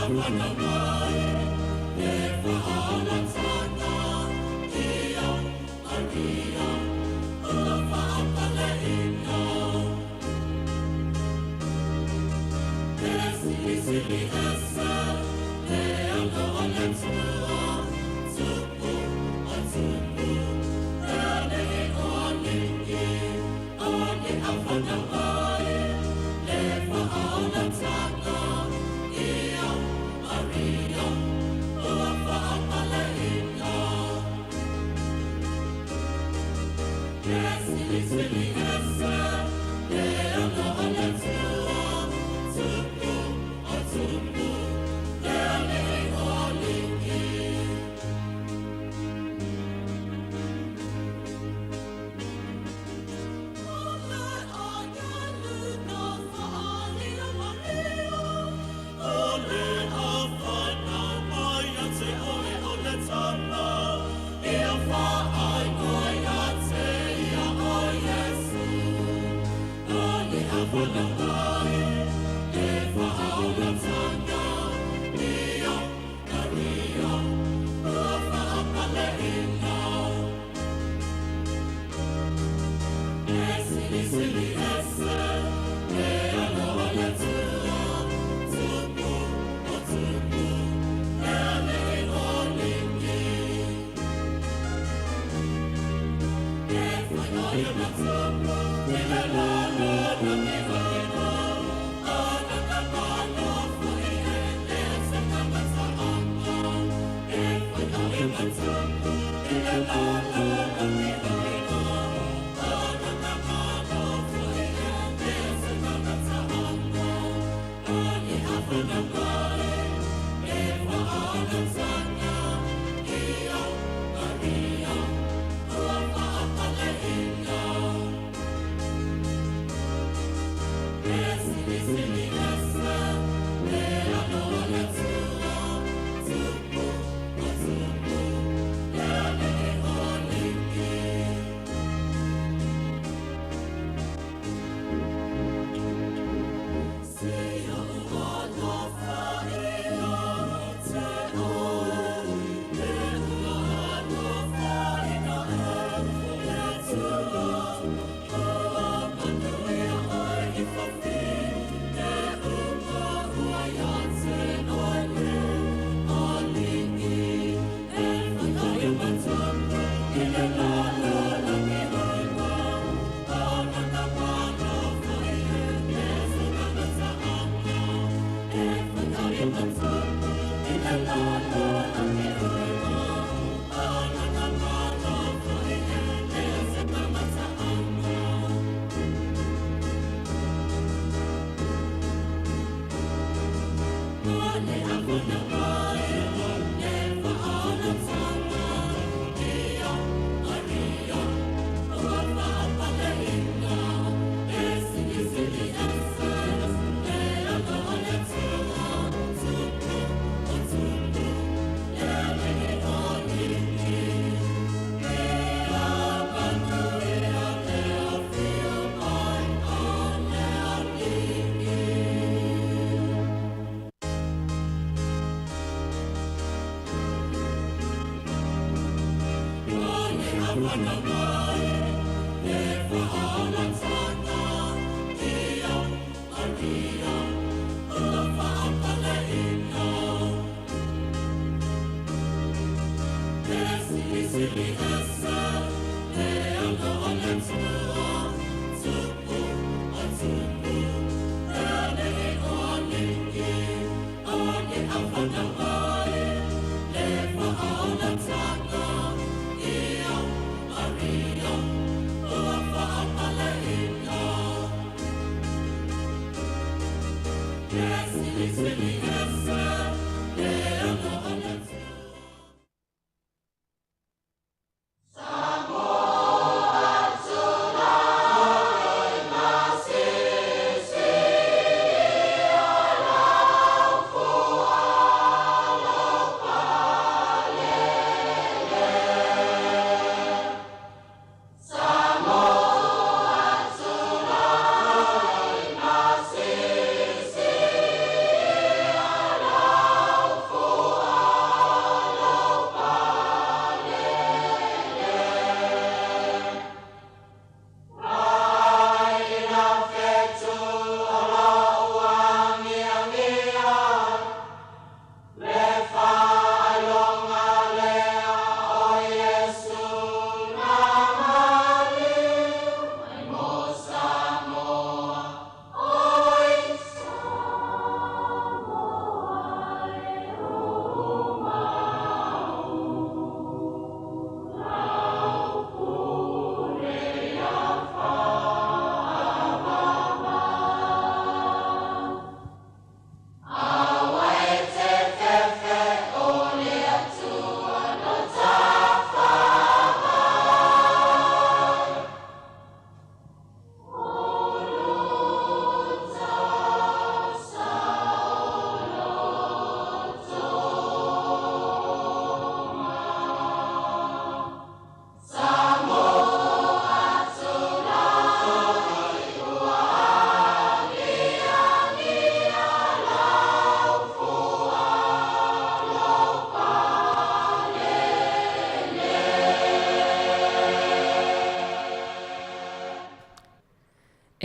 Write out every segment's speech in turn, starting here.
Samoa.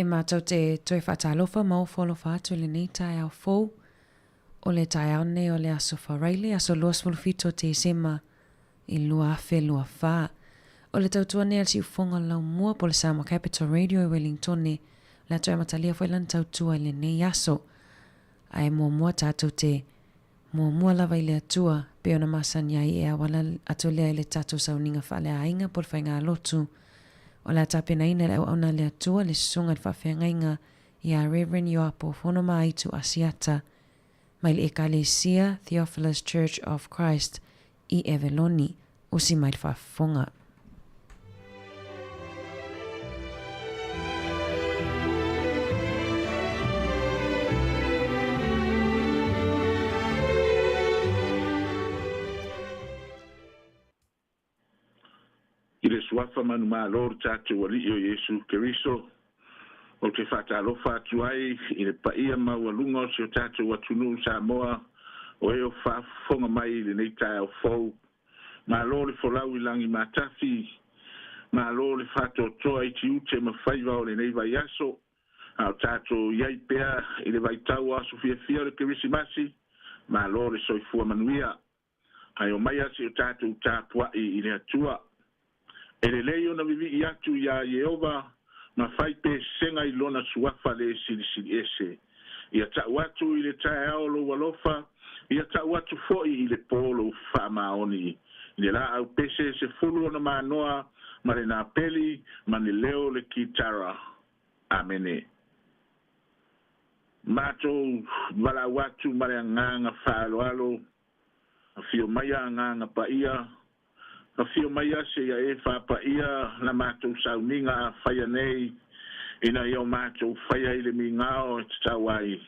E matou te toe faatalofa ma ofo alofa atu i lenei taeao fou. O le taeao lenei o le Aso Faraile, aso 27 o Tesema i 2024. O le tautua nei a le Siufofoga o le Laumua po o le Samoa Capital Radio i Wellingtone, o le a toe amatalia foi lana tautua i lenei aso. Ae muamua tatou te muamua lava i le Atua, pei ona masani ai e auala atu lea i le tatou sauniga faaleaiga po o le faigalotu. O le a tapenaina e le auauna a le Atua le Susuga i le Faafeagaiga ia Rev. Ioapo Fonomaaitu Asiata mai le Ekalesia Theophilus Church of Christ i Eveloni, usi mai le faafofoga. I le Suafa manumalo o le tatou Alii o Iesu Keriso, ou te faatalofa atu ai i le paia maualuga o si o tatou atunuu Samoa o e o faafofoga mai i lenei taeao fou. Malo le folau i lagi matafi, malo le faatoatoa i tiute ma faiva o lenei vaiaso, a o tatou i ai pea i le vaitau o aso fiafia o le Kerisimasi, malo le soifua manuia. Ae omai a se i o tatou tapuai i le Atua. E lelei ona vivii atu iā Ieova ma fai pesega i lona suafa le silisili ese. Ia tau atu i le taeao lou alofa, ia tau atu foi i le pō lou faamaoni. I le laau pese 10 ona manoa ma le napeli ma le leo o le kitara. Amene. Matou valaau atu ma le agaga faaaloalo, afio mai a agaga paia, afio mai a se ia e faapaia la matou sauniga a faia nei, ina ia o matou faia i le migao e tatau ai,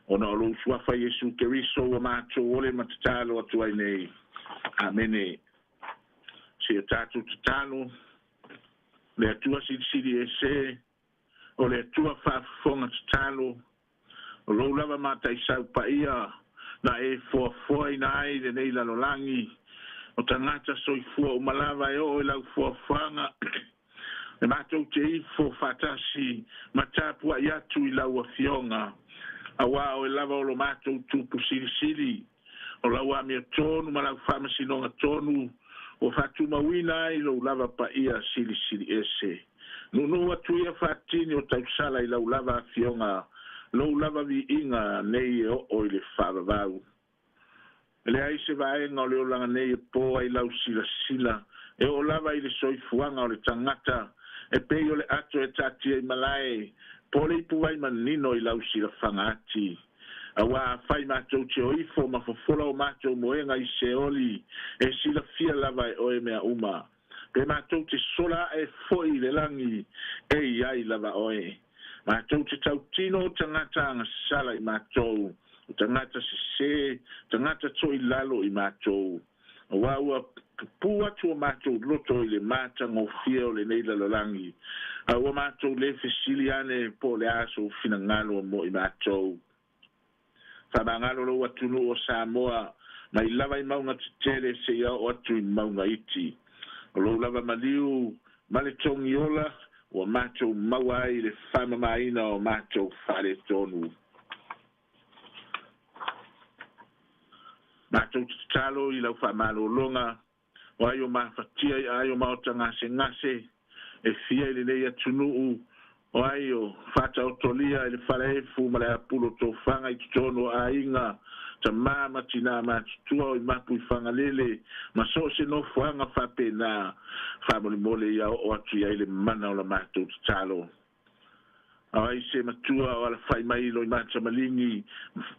ona o lou suafa Iesu Keriso ua matou ole ma tatalo atu ai nei. Amene. Se o tatou tatalo, le Atua silisili ese, o le Atua faafofoga tatalo, o lou lava mataisau paia na e foafoaina ai lenei lalolagi, o tagata soifua uma lava e oo i lau foafoaga, e matou te ifo faatasi ma tapuai atu i lau afioga, auā oe lava o lo matou tupu silisili, o lau amiotonu ma lau faamasinoga tonu, ua faatumauina ai lou lava paia silisili ese. Nuunuu atu ia faatini o tausala i lau lava afioga, lou lava viiga nei e oo i le faavavau. E leai se vaega o le olaga nei e po ai lau silasila, e oo lava i le soifuaga o le tagata, e pei o le ato e taatia i malae, po o le ipuvai manino i lau silafaga ati. Auā afai matou te o ifo ma fofola o matou moega i Seoli, e silafia lava e oe mea uma. Pe matou te sola ae foi i le lagi, e i ai lava oe. Matou te tautino o tagata agasala i matou, o tagata sesē, tagata toilalo i matou. Auā ua pupū atu o matou loto i le matagofie o lenei lalolagi, a ua matou le fesili ane po o le a sou finagalo mo i matou. Faamagalo lou atunuu o Samoa, mai lava i mauga tetele seia oo atu i mauga iti. O lou lava maliu ma le togiola ua matou maua ai le faamamaina o matou faaletonu. Matou te tatalo i lau faamalologa, o ai o mafatia i aai o maota gasegase e fia i lenei atunuu, o ai o faataotolia i le falaefu ma le apulo tofaga i totonu o aiga, tamā ma tinā matutua o i mapu i Fagalele ma so o se nofoaga faapena, faamolemole ia oo atu i ai le mana o la matou tatalo. O ai se matua o alafai mai i Loimata Maligi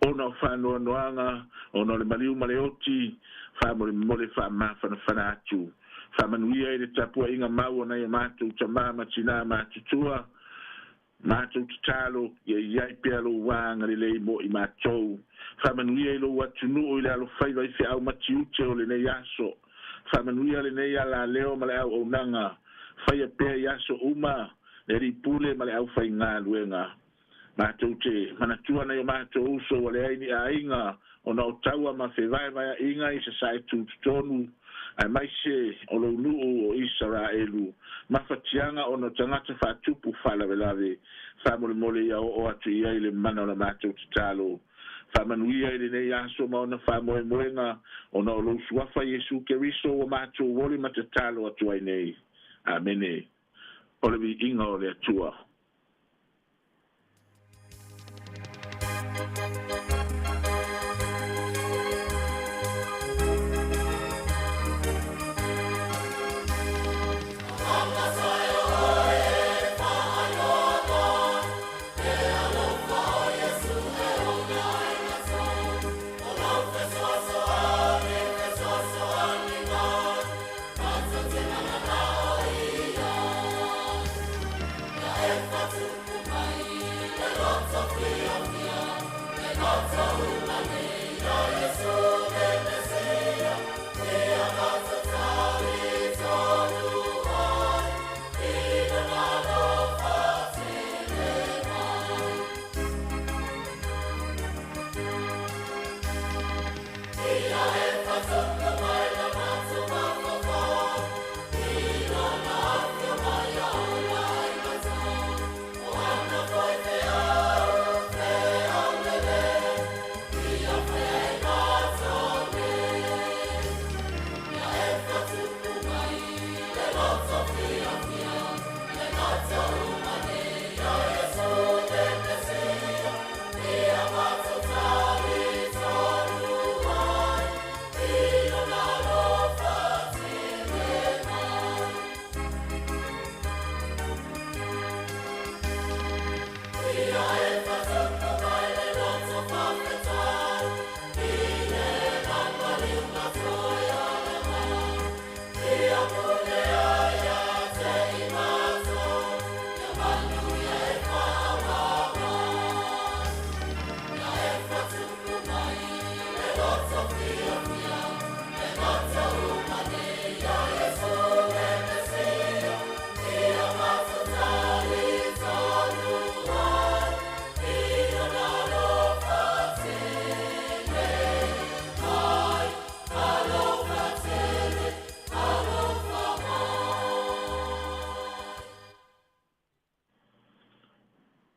ona o faanoanoaga, ona o le maliu ma le oti, faamolemole faamafanafana atu. Faamanuia i le tapuaiga mau o nai o matou tamā ma tinā matutua, matou tatalo ia i ai pea lou wā agalelei mo i matou. Faamanuia i lou atunuu i le alofaiva i feau ma tiute o lenei aso. Faamanuia lenei alaleo ma le auaunaga, faia pea i aso uma, le alii pule ma le aufaigaluega. Matou te manatua nai o matou uso ua leai ni aiga ona o taua ma fevaevaeaʻiga i sasae tutotonu, aemaise o lou nuu o Isaraelu, mafatiaga ona o tagata faatupu faalavelave. Faamolemole ia oo atu i ai le mana o la matou tatalo. Faamanuia i lenei aso ma ona faamoemoega ona o lou suafa Iesu Keriso ua matou oli ma tatalo atu ai nei. Amene. O le viiga o le Atua.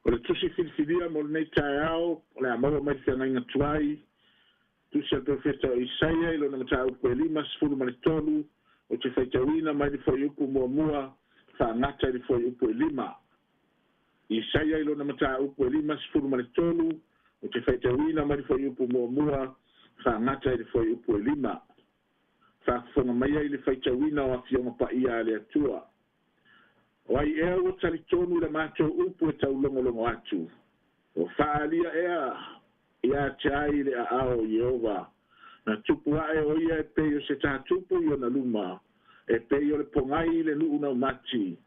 O le tusi filifilia mo lenei taeao, o le a maua mai le feagaiga tuai, tusi a le profeta o Isaia i lona mataupu e 53, o te faitauina mai le fuaiupu muamua faagata i le fuaiupu e 5. Isaia i lona mataupu e 53, o te faitauina mai le fuaiupu muamua faagata i le fuaiupu e 5. Faafofoga mai ai le faitauina o afioga paia a le Atua. O ai ea ua talitonu i le matou upu e taulogologo atu. O faaalia ea ia te ai le aao o Ieova. Na tupu ae o ia e pei o se tatupu i ona luma, e pei o le pogai i le nuu naumati,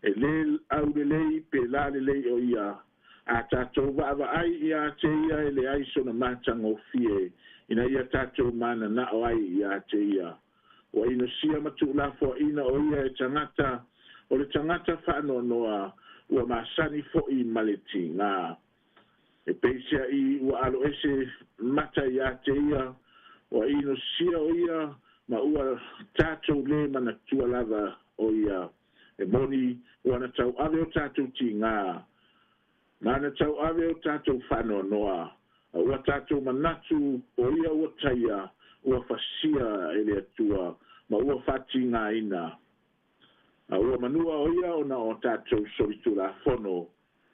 e lē aulelei pe lalelei o ia. A tatou vaavaai ia te ia e leai sona matagofie, ina ia tatou mananao ai ia te ia. Ua inosia ma tuulafoaina o ia e tagata, o le tagata faanoanoa, ua masani fo'i ma le tigā. E peisea'i ua aloese mata ia te ia, ua inosia o ia, ma ua tatou lē manatua lava o ia. E moni ua na tauave o tatou tigā, ma na tauave o tatou faanoanoa, a ua tatou manatu o ia ua taia, ua fasia e le Atua, ma ua faatigāina. A ua manua o ia ona o tatou solitulafono,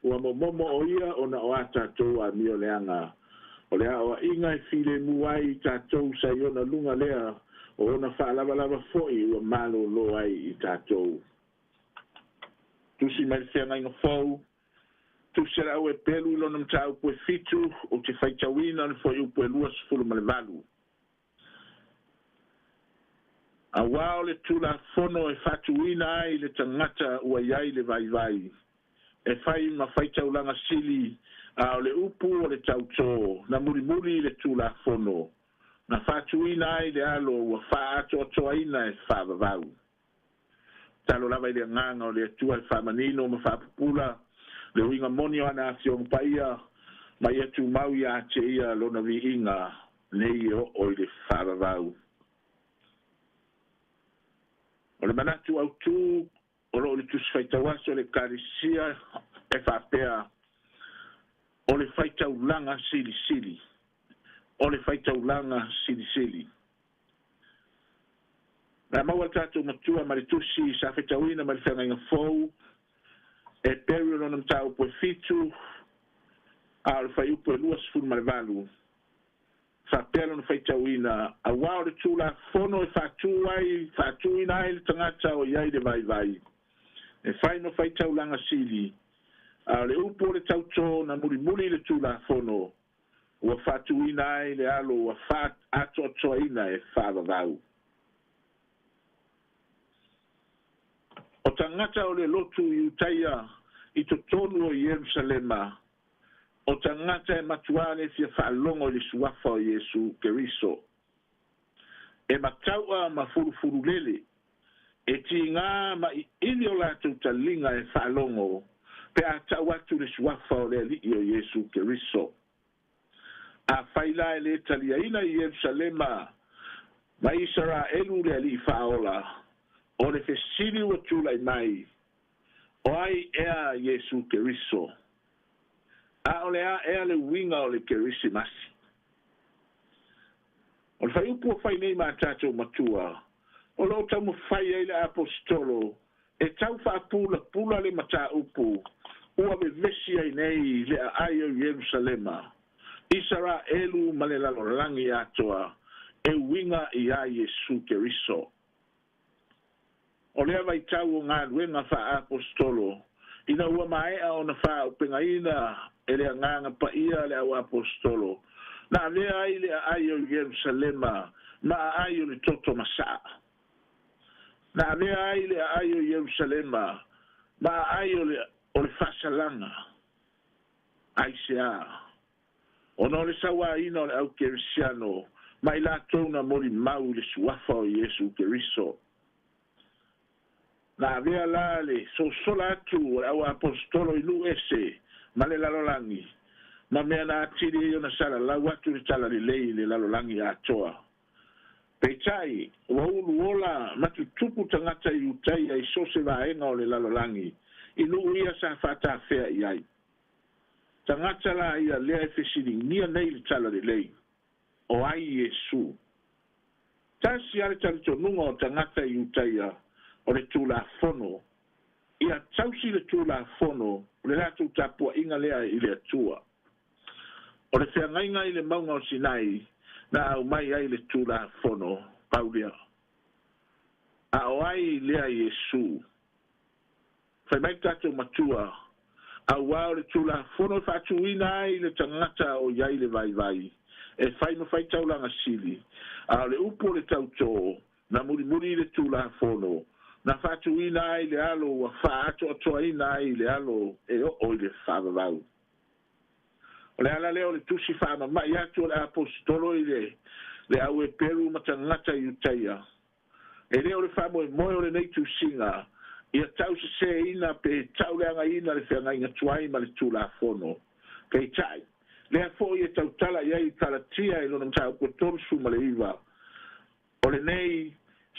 ua momomo o ia ona o a tatou amio leaga. O le aoaʻiga e filemu ai i tatou sa i ona luga lea, o ona faalavalava fo'i ua malōlō ai i tatou. Tusi mai le feagaiga fou, tusi a le au Eperu i lona mataupu e 7, ou te faitauina le fuaiupu e 28. Auā o le Tulafono e faatuina ai le tagata ua i ai le vaivai, e fai ma faitaulaga sili, a o le upu o le tautō na mulimuli i le Tulafono, na faatuina ai le alo ua faaatoatoaina e faavavau. Talo lava i le agaga o le Atua e faamanino ma faapupula Le uiga moni o ana afioga paia, ma ia tumau ia te ia lona viiga nei e oo i le faavavau. O le manatu autū o loo i le tusi faitauaso o le Ekalesia e faapea, o le faitaulaga silisili. O le faitaulaga silisili. Na maua le tatou matua ma le tusi sa faitauina mai le feagaiga fou e Peru lona mataupu e 7 a o le fuaiupu e 28. Faapea lona faitauina, auā o le Tulafono e faatū ai faatūina ai le tagata o i ai le vaivai e fai ma faitaulaga sili, a o le upu o le tautō na mulimuli i le Tulafono ua faatūina ai le alo ua faaatoatoaina e faavavau. O tagata o le lotu i Iutaia i totonu o Ierusalema, o tagata e matuā le fia faalogo i le suafa o Iesu Keriso. E matau'a ma fulufululele, e tigā ma i'ivi o latou taliga e faalogo pe a ta'u atu le suafa o le Ali'i o Iesu Keriso. Afai la e lē taliaina i Ierusalema ma Isaraelu le Ali'i faaola, o le fesili ua tula'i mai, o ai ea Iesu Keriso? A o le a ea le uiga o le Kerisimasi? O le fuaiupu ua fai nei ma tatou matua, o loo taumafai ai le aposetolo e tau faapulapula le mataupu ua vevesi ai nei le aai o Ierusalema, Isaraelu ma le lalolagi atoa e uiga iā Iesu Keriso. O lea vaitau o galuega faaapostolo, ina ua maea ona faaaupegaina e le Agaga Paia le auaposetolo, na avea ai le aai o Ierusalema ma aai o le toto masaa. Na avea ai le aai o Ierusalema ma aai o le faasalaga. Aisea? Ona o le sauāina o le aukerisiano ma i latou na molimau i le suafa o Iesu Keriso. Na avea la le sosola atu o le auaposetolo i nuu ese ma le lalolagi, ma mea na atili ai ona salalau atu le talalelei i le lalolagi atoa. Peitai, ua ulu ola ma tutupu tagata i Iutaia i so o se vaega o le lalolagi, i nuu ia sa faatafea i ai. Tagata la ia lea e fesiligia nei le talalelei, o ai Iesu? Tasi lava le talitonuga o tagata i Iutaia, o le Tulafono. Ia tausi le Tulafono, o le latou tapuaiga lea i le Atua. O le feagaiga i le mauga o Sinai na aumai ai le Tulafono, pau lea. A o ai lea Iesu? Fai mai le tatou matua, auā o le Tulafono e faatūina ai le tagata o i ai le vaivai, e fai ma faitaulaga sili, a o le upu o le tautō na mulimuli i le Tulafono, na faatūina ai le alo ua faaatoatoaina ai le alo e oo i le faavavau. O le ala lea o le tusi faamama'i atu o le aposetolo i le au Eperu ma tagata i Iutaia. E lē o le faamoemoe o lenei tusiga ia tausesēina pe tauleagaina le feagaiga tuai ma le Tulafono. Peitai, lea fo'i e tautala i ai i Kalatia i lona mataupu e 39, o lenei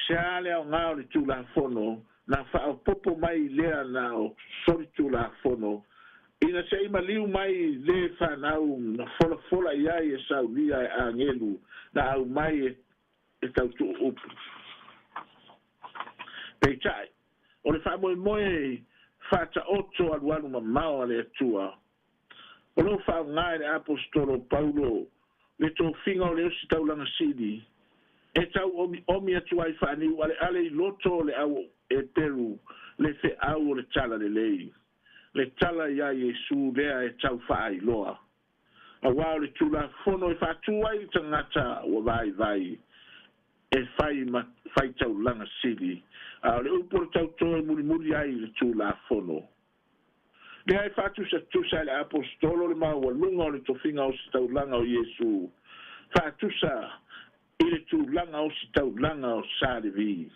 se a le aogā o le Tulafono na faaopoopo mai lea na o solitulafono, ina se i maliu mai lē fanau na folafola i ai e saulia e agelu na aumai e tautuu upu. Peitai, o le faamoemoe faataoto alualu mamao a le Atua, o loo faaaogā e le aposetolo Paulo le tofiga o le ositaulaga sili e tau omiomi atu ai faaniu aleale i loto o le au Eperu le feau o le talalelei, le tala iā Iesu lea e tau faailoa. Auā o le Tulafono e faatū ai le tagata ua vaivai e fai ma faitaulaga sili, a o le upu o le tautō e mulimuli ai i le Tulafono. Lea e faatusatusa e le aposetolo le maualuga o le tofiga ositaulaga o Iesu, faatusa i le tulaga ositaulaga o Sa Levi.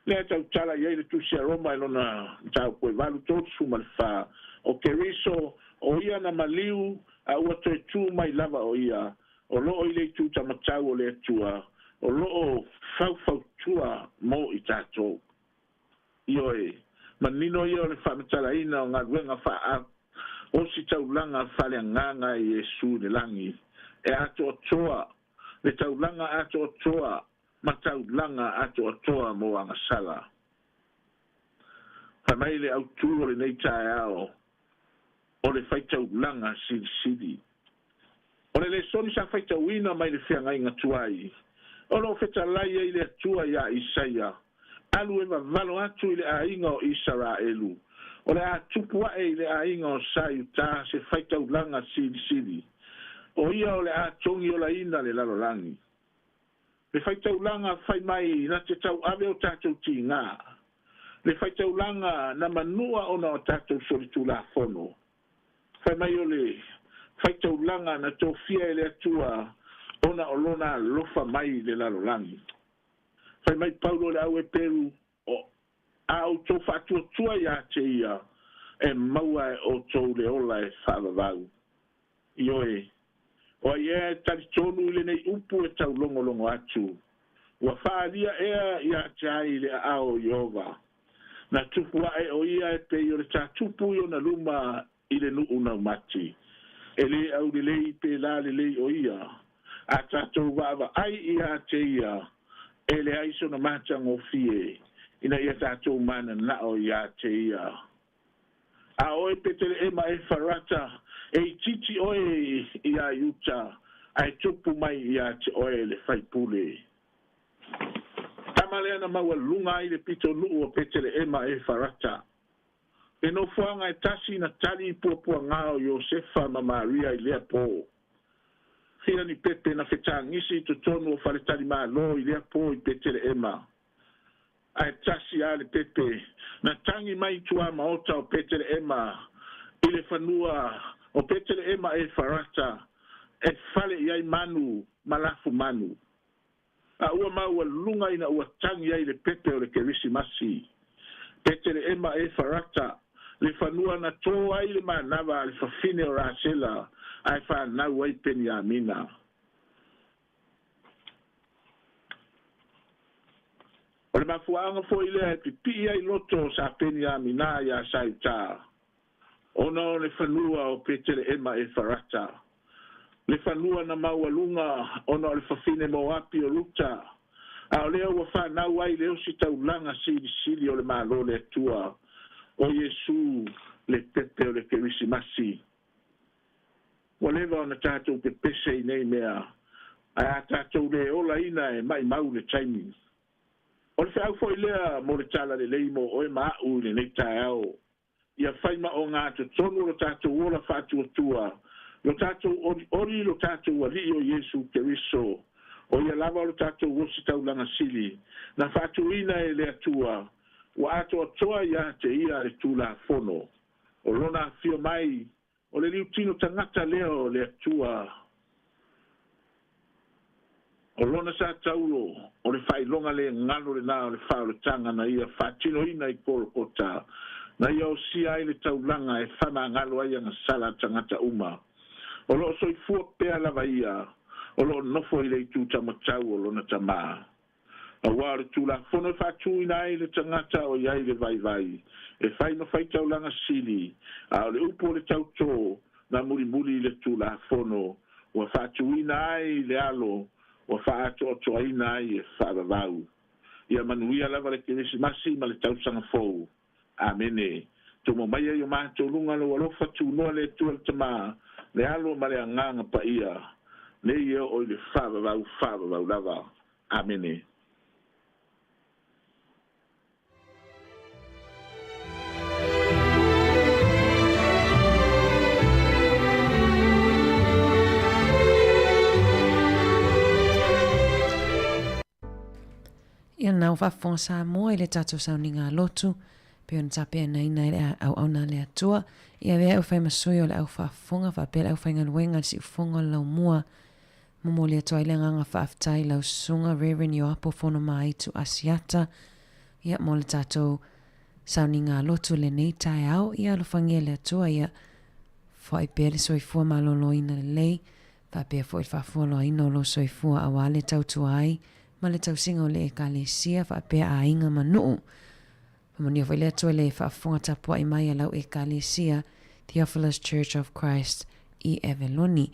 Lea e tautala i ai le Tusi a Roma i lona mataupu e 8, 34, O Keriso, o ia na maliu, a ua toe tu mai lava o ia, o loo i le itu tamatau o le Atua, o loo faufautua mo i tatou. Ioe, manino ia o le faamatalaina o galuega faa ositaulaga faaleagaga e Iesu i le lagi, e atoatoa le taulaga atoatoa ma taulaga atoatoa mo agasala. Fai mai le autū o lenei taeao o le faitaulaga silisili. O le lesoni sa faitauina mai le feagaiga tuai, o lo o fetalai ai le Atua iā Isaia, Alu e vavalo atu i le aiga o Isaraelu, o le a tupu ae i le aiga o Sa Iutā se faitaulaga silisili, o ia o le a togiolaina le lalolagi. Le faitaulaga fai mai na te tauave o tatou tigā. Le faitaulaga na manua ona o tatou solitulafono. Fai mai o le faitaulaga na tofia e le Atua ona o Lona alofa mai i le lalolagi. Fai mai Paulo i le au Eperu, O a outou faatuatua ia te ia, e maua e outou le ola e faavavau. Ioe, o ai ea e talitonu i lenei upu e taulogologo atu? Ua faaalia ea ia te ai le aao o Ieova? Na tupu ae o ia e pei o le tatupu i ona luma i le nuu naumati. E lē aulelei pēlā lelei o ia. A tatou vaavaai ia te ia, e leai sona matagofie ina ia tatou mananao ia te ia. A oe Peteleema Efarata, e itiiti oe iā Iuta, ae tupu mai ia te oe le faipule. Tama lea na maualuga ai le pitonuu o Peteleema Efarata. Le nofoaga e tasi na tali i puapuagā o Iosefa ma Maria i lea pō. Fia ni pepe na fetagisi i totonu o faletalimalo i lea pō i Peteleema. Ae tasi a le pepe na tagi mai i tuamaota o Peteleema i le fanua o Peteleema Efarata e fale i ai manu ma lafumanu. A ua maualuga ina ua tagi ai le pepe o le Kerisimasi. Peteleema Efarata, le fanua na tō ai le manava a le fafine o Rasela ae fanau ai Peniamina. O le mafuaaga foi lea e pipii ai loto o Sa Peniamina iā Sautā, ona o le fanua o Peteleema Efarata, le fanua na maualuga ona o le fafine Moapi o Ruta, a o lea ua fanau ai le ositaulaga silisili o le Malo le Atua, o Iesu le pepe o le Kerisimasi. Ua leva ona tatou pepese i nei mea, ae a tatou le olaina e maʻimau le taimi. O le feau foi lea mo le talalelei mo oe ma aʻu i lenei taeao, ia fai ma ogatotonu lo tatou ola faatuatua, lo tatou olioli i lo tatou Alii o Iesu Keriso, o ia lava o lo tatou ositaulaga sili, na faatuina e le Atua, ua atoatoa ia te ia le Tulafono. O lona afio mai, o le liutino tagata lea o le Atua. O lona sa taulo, o le faailoga le galo lenā o le faaolataga na ia faatinoina i Kolokota, na ia osia ai le taulaga e faamagalo ai agasala a tagata uma. O lo o soifua pea lava ia, o lo o nofo i le itu taumatau o lona Tama. Aua o le Tulafono e faatuina ai le tagata o i ai le vaivai, e fai ma faitaulaga sili, a o le upu o le tautō na mulimuli i le Tulafono, ua faatuina ai le alo, ua faaatoatoaina ai e faavavau. Ia manuia lava le Kerisimasi ma le Tausaga Fou. Amene. Tumo maia i o matou luga lou alofa tunoa le Atua le Tama, le Alo ma le Agaga Paia, nei e oo i le faavavau faavavau lava. Amene. Ia lena ua faafofoga Samoa i le tatou sauniga lotu, pei ona tapenaina e le auauna a le Atua. Ia avea au fai ma sui o le au faafofoga faapea le aufaigaluega i le siufofoga o le laumua. Momoli atu ai le agaga faafetai i lau susuga Rev. Ioapo Fonomaaitu Asiata. Ia, mo le tatou sauniga lotu i lenei taeao, ia alofagia e le Atua, ia foai pea le soifua maloloina lelei, faapea foi le faafualoaina o lou soifua aua le tautua ai ma le tausiga o le Ekalesia faapea aiga ma nuu. Faamanuia foi le Atua i le faafofoga tapuai mai a lau Ekalesia, Theophilus Church of Christ i Aveloni.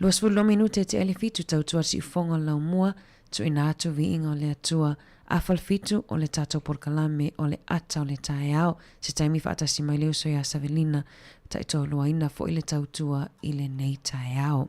22 minute te ele fitu tautua siufoga o le laumua, tuuina atu viiga o le Atua, afa le fitu o le tatou polokalame o le ata o le taeao, se taimi faatasi mai le uso iā Savelina, taitoaluaina foi le tautua i lenei taeao.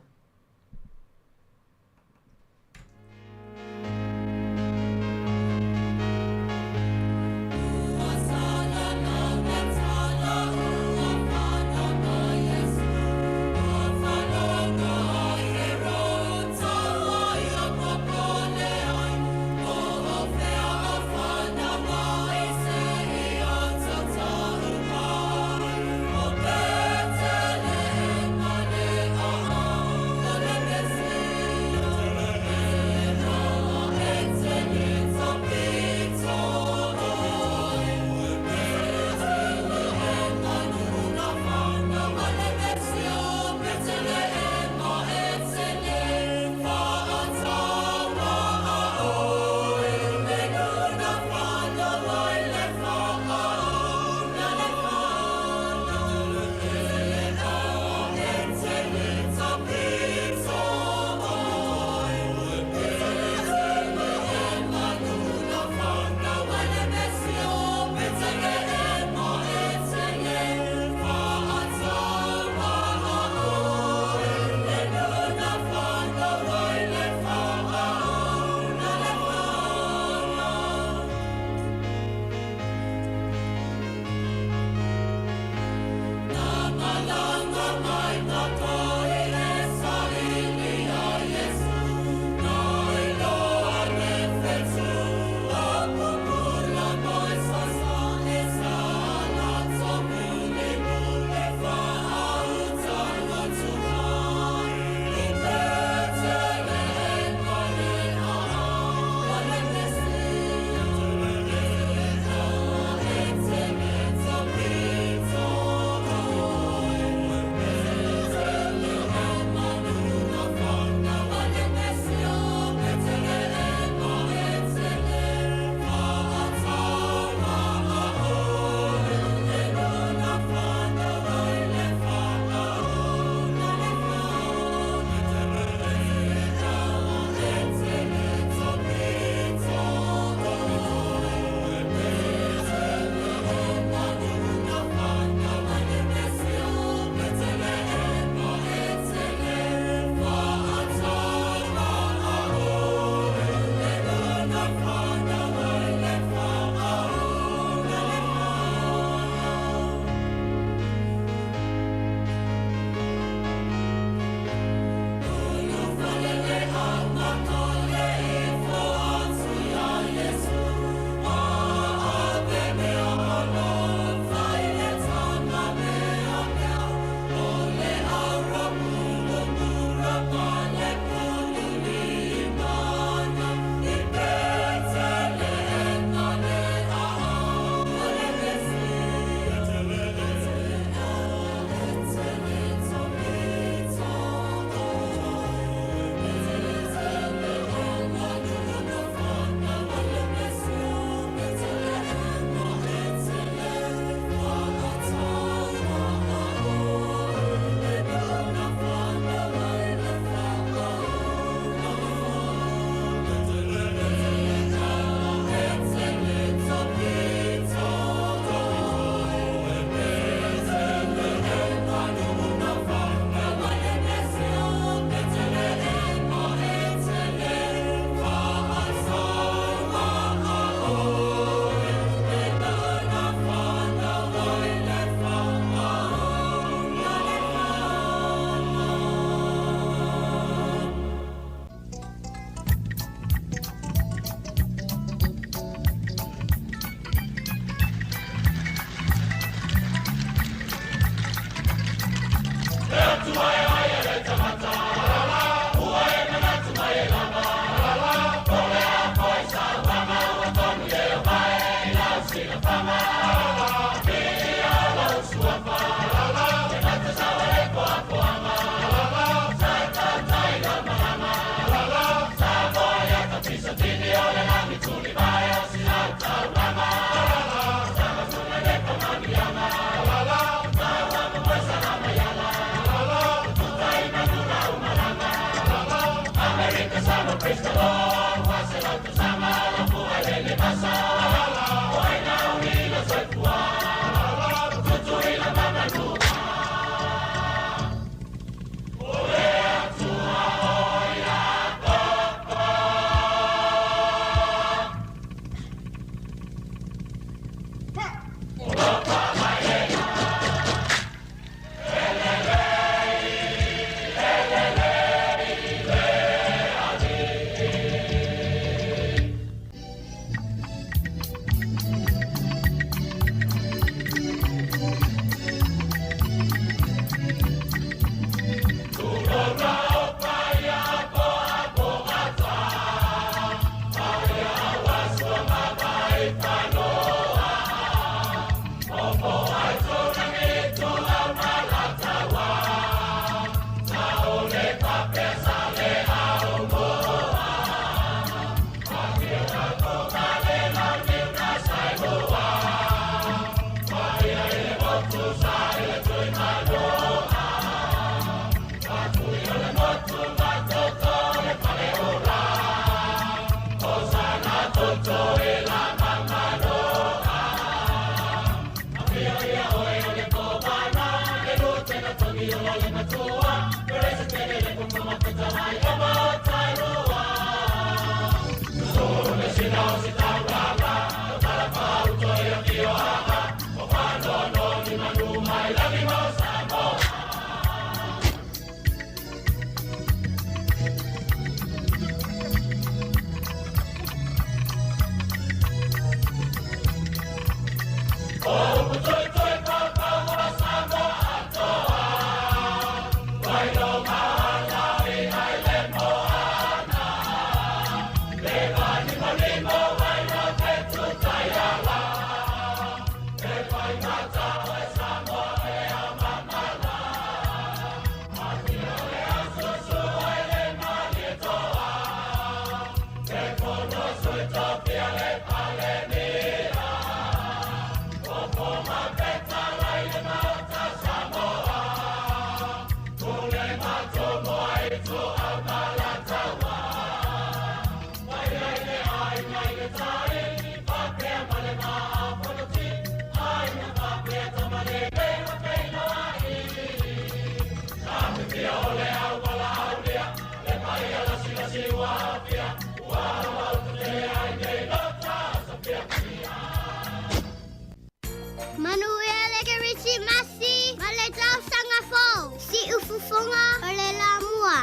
Manuia le Kerisimasi ma le tausaga fou. Siufofoga o le lamua.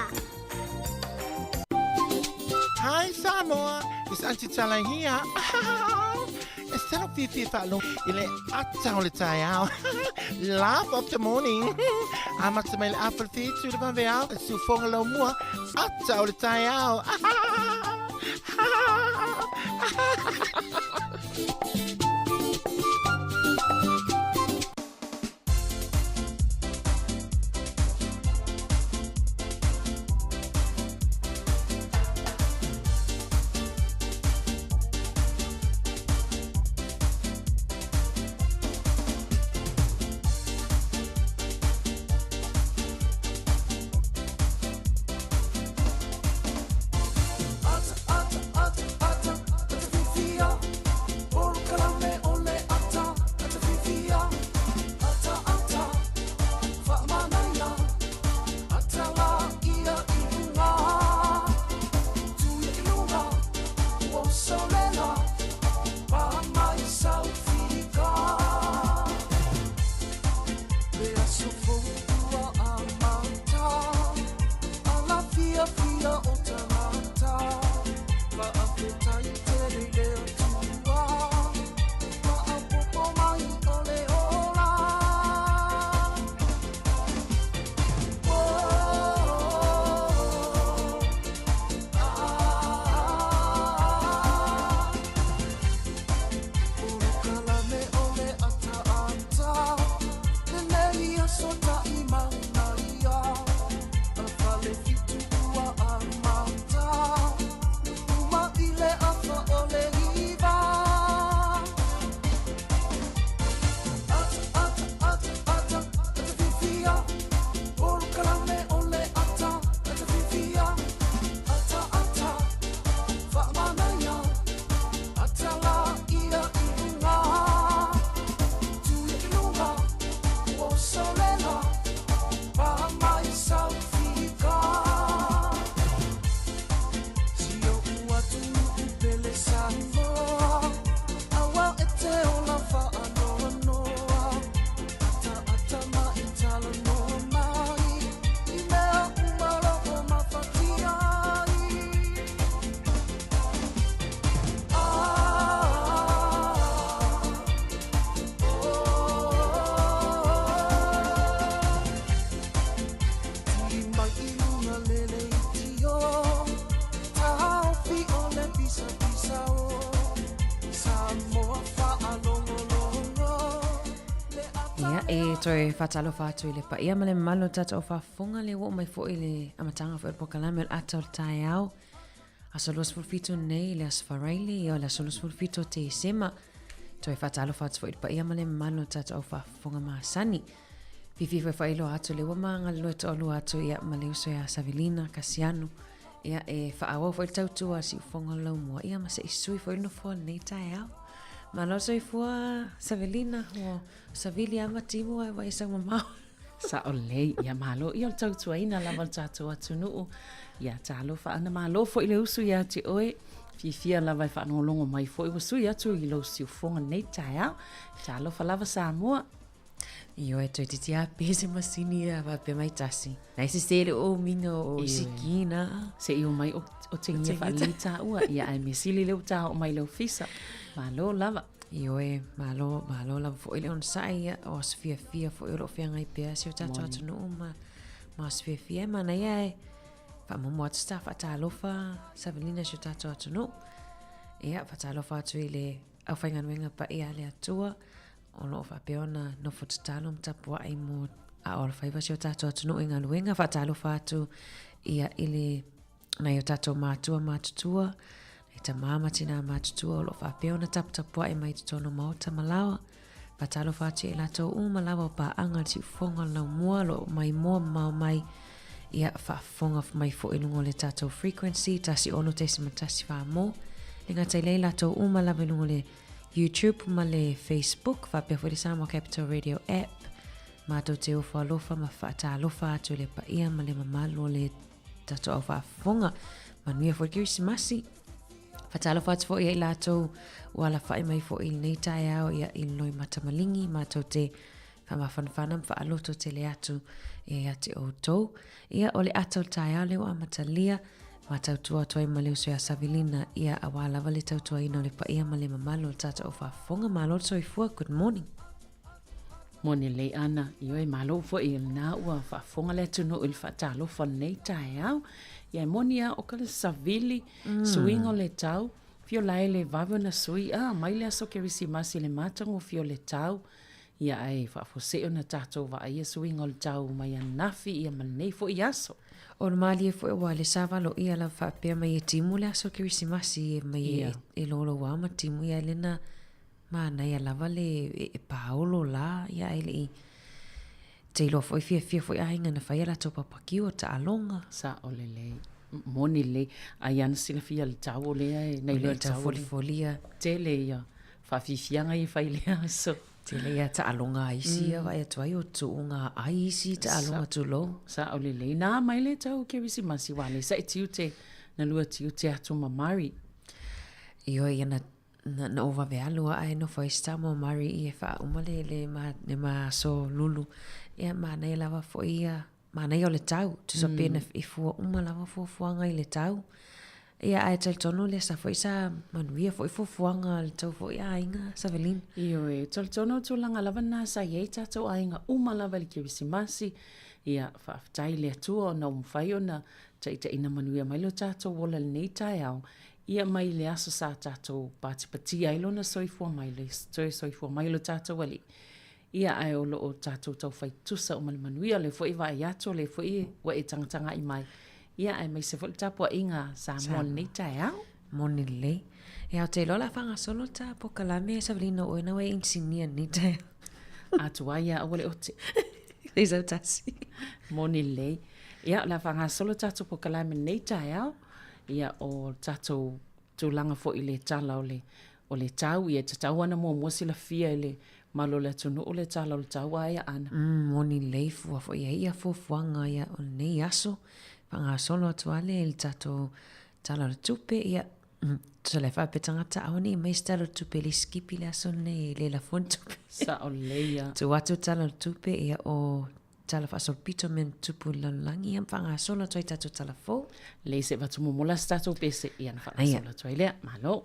Hi Samoa, it's Auntie Tala here. E selo fifi whaalo i le ata o le taeao. Laugh of the morning. Amata mai le afa le fitu le vave ao. E siufoga lau mua. Ata o le taeao. Fitu ua amata, uma i le afa o le iva. e toe faatalofa atu i le paia ma le mamalu o tatou faafofoga le ua oo mai foi le amataga foi o le polokalame o le ata o le taeao. Aso 27 nei i le Aso Faraile, ia o le aso 27 o Tesema. Toe faatalofa atu foi i le paia ma le mamalu o tatou faafofoga masani. Fiafia foi e faailoa atu le ua ma galulue toalua atu ia ma le uso ia Savelina Kasiano. Ia e faaauau foi le tautua a Siufofoga o le Laumua ia ma se i sui foi le nofoa o lenei taeao. Malo soifua Savelina, ua savili lava ma timu ae ua e sau mamao. Sao lelei, ia malo ia o le tautuaina lava o le tatou atunuu. Ia talofa ana malo foi le usu ia te oe. Fiafia lava e faalogologo mai foi ua sui atu i lou siufofoga lenei taeao. Talofa lava Samoa. Ioe, toeitiiti lava pe se masini ia faapea mai tasi. Na e sese le umiga o sikina. Se i omai o, o tegia faalelei taua. Ia ae mea sili lea ua ta oo mai i le ofisa. Malo lava. Ioe, malo, malo lava foi le onosai ia, o aso fiafia foi o lo o feagai pea si o tatou atunuu ma, ma aso fiafia e manaia e faamomo atu sa faatalofa Savelina si o tatou atunuu. Ia, faatalofa atu i le aufaigaluega paia a le Atua, o lo o faapea ona nofo tatalo ma tapuai mo aao alofaiva si o tatou atunuu i galuega. Faatalofa atu ia i le nai o tatou matua matutua, nai tamā ma tinā matutua o lo o faapea ona taputapuai mai i totonu o maota ma laoa. Faatalofa atu ia i latou uma lava o paaga le siufofoga o le laumua o lo o maimoa mamao mai ia faafofoga mai foi i luga o le tatou frequency 106.1 mo. Le gata i lea i latou uma lava i luga o le YouTube ma le Facebook, faapea foi le Samoa Capital Radio app. Matou te ofo alofa ma faatalofa atu i le paia ma le mamalu o le tatou au faafofoga. Manuia foi le Kerisimasi. Faatalofa atu foi ia i latou ua alafai mai foi i lenei taeao ia i le loimata maligi. Matou te faamafanafana ma faaloto tele atu ia te outou. Ia, o le ata o le taeao lea ua amatalia, ma tautua atu ai ma le uso ia Savilina, ia auā lava le tautuaina o le paia ma le mamalu o le tatou au faafofoga. Malo le soifua, good morning. Moni lelei Ana, ioe malo foi i lena ua faafofoga le atunuu i le faatalofa o lenei taeao. Ia e moni lava o ka le savili, suiga o le tau, fio lae le vave ona sui, a mai le aso Kerisimasi i le matagofie o le tau, Ia ae faafuasei ona tatou vaaia suiga o le tau mai ananafi ia ma lenei foi aso. O le malie foi aua le sa valoia lava faapea mai e timu le aso Kerisimasi e mai e, e louloua ma timu ia le na manaia lava le e paolo la ia ae le i te iloa foi fiafia foi aiga na fai a latou papakiu o taaloga. Sao lelei. Moni lelei. Ai ana silafia le tau o lea e nei loa le tau folifolia. Tele ia faafiafiaga ia fai i lea aso. Tele ia taaloga a isi ia vaai atu ai o tuuga ai isi taaloga tulou. Sao lelei. Na mai le tau Kerisimasi wa le sa e tiute na lua tiute atu ma Mari. Ioe ia na na, na ou vave alu ae nofo ai si tama o Mari i e faauma le le ma le ma aso lulu. Ia manaia lava foi ia Manaia o le tau, tusa pe na i fua uma lava fuafuaga i le tau. Ia ae talitonu lea sa foi sa manuia foi fuafuaga a le tou foi aiga, Savelina. Ioe, talitonu o tulaga lava na sa i ai tatou aiga uma lava i le Kerisimasi. Ia, faafetai i le Atua ona ua mafai ona taitaiina manuia mai lo tatou ola i lenei taeao, ia mai le aso sa tatou patipatia ai lona soifua mai, le toe soifua mai o lo tatou Alii. Ia, ae o lo o tatou tau fai tusa uma le manuia, o lea foi e vaai atu, o lea foi ua e tagatagai mai. Ia, aemaise foi le tapuaiga a Samoa i lenei taeao. Moni lelei. Ia, ou te iloa o le a faagasolo ta polokalame, Savelina, o oe na ua e inisinia i lenei taeao. A tuai lava, aua le ote. Leai sau tasi. Moni lelei. Ia, o le a faagasolo tatou polokalame i lenei taeao. Ia, o le tatou tulaga foi i le tala o le, o le tau, ia e tatau lava ona muamua silafia e le malo o le atunuu le tala o le tau ae Aana. Mm, moni lelei fua foi i ai ia fuafuaga ia o lenei aso, faagasolo atu lava le i le tatou Tala o le Tupe, ia, tusa la e faapea tagata aua ne i aumai se Tala o le Tupe e le sikipi le aso lenei e le lafua ni tupe. Sao lelei lava. Tuu atu le Tala o le Tupe, ia o Tala faasolopito mea na tupu i le lalolagi, ia ma faagasolo atu ai tatou tala fou. Lelei se i avatu muamua la se tatou pese, ia ona faagasolo atu ai lea. Malo.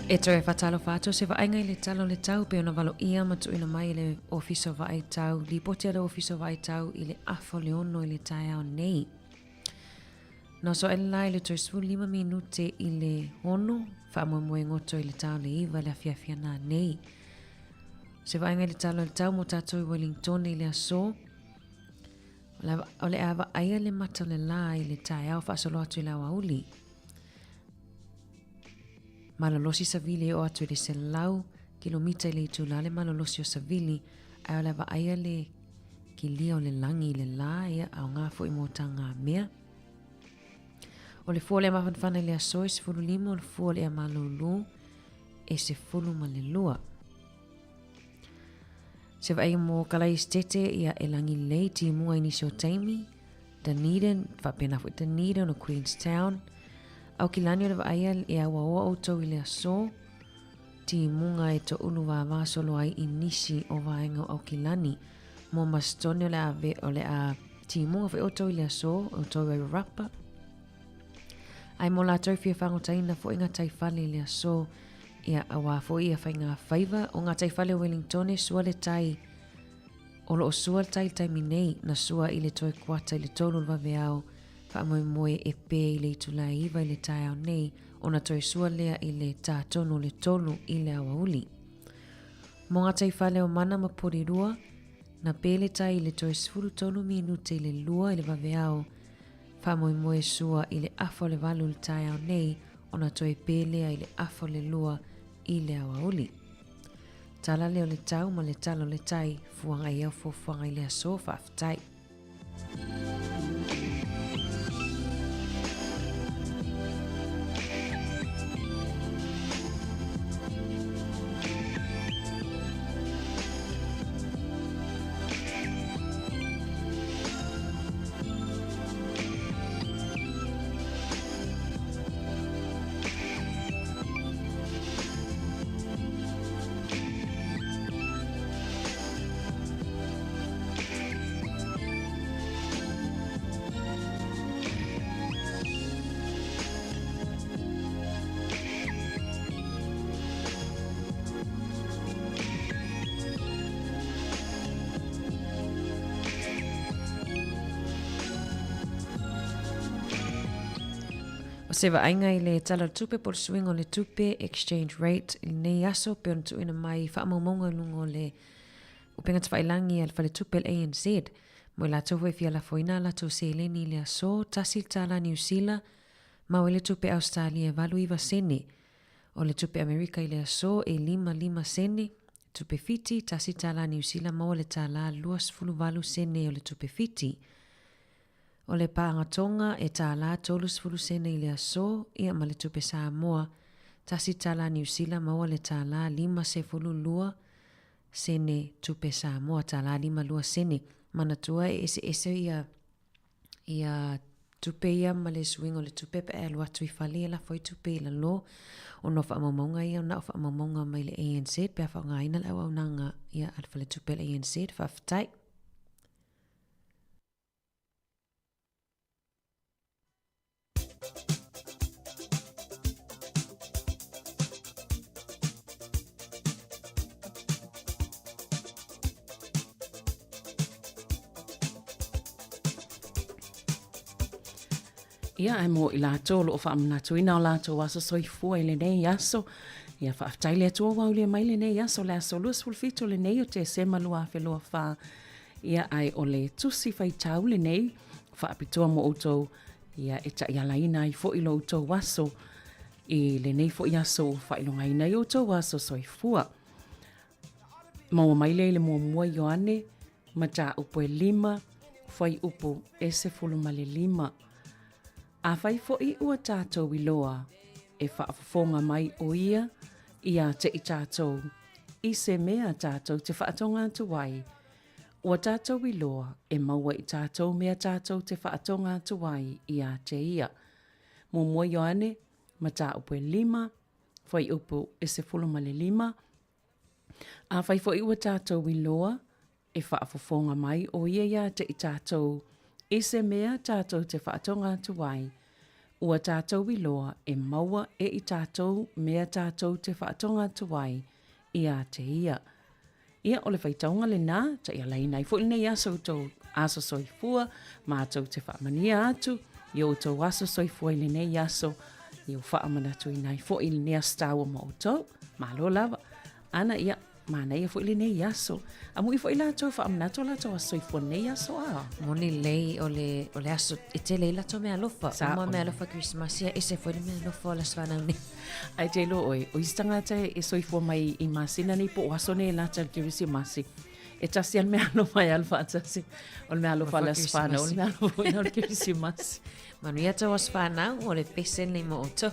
E toe faatalofa atu se vaaiga i le tala o le tau pei ona valoia ma tuuina mai e le Ofisa o Vaai Tau, lipoti a le Ofisa o Vaai Tau i le afa o le 6 i le taeao nei. Na oso aʻe le lā i le toe 15 minute i le 6, faamoemoe goto i le ta o le 9 i le afiafi ana nei. Se vaaiga i le tala o le tau mo tātou i Wellingtone i le aso, o le a vaaia le mata o le lā i le taeao faasolo atu i le aoauli. Malolosi savili e oo atu i le 100 kilomita i le itula le malolosi o savili, ae o le a vaaia le kilia o le lagi i le lā, ia aoga foi mo tagamea. O le fua o le mafanafana i le aso e 15, o le fua o le ea malūlū e 12. Se vaaiga mo Kalaisitete, ia e lagi lelei timuga i nisi o taimi, Dunedin, faapena foi Dunedin o Queenstown. Aukilani o le vaaia e auaoa outou i le aso, timuga e toulu vava solo ai i nisi o vaega o Aukilani. Mo Masitone o le a ve, o le a timuga foi outou i le aso, outou i Wairarapa. Ae mo latou e fia fagotaina foi nga taifale i le aso, ia auā foi ia faiga faiva o nga taifale o Wellingtone sua le tai O lo o sua le tai i le taimi nei, na sua i le toe kuata i le tolu o le vaveao, faamoemoe e pē i le itula e iva i le taeao nei, ona toe sua lea i le tā tonu o le tolu i le aoauli. Mō ngā taifale o Mana ma Porirua, na pē le tai i le toe 13 minute i le lua i le vaveao, faamoemoe sua i le afa o le valu i le taeao nei, ona toe pē lea i le afa o le lua i le aoauli. Tala lea o le tau ma le tala o le tai, fuaga i au fuafuaga i le aso, faafetai. O se vaaiga i le tala o le tupe po o le suiga o le tupe, exchange rate, i lenei aso pei ona tuuina mai i faamaumauga i luga o le upega tafailangi a le faletupe le ANZ. Mo i latou foi e fia lafoina a latou seleni i le aso, tasi le tālā Niu Sila, mau ai le tupe Ausetalia e 89 sene. O le tupe Amerika i le aso e 55 sene. Tupe Fiti, tasi tālā Niu Sila maua le tālā 28 sene o le tupe Fiti. O le pānga Tonga e tālā 30 sene i le aso, ia ma le tupe Samoa, tasi tālā Niu Sila maua le tālā 52 sene tupe Samoa, tālā 52 sene. Manatua e eseese ia ia tupe ia ma le suiga o le tupe pe a e alu atu i fale e lafo ai tupe i lalo ona o faamaumauga ia na o faamaumauga mai le ANZ pe a faaaogaina le auaunaga ia a le faletupe a le ANZ. Faafetai. Ia, ae mo i latou o lo o faamanatuina o latou aso soifua i lenei aso, ia faafetai le Atua ua aulia mai lenei aso, le aso 27 lenei o Tesema 2024. Ia, ae o le tusi faitau lenei faapitoa mo outou, ia e taialaina ai foi lo outou aso i lenei foi aso ua faailogaina ai outou aso soifua. Maua mai lea i le muamua Ioane Mataupu e lima, fuaiupu e 15. Afai foi ua tatou iloa e faafofoga mai ʻo Ia iā te i tatou i se mea tatou te faatoga atu ai, ua tatou iloa e maua i tatou mea tatou te faatoga atu ai iā te Ia. Muamua Ioane, Mataupu e lima, fuaiupu e 15. Afai foi ua tatou iloa e faafofoga mai ʻo ia iā te i tatou i se mea tatou te faatoga atu ai, ua tatou iloa e maua e i tatou mea tatou te faatoga atu ai iā te ia. Ia, o le faitauga lenā, taialaina ai foi lenei aso i tou aso soifua, matou te faamanuia atu i outou aso soifua i lenei aso, ia ua faamanatuina ai foi lenei aso taua ma outou. Malo lava. Ana, ia, manaia foi lenei aso. Amuia foi latou faamanatu o latou aso soifua lenei aso a. Moni lelei o le, o le aso e tele ai latou meaalofa. Sa Uma meaalofa Kerisimasi ia ese foi le meaalofa o le aso fanau nei. Ae te iloa oe, o isi tagata e soifua mai i masina nei po o aso nei e lata i le Kerisimasi, e tasi lava le meaalofa e alu faatasi, o le meaalofa o le aso fanau, o le meaalofa foi o le Kerisimasi. Manuia tou aso fanau, o le pese lenei mo outou.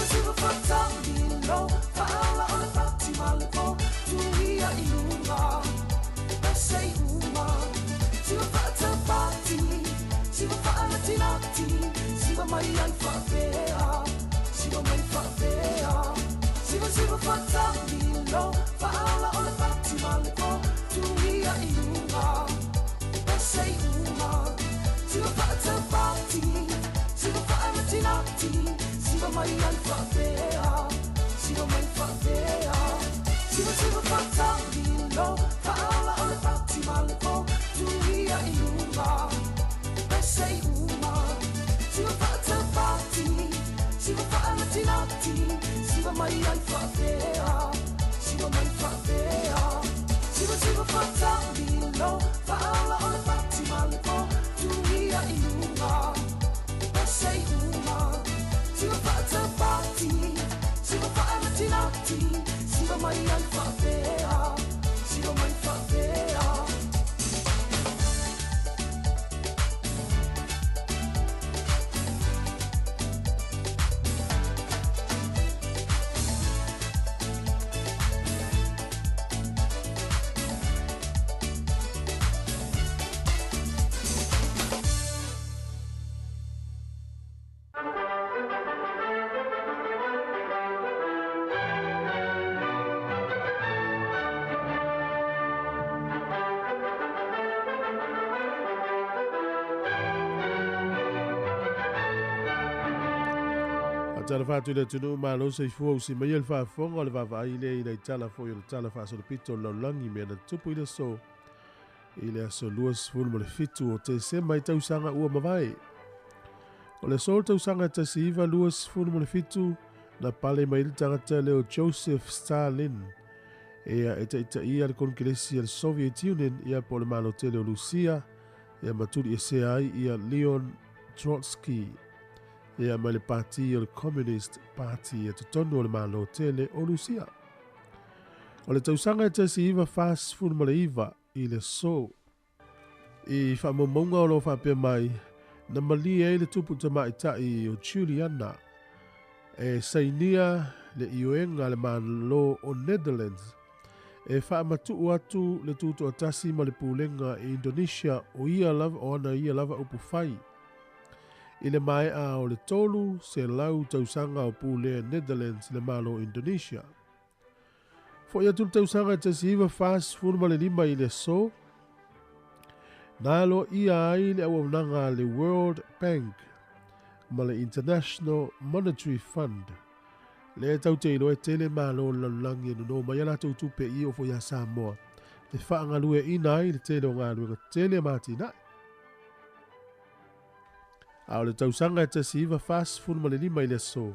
siva faatamilo faaola o le pati ma le po tuia i luga pese i uma siva faatapati siva faalatilati siva mai ai faapea siva mai faapea siva siva faatamilo faaola o le pati ma le po tuia i luga pese i uma siva faatapati siva faalatilati siva mai ai faapea siva mai faapea siva siva faatamilo faaola o le pati ma le po tuia i luga pese i uma siva faatapati siva faalatilati siva mai ai faapea siva mai faapea siva siva faatamilo faaola o le pati ma le po tuia i luga pese i uma siva faatapati siva faalatilati siva mai ai faapea siva mai faapea. Tala fatu le tunu malo se fua usi mai el faafofoga o le vaavaai lea i laitala foi o le tala faasolopito o le lalolagi mea na tupu i le aso i le aso 27 o Tesema i tausaga ua mavae. O le aso o le tausaga 1927 na pale mai le tagata lea o Joseph Stalin ia e taitaia le Konkelesi a le Soviet Union ia po o le Malo tele o Lusia ia ma tuliesea ai ia Leon Trotsky ia mai le pati o le Communist Party e totonu o le Malo tele o Lusia. O le tausaga e 1949 i le aso i faamaumauga o lo o faapea mai na malie ai le tupu tamaitai o Juliana e sainia le ioega a le Malo o Netherlands e faamatuu atu le tutoatasi ma le pulega i Indonesia o ia lava o ana ia lava upu fai i le maea o le 300 tausaga o pulea Netherlands le Malo o Indonesia. Foi atu le tausaga 1945 i le aso na aloaia ai le auaunaga a le World Bank ma le International Monetary Fund lea tatou te iloa e tele malo o le lalolagi e nono mai a latou tupe i oo foi ia Samoa e faagalueaiina ai le tele o galuega tele ma atinae. A o le tausaga e 1945 i le aso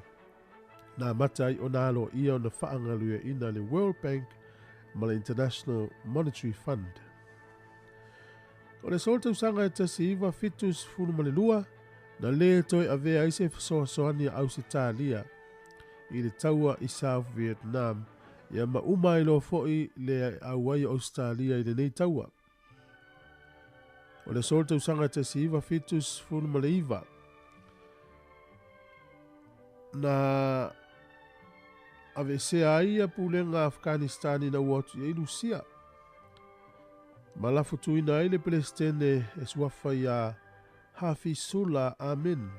na amata ai ona aloaia ona faagalueaiina le World Bank ma le International Monetary Fund. O le aso o le tausaga e 1972 na lē toe avea ai se fesoasoani a Ausetalia i le taua i South Vietnam ia ma uma ai loa foi le auai o Ausetalia i lenei taua. O le aso o le tausaga 1979 na aveesea ai ia pulega Afghanistan ina ua atu i ai Lusia ma lafotuina ai le Pelesitene e suafa iā Hafizullah Amin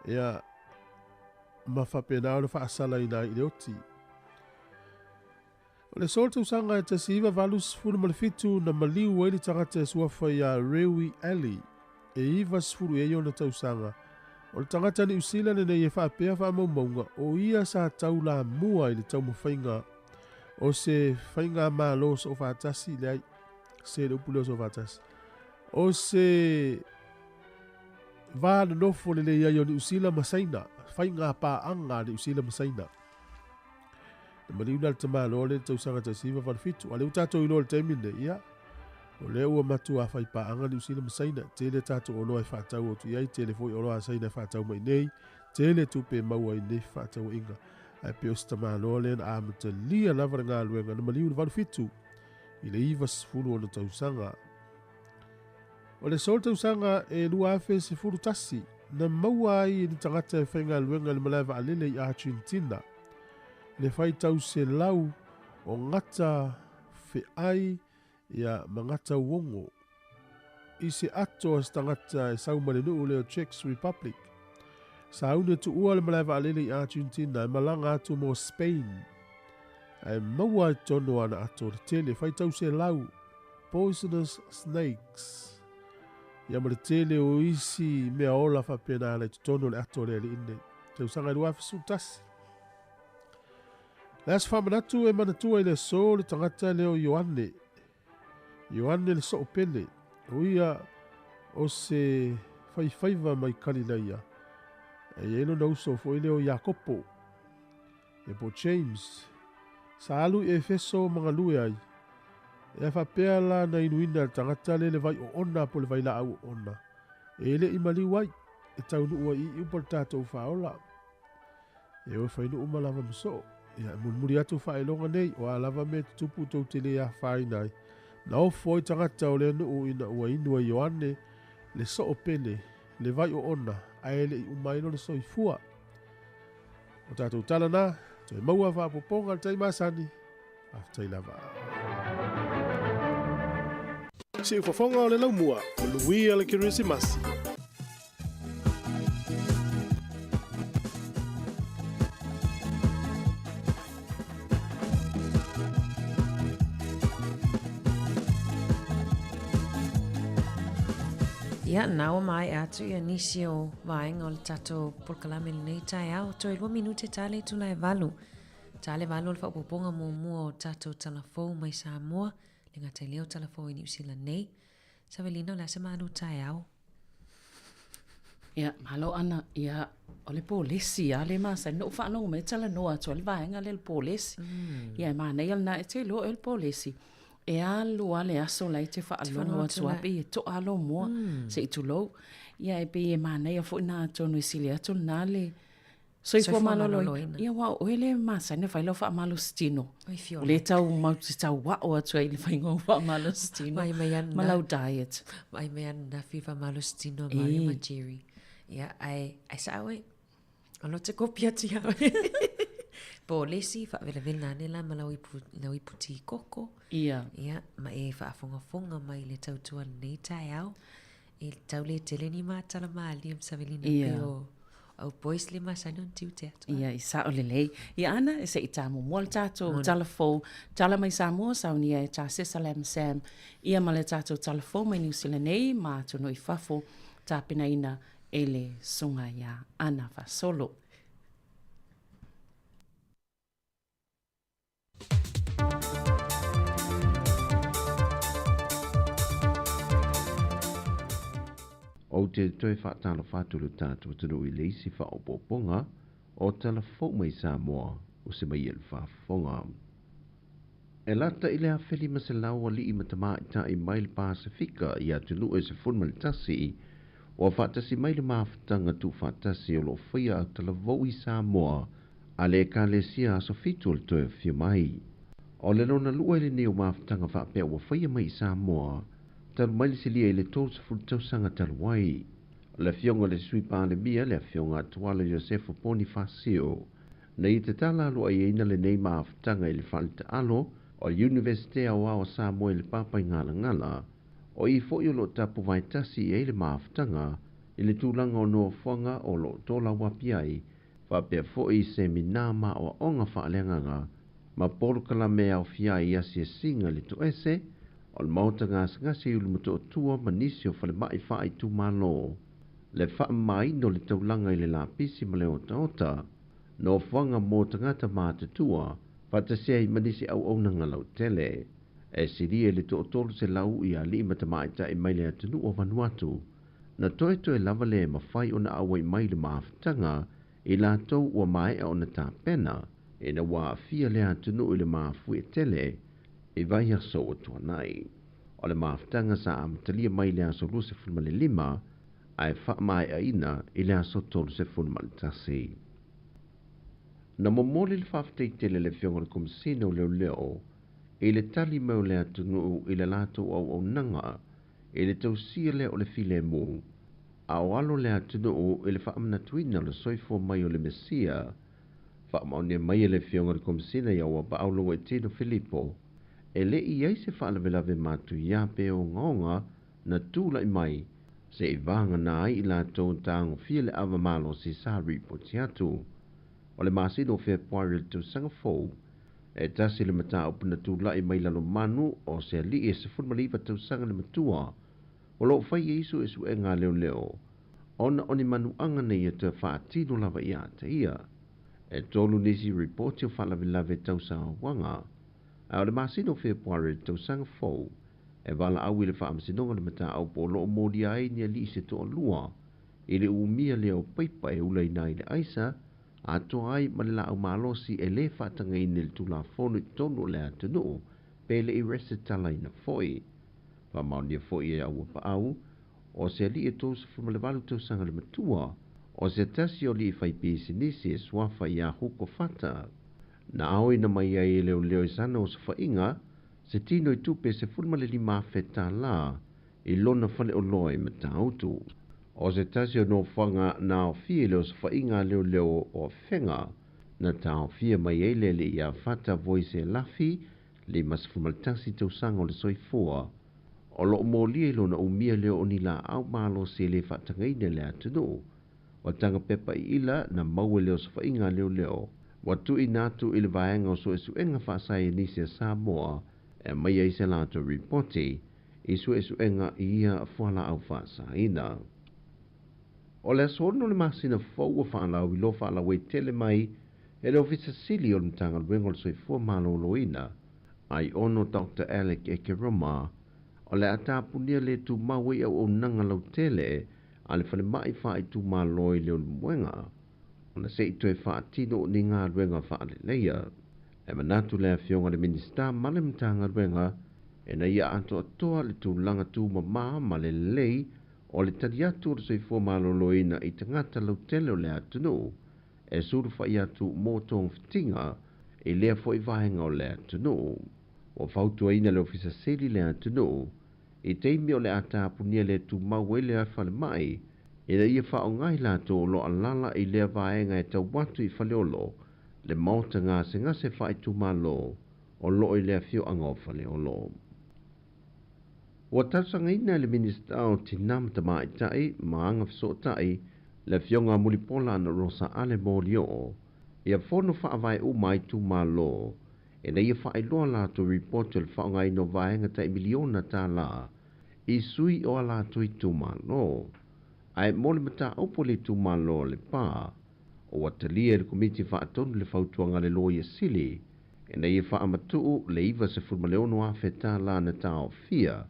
ia ma faapena ona faasalaina ai i le oti. O le aso o le tausaga e 1987 na maliu ai le tagata e suafa iā Rewi Alley e 90 i ai ona tausaga. O le tagata Niu Sila lenei e faapea faamaumauga o ia sa taulamua i le taumafaiga o se faigamalo soofaatasi leai se le upu lea o soofaatasi o se va nonofo lelei ai o Niu Sila ma Saina, faiga paaga a Niu Sila ma Saina. Na maliu la le tamaloa lea i le tausaga 1987, a o lea ua tatou iloa i le taimi lenei, ia, o lea ua matuā fai paaga Niu Sila ma Saina, tele tatou oloa e faatau atu i ai, tele foi oloa a Saina e faatau mai nei, tele tupe e maua i nei fefaatauaiga. Ae pei o se tamaloa lea na amatalia lava le galuega na maliu i le 87 i le 90 ona tausaga. O le aso o le tausaga e 2011, Na maua ai e ni tagata e faigaluega i le malae vaalele i Argentina le faitau selau o gata feai ia ma gata uogo i se ato a se tagata e sau mai le nuu lea o Czech Republic. Sauni e tuua le malae vaalele i Argentina e malaga atu mo Spain ae maua ai totonu o ana ato le tele faitau selau poisonous snakes ia ma le tele o isi mea ola faapena na i totonu o le ato o le alii nei. Tausaga e 2011. Le aso faamanatu e manatua i le aso le tagata lea o Ioane. Ioane le Soopele, o ia o se faifaiva mai Kalilaia. E i ai lona uso foi lea o Iakopo, ia po o James. Sa alu i Efeso ma galue ai. E a faapea la na inuina e le tagata lea le vai oona po o le vailaau oona, e le i maliu ai, e taunuu ai i upa le tatou faaola. E o e fai nuu ma lava ma soo. Ia, e mulimuli atu faailoga nei, o a lava mea e tutupu tou te le afaina ai. Na ofo ai tagata o lea nuu ina ua inu e Ioane le soo pele, le vai oona, ae e le i uma ai lona soifua. O tatou tala na, toe maua faaopoopoga i le taimi masani. Faafetai lava. Siufofoga o le laumua, manuia le Kerisimasi. Ia, na ua maea atu ia nisi o vaega o le tatou polokalame i lenei taeao. Toe 2 minute ta le itula e 8. Ta le 8 o le faaopoopoga muamua o tatou tala fou mai Samoa, le gata i lea o tala fou i Niu Sila nei. Savelina, o le a se malu taeao? Ia, malo Ana. Ia, o le polesi lava lea e masani ona ou faalogo mai e talanoa atu ai le vaega lea i le polesi. Ia, e manaia lena, e te iloa oe le polesi, e alu lava le aso la e te faalogo atu lava pei e toa lou moa, se i tulou. Ia, e pei e manaia foi lena atonu e sili atu lena le soifua maloloina. Ia, aua o oe lea e masani ona fai lau faamalositino. O lea tau mau te tau ao atu ai i le faiga o faamalositino ma lau diet. Vaai mai ananafi faamalositino a Mario ma Jerry. Ia, ae, ae sao e. O loo te kopi atu ia oe. Po o le isi, faavelavela ane la ma lau ipu, lau ipu tī koko. Ia. Ia, ma e faafogafoga mai i le tautua i lenei taeao. E tau le tele ni matala malie ma Savelina pei o au boys le masani ona tiute atu. Ia, i sao lelei. Ia Ana, e se i tā muamua le tatou tala fou. Tala mai Samoa, saunia e tā Sesa Lam Sam. Ia ma le tatou tala fou mai Niu Sila nei ma atunuu i fafo, tapenaina e le susuga ia Ana Fasolo. Ou te toe faatalofa atu i lo tatou atunuu i le isi faaopoopoga o tala fou mai Samoa o se mai e le faafofoga. E lata i le 1500 alii ma tamaitai mai le Pasefika i atunuu e 11 ua faatasi mai le mafutaga tuufaatasi o lo o faia autalavou i Samoa a le Ekalesia Aso Fitu o le toe afio mai. O le lona lua lenei o mafutaga faapea ua faia mai i Samoa talu mai le silia i le 30 tausaga talu ai. O le Afioga i le Sui Palemia, le Afioga Tuala Iosefo Ponifasio, na ia tatala aloaiaina lenei mafutaga i le fale taalo o le Iunivesite Aoao o Samoa i le Papaigalagala, o i foi o lo o tapuvaetasi i ai le mafutaga i le tulaga o nofoaga o lo o tolauapi ai faapea foi i semina ma aoaoga faaleagaga ma polokalame e aofia ai i asiasiga i le toese o le maota gasegase i Ulumotootua ma nisi o falemai faaitumalo, le faamamaina o le taulaga i le lapisi ma le otaota, nofoaga mo tagata matutua, faatasi ai ma nisi auaunaga lautele. E silia i le 300 i alii ma tamaitai mai le atunuu o Vanuatu, Na toetoe lava le mafai ona auai mai le mafutaga i latou ua maea ona tapena ina ua aafia le atunuu i le mafuie tele i vaiaso ua tuanai. O le mafutaga sa amatalia mai i le aso 25 ae faamaeaina i le aso 31. Na momoli le faafetai tele a le Afioga i le Komesina o Leoleo i le tali mai o le atunuu i le latou auaunaga i le tausia lea o le filemu. A o alo le atunuu i le faamanatuina o le soifua mai o le Mesia, faamaonia mai e le Afioga i le Komesina ia Auapaau Lauaitino Filipo, e le i i ai se faalavelave matuia pe ogaoga na tulai mai se i vagana ai i latou na tagofia le ava malosi sa ripoti atu. O le masina o Fepuari o le tausaga fou, e tasi le mataupu na tulai mai Lalomanu o se alii e 19 tausaga le matua o lo o fai ai suesuega a leoleo ona o ni manuaga na ia toe faatino lava ia te ia. E tolu nisi ripoti o faalavelave tau sauaga, a o le masina o Fepuari o le tausaga fou, e valaau i le Faamasinoga le mataupu o lo o molia ai ni alii se toalua i le umia lea o paipa e ulaina ai le aisa atoa ai ma le laau malosi e le faatagaina i le Tulafono i totonu o le atunuu pe le i resitalaina foi. Faamaonia foi e Auapaau, o se alii e 38 tausaga le matua, o se tasi o alii faipisinisi e suafa ia Huko Fata. Na aoina mai ai e leoleo i sana osofaiga se tino i tupe $15,000 i lona faleoloa i Matautu. O se tasi o nofoaga na aofia i le osofaiga a leoleo o Afega, na taofia mai ai le alii ia Fata Voise Lafi, 51 tausaga o le soifua, o lo o molia i lona umia lea o ni laau malosi e le faatagaina i le atunuu. Ua taga pepa iila na maua i le osofaiga a leoleo, ua tuuina atu i le Vaega o Suesuega Faasaienisi a Samoa e aumai ai se latou ripoti i suesuega i ia fualaau faasaina. O le aso 6 o le masina fou ua faalauiloa faalauaitele mai e le Ofisa Sili o le Matagaluega o le Soifua Maloloina, Aiono Doctor Alec Ekeroma, o le a tapunia le tumau ai auaunaga lautele a le falemai faaitumalo i Leulumoega ona se i toe faatino ni galuega faaleleia. E manatu le Afioga i le Minisita ma le Matagaluega ina ia atoatoa le tulaga tumama ma le lelei o le tali atu o le soifua maloloina i tagata lautele o le atunuu e sulufai atu mo togafitiga i lea foi vaega o le atunuu. Ua fautuaina le Ofisa Sili le atunuu i taimi o le a tapunia le tumau ai le falemai ina ia faaaoga i latou o lo o alaala i lea vaega e tau atu i Faleolo le maota gasegase faaitumalo o lo o i le afioaga o Faleolo. Ua talosagaina e le Minisita o Tinā ma Tamaitai ma Agafesootai le Afioga a Mulipola Anarosa Ale Molioo ia fono faavae uma a itumalo ina ia faailoa latou ripoti o le faaaogaina o vaega tai miliona tala i sui o a latou itumalo. Ae mo le mataupu a le itumalo o Lepa, ua talia e le Komiti Faatonu le fautuaga a le Loia Sili ina ia faamatuu le $96,000 na taofia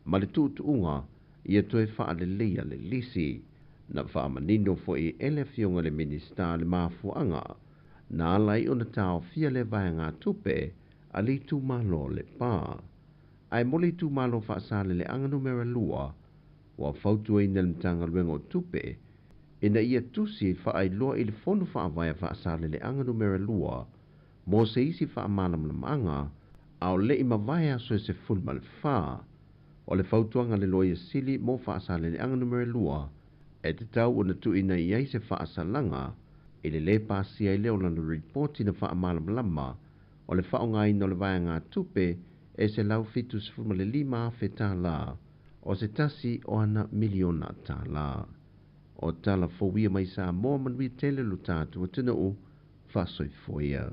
ma le tuutuuga ia toe faaleleia le lisi. Na faamanino foi e le Afioga i le Minisita le mafuaaga na ala ai ona taofia lea vaegatupe a le itumalo o Lepa. Ae mo le itumalo Faasaleleaga Numera 2, ua fautuaina le Matagaluega o Tupe ina ia tusi faailoa i le Fono Faavae a Faasaleleaga Numera 2 mo se isi faamalamalamaga a o le i mavae aso e 14. O le fautuaga a le Loia Sili mo Faasaleleaga Numera 2 e tatau ona tuuina i ai se faasalaga i le lē pasia ai lea o lana ripoti na faamalamalama o le faaaogaina o le vaegatupe e $175,000 o se tasi o ana miliona tala. O tala fou ia mai Samoa manuia tele lo tatou atunuu faasoifua ia.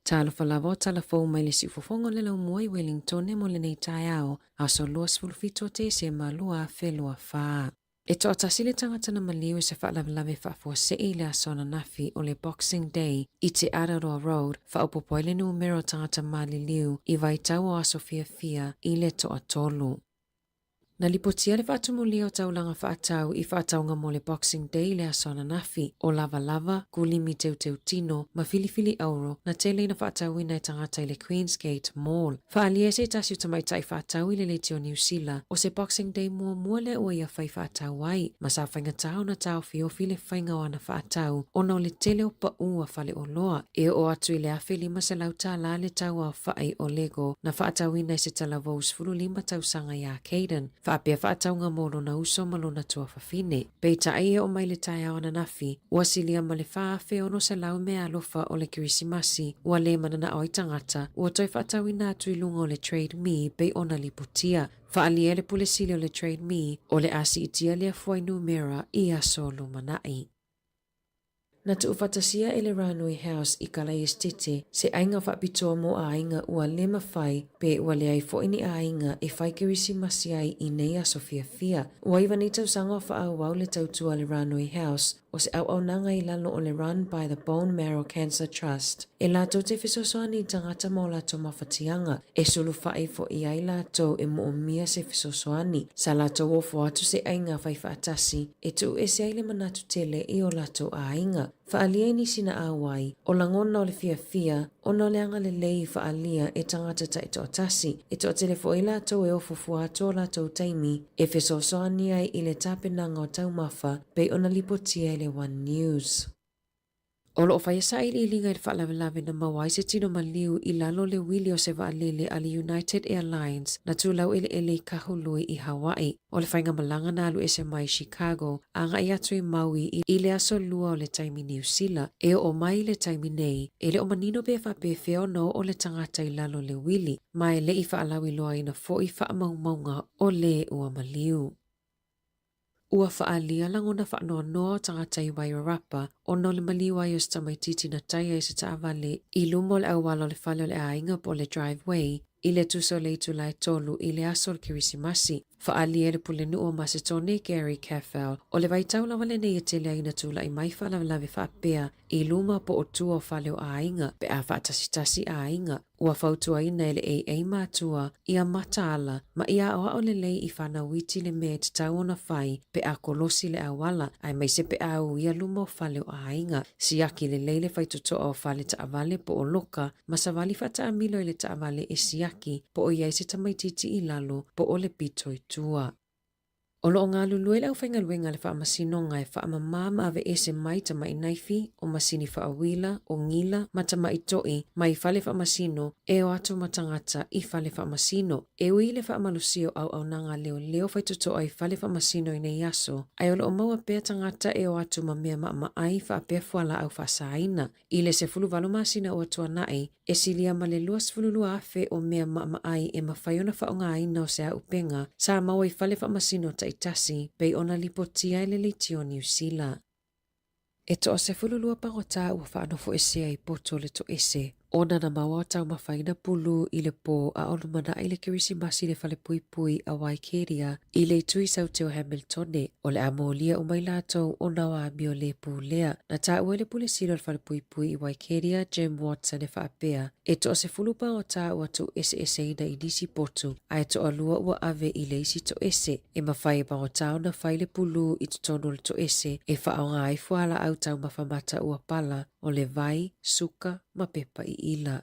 Talofa lava o tala fou mai le siufofoga o le laumua i Wellingtone mo lenei taeao, aso 27 o Tesema 2024. E toatasi le tagata na maliu i se faalavelave faafuasei i le aso ananafi o le Boxing Day i Te Araroa Road, faaopoopo ai le numera o tagata maliliu i vaitau o aso fiafia i le toatolu. Na lipotia le faatumulia o taulaga faatau i faatauga mo le Boxing Day i le aso ananafi, o lavalava, kulimi teuteutino, ma filifili auro na tele ina faatauina e tagata i le Queensgate Mall. Faaalia e se tasi o tamaitai faatau i le leitio o Niu Sila, o se Boxing Day muamua lea ua ia fai faatau ai, ma sa faigata ona taofiofi le faiga o ana faatau ona o le tele o paʻu a faleoloa. E oo atu i le $1,500 le tau aofai o Lego na faatauina i se talavou 15 tausaga iā Kayden, faapea faatauga mo lona uso ma lona tuafafine. Peitai e oo mai le taeao ananafi, ua silia ma le 4,600 meaalofa o le Kerisimasi ua le mananao ai tagata, ua toe faatauina atu i luga o le Trade Me pei ona lipotia. Faaalia e le Pule Sili o le Trade Me, o le a siitia lea fuainumera i aso lumanai. Na tuufaatasia e le Ranui House i Kalaesetete se aiga faapitoa mo aiga ua le mafai pe ua leai foi ni aiga e fai Kerisimasi ai i nei aso fiafia. Ua iva nei tausaga o faaauau le tautua a le Ranui House o se auaunaga i lalo o le Run by the Bone Marrow Cancer Trust e latou te fesoasoani i tagata ma o latou mafatiaga e sulufai foi ai latou e moomia se fesoasoani. Sa latou ofo atu se aiga faifaatasi e tuu ese ai le manatu tele i o latou aiga. Faaalia i nisi na auai, o lagona o le fiafia ona o le agalelei i faaalia e tagata taitoatasi. E toatele foi latou e ofo fua atu o latou taimi e fesoasoani ai i le tapenaga o taumafa pei ona lipotia e le One News. O lo o faia sailiiliga i le faalavelave na maua ai se tino maliu i lalo o le uili o se vaalele a le United Airlines na tulau eleele i Kahului i Hawaii. O le faigamalaga na alu ese mai Chicago a agai atu i Maui i le aso Lua o le taimi Niu Sila. E oo mai i le taimi nei, e le o manino pe faapefea ona oo le tagata i lalo o le uili, ma e le i faalauiloaina foi faamaumauga o lē ua maliu. Ua faaalia lagona faanoanoa o tagata i Wairarapa ona o le maliu ai o se tamaitiiti na taia i se taavale i luma o le auala o le fale o le aiga po o le driveway i le tusa o le itula e tolu i le aso o le Kerisimasi. Faaalia e le Pulenuu o Masetone, Gary Caffell, o le vaitau lava lenei e tele ai ina tulai mai faalavelave faapea i luma po o tua o fale o aiga pe a faatasitasi aiga. Ua fautuaina e le AA matua ia mataala ma ia aoao lelei i fanau iti le mea e tatau ona fai pe a kolosi le auala aemaise pe a uia luma o fale o aiga. Siaki lelei le faitotoa o fale taavale po o loka ma savali faataamilo i le taavale e siaki po o i ai se tamaitiiti i lalo po o le pito i tua. O lo o galulue le aufaigaluega a le Faamasinoga e faamamā ma aveese mai tamaʻi naifi, o masini faauila, o gila, ma tamaʻi toʻi mai fale faamasino e o atu ma tagata i fale faamasino. E ui i le faamalosia o auaunaga a leoleo faitotoa i fale faamasino i nei aso, ae o lo o maua pea tagata e o atu ma mea maʻamaʻai faapea fualaau faasaina. I le 18 masina ua tuanai, e silia ma le 22,000 o mea maʻamaʻai e mafai ona faaaogaina o se auupega sa maua i fale faamasino taitasi pei ona lipotia e le leitio o Niu Sila. E toa 12 pagota ua faanofoesea i poto o le toese ona na maua o taumafaina pulu i le pō a o lumanai le Kerisimasi i le falepuipui a Waikeria i le itu i Saute o Hamiltone. O le a molia uma i latou ona o amio lē pulea. Na taua e le Pule Sili o le Falepuipui i Waikeria, Jim Watson e faapea, e toasefulu pagota ua tuueseeseina i nisi potu, ae toalua ua ave i le isi toese. E mafai e pagota ona fai le pulū i totonu o le toese e faaaoga ai fualaau taumafa mata ua pala, o le vai, suka ma pepa iila.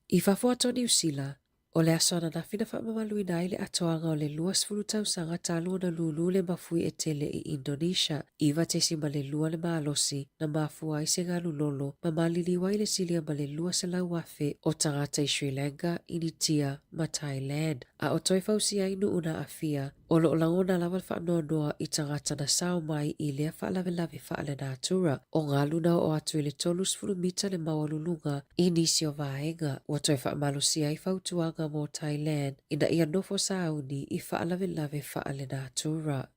I fafo atu o Niu Sila, o le aso ananafi na faamamaluina ai le atoaga o le 20 tausaga talu ona lūlū le mafui e tele i Indonesia, 9.2 le malosi na mafua ai se galu lolo ma maliliu ai le silia ma le 200,000 o tagata i Sri Lanka, Initia ma Thailand, a o toe fausia ai nuu na aafia. O lo o lagona lava le faanoanoa i tagata na sao mai i lea faalavelave faalenatura. O galu na oo atu i le 30 mita le maualuluga i nisi o vaega. Ua toe faamalosia ai fautuaga mo Thailand ina ia nofo sauni i faalavelave faalenatura.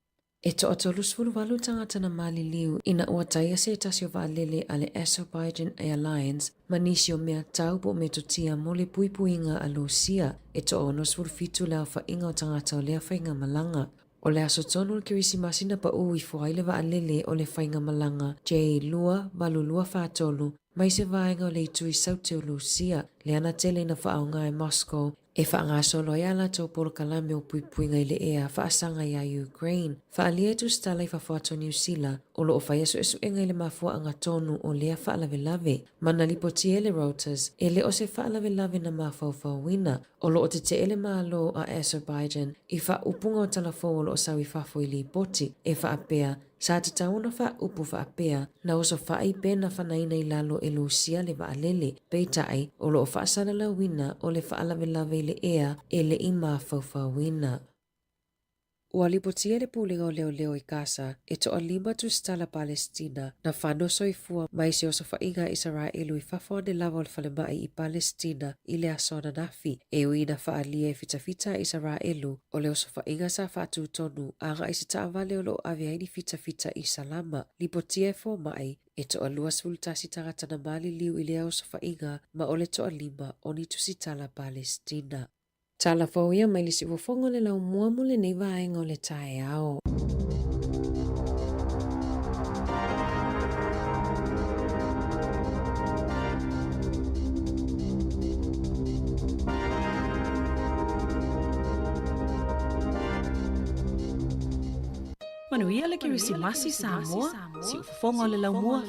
E toa 38 tagata na maliliu ina ua taia se tasi o vaalele a le Azerbaijan Airlines ma nisi o mea tau po o metotia mo le puipuiga a Lusia. E toa 67 le aofaiga o tagata o lea faigamalaga. O le aso tonu o le Kerisimasi na paʻū ifo ai le vaalele o le faigamalaga J2823 mai se vaega o le itu i Saute o Lusia, lea na tele ina faaaoga e Moscow. e faagasolo ai a latou polokalame o puipuiga i le ea faasaga iā Ukraine. Faaalia e tusitala i fafo atu o Niu Sila o lo o faia suesuega i le mafuaaga tonu o lea faalavelave. Ma na lipotia e le Reuters, e le o se faalavelave na mafaufauina. O lo o tetee le Malo a Azerbaijan i faaupuga o tala fou o lo o sau i fafo i lipoti e faapea Sa tatau ona faaupu faapea, na osofai pe na fanaina i lalo e Lusia le vaalele, peitai, o lo o faasalalauina o le faalavelave i le ea e le i mafaufauina. Ua lipotia le Pulega o Leoleo i Kasa e toalima tusitala Palesitina na fano soifua mai se osofaiga a Isaraelu i fafo ane lava o le falemai i Palesitina i le aso ananafi, e ui ina faaalia e fitafita a Isaraelu O le osofaiga sa faatutonu agai se taavale o lo o ave ai ni fitafita i Salama, lipotia e fomai, e toalua 11 tagata na maliliu i lea osofaiga ma o le toalima o ni tusitala Palesitina. Tala fou ia mai le siufofoga o le laumua mo lenei vaega o le taeao. Manuia le Kerisimasi Samoa, siufofoga o le laumua.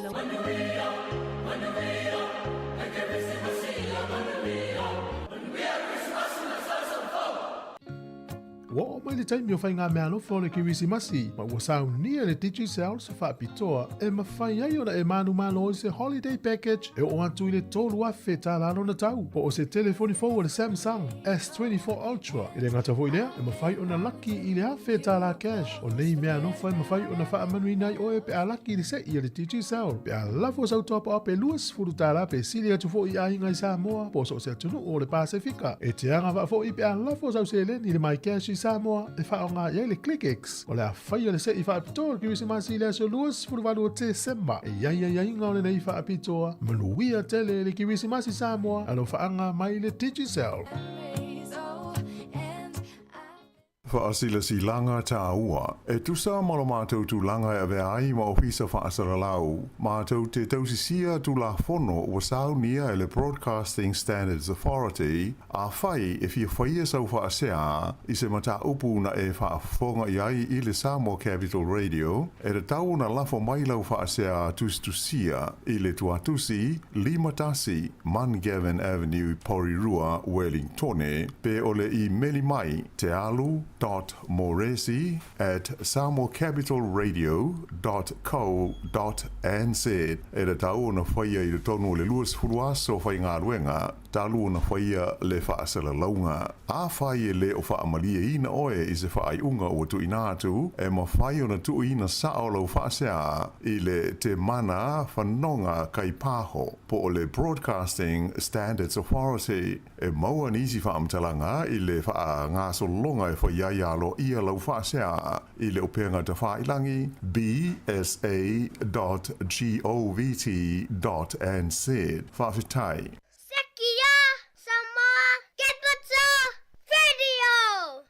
Ua oo mai le taimi o faigameaalofa o le Kerisimasi, ma ua saunia le Digicel se faapitoa e mafai ai ona e manumalo i se holiday package e oo atu i le $3,000 lona tau, po o se telefoni fou o le Samsung S24 Ultra. E le gata foi i lea, e mafai ona laki i le $1,000 cash. O nei meaalofa e mafai ona faamanuina ai oe pe a laki i le se'i a le Digicel. Pe a lafo sau top-up e $20 pe sili atu foi i aiga i Samoa po o so o se atunuu o le Pasefika. E te agavaa foi pe a lafo sau seleni i le MyCash i Samoa e faaaoga i ai le ClickX. O le a faia le se'i faapitoa o le Kerisimasi i le aso 28 o Tesema. E i ai aiaiga o lenei faapitoa. Manuia tele le Kerisimasi Samoa, alofaaga mai le Digicel. Faasilasilaga tāua. E tusa ma lo mātou tulaga e avea ai ma Ofisa Faasalalau, mātou te tausisia Tulafono ua saunia e le Broadcasting Standards Authority, afai e fia faia sau faasea i se mataupu na e faafofoga i ai i le Samoa Capital Radio, e tatau ona lafo mai lau faasea tusitusia i le tuatusi 51 Mungavin Avenue, Porirua, Wellingtone, pe o le imeli mai tealu dot moresi at samoacapitalradio dot co dot nz. E tatau ona faia i totonu o le 20 aso faigaluega talu ona faia le faasalalauga. Afai e le o faamalieina oe i se faaiuga ua tuuina atu, e mafai ona tuuina sao lau faasea i le Te Mana Whanonga Kaipaho po o le Broadcasting Standards Authority. E maua nisi faamatalaga i le faagasologa e fai ai aloaia lau faasea i le upega tafailangi bsa dot govt dot nz. Faafetai. Sekia Samoa Capital Radio!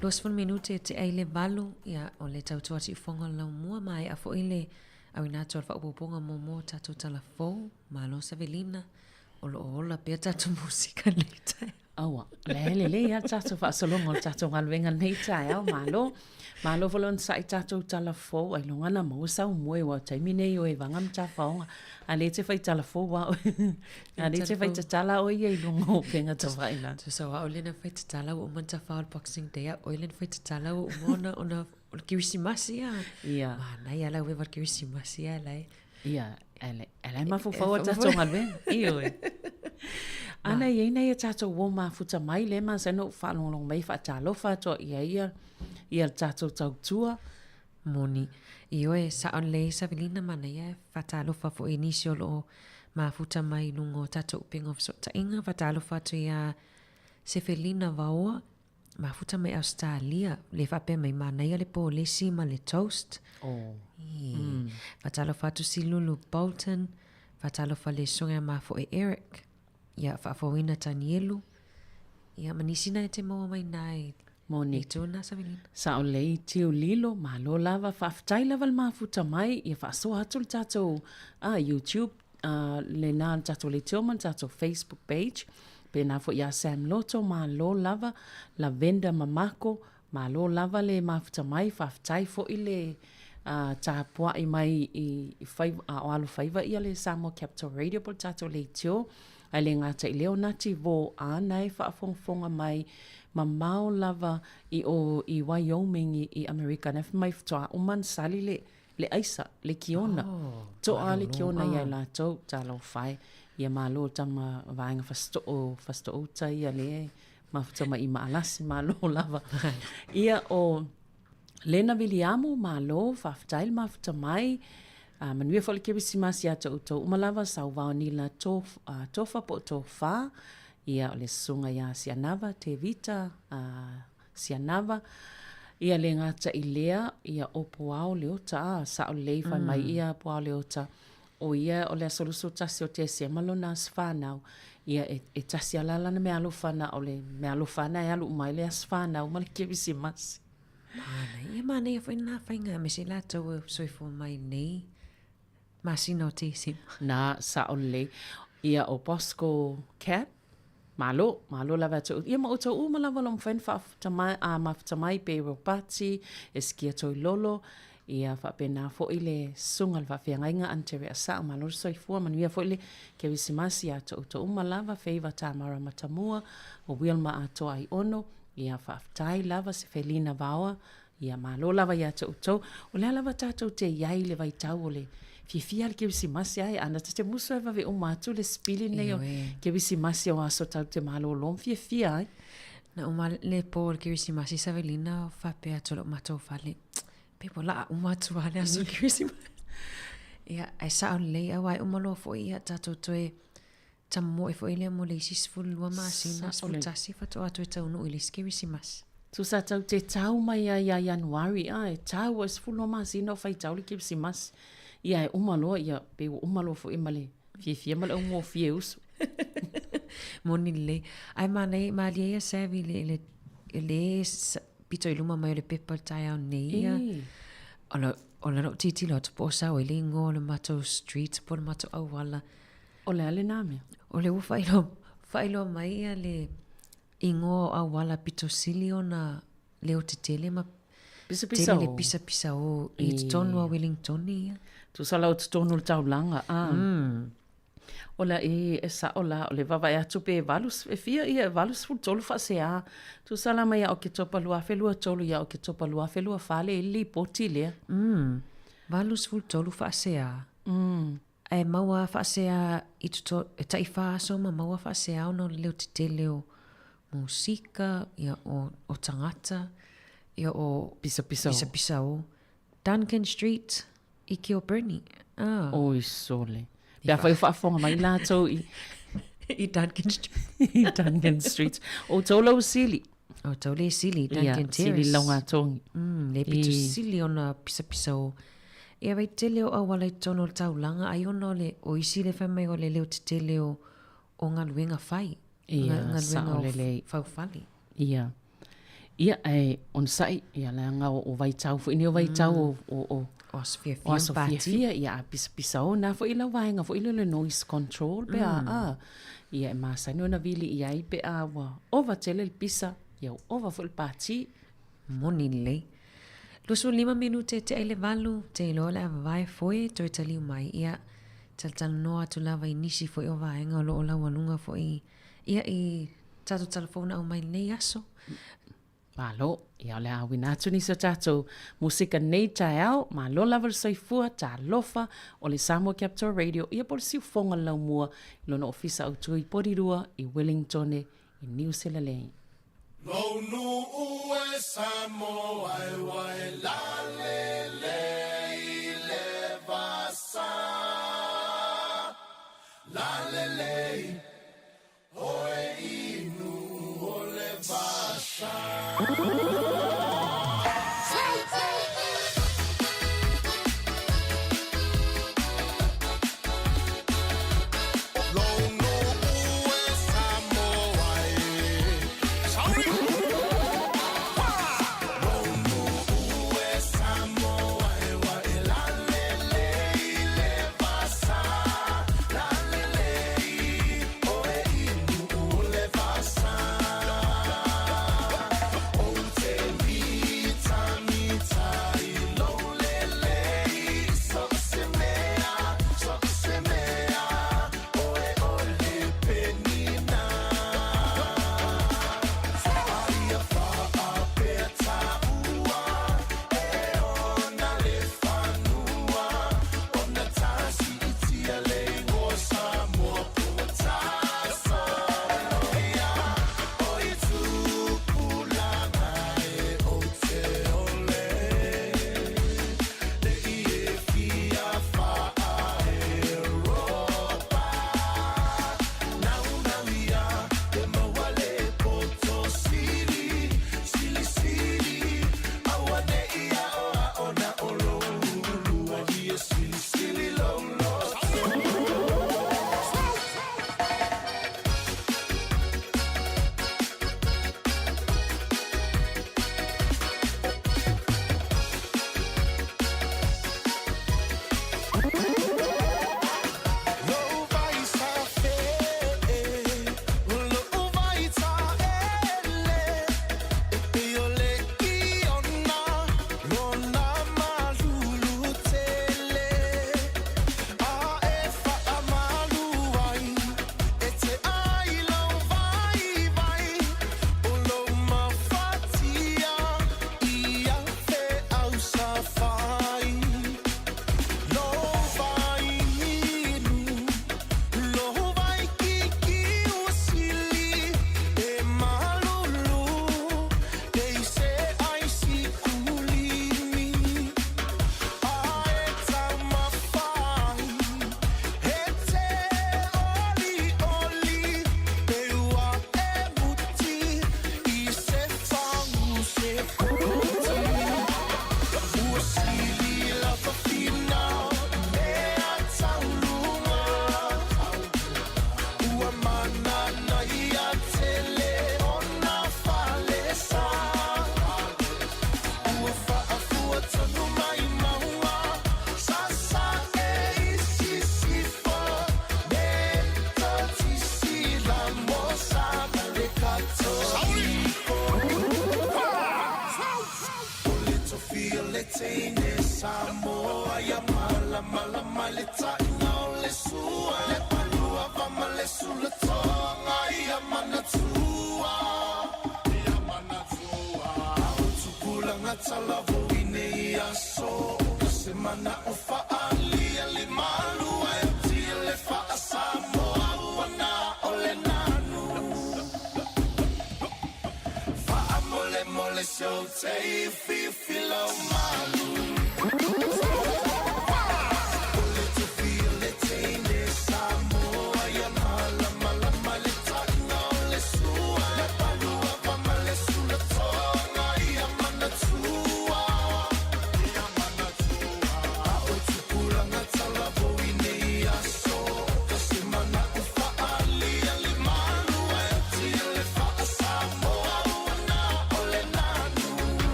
20 minute e tea i le 8, ia, o le tautua siufofoga o le laumua, maea foi le auina atu o le faaopoopoga muamua o tatou tala fou, malo Savelina, o lo o ola pea tatou musika i lenei taeao. Aua, o lea e lelei lava le tatou faasologa o le tatou galuega i lenei taeao, malo. Malo foi le onosai i tatou tala fou, ailoga na maua sau moe aua o le taimi nei o Evaga ma Tafaoga, a lea e te fai tala fou lava oe. A lea e te fai tatala oe ia i luga o upega tafailagi. Tusa o au lea na fai tatala ua uma ona tafao le Boxing Day, a o oe lea na fai tatala ua uma ona, ona o le Kerisimasi a. Ia. Manaia la ueva o le Kerisimasi a la e. Ia, e le, e le mafaufau a tatou galuega. Ioe. Ana i ai nai a tatou uo mafuta mai lea e masani ona ou faalogologo mai e faatalofa atu au i ai ia, ia le tatou tautua. Moni. Ioe, sao lelei Savelina, manaia e faatalofa foi i nisi o lo o mafuta mai i luga o tatou upega o fesootaiga. Faatalofa atu ia Sefelina Vaoa, mafuta mai Ausetalia, le faapea mai manaia le polesi ma le toast. Oh. Mm. Faatalofa atu Silulu Bolton, faatalofa le susuga ia Mafoe Eric, ia Faafouina Tanielu, ia ma nisi na e te maua mai na i Moni. I tūna, Savelina. Sao lelei Tiu Lilo, malo lava, faafetai lava le mafuta mai, ia faasoa atu le tatou YouTube, lena le tatou leitio ma le tatou Facebook page. Pena foi ia Sam Loto, malo lava, Lavender Mamako, malo lava le mafuta mai, faafetai foi le tapuai mai i faiva, a o alofaiva ia le Samoa Capital Radio po o le tatou leitio. Ae le gata i lea o Nati Vo āna e faafogafoga mai mamao lava i o i Wyoming i Amerika na fai mai faatoa uma ona sali le le aisa, le kiona. Oh, Toa le kiona ia i latou, talofa e. Ia malo tama vaega fasito'o, fasito'o uta ia le mafuta mai i Maalasi, malo lava. Ia o Lena Viliamu, malo, faafetai le mafuta mai. A, manuia foi le Kerisimasi ia te outou uma lava, Sauvao Nila Tof, a, Tofa po o Tofa, ia o le susuga ia Sianava Tevita, a, Sianava, ia le gata i lea, ia o Puao Leota, a, sao lelei fai mai ia Puao Leota, o ia o le aso 21 o Tesema lona aso fanau, ia e, e tasi a la lana meaalofa na o le meaalofa na e alu uma ai le aso fanau ma le Kerisimasi. Manaia, manaia foi lena faiga aemaise i latou e soifua mai nei masina o Tesema. Na, sao lelei. Ia o Bosco Cat, malo, malo lava ia te outou. Ia ma outou uma lava o lo o mafai ona faafuta mai, a mafuta mai pe Ropati, Esikia Toilolo, ia faapena foi le susuga i le faafeagaiga Anitere Asaa, malo le soifua, manuia foi le Kerisimasi ia te outou uma lava, Favour Tamara Matamua, o Wilma Atoa Aiono, Ia, faafetai lava Sefelina Vaoa, ia malo lava ia te outou. O le a lava tatou te i ai i le vaitau o le fiafia le Kerisimasi ae ana ta te musu e vave uma atu le sipili lenei o Kerisimasi o aso tatou te malolo ma fiafia ai. Na uma le po o le Kerisimasi Savelina faapea atu i lou matou fale, pe ua laa uma atu lava le aso o le Kerisimasi. Ia, ae sao lelei aua e uma loa foi ia tatou toe Tamoe foi lea mo le isi 12 masina, 11 faatoa toe taunuu i le isi Kerisimasi. Tusa tau te tau mai ai ia Ianuari, a e tau ai 12 masina o faitau le Kerisimasi. Ia e uma loa, ia pei ua uma loa foi ma le fiafia ma le augofie uso. Moni lelei. Ae manaia, malie ia Savvy i le, i le, i le pito i luma mai o le pepa i le taeao nei ia. O le, o le lou tilotilo atu po o sao ai le igoa o le matou street po o le matou auala. O le a lena mea? O lea ua faailoa, faailoa mai ia le igoa o auala pito sili ona leo tetele ma Pisapisa tele le pisapisa o i totonu o Wellingtoni ia. Tusa la o totonu o le taulaga, a. O le e, e sao la, o le vaavaai atu pe valu, e fia ia, e 83 faasea. Tusa la mai ia Oketopa 2023 ia Oketopa 2024 le lipoti lea. 83 faasea. Ae maua faasea i toto, e taiwhā aso ma maua faasea ona o le leo tetele o musika, ia o, o tangata, ia o Pisapisa o. Pisapisa o. Duncan Street i Kilbirnie. Ah. Oi sole. Pe afai o faafofoga mai latou i I Duncan Street. I Duncan Street. O tou lau sili. O tau le sili, Duncan Ia, sili Terrace. laugatōgi. Le pito sili ona pisapisa o. Ia vai tele o auala i totonu o le taulaga, ai ona o le, o isi le fai mai o le leo tetele o, o galuega fai. Ia, galuega sao o lelei. faufale. Ia. Ia, ae onosai, ia leaga o, o vaitau foi nei o vaitau mm. o, o, o, o aso fiafia, o aso fiafia, ia a pisapisa o nā foi lau vaega foi lele noise control pe a, mm. a, ia e masani ona vili i ai pe a ua ova tele le pisa, ia ua ova foi le pati. Moni lelei. 25 minute te ai le valu, te iloa o le a vavae foe toe taliu mai, ia, talatalanoa atu lava i nisi foi o vaega o lo o laualuga foi ia i tatou talafou na aumai lenei aso. Malo, ia o le a auina atu nisi o tatou musika nei taeao, malo lava le soifua, talofa, o le Samoa Capital Radio, ia po o le siufoga laumua i lona ofisa autu i Porirua, i Wellingtone, i Niu Selalei. Lou nuu e Samoa e ua e lalelei i le vasa. Lalelei, oe i nuu o le vasa.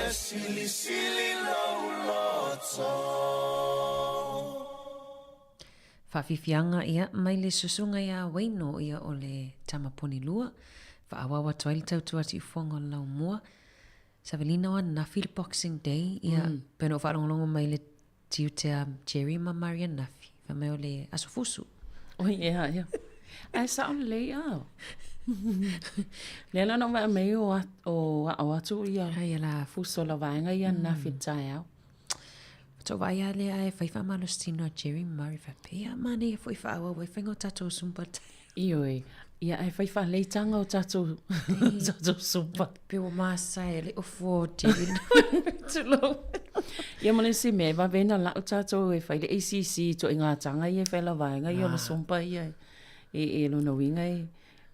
E silisili lou loto. Faafiafiaga ia mai le susuga iā Waino ia o le tama ponilua, faaauau atu ai le tautua tiufoga o le laumua. Savelina o ananafi le Boxing Day, ia mm. pei ona ou faalogologo mai le tiute a Jerry ma Maria ananafi, fai mai o le aso fusu. Oi, ea, ea. Ae sao lelei a. Lea la na ou vaai mai o, o ao atu ia Ai, la fuso la vaega ia mm. ananafi le taeao. Faatoa vaai lava lea ae fai faamalositino a Jerry ma Murray faapea, ia manaia foi faaauau ai faiga o tatou Zumba. Ioe, ia ae fai faaleitaga o tatou, tatou Zumba. Pe ua masae le ofu o Jerry. Tulou. Ia ma le isi mea, e vave na lau tatou e fai le ACC i ituaiga taga ia e fai la vaega ia o le Zumba ia. E, e lona uiga e,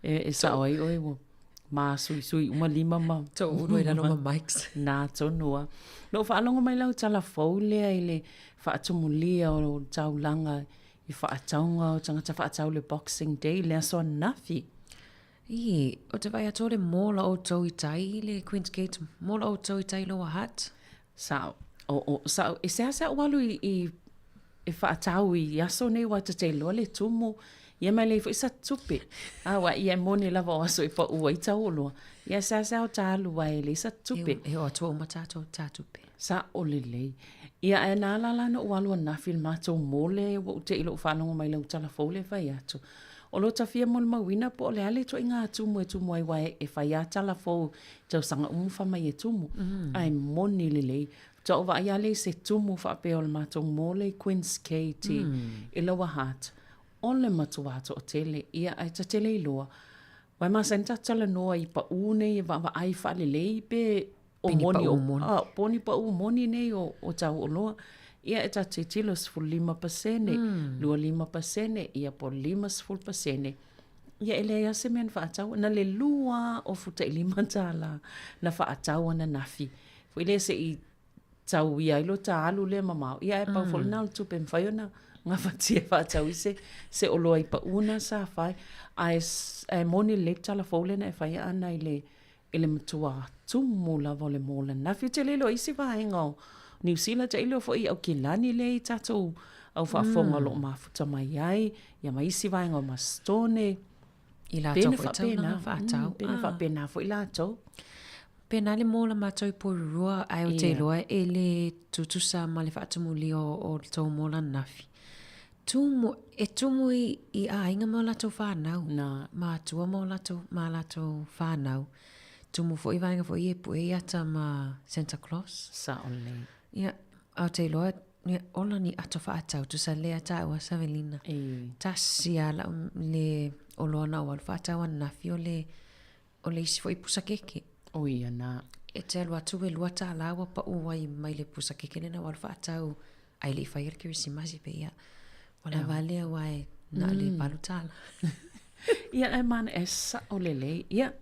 e, e sao ai oe ua masuisui uma lima ma Toulu ai lalo ma mics. Nā tonu a. Na ou faalogo mai lau tala fou lea i le faatumulia o le taulaga i faatauga o tagata faatau le Boxing Day le aso ananafi. Ii, ou te vaai atu o le mall a outou i tai i le Queen's Gate Mall a outou i tai Lower Hutt. Sao. O, o, sao. E seasea ou alu i, i e faatau i aso nei aua ta te iloa le tumu, ia ma e leai foi sa tupe. A aua ia e moni lava o aso e pau ai tau oloa. Ia e seasea o ta alu aua e leai sa tupe. E oo atu ua uma tatou ta tupe. Sao lelei. Ia ae na ala la ona ou alu ananafi i le matou mole ua ou te i lou faalogo mai i lau tala fou lea e fai atu. O lo ta fia molimauina po o le a le ituaiga tumu e tumu ai aua e fai lava tala fou i tausaga uma fai mai e tumu. Ae moni lelei. Faatoa ou vaai lava lea i se tumu faapea o le matou mole i Queens Gate i Lower Hutt. O le matua toatele, ia ae ta te le iloa. Aua e masani tatou talanoa i paʻū nei e vaavaai faalelei pe o moni o moni. Po o ni paʻū moni nei o, o tau oloa. Ia e tatou tilotilo 15%, 25%, ia po o 50%. Ia e leai lava se mea na faatau. Na le lua o futa i $5 na faatau ananafi. Foi lea se i tauia ai lo ta alu lea mamao. Ia ae pau foi lena o le tupe e mafai ona gafatia e faatau ai se, se oloa i pau na sa fai. Ae, ae moni lelei le tala fou lea na e faia ana i le, i le matua tumu lava o le mall ananafi. Ou te le iloa i isi vaega o Niu Sila, tailo foi i Aukilani lea i tatou au faafofoga o lo o mafuta mai ai, ia ma isi vaega o Masitone. I latou foi taulaga faatau. Pei ona faapena foi latou. Pēnā le mall a matou i Porirua, ae ou te iloa e le tutusa ma le faatumulia o le tou mall ananafi. Tumu, e tumu i, i aiga ma o latou whanau. Nā. Mātua ma o latou, ma latou whanau. Tumu foi vaega foi e pue i ata ma Santa Claus. Sao lelei. Ia, a ou te iloa, ia, ola ni ato faatau, tusa lea taua Savelina. E. Tasi a lau le oloa na ou alu faatau ananafi o le O le isi foi pusa keke. O ia nā. E te alu atu e $2 ua pau ai mai le pusa keke lena ua alu faatau ae le i faia le Kerisimasi pe ia. Ua lava lea aua e na o le $8. Ia ae mana e sao lelei. Ia,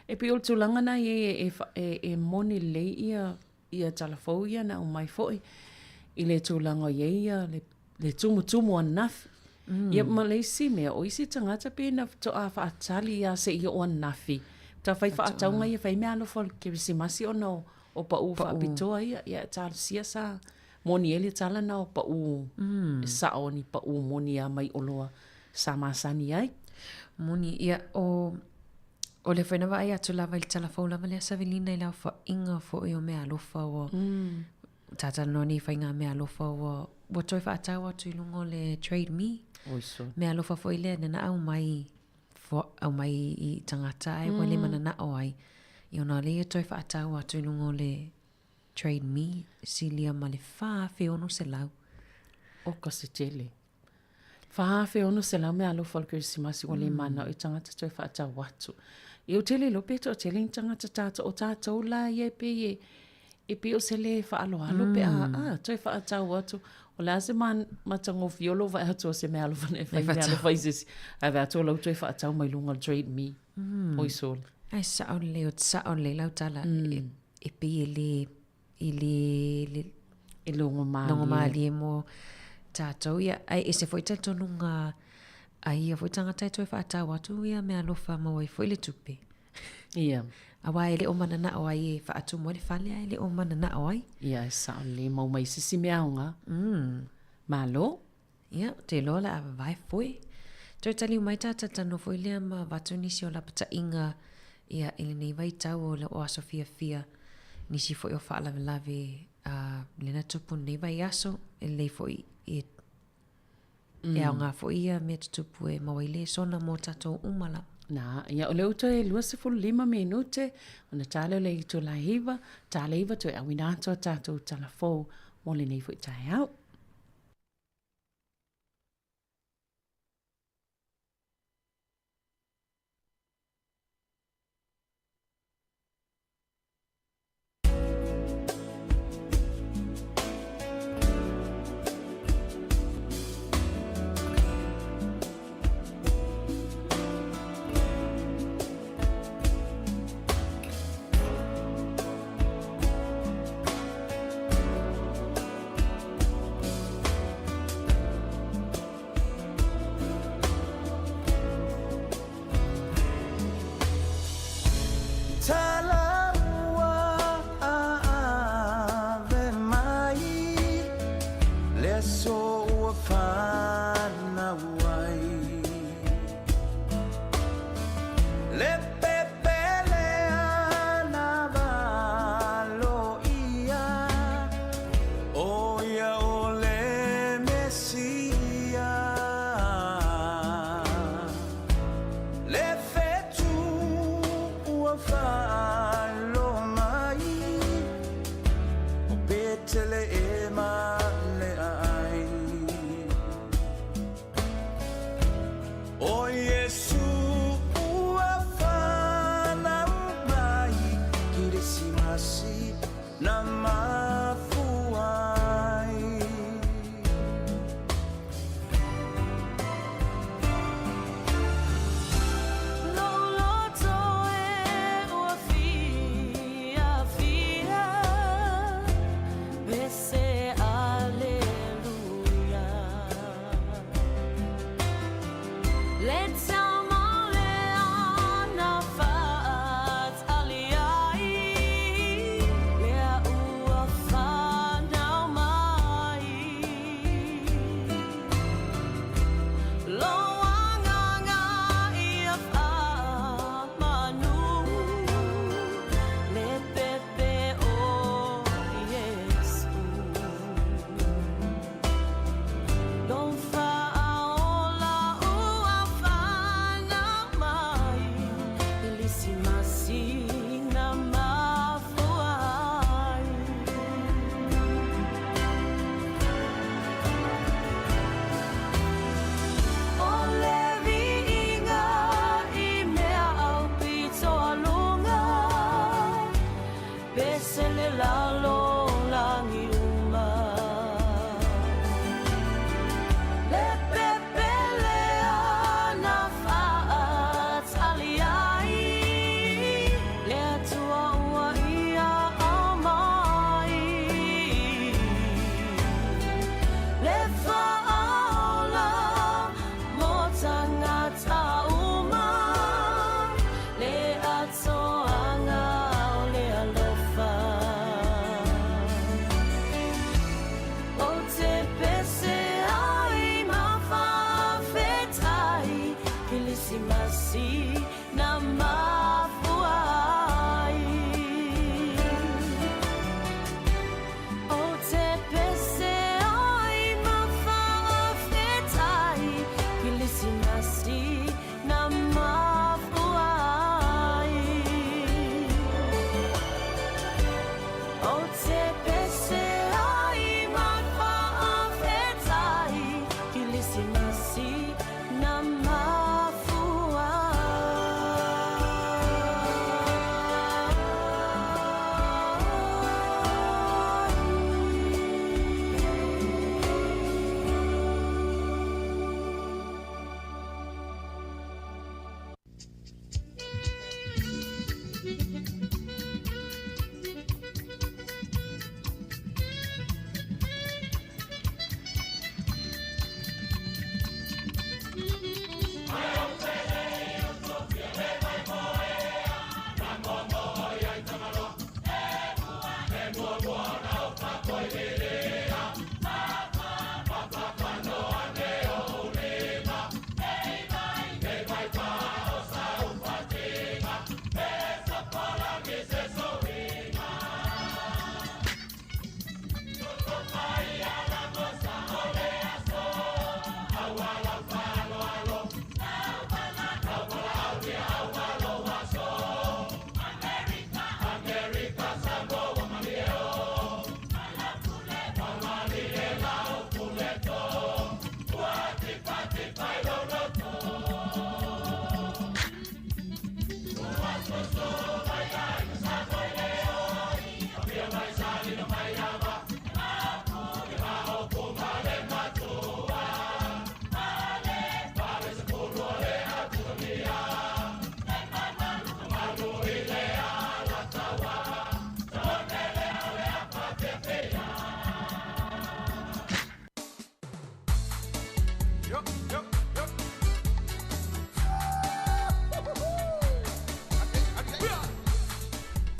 e pei o le tulaga na i ai e, e, e moni lelei ia ia tala fou ia na aumai foi i le tulaga o i ai ia le, le tumutumu ananafi. Mm. Ia ma le isi mea, o isi tagata pe na faatoa faatali ia seia oo ananafi. Ta fai faatauga ia fai meaalofa o le Kerisimasi ona o, o pau faapitoa ia. Ia talosia sa moni ai le tala na o pau mm. e sao ni pau moni a mai oloa sa masani ai. Moni, ia o O lea foi na vaai atu lava i le tala fou lava lea Savelina i le aofaiga foi o meaalofa ua mm. talanoa nei i faiga meaalofa ua ua toe faatau atu i luga o le Trade Me. Oiso. Meaalofa foi lea na aumai aumai i tagata ae ua le mananao ai. Ia ona o lea ia toe faatau atu i luga o le Trade Me silia ma le 4,600. O ka se tele. 4,600 meaalofa o le Kerisimasi ua le manao i tagata toe faatau atu. Ia ou te le iloa pe toatele ni tagata tatou, o tatou la ia e pei e, e pei o se le faaaloalo pe a, a, toe faatau atu. O le a se matagofie o lou vaai atu o se meaalofa na e fai meaalofa i se isi, ae vaai atu o lau toe faatau mai luga o le Trade Me. Oi sole. Ae sao lelei, o sao lelei lau tala, e pei e le i le, le E logo mālie. Logo mālie mō tātou. Ia, ae ese foi talitonuga a ia foi tagata e toe faatau atu ia meaalofa maua ai foi le tupe. Ia. Aua e le o mananao ai e faatumu ai le fale ae le o mananao ai. Ia, e sao lelei maua mai se isi mea aoga. Malo. Ia, ou te iloa o le a vavae foe. Toe taliu mai ta talatalanoa foi lea ma avatu nisi o lapataiga ia i lenei vaitau o o aso fiafia, nisi foi o faalavelave a lea na tupu i lenei vaiaso, e lelei foi e E aoga foi ia mea tutupu e maua ai lesona mo tatou uma lava. Na, ia o lea ua toe 25 minute ona ta lea o le itula 9, ta le 9 toe auina atu a tatou tala fou mo lenei foi taeao.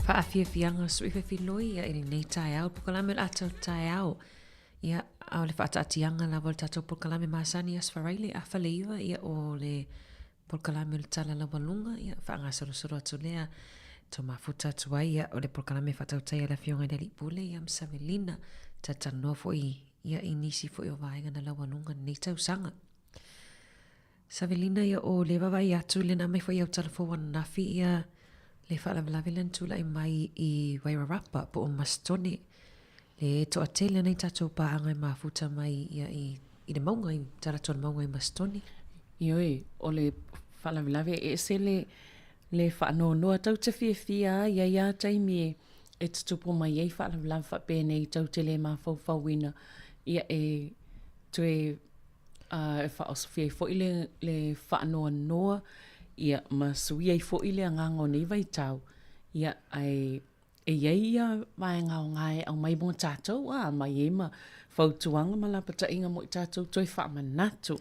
Faafiafiaga sui fefiloi ia i lenei taeao polokalame o le ata o le taeao. Ia, a o le faataatiaga lava o le tatou polokalame masani i Aso Faraile a Faleiva, ia o le polokalame o le Tala Laualuga, ia faagasolosolo atu lea to mafuta atu ai, ia o le polokalame faatautai a le Afioga i le Alii Pule, ia ma Savelina, talatalanoa foi ia i nisi foi o vaega na laualuga i lenei tausaga. Savelina ia o le vaavaai atu lea na aumai foi i au tala fou ananafi ia le faalavelave lea na tulai mai i Wairarapa po o Masitone le toatele o nai tatou paaga e mafuta mai ia i, i le mauga i talaatu o le mauga i Masitone. Ioe, o le faalavelave e ese le, le faanoanoa tau te fiafia ai ai a taimi e, e tutupu mai ai faalavelave faapenei tau te le mafaufauina ia e toe a e faaosofia ai foi le, le faanoanoa, ia, ma suia ai foi le agaga o nei vaitau, ia, ae e i ai ia vaega aoga e aumai mo tatou, a, ma i ai ma fautuaga ma lapataiga mo i tatou toe faamanatu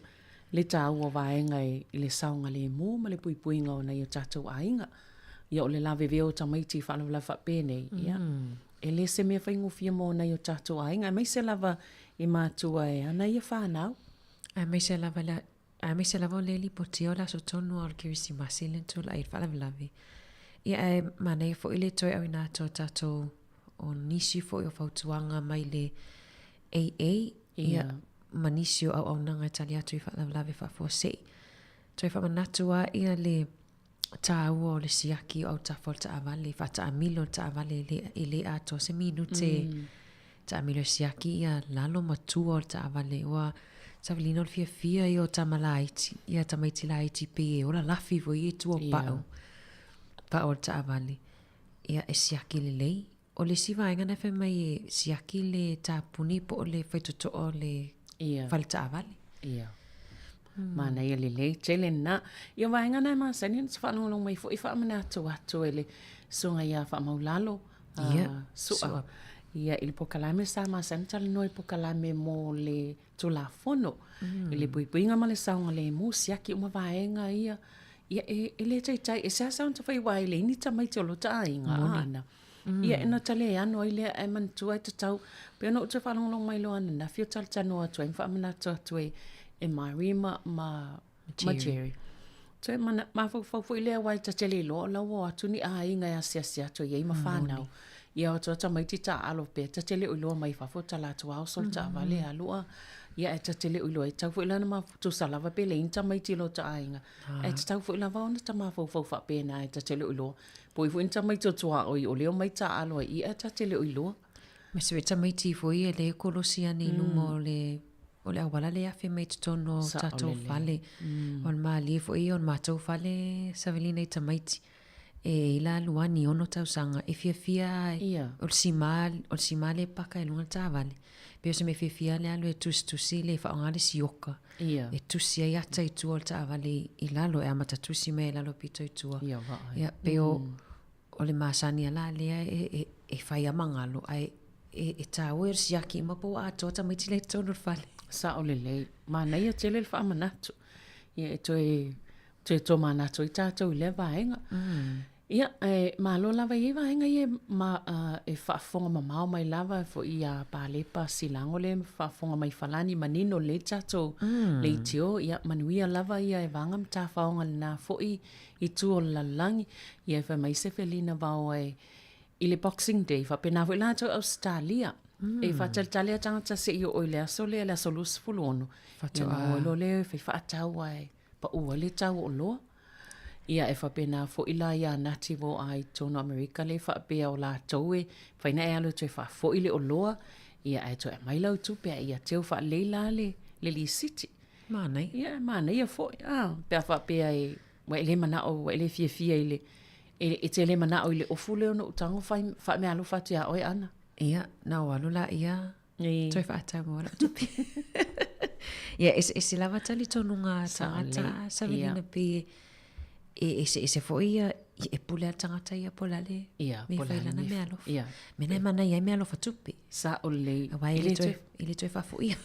le taua o vaega e, i le saogalemu ma le puipuiga o nai o tatou aiga. Ia, o le lavevea o tamaiti i faalavelave faapenei, ia, e le se mea faigofie mo nai o tatou aiga, aemaise lava i matua e ana ia fanau. Aemaise lava le, aemaise lava o le lipotia o le aso tonu lava o le Kerisimasi le tulai i le faalavelave. Ia ae manaia foi le toe auina atu o tatou o nisi foi o fautuaga mai le AA, ia, ma nisi o auaunaga e tali atu i faalavelave faafuasei. Toe faamanatu lava ia le tāua o le siaki o autafa o le taavale, faataamilo le taavale e le, e le atoa se minute mm. taamilo e siaki ia lalo ma tua o le taavale. Ua savalina o le fiafia ia o tama laiti, ia tamaiti laiti pei e ola lafi foi e tua o yeah. pau, pau o le taavale. Ia e siaki lelei. O le isi vaega na fai mai e siaki le tapuni po o le faitotoa o le yeah. fale taavale. Yeah. Manaia lelei tele lena. Ia vaega na e masani ona faalogologo mai foi faamanatu atu e le susuga ia Faamaulalo uh, Sua. Sua. Ia i le polokalame sa masani talanoa i polokalame mo le Tulafono mm. i le puipuiga ma le saogalemu siaki uma vaega ia ia e, e le taitai e seasea ona fai aua e leai ni tamaiti o lota aiga ana. Mm. Ia ena ta le ano ai lea ae manatua e tatau pei ona ou toe faalogologo mai loa ananafi o talatalanoa atu ai ma faamanatu atu e e Mary ma ma ma Jerry. Toe mana, mafaufau foi lea aua e ta te le iloa o la ua o atu ni aiga e asiasi atu i ai ma whanau. Ia o atu tamaiti taalo pea, ta te le o iloa mai fafo ta latou ao sol taavale alu a. Ia e ta te le o iloa e tatau foi la ona tusa lava pe leai ni tamaiti i lota aiga. Ae tatau foi lava ona ta mafaufau faapena e ta te le o iloa. Po o ai foi ni tamaiti o tuaoi o lea omai taaalo ai i ae ta te le o iloa. Ma se tamaiti foi e le kolosi ane i luma o le o le auala le afe mai totonu o tatou fale. O le malie foi ia o le matou fale savalina i tamaiti. E i la luani ono tausaga e fiafia o le sima, o le sima le paka i luga le taavale. Pei o se mea fiafia le alu e tusitusi le faaaoga le sioka. E tusi ai ata i tua o le taavale i lalo e amata tusi mai i lalo pito i tua. Ia, pei o, o le masani a la lea e, e, e fai a magalo ae e, e tāua e o le siaki uma po ua atoa tamaiti la i totonu o le fale. Sao lelei. Manaia tele le faamanatu. Ia e toe toe tomanatu ai tātou i lea vaega. Mm. Ia, e, malo lava i ai vaega ia ma, uh, e faafofoga mamao mai lava foi ia Palepa Silago le faafofoga mai Falani manino le tatou mm. leitio, ia manuia lava ia e vaga ma tafaoga lena foi i tua o le lalolagi. Ia e fai mai se felina vao e i le Boxing Day, faapena foi latou i Ausetalia. Mm. E faatalitali a tagata se i oo i le aso lea, le aso 26. Ia ona o ai loa lea e fai faatau ae pau ai le tau o oloa. Ia e faapena foi la ia Native o ai totonu o Amerika lea e faapea o latou e mafai ona e alu e toe faafoi le oloa, ia ae toe aumai lau tupe ae ia teu faalelei la le, le lisiti. Manaia. Ia, manaia foi. Ah, pe a faapea e, ua e le manao, ua e le fiafia i le, e, e te le manao i le ofu lea ona ou tago fai, faameaalofa atu iā oe Ana. Ia, na ou alu laia Toe faatau mo lau tupe. Ia, eseese lava talitonuga a tagata, Savelina, pe e eseese foi ia, e pule a le tagata ia po o le a le mea e fai lana meaalofa. Mea na e manaia ai meaalofa tupe. Sao lelei. Aua e le toe, e le toe faafoia.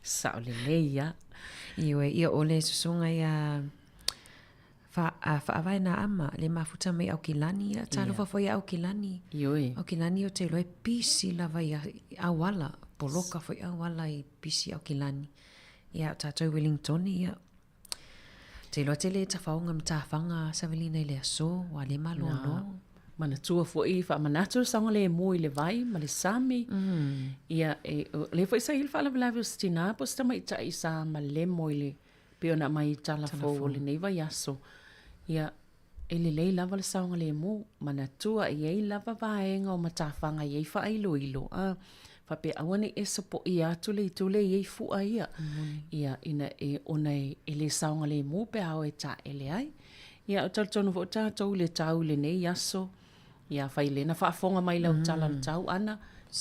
Sao lelei lava. Ioe, ia o le susuga ia. Fa, a faavae nā ama, le mafuta mai Aukilani, ia, talofa foi ia Aukilani. Ioe. Aukilani o te iloa e pisi lava i auala, poloka foi auala i pisi Aukilani. Ia, o tātou i Wellingtone, ia, te iloa tele tafaoga ma tafaga savalina i le aso, ua le malolo. Manatua foi, faamanatu le saogalemu i le vai ma le sami. Ia, e, o lea foi sa i ai le faalavelave o se tinā po o se tamaitai sa malemo i le pei ona aumai i tala fou o lenei vaiaso. Ia, e lelei lava le saogalemu, manatua e i ai lava vaega o matafaga e i ai faailoilo, a, faapea aua ne i e sopoia atu le itu lea e i ai fua ia, ia, ina e, ona e le saogalemu pe a o e taele ai. Ia, ou te talitonu foi o tatou i le tau i lenei aso, Ia, afai lea na faafofoga mai lau tala le tau ana,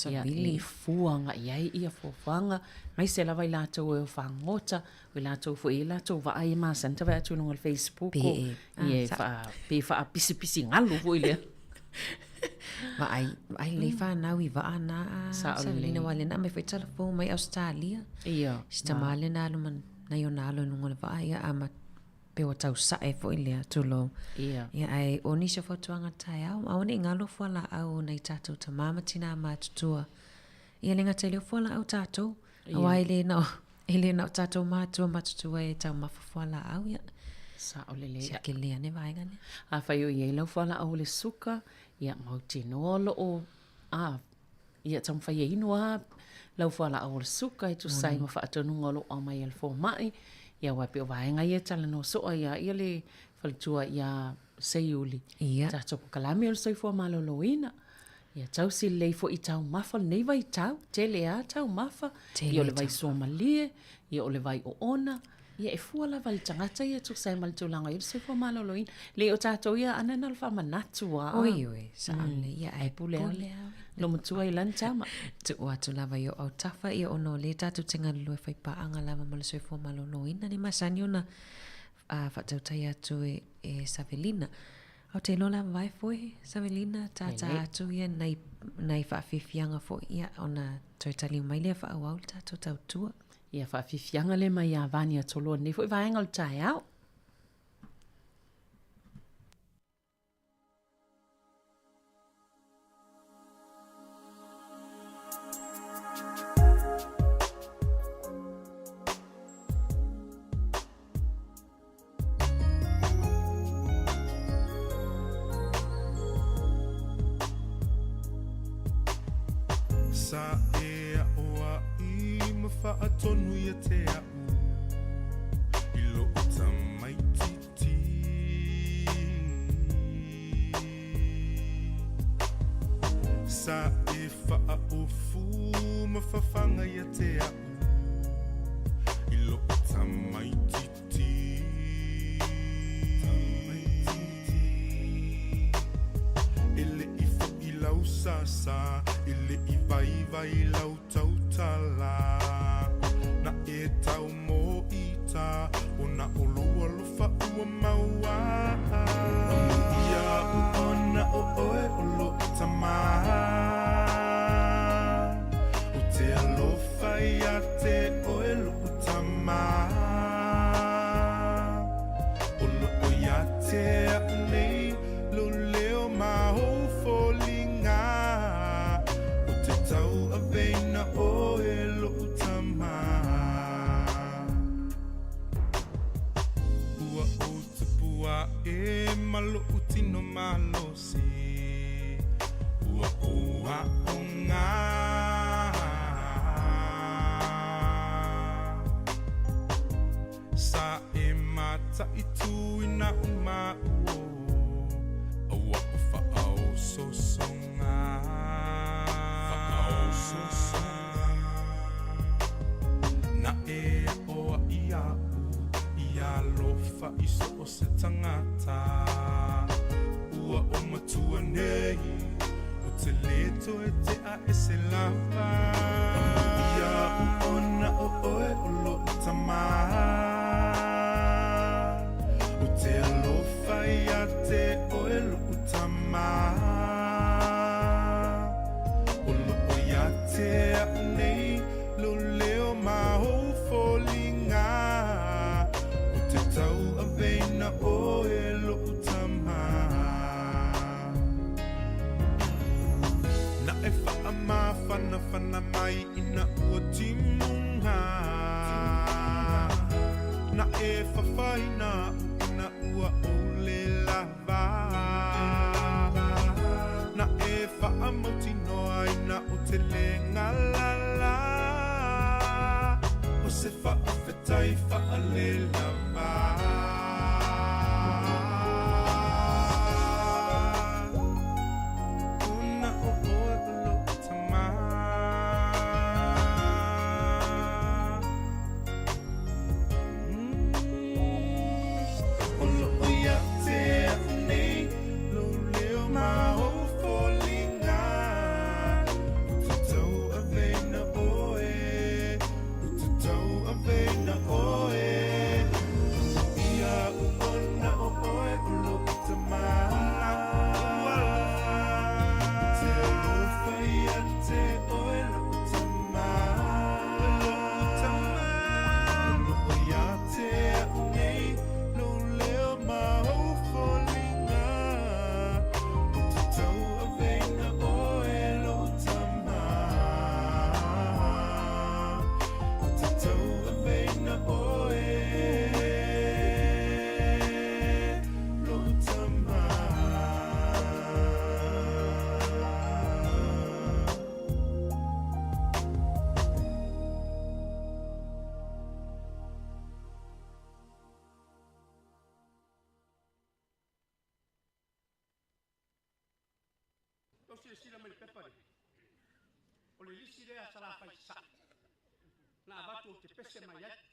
ia, e fua agai i ai ia fuafuaga, aemaise lava i latou e o fagota, o i latou foi e i ai latou vaa ia e masani ona vaai atu i luga o le Facebook, ia, e faa, pe faapisipisi galu foi lea. Vaai, vaai lelei fanau i vaa na, Savelina, aua o lea na aumai foi tala fou mai Ausetalia. Ia. Si tama lea na alu ma nai ona alo i luga o le vaa, ia, a ma Pe ua tau sae foi lea, tulou. Ia. Ia, ae o nisi o fautuaga taeao, aua ne i galo fualaau o nai tatou tamā ma tinā matutua. Ia le gata i lea o fualaau tatou, aua e le na o, e le na o tatou matua matutua e taumafa fualaau, ia. Sao lelei. Siaki lelei ane vaega lea. Afai o i ai lau fualaau o le suka, ia mautinoa o lo o, a, Ia taumafai e inu lava lau fualaau o le suka e tusa ai ma faatonuga o lo o aumai e le fomai. Ia aua e pei o vaega ia e talanoa soo ai lava ia le faletua ia Seiuli. Ia. Tatou polokalame o le soifua maloloina. Ia tausi lelei foi i taumafa o lenei vaitau, tele lava taumafa. Tele Ia o le vai suamalie, ia o le vai oona, ia e fua lava i le tagata ia e tusa ai ma le tulaga o i ai le soifua maloloina. Leai o tatou ia ana na o le faamanatu lava. Oi oi, sao lelei. Ia ae pule lava lo matua i lana tama. Tuu atu lava i ou autafa ia ona o lea tatou te galulue faipaaga lava ma le soifua maloloina le masani ona faatautai atu e Savelina. Ou te iloa lava vae foi Savelina tātā atu ia nai, nai faafiafiaga foi ia ona toe taliu mai lea faaauau le tatou tautua. Ia faafiafiaga lea mai ia Vani Atoloa lenei foi vaega o le taeao. Sa e a'o ai ma fa'atonu ia te a'u i lo'u tamaititi. Sa e fa'aofu ma fafaga ia te a'u i lo'u tamaititi. E le i foʻi lau sasa, e le i waiwai lau tautala. Na e tau mō ita, o na o lou alofa ua maua. Ia ona o oe o loʻu tama. O te alofa ia te oe loʻu tama. O loʻo ia te a'u nei lou leo ma ou foliga. O te tauaveina oe loʻu tama. Ua ou tupu aʻe ma loʻu tino malosi. Ua ou aʻoga. Sa e mataitu i na uma uo, a ua o faaososoga. Faaososoga. Na e aʻo ai iaʻu i alofa i so o se tagata. Ua o matua nei, o te le toe tea e se lava. Iaʻu ona o oe o loʻu tama. O te alofa ia te oe loʻu tama. O loʻo ia te a'u nei lou leo ma ou foliga. O te tauaveina oe. oe lo'u tamā. Na e fa'amafanafana mai ina ua timuga. Na e fafaina a'u ina ua ou lē lava. Na e fa'amautinoa ina ou te lē galala. O se fa'afetai fa'alelava. Ona o oe o lo'u tamā. O lo'o ia te a'u nei lou leo ma ou foliga. Ou te tauaveina oe, ou te tauaveina oe. Ia a'u ona o oe o lo'u tamā. Te alofa ia te oe lo'u tamā. Lo'u tamā. O lo'o ia te a'u nei lou leo ma ou foliga. Ou te tauaveina oe lo'u tamā. Ou te tauaveina oe lo'u tamā. Tou silasila mai le pepa lea. O le lisi lea sa lafai sa'i. Na avatu ou te pese mai ai.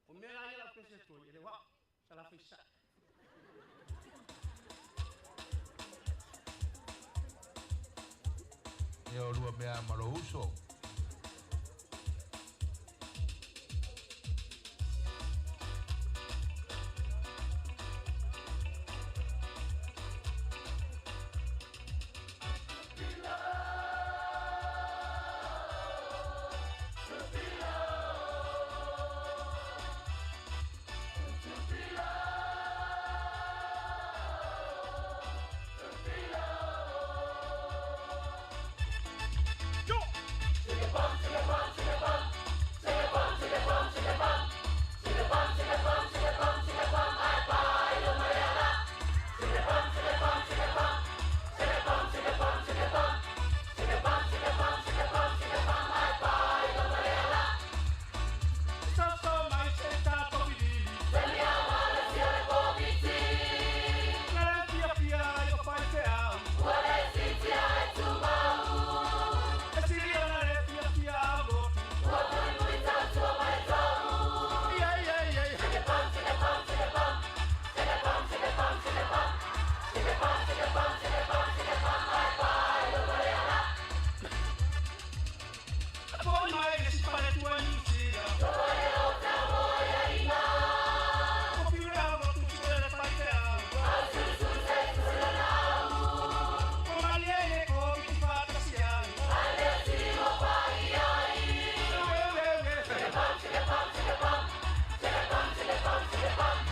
O mea la ia la ou pese atu ai, e le o a'u, sa lafai sa'i. Ia o lua mea ma lou uso.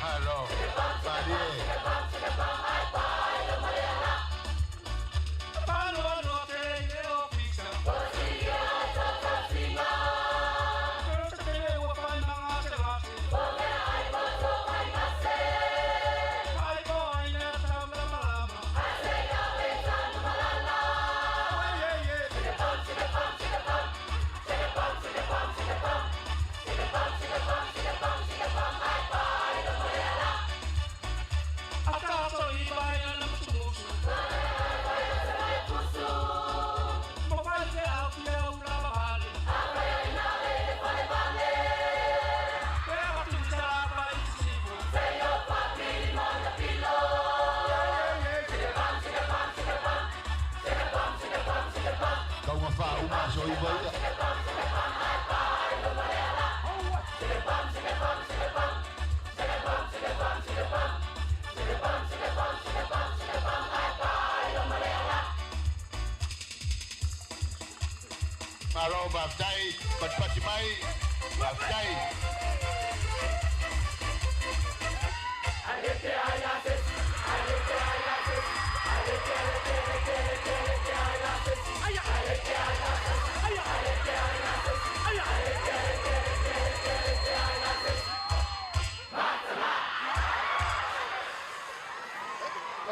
Malo, malie. Kauga faauma aso iva ia. Malo, faafetai, patipati mai, faafetai.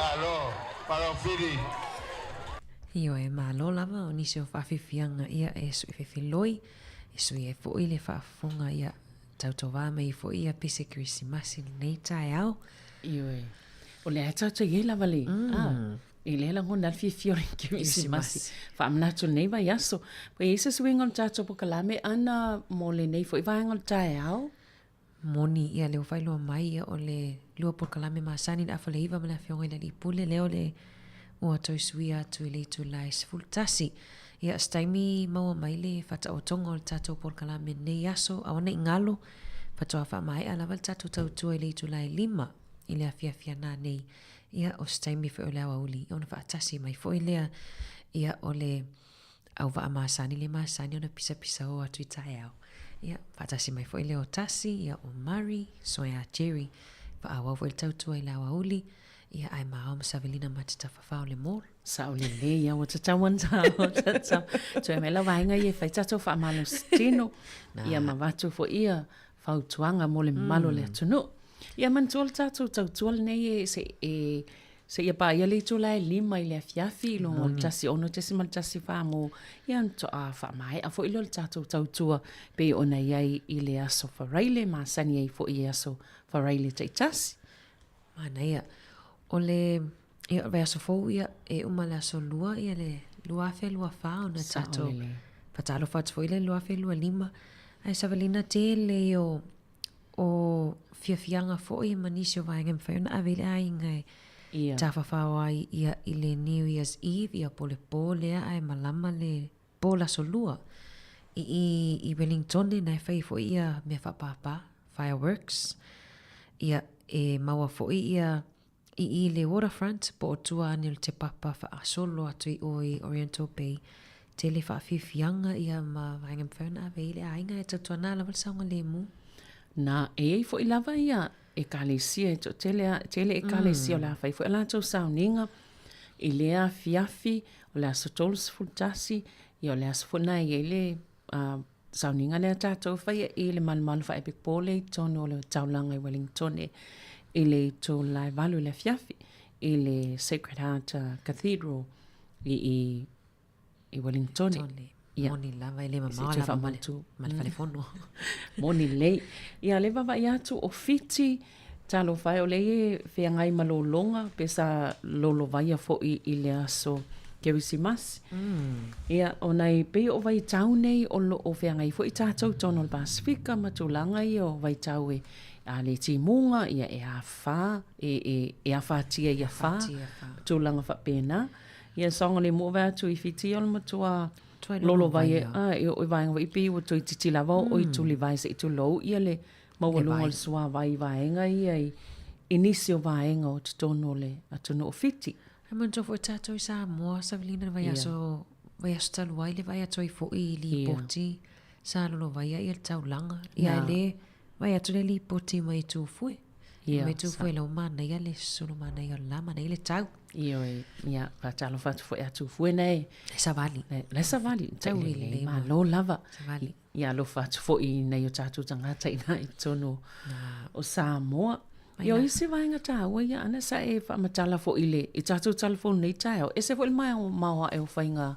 Malo, malo Fili. Ioe, malo lava o nisi o faafiafiaga ia e sui fefiloi, e sui ai foi le faafofoga ia tautovā mai foi ia pese Kerisimasi i lenei taeao. Ioe, o lea e tatou i ai lava le, mm. E lea lagona le fiafia o le Kerisimasi. Faamanatu i lenei vaiaso. Ua i ai se suiga o le tatou polokalame ʻana mo lenei foi vaega o le taeao? Moni ia lea ua faailoa mai ia o le lua polokalame masani i le afa le iva ma le Afioga i le Alii Pule lea o le ua toe suia atu i le itula e 11. Ia, se taimi maua mai le faataotoga o le tatou polokalame i lenei aso, aua ne i galo, faatoa faamaea lava le tatou tautua i le itula e 5 i le afiafi a nanei. Ia, o se taimi foi o le aoauli ona faatasi mai foi lea, ia, o le auvaa masani le masani ona pisapisao atu i taeao. Ia, faatasi mai foi lea o Tasi, ia, o Murray, Soea Jerry, faaauau foi le tautua i le aoauli, ia, ae ma ao ma Savelina ma te tafafao le mall. Sao lelei ia, ua tatau ona tatau. Toe mai la vaega ia e fai tatou faamalosi tino, ia ma avatu foi ia fautuaga mo le mamalu o le atunuu. Ia manatua le tatou tautua lenei e se e seia paia le itula e 5 i le afiafi i luga o le 16.14 mo ia ona faatoa faamaea foi lea o le tatou tautua pei ona i ai i le aso Faraile masani ai foi i aso Faraile taitasi. Manaia. O le ia o le vaiaso fou ia e uma le aso lua ia le 2024 ona tatou faatalofa atu foi le 2025 ae savalina tele ia o o fiafiaga foi ma nisi o vaega e mafai ona ave i le aiga e yeah. tafafao ai ia i le New Year's Eve ia po le pō lea ae malama le pō le aso lua i i i Wellingtone na e fai foi ia mea faapāpā fireworks ia e maua foi ia I i le waterfront po o tua ane o le Te Papa faagasolo atu i o i Oriental Bay, tele faafiafiaga ia ma vaega mafai ona ave ai le aiga e tautuana lava le saogalemu. Na, e i ai foi lava ia Ekalesia e toatele a, tele Ekalesia o le a fai foi a latou sauniga i lea afiafi o le aso 31, ia o le aso foi lena e i ai le sauniga lea tatou e faia i le malumalu faa-Epikpo lea i totonu o le taulaga i Wellingtone i le itula e 8 i le afiafi i le Sacred Heart Cathedral i i i Wellingtone. Ia. Moni lava e le mamao lava ma le, ma le falefono. Moni lelei. Ia le vaavaai atu o Fiti, talofa e o lea e feagai ma lologa pe sa lolovaia foi i le aso Kerisimasi. Mm. Ia, ona e pei o vaitau nei o lo o feagai foi tatou i totonu o le Pasefika ma tulaga ia o vaitau e a le timuga, ia e afa, e, e, e afatia ia fa, tulaga faapena. Ia saogalemu o vae atu i Fiti o le matua lolovaia, a, e oo i vaega foi pei ua toeitiiti lava oo i tulivae se i tulou ia le maualuga o le suavai i vaega ia i, i nisi o vaega o totonu o le atunuu o Fiti. Ae manatua foi tatou i Samoa, Savelina, le vaiaso, vaiaso talu ai le vaai atu ai foi i lipoti sa lolovaia ia le taulaga. Ia e le vaai atu le lipoti mai Tufue. Ia, mai Tufue la ua manaia le sulu manaia o le la, manaia le tau. Ioe, ia, faatalofa atu foi ia Tufue nei. Le savali. Le savali. Tau i le malo lava. Savali. Ia alofa atu foi i nai o tatou tagata i ina i totonu o Samoa. Ia o isi vaega taua ia ana sa e faamatala foi i le i tatou telefoni nei taeao. Ese foi le maoae o faiga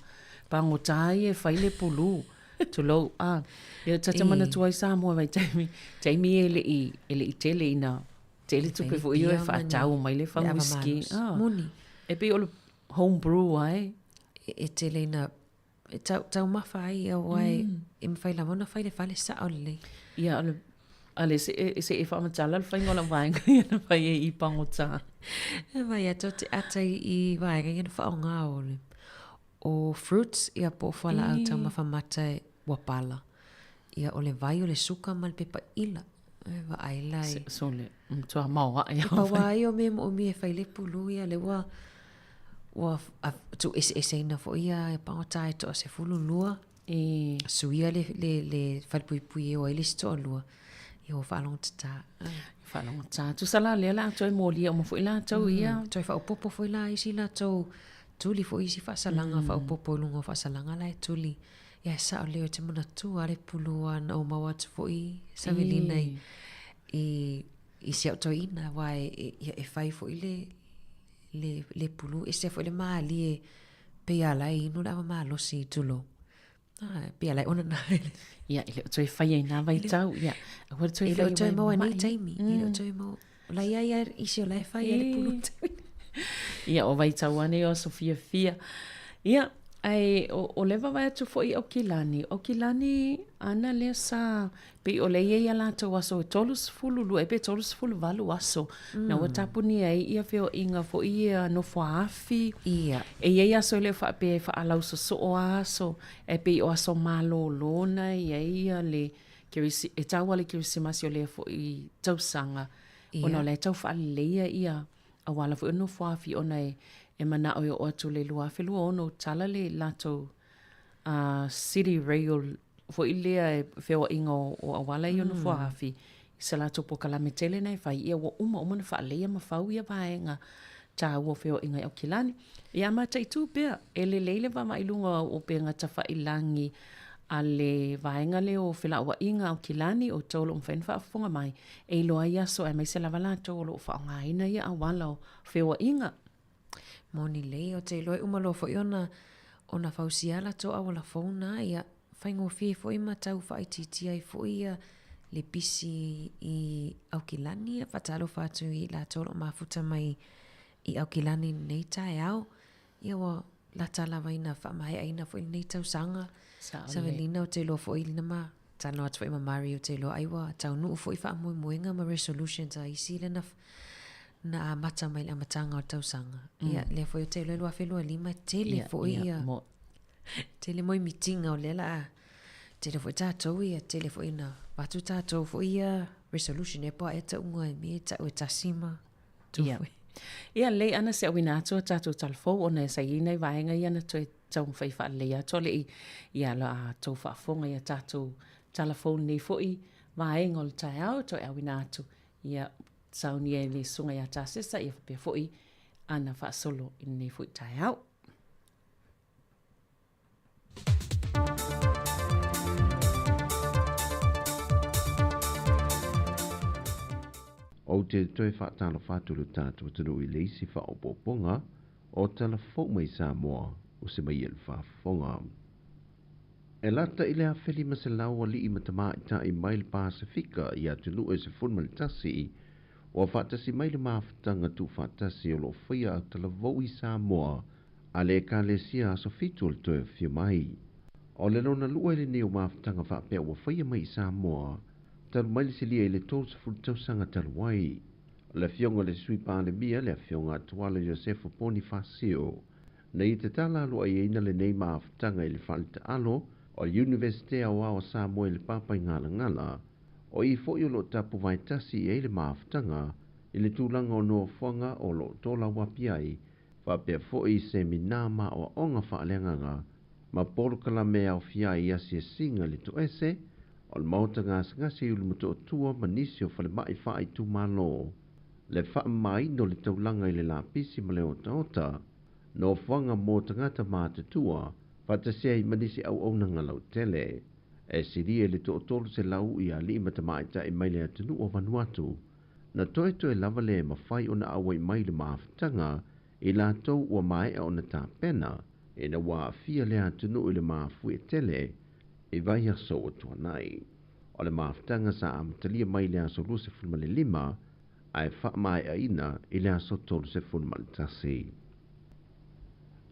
pagota ia e fai le pulu. Tulou. Ah, ia ta te manatua i Samoa vaitaimi, taimi e le i e le i tele ina tele tupe foi ia e faatau mai le fagu whisky. Ah. Moni. E pei o le home brew ai. E tele ina E tau, taumafa ai aua e, mm. e mafai lava ona fai le fale sao lelei. Ia, o le, ale se e, se e faamatala le faiga o lau vaega ia na fai ai i pagota. E vai atu te ata i, i vaega ia na whaonga o le o fruits ia po o fualaau mm. taumafa mata e ua pala. Ia o le vai o le suka ma le pepa ila. E vaai la i. So le matua maoae. E paua ai o mea moomia e fai le pulu ia le ua ua tuueseeseina foi ia e pagota e toa-12. E. Suia le, le, le falepuipui e o ai le isi toalua. Ia ua faalogotata. Faalogotata. Tusa la lea o le a toe molia uma foi latou ia. Toe faaopoopo foi la isi latou tuli foi isi faasalaga faaopoopo i luga o faasalaga la e tuli. Ia e sao lelei ou te manatua le pulu na ou maua atu foi Savelina i, i, i si au toeaina aua e, e, ia e fai foi le, le, le pulu, ese foi le mālie, pei a la e inu le ava malosi, tulou. Ah, pei a la e ona nā ele. Ia, e le o toe whai ai nā vaitau, ia. Aua le toe E le o whai toe wai maua nei mai. taimi, e le o toe maua. O la ia ia isi o la e whai ai le pulu taimi. Ia, o vaitau ane o aso fiafia. Ia, ae o, o le vaavaai atu foi i Aukilani, Aukilani ana lea sa, pei o lea e i ai a latou aso e 32 ea pe 38 aso, na ua tapunia ai ia feoaiga foi ia nofoaafi. Ia. E i ai aso e le o faapea e faalausoosoo a aso, ae pei o aso malōlō na e i ai ia le Kerisi, e tau lava le Kerisimasi o lea foi tausaga, ona o la e tau faaleleia ia auala foi o Nofoafi ona e e manao e oo atu le 2026 tala le latou uh, city rail foi lea e feoaiga o, o auala ia o Nofoafi i se latou polokalame tele na e fai ia ua uma uma na faaleleia ma fau ia vaega tāua o feoaiga i Aukilani. Ia mataitu pea, e lelei le vaavaai i luga o upega tafailagi a le vaega lea o felauaiga Aukilani o outou o lo o mafai ona faafofoga mai, e iloa ai aso aemaise lava latou o lo o faaaogaina ia auala o feoaiga. Moni lelei, ou te iloa e uma loa foi ona ona fausia latou auala fou na, ia faigofie foi ma tau faaitiitia ai foi ia le pisi i Aukilani. Ia faatalofa atu i latou o lo o mafuta mai i Aukilani i lenei taeao. Ia ua lata lava ina faamaeaina foi lenei tausaga. Savelina, ou te iloa foi na ma talanoa atu foi ma Mari, ou te iloa ai ua taunuu foi faamoemoega ma resolutions a isi lea na, na amata mai le amataga o le tausaga. Ia, lea foi ou te iloa 2025 tele foi ia, tele moemitiga o lea la a tele foi tatou ia, tele foi ina avatu tatou foi ia resolution e po a e tauga e me tau e tasi ma tu Ia. foi. Ia, lelei ana se auina atu a tatou talafou ona e sa i ai nai vaega ia na toe taumafai faalelei atu a le i ia la a tou faafofoga i a tatou talafou lenei foi vaega o le taeao e toe auina atu ia saunia e le susuga ia Tasesa ia faapea foi ana faasolo i lenei foi taeao. Ou te toe faatalofa atu i lo tatou atunuu i le isi faaopoopoga o tala fou mai Samoa o se mai e le faafofoga. E lata i le 1500 alii ma tamaitai mai le Pasefika i atunuu e 11 ua faatasi mai le mafutaga tuufaatasi o lo o faia talavou i Samoa a le Ekalesia Aso Fitu o le toe afio mai. O le lona lua i lenei o mafutaga faapea ua faia mai i Samoa talu mai le silia i le 30 tausaga talu ai. O le afioga i le Sui Palemia, le afioga Tuala Iosefo Ponifasio, na ia tatala aloaiaina lenei mafutaga i le fale taalo o le Iunivesite Aoao o Samoa i le Papaigalagala, o i foi o lo o tapuvaetasi i ai le mafutaga i le tulaga o nofoaga o lo o tolauapi ai faapea foi semina ma aoaoga faaleagaga ma polokalame e aofia ai i asiasiga i le toese o le maota gasegase i Ulumotootua ma nisi o falemai faaitumalo, le faamamaina o le taulaga i le lapisi ma le otaota, nofoaga mo tagata matutua, faatasi ai ma nisi auaunaga lautele. E silia i le 300 i alii ma tamaitai mai le atunuu o Vanuatu, Na toetoe lava le mafai ona auai mai i le mafutaga i latou ua maea ona tapena ina ua aafia le atunuu i le mafuie tele i vaiaso ua tuanai. O le mafutaga sa amatalia mai i le aso 25 ae faamaeaina i le aso 31.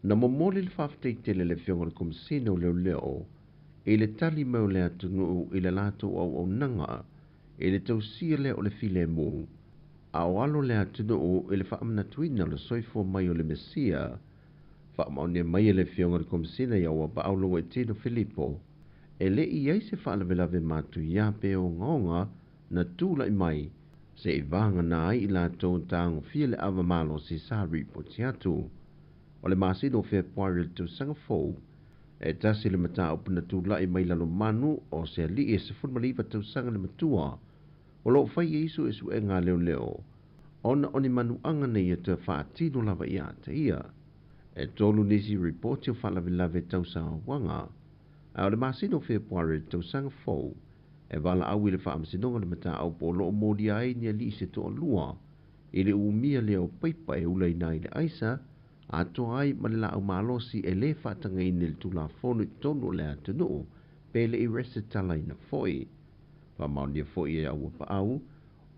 Na momoli le faafetai tele a le Afioga i le Komesina o Leoleo i le tali mai o le atunuu i le latou auaunaga i le tausia lea o le filemu, a o alo le atunuu i le faamanatuina o le soifua mai o le Mesia, faamaonia mai e le Afioga i le Komesina ia Uapaau Lauaitino Filipo, e le i i ai se faalavelave matuia pe ogaoga na tulai mai se i vagana ai i latou na tagofia le ava malosi sa ripoti atu. O le masina o Fepuari o le tausaga fou, E tasi le mataupu na tulai mai Lalomanu o se alii e 19 tausaga le matua o lo o fai ai suesuega a leoleo ona o ni manuaga na ia toe faatino lava ia te ia. E tolu nisi ripoti o faalavelave tau saoaga, a o le masina o Fepuari o le tausaga fou e valaau i le faamasinoga le mataupu o lo o molia ai ni alii se toalua i le umia lea o paipa e ulaina ai le aisa, atoa ai ma le laau malosi e lē faatagaina i le Tulafono i totonu o le atunuu pe le i resitalaina foi. Faamaonia foi e Auapaau,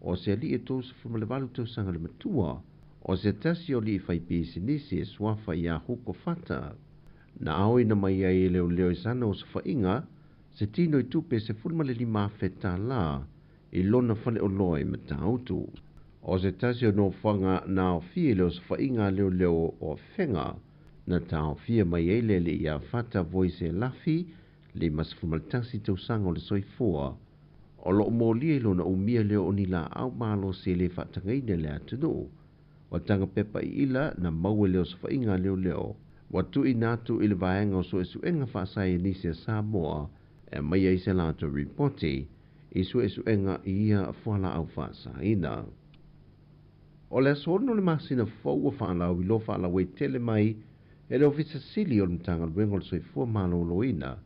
o se alii e 38 tausaga le matua, o se tasi o alii faipisinisi e suafa iā Huko Fata, na aoina mai ai e leoleo i sana osofaiga se tino i tupe e $15,000 tālā i lona faleoloa i Matautu. O se tasi o nofoaga na aofia i le osofaiga a leoleo o Afega, na taofia mai ai le alii ia Fata Voise Lafi, 51 tausaga o le soifua, o loo molia i lona umia lea o ni laau malosi e lē faatagaina i le atunuu. O taga pepa iila na maua i le osofaiga a leoleo, ua tuuina atu i le Vaega o Suesuega Faasaienisi a Samoa e aumai ai se latou ripoti i suesuega i ia fualaau faasaina. O le aso 6 o le masina fou ua faalauiloa faalauaitele mai e le Ofisa Sili o le Matagaluega o le Soifua Maloloina,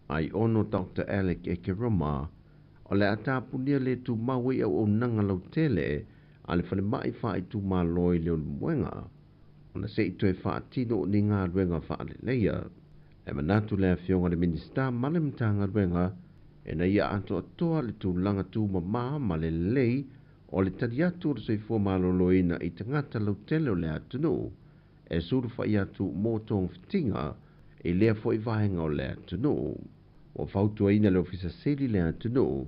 Aiono Doctor Alec Ekeroma, o le a tapunia le tumau ai auaunaga lautele a le falemai faaitumalo i Leulumoega ona se i toe faatino ni galuega faaleleia. E manatu le Afioga i le Minisita ma le Matagaluega ina ia atoatoa le tulaga tumamā ma le lelei o le tali atu o le soifua maloloina i tagata lautele o le atunuu e sulufai atu mo togafitiga i lea foi vaega o le atunuu. Ua fautuaina le Ofisa Sili le atunuu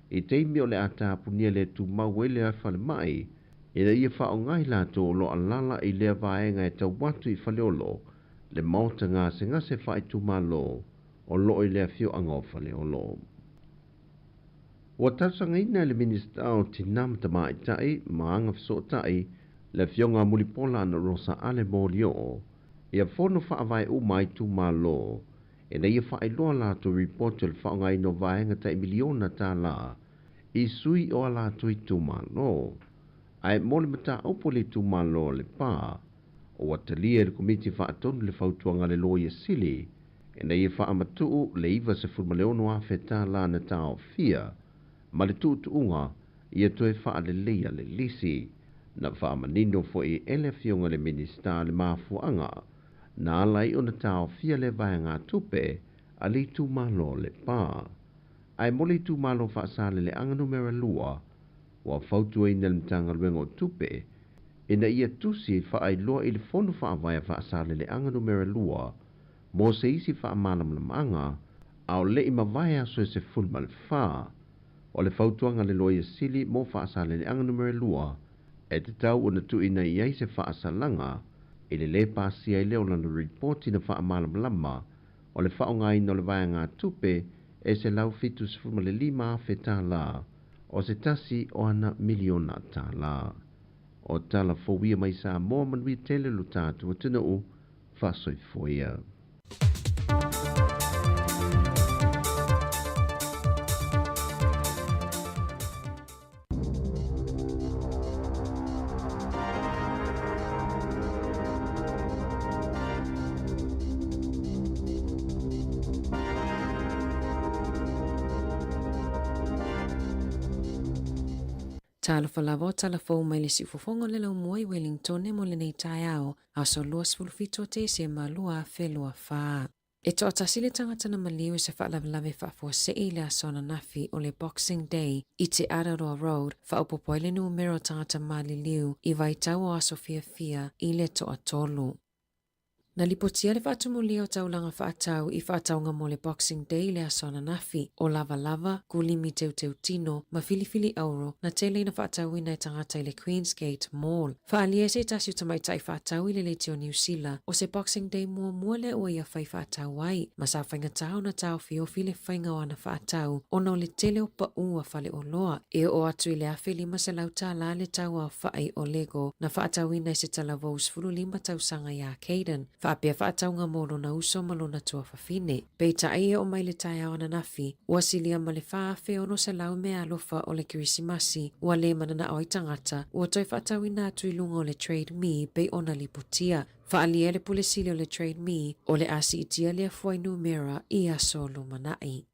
i taimi o le a tapunia le tumau ai le falemai ina ia faaaoga i latou o lo o alaala i lea vaega e tau atu i Faleolo le maota gasegase faaitumalo o loo i le afioaga o Faleolo. Ua talosagaina e le Minisita o Tinā ma Tamaitai ma Agafesootai le Afioga a Mulipola Anarosa Ale Molioo ia fono faavae uma a itumalo ina ia faailoa latou ripoti o le faaaogaina o vaega tai miliona tālā i sui o a latou itumalo. Ae mo le mataupu a le itumalo o Lepa, ua talia e le Komiti Faatonu le fautuaga a le Loia Sili ina ia faamatuu le $96,000 tālā na taofia ma le tuutuuga ia toe faaleleia le lisi. Na faamanino foi e le Afioga i le Minisita le mafuaaga na ala ai ona taofia lea vaegatupe a le itumalo o Lepa. Ae mo le itumalo o Faasaleleaga Numera 2, ua fautuaina e le Matagaluega o Tupe ina ia tusi faailoa i le Fono Faavae a Faasaleleaga Numera 2 mo se isi faamalamalamaga a o le i mavae aso e 14. O le fautuaga a le Loia Sili mo Faasaleleaga Numera 2 e tatau ona tuuina i ai se faasalaga i le lē pasia ai lea o lana ripoti na faamalamalama o le faaaogaina o le vaegatupe e $175,000 tālā o se tasi o ana miliona tālā. O tala fou ia mai Samoa manuia tele lo tatou atunuu faasoifua ia. Talofa lava o tala fou mai le siufofoga o le laumua i Wellingtone mo lenei taeao, aso 27 o Tesema 2024. E toatasi le tagata na maliu i se faalavelave faafuasei i le aso ananafi o le Boxing Day i Te Araroa Road, faaopoopo ai le numera o tagata maliliu i vaitau o aso fiafia i le toatolu. Na lipotia le faatumulia o taulaga faatau i faatauga mo le Boxing Day i le aso ananafi, o lavalava, kulimi teuteu tino, ma filifili auro na tele ina faatauina e tagata i le Queensgate Mall. Faaalia e se tasi o tamaitai faatau i le leitio o Niu Sila, o se Boxing Day muamua lea ua ia fai faatau ai, ma sa faigata ona taofiofi le faiga o ana faatau ona o le tele o paʻu a faleoloa. E oo atu i le $1,500 le tau aofai o Lego na faatauina i se talavou 15 tausaga iā Kayden, faapea faatauga mo lona uso ma lona tuafafine. Peitai e oo mai le taeao ananafi, ua silia ma le 4,600 meaalofa o le Kerisimasi ua lē mananao ai tagata, ua toe faatauina atu i luga o le Trade Me pei ona lipotia. Faaalia e le Pule Sili o le Trade Me, o le a siitia lea fuainumera i aso lumanai.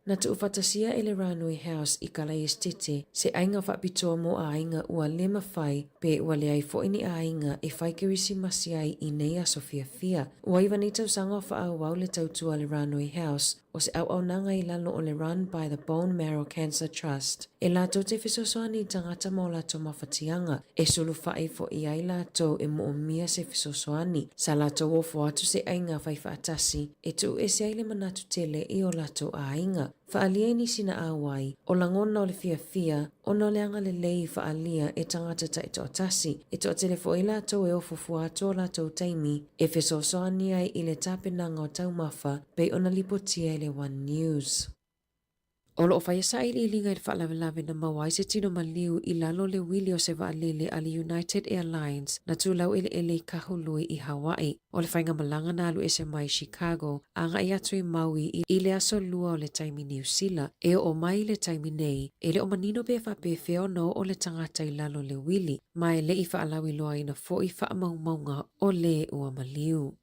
Na tuufaatasia e le Ranui House i Kalaesetete se aiga faapitoa mo aiga ua le mafai pe ua leai foi ni aiga e fai Kerisimasi ai i nei aso fiafia. Ua iva nei tausaga o faaauau le tautua a le Ranui House o se auaunaga i lalo o le Run by the Bone Marrow Cancer Trust e latou te fesoasoani i tagata ma o latou mafatiaga e sulufai foi ai latou e moomia se fesoasoani. Sa latou ofo atu se aiga faifaatasi e tuuese ai le manatu tele i o latou aiga. Faaalia i nisi na auai, o lagona o le fiafia ona o le agalelei i faaalia e tagata taitoatasi, e toatele foi latou e ofo fua atu o latou taimi e fesoasoani ai i le tapenaga o taumafa pei ona lipotia e le One News. O lo o faia sailiiliga i le faalavelave na maua ai se tino maliu i lalo o le uili o se vaalele a le United Airlines na tu laueleele i Kahului i Hawaii. O le faigamalaga na alu ese mai Chicago agai atu i Maui i le aso Lua o le taimi Niu Sila. E oo mai i le taimi nei, e le o manino pe faapefea ona oo le tagata i lalo o le uili, ma e le i faalauiloaina foi faamaumauga o le ua maliu.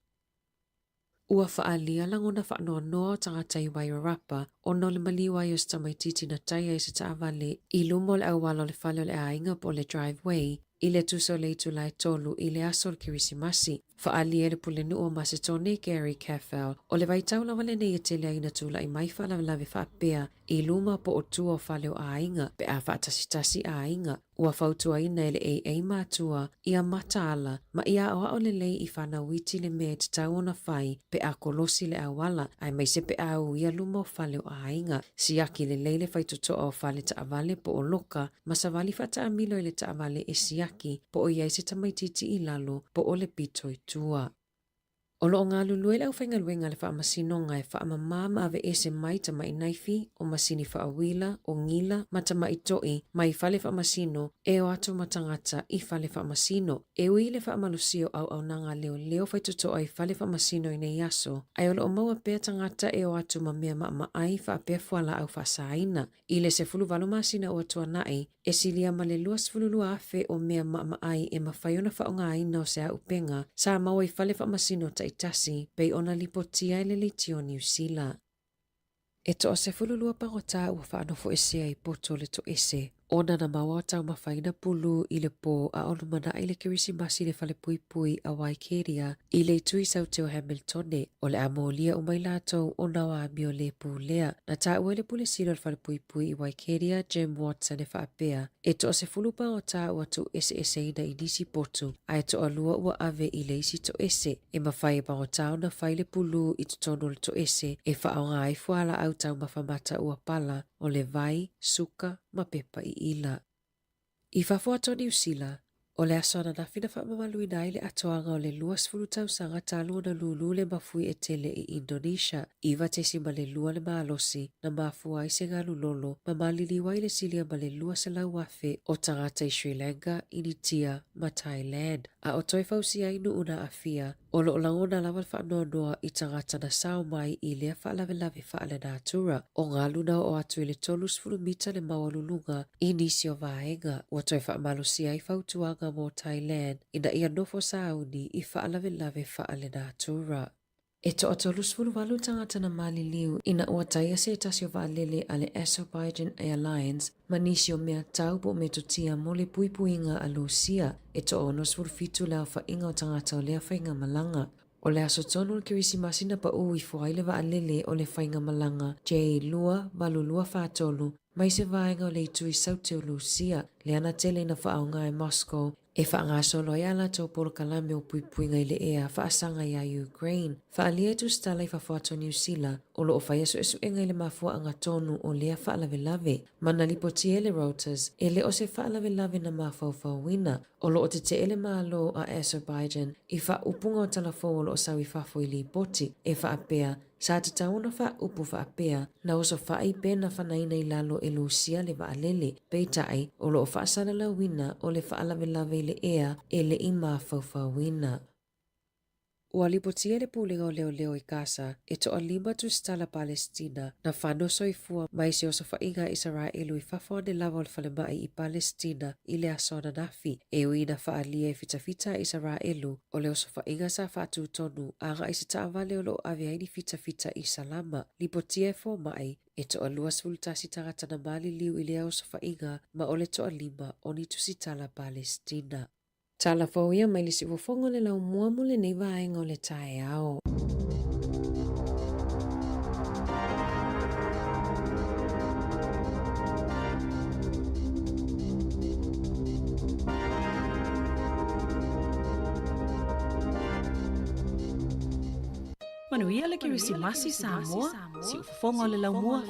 Ua faaalia lagona faanoanoa o tagata i Wairarapa ona o le maliu ai o se tamaitiiti na taia i se taavale i luma o le auala o le fale o le aiga po o le driveway i le tusa o le itula e tolu i le aso o le Kerisimasi. Faaalia e le Pulenuu o Masetone, Gary Caffell, o le vaitau lava lenei e tele ai ina tulai mai faalavelave faapea i luma po o tua o fale o aiga pe a faatasitasi aiga. Ua fautuaina e le AA matua ia mataala ma ia aoao lelei i fanau iti le mea e tatau ona fai pe a kolosi le auala aemaise pe a uia luma o fale o aiga. Siaki lelei le faitotoa o fale taavale po o loka ma savali faataamilo i le taavale e siaki po o i ai se tamaitiiti i lalo po o le pito i tua. O lo o galulue le aufaigaluega a le Faamasinoga e faamamā ma aveese mai tamaʻi naifi, o masini faauila, o gila, ma tamaʻi toʻi mai fale faamasino e o atu ma tagata i fale faamasino. E ui i le faamalosia o auaunaga a leoleo faitotoa i fale faamasino i nei aso, ae o lo o maua pea tagata e o atu ma mea maʻamaʻai faapea fualaau faasaina. I le 18 masina ua tuanai, e silia ma le 22,000 o mea maʻamaʻai e mafai ona faaaogaina o se auupega sa maua i fale faamasino taitasi pei ona lipotia e le leitio o Niu Sila. E toa-12 pagota ua faanofoesea i poto o le toese ona na maua o taumafaina pulu i le pō a o lumanai le Kerisimasi i le falepuipui a Waikeria i le itu i Saute o Hamiltone. O le a molia uma i latou ona o amio lē pulea. Na taua e le Pule Sili o le Falepuipui i Waikeria, Jim Watson e faapea, e toasefulu pagota ua tuueseeseina i nisi potu, ae toalua ua ave i le isi toese. E mafai e pagota ona fai le pulū i totonu o le toese e faaaoga ai fualaau taumafa mata ua pala, o le vai, suka, ma pepa iila. I fafo atu o Niu Sila, o le aso ananafi na faamamaluina ai le atoaga o le 20 tausaga talu ona lūlū le mafui e tele i Indonesia, 9.2 le malosi na mafua ai se galu lolo ma maliliu ai le silia ma le 200,000 o tagata i Sri Lanka, Initia ma Thailand. A o toe fausia ai nuu na aafia, O lo o lagona lava le faanoanoa i tagata na sao mai i lea faalavelave faalenatura. O galu na oo atu i le 30 mita le maualuluga i nisi o vaega. Ua toe faamalosia ai fautuaga mo Thailand ina ia nofo sauni i faalavelave faalenatura. E toa-38 tagata na maliliu ina ua taia se tasi o vaalele a le Azerbaijan Airlines ma nisi o mea tau po o metotia mo le puipuiga a Lusia. E toa-67 le aofaiga o tagata o lea faigamalaga. O le aso tonu o le Kerisimasi na paʻū ifo ai le vaalele o le faigamalaga J2843 mai se vaega o le itu i Saute o Lusia, lea na tele ina faaaoga e Moscow e faagasolo ai a latou polokalame o puipuiga i le ea faasaga iā Ukraine. Faaalia e tusitala i fafo atu o Niu Sila o lo o faia suesuega i le mafuaaga tonu o lea faalavelave. Ma na lipotia e le Reuters, e le o se faalavelave na mafaufauina. O lo o tetee le Malo a Azerbaijan i faaupuga o tala fou o lo o sau i fafo i lipoti e faapea sa tatau ona faaupu faapea na osofaʻi pe na fanaina i lalo e Lusia le vaalele, peitai o lo o faasalalauina o le faalavelave i le ea e le i mafaufauina. Ua lipotia le Pulega o Leoleo i Kasa e toalima tusitala Palesitina na fano soifua mai se osofaʻiga a Isaraelu i fafo ane lava o le falemai i Palesitina i le aso ananafi, e ui ina faaalia e fitafita a Isaraelu o le osofaʻiga sa faatutonu agai i se taavale o lo o ave ai ni fitafita i Salama. Lipotia e fomaʻi. E toalua 11 tagata na maliliu i lea osofaiga ma o le toalima o ni tusitala Palestina. Tala fou ia mai le siufofoga o le laumua mo lenei vaega o le taeao. Manuia le Kerisimasi Samoa, siufofoga o le laumua.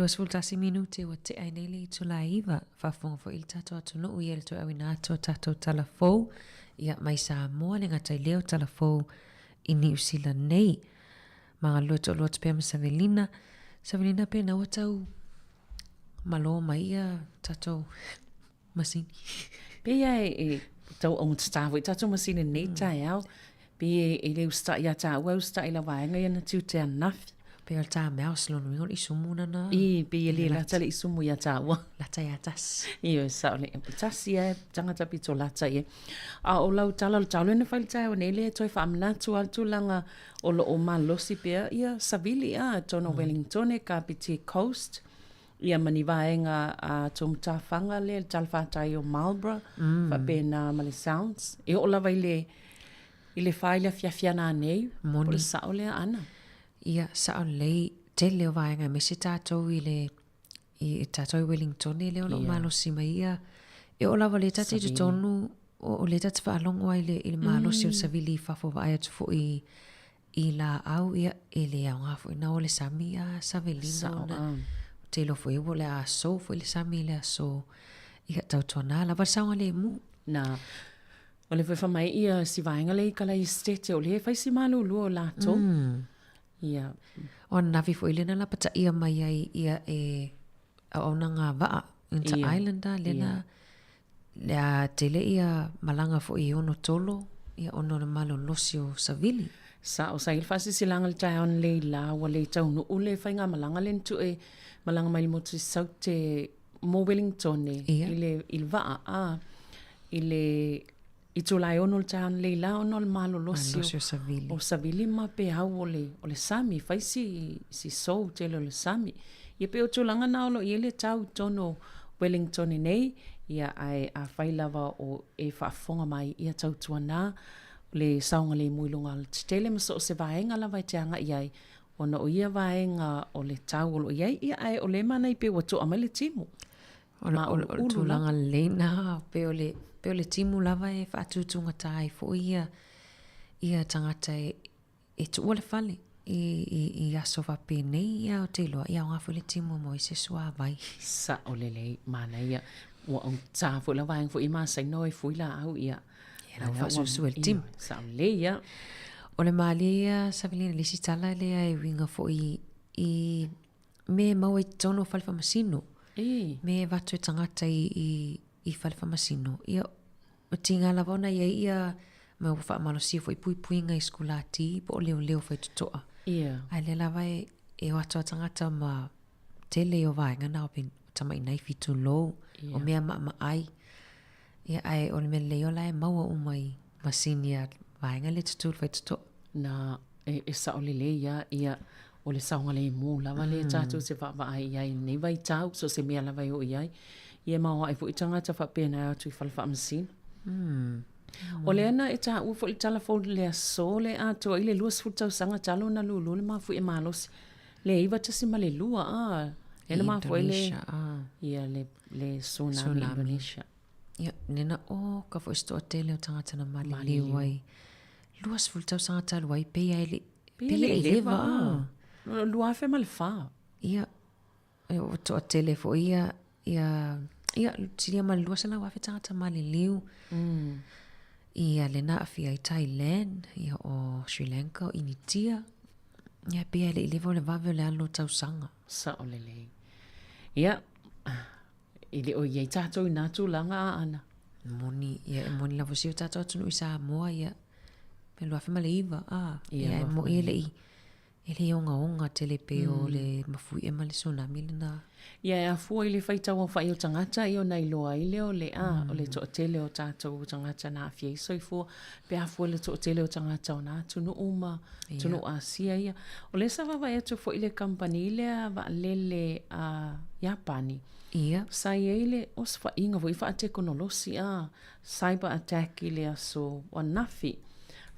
21 minute ua tea ai nei le itula e iva. Faafofoga foi le tatou atunuu ia le toe auina atu o tatou tala fou ia mai Samoa le gata i lea o tala fou i Niu Sila nei. Magalua toalua atu pea ma Savelina. Savelina pe na ua tau malo mai ia tatou masini. Pei a e tau augatata foi tatou masini i lenei taeao. Pei e le usitai ia taua e usitai i la vaega ia na tiute ananafi. Pei o le tamea o se lona uiga o le isumu lana. I, pei e le lata le isumu ia taua. Lata ia tasi. Ioe, sao lelei. Tasi lava e tagata pito lata i ai. A o lau tala o le talo na fai i le taeao nei lea e toe faamanatu lava le tulaga o lo o malosi pea ia savili a totonu o Wellingtone, Kapiti Coast, ia ma ni vaega a Tuamatafaga lea i le talafatai o Marlborough, faapena ma le Sounds. E oo lava i le i le fa i le afiafi a nanei, Moni. po o le sao lea Ana? Ia, sao lelei, tele o vaega aemaise tatou i le i tatou i Wellingtone lea o lo o malosi mai ia. E oo lava o lea ta te i totonu, o lea ta te faalogo ai i le malosi o le savili i fafo vaai atu foi i laau, ia, e le aoga foi ona o le sami a Savelina ona ou te iloa foi ua o le a sou foi le sami i le aso. Ia, tautuana lava le saogalemu. Na, o le foi fai mai ia si vaega lea i kala i Stete, o lea e fai si malulu o latou. Ia. O ananafi foi lea na lapataia mai ai ia e auaunaga vaa Inter Islander lea na lea tele ia malaga foi e ono tolo ia ona o le malolosi o savili. Sao, sa i ai le faasilasilaga i le taeao nei la ua le taunuu le faigamalaga lea na tuu e malaga mai le motu i Saute mo Wellingtone i le i le vaa a i le I Tulae 6 le taeao nei la ona o le malolosi o savili. O savili ma peau o le, o le sami, fai si, si sou tele o le sami. Ia pei o tulaga na o lo o i ai le tau i totonu o Wellington nei, ia ae afai lava o e faafofoga mai, ia tautuana le saogalemu i luga o le tetele ma so o se vaega lava e te agai ai, ona o ia vaega o le tau o lo o i ai, ia ae o lea e manaia pei ua toa mai le timu. O le, o le tulaga lelei na, pei o le, pei o le timu lava e faatutugata ai foi ia, ia tagata e, e tuua le fale i, i, i aso faapenei, ia ou te iloa, ia aoga foi le timu e maua ai se suavai. Sao lelei, manaia. Ua augata foi la vaega foi e masani ona o e fui laau, ia. Ia la ua faasuasua e le timu. Sao lelei, ia. O le malie ia, Savelina, le isi tala lea e uiga foi i mea e maua i totonu o fale faamasino. I. Mea e avatu e tagata i, i, i fale faamasino. Ia, o tiga lava ona i ai ia mea ua faamalosia foi puipuiga i sikulati po o leoleo faitotoa. Ia. Ae lea lava e, e o atu a tagata ma tele o vaega na o tamai naifi tulou, o mea maamaai. Ia, ae o le mea lelei o la e maua uma i masini a vaega lea tutulu faitotoa. Na, e, e sao lelei ia, ia, o le saogalemu lava lea tatou te vaavaai i ai i lenei vaitau, so o se mea lava e oo i ai. Ia e maoae foi tagata faapena e o atu i fale faamasino. O lea na e taua foi le tala fou i le aso lea e atoa ai le 20 tausaga talu ona lulu le mafuie malosi le 9.2 a, lea na mafua ai le, ia, le, le tsunami i Indonesia. Ia, nena o ka foi se toatele o tagata na maliliu ai. 20 tausaga talu ai, pei e le, pei e le i leva. 2004. Ia, o toatele foi ia, ia, ia, silia ma le 200,000 tagata maliliu. Ia, lena aafia ai Thailand, ia o Sri Lanka, o Initia. Ia, pei e le i leva o le vave o le alu o tausaga. Sao lelei. Ia, E le o i ai tātou i nā tulaga a Ana. Moni, ia, e moni lava si o tātou atunuu i Samoa, ia, pe 2009, a, ia, e moi e le i, e le i ogaoga tele pei o le mafuie ma le tsunami lena. Ia, e afua i le faitau aofai o tagata, ia ona iloa ai lea o le, a, o le toatele o tātou tagata na aafia ai soifua, pe afua i le toatele o tagata o nā atunuu ma atunuu Asia ia. O lea sa vaavaai atu foi i le kamupani lea vaalele a Iapani. Ia. Sa i ai le osofaiga foi faatekonolosi a cyber attack i le aso ananafi.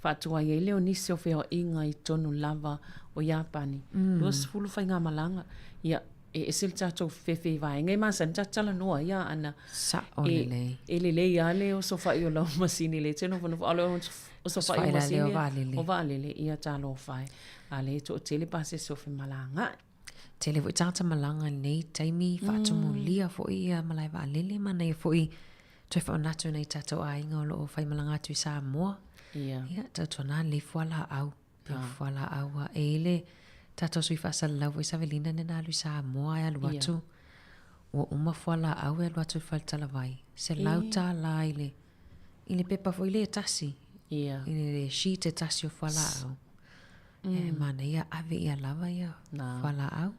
Faatuai ai lea o nisi o feoaiga i totonu lava o Iapani. 20 faigamalaga. Ia, e ese le tatou fefe i vaega e masani tatou talanoa ai a Ana. Sao lelei. E lelei lava le osofai o lau masini lea e te nofonofo, a o le osofai o masini o vaalele, ia talofa e. A lea e toatele pasese o femalagaai. Tele foi tagata malaga i lenei taimi, faatumulia foi ia malae vaalele, manaia foi toe faamanatu i nai tatou aiga o lo o faimalaga atu i Samoa. Ia. Ia, tautuana lelei fualaau. Ia fualaau a e i le tatou sui faasalalau foi Savelina lena alu i Samoa e alu atu ua uma fualaau e alu atu i le faletalavai. $100 i le, i le pepa foi lea e tasi. Ia. I le sheet e tasi o fualaau. E manaia ave ia lava ia fualaau.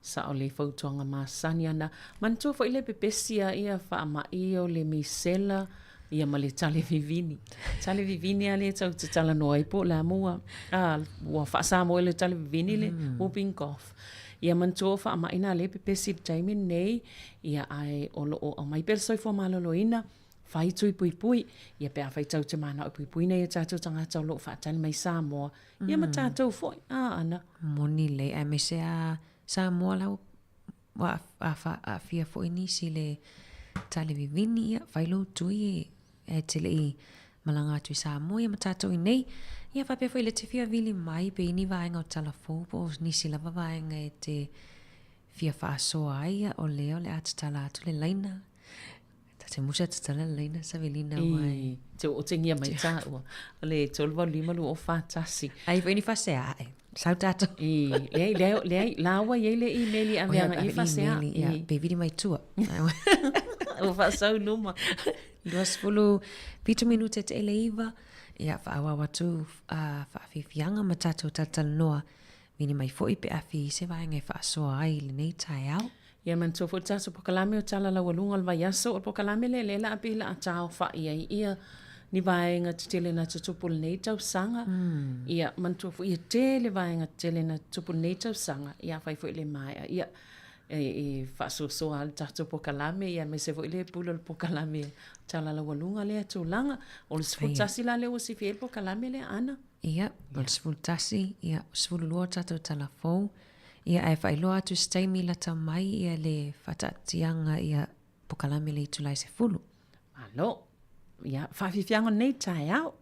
Sao le fautuaga masani ana. Manatua foi le pepesi a ia faamai o le misela ia ma le tale vivini. Tale vivini a lea tau te talanoa ai po o le a mo ua, a, ua faa-Samoa i le tale vivini le whooping cough. Ia manatua o faamai na lea e pepesi i le taimi lenei, ia ae o lo o aumai pea le soifua maloloina, fai tui puipui, ia pe afai tau te manao e puipui nei o tatou tagata o lo o faatali mai Samoa, ia ma tatou foi, a ana. Moni lelei, aemaise a Samoa la ua aafia foi nisi i le tale vivini, ia fai lou tui e te le i malaga atu i Samoa ia ma tatou i nei. Ia faapea foi le te fia vili mai pe i ni vaega o tala fou po o nisi lava vaega e te fia faasoa ai, ia o lea o le a tatala atu le laina. Ta te musa tatala le laina Savelina aua e. Te ootengia mai tāua. O le 385 241. Ai foi ni fasea ae. Sau tātou. I, leai, leai, leai, lāua i ai le email i ave aga i fasea. Ia, pe vili mai tua. Ua faasau luma. 27 minute te ele iwa. Ia, whaawau atu whaafiafianga ma tātou talatalanoa. Vili mai foi pe a fi se vaega e faasoa ai i lenei taeao. Ia manatua foi le tatou pokalame o tala laualuga o le vaiaso. O le pokalame lea lea la a pei la a taofa'i ai ia ni vaega tetele na tutupu i lenei tausaga. Ia manatua foi ia tele vaega tetele na tutupu i lenei tausaga, ia afai foi le maea ia e faasoasoa lava le tatou pokalame, ia aemaise foi le pule o le pokalame tala laualuga lea tulaga. O le 11 la lea ua sifia ai le pokalame lea Ana. Ia, o le 11, ia, 12 o tatou tala fou. Ia, ae faailoa atu se taimi lata mai ia le faataatiaga ia pokalame le itula e 10. Malo. Ia, faafiafiaga o lenei taeao.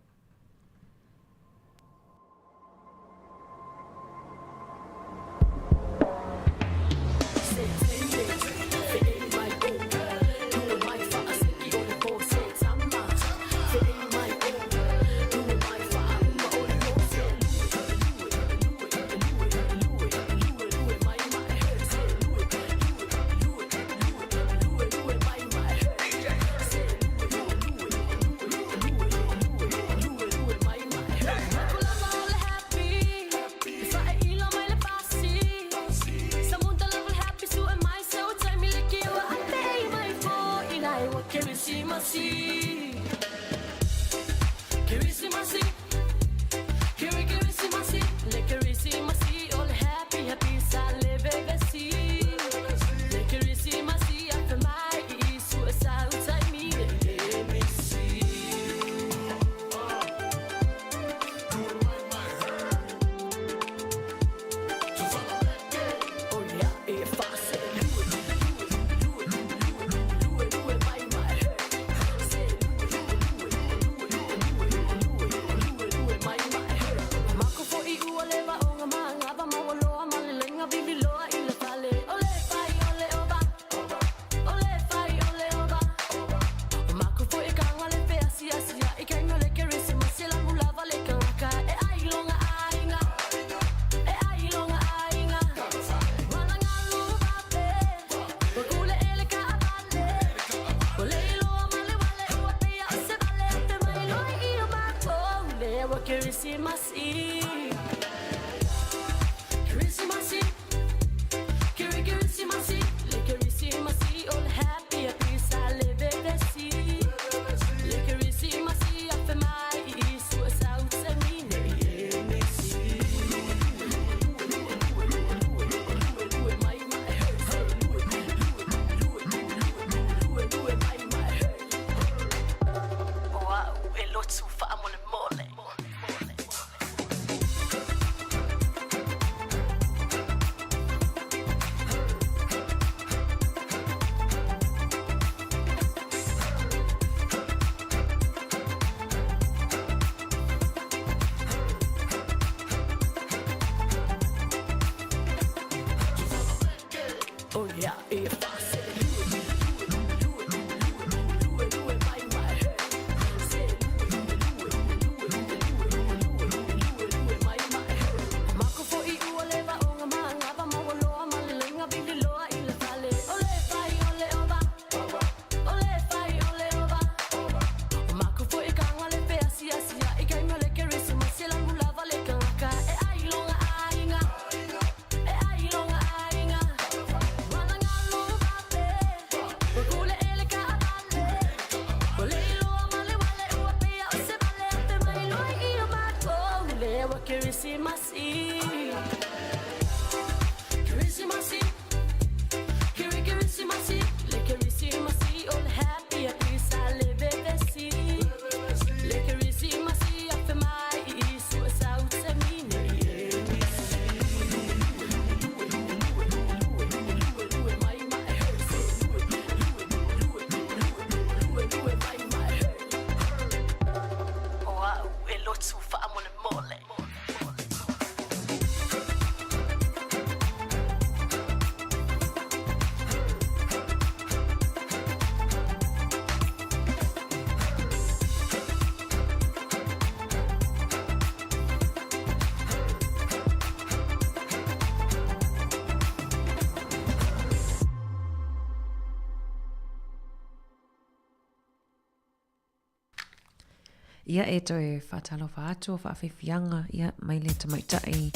Ia e toe whātalofa atu o whaawhiwhianga ia mai le tamaitai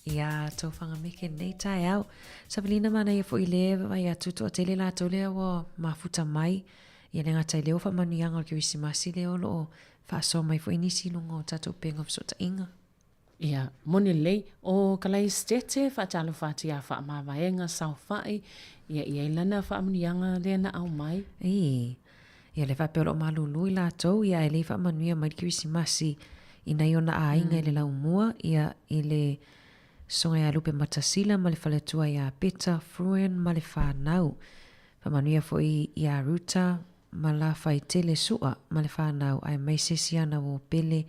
ia tō whangameke nei tae au. Savelina mana ia fo i le vai atu toa tele lātou lea ua mafuta mai ia le ngata i leo whaamanuiaga o le Kerisimasi lea o loo faasoa mai foi nisi i luga o tatou upega o fesootaiga. Ia, moni lelei, o Kalaistete faatalofa atu iā Faamavaega Saofai, ia i ai lana faamanuiaga lea na aumai. Ii, ia le faapea o loo malulu i latou, ia ae le i faamanuia mai le Kerisimasi i nai ona aiga i le laumua, ia i le Susuga ia Lupe Matasila ma le faletua ia Peta Fruin ma le fanau. Faamanuia foi iā Ruta ma Lafaitele Su'a ma le fanau aemaise siana uo pele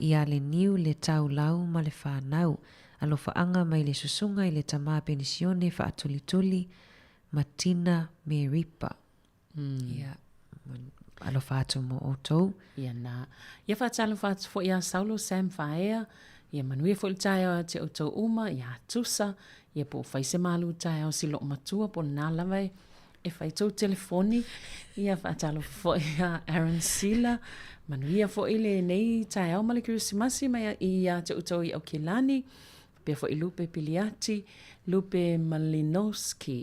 iā Leniu le Tau Lau ma le fanau. Alofaaga mai le susuga i le tama penisione faatulituli ma Tina Meripa. Ia, alofa atu mo outou. Ia na. Ia faatalofa atu foi iā Saulo Sam Faea, ia manuia foi le taeao ia te outou uma, iā Tusa, ia po o fai se malu taeao si loomatua po o lena lava e e fai tou telefoni, ia faatalofa foi iā Aaron Sila, manuia foi lenei taeao ma le Kerisimasi mai ia te outou i Aukilani, faapea foi Lupe Piliati, Lupe Malinowski,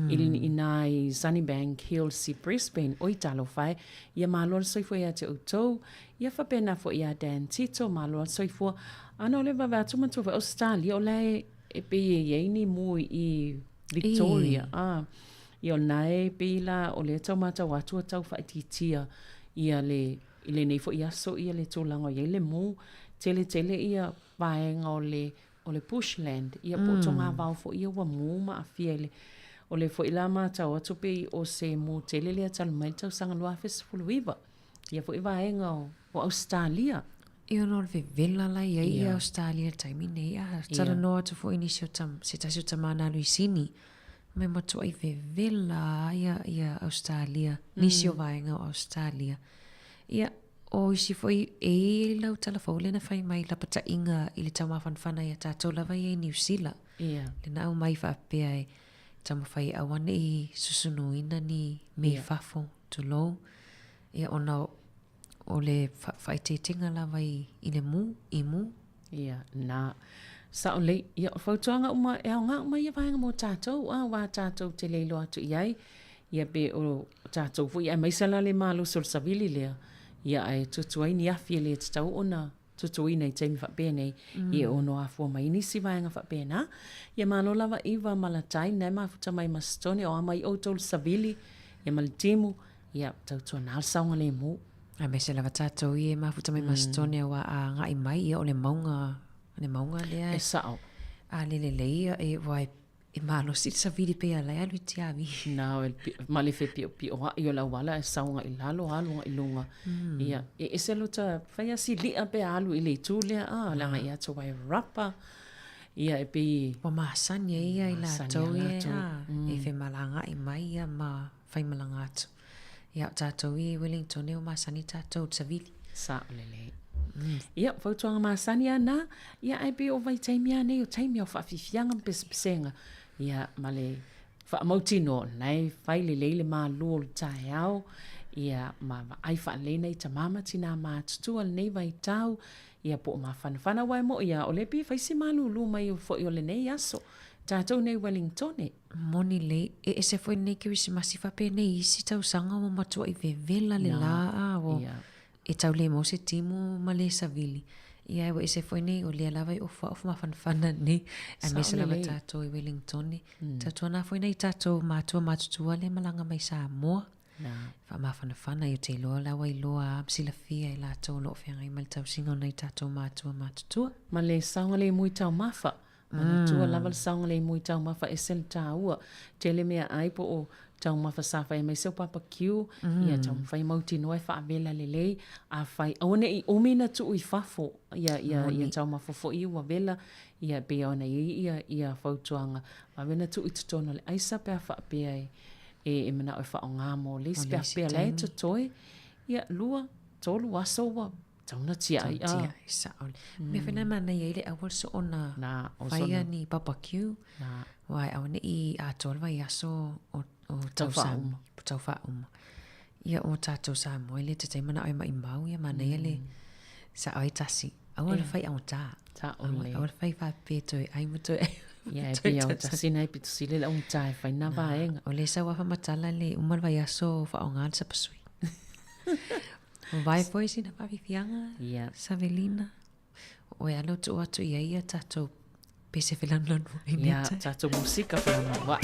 i inā i Sunnybank Hills i Brisbane, oi talofa e, ia malo le soifua ia te outou, ia faapena foi iā Dan Tito, malo le soifua, ana o le vave atu matua foi Ausetalia, o la e e pei e i ai ni mu i Victoria, a, ia o lena e pei la o lea e tau matau atu ua tau faaitiitia ia le i lenei foi aso ia le tulaga o i ai le mu, tele tele ia vaega o le o le bushland, ia po o togavao foi ia ua mu ma aafia i le O le foi la matau atu pei o se mu tele lea talu mai le tausaga 2019, ia foi vaega o, o Ausetalia. Ia ona o le vevela la i ai ia Ausetalia i le taimi nei, a talanoa atu foi nisi o tam, se tasi o tama na alu i Sini, mai matuai vevela ia, ia Ausetalia, nisi o vaega o Ausetalia. Ia, O isi foi e i ai lau tala fou lea na fai mai lapataiga i le taumafanafana ia tatou lava ia i Niu Sila. Ia. Le na aumai faapea e taumafai e aua ne i susunuina ni mea i fafo, tulou, ia ona o le faaeteetega lava i, i le mu, i mu. Ia, na. Sao lelei. Ia, o fautuaga uma, e aoga uma ia vaega mo tatou, a, aua tatou te le iloa atu i ai. Ia pe o tatou foi aemaise la le malosi o le savili lea, ia ae tutu ai ni afi e le tatau ona tutuina i taimi faapenei, ia e ono afua mai nisi vaega faapena. Ia malo lava Iva ma Latai na e mafuta mai ma Setone o a mai outou le savili, ia ma le timu, ia tautuana le saogalemu. Aemaise lava tatou ia e mafuta mai ma Setone aua a agai mai ia o le mauga, le mauga lea e sao. A le lelei ia e ua e E malosi le savili pei a la e alu i tiavi. Na, ma le fepiopioaʻi o le auala e sau agai i lalo, alu agai i luga. Ia, e ese lo ta fai a siliʻa pe a alu i le itu lea, a, leaga ia te wai rapa. Ia, e pei... Ua masani ai ia i latou ia, a, e femalagaʻi mai ia ma faimalaga atu. Ia, o tatou i Wellington ua masani tatou i le savili. Sao lelei. Ia, fautuaga masani lava na, ia ae pei o vaitaimi lava nei o taimi o faafiafiaga ma pesepesega, ia ma le faamautinoa o lena e fai lelei le malu o le taeao, ia ma vaai faalelei nai tama ma tina matutua i lenei vaitau, ia po o mafanafana aua e moʻi lava o lea e pei e fai si malulu mai foi o lenei aso, tatou nei i Wellingtone. Moni lelei, e ese foi lenei Kerisimasi faapenei i isi tausaga ua matuai vevela le la a ua e tau le maua se timu ma le savili. Ia, ua ese foi nei, o lea lava i ofu ofu mafanafana nei, aemaise Sao lava lelei. tatou i Wellington. Tautuana foi nai tatou matua matutua lea malaga mai Samoa. Na. Faamafanafana, ia ou te iloa la ua iloa lava ma silafia e latou o lo o feagai ma le tausiga o nai tatou matua matutua. Ma le saogalemu i taumafa. Manatua lava le saogalemu i taumafa ese le taua. Tele meaai po o taumafa sa fai aemaise o barbecue, ia taumafai mautinoa e faavela lelei. Afai, aua ne i umi na tuu i fafo, ia, ia, ia taumafa foi ua vela, ia e pei ona i ai ia, ia fautuaga. Vave na tuu i totonu o le aisa pe a faapea e, e, e manao e faaaoga mo le isi, pe a faapea la e totoe, ia, lua, tolu aso ua Tau na tiai a. Tau tiai, sao. Mea foi na manaia ai le aua le soona faia ni barbecue. Aua e aua ne i atoa le vaiaso o tau faauma. Tau faauma. Ia o tatou Samoa i le te taimi manao e maimau ia manaia le sao ai tasi. Aua le fai augata. Aua le fai faapea toe ai ma toe ai. Ia e pei o tasi na e pito sili le augata e fai na vaega. O le sau a faamatala le uma le vaiaso faaaoga le sapasui. O vai foi sina faafiafiaga, yeah. Savelina. O oe lava tuu atu i ai ia tatou pese felanulanuai nei. Ia, tatou musika felanulanuai.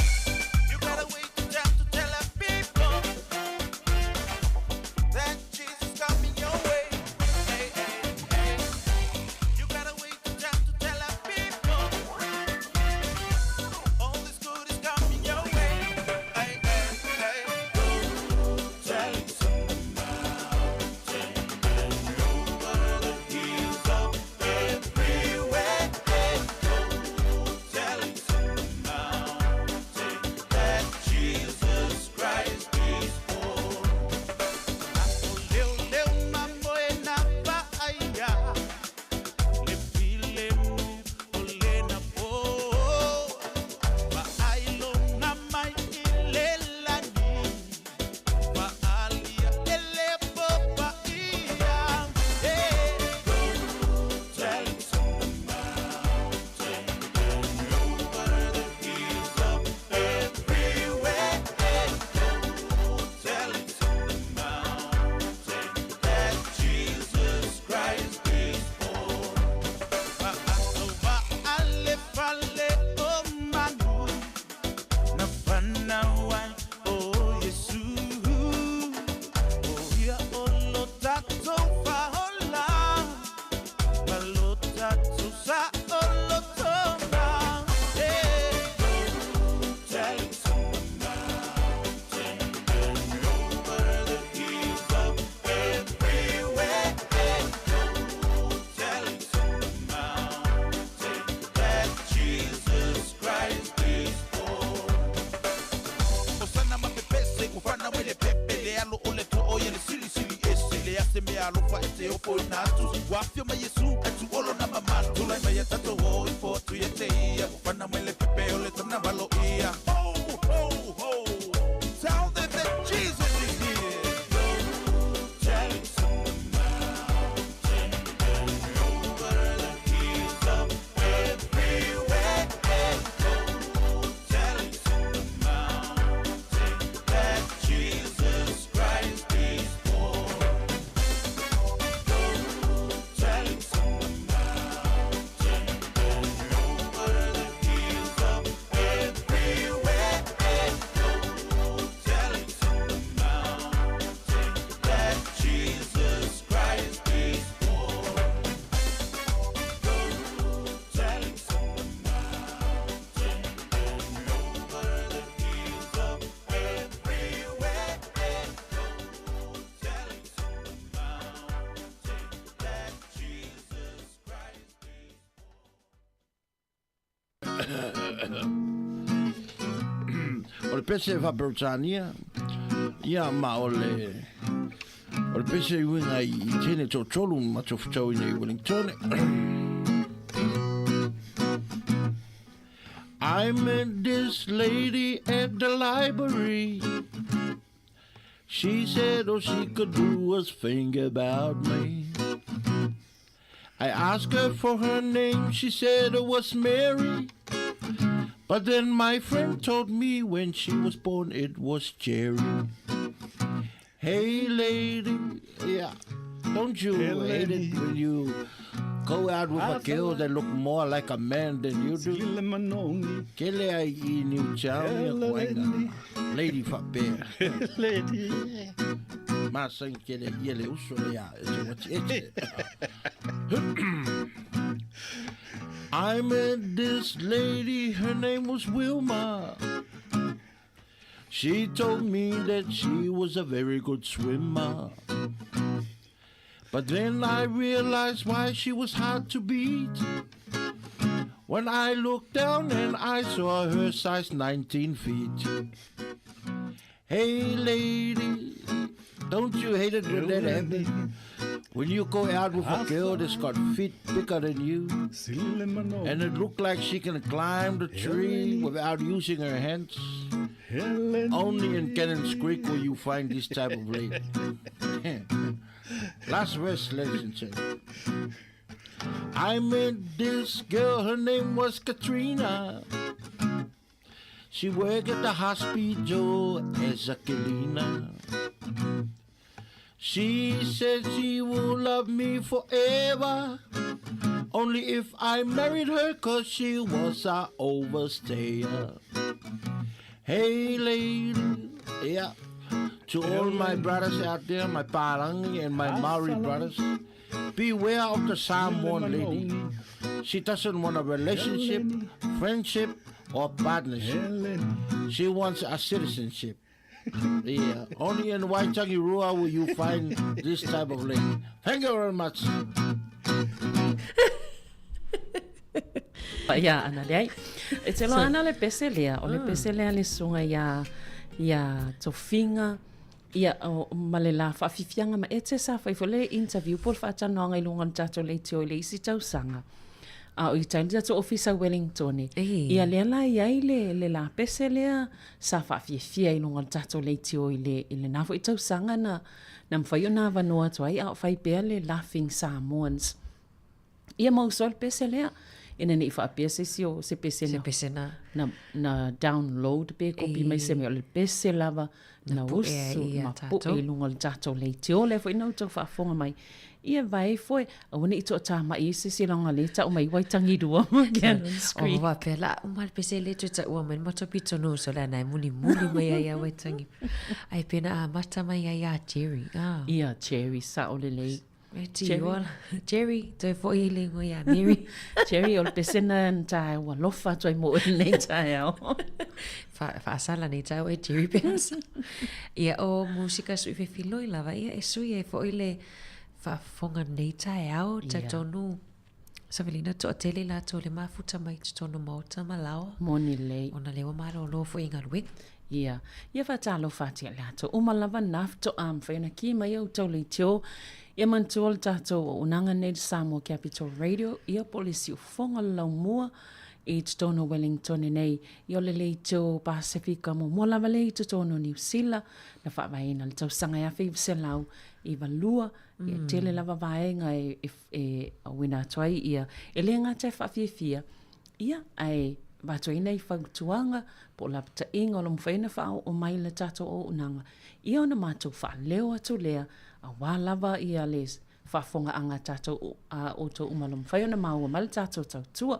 O le pese faa-Peretania, ia ma o le o le pese i uiga i teine toatolu matou fetauina i Wellington. I met this lady at the library. She said all she could do was think about me. I asked her for her name, she said it was Mary. But then my friend told me when she was born it was Jerry. Hey lady, yeah, don't you Hey, hate lady. it when you Go out with a girl that look more like a man than you do. Kele ai i New Town ia koainga. Lady whapea. Lady. Masangi kele ia le uso le ia. E te wati ete. I met this lady, her name was Wilma. She told me that she was a very good swimmer. But then I realized why she was hard to beat. When I looked down and I saw her size 19 feet. Hey lady, don't you hate it when that happens? When you go out with a girl that's got feet bigger than you, and it look like she can climb the tree without using her hands. Only in Cannons Creek will you find this type of lady. Last verse, ladies and gentlemen. I met this girl, her name was Katrina. She worked at the hospital as a cleaner. She said she will love me forever. Only if I married her, cause she was a overstayer. Hey, lady, yeah. To all my brothers out there, my Palangi and my Maori brothers, beware of the Samoan lady. She doesn't want a relationship, friendship, or partnership. She wants a citizenship. Yeah, only in Waitangirua will you find this type of lady. Thank you very much. Ia, ana leai. E te loa ana le pese lea, o le pese lea le susuga ia, ia Tofiga, ia, o, ma le la faafiafiaga ma ete sa fai foi le interview po o le faatalanoaga i luga o le tatou leitio i le isi tausaga. A o i tai le tatou ofisa Wellingtone. Ia lea la i ai le, le la pese lea sa faafiafia i luga o le tatou leitio i le, i lena foi tausaga na, na mafai ona avanoa atu ai a o fai pea le Laughing Samoans. Ia mau soa le pese lea, ina ne i faapea se isi o se pese na, se pese na, na, na download pe kopi mai se mea, o le pese lava na usu ma pu'e i luga o le tatou leitio lea foi na outou faafofoga mai. Ia vae foe, aua ne i toatama'i ai se isi leaga lea e tau mai Waitangirua ma Cannons Creek. O faapea la uma le pese lea toe taua mai le matou pitonuu so le ana e mulimuli mai ai ia Waitangi. Ai pena amata mai ai ia Jerry. Ah. Ia Jerry, sao lelei. E ti ola. Jerry, toe foi i le ingoa ia Mary. Jerry, o le pese na na taeao ua lofa atu ai mo oe lenei taeao. Faasala nei taeao e Jerry Benson. Ia o musika sui fefiloi lava ia e sui ai foi le faafofoga nei taeao talitonu Savelina toatele latou le mafuta mai totonu maota ma laoa. Moni lelei. Ona lea ua malolo foi i galuega. Ia, ia faatalofa atu ia latou uma lava na faatoa mafai ona ki mai outou leitio. Ia manatua le tatou auaunaga nei le Samoa Capital Radio, ia po o le siufofoga o le laumua i totonu o Wellington nei. Ia o le leitio Pasefika muamua lava lea i totonu o Niu Sila na faavaeina i le tausaga e 1992. Ia tele lava vaega e, e, e auina atu ai ia, e le gata e faafiafia, ia, ae avatu ai nai fautuaga po o lapataiga o lo o mafai ona faaoo mai i le tatou auaunaga, ia ona matou faaleo atu lea aua lava ia le faafofogaaga a tatou a outou uma o lo o mafai ona maua mai le tatou tautua.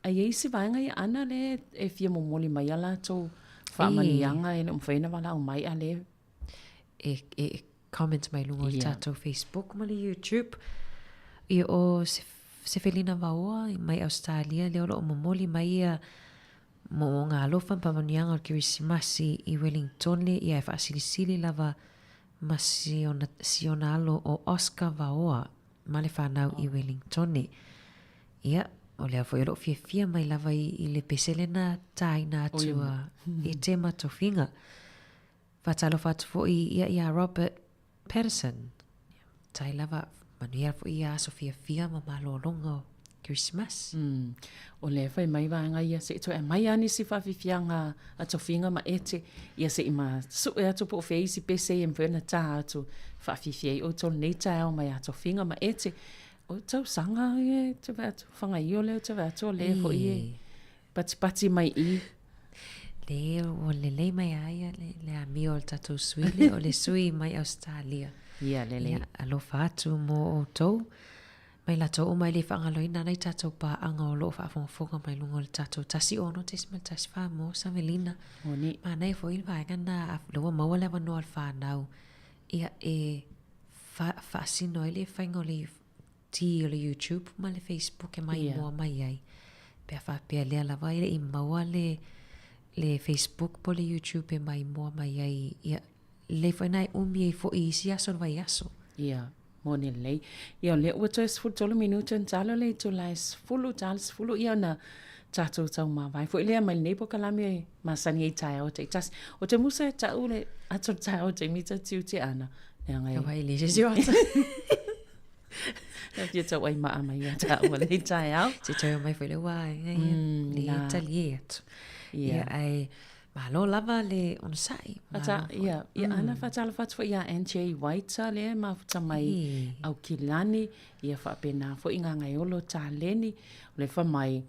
A i ai isi vaega ia Ana lea e fia momoli mai a latou faamanuiaga e le o mafai ona valaau mai a lea e, e comment mai luga o le tatou Facebook ma le YouTube. Ia o Sefelina Vaoa mai Ausetalia lea o lo o momoli mai ia moomooga alofa ma faamanuiaga o le Kerisimasi i Wellingtone ia e faasilisili lava ma si ona, si ona alo o Oscar Vaoa ma le fanau i Wellingtone. Ia, o lea foi o lo o fiafia mai lava i, i le pese lena tāina atu a e Tema Tofiga. Faatalofa atu foi ia iā Robert Patterson. Tai lava, manuia foi ia aso fiafia ma malologa o Kerisimasi. Mm. O lea fai mai vaega ia se i toe aumai lava nisi faafiafiaga a Tofiga ma Ete, ia se i ma sue atu po o fea isi pese ia e mafai ona tā atu faafiafia ai outou lenei taeao mai a Tofiga ma Ete. O tausaga ia e te vaai atu, Fagaio lea ou te vaai atu o lea foi e Patipati mai i. Le, ua lelei mai a ia le, le amio o le tatou sui lea, o le sui mai Ausetalia. Ia, lelei. Ia, alofa atu mo outou. Ma i latou uma e le faagaloina ana i tatou paaga o lo o faafogafoga mai luga o le tatou 16.14 mo Savelina. Moni. Manaia foi le vaega lena, lea ua maua le avanoa o le fanau ia e faasino ai le faiga o le ti o le YouTube ma le Facebook e maimoa mai ai. Pe a faapea lea lava e le i maua le le Facebook po o le YouTube e maimoa mai ai, ia lelei foi lena e umi ai foi i isi aso o le vaiaso. Ia, moni lelei. Ia, o lea ua toe 13 minute ona talo le itula e 10, talo 10, ia ona tatou taumavae foi lea mai lenei polokalame e masani ai i taeao taitasi. Ou te musa e tau le ata o le taeao i le taimi ta tiute ana, leaga e... Aua e le se isi o ata. Ia fia tau ai maa mai ia tāua lenei taeao. Se toe mai foi le wā, ia, ia, le tali e atu. Ia, ai, Malo lava le onosai. Ata, ia, ia ana whaatalofa atu foi ia NJ Waita lea mafuta mai Aukilani, ia faapena foi ngā ngaiolo taleni, o le fa mai,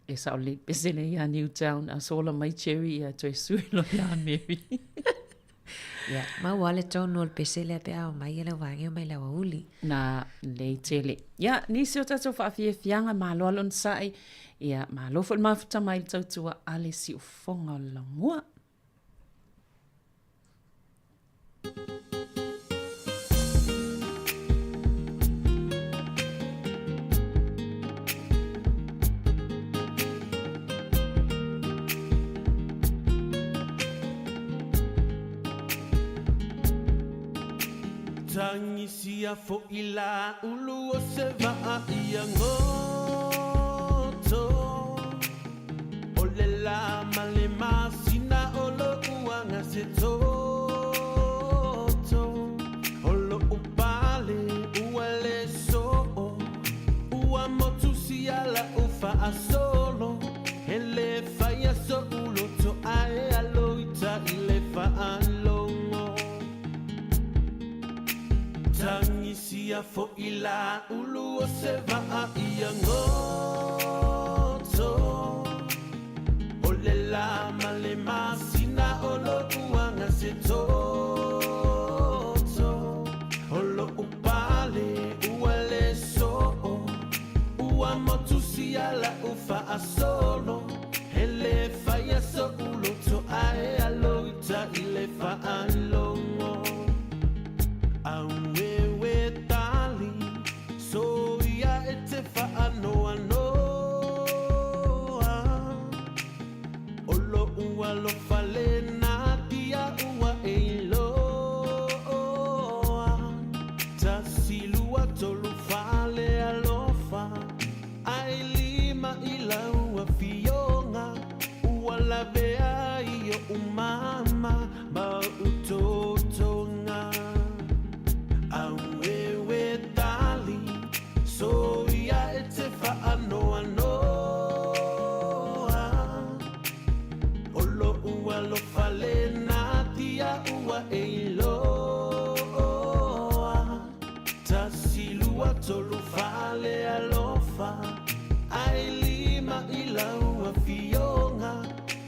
e sao le pese le ia Newtown, a sola mai Cherry ia toe sui lo ia Mary. Ia, maua le tonu o le pese lea pe a omai e le vaega e omai le aoauli. Na lei tele. Ia, nisi o tatou faafiafiaga, malo lava le onosai, ia, malo foi le mafuta mai le tautua a le siufofoga o le laumua. Tagisia fo'i la ulu o se vaa ia goto O le la ma le masina o lo'u aga se toto O lo'u pale ua le soo Ua motu sia la'u faasolo E le faia so'u loto ae alo ita i le faalogo Tagisia fo'i la ulu o se vaa ia goto O le la ma le masina o lo'u aga se toto O lo'u pale ua le soo Ua motu sia la'u faasolo E le faia so'u loto ae alo ita i le faalogo Auewe tali soia e te faanoanoa O lo'u alofa lena tia ua e iloa Tasi lua tolu fa le alofa Ae lima i lau afioga Ua lavea ai o'u mama ma o'u totoga Auewe tali soia e te faanoanoa O lo'u alofa lena tia ua e iloa Tasi lua tolu fa le alofa Ae lima i lau afioga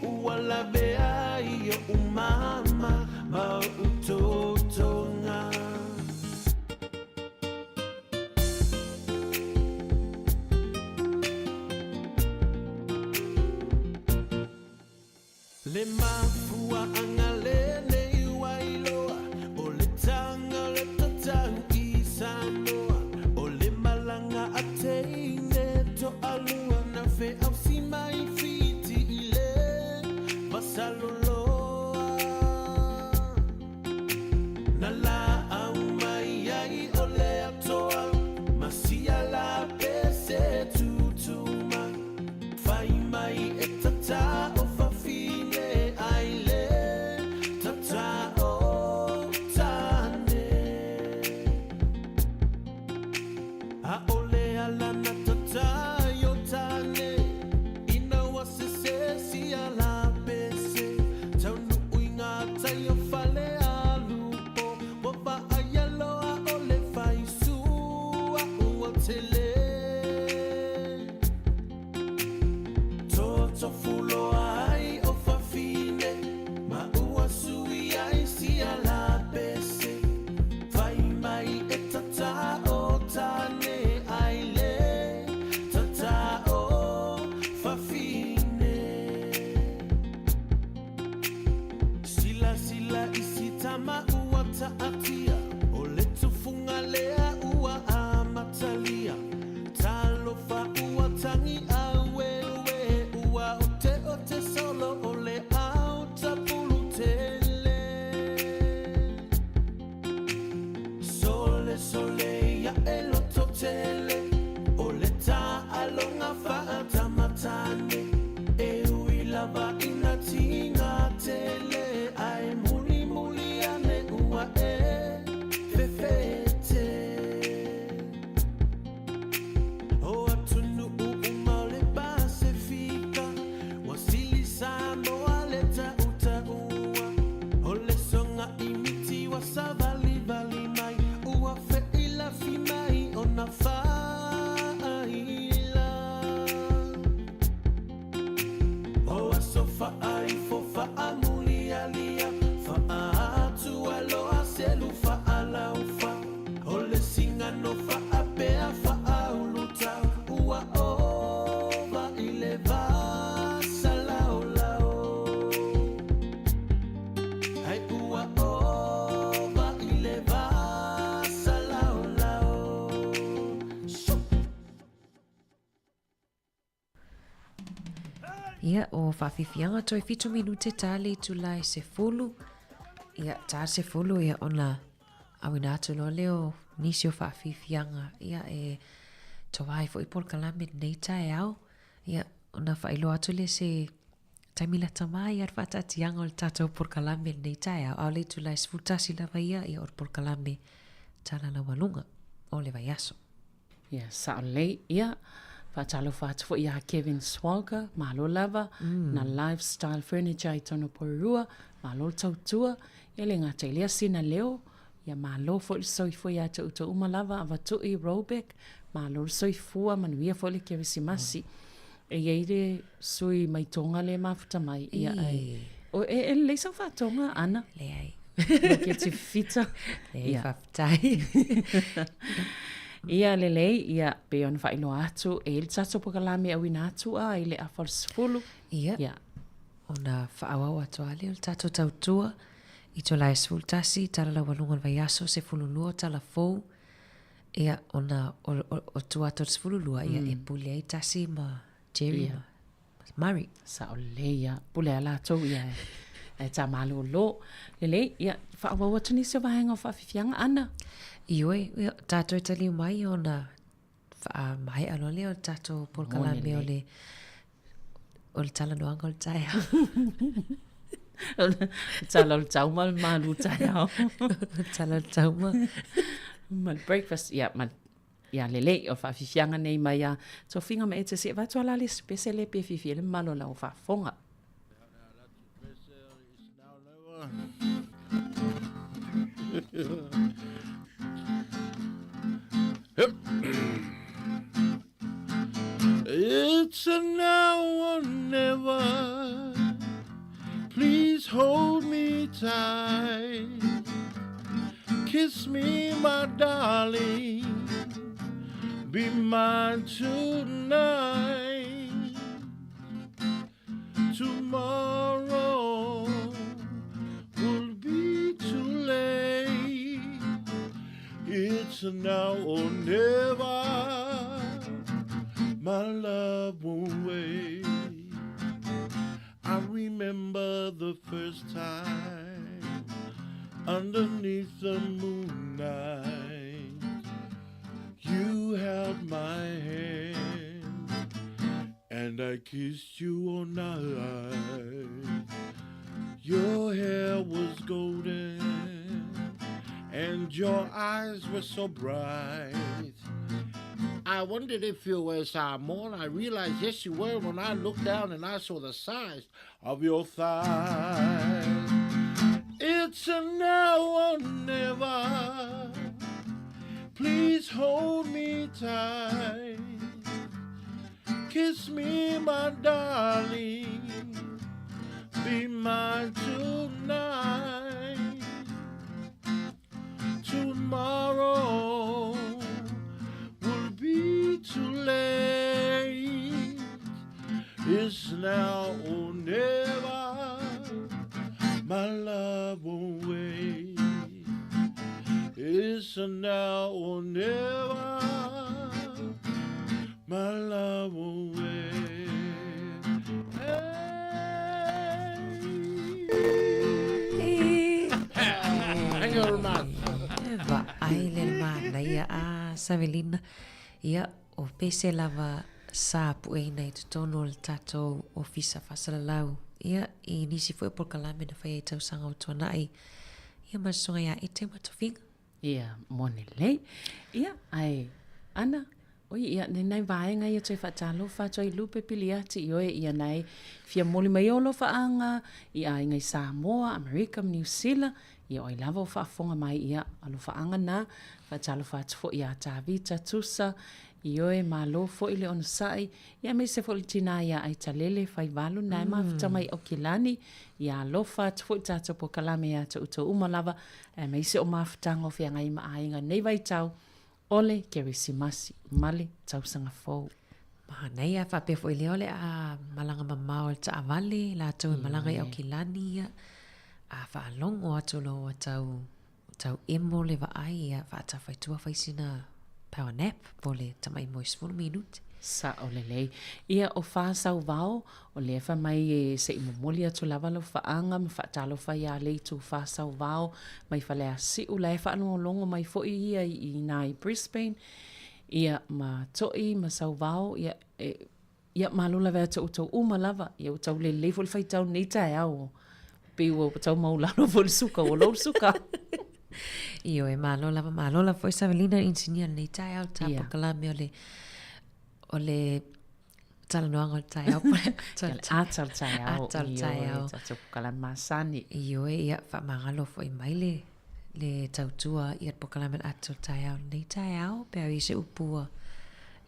Ua lavea ai o'u mama ma o'u totoga. Le mafuaaga lenei ua iloa O le taga o le tatau i Samoa O le malaga a teine toalua Na feausi mai Fiti i le Vasaloloa Na laau mai ai o le atoa Ma sia la pese tutu mai Fai mai e tata o fafine ai le Ia, o faafiafiaga toe fitu minute ta le itula e 10. Ia, ta le 10, ia, ona auina atu loa lea o nisi o faafiafiaga, ia, e toa ai foi polokalame i lenei taeao. Ia, ona faailoa atu lea se taimi lata mai ia le faataatiaga o le tatou polokalame i lenei taeao, a o le itula e 11 lava ia, ia o le polokalame Tala Laualuga o le vaiaso. Ia, sao lelei. Ia, faatalofa atu foi ia Kevin Swalger, malo lava, na Lifestyle Furniture i tonu o Porirua, malo le tautua. Ia le gata i lea sina leo, ia malo foi le soifua ia te outou uma lava, Avatui, Rollback, malo le soifua, manuia foi le Kerisimasi. E i ai le sui mai Tonga lea e mafuta mai, ia, ae, o, e, e lelei sau faatoga, Ana? Leai. No ke te fita. Leai, ia. Faafetai. Ia, lelei, ia, pei ona faailoa atu, e i ai le tatou polokalame e auina atu a i le afa o le 10. Ia. Ia. Ona faaauau atu lava lea o le tatou tautua i Tulae 11, tala laualuga o le vaiaso, 12, tala fou. Ia, ona o, o, o tua atu o le 12, ia, e pule ai Tasi ma Jerry ma Murray. Sao lelei ia, pule a latou ia e, e tā malōlō. Lelei, ia, faaauau atu nisi o vaega o faafiafiaga, Ana? Ioe, ia, tātou e taliu mai ona faamaea loa lea o le tatou polokalame o le o le talanoaga o le taeao. Tala o le tauma le malu taeao. Tala o le tauma. Ma le breakfast, ia, ma ia lelei o faafiafiaga nei mai a Tofiga ma Ete se avatu ala le pese le pe fiafia le mamalu o lau faafofoga. It's a now or never. Please hold me tight. Kiss me, my darling. Be mine tonight. Tomorrow will be too late. It's a now or never. My love won't wait. I remember the first time underneath the moonlight. You held my hand and I kissed you all night. Your hair was golden and your eyes were so bright. I wondered if you were Samoan. I realized yes you were when I looked down and I saw the size of your thighs. It's a now or never. Please hold me tight. Kiss me, my darling. Be mine tonight. Tomorrow will be too late. It's now or never. My love won't wait. It's now or never. My love won't wait. Hey. Thank you very much. Vaai le manaia a Savelina. Ia, o pese lava sa pueina i totonu o le tatou ofisa faasalalau. Ia, i nisi foi o polokalame na faia i tausaga o tuanai. Ia, ma le susuga ia Ete ma Tofiga. Ia, moni lelei. Ia, ae, Ana, oi, ia, nei nai vaega ia toe faatalofa atu ai Lupe Piliati i oe ia nai fia moli mai o alofaaga i aiga i Samoa, Amerika ma Niu Sila, ia o ai lava o faafofoga mai ia alofaaga na, faatalofa atu foi ia Tavita Tusa, i oe malo foi le onosai, ia aemaise foi le tinā ia Aitalele Faivalu na e mafuta mai Aukilani, ia alofa atu foi le tatou polokalame ia te outou uma lava, aemaise o mafutaga o feagai ma aiga nei vaitau o le Kerisimasi ma le tausaga fou. Manaia, faapea foi lea o le a malaga mamao i le taavale, latou e malaga i Aukilani ia, a faalogo atu loa ua tau, tau emo le vaai ia, faatafaitua fai sina power nap po o le tamai moe 10 minute. Sa'o lelei. Ia, ʻo Fā-Sauvao, o lea fai mai e se i momoli atu lava lau faaga ma faatalofa iā Leitu Fā-Sauvao mai Faleasiu, la e faalogologo mai foi ia i inā i Brisbane, ia, ma Toʻi ma Sauvao, ia, e, ia, malo lava ia te outou uma lava, ia ua tau lelei foi le faitau i lenei taeao, pei ua tau maulalo foi le suka, ua low le suka. Ioe, malo lava, malo lava foi Savelina inisinia i lenei taeao i le ta polokalame o le, o le talanoaga o le taeao po o le ata o le Ata o le taeao. Ata o le taeao. Ioe, tatou polokalame masani. Ioe, ia, faamagalo foi mai le, le tautua i le polokalame o le ata o le taeao i lenei taeao, pe a i ai se upu ua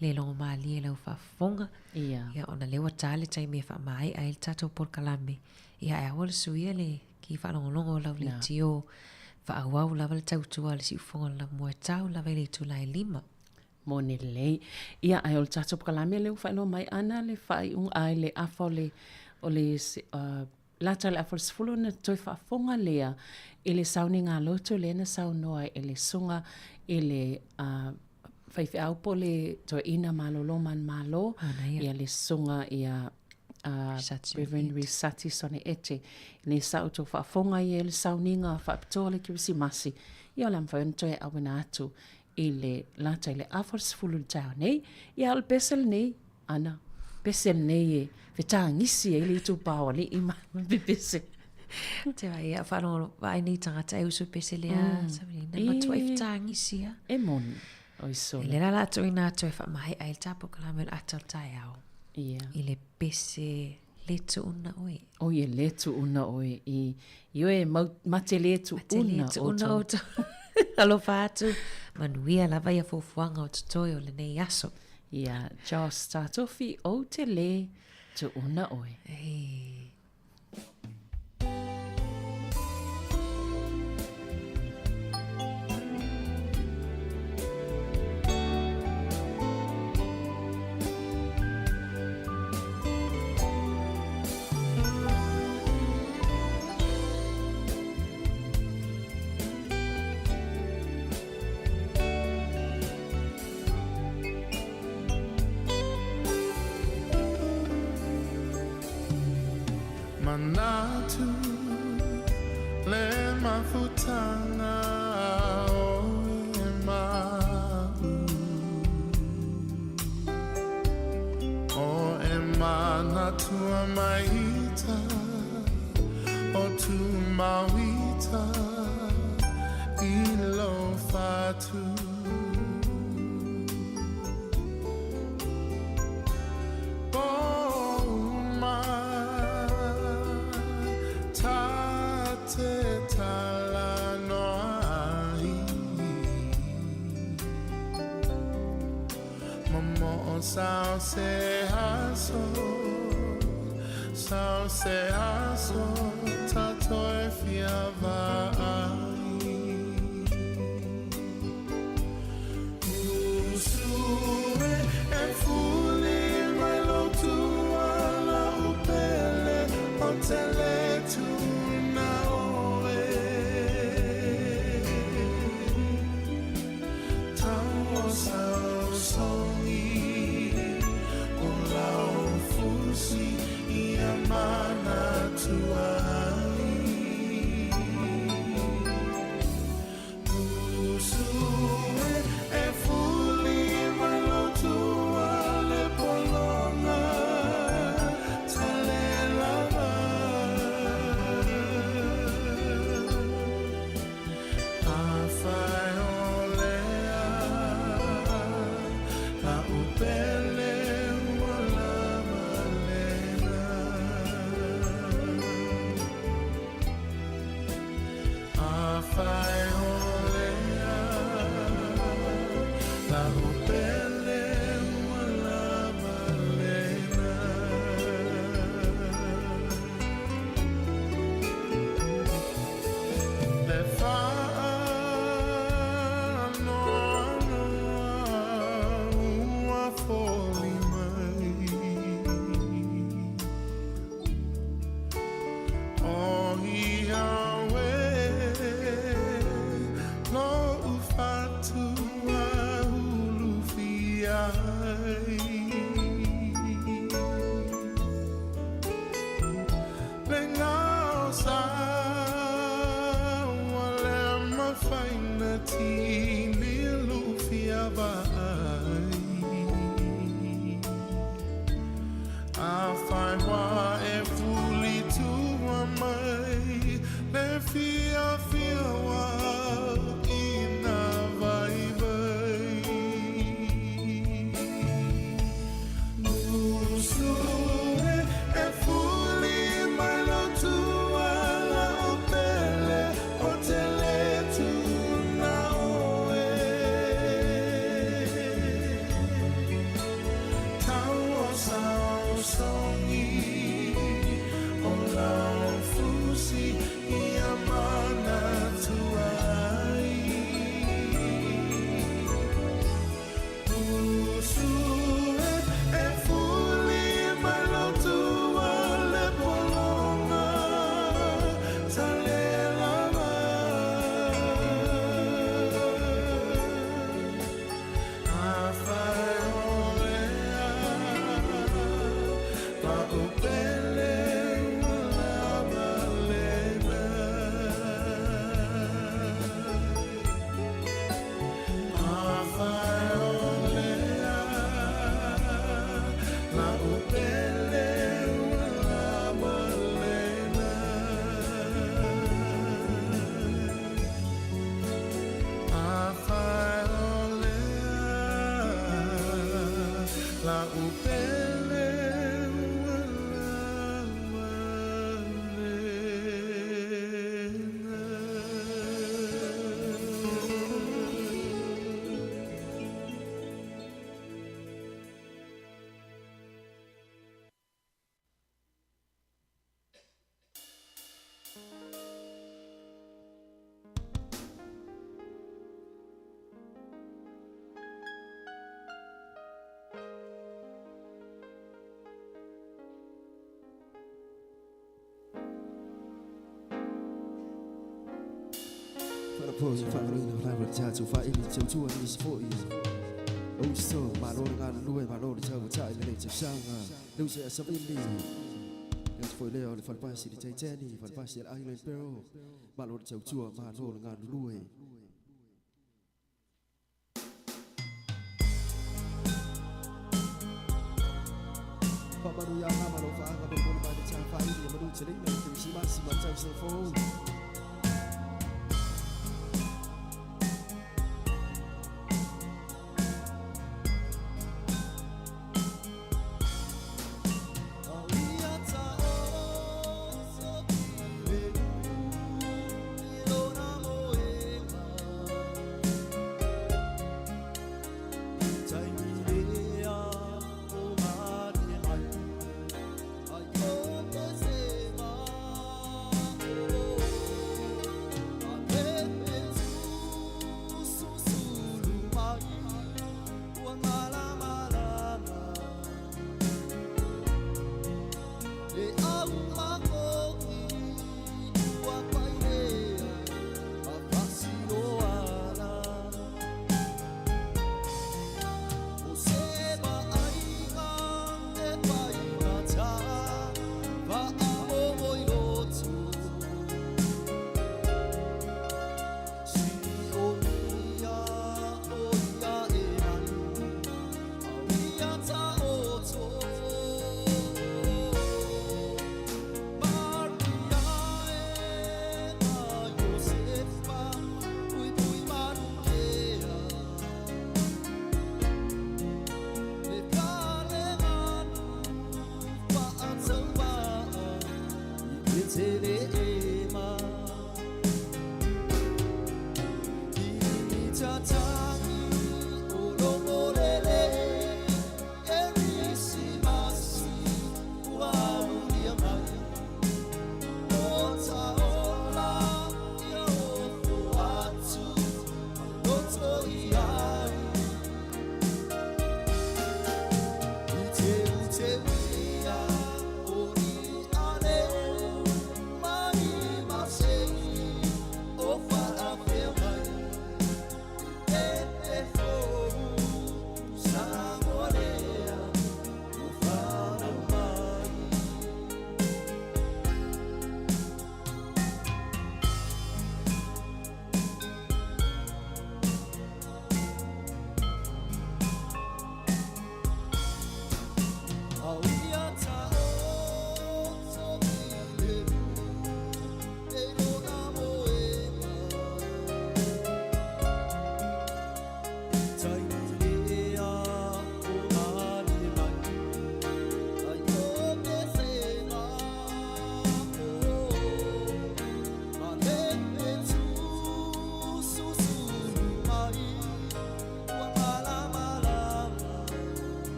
le logomalie i lau faafofoga. Ia. Ia, ona o lea ua ta le taimi e faamaea ai le tatou polokalame. Ia, ae aua le suia le ki faalogologo o lau leitio, faaauau lava le tautua a le siufofoga o le lamua e tau lava i le itula e lima. Moni lelei. Ia, ae o le tatou polokalame lea ua faailoa mai ana le faaiuga, a le afa o le, o le, uh, lata i le afa o le 10 ona toe faafofoga lea i le sauniga lotu lea na saunoa ai e le susuga i le uh, faifeau po o le toeaina malolo manumalo, ia le susuga ia uh, Reverend Risati Sone Ete. Nei sa outou faafofoga ia i le sauniga faapitoa o le Kerisimasi, ia o le a mafai ona toe auina atu i le lata i le afa o le 10 i le taeao nei. Ia, o le pese lenei, ana, pese lenei e fetagisi ai le itupa o alii ma pepese. Te vai, ia, whaalongolo, vaai nei tangata e usu pese lea, mm. Sabrina, matua i fetagisi a. E moni, oi sole. E le la la atu ina atu e whaamahe ai le tapo ka la me ata o taeao. Ia. I le pese le tuuna oe. Oi e le tuuna oe. I, i oe mau, mate le tuuna. Mate le tuuna o tau. Alofa atu, manuia lava ia fuafuaga o totoe o lenei aso. Ia, Joss Tatofi, ou te le tuuna oe. Ei. Manatu le mafutanga o e ma'u O e manatua maita o tu mauita i lo fatu. La'u pele ua lava lena. Faalapotopotoina faamaloina o lava le tatou faili tautua nisi foi. Uso, malo le galulue, malo le taumatai lenei tausaga. Le uso ia savili. Le atu foi lea o le falepasi le Titanic, falepasi le Island Barrel. Malo le tautua, malo le galulue. Faamanuia malo faaga molimoli mai le tafaili e manu teleina le Kerisimasi ma le tausaga fou.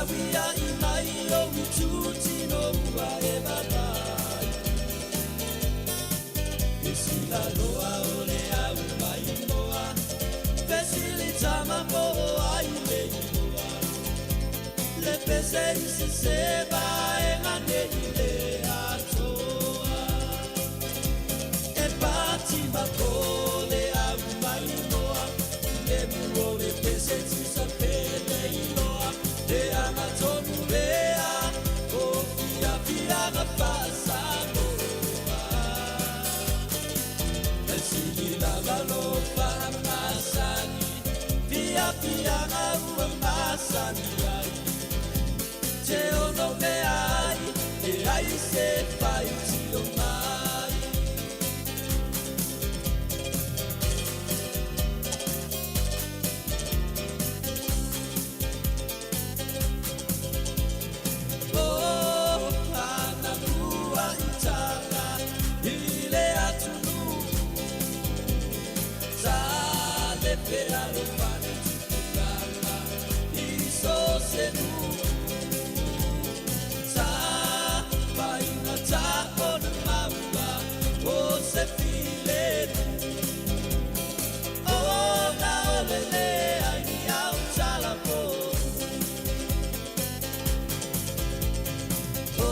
Tauia'i mai ou itutino ua e vavai. E silaloa o le au maimoa, fesili tama po o ai le igoa. Le pese i se vaega nei le atoa. E pati ma po le au maimoa, le mu o le pese tusa pe le iloa. Le aga tonu lea, o fiafiaga faa-Samoa. E sili lava lo faamasani, fiafiaga ua masani ai. Te ono mea ai, e ai se faitio mai. O ana ua i tala i le atunuu. Sa le fealofani tupulaga i so se nuu. Sa faigata ona maua o se filemu. Ona o le leai ni au talafou. O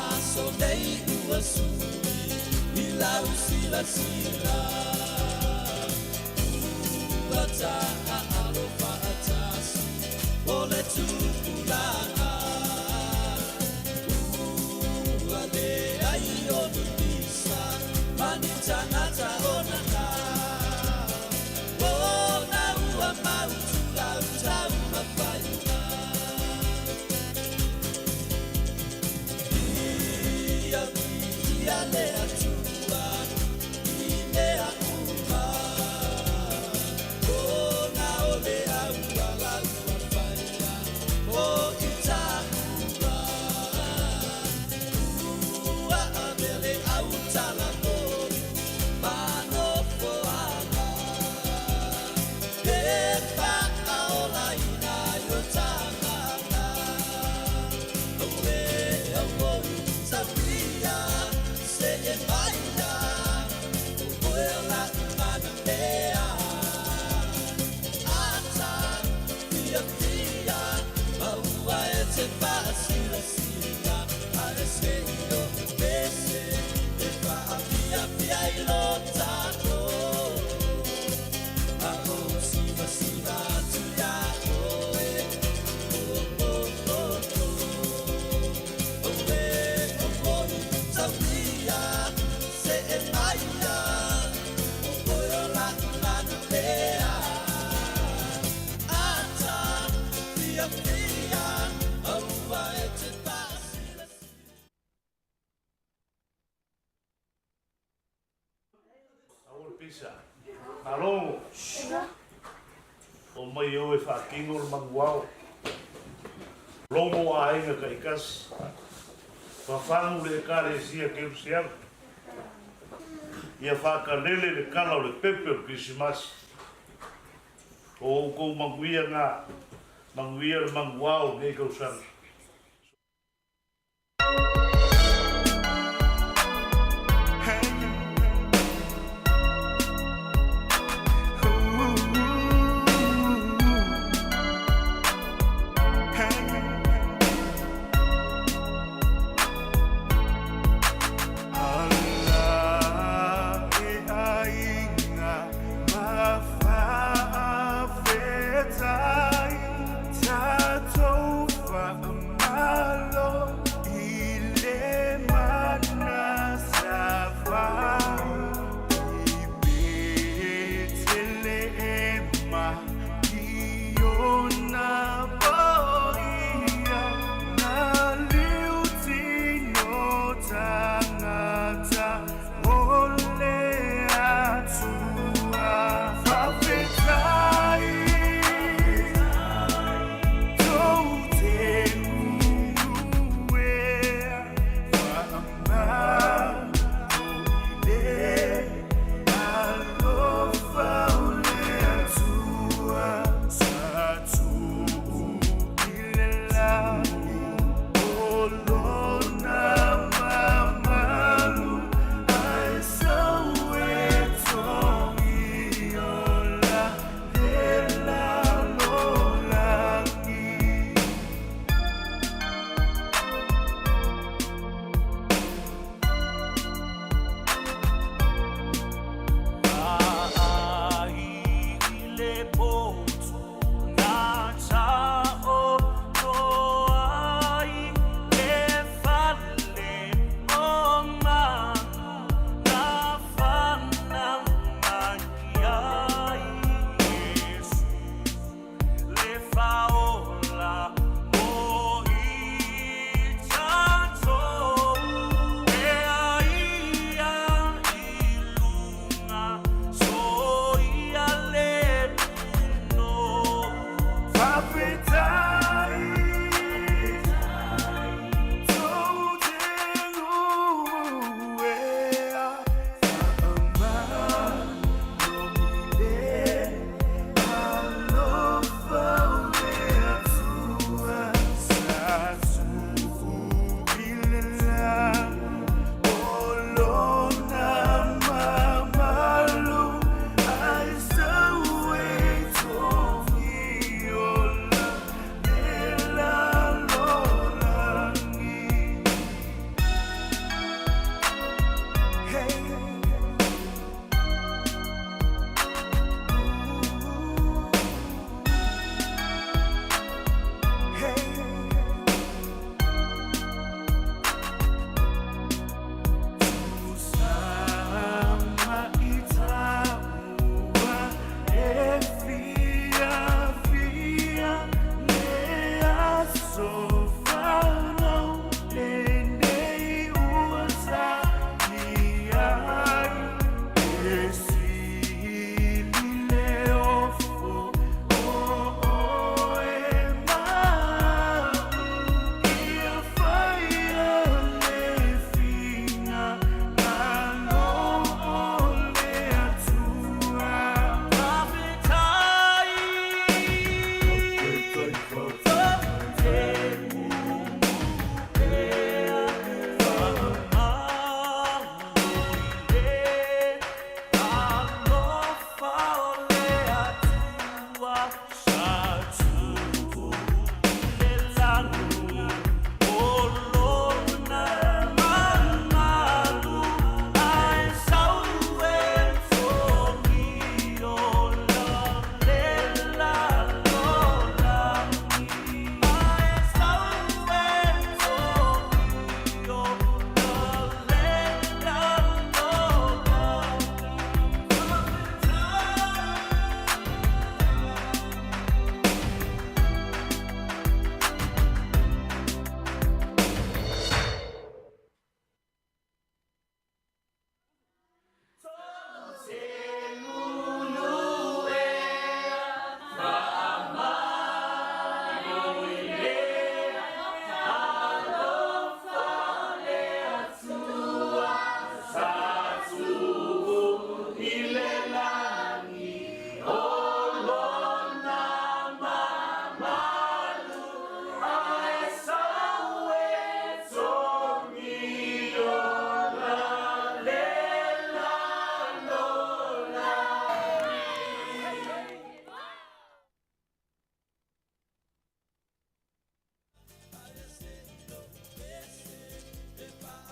aso nei ua sui i lau silasila. Ua taaalo faatasi o le tupulaga. Ua leai o ni pisa ma ni tagata o nana. Ona ua mautu lau taumafaiga. Ia viia le Atua i mea uma. Ona o le auala ua faia mo i taua. Ua ave le au talafou ma nofoaga. E faaolaina i o tagata. Auē auoi tauia see maia, o oe o la'u manamea. Ata fiafia ma ua e te faasilasila, ae se i o'u pese e faafiafia i lo tatou. Ma ou sivasiva atu iā oe. Oh, oh, oh, oh. Auē auoi tauia see maia, o oe o la'u manamea. Ata fiafia aua e te faasilasila. Aua le pisa. Malo. O mai o e faatino le manuao. Logo aiga taitasi. Fafagu le Ekalesia Kerisiano. Ia faakalele le kala o le pepe o le Kerisimasi. O outou manuia na, manuia le manuao o lenei tausaga. Ala e aiga ma faafetai tatou.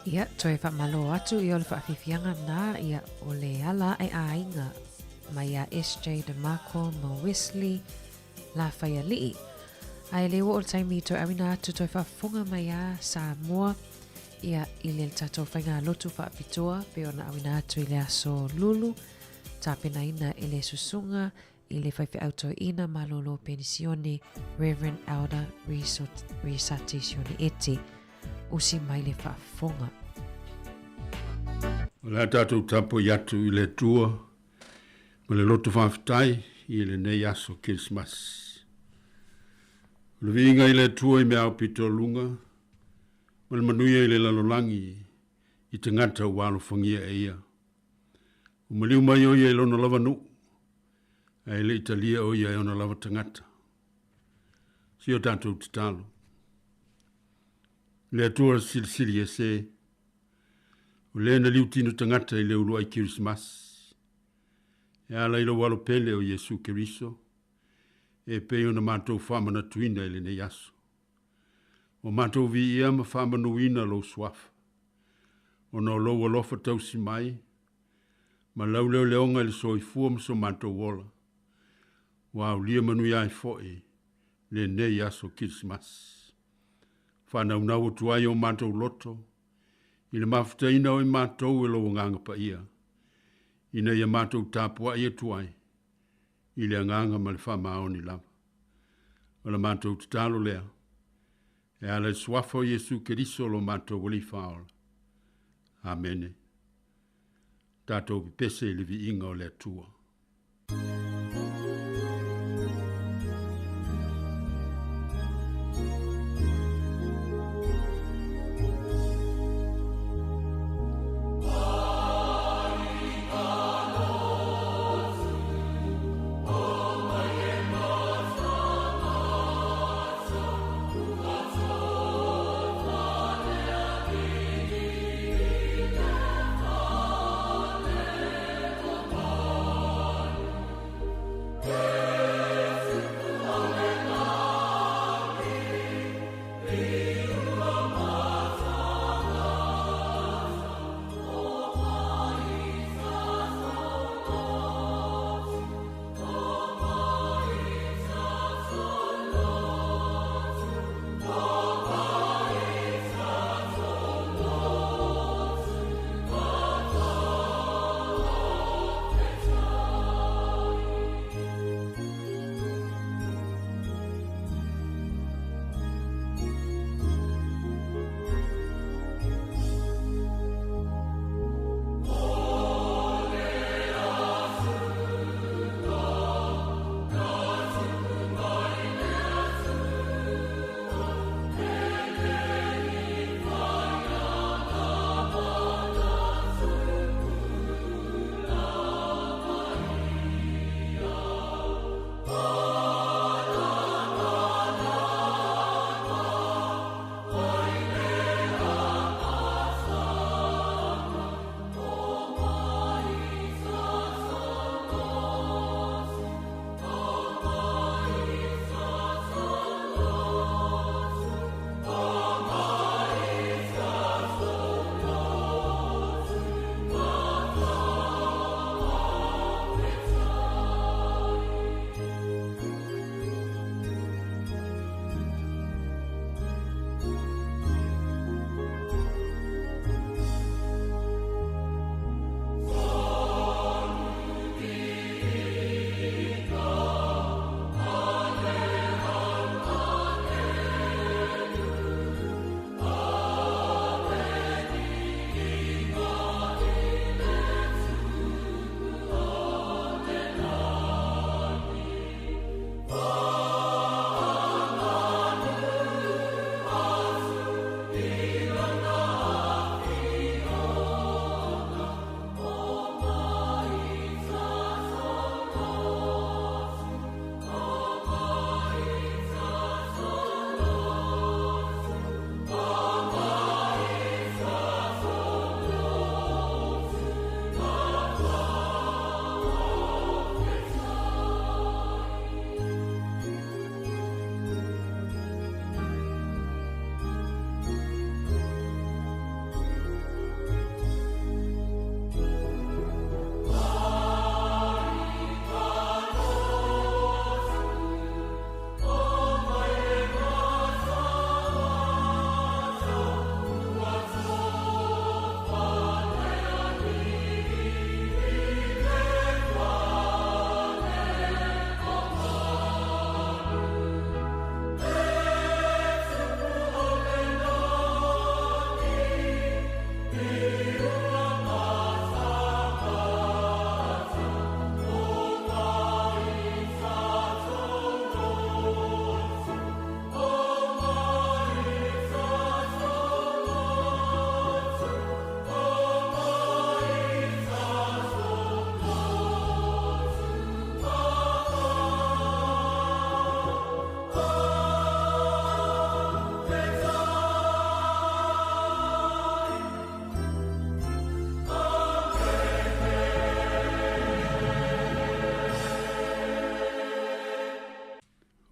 Ia, toe faamalo atu ia o le faafiafiaga na, ia, o le ala ae aiga mai ia SJ DeMarco ma Wesley Lafaialii. Ae le ua o le taimi toe auina atu toe faafofoga mai a Samoa ia i le tatou faigalotu faapitoa pe ona auina atu i le aso Lulu tapenaina e le susuga i le faifeau toeaina malolo penisione Reverend Elder Risati Sione Eti. Usi mai le faafofoga. O le a tatou tapuai atu i le Atua ma le loto faafetai i lenei aso Kerisimasi. O le viiga i le Atua i mea aupito luga, ma le manuia i le lalolagi i tagata ua alofagia e ia. Ua maliu mai o ia i lona lava nuu, ae le i talia o ia e ona lava tagata. Si o tatou tatalo. Le Atua silisili ese, o lē na liutino tagata i le uluai Kerisimasi, e ala i lou alo pele o Iesu Keriso, e pei ona matou faamanatuina i lenei aso. Ua matou viia ma faamanuina lou suafa, ona o lou alofa tausi mai, ma lau leoleoga i le soifua ma so matou ola, ua aulia manuia ai foʻi lenei aso Kerisimasi. Faanaunau atu ai o matou loto i le mafutaina o i matou e lou agaga paia, ina ia matou tapuai atu ai i le agaga ma le faamaoni lava. O le matou tatalo lea, e ala i suafa o Iesu Keriso lo matou Alii Faaola. Amene. Tatou pepese i le viiga o le Atua.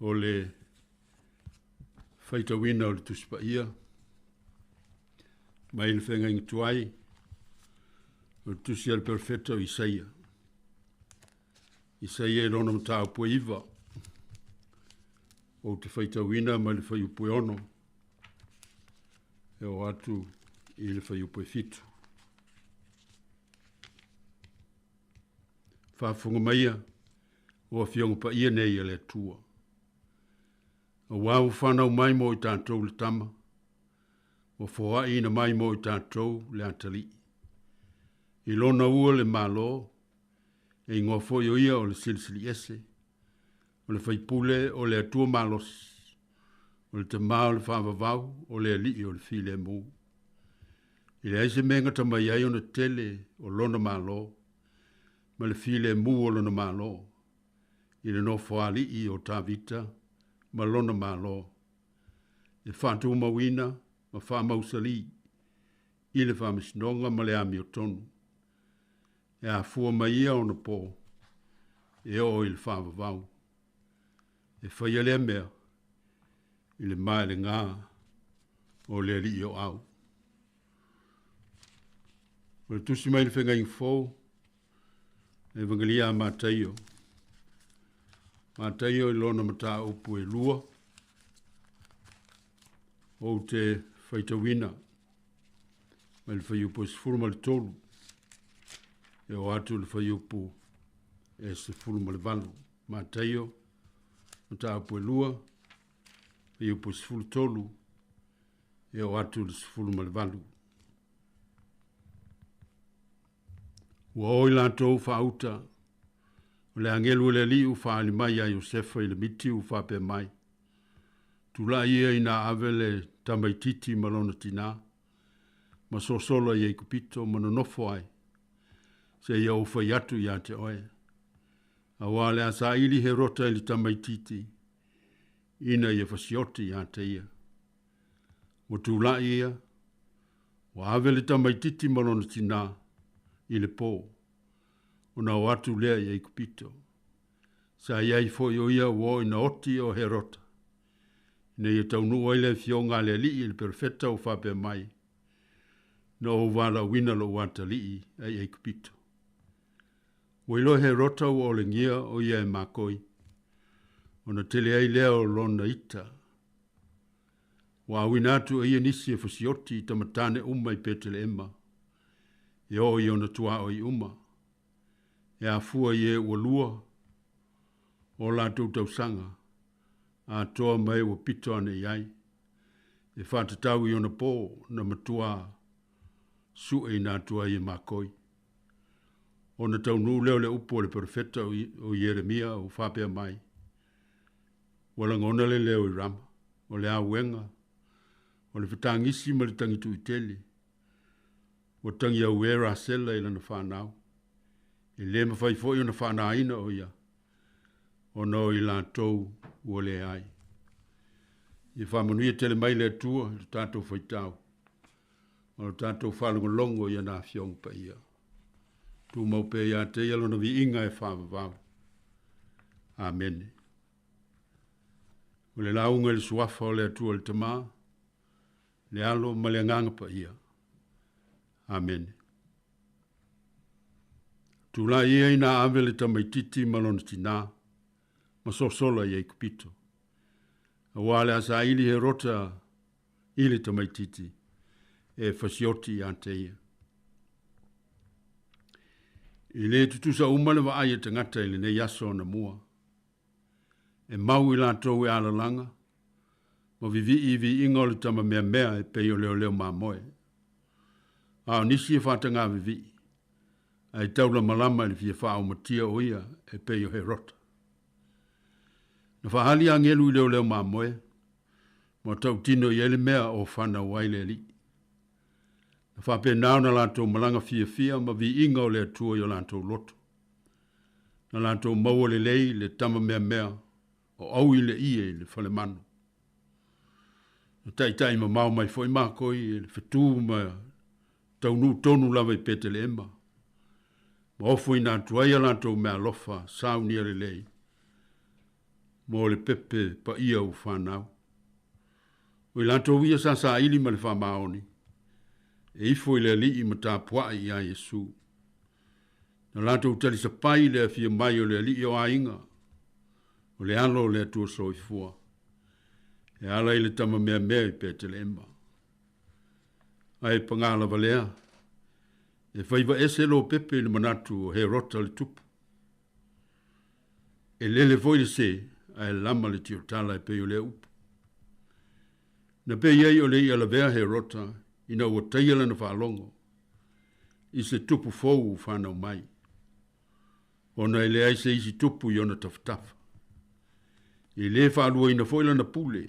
O le faitauina o le Tusi Paia mai le feagaiga tuai o le tusi a le perofeta o Isaia. Isaia i lona mataupu e 9. Ou te faitauina mai le fuaiupu e 6 e oo atu i le fuaiupu e 7. Faafofoga maia o Afioga Paia nei a le Atua. Auā ua fanau mai mo i tatou le Tama, ua foaʻiina mai mo i tatou le Atalii. I lona ua le Malo, e igoa foi o ia o le Silisiliese, o le Faipule o le Atua Malosi, o le Tamā o le Faavavau, o le Alii o le Filemu. E leai se mea e gata mai ai ona tele o lona Malo, ma le filemu o lona Malo, i le nofoalii o Tavita ma lona Malo, e faatumauina ma faamausalī i le faamasinoga ma le amiotonu, e afua mai ia ona pō e oo i le faavavau. E faia lea mea i le maelegā o le Alii o Au. O le tusi mai le Feagaiga Fou, le Evangelia a Mataio. Mataio i lona mataupu e 2, ou te faitauina mai le fuaiupu e 13 e oo atu i le fuaiupu e 18. Mataio, mataupu e 2, fuaiupu e 13 e oo atu i le 18. Ua o i latou faauta, o le agelu o le Alii ua faaali mai ia Iosefa i le miti ua faapea mai, Tulai ia ina ave le tamaitiiti ma lona tinā, ma sosola i Aikupito ma nonofo ai, seia ou fai atu ia te oe. Auā le a saili Herota i le tamaitiiti, ina ia fasioti ia te ia. Ua tulai ia, ua ave le tamaitiiti ma lona tinā i le pō, ona o atu lea i Aikupito. Sa i ai foi o ia ua oo ina oti o Herota, ina ia taunuu ai le afioga a le Alii i le perofeta ua faapea mai, Na ou valaauina lou atalii ai Aikupito. Ua iloa e Herota ua olegia o ia e makoi, ona tele ai lea o lona ita. Ua auina atu e ia nisi e fasioti i tamatane uma i Peteleema, e oo i ona tuaoi uma, e afua i e ua 2 o latou tausaga, atoa ma e ua pito ane i ai, e faatatau i ona pō na matuā sueina atu ai e makoi. Ona taunuu lea o le upu a le perofeta o Ieremia ua faapea mai, Ua lagona le leo i Rama, o le auega, o le fetagisi ma le tagituitele, ua tagiauē Rasela i lana fanau, e lē mafai foi ona faanāina o ia, ona o i latou ua leai. Ia faamanuia tele mai le Atua i lo tatou faitau ma lo tatou faalogologo i ana Afioga Paia. Tumau pea ia te ia lona viiga e faavavau. Amene. O le lauga i le suafa o le Atua le Tamā, le Alo ma le Agaga Paia. Amene. Tulai ia ina ave le tamaitiiti ma lona tinā, ma sosola i Aikupito. Auā le a saili Herota i le tamaitiiti e fasioti ia te ia. E lē tutusa uma le vaai a tagata i lenei aso anamua. E mau i latou e alalaga ma vivii i viiga o le tama meamea e pei o leoleo mamoe. A o nisi e faatagā vivii, ae taulamalama i le fia faaaumatia o ia e pei o Herota. Na faaali agelu i leoleo mamoe, ma tautino i ai le mea o fanau ai le Alii. Na faapena ona latou malaga fiafia ma viiga o le Atua i o latou loto. Na latou maua lelei le tama meamea o ʻau i le ie i le falemanu. Na taitai mamao mai foi makoi e le fetū ma taunuu tonu lava i Peteleema, ma ofoina atu ai a latou meaalofa saunia lelei. mo le pepe paia ua fanau. O i latou ia sa saili ma le faamaoni, e ifo i le alii ma tapuai iā Iesu. Na latou talisapai i le afio mai o le alii o aiga, o le alo o le Atua Soifua, e ala i le tama meamea i Petelehema. Ae pagā lava lea, e faiva ese lo pepe i le manatu o Herota le tupu. E lele foi le sē, ae lama le tiotala e pei o lea upu. Na pei ai o le i'a lavea Herota ina ua taia lana faalogo i se tupu fou ua fanau mai, ona e leai se isi tupu i ona tafatafa. E lē faaluaina foi lana pule,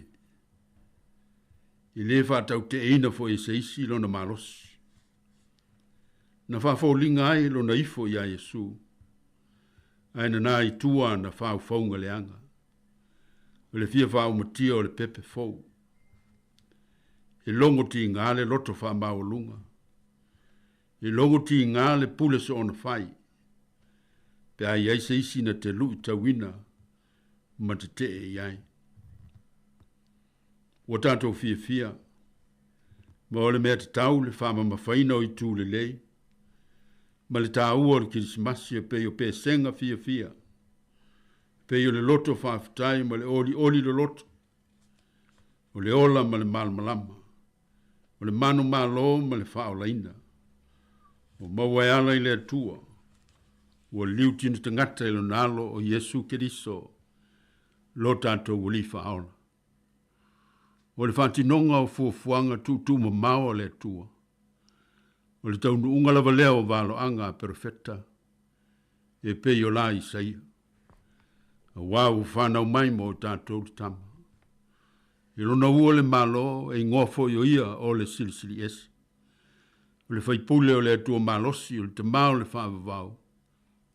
e lē faataute'eina foi e se isi lona malosi. Na faafoliga ai lona ifo iā Iesu, ae nanā i tua ana faufauga leaga, o le fia faaumatia o le pepe fou. E logo tigā le loto faamaualuga, e logo tigā le pule soona fai, pe a i ai se isi na te luitauina ma tetee i ai. Ua tatou fiafia, ma o le mea tatau le faamamafaina o itu lelei, ma le tāua o le Kerisimasi e pei o pesega fiafia, e pei o le loto faafetai ma le olioli loloto, o le ola ma le malamalama, o le manumalo ma le faaolaina. Ua maua e ala i le Atua, ua liutino tagata i lona alo o Iesu Keriso, lo tatou Alii Faaola. O le faatinoga o fuafuaga tuutuumamao a le Atua, o le taunuuga lava lea o valoaga a perofeta, e pei o la Isaia, auā ua fanau mai mo i tatou le tama. I lona ua le Malo, e igoa foi o ia o le Silisili Ese. O le faipule o le Atua malosi, o le Tamā o le faavavau,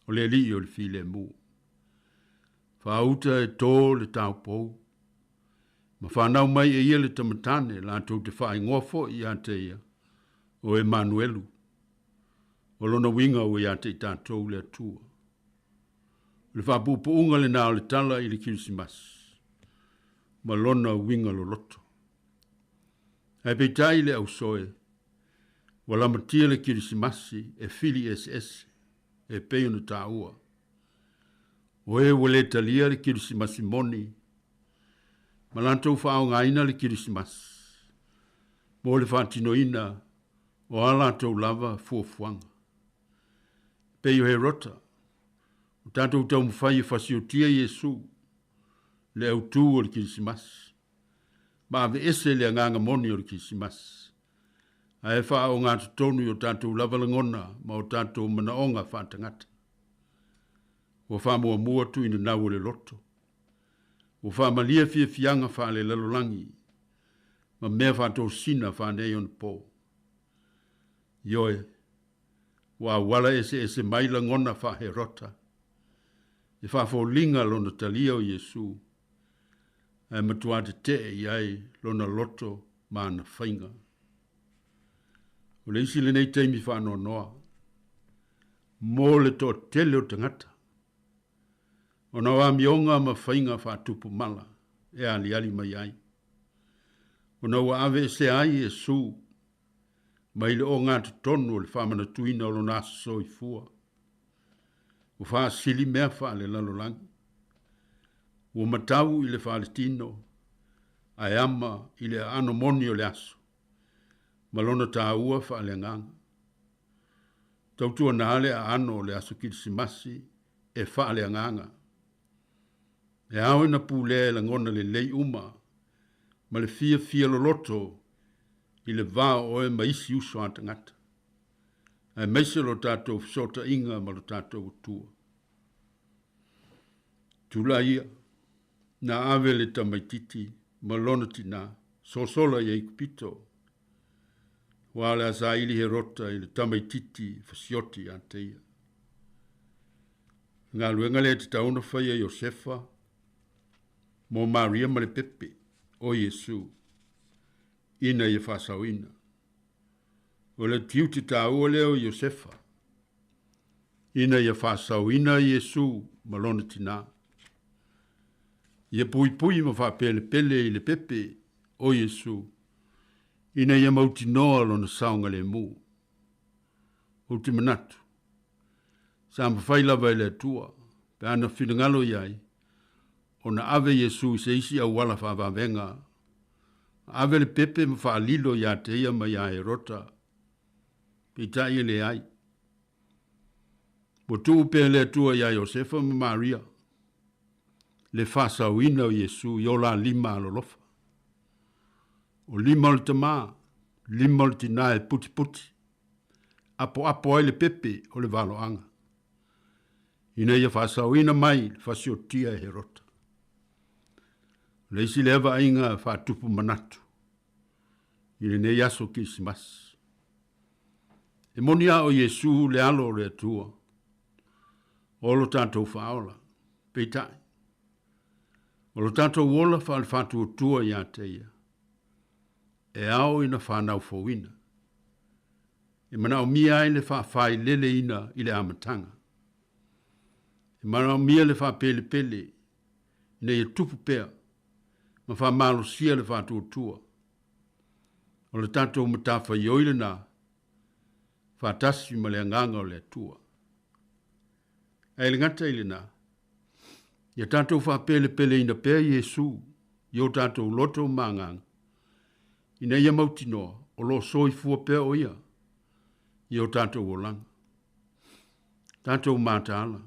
o le Alii o le filemu. Faauta e tō le taupou, ma fanau mai e ia le tamatane, latou te faaigoa foi ia te ia, o Emanuelu. O lona uiga ua ia te i tatou le Atua. O le faapuupuuga lenā o le tala i le Kerisimasi, ma lona uiga loloto. Ae peitai le ausoe, ua lamatia le Kerisimasi e fili eseese, e pei ona taua. O e ua lē talia le Kerisimasi moni, ma latou faaaogaina le Kerisimasi mo le faatinoina o a latou lava fuafuaga. E pei o Herota, ua tatou taumafai e fasiotia Iesu, le autū o le Kerisimasi, ma aveese le agaga moni o le Kerisimasi, ae faaogatotonu i o tatou lava lagona ma o tatou manaoga faatagata. Ua faamuamua tuuinanau o le loto, ua faamalie fiafiaga faalelalolagi ma mea faatosina faaneionapo. Ioe, ua auala eseese mai lagona faa-Herota e faafoliga lona talia o Iesu, ae matuā tetee i ai lona loto ma ana faiga. O le isi lenei taimi faanoanoa mo le toatele o tagata, ona o amioga ma faiga faatupu mala e aliali mai ai, ona ua aveesea ai Iesu mai le ogatotonu o le faamanatuina o lona aso soifua. Ua faasili mea faalelalolagi, ua matau i le faaletino, ae ama i le aano moni o le aso ma lona tāua faaleagaga. Tautuanā le aano o le aso Kerisimasi e faaleagaga. E ao ina pulea e lagona lelei uma ma le fiafia loloto i le va o oe ma isi uso a tagata, aemaise lo tatou fesootaiga ma lo tatou Atua. Tulai ia, na ave le tamaititi ma lona tinā sosola i Aikupito, aua o le a saili Herota i le tamaititi fasioti ia te ia. O le galuega lea e tatau ona faia e Iosefa mo Maria ma le pepe o Iesu ina ia faasaoina. O le tiute tāua lea o Iosefa ina ia faasaoina Iesu ma lona tinā. Ia puipui ma faapelepele i le pepe o Iesu, ina ia mautinoa lona saogalemu. Ou te manatu, sa mafai lava e le Atua, pe ana finagalo i ai, ona ave Iesu i se isi auala faavavega, ave le pepe ma faalilo iā te ia ma iā Herota, peitai e leai. Ua tuu pea le Atua iā Iosefa ma Maria le faasaoina o Iesu i o la lima alolofa. O lima o le tamā, lima o le tinā e putiputi, apoapo ai le pepe o le valoaga, ina ia faasaoina mai le fasiotia e Herota. O le isi lea vaaiga faatupu manatu i lenei aso Kerisimasi. E moni a o Iesu le Alo o le Atua, o lo tatou faaola, peitai, o lo tatou ola faale-faatuatua iā te ia, e ao ina fanau fouina, e manaomia ai le faafaileleina i le amataga. E manaomia le faapelepele ina ia tupu pea ma faamalosia le faatuatua. O le tatou matafaioi lenā faatasi ma le Agaga o le Atua. Ae le gata i lenā, ia tatou faapelepeleina pea Iesu i o tatou loto ma agaga, ina ia mautinoa o lo o soifua pea o ia i o tatou olaga. Tatou mataala,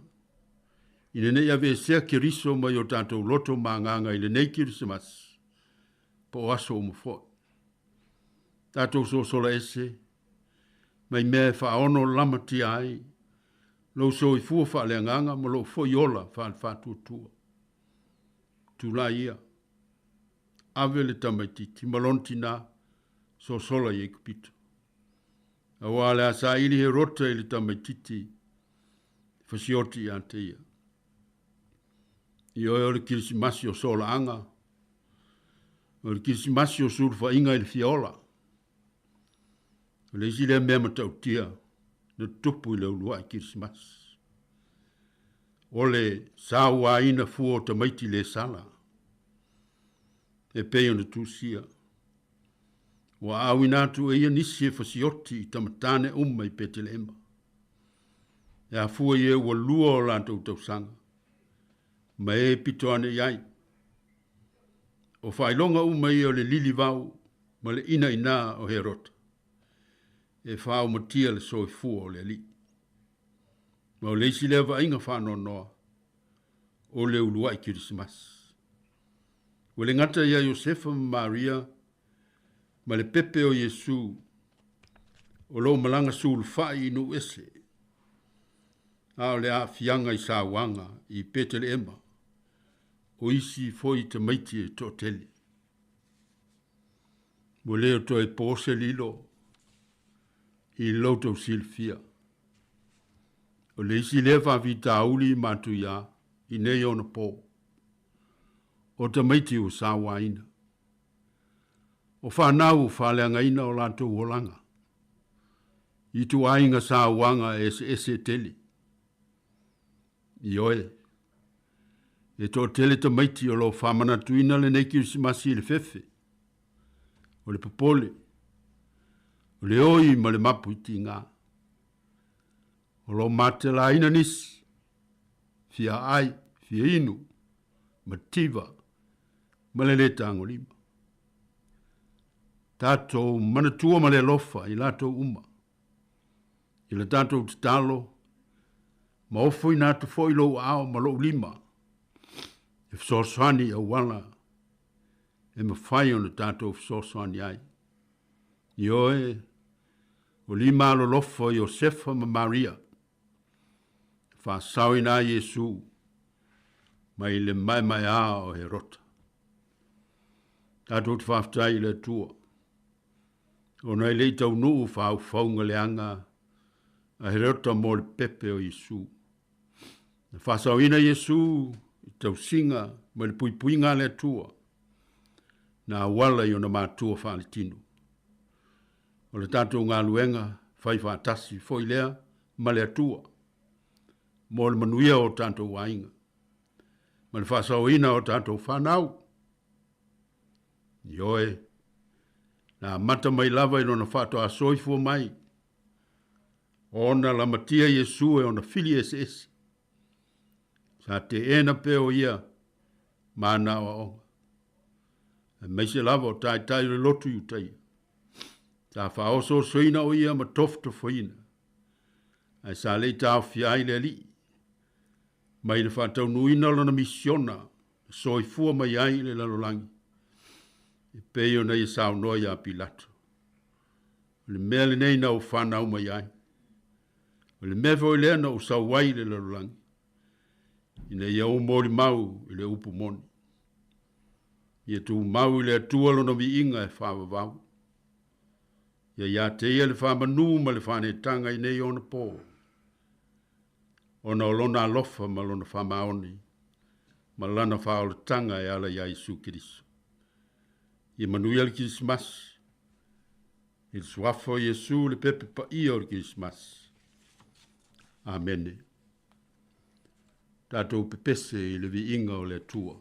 ina ne i aveesea Keriso mai o tatou loto ma agaga i lenei Kerisimasi, po o aso uma foi. Tatou sosola ese mai mea e faaono lamatia ai lou soifua faaleagaga ma lou foi ola faale-faatuatua. Tulai ia, ave le tamaitiiti ma lona tinā, sosola i Aikupito. Auā le a saili Herota i le tamaitiiti e fasioti iā te ia. Ioe o le Kerisimasi o solaaga, o le Kerisimasi o sulufaiga i le fia ola. O le isi lea mea matautia na tutupu i le uluai Kerisimasi. O le sauaina fua o tamaiti le sala e pei ona tusia. Ua aauina atu e ia nisi e fasioti i tamatane uma i Petelehema. E afua i e ua lua o latou tausaga, ma e pito ane i ai. O faailoga uma ia o le lilivau ma le inaina o Herota, e faaomatia le soifua o le Alii. Ma o le isi lea vaaiga faanoanoa o le uluai Kerisimasi. Ua le gata ia Iosefa ma Maria ma le pepe o Iesu o lo o malaga sulufai i nuu ese, a o le aafiaga i sauaga i Peteleema o isi foi tamaiti e toatele. Ua le o toe po se lilo i lo outou silafia. O le isi lea faafitauli matuia i nei ona po, o tamaiti ua sauaina. O fanau ua faaleagaina o latou olaga i ituaiga sauaga eseese tele. Ioe, e toatele tamaiti o lo o faamanatuina lenei Kerisimasi i le fefe, o le popole, o le oi ma le mapu i tigā. O lo o matelaina nisi, fia ai, fia inu, mativa, ma le lē tagolima. Tatou manatua ma le alofa i latou uma, i le tatou tatalo, ma ofoina atu foi lou aao ma lou lima e fesoasoani i auala e mafai ona tatou fesoasoani ai. Ioe, o lima alolofa o Iosefa ma Maria, e faasaoina ai Iesu mai le maemaea o Herota. Tatou te faafetai i le Atua, ona e le i taunuu faaufauga leaga a Herota mo le pepe o Iesu. Na faasaoina Iesu i tausiga ma le puipuiga a le Atua, na auala i ona matua faaletino. O le tatou galuega fai faatasi foi lea ma le Atua mo le manuia o tatou aiga. ma le faasaoina o tatou fanau. Ioe, na amata mai lava i lona faatoa soifua mai, ona lamatia Iesu e ona fili eseese. Sa teena pea o ia ma ana aoaoga. Aemaise lava o taitai o le lotu Iutaia. Sa faaosoosoina o ia ma tofotofoina, ae sa le i taofia ai le Alii mai le faataunuuina o lana misiona na soifua mai ai i le lalolagi, e pei ona ia saunoa iā Pilato. O le mea lenei na ou fanau mai ai, o le mea foi lea na ou sau ai i le lalolagi, ina ia ou molimau i le upu moni. Ia tumau i le Atua lona viiga e faavavau. Ia ia te ia le faamanu ma le faanetaga i nei ona pō, ona o lona alofa ma lona faamaoni ma lana faaolataga e ala iā Iesu Keriso. Ia manuia le Kerisimasi, i le suafa o Iesu le pepe paia o le Kerisimasi. Amene. Tatou pepese i le viiga o le Atua.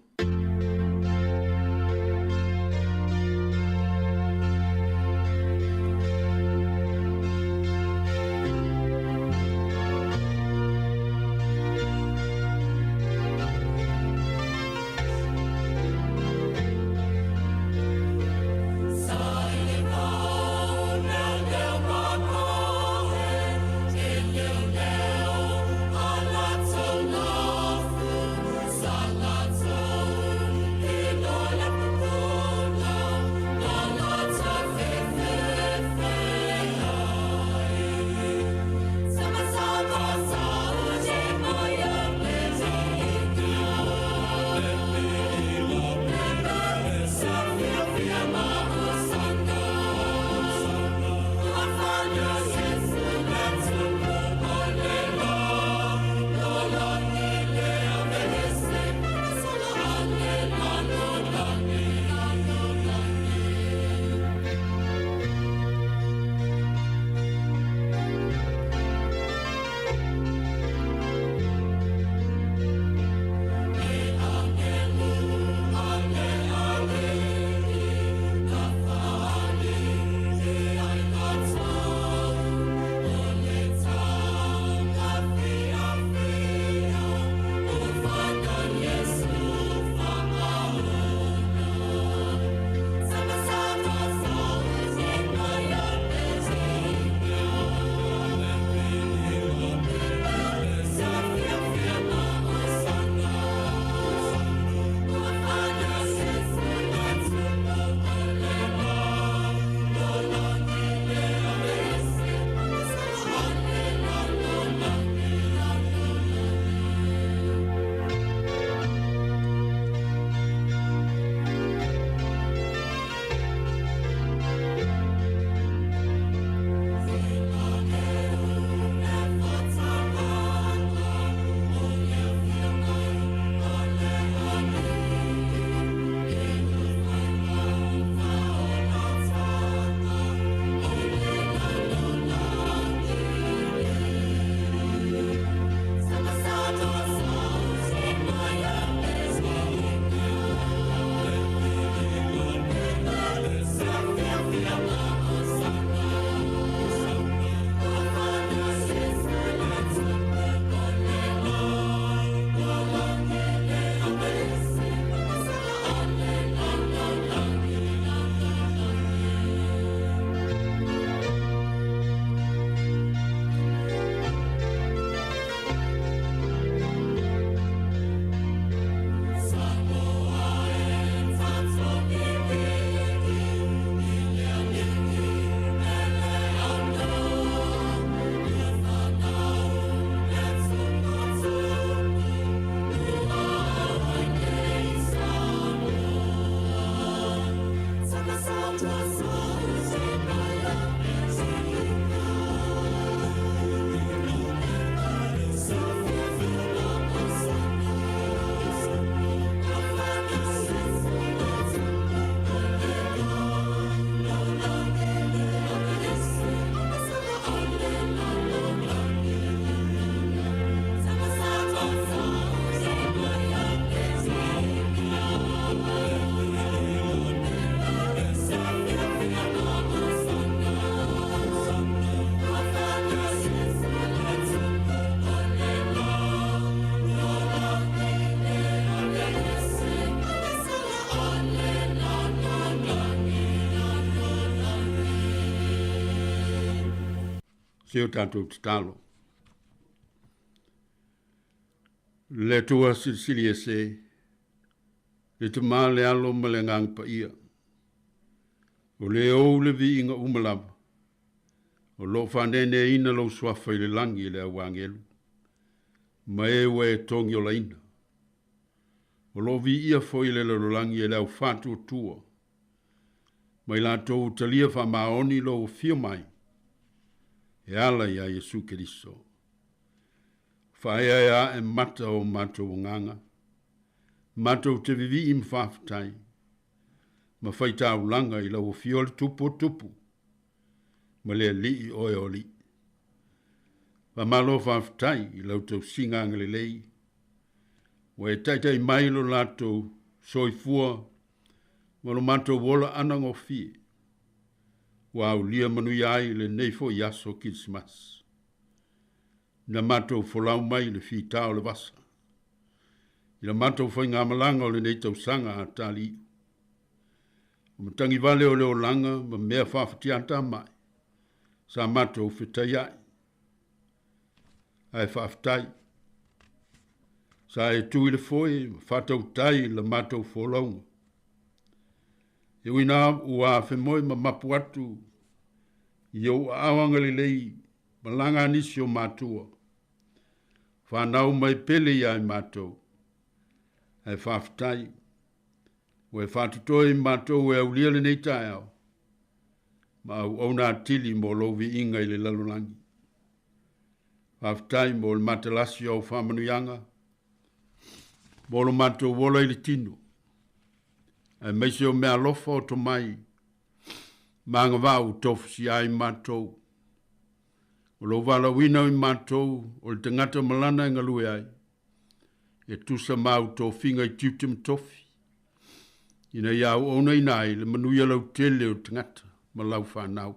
Se o tatou tatalo. Le Atua silisili ese, le Tama le Alo ma le Agaga Paia. O le ou le viiga uma lava, o loo faaneeneeina lou suafa i le lagi e le au agelu, ma e ua e togiolaina. O loo viia foi i le lalolagi e le au faatuatua, ma i latou ua talia faamaoni lou afio mai, e ala iā Iesu Keriso. Faaeaea ae mata o matou agaga, matou te vivii ma faafetai, ma faitaulaga i lau afio le tupu o tupu, ma le alii oe o alii. Faamalo faafetai i lau tausiga agalelei, ua e taitai mai lo latou soifua ma lo matou ola anagofie, ua aulia manuia ai lenei foi aso Kerisimasi. Na matou folau mai i le fitā o le vasa, i la matou faigamalaga o lenei tausaga a taliiu. O matagi vale o le olaga ma mea faafatiatamai sa matou fetaiai. Ae faafetai, sa e tu i le foe ma faatautai i la matou folauga. E ui ina ua afemoe ma mapu atu i ou aao agalelei ma laga nisi o matua, fanau mai pele ia i matou. Ae faafetai, ua e faatotoe i matou e aulia lenei taeao, ma auauna atili mo lou viiga i le lalolagi. Faafetai mo le matalasi o au faamanuiaga, mo lo matou ola i le tino, aemaise o meaalofa o tomai, ma agavaa ua tofusia ai matou. O lou valaauina o i matou o le tagata ma lana e galue ai, e tusa ma au tofiga i tiute ma tofi, ina ia auaunaina ai le manuia lautele o tagata ma lau fanau.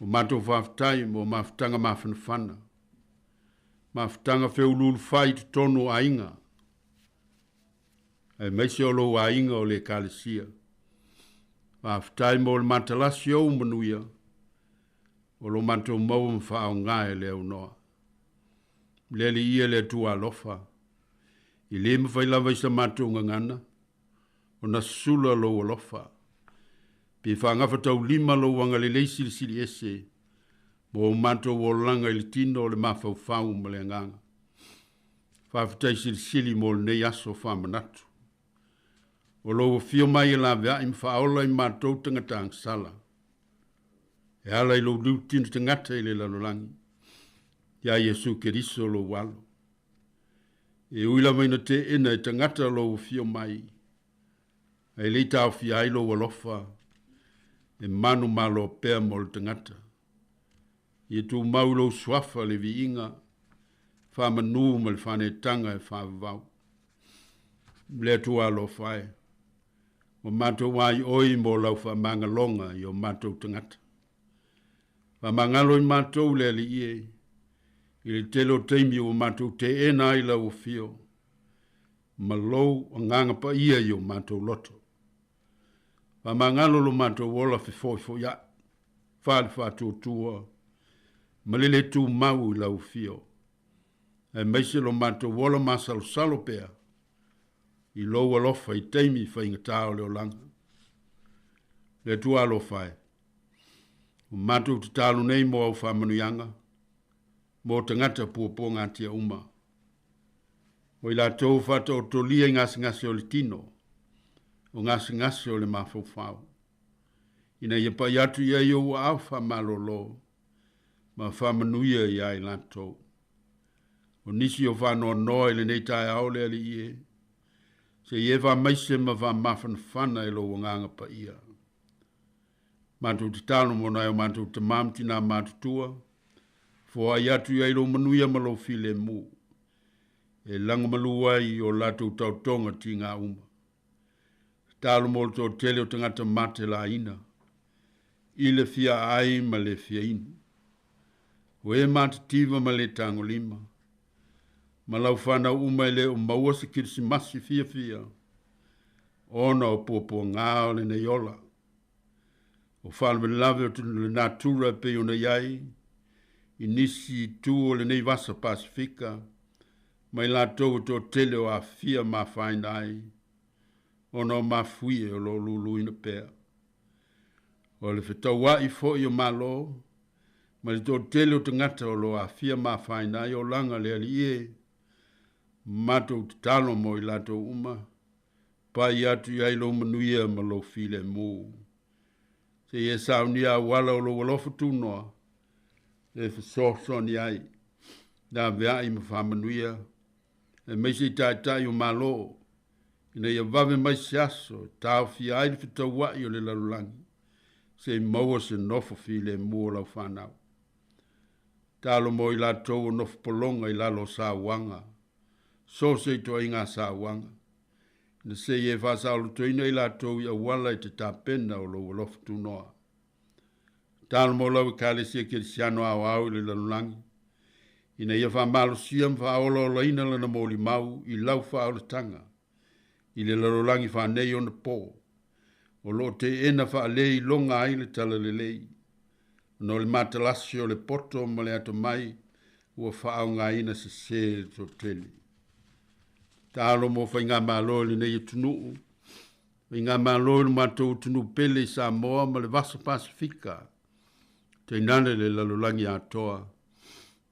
O matou faafetai mo mafutaga mafanafana, mafutaga feuluulufai i totonu o aiga, aemaise o lou aiga o le Ekalesia. Faafetai mo le matalasi o ou manuia, o lo matou maua ma faaaoga e le aunoa. Le Alii ia le Atua alofa, e le mafai lava i sa matou gagana ona sula lou alofa, pe faagafataulima lou agalelei silisili ese mo matou olaga i le tino o le mafaufau ma le agaga. Faafetai silisili mo lenei aso faamanatu. O lou afio mai e laveai ma faaola i matou tagata agasala, e ala i lou liutino tagata i le lalolagi, iā Iesu Keriso lou alo. E ui lava ina teena e tagata lou afio mai, ae le i taofia ai lou alofa e manumalo pea mo le tagata. Ia tumau i lou suafa le viiga, faamanu ma le faanetaga e faavavau. Le Atua alofa e, ua matou aioi mo lau faamagaloga i o matou tagata. Faamagalo i matou le Alii e, i le tele o taimi ua matou teena ai lau afio, ma lou agaga paia i o matou loto. Faamagalo lo matou ola fefoifoiai, fale faatuatua, ma le le tumau i lau afio. Aemaise lo matou ola masalosalo pea, i lou alofa i taimi faigatā o le olaga. Le Atua alofa e, ua matou tatalo nei mo au faamanuiaga, mo tagata puapuagatia uma. O i latou faataotolia i gasegase o le tino, o gasegase o le mafaufau, ina ia pai atu i ai ou aao faamalolo, ma faamanuia iā i latou. O nisi o faanoanoa i lenei taeao le Alii e, se i e faamaise ma faamafanafana e lou agaga paia. Matou tatalo mo nai o matou tamā ma tinā matutua, foai atu i ai lou manuia ma lou filemu, e lagomalū ai o latou taotoga tigā uma. Tatalo mo le toatele o tagata matelaina, i le fia ai ma le fia inu. O e matitiva ma le tagolima, ma lau fanau uma e le o maua se kerisimasi fiafia, ona o puapuagā o lenei ola. O faalavelave o le natura e pei ona i ai i nisi itu o lenei vasa Pasefika ma i latou e toatele o aafia ma afaina ai ona o mafuie o lo o luluina pea. O le fetaua'i foi o Malo ma le toatele o tagata o lo o aafia ma afaina ai olaga le Alii e, matou tatalo mo i latou uma, pai atu i ai lou manuia ma lou filemu. Seia e saunia auala o lou alofa tunoa e fesoasoani ai le avea'i ma faamanuia, aemaise i taitai o Malo, ina ia vave mai se aso e taofia ai le fetaua'i o le lalolagi, se i maua se nofo filemu o lau fanau. Talo mo i latou o nofo pologa i lalo o sauaga, so se itoaiga sauaga, ina se i e faasaolotoina i latou i auala e te tapena o lou alofa tunoa. Talo mo lau Ekalesia Kerisiano aoao i le lalolagi, ina ia faamalosia ma faaolaolaina lana molimau i lau faaolataga i le lalolagi faaneionapo o loo teena faaleiloga ai le talalelei, ona o le matalasi o le poto ma le atamai ua faaaogaina sesē le toatele. Talo mo faigamalo i lenei atunuu, faigamalo i lo matou atunuu pele i Samoa ma le Vasa Pasefika, tainane le lalolagi atoa,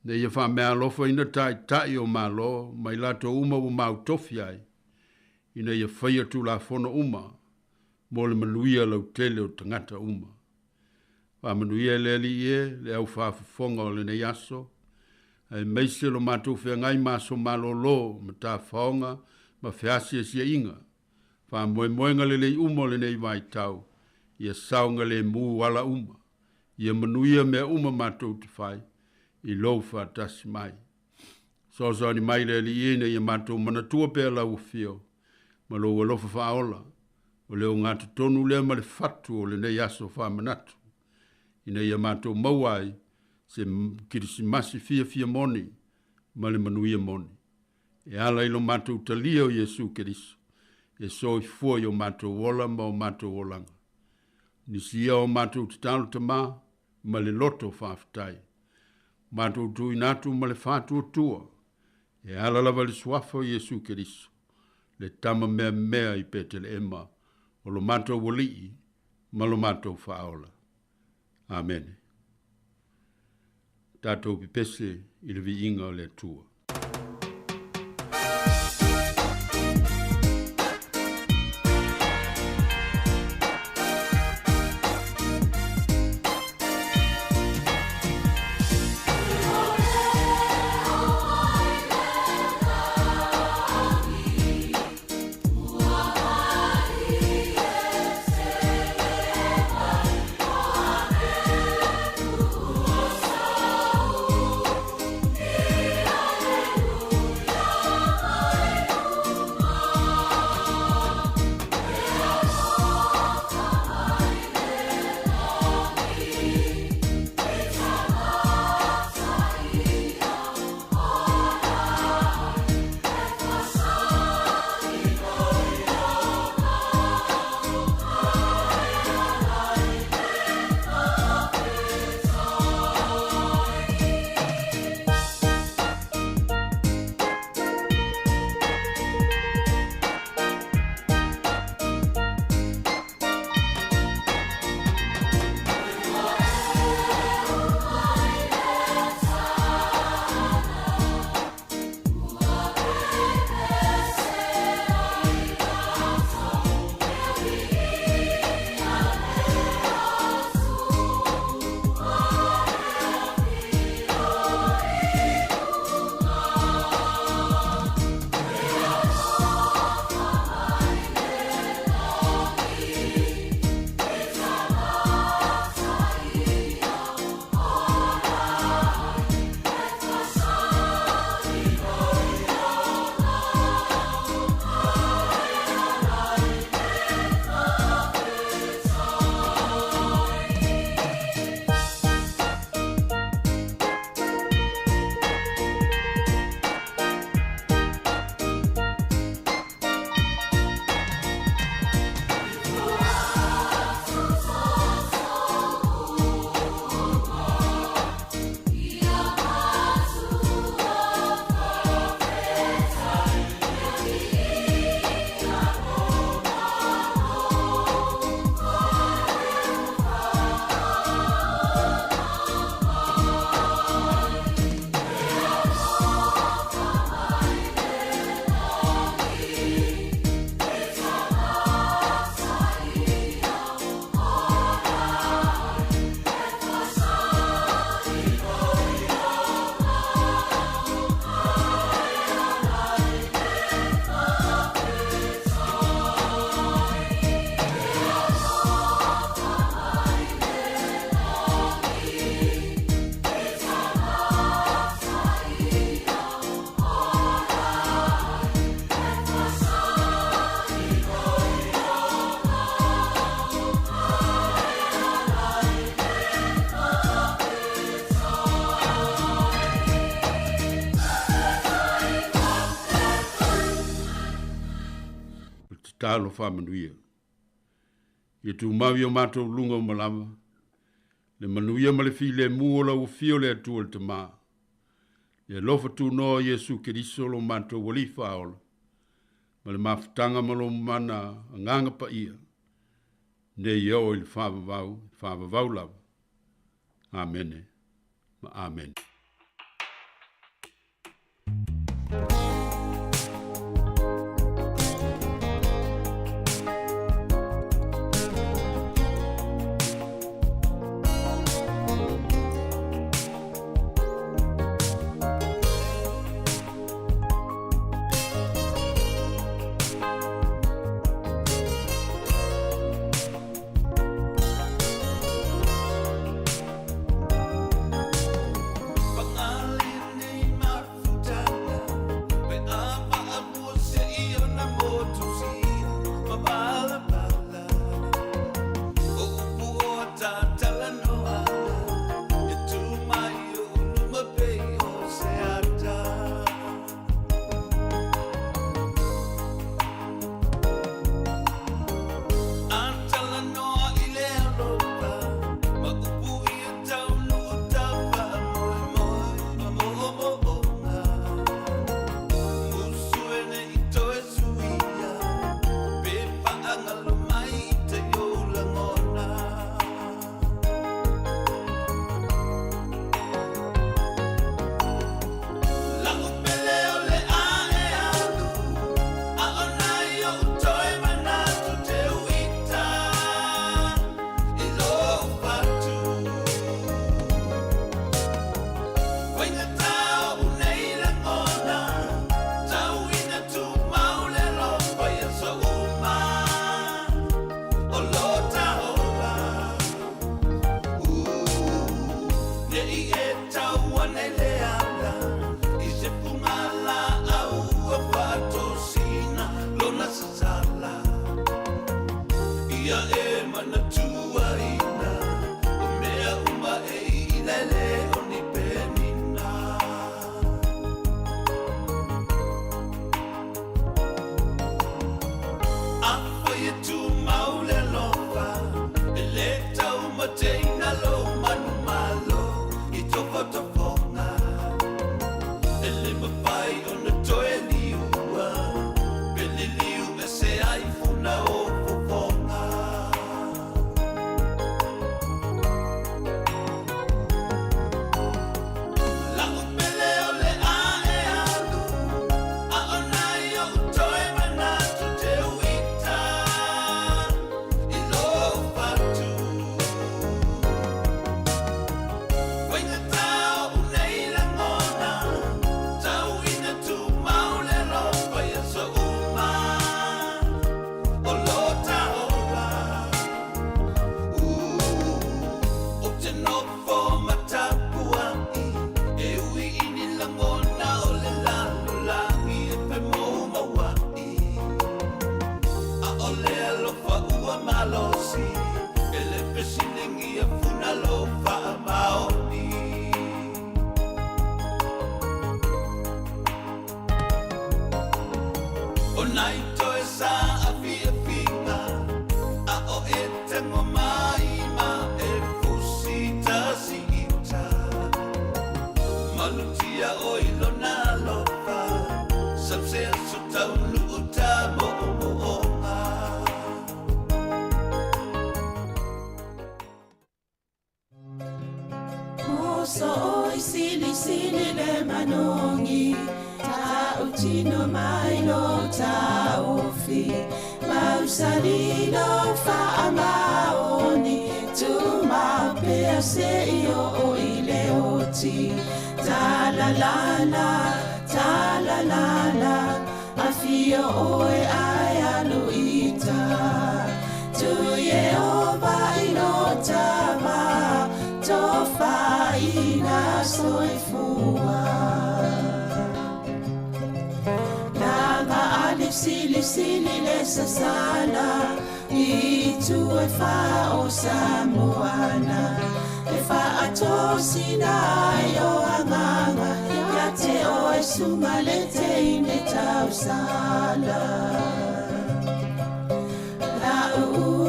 ina ia faameaalofaina taitai o Malo ma i latou uma ua mautofi ai, ina ia faia tulafono uma mo le manuia lautele o tagata uma. Faamanuia e le Alii e le aufaafofoga o lenei aso, aemaise lo matou feagai ma aso malōlō ma tafaoga ma feasiasiaʻiga, faamoemoega lelei uma o lenei vaitau, ia saogalēmū ala uma, ia manuia mea uma matou te fai i lou faatasi mai. Soasoani mai le Alii e ina ia matou manatua pea lau afio ma lou alofa faaola, o le ogatotonu lea ma le fatu o lenei aso faamanatu, ina ia matou maua ai se Kerisimasi fiafia moni ma le manuia moni, e ala i lo matou talia o Iesu Keriso e soifua i o matou ola ma o matou olaga. Nisi ia o matou tatalo Tamā ma le loto faafetai, matou tuuina atu ma le faatuatua e ala lava i le suafa o Iesu Keriso, le Tama meamea i Peteleema o lo matou Alii ma lo matou Faaola. Amene. Tatou pepese i le viiga o le Atua. tatalo faamanuia. Ia tumau i o matou luga uma lava, le manuia ma le filemu o lau Afio le Atua le Tamā, le alofa tunoa o Iesu Keriso lo matou Alii Faaola, ma le mafutaga ma lo mana Agaga Paia, nei oo i le faavavau, faavavau lava. Amene ma Amene.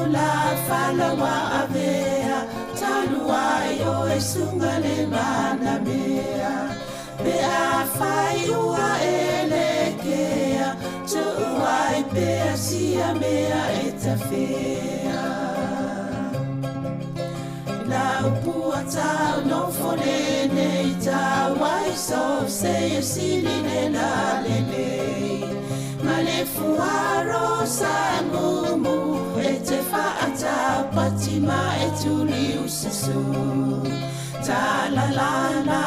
Tula falawa avea Talu ai o e sunga le mana mea Pe a fai ua ele kea Tuai pea sia mea e tawhea La upua tau no fone nei tau ai so se e sili le la le le Ma le fuaro sa mumu e te whaata patima e tuli ususu Ta la la la,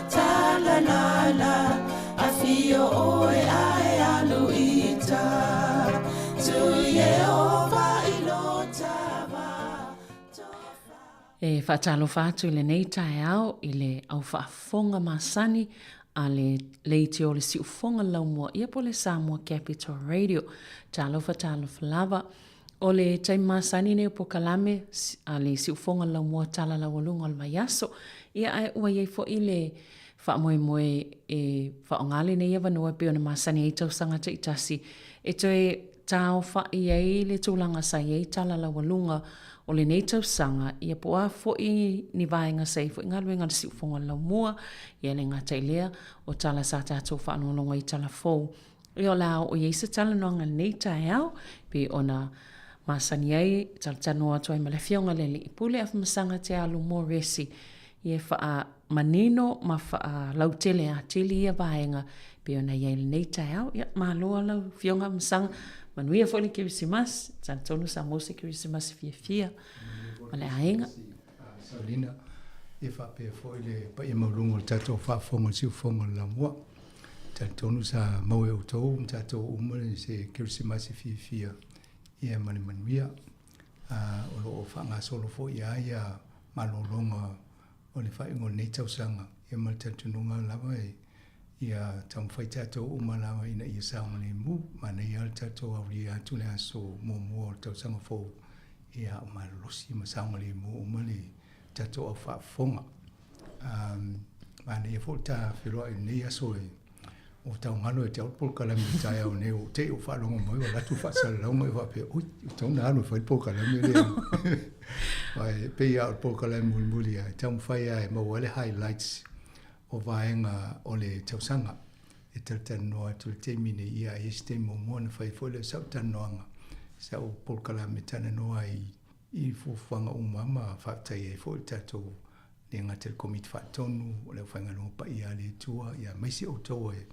ta la la la A fio oe ae alu ita Tu Yehova i lo tava E faatalofa atu i lenei taeao i le au faafofoga masani a le leitio o le siufofoga laumua ia po o le Samoa Capital Radio. Talofa talofa lava. O le taimi masani nei o polokalame a le siufofoga laumua tala laualuga o le vaiaso. Ia ae ua i ai foi le faamoemoe e faaaoga lenei avanoa e pei ona masani ai tausaga taitasi e toe taaofai ai le tulaga sa i ai tala laualuga o lenei tausaga, ia po o a foi ni vaega sa i ai foi galuega a le Siufofoga o le Laumua, ia le gata i lea, o tala sa tatou faalogologo ai i tala fou. Ia o le a oo i ai se talanoaga i lenei taeao, pei ona masani ai, talatalanoa atu ai ma le Afioga i le Alii Pule Afamasaga Te Alo Moresi, ia e faamanino ma faalautele atili ia vaega pei ona i ai lenei taeao. Ia, malo lava lau Afioga Afamasaga, manuia foi le Kerisimasi, talitonu sa maua se Kerisimasi fiafia ma le aiga. Saulina, ia faapea foi le paia maualuga o le tatou faafofoga o le siufofoga o le Laumua. Talitonu sa maua e outou ma tatou uma se Kerisimasi fiafia ia ma le manuia. O lo o faagasolo foi lava ia malologa o le faaiuga o lenei tausaga, ia ma le talitonuga lava ia taumafai tatou uma lava ina ia saogalemu. Manaia lava le tatou aulia atu le aso muamua o le tausaga fou, ia a o malolosi ma saogalemu uma le tatou au faafofoga. Manaia foi le ta feiloai i lenei aso e o taugalo ia te au le polokalame i le taeao nei, ua te i ou faalogo mai ua alu atu le faasalalauga e faapea, ui, ua tatau ona alu e fai le polokalame lea. Aua e pei lava o le polokalame mulimuli lava e taumafai lava e maua ai le highlights o vaega o le tausaga e talatalanoa atu i le taimi nei, ia a i ai se taimi muamua ona fai foi lea o sau talanoaga, sau polokalame e talanoa ai i fuafuaga uma ma faafetai ai foi i le tatou le gata i le Komiti Faatonu, o le aufaigaluega paia a le Atua, ia aemaise outou e,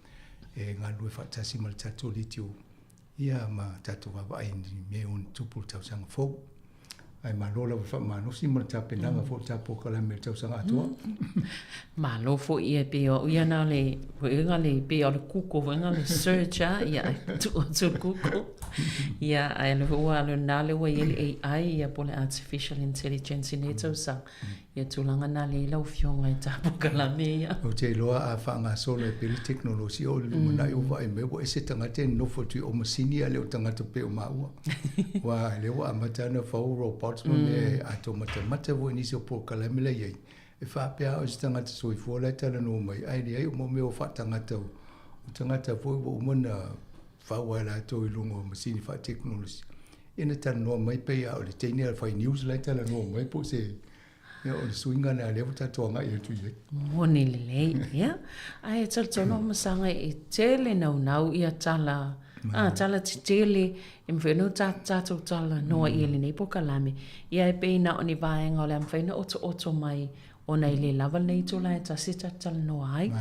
e galulue faatasi ma le tatou leitio, ia ma tatou vaavaai i ni mea o tupu le tausaga fou. Ae malo lava faamalosi ma le tapenaga foi o le ta polokalame i le tausaga atoa. Malo foi ia pei o au ia na o le foi le pei o le Google foi le search a ia tuu atu le Google. Ia ae le foi ua alu na le ua i ai le AI ia po o le artificial intelligence i nei tausaga. Ia tulaga na lea i lau Afioga i ta polokalame ia. Ou te iloa a faagasolo ai pea le tekonolosi o le lumanai ua vaai mai ua ese tagata e nonofo atu i o masini a le o tagata pei o maua. Aua lea ua amata ona fau robots ma mea a tou matamata foi i nisi o polokalame la e i ai, e faapea lava o se tagata soifua la e talanoa mai ae leai uma mea o faatagata o tagata foi ua uma ona fau lava e latou i luga o masini faatekonolosi. Ia na talanoa mai pei lava o le teine a le fai news la e talanoa mai po o se ia o le suiga lena lea ua tatou agai atu i ai. Moni lelei, ia. Ae talitonu Afamasaga e tele naunau ia tala, a, tala tetele e mafai ona tatou talanoa i ai i lenei polokalame. Ia e pei na o ni vaega o le a mafai ona otooto mai ona e le lava lenei itula e tasi e tatou talanoa ai.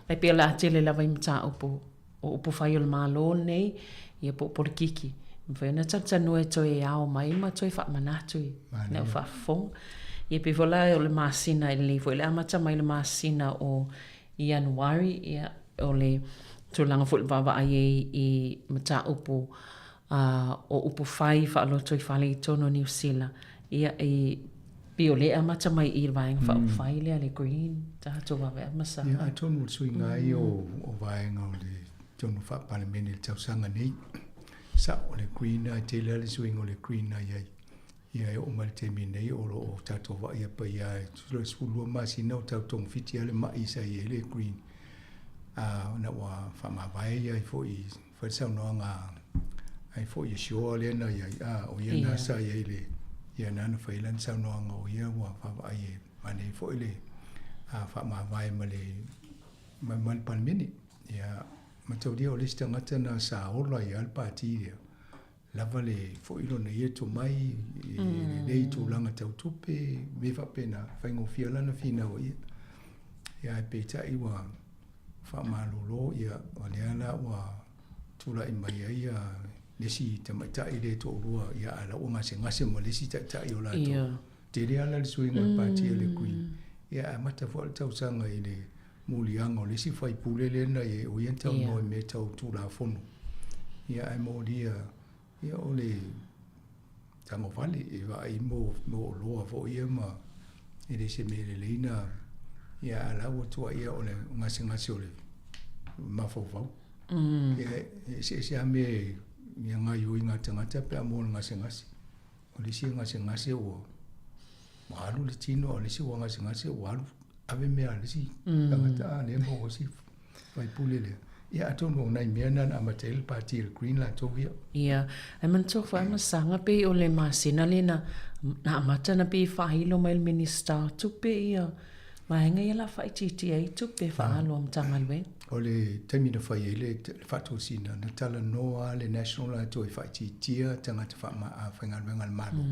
Ae pei o le a tele lava i mataupu o upufai o le Malo lenei, ia po o polokiki. E mafai ona talatalanoa e toe ao mai ma toe faamanatu i le au faafofoga. Ia pei foi la o le masina, e lelei foi le amata mai le masina o Ianuari, ia, o le tulaga foi o le vaavaai ai i mataupu o upufai faalotoifale i totonu o Niu Sila, ia, e pei o lea e amata mai i le Vaega Faaupufai lea, le Green, tatou vaavaai masala. Ia, atonu o le suiga ai o vaega o le tonu faa-Palemene i le tausaga nei, sao o le Green lava, e tele lava le suiga o le Green na i ai. Ia, e oo mai i le taimi nei o lo o tatou vaaia paia e tusa o le 12 masina o tau togafiti lava le mai sa i ai le Green. A, ona ua faamavae ai foi, fai le saunoaga Ai foi e sioa lea na iai, a, o ia na sa iai le, ia na na fai lana saunoaga o ia ua vaavaai e manaia foi le a faamavae ma le ma, ma le Palemene. Ia, mataulia o le isi tagata na sa ola ai lava le pati lea, lava le foi lona ia tomai, e lelei i tulaga tau tupe, mea faapena, faigofie lana finau ai ia. Ia, ae peitai ua faamalolo, ia, o lea la ua tulai mai ai ia le isi tamaitai lea e toalua, ia a la ua gasegase ma le isi taitai o latou. Ia. Tele lava la le suiga o le pati a le Green. Ia e amata foi le tausaga i le muliaga o le isi faipule lea na i ai, o ia na talanoa i mea tau Tulafono. Ia ae molia, ia o le tagovale e vaai mo oloa foi ia ma e le se mea lelei na ia a la ua tuuaia o le gasegase o le mafaufau. Ia e eseese lava mea e ia gaoioiga a le tagata pe a maua i le gasegase. O le isi e gasegase ua alu le tino, a o le isi ua gasegase ua alu ave mea a le isi tagata a lea maua isi faipule lea. Ia atonu o nai mea na na amata ai le pati a le Green latou ia. Ia, ae manatua foi a masaga pei o le masina lea na na amata na pei e faailo mai le Minisita o Tupe ia vaega ia la faaitiitia ai tupe faaalu a Matagaluega. O le taimi na fai ai le faatosina, na talanoa le National latou e faaitiitia tagata faafaigaluega a le Malo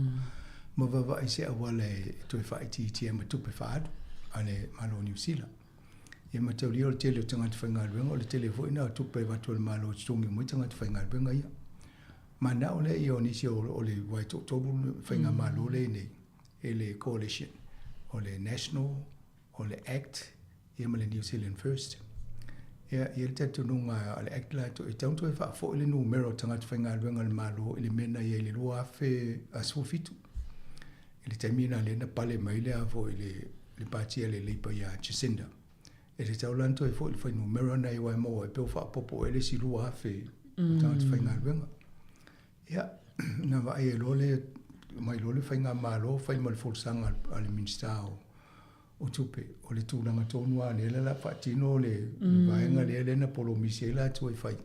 ma vaavaai se auala e toe faaitiitia ai ma tupe faaalu a le Malo o Niu Sila. Ia mataulia o le tele o tagata faigaluega, o le tele foi lena o tupe e avatu e le Malo e totogi uma ai tagata faigaluega ia. Manao lea ia o nisi o le aua e toatolu faigamalo lea e i ai nei e le coalition, o le National, o le Act ia ma le New Zealand First. Ia, e i ai le talitonuga a le Act latou, e tatau ona toe faafoi le numera o tagata faigaluega a le Malo i le mea na i ai i le 2017. I le taimi lena lea na pale mai le a foi le le pati a le Labour ia Jacinda. E tatau la ona toe foi le fuainumera na i aua e maua ai pe ua faaopoopo ea le isi 2,000 o tagata faigaluega. Ia, na vaai ai loa le mai loa le faigamalo fai ma le folasaga a le Minisita o o tupe, o le tulaga tonu lava lea la faatino le vaega lea lea na polomisi ai latou e fai.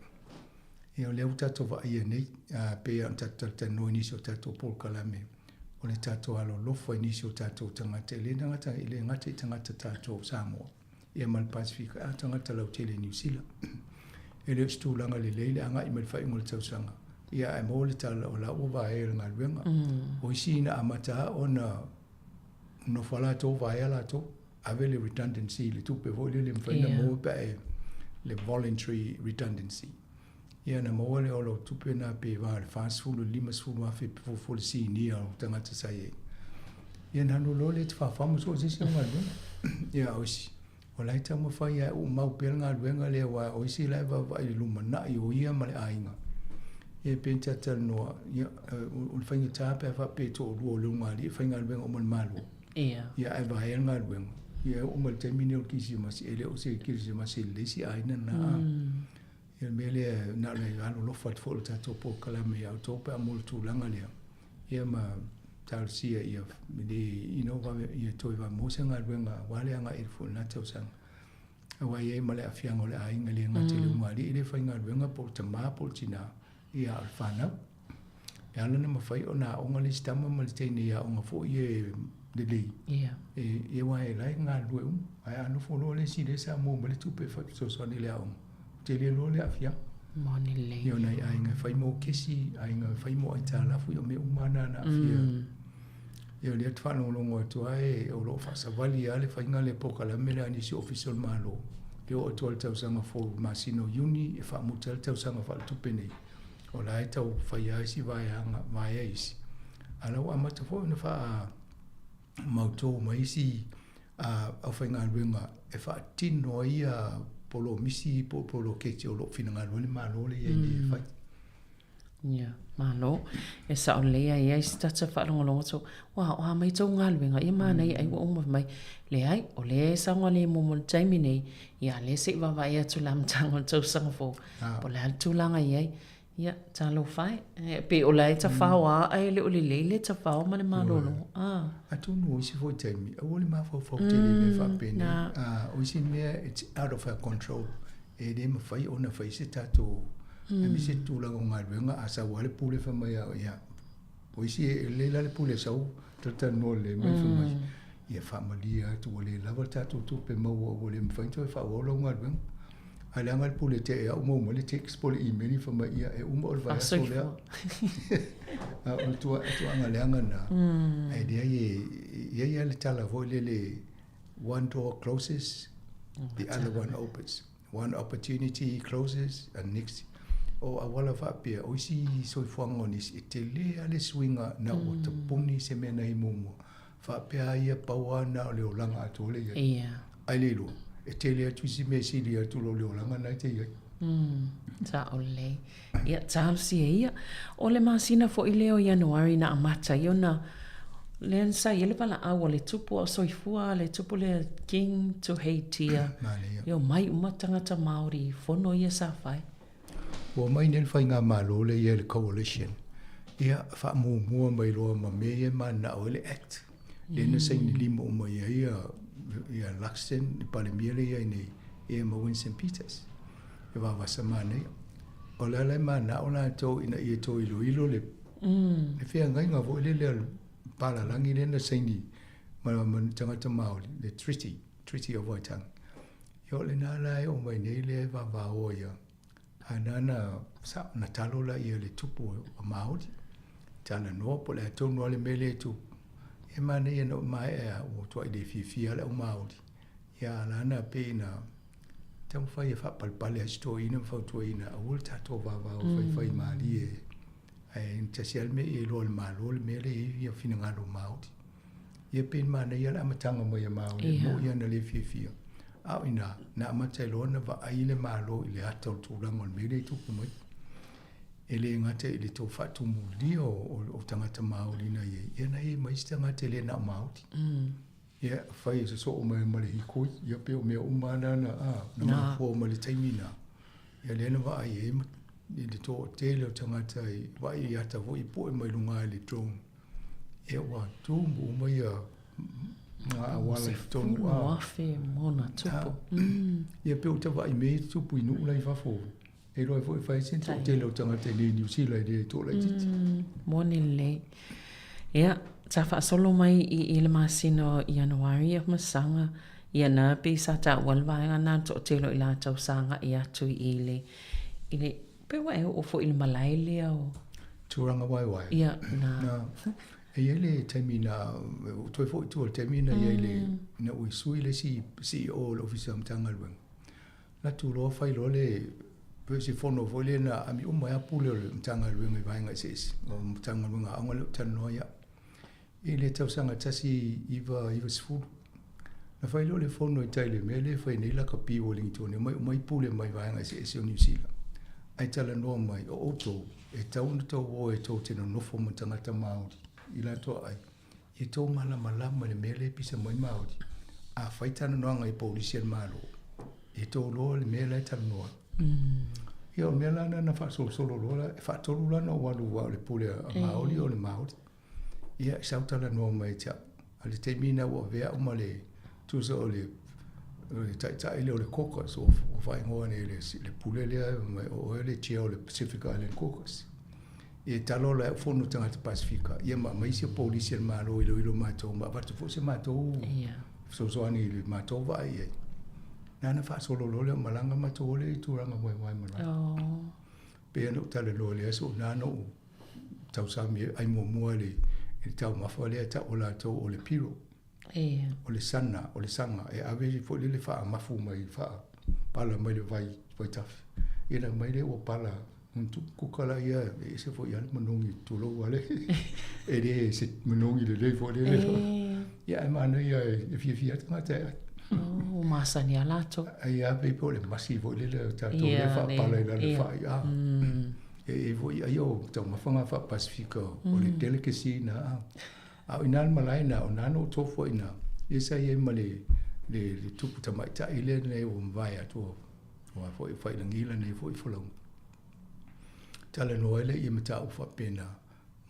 Ia o lea ua tatou vaaia nei, a pei lava ona tatou talatalanoa i nisi o tatou polokalame, o le tatou alolofa i nisi o tatou tagata, e le gata, e le gata i tagata tatou o Samoa, ia ma le Pasefika, a o tagata lautele i Niu Sila. E le o se tulaga lelei le agai mai i le faaiuga o le tausaga, ia ae maua le tala o la ua vaea le galuega. O isi na amata lava ona nofo lava latou vaea latou, ave le redundancy, le tupe foi lele e mafai ona maua pe a e, le voluntary redundancy. Ia ona maua lea o lau tupe lena pe va i le 40 i le 50 afe pe fuafua i le sinia o tagata sa i ai. Ia ona alu loa lea e tafafao ma sue se isi au galuega. Ia o isi, o la e taumafai lava e uumau pea le galuega lea aua o isi la e vaavaai i le lumanai o ia ma le aiga. Ia pei ona talatalanoa, ia o le faigata pe a faapea e toalua o le ulugalii e faigaluega uma i le Malo. Ia. Ia ae vaea le galuega. Ia e oo mai i le taimi lenei o le Kirisimasi, e le o se Kirisimasi lelei si aiga lena. Ia o le mea lea, na o le alolofa atu foi o le tatou polokalame ia outou pe a maua i le tulaga lea, ia ma talosia ia le, you know, vave, ia toe vave maua se galuega aua le agai foi i lena tausaga. Aua e i ai ma le aafiaga o le aiga, e le gata i le ulugalii lea e faigaluega po o le tama po o le tina, ia a o le fanau. E ala ona mafai ona aoga le isi tama ma le teine i aoga foi ia lelei. Ia. E, aua e la e galulue uma. Ae a nofo loa le isi lea sa maua mai le tupe e fesoasoani i le aoga, tele loa le aafiaga. Moni lelei. Ia o nai aiga e fai mo kesi, aiga e fai mo aitalafu, ia o mea uma lava na na aafia. Ia o lea ou te faalogologo atu lava e, o lo o faasavali lava le faiga lea polokalame lea a nisi Ofisa o le Malo. E oo atu lava i le tausaga fou i le masina o Iuni e faamuta ai le tausaga faaletupe nei. O la e tau fai lava isi vaeaga, vaea isi, a o la ua amata foi ona faamautō mai isi aufaigaluega e faatino ai ia polomisi po o poloketi o lo o finagalo ai le Malo lea e i ai nei e fai. Ia, malo. E sao lelei a i ai se tata faalogologo atu, ua, o a mai tou galuega, ia manaia ai ua uma mai. Leai, o lea e saogalemu mo le taimi nei, ia lea se i vaavaai atu i le amataga o le tausaga fou, po o le a le tulaga e i ai. Ia, talofa e. E pei o la e tafao lava ae le o lelei le tafao ma le malolo. Ah. Atonu o isi foi taimi, aua le mafaufau tele i mea faapenei. O isi mea, it's out of our control. E le mafai ona fai se tatou. Aemaise le tulaga o galuega a sau lava le pule fai mai a ia o isi e lelei la le pule e sau talatalanoa lelei mai fai mai ia faamalie atu ua le lava le tatou tupe maua ua le mafai ona toe faaauau lau galuega. Ae leaga le pule te i au maua mai le text po o le email fai mai ia e uma o le vaiaso lea. A o le tuaaga leaga lena. Ae leai e i ai lava le tala foi lele one door closes, the other one opens. One opportunity closes and next o auala faapea o isi soifuaga o nisi e tele lava le suiga na ua tapuni se mea na i muamua faapea ia pau lava na o le olaga atoa le i ai. Ae le iloa e tele atu isi mea e sili atu lo le olaga na e te i ai. Sao lelei. Ia, talosia ia. O le masina foi lea o Ianuari na amata ai ona lea na sa i ai le valaau a le tupu a o soifua le tupu lea King Tuheitia. Ia omai uma tagata Māori i fono ia sa fai. Ua omai nei le faigamalo lea i ai le coalition, ia faamuamua mai loa ma mea ia e mananao ai le Act. Lea na saini lima uma i ai ia Luxton, le Palemia lea e i ai nei, ia ma Winston Peters. E vavasa manaia. O le ala e manao latou ina ia toe iloilo le, le feagaiga foi lele a le palalagi lea na saini ma, ma tagata Māori, le Treaty, Treaty of Waitangi. Ia o lena la e oo mai nei lea e vavaoa ia, a na na, sa, na talo la ia le tupu o Māori. Talanoa po o le a tonu lava le mea lea e tupu. E manaia ina ua maea ua matuai le fiafia le au Māori. Ia a la na pei na taumafai e faapalepale ai si toeaina ma fautuaina aua le tatou vavao e faifai malie ae tasi lava le mea ia iloa e le Malo le mea lea e i ai finagalo o Māori. Ia pei na manaia le amataga mai a Māori e moni lava na le fiafia a o ina na amata ai loa ona vaai le Malo i le ata o le tulaga o le mea lea e tupu mai. E le gata i le tou faatumulia o tagata Māori na i ai, ia na i ai ma isi tagata e le na o Māori. Ia, fai e sosoo mai ma le hikoi, ia pei o mea uma na na, a, na mafua mai le taimi na. Ia lea na vaai ai i le toatele o tagata i vaai i ata foi i poe mai luga i le drone. Ia ua tumu uma ia ngā auala i totonu, a. 10,000 ma ona tupu. Ia pei o ta vaai mea ia tupu i nuu la i fafo. E iloa ai foi e fai si toatele o tagata i nei Niu Sila e le toa laitiiti. Moni lelei. Ia, sa faasolo mai i i le masina o Ianuari ia masaga, ia na pei sa taua le vaega na le toatele o i latou sa agai atu i le, i le, pe ua e oo foi i le malae lea o. Tūrangawaewae. Ia, na. Na, e i ai le taimi na, ua toe foi i tua i le taimi na i ai le, ina ua sui le isi CEO o le Ofisa o Matagaluega. Na tu loa fai loa le pei se fono foi lea na aami uma ai lava pule o le Matagaluega i vaega eseese o Matagaluega aoga lea ou te talanoa ai au. I le tausaga 1990, na fai loa le fono i tai i le mea lea e fai nei lakapi i Wellington, e omai uma ai pule mai vaega eseese o Niu Sila ae talanoa mai, o outou, e tatau ona tou o e tou te nonofo ma tagata Māori i latou aai. Ia tou malamalama i le mea lea e pisa mai Maori, a fai talanoaga i polisi a le Malo, ia tou iloa le mea la e talanoa ai. Ia o le mea la lena na faasolosolo loa la, e faatolu la ona ou alu aua o le pule a Maori o le Maori. Ia sau talanoa mai ia te au. A le taimi lena ua avea au ma le tusa o le taitai lea o le caucus ua faaigoa nei le pule lea mai o oe le chair o le Pacific Island Caucus. E talo la e fono tagata Pasifika, ia ma aumai isi polisi a le Malo e iloilo matou ma avatu foi se matou fesoasoani i le matou vaai i ai. Na ona faasolo loa lea o malaga matou o lea i Tūrangawaewae malae. Pei ona ou talanoa i le aso, na ona ou tausami e ai muamua i le taumafa lea e tau e latou o le piro. O le sana, o le saga, e ave foi lele faamafu mai, faapala mai le vai, vaitafe. Ia na aumai lea ua pala, kuka la ia, e ese foi lava le manogi, tulou lava le, e le se manogi lelei foi lele. Ia ae manaia e fiafia ai tagata e ai. Ua masani lava latou. Ai lava pei po o le masi foi lele o tatou lea e faapala i lalo i fai. E i ai foi ai o taumafa na faa-Pasifika o le delicacy na. A o i ina le malae lena, o lena na ou tofu ai i ina, lea sa i ai ma le, le, le tupu tamaitai lea nei ua mavae atu o, o foi Failagi lana foi folauga. Talanoa ai lea i mataupu faapena.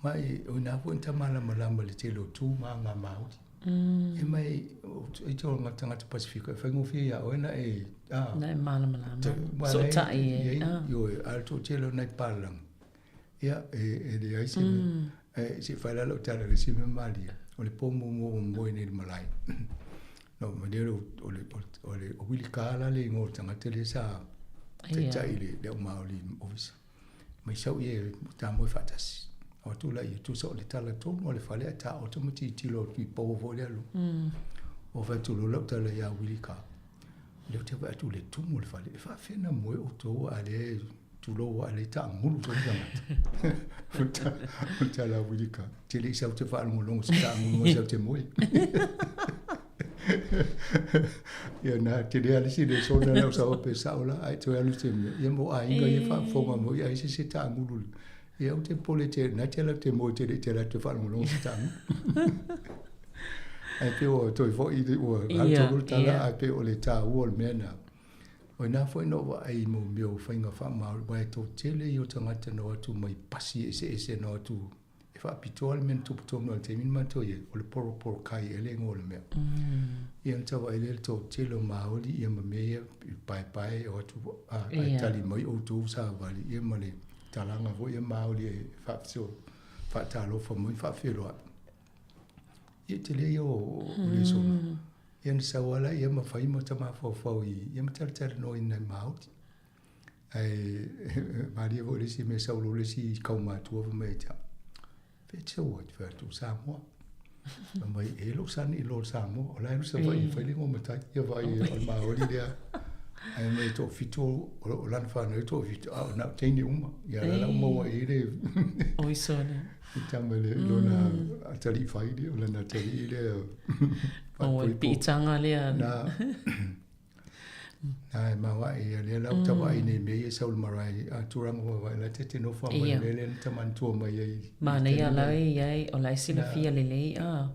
Ma e, o i ina foi na ta malamalama i le tele o tu ma aga Māori. E mai, e te o ngā tagata Pasifika, e whaingofie ia oe na e, a. Na e malamalama. Sootai e, a. Ioe, a le toatele o nai palalagi. Ia, e leai se mea. E, se i fai la lau tala i le isi mea malie, o le po muamua ua moe nei i le malae. Na oo mai lea o le, o le, o Willie Carr la le igoa o le tagata lea sa taitai i le au Māori ofisa. Mai sau ia e ta moe faatasi. O atu la ia, tusa o le tala tonu o le fale ae taoto ma tilotilo atu i power foi lea luga. O fai atu loa lau tala ia Willie Carr, lea ou te vaai atu i le tumu o le fale, e faafefea ona moe outou a lea tulou a lea e taagulu foi le tagata. O le tala a Willie Carr, te le i sau te faalogologo se taagulu mai sau te moe. Ia na tele a le isi le sona lau sao pe sao la ai toe alu te mea. Ia mo aiga ia faafofoga mai ai se se taagulu. Ia ou te popole te na te ala te moe te le te ala te faalogologo se taagulu. Ae pei ua toe foi ua alu tonu le tala ae pei o le taua o le mea na. O ina foi na ou vaai i mo mea o faiga faamaori aua e toatele ia o tagata na o atu mai pasi eseese na o atu E faapitoa le mea na tupu tonu ai i le taimi na matou i ai, o le poroporo kai ea le igoa o le mea. Ia ona tau vaai lea i le toatele o Māori ia ma mea ia i paepae o atu ae tali mai outou savali ia ma le talaga foi ia Māori e faatalofa mai faafeiloai. Ia tele ia o lesona. Ia na sau lava laia ma fai ma ta mafaufau i ia ma talatalanoa i nai Māori. Ae malie foi le isi mea sau loa le isi kaumatua fai mai ia te au, Fea e te sau ai? Fai atu, O Samoa. Fai mai, E lou sani i lo Samoa, o la e alu Savaii e fai le igoa matai. Ia vaai o le Māori lea. Ae mai e toafitu o lana fanau e toafitu, a o na o teine uma. Ia la la ua maua i ai le Oi sole. I tama i lona atalii fai lea, o lana atalii lea. O le piitaga lea. Na. Nā, e maoaʻe ia lea la ua tauaʻe nei mea ia sau le marae a tulaga vaevae la te te nofo mai le mea lea na ta manatua mai ai. Manaia la e i ai, o la e silafia lelei a.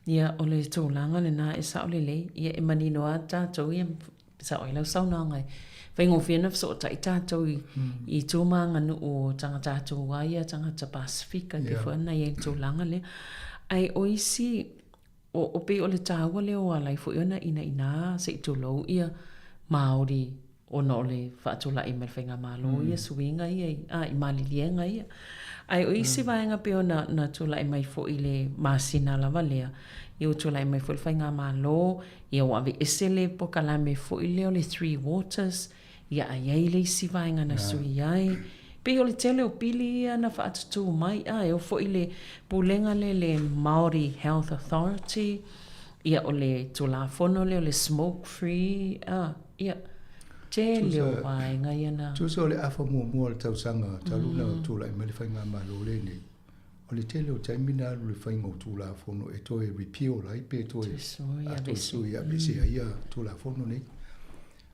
Ia, o le tulaga lena e sao lelei. Ia, e manino lava tatou ia, sao ai lau saunoaga e faigofie ona fesootai tatou i, i tu ma aganuu o tagata atua ia, tagata Pasifika, e pei foi ona i ai le tulaga lea. Ae o isi O, pei o le taua lea o ala ai foi ona inaina se i tulou ia Māori ona o le faatulai mai le Faigamalo ia suiga ia i, a, i maliliega ia. Ae o isi vaega pei ona na tulai mai foi i le masina lava lea, ia ua tulai mai foi le Faigamalo, ia ua aveese le polokalame foi lea o le Three Waters, Ia a i ai le isi vaega na sui ai. Pei o le tele o pili ia na faatutū mai, a e oo foi i le pulega lea le Māori Health Authority, ia o le Tulafono lea o le Smoke Free, a, ia, tele o vaega ia na. Tusa o le afa muamua o le tausaga talu ona tulai mai le Faigamalo lenei, o le tele o taimi na alu i le faiga o Tulafono e toe repeal ai pe toe sui aveese ai ia Tulafono nei.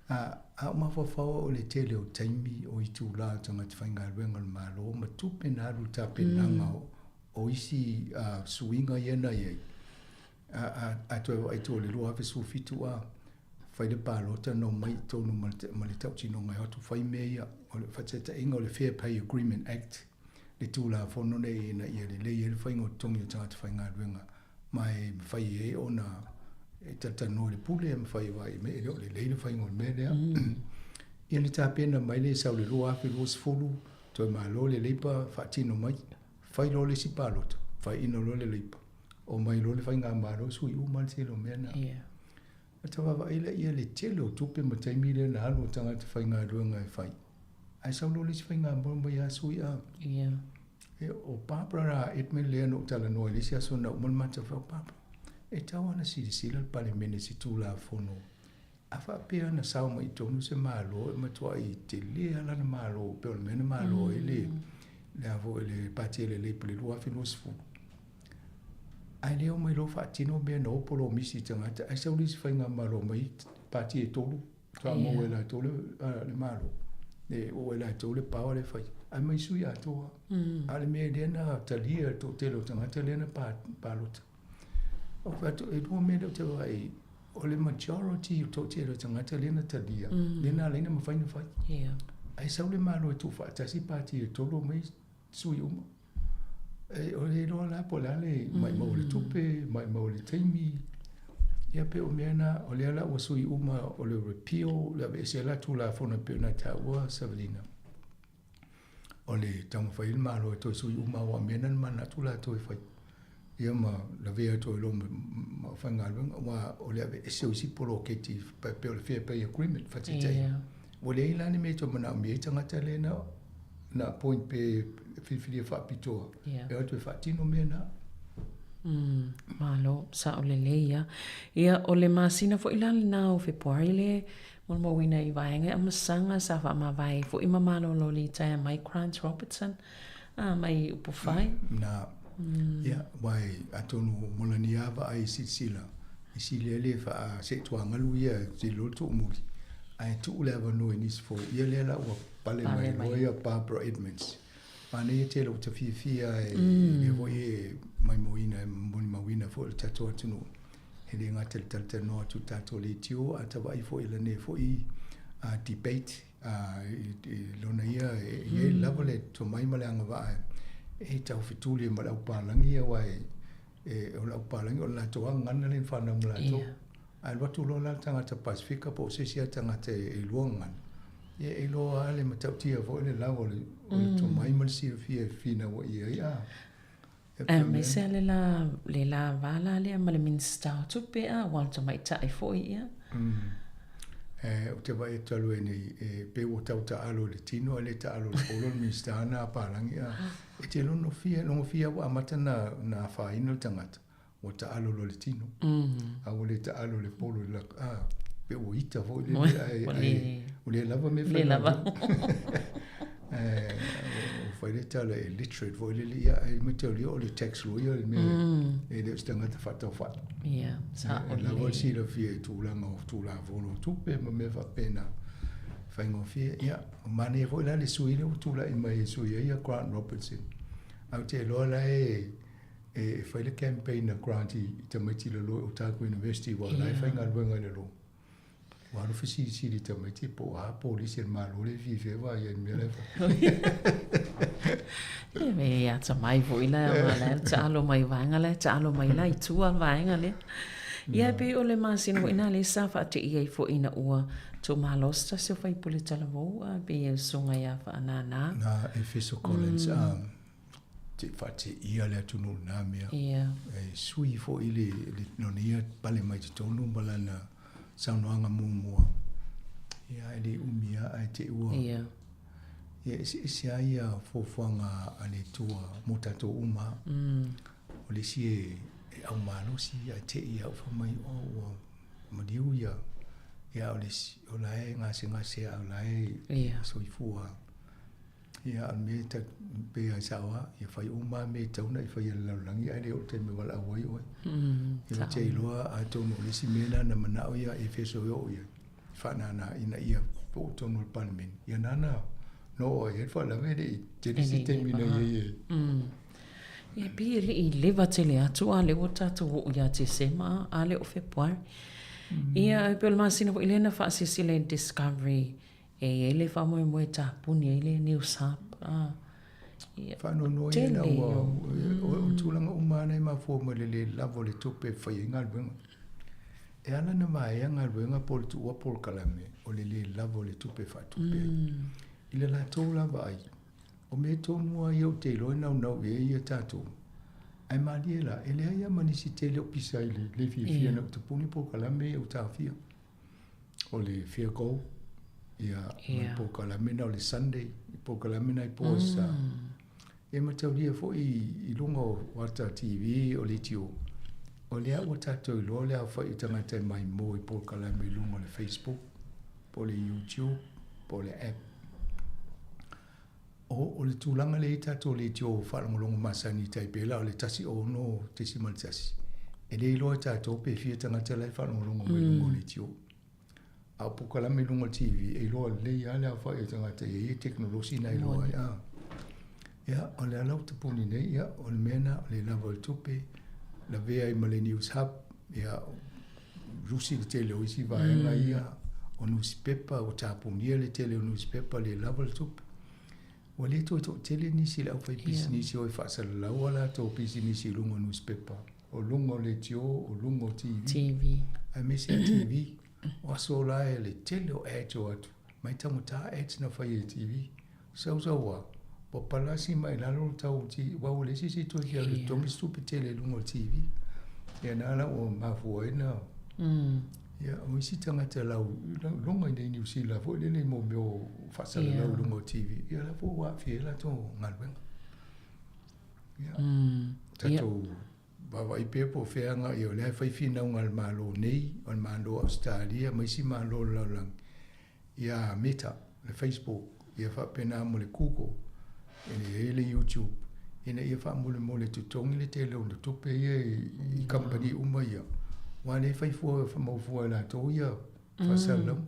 A, a ou mafaufau au i le tele o taimi o itulā o tagata faigaluega o le Malo ma tupe na alu i tapenaga o, o isi a, suiga ia na i ai, a, a, a toe vaai atu o le 2017 a, fai le palota na omai i totonu ma le, ma le tautinoga e o atu fai mea ia, o le faataitaiga o le Fair Pay Agreement Act, le Tulafono nei ina ia lelei ai le faiga o totogi o tagata faigaluega ma e mafai ai ona e talatalanoa i le pule, e mafai e vaai mai e le o lelei le faiga o le mea lea. Ia na tapena mai lea sau i le 2020, toe malo le Labour faatino mai, fai loa le isi palota, faiina loa le Labour, omai loa le faigamalo sui uma le tele o mea na. Ona ta vaavaai laia i le tele o tupe ma taimi lea na alu o tagata faigaluega e fai, ae sau loa le isi faigamalo mai a sui a. E, o Barbara rā Edmund lea na ou talanoa i le isi aso na uma le matou fai, o Barbara, e tatau lava ona silasila le Palemene i se Tulafono a faapea na sao mai i totonu se Malo e matuai tele lava lana Malo pei o le mea na malo ai le, le a foi le Pati a le Labour i le 2020. Ae le omai loa faatino mea na o polomisi i tagata ae sau le isi faigamalo mai pati e tolu faamaua e latou le, le Malo. E oo e latou le power le fai. Ae mai sui atoa. A o le mea lea na talia e le toatele o tagata lea na palota. Ou fai atu, e lua mea lea ou te vaai, o le majority o toatele o tagata lea na talia, lea na ala ai ona mafai ona fai. Ae sau le Malo e tuufaatasi pati e tolu mai sui uma. E, o le iloa la po o le a le maʻimau o le tupe, maʻimau o le taimi, ia pei o mea na, o lea la ua sui uma o le repeal, le aveese la Tulafono e pei ona taua Savelina. O le taumafai ai le Malo e toe sui uma aua o mea na na manatu latou e fai. Ia ma lavea atu ai loa ma faigaluega aua o le aveese o isi poloketi e pei o le Fair Pay Agreement faataitaiga. Ua leai la ni mea e toe manaomia ai tagata lea na na appoint pe filifilia faapitoa e o atu e faatino mea na. Malo, sao lelei lava. Ia, o le masina foi la lena o Fepuari le molimauina i vaega e amasaga sa faamavae ai foi ma malolo litaea mai Grant Robertson a mai Upufai. Na, ia, aua atonu o lana ia vaai i silasila, e sili le faa-seetuagalu ia i lo le tuumuli, ae tuu le avanoa i nisi fou, ia lea la ua pale mai loa ia Barbara Edmonds. Manaia tele ua ta fiafia e lea foi e maimoina e molimauina foi le tatou atunuu. E le gata i le talatalanoa atu i tatou leitio, a ta vaai foi i lanei foi debate i lona ia e i ai lava le tomai ma le agavaa e taufetuli ai ma le aupalagi aua e o le aupalagi o le latou lava gagana lea na fanau ma latou. Ae alu atu loa la le tagata Pasefika po o se isi lava tagata e lua gagana, ia e iloa lava le matautia foi le lava o le tomai ma le silafia e fefinauai ai. A. Aemaise lava le la, le la va la lea ma le Minisita o Tupe, a, aua o le tamaitai foi, ia. Ou te vaai atu talu ai nei, e pei ua tau taalo i le tino ae le taalo i le polo le Minisita na a Palangi, a. E te logofia, logofia ua amata na, na afaina le tagata, ua taalo loa i le tino. A ua le taalo i le polo i le laka, a, pei ua ita foi lele, ae, ae ua le lava mea Le lava. Ae ua fai le tala e literate foi lele, ia, ae mataulia o le tax lawyer le mea, e le o se tagata faataufai. Ia, sao E lava le silafia i tulaga o Tulafono o tupe ma mea faapena. Faigofie, ia, manaia foi la le sui lea ua tulai mai e sui ai ia Grant Robertson. Ae ou te iloa la e e fai le campaign a Grant i tamaiti i lalo i Otago University aua o la e faigaluega i lalo. Ua alu fesilisili i tamaiti po o a polisi a le Malo lea e fiafia e vaai ai i le mea la e fai. Ia me atamai foi la aua la e taalo mai vaega la e taalo mai la i tua le vaega lea. Ia e pei o le masina foi lena lea sa faateia ai foi ina ua tuumalo se tasi o faipule talavou a pei e usuga ia Faanana. Na Efeso Collins a te faateia le atunuu i lena mea. Ia. E sui foi le lona ia pale mai totonu ma lana saunoaga muamua. Ia e le umi lava ae te i ua. Ia. Ia eseese lava ia fuafuaga a le Atua mo tatou uma. O le isi e aumalosi ae te i lava fai mai oh ua maliu ia. Ia a o le isi o la e gasegase a o la e soifua. Ia a o le mea e pei lava e sao lava, ia fai uma lava mea e tatau ona e faia i le lalolagi ae le oo i le taimi e valaau ai oe. Ia ou te iloa atonu o le isi mea lena na manao ia Efeso e oo i ai, faanana ina ia oo tonu i le Palemene. Ia nana na oo ai le faalavelave e le i tele se taimi na i ai e. Ia pei e le i leva tele atu a lea ua tatou oo ia Tesema a lea o Fepuari. Ia e pei o le masina foi lea na faasilasila ai e le Discovery E i ai le faamoemoe tapuni ai le News Hub a. Ia, Faanoanoa ia ina ua, o tulaga uma lava na e mafua mai le le lava o le tupe e fai ai galuega. E ala ona vaea galuega po o le tuua polokalame, o le le lava o le tupe e faatupe ai. I le latou la vaai, o mea tonu lava ia ou te iloa e naunau i ai ia tatou. Ae malie la, e leai lava ma nisi tele o pisa i le le fiafia ina ua tapuni polokalame ia ua taofia. O le Fair Go, ia, ma le polokalame lena o le Sunday, le polokalame lena i po sa. E mataulia foi i luga o ata TV, o leitio, o lea ua tatou iloa le aofai o tagata e maimoa i polokalame i luga o le Facebook, po o le YouTube, po o le app. O le tulaga lea i tatou leitio faalogologo masani i tai pei la o le 106.1, e le iloa e tatou pe fia tagata la e faalogologo mai luga o leitio. A o polokalame i luga o le TV, e iloa lelei lava le aofai o tagata e i ai tekonolosi na iloa ai. A. Ia, o le ala o tapuni nei, ia, o le mea lena, o le lava o le tupe, lavea ai ma le News Hub, ia, lusi le tele o isi vaega ia, o nusipepa, ua tapunia le tele o nusipepa, le lava le tupe. Ua lē toe toʻatele nisi i le aufaipisinisi o e faasalalau a latou pisinisi i luga o nusipepa, o luga o leitio, o luga o TV, TV. aemaise a TV. O aso la e le tele o ads o atu, mai taugata ads na fai e TV. Sausau a, ua palasi mai lalo le tau o TV, aua ua leai se isi e toe fia alu e totogi se tupe tele i luga o le TV. Ia na la ua mafua ai na Ia, o isi tagata lau luga i nei Niu Sila foi lele i mō mea o faasalalau i luga o TV, ia la foi ua aafia ai latou galuega. Ia, tatou vaavaai pea po o fea agai o lea e fai finauga a le Malo nei, o le Malo o Ausetalia ma isi Malo o le lalolagi, ia Meta, le Facebook, ia faapena ma le Google, e i ai le YouTube, ina ia faamolemole e totogi le tele o tupe ia i kamupani uma ia, aua o lea e fai fua, maua fua e latou ia faasalalauga.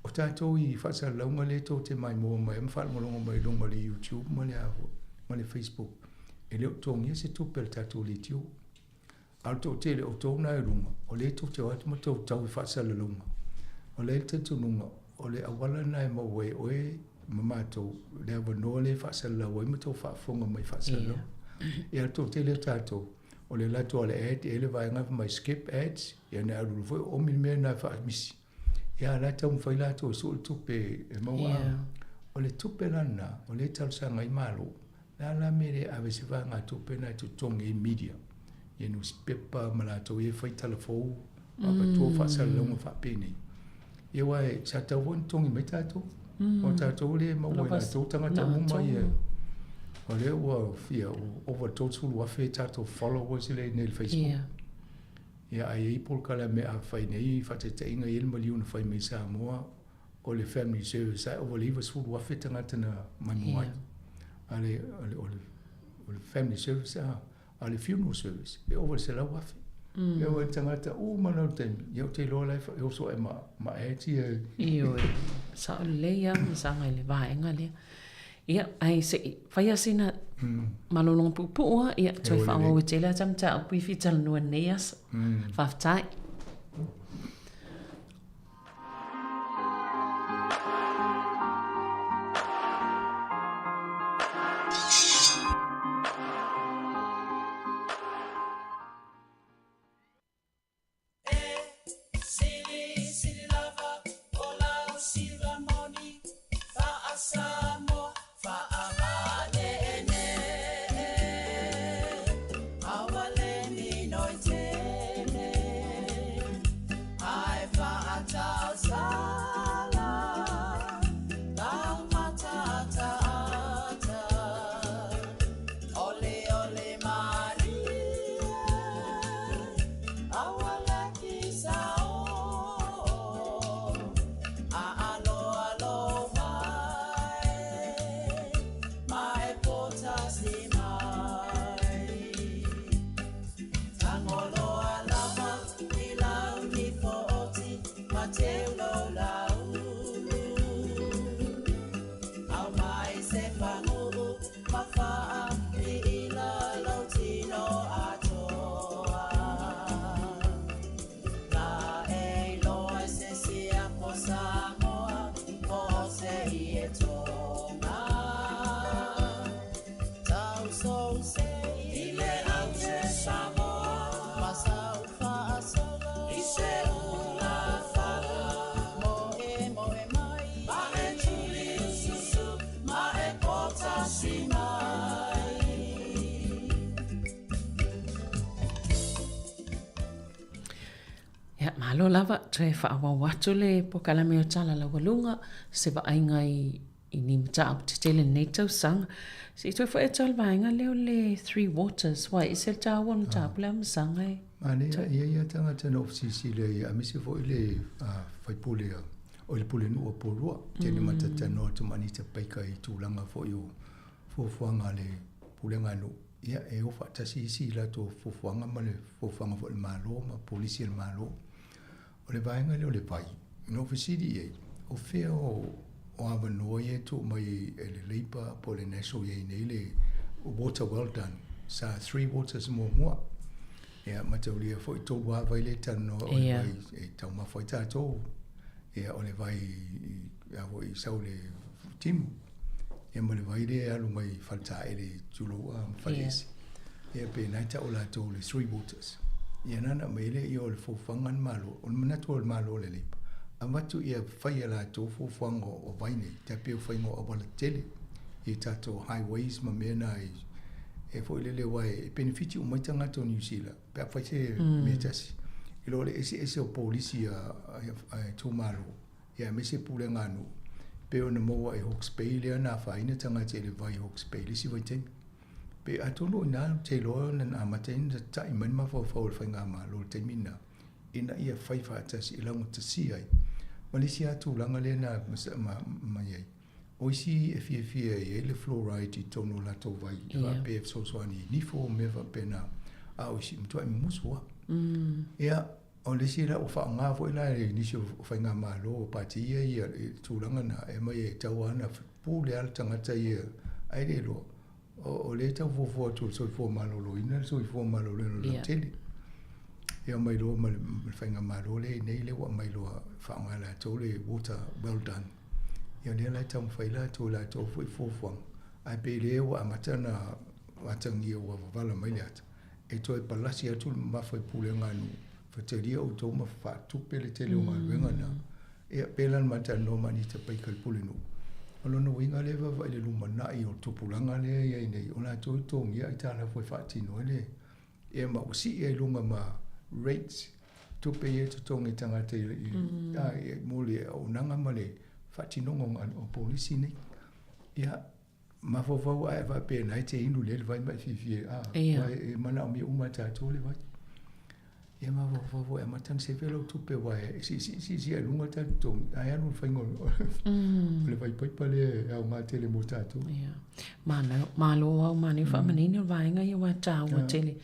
O tatou i faasalalauga lea tou te maimoa mai ai ma faalogologo mai i luga o le YouTube ma le a foi, ma le Facebook, e le o totogia se tupe a le tatou leitio. A o le toatele o outou na i luga, o lea tou te o atu ma tou tau i faasalalauga. O le talitonuga, o le auala lena e maua ai e oe ma matou le avanoa lea e faasalalau ai ma tou faafofoga mai i faasalalauga. Ia, o le toatele o tatou, o le alu atu lava o le ad, e i ai le vaega fai mai skip ads, ia na alu alu foi oomi le mea lena e faamisi. Ia, a o la e taumafai latou e sue le tupe e maua. O le tupe la lena, o lea e talosaga ai Malo, Le a la mea e le ave se vaegatupe na e totogi ai media, ia nusipepa ma latou ia e fai tala fou, avatua faasalalauga faapenei. Ia aua e, sa tatau foi ona totogi mai tatou. O tatou lea e maua e latou tagata uma ia. O lea ua fia over 30,000 tatou followers lea i nei i le Facebook. Ia ae i ai polokalame a fai nei faataitaiga e i ai le maliu na fai mai i Samoa, o le family service ae ova i le 90,000 tagata na maimoa ai. A le, o le, o le, o le family service a, a le funeral service, e ova i le 100,000. Mm. E o tagata uma na o taimi, ia o te iloa la e oso e ma, ma ads ia. Ioe, sao lelei lava ma saga i le vaega lea. Ia, ae se i faia sina malologa puupuu lava, ia, toe faaauau e tele ata mataupu i fitalanoa i lenei aso. Faafetai. Ia, malo lava, toe faaauau atu le polokalame o Tala Laualuga, se vaaiga i i ni mataupu tetele i lenei tausaga. Se i toe foi atu lava le vaega lea o le Three Waters, aua e ese le taua o le mataupu lea Masaga e. Manaia, e i ai lava tagata na ou fesilisili ai, aemaise foi le faipule o le pulenuu o Apoliua, tele matatanoa atu ma Anita Baker i tulaga foi o fuafuaga a le pulega a nuu. Ia, e o faatasi isi i latou fuafuaga ma le fuafuaga foi a le Malo ma polisi a le Malo. O le vaega lea o le vai, na ou fesili i ai, o fea o avanoa ia e tuu mai e le Labour po o le National i ai nei le water well done. Sa Three Waters muamua. Ia, mataulia foi tolu lava vai lea e talanoa o le vai e taumafa ai tatou. Ia, o le vai a foi i sau le timu. Ia ma le vai lea e alu mai Faletaele tulou a ma Falese. Ia pe na e ta'u latou o le Three Waters. Ia na ona aumai ai lea o le fuafuaga a le Malo, o le manatu o le Malo o le Leipa, avatu ia fai e latou fuafuaga o vai nei, tai pei o faiga o auala tetele i tatou highways ma mea na e foi lele aua e penefiti uma ai tagata o Niu Sila pe a fai se mea tasi. I lo le eseese o polisi a itumalo, ia aemaise pulega a nuu, pei ona maua e Hawke's Bay lea na afaina tagata i le vai Hawke's Bay i le isi vaitaimi. Pe atonu o i ina ou te iloa na amata ai ona ta'i mai le mafaufau o le Faigamalo i le taimi lena, ina ia fai faatasi e laugatasia ai. Ma le isi lava tulaga lea na aumai ai, o isi e fiafia e i ai le fluoride i totonu o latou vai, e faapea e fesoasoani i nifo ma mea faapena, a o isi e matuai mumusu lava. Ia, o le isi la ua faaaoga foi la e nisi o Faigamalo o Pati ia ia le tulaga lena, e aumai e tatau lava ona pule lava le tagata ia, ae le iloa. O lea e tau fuafua atu e le soifua maloloina le soifua maloloina o le lautele. Ia aumai loa ma le faigamalo lea i nei lea ua aumai loa e faaaoga e latou le water well done. Ia lea la e taumafai latou i latou foi fuafuaga, ae pei lea ua amata ona atagia ua vavala mai le ata, e toe palasi atu le mamafa i pulega a nuu, fatalia outou ma faatupe le tele o galuega na. Ia, pēlā na ma talanoa ma Anita Baker i le Pulenuu. O lona uiga lea e vaavaai i le lumanai o le tupulaga lea e i ai nei, o latou e totogia aitalafu e faatino ai le, ia ma ua sii ai i luga ma rates, tupe ia e totogi e tagata i, i, a, i, mo le auaunaga ma le faatinoga o, o polisi nei. Ia, mafaufau ae faapena e te inu lea le vai ma e fiafia a yeah. e manaomia uma e tatou le vai. Ia mafaufau foi amata ona sefe lau tupe aua e siisiisii ai luga tatou totogi ae alu le faiga o le vai paipa lea e aoga tele mo tatou. Yeah. Malo, malo au manaia faamanino le vaega ia aua e taua tele.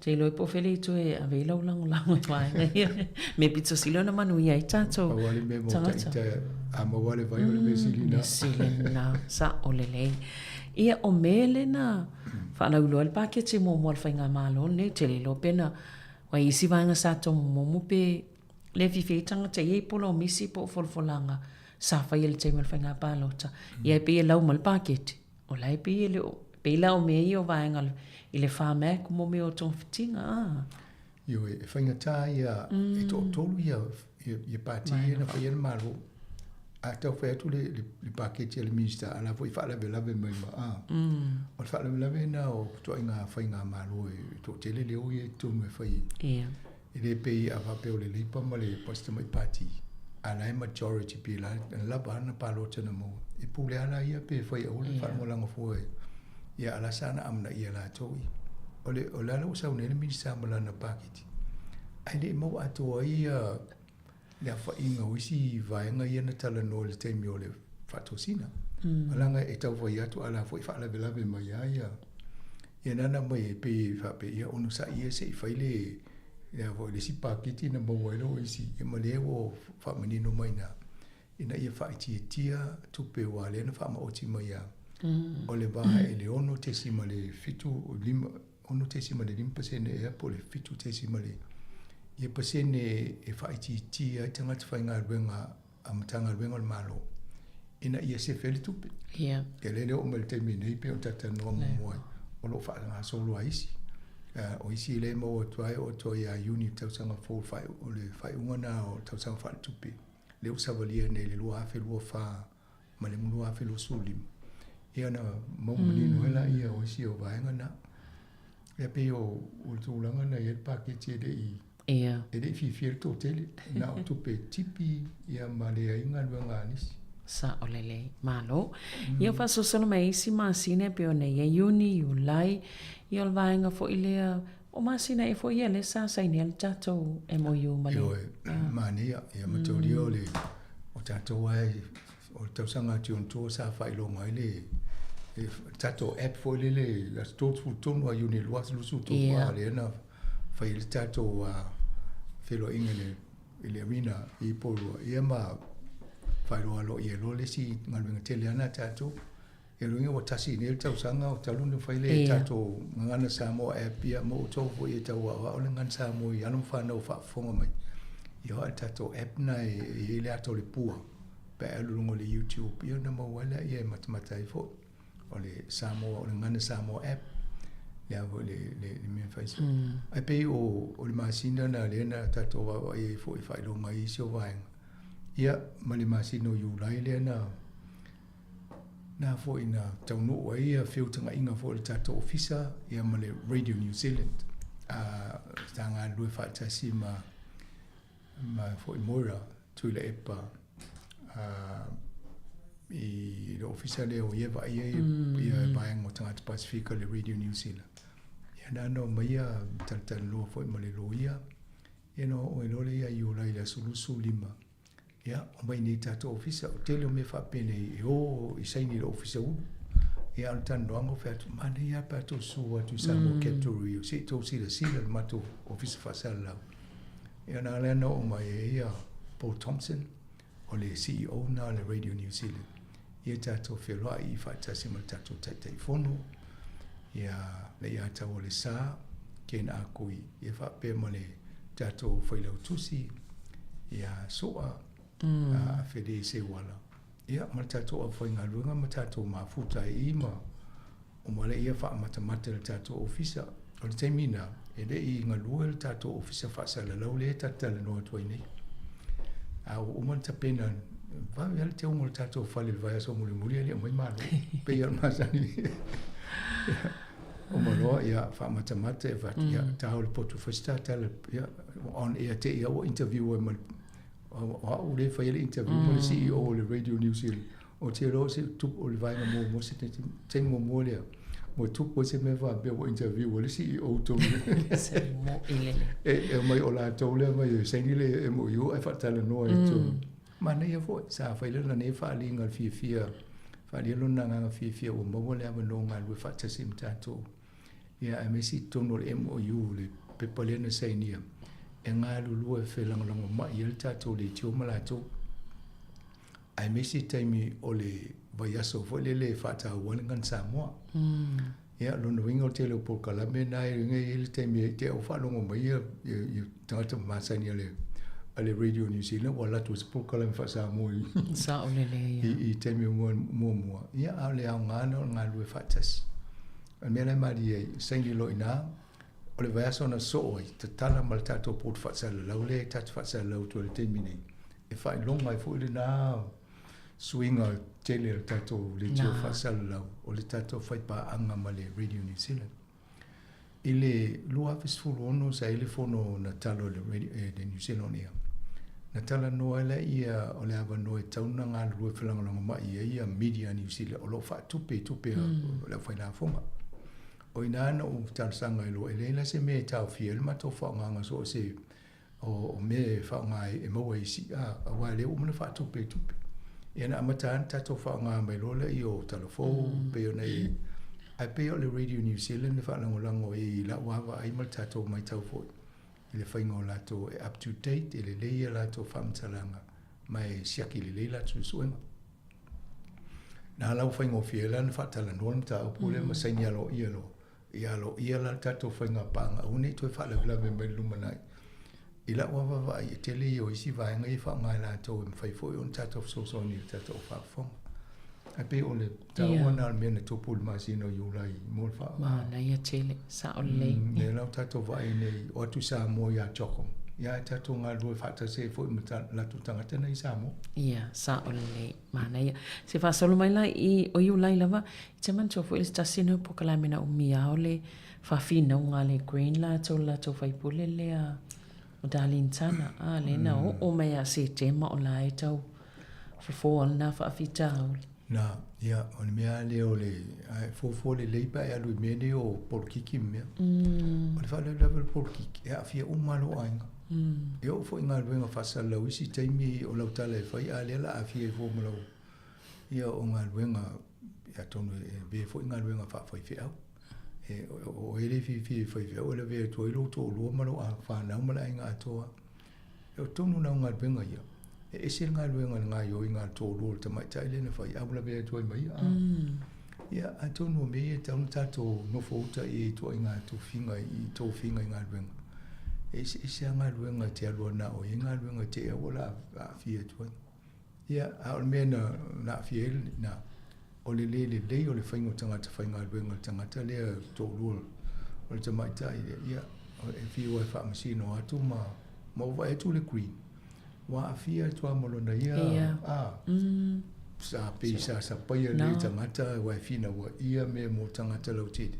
Te iloa po o fea le itu e ave ai lau lagolago i vaega ia. Mea pito sili ona manuia ai tatou Pau lava le mea mo tagata. Ita, a maua le vai o le mea sili na. Mea sili na, sa'o lelei. Ia, o mea lea na faalauiloa ai le paketi muamua a le Faigamalo lenei, ou te le iloa pe na, aua i isi vaega sa tomomomo pe le fiafia ai tagata i ai polomisi po o folafolaga sa faia i le taimi o le faiga palota. Ia e pei e lau mai le paketi, O la e pei e le o, pei la o mea ia o vaega i le Pharmac mo mea o togafitiga, a? Ioe, e faigata ia, e toatolu ia, ia pati ia na faia le Malo. A tau fai atu le, le, le paketi a le Minista, a la foi faalavelave mai ma, a. O le faalavelave na o ituaiga faigamalo e toatele leo ia i totonu e fai. Ia. E le pei a faapea o le Labour ma le ma si tamai pati, a la e majority pe la e lava ana palota na maua. E pule lava la ia pe fai aua le faalagolagofua ia a la sa na amanaia latou ia. O le o le ala ua sau nei le Minista ma lana paketi, ae le i maua atoa ai ia le afaina o isi vaega ia na talanoa i le taimi o le faatosina. Leaga e tau fai atu a la foi faalavelave mai lava ia Ia nana mai e pei e faapea, ia onosai ia se i fai le, le a foi, le isi paketi na maua ai loa isi, ia ma lea ua faamanino mai ina, ina ia faaitiitia tupe aua lea na faamaoti mai a, o le va e le 6.75, 6.5% ea po o le 7 le, ia pasene e faaitiitia ai tagata faigaluega a Matagaluega o le Malo ina ia sefe ai le tupe. Ia. Ia lea le oo mai le taimi nei pei ona talatalanoa muamua ai, o lo o faagasolo lava isi. O isi lea e maua atu ai, oo atu ai ia Iuni i le tausaga fou, o le faaiuga lena o le tausaga faaletupe lea ua savalia nei i le 2024 ma le 2025. Ia ona maua manino ai lea o isi o vaega na. Ia pei o le tulaga na i ai le paketi e le i Ia. E le i fiafia le toatele, na o tupe tipi ia ma leai galuega a nisi. Sa'o lelei. Malo. Ia faasolosolo mai ai isi masina e pei ona i ai Iuni, Iulai, ia o le vaega foi lea, o masina ea foi ia lea sa sainia ai le tatou MOU ma le. Ioe, manaia, ia mataulia o le, o tatou lava e O le tausaga atu i ona tua sa faailoga ai le tatou app foi lele i le aso 33 o Iuni 2023 a lea na fai ai le tatou feiloaiga i le arena i Upolu ia ma faailoa aloaia ai loa le isi galuega tele lava na a tatou. Ia lona uiga ua tasi nei le tausaga o talu ona fai le tatou Gagana Samoa app ia ma outou foi e tau aoao le Gagana Samoa i alo ma fanau o faafofoga mai. Ia o le tatou app na e i ai le ata o le pua. Pe a alu i luga o le YouTube, ia ona maua ai lea e matamata ai foi. Samoa, o le Gagana Samoa app, le a foi le, le, le mea fai mm. Ae pei o, o le masina na lea na tatou vaavaai ai foi i faailoga i isi o vaega. Ia, ma le masina o Iulai lea na, na foi na taunuu ai ia feutagaiga foi o le tatou ofisa ia ma le Radio New Zealand. A, sa galulue faatasi ma, ma foi Moira Tuilaepa a, i le ofisa lea o ia vaai ai mm. ia vaega o tagata Pasifika le Radio New Zealand. Ia na na omai ia talatalanoa foi ma le loia. Ia na oo ai loa lea ia Iulai i le aso 25. Ia, omai nei i tatou ofisa. O tele o mea faapenei e o i saini i le ofisa ulu. Ia, a o le talanoaga o fai atu, manaia lava pe a tou susu atu i Samoa mm. Capital Rio, se i tou silasila i le matou ofisa faasalalau. Ia, na ala na oo mai ai ia Paul Thompson, o le CEO na o le Radio New Zealand. Ia tatou feloai i faatasi ma le tatou Taitaifono, ia Leiataua le Sa, Ken Akui, ia faapea ma le tatou Failautusi, ia Soa, mm. a Fede Seuala. Ia, ma le tatou aufaigaluega ma tatou mafuta ai i ma o le ia faamatamata le tatou ofisa. O le taimi na, e le i galue le tatou ofisa faasalalau lea e talatalanoa atu ai nei. A ua uma ona tapena, vave lava le teuga o le tatou fale i le vaiaso mulimuli e le aumai malo. Pei o le masani. Uma loa, ia, faamatamata e fai atu, ia, ta o le potu fai se tatala, ia, on air te ia ua interview ai ma le, o au lea e faia le interview ma le CEO o le Radio New Zealand. O te loa se tupu o le vaega muamua se taimi muamua lea. Ua tupu ai se mea faapea ua interview ai le CEO tonu. Se mo'i lele. E, e mai o latou lea mai e saini le MOU ae faatalanoa i totonu. Manaia foi, sa fai lana nei faaaliga le fiafia, faaalia lona agaga fiafia ua maua le avanoa galulue faatasi ma tatou. Ia aemaise i totonu o le MOU, le pepa lea na sainia, e galulue felagolagomai ai le tatou leitio ma latou. Aemaise taimi o le vaiaso foi lele e faataua ai le Gagana Samoa. Mm. Ia, lona uiga o le tele o polokalame na e i ai le taimi e te au faalogo mai ia, ia, ia tagata masani a le a le Radio New Zealand ua alu atu se polokalame faa-Samoa i, Sao lelei, ia. i, i taimi muamua. Ia, a o le aoga na o le galulue faatasi. O le mea la e malie ai, saini loa i ina, o le vaiaso na soo ai, tatala ma le tatou board faasalalau lea e tatou faasalalau atu ai i le taimi nei. E faailoga ai foi lena suiga tele o le tatou leitio faasalalau o le tatou faipaaga ma le Radio New Zealand. I le 2016 sa i ai le fono na talo e le New Zealand Air. Na talanoa ai laia o le avanoa e tatau ona galulue felagolagomai ai ia media New Zealand o lo o faatupe i tupe a le aufailafoga. O i ina na ou talosaga ai loa, e leai la se mea e taofia ai le matou faaaogaga so o se o mea e faaaoga ai e maua ai isi, a, aua o lea ua uma ona faatupe i tupe. Ia na amata lava ona tatou faaaoga mai loa lea o talafou, mm. pei ona i, ae pei o le Radio New Zealand e faalagolago i ai i lau vaavaai ma le tatou matau foi i le faiga o latou e up to date, e lelei a latou faamatalaga ma e siaki lelei latou suesuega. Na ala ua faigofie ai la ona faatalanoa le mataupu lea ma saini aloaia loa. Ia aloaia la le tatou faiga paaga aua ne i toe faalavelave mai i le lumanai. I lau lava vaavaai, e tele ia o isi vaega ia e faaaoga e latou e mafai foi ona tatou fesoasoani i le tatou faafofoga. Ae pei o le taua lena o le mea na tupu i le masina o Iulai mo le faa... Manaia tele, sao lelei. Mm, lea la ua tatou vaai nei, o atu i Samoa ia Jocom. Ia ae tatou galulue faatasi ai foi ma latou tagata nei i Samoa. Ia, sao lelei. Manaia. Se faasolo mai la i o Iulai lava, i te manatua foi le se tasi nei o polokalame na umia o le faafinauga a le Green latou le latou faipule lea o Darlene Tana, a lea na oo mai ia Setema o la e tau fofoa lena faafitauli. Na, ia, o le mea lava lea o le, a e fuafua lelei pe a e alu i mea nei o polokiki ma mea. Mm. O le faalavelave o le polokiki, e aafia uma lava lou aiga. Mm. E oo foi i galuega faasalalau isi taimi o lau tala e fai, a o lea o le a aafia ai fua ma lau, ia o galuega, atonu e avea foi galuega faafaifeau. E, o oe le fiafia i faifeau e lavea atu ai lou toalua ma lou fanau ma le aiga atoa. E o tonu nau galuega ia. E ese le galuega i le gaioiga a le toalua o le tamaitai lea na fai, a ua lavea atu ai ma ia. Mm. Ia, atonu o mea ia e tatau ona tatou nofo uta i ai i ituaiga tofiga i tofiga i galuega. E eseese lava galuega e te alu ana o i ai galuega e te aua la aafia atu ai. Ia, a o le mea na, na aafia ai na. O le lē lelei o le faiga o tagata faigaluega le tagata lea toalua o le tamaitai lea, ia, e fiu lava e faamasino atu ma ma ou vaai atu le Green, ua aafia atu lava ma lona ia, a, sa pei sa sapaia lelei tagata aua e finauaia mea mo tagata lautele.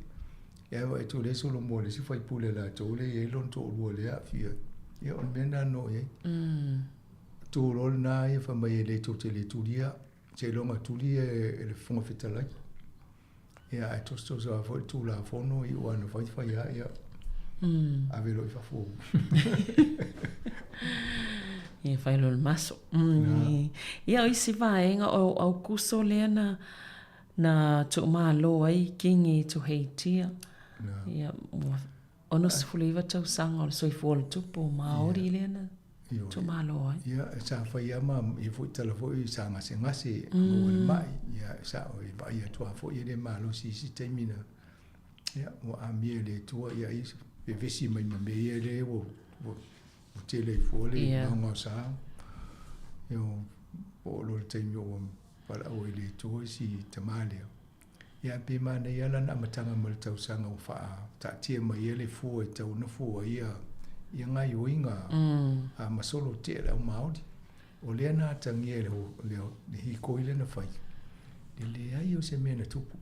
Ia ae vaai atu o lea e solomua i le isi faipule a latou lea e i ai lona toalua lea e aafia ai. Ia o le mea lena na oo i ai. Tu loa lena ia fai mai e le tou te le tulia seiloga tuli e le Fofoga Fetalai. Ia ae tositoso lava foi le Tulafono i ua na fai fai lava ia ave loa i fafo. Ia fai loa le maso. Ia o isi vaega o Aukuso lea na na tuumalo ai Kingi Tuheitia. Ia ua 69 tausaga o le soifua o le tupu o Māori lea na tuumalo ai. Ia, sa fai lava ma ia foi tala foi sa gasegase maua i le mai. Ia, sa o e vaai atu lava foi e le malosi i isi taimi na, ia, ua amia e le Atua, ia ai vevesi mai ma mea ia lea ua, ua, ua tele ai fua le gaogaosa. Ia, po o loa le taimi ua valaau ai le Atua i si tama lea. Ia pe manaia lana amataga mai le tausaga ua faataatia mai ai le fua e tatau ona fua ai ia gaioiga a ma solo tea le au Maori. O lea na atagia e le hikoi lea na fai, le leai o se mea na tupu.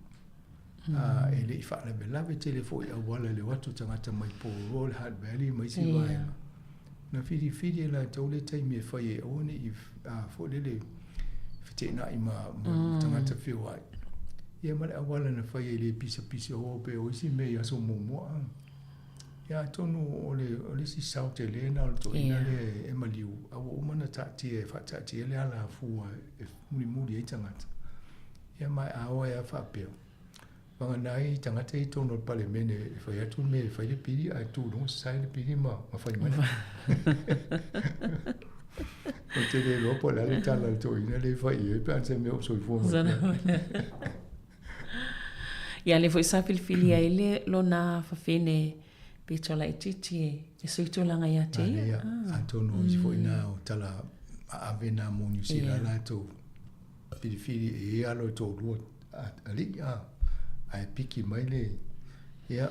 A e le i faalavelave tele foi i auala i le o atu o tagata mai Pouroa, le Hutt Valley ma isi vaega. Na filifili e latou le taimi e fai ai aua ne i foi lele feteenai ma tagata feoai. Ia ma le auala na fai ai le pisapisa o pe o isi mea i aso muamua. Ia atonu o le o le isi sao tele na o le toeaina lea e maliu a ua uma ona taatia e faataatia le alafua e mulimuli ai tagata. Ia ma a o ai lava faapea, Vagana ai tagata ia i totonu o le Palemene e fai atu le mea e fai le pili ae tu i luga sasae le pili ma fai mai. Ou te le iloa po o le a le tala a le toeaina lea e fai i ai pe a se mea o soifua mai pea. Ia lea foi sa filifili ai le lona fafine pito laitiiti e sui tulaga ia te ia. Atonu o isi foi na o tala aave na mo Niu Sila latou filifili e i alo e toalua alii a ae piki mai le ia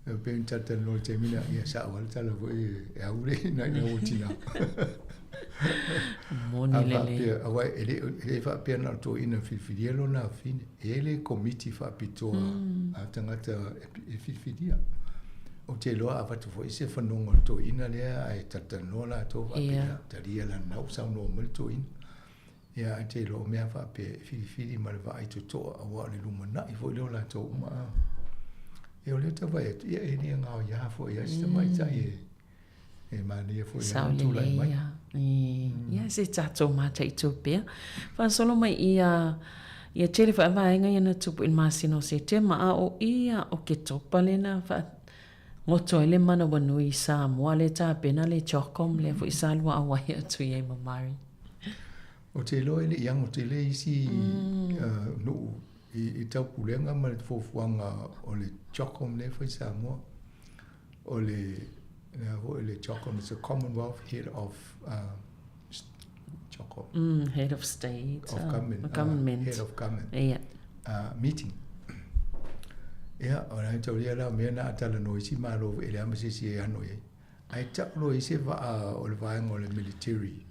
e pei ona talatalanoa i le taimi lea ia sao lava le tala foi e au le ina ina ua tina. Moni A lelei. faapea aua e le e le faapea na o le toeaina e filifilia lona afine e i ai le komiti faapitoa a tagata e filifilia. Ou te iloa a avatu foi se fanoga o le toeaina lea ae talatalanoa latou faapea talia lana ua saunoa mai le toeaina. Ia, ae te iloa o mea faapea e filifili ma le vaai totoa aua o le lumanai foi lea o latou uma. A. Ia o lea tau vaai atu, ia e le gaoia foi ia si tamaitai e e manaia foi Sao lana tulai lelei mai. ia. Ia se tatou mataitu pea. Faasolo mai ia ia tele foi vaega ia na tupu i le masina o Setema a o ia o Ketopa lea na faa goto ai le manawanui i Samoa lea tapena le CHOGM lea foi sa lua auai atu i ai ma Mari. Ou te iloa e le i ago tele isi nuu i taupulega ma le fuafuaga o le CHOGM lea e fai i Samoa. O le, le a foi le CHOGM, it's a Commonwealth Head of CHOGM. Head of State. Of Government. Government. Head of Government. Ia. Meeting. Ia, o le taulia la o mea na a talanoa isi Malo e leai ma se isi e ano i ai. Ae tau loa i se vaa o le vaega o le military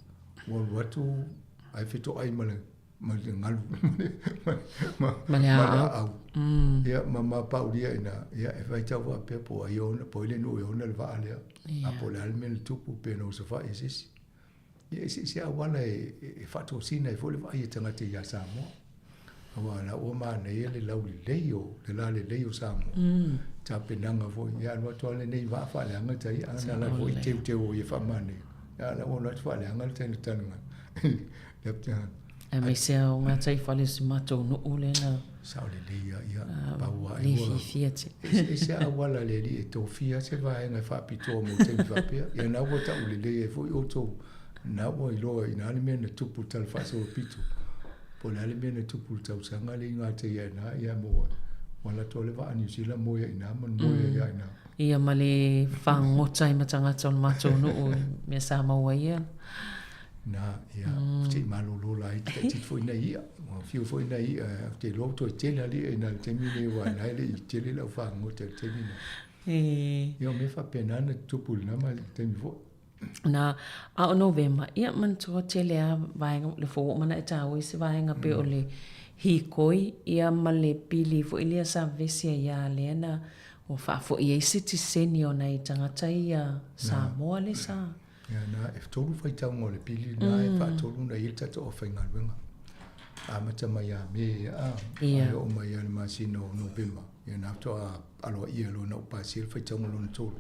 ua alu atu ae fetoai ma le ma le galu ma Ma le ma le aau. aau. Ia ma mapaulia i ina ia e faitau faapea po o ai e ona po o ai le nuu e ona le vaa lea. A po o le a le mea na tupu pe na osofai e se isi. Ia e se auala e faatosina ai foi le vaai a tagata ia Samoa. Aua o la ua manaia le laulelei o le lalelei o Samoa. Tapenaga foi, ia alu atu lava lenei vaa faaleaga tai, a na la foi teuteu o ia faamanaia. Ia la ua alu atu faaleaga le tai na taliga. Aemaise lava o gataifale o si matou nuu lea na Sao lelei lava, ia, pau lava le fiafia tele. E ese auala a le Alii e tofia se vaega e faapitoa mo taimi faapea. Ia na ua taulelei ai foi outou, na ua iloa ina le mea na tupu i le tala faasolopito, po o le a le mea na tupu i le tausaga lea i gatai ai ina, ia mo ua alu atu lava le vaa Niu Sila moe ai ina ma moe ai lava ina. Ia ma le fagota ai ma tagata o le matou nuu i mea sa maua ai ia. Na, ia, se i malolo laiti taititi foi nai i'a. Ua fiu foi nai i'a, ou te iloa ua toe tele lava i'a i ina i le taimi lenei aua o lena e le i tele lau fagota i le taimi lena. Ia o mea faapena na tutupu i lena taimi foi. Na, a o Novema, ia manatua tele lava vaega, le fou oo mai ona e taua isi vaega pei o le hikoi, ia ma le pili foi lea sa vevesi ai lava lea na ua faafoi ai sitiseni o nai tagata ia Samoa lea sa. Ia na, e tolu faitauga o le pili lena e faatolu ona i ai le tatou aufaigaluega. Amata mai ia Me a, e oo mai ia le masina o Novema, ia na faatoa aloaia loa ona ou pasia le faitauga lona tolu.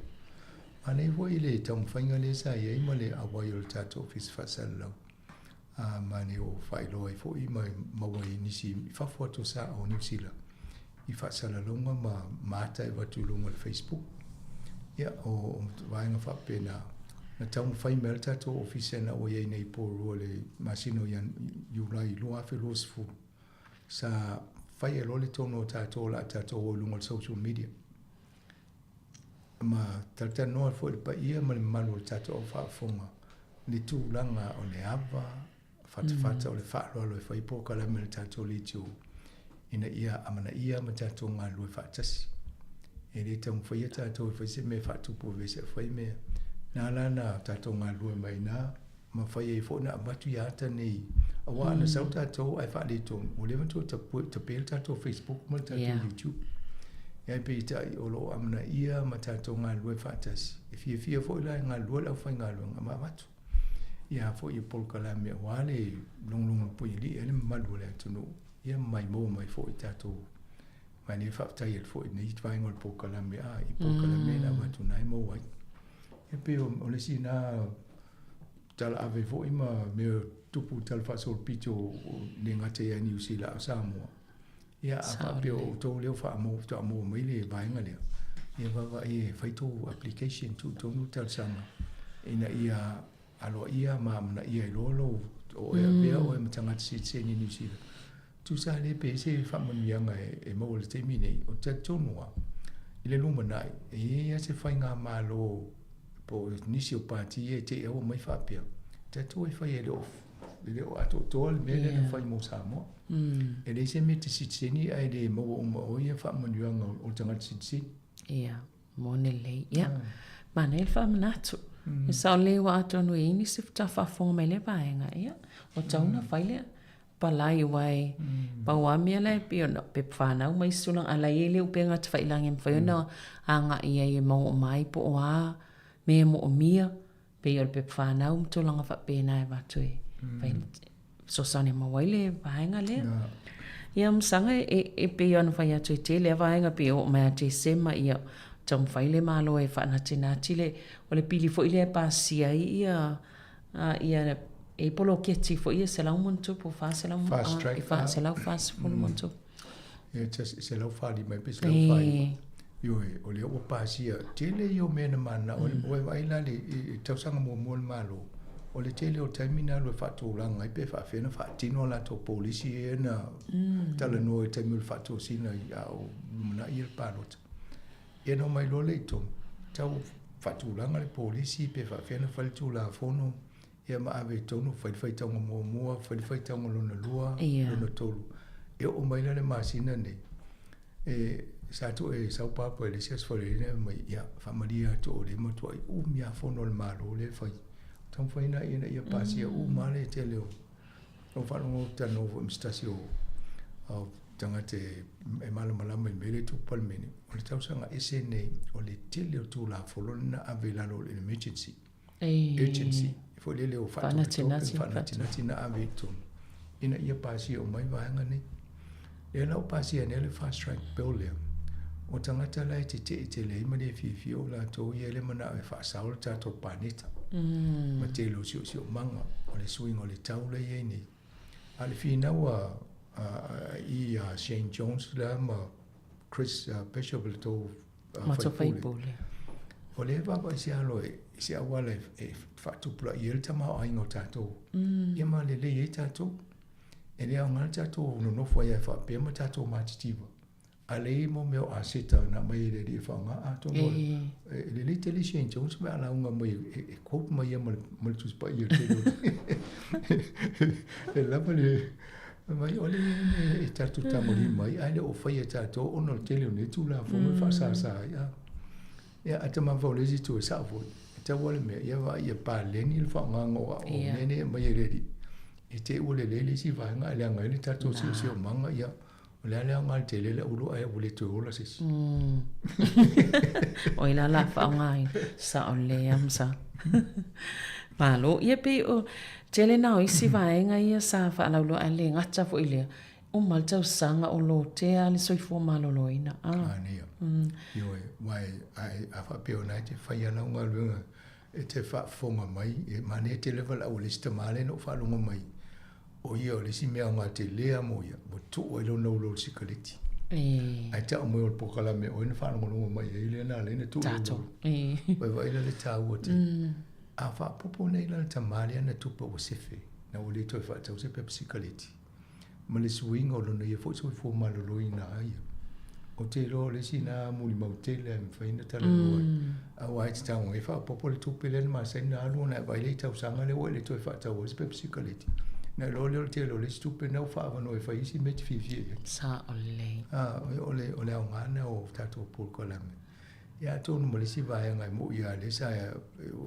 Manaia foi le taumafaiga lea sa i ai ma le auai o le tatou Ofisa Faasalalau, a ma le o faailoa ai foi ma maua ai nisi i fafo atu o sa o Niu Sila i faasalalauga ma maata e avatu i luga o le Facebook. Ia, o vaega faapena na taumafai mai ai le tatou Ofisa ina ua i ai nei i Porirua i le masina o Iulai 2020, sa fai ai loa le tonu o tatou o le a tatou o i luga o le social media. Ma talatalanoa foi le paia ma le mamalu o le tatou au faafofoga i le tulaga o le ava fatafata o le faaaloalo e fai polokalame a le tatou leitio ina ia amanaia ma tatou galulue faatasi. E le taumafaia tatou e fai se mea e faatupu vevesi ae fai mea. Na ala ona tatou galulue mai i ina ma fai ai foi ona avatu ia ata nei aua ana sau tatou ae faaletonu, ua leva ona toe tape le tatou Facebook ma le tatou YouTube. Ae peitai o lo o amanaia ma tatou galulue faatasi. E fiafia foi la e galulue le aufaigaluega ma avatu ia foi ia polokalame aua le logologo puialii ai le mamalu o le atunuu ia ma maimoa mai foi tatou. Ma lea e faafetai atu foi i lenei vaega o le polokalame a i polokalame na avatu na e maua ai. E pei o le isi na tala ave foi ma mea tupu tala faasolopito le gata ia Niu Sila a o Samoa. Ia a faapea o outou lea ua faatoa maua mai le vaega lea, ia vaavaai e fai tou application, tuu tonu talosaga ina ia aloaia ma amanaia ai loa lou o oe avea oe ma tagata sitiseni Niu Sila. Tusa lea pe i ai se faamanuiaga e maua i le taimi nei, ou te talitonu lava i le lumanai, e i ai lava se faigamalo po o nisi o pati ia e te i ua omai faapea, tatou e fai e le o atoatoa le mea lea na fai mo Samoa. E leai se mea e te sitiseni ae le maua uma e oe ia faamanuiaga o le tagata sitiseni. Ia, moni lelei. Ia, manaia le faamanatu. E sao lelei aua atonu e i ai nisi faatoa faafofoga mai i lea vaega, ia, ua tatau ona fai lea palai aua e pau lava mea la e pei ona pepa fanau ma isi tulaga, a o la e i ai le upega tafailagi e mafai ona agai i ai e maua uma ai po o a mea e moomia, pei o le pepa fanau ma tulaga faapena e avatu e fai fesoasoani e maua ai le vaega lea. Ia masaga e pei ona fai atu e tele lava vaega pei e oo mai ia Tesema ia taumafai le Malo e faanatinati le o le pili foi lea e pasia ai ia ia e i poloketi foi ia 100+, 400 Fast track, e 440+. Ia, 145 pe 149. Ioe, o lea ua pasia, tele ia o mea na mananao ai. Ua e vaai la i le tausaga muamua o le Malo, o le tele o taimi na alu e faatulaga ai pe faapefea ona faatino a latou polisi ia na talanoa i le taimi o le faatosina a o lumanai ia le palota. Ia na omai loa lea i totonu, tau faatulaga le polisi pe faapefea ona fai le Tulafono, ia ma ave i totonu, fai le faitauga muamua, fai le faitauga lona lua, lona tolu. E oo mai la le masina lenei, e sa tuu e sau papa i le isi aso Falealili ae fai mai, ia, faamalie atu o lea e matuai umi lava fono a le Malo lea e fai. Taumafai ina ia pasia uma lava le tele o Ou faalogo ou te talanoa foi ma se tasi o tagata e malamalama i le mea lea e tupu Palemene, o le tausaga ese lenei o le tele o Tulafono lea na ave i lalo o le emergency. Urgency foi lele o faanatinati faanatinati na ave i totonu ina ia pasia uma ai vaega nei. Lea la ua pasia nei le fast track bill lea, o tagata la e tetee tele ai ma le fiafia o latou ia le manao e faasao le tatou paneta ma tele o siosiomaga o le suiga o le tau la e i ai nei. A o le finau a i a Shane Jones la ma Chris Bishop le tou faipule, o lea e vaavaai se alo i se auala e faatupulaia ai le tamaoaiga o tatou ia ma lelei ai tatou. E le aoga le tatou nonofo ai lava faapea ma tatou matitiva. A leai mo mea o aseta na aumai e le Alii e faaaoga, atonu e lelei tele Shane Jones pe a lauga mai e quote mai ia ma le Tusi Paia i le tele o e lava le mai o le e tatou tagolima ai ae le o faia e tatou ona o le tele o nei Tulafono e faasasa ai. A ia a tamafa o le isi itu e sao foi, e tau lava le mea ia vaai ia paleni le faaaogaina o mea nei e aumai e le Alii i te i ua lelei le isi vaega ae leaga ai le tatou siosiomaga ia O le a le aoga tele le ulu ae ua le toe ola se isi. O i la la faaaogaina. Sao lelei lava Msa. Malo. Ia pei o tele na o isi vaega ia sa faalauiloa ae le gata foi i lea, uma le tausaga o lotea le soifua maloloina. A. Manaia. Ioe, aua a faapea o lena e te faia lau galuega e te faafofoga mai, e manaia tele valaau a le isi tama lea na ou faalogo mai O ia o le isi mea aoga tele lava mo ia, ua tuu ai lona ulo o le sikaleti. Ae tau mai o le polokalame o ai na faalogologo mai ai lea na ala ai ona tuu lona ulo. Ua e vaai la le taua tele. A faaopoopo nei la le tama lea na tupe ua sefe, na ua le toe faatau se pepa sikaleti, ma le suiga o lona ia foi soifua maloloina a ia. Ou te iloa o le isi lena mulimau tele e mafai ona talanoa ai. Aua e te tago e faaopoopo le tupe lea na masani ona alu ona e vaai lea i tausaga lea ua e le toe faatau ai se pepa sikaleti. Ona iloa lea o le tele o le isi tupe lena ua faaavanoa e fai ai isi mea e te fiafia i ai. Sao lelei. O le, o le aoga lena o tatou polokalame. Ia atonu ma le isi vaega e moi lava lea sa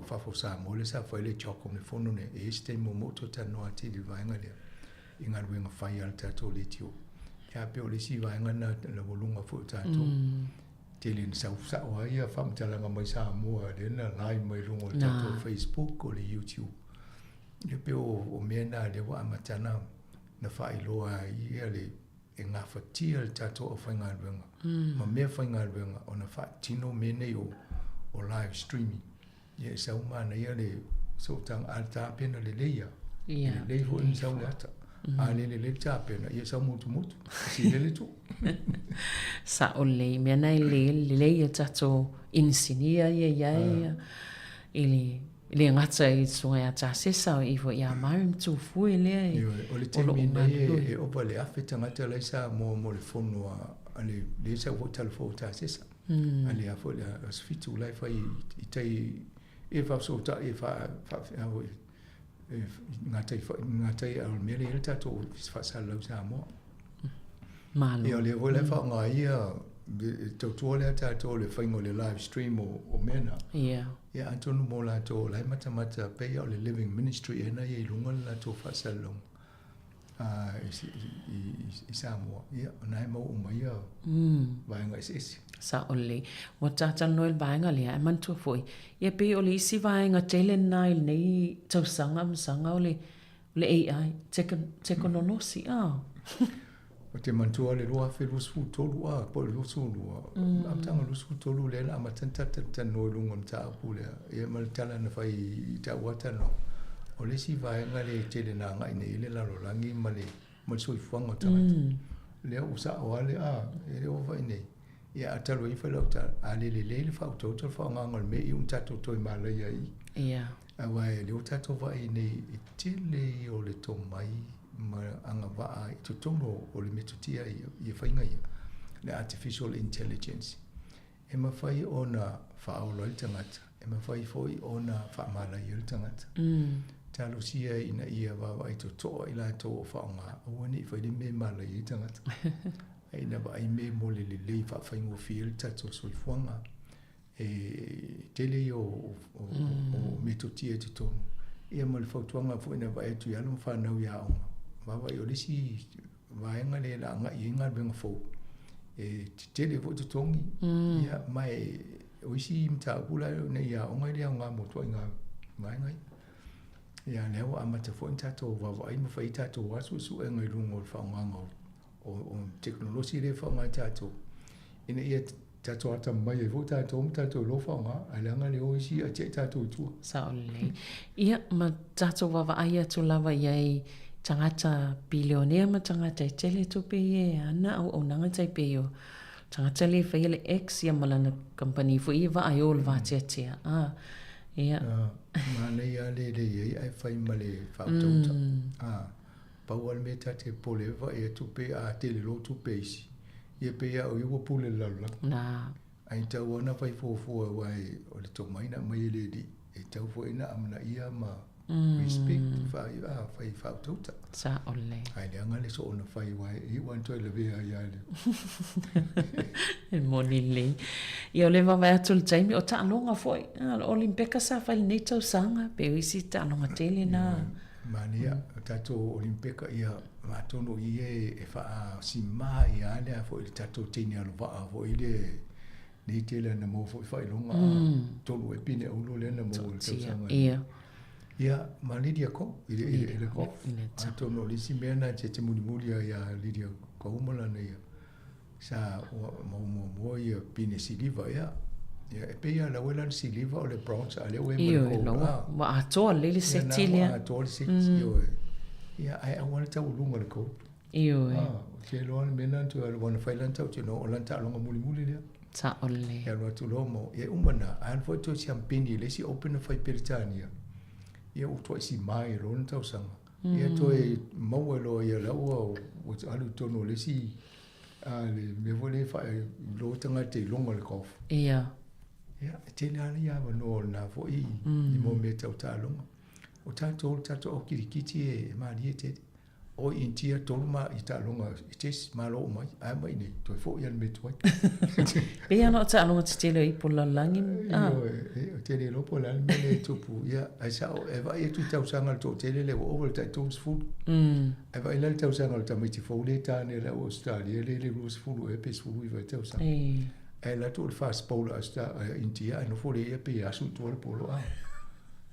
fafo o Samoa lea sa fai le CHOGM le fono nei, e i ai se taimi muamua ou toe talanoa atili i le vaega lea i galuega fai a le tatou leitio. Ia pei o le isi vaega lena laualuga foi o tatou. Tele ina sau sao ai ia faamatalaga mai Samoa lea na live mai luga o le tatou Facebook o le YouTube. Ia pei o mea na lea ua amata na faailoa ai ia le e gafatia le tatou aufaigaluega ma mea faigaluega ona faatino mea nei o live streaming. Ia e sau manaia le sootaga, a tapena lelei lava, e lelei foi ona sau le ata. A le lelei le tapena, ia sau motumotu, sili le tuu. Sao lelei, mea na e le lelei a tatou inisinia ia i ai, i le le gata i le susuga ia Tasesa, o i foi ia Mary ma Tufue lea e Ioe, o le taimi nei e ova i le 1000 tagata la e i Samoa mo le fono a le, lea sa ou foi talafou o Tasesa. A le a foi le aso 7 la e fai i tai e faafesootai e faa a foi e gatai gatai a o le mea lea i ai le tatou Ofisa Faasalalau i Samoa. Malo. Ia o lea foi la e faaaoga ai ia e tautua lea tatou i le faiga o le live stream o mea na. Ia. Ia atonu mo latou o la e matamata pei o le Living Ministry ea na i ai i luga le latou faasalalauga. I Samoa, ia, o na e maua uma ia vaega eseese. Sao lelei. Ua talanoa i le vaega lea, ae manatua foi, ia pei o le isi vaega tele lena i lenei tausaga ma saga o le AI, tekonolosi, a. Ou te manatua le 2023 a, po o le 22, amataga o le 23 lea na amata ona talatalanoa i luga o le mataupu lea, ia ma le tala na fai i ta'u lava talanoaga. O le isi vaega lea e tele na agai nei i ai le lalolagi ma le ma le soifuaga o tagata. Lea ua sa'o lava le, a, e le o vaai nei. Ia a talu ai fai lau tala, a le lelei le faautauta o le faaaogaina o le mea i una tatou toe malaia ai. Aua e lea ua tatou vaai nei i tele ia o le tomai ma agavaa i totonu o le metotia ia faiga ia, le artificial intelligence. E mafai ona faaola ai le tagata, e mafai foi ona faamalaia ai le tagata. Talosia ina ia vaavaai totoa i latou o faaaoga, aua ne i fai le mea e malaia ai le tagata. Ae ina vaai mea mo le lelei faafaigofie ai le tatou soifuaga. E tele ia o metotia i totonu. Ia ma le fautuaga foi na vaai atu i alo ma fanau i aoga, vaavaai o le isi vaega lea o le a agai i ai galuega fou, e tetele foi totogi, ia, ma e, o isi mataupu la nei i aoga e le aoga mo ituaiga vaega ia. Ia, lea ua amata foi ona tatou vaavaai ma fai tatou lava suesuega i luga o le faaaogaina o tekonolosi lea e faaaoga e tatou, ina ia tatou atamamai ai foi tatou ma tatou iloa faaaoga, ae leaga le o isi ae tiai tatou i tua. Sao lelei. Ia, ma tatou vaavaai atu lava i ai tagata bilionea ma tagata e tele tupe ia e ana auaunaga tai pei o tagata lea e faia le X ia ma lana kamupani foi ia vaai o le vateatea. A, ia. Manaia lava le lelei ai ae fai ma le faautauta. A, pau lava le mea ta te popole ai vaai atu pe a tele loa tupe a isi. Ia pei a o ia ua pule le lalolagi. Na. Ai tau ana fai fuafua aua e o le tomai na aumai e le Alii e tau foi na amanaia ma respect a fai faautauta. Sao lelei. Ae leaga le soona fai aua e iu lava ona toe lavea ai lava le. E moni lelei. Ia o le vaavaai atu i le taimi, o taaloga foi, o le Olimpeka sa fai i lenei tausaga, pei o isi taaloga tele na. Manaia, o tatou Olimpeka, ia, atonu o i e faasimā ia le a foi le tatou teine alovaa foi le nei tele na maua foi faailoga tolu e pine auro lea na maua i le tausaga. Ia. Ia, ma Lydia Ko, i le, i le golf. Atonu o le isi mea na te mulimuli ai ia Lydia Ko ma lana ia. Sa maua muamua ia pine siliva ea. Ia, e pei lava o la ua la le siliva o le bronze a o lea ua i ai ma le gold. Ioe, ua atoa lelei le seti lea. Ia, na ua atoa le seti, ioe. Ia, ae aua le taualuga le gold. Ioe. Ou te iloa le mea lena na toe alu, aua na fai lana tautinoga, o lana taaloga mulimuli lea. Sao lelei. E alu atu loa ma, ia e uma lena, alu foi toe siampeni i le isi Open na fai i Peretania, ia ua tuai sima ai loa lona tausaga. Ia toe maua loa ia la ua alu i totonu o le isi a le mea foi lea e faailoa tagata i luga o le golf. Ia. Ia, e tele lava ia avanoa o lena foi i mo mea tau taaloga. O tatou, le tatou au kirikiti e malie tele. O i Initia tolu ma i taaloga i chess, malo uma ai, ae mai iinei, toe foi lava i le mea tuai. Pei lava o taaloga tetele o ipu o le lalolagi. Ioe, ou te le iloa po o le a le mea lea e tupu. Ia, ae sao, e vaai atu i tausaga a le toatele lea ua ova i le tai 30. Ae vaai la i le tausaga o le tamaiti fou lea e ta nei la ua Ausetalia lea e i le 20 ea pe 19 tausaga. Ae alu atu o le fast bowler a Initia ae nofo lea ia pei e asu i tua le polo a.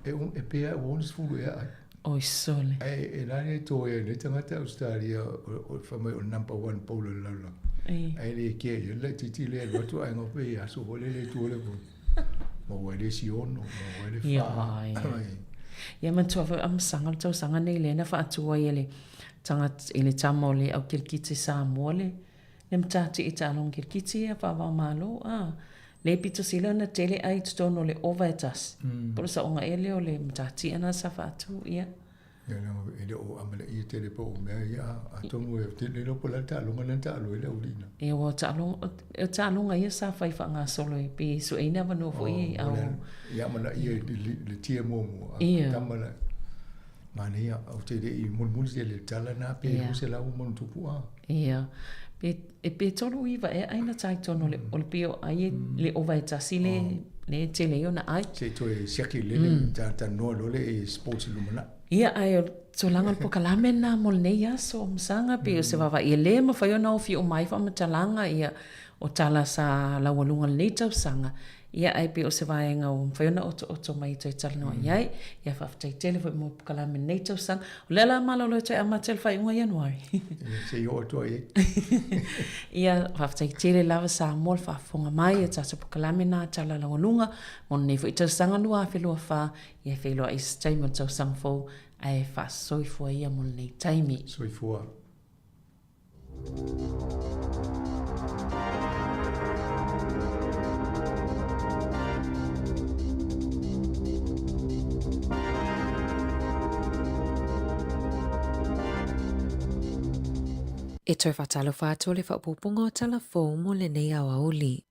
E pei lava ua 60 ea ai. Oi sole. Ae e la le toe ai le tagata Ausetalia o fai mai o le number one bowler o le lalolagi. Ae le kea i ai le laitiiti lea e alu atu ae gafa e asu foi lele i tua le polo. Maua ai le isi ono, maua ai le fa. Ia manatua foi o Amasaga o le tausaga nei lea na faatu ai e le tagata i le tama o le au kirikiti Samoa le le matati i taaloga kirikiti ia faava-o-Malo a le pito sili ona tele ai i totonu o le ova e tasi. Po o le saoga ea lea o le matatia lena sa faatu, ia. Ia leaga e le o amanaia tele po o mea ia, atonu e le iloa po o le a le taaloga lea na taalo ai le aualii. Ia ua taaloga, o taaloga ia sa fai faagasolo e pei e sueina avanoa foi i au. Ia amanaia i le tier muamua, a tama la. Manaia, ou te le i mulimuli tele i le tala lena pe 200+ a. Ia. Pe, e pe 39 ea ai na tai tonu o le, o le pei o ai e le ova e tasi le, le tele ai ona ai. Se i toe siaki lele, ta talanoa loa lea i sports i lumanai. Ia, ae o le tulaga o le pokalame lena mo lenei aso, Masaga, pei o se vaavaai e le mafai ona ofi uma ai faamatalaga, ia, o tala sa laualuga i lenei tausaga, Ia, ae pei o se vaega ua mafai ona otooto mai e toe talanoa i ai. Ia, faafetai tele foi mo pokalame i lenei tausaga. O lea o le a malolo e toe amata i le faaiuga o Ianuari. Ia, se i oo atu ai. Ia, faafetai tele lava Samoa le faafofoga mai i a tatou pokalame na tala laualuga mo lenei foi tausaga 2024. Ia, e feiloai i se taimi o le tausaga fou, ae faasoifua ia mo lenei taimi. Soifua. E toe faatalofa atu o le faaopoopoga o tala fou mo lenei aoauli.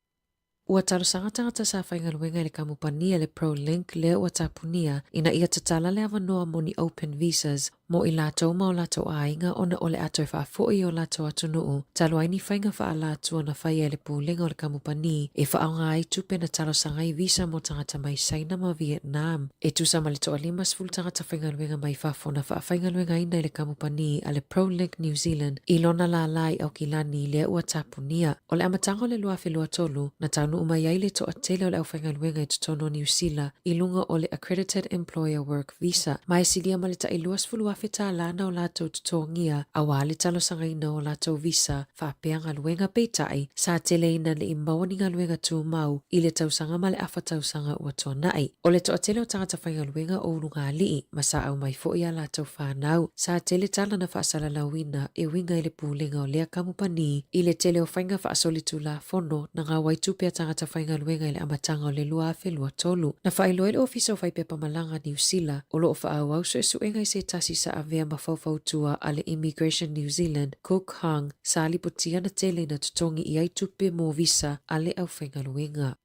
Ua talosaga tagata sa faigaluega i le kamupani a le ProLink lea ua tapunia ina ia tatala le avanoa mo ni open visas mo i latou ma o latou aiga ona o le a toe faafoi i o latou atunuu talu ai ni faiga faaalatua na faia e le Pulega o le Kamupani e faaaoga ai tupe na talosaga ai visa mo tagata mai Saina ma Vietnam. E tusa ma le toa 50 tagata faigaluega mai fafo na faafaigaluegaina i le kamupani a le ProLink New Zealand i lona lālā i Aukilani lea ua tapunia. O le amataga o le 2023, na taunuu mai ai le toatele o le aufaigaluega i totonu o Niu Sila i luga o le Accredited Employer Work Visa, ma e silia ma le tai $20,000 tālā na o latou totogia aua le talosagaina o latou visa faapea galuega. Peitai, sa tele ina ne i maua ni galuega tumau i le tausaga ma le afa tausaga ua tuanai. O le toatele o tagata faigaluega o ulugalii ma sa aumai foi a latou fanau, sa tele tala na faasalalauina e uiga i le pulega o lea kamupani i le tele o faiga faasolitulafono na gau ai tupe a tagata faigaluega i le amataga o le 2023. Na faailoa e le Ofisa o Faipepa Malaga Niu Sila o lo o faaauau suesuega i se tasi sa. sa avea ma faufautua a le Immigration New Zealand, Kook Hung, sa lipotia na tele ina totogi i ai tupe mo visa a le aufaigaluega.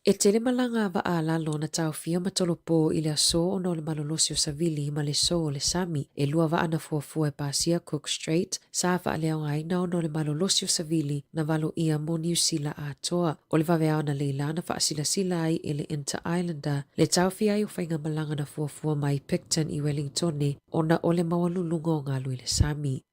E tele malaga a vaa a lalo na taofia ma tolopo i le aso ona o le malolosi o savili ma le sou o le sami. E lua vaa na fuafua e pasia Cook Strait, sa faaleaogaina ona o le malolosi o savili na valoia mo Niu Sila atoa. O le vaveao analeila na faasilasila ai e le Inter-Islander le taofia ai o faigamalaga na fuafua mai Picton i Wellingtone ona o le maualuluga o galu i le sami.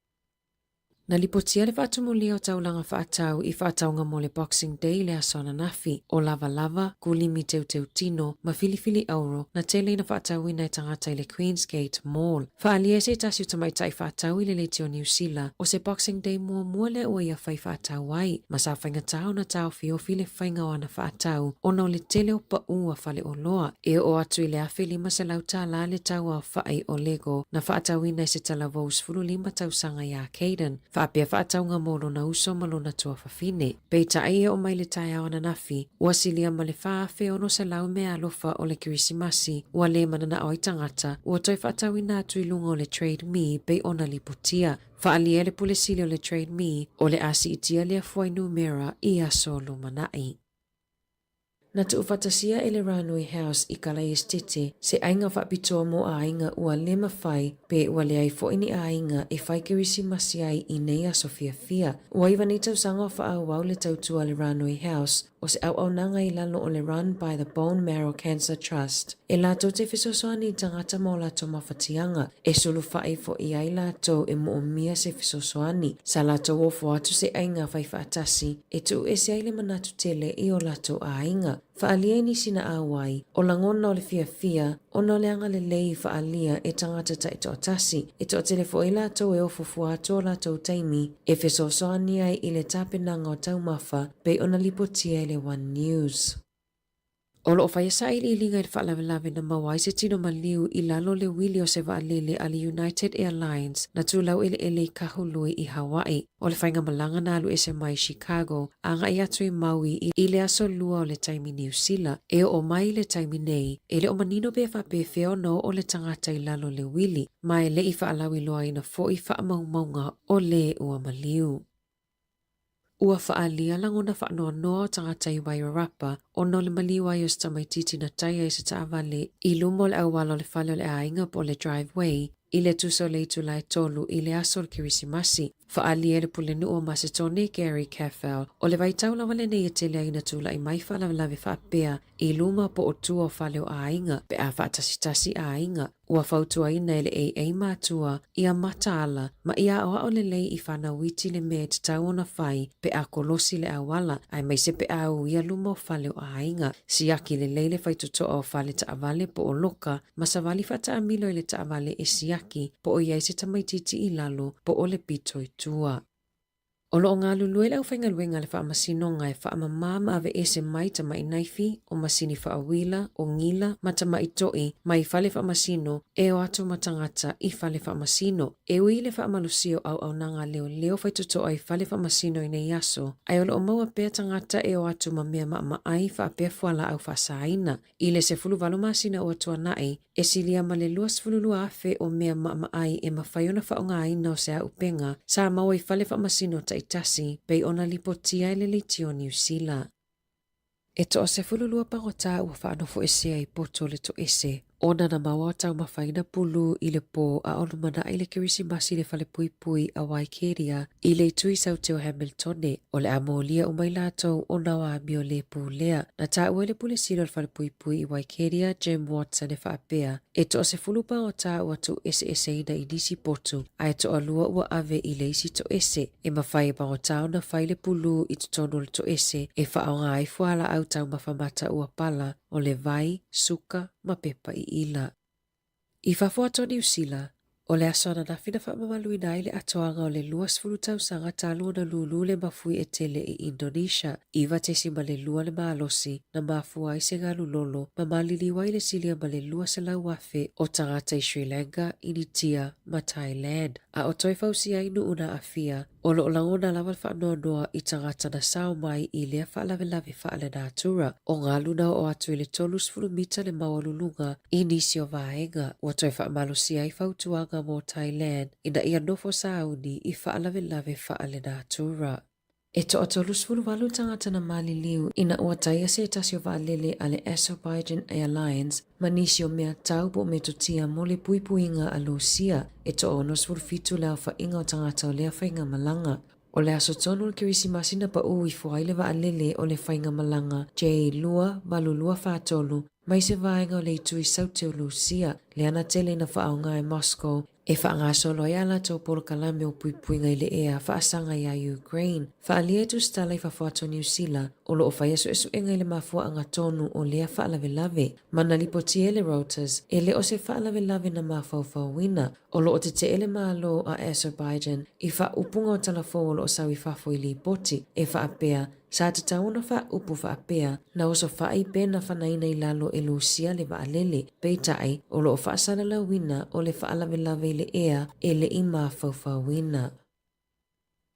Na lipotia le faatumulia o taulaga faatau i faatauga mo le Boxing Day i le aso ananafi. O lavalava, kulimi teuteu tino, ma filifili auro na tele ina faatauina e tagata i le Queensgate Mall. Faaalia e se tasi o tamaitai faatau i le leitio Niu Sila o se Boxing Day muamua lea ua ia fai faatau ai, ma sa faigata ona taofiofi le faiga o ana faatau ona o le tele o paʻu a faleoloa. E oo atu i le $1,500 le tau aofai o Lego na faatauina i se talavou 15 tausaga iā Kayden, faapea faatauga mo lona uso ma lona tuafafine. Peitai e oo mai le taeao ananafi, ua silia ma le 4,600 meaalofa o le Kerisimasi ua le mananao ai tagata, ua toe faatauina atu i luga o le Trade Me pei ona lipotia. Faaalia e le Pule Sili o le Trade Me, o le a siitia lea fuainumera i aso lumanai. Na tuufaatasia e le Ranui House i Kalaesetete se aiga faapitoa mo aiga ua le mafai pe ua leai foi ni aiga e fai Kerisimasi ai i nei aso fiafia. Ua iva nei tausaga o faaauau le tautua a le Ranui House o se auaunaga i lalo o le Run by the Bone Marrow Cancer Trust e latou te fesoasoani i tagata ma o latou mafatiaga e sulufai foi ai latou e moomia se fesoasoani. Sa latou ofo atu se aiga faifaatasi e tuu ese ai le manatu tele i o latou aiga. Faaalia i nisi na auai, o lagona o le fiafia, ona o le agalelei i faaalia e tagata taitoatasi, e toatele foi latou e ofo fua atu o latou taimi e fesoasoani ai i le tapenaga o taumafa pei ona lipotia e le One News. O lo o faia sailiiliga i le faalavelave na maua ai se tino maliu i lalo o le uili o se vaalele a le United Airlines na tulau eleele i Kahului i Hawaii. O le faigamalaga na alu ese mai Chicago agai atu i Maui i le aso Lua o le taimi Niu Sila. E oo mai i le taimi nei, e le o manino pe faapefea ona oo le tagata i lalo o le uili, ma e le i faalauiloaina foi faamaumauga o le ua maliu. Ua faaalia lagona faanoanoa o tagata i Wairarapa ona o le maliu ai o se tamaitiiti na taia i se taavale i luma o le auala o le fale o le aiga po o le driveway i le tusa o le itula e tolu i le aso o le Kerisimasi. Faaalia e le Pulenuu o Masetone, Gary Caffell, o le vaitau lava lenei e tele ai ina tulai mai faalavelave faapea i luma po o tua o fale o aiga pe a faatasitasi aiga. Ua fautuaina e le AA matua ia mataala ma ia aoao lelei i fanau iti le mea e tatau ona fai pe a kolosi le auala aemaise pe a uia luma o fale o aiga. Siaki lelei le faitotoa o fale taavale po o loka ma savali faataamilo i le taavale e siaki po o i ai se tamaitiiti i lalo po o le pito i tua. O lo o galulue le aufaigaluega a le Faamasinoga e faamamā ma aveese mai tamaʻi naifi, o masini faauila, o gila, ma tamaʻi toʻi mai fale faamasino e o atu ma tagata i fale faamasino. E ui i le faamalosia o auaunaga a leoleo faitotoa i fale faamasino i nei aso, ae o lo o maua pea tagata e o atu ma mea maʻamaʻai faapea fualaau faasaina. I le 18 masina ua tuanai, e silia ma le 22,000 o mea maʻamaʻai e mafai ona faaaogaina o se auupega sa maua i fale faamasino taitasi pei ona lipotia e le leitio Niu Sila. E toa 12 pagota ua faanofoesea i poto o le toese ona na maua o taumafaina pulu i le pō a o lumanai le Kerisimasi i le falepuipui a Waikeria i le itu i Saute o Hamiltone. O le a molia uma i latou ona o amio lē pulea. Na taua e le Pule Sili o le Falepuipui i Waikeria, Jim Watson e faapea, e toasefulu pagota ua tuueseeseina i nisi potu, ae toalua ua ave i le isi toese. E mafai e pagota ona fai le pulū i totonu o le toese e faaaoga ai fualaau taumafa mata ua pala, o le vai, suka ma pepa iila. I fafo atu o Niu Sila, o le aso ananafi na faamamaluina ai le atoaga o le 20 tausaga talu ona lūlū le mafui e tele i Indonesia, 9.2 le malosi na mafua ai se galu lolo ma maliliu ai le silia ma le 200,000 o tagata i Sri Lanka, Initia ma Thailand, a o toe fausia ai nuu na aafia. O lo o lagona lava le faanoanoa i tagata na sao mai i lea faalavelave faalenatura. O galu na oo atu i le 30 mita le maualuluga i nisi o vaega, ua toe faamalosia ai fautuaga mo Thailand ina ia nofo sauni i faalavelave faalenatura. E toa 38 tagata na maliliu ina ua taia se tasi o vaalele a le Azerbaijan Airlines ma nisi o mea tau po o metotia mo le puipuiga a Lusia. E toa 67 le aofaiga o tagata o lea faigamalaga. O le aso tonu o le Kerisimasi na paū ifo ai le vaalele o le faigamalaga J2823 mai se vaega o le itu i Saute o Lusia, lea na tele ina faaaoga e Moscow e faagasolo ai a latou polokalame o puipuiga i le ea faasaga iā Ukraine. Faaalia e tusitala i fafo atu o Niu Sila o lo o faia suesuega i le mafuaaga tonu o lea faalavelave. Ma na lipotia e le Reuters, e le o se faalavelave na mafaufauina. O lo o tetee le Malo a Azerbaijan i faaupuga o talafou o lo o sau i fafo i lipoti e faapea Sa tatau ona faaupu faapea, na osofai pe na fanaina i lalo e Lusia le vaalele, peitai, o lo o faasalalauina o le faalavelave i le ea e le i mafaufauina.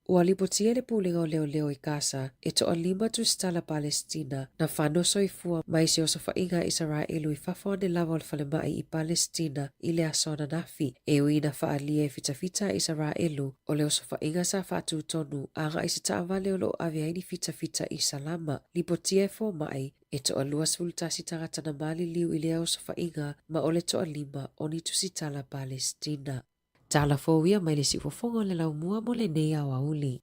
Ua lipotia e le Pulega o Leoleo i Kasa e toalima tusitala Palesitina na fano soifua mai se osofaiga a Isaraelu i fafo ane lava o le falemai i Palesitina i le aso ananafi, e ui ina faaalia e fitafita a Isaraelu o le osofaiga sa faatutonu agai i se taavale o lo o ave ai ni fitafita i Salama. Lipotia e fomai, e toa 21 tagata na maliliu i lea osofaiga ma o le toalima o ni tusitala Palesitina. Tala fou ia mai le siufofoga o le laumua mo lenei aoauli.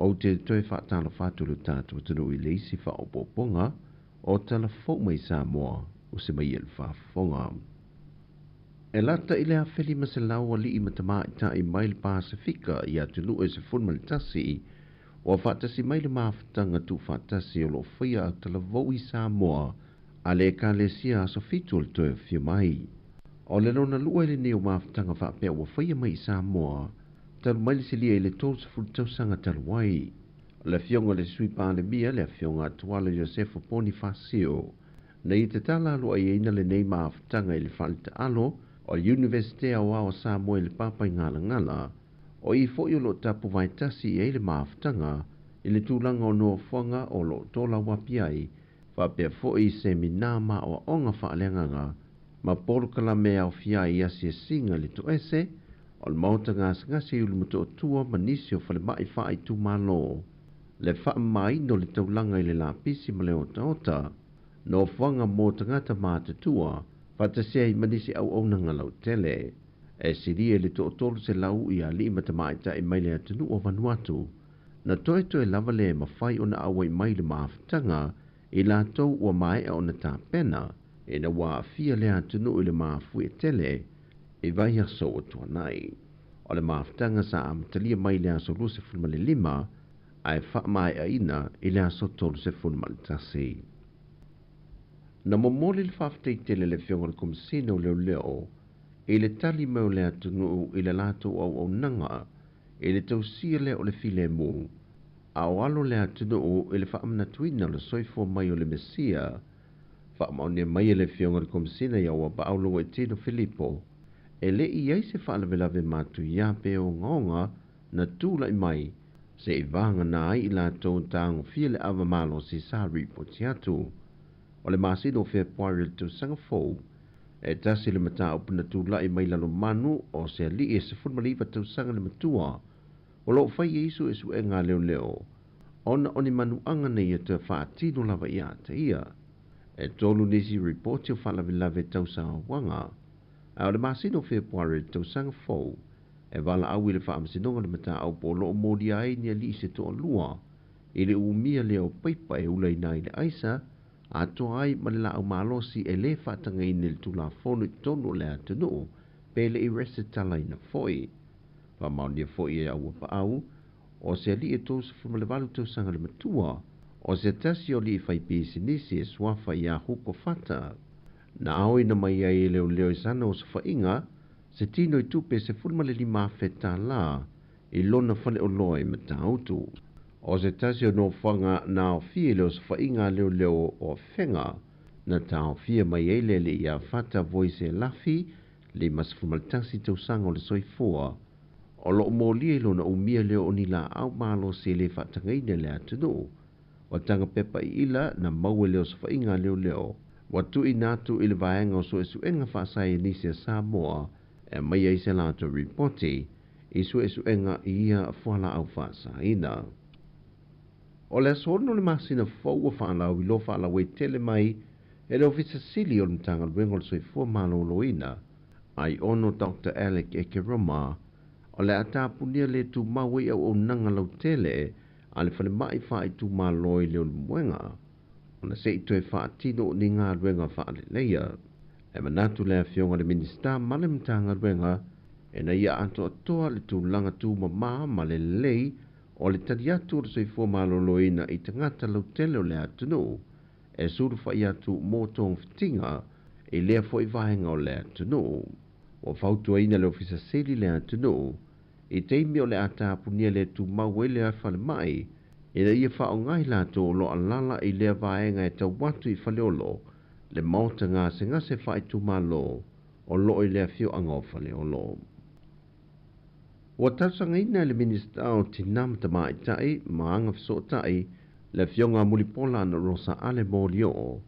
Ou te toe faatalofa atu i lo tatou atunuu i le isi faaopoopoga o tala fou mai Samoa o se mai e le faafofoga. E lata i le 1,500 alii ma tamaitai mai le Pasefika i atunuu e 11 ua faatasi mai le mafutaga tuufaatasi o lo o faia autalavou i Samoa a le Ekalesia Aso Fitu o le Toe Afio Mai. O le lona lua lenei o mafutaga faapea ua faia mai i Samoa talu mai le silia i le 30 tausaga talu ai. O le afioga i le Sui Palemia, le afioga Tuala Iosefo Ponifasio, na ia tatala aloaiaina lenei mafutaga i le faletaalo o le Iunivesite Aoao o Samoa i le Papaigalagala, o i foi o lo o tapuvaetasi i ai le mafutaga i le tulaga o nofoaga o lo o tolauapi ai, faapea foi i semina ma aoaoga faaleagaga ma polokalame e aofia ai i asiasiga i le toese o le maota gasegase i Ulumotootua ma nisi o falemai faaitumalo, le faamamaina o le taulaga i le lapisi ma le otaota, nofoaga mo tagata matutua, faatasi ai ma nisi auaunaga lautele. E silia i le 300 i alii ma tamaitai mai le atunuu o Vanuatu, na toetoe lava le mafai ona auai mai i le mafutaga i latou ua maea ona tapena, ina ua aafia le atunuu i le mafuie tele i vaiaso ua tuanai. O le mafutaga sa amatalia mai i le aso 25 ae faamaeaina i le aso 31. Na momoli le faafetai tele le Afioga i le Komesina o Leoleo i le tali mai o le atunuu i le latou auaunaga i le tausia lea o le filemu, a o alo le atunuu i le faamanatuina o le soifua mai o le Mesia. Faamaonia mai e le Afioga i le Komesina ia Auapaau Logoitino Filipo, e le i ai se faalavelave matuia pe ogaoga na tulai mai se i vagana ai i latou tagofia le ava malosi sa ripoti atu. O le masina o Fepuari o le tausaga fou, e tasi le mataupu na tulai mai Lalomanu o se alii e 19 tausaga le matua o lo o fai ai suesuega a leoleo ona o ni manuaga na ia toe faatino lava ia te ia. E tolu nisi ripoti o faalavelave tau saoaga, a o le masina o Fepuari o le tausaga fou, e valaau i le faamasinoga le mataupu o lo o molia ai ni alii se toalua i le umia lea o paipa e ulaina ai le aisa atoa ai ma le laau malosi e lē faatagaina i le Tulafono i totonu o le atunuu pe le i resitalaina foi. Faamaonia foi e Auapaau o se alii e 38 tausaga le matua, o se tasi o alii faipisinisi e suafa iā Huko Fata. Na aoina mai ai e leoleo i sana osofaiga se tino i tupe $15,000 tālā i lona faleoloa i Matautu. O se tasi o nofoaga na aofia i le osofaiga a leoleo o Afega na taofia mai ai le alii ia Fata Voise Lafi 51 tausaga o le soifua. O loo molia i lona umia lea o ni laau malosi e lē faatagaina i le atunuu. O taga pepa iila na maua i le osofaiga a leoleo ua tuuina atu i le vaega o suesuega faasaienisi a Samoa e aumaia ai se latou ripoti i suesuega i ia fualaau faasaina. O le aso 6 o le masina fou ua faalauiloa faalauaitele mai e le Ofisa Sili o le Matagaluega o le Soifua Maloloina ai ono Dr. Alec Ekeroma o le a tapunia le tumau ai auaunaga lautele a le falemai faaitumalo i Leulumoega ona se i toe faatino ni galuega faaleleia. E manatu le afioga i le Minisita ma le Matagaluega ina ia atoatoa le tulaga tumamā ma le lelei o le tali atu o le soifua maloloina i tagata lautele o le atunuu e sulufai atu mo togafitiga i lea foi vaega o le atunuu. Ua fautuaina le Ofisa Sili le atunuu i taimi o le a tapunia le tumau ai le falemai ina ia faaaoga i latou o lo o alaala i lea vaega e tau atu i Faleolo le maota gasegase faaitumalo o loo i le afioaga o Faleolo. Ua talosagaina e le Minisita o Tinā ma Tamaitai ma Agafesootai le afioga a Mulipola Anarosa Ale Molioo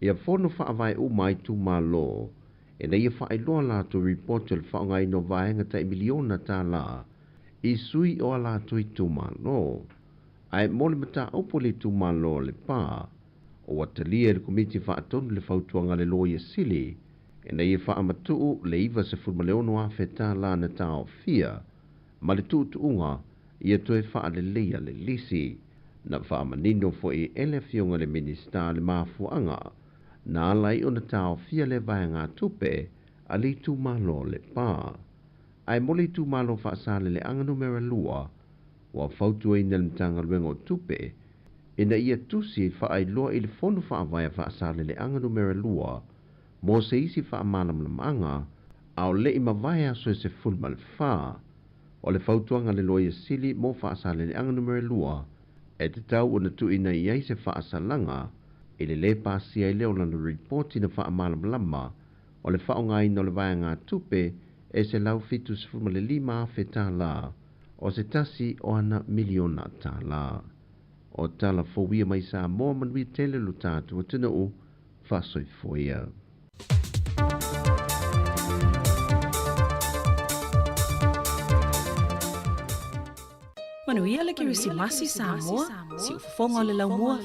ia fono faavae uma a itumalo ina ia faailoa latou ripoti o le faaaogaina o vaega tai miliona tālā i sui o a latou itumalo. Ae mo le mataupu a le itumalo o Lepa, ua talia e le Komiti Faatonu le fautuaga a le Loia Sili ina ia faamatuu le $96,000 tālā na taofia ma le tuutuuga ia toe faaleleia le lisi. Na faamanino foi e le afioga i le Minisita le mafuaaga na ala ai ona taofia lea vaegatupe a le itumalo o Lepa. Ae mo le itumalo Faasaleleaga numera 2, ua fautuaina e le Matagaluega o Tupe ina ia tusi faailoa i le Fono Faavae a Faasaleleaga numera 2 mo se isi faamalamalamaga a o le i mavae aso e 14. O le fautuaga a le Loia Sili mo Faasaleleaga numera 2 e tatau ona tuuina i ai se faasalaga i le lē pasia ai lea o lana ripoti na faamalamalama o le faaaogaina o le vaegatupe e $175,000 tālā o se tasi o ana miliona tālā. O tala fou ia mai Samoa manuia tele lo tatou atunuu faasoifua ia. Manuia le Kerisimasi Samoa, siufofoga o le laumua.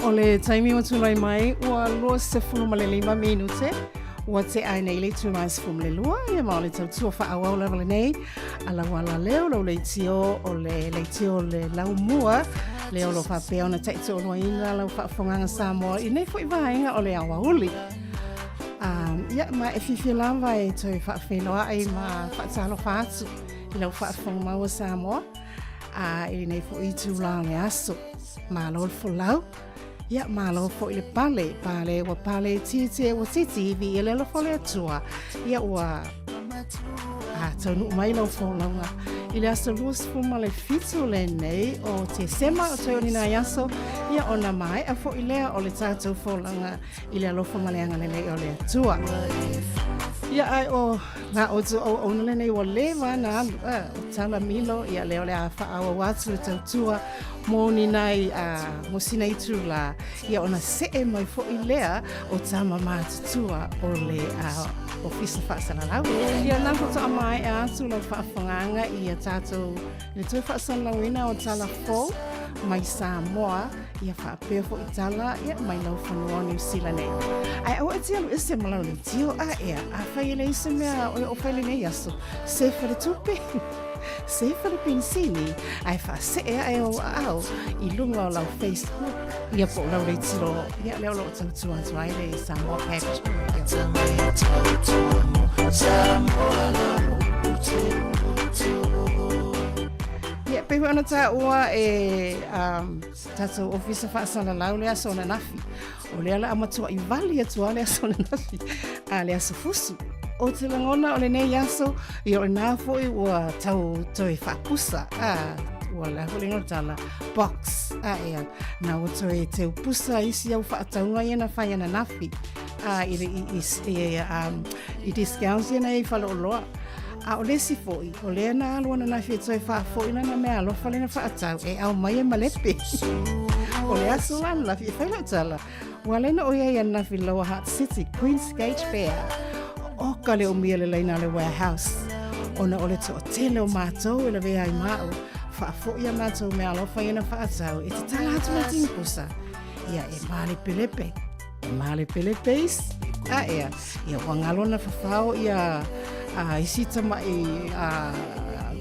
O le taimi ua tulai mai ua 25 minute ua tea ai nei le itula e 12 ia ma o le tautua faaauau lava lenei a lau alaleo lau leitio o le leitio o le laumua lea o lo o faapea ona taitoaluaina lau faafofogaga Samoa i nei foi vaega o le aoauli. Ia, ma e fiafia lava e toe faafeiloai ma faatalofa atu i lau faafofoga maua Samoa a i lenei foi itula o le aso. Malo le folau. Ia, malo foi le pale. Pale ua pale tietie ua titi viia le alofa o le Atua. Ia ua a taunuu mai lau folauga i le aso 27 lenei o Tesema o toe o ni nai aso ia ona maea foi lea o le tatou folauga i le alofa ma le agalelei o le Atua. Ia ae o la outou auauna lenei ua leva na alu o tala milo ia lea o le a faaauau atu le tautua mo ni nai mo sina itulā ia ona see mai foi lea o tama matutua o le Ofisa Faasalalau. Ia na faatoa maea atu lau faafofogaaga i a tatou i le toe faasalalauina o tala fou mai Samoa ia faapea foi tala ia mai laufanua o Niu Sila nei. Ae aua e te alu ese ma lau leitio a ea, afai e leai se mea o e o fai lenei aso, sefa le tupe, sefa le penisini, ae faasee ae ou aao i luga o lau Facebook, ia po o lau leitio, ia lea o lo o tautua atu ai le Samoa Baptist Radio. Ia, pei foi ona taua e um, tatou ofisa faasalalau le aso ananafi. O lea la a matuai vali atu lava le aso ananafi, a le aso fusu. Ou te lagona o lenei aso, ia o lena foi ua tau toe faapusa, a, ua la foi le tala, box, a ea, na ua toe teu pusa isi au faatauga ia na fai ananafi, a, i, i, i, i, um, i discounts ia na i faleoloa. A o le isi foi, o lea na alu ananafi e toe faafoi lana meaalofa lea na faatau e aumai e malepe. O le aso la ananafi e fai lau tala, ua ala ai ona ou i ai ananafi i le Lower Hutt City, Queen's Gate Fair. Oka le umi o le laina o le warehouse. Ona o le toatele o matou e lavea ai ma au, faafoi a matou meaalofa ia na faatau e tatala atu le tinipusa. Ia e mālepelepe. E mālepelepe isi. A ea, ia ua galo na fafao ia a isi tamaʻi a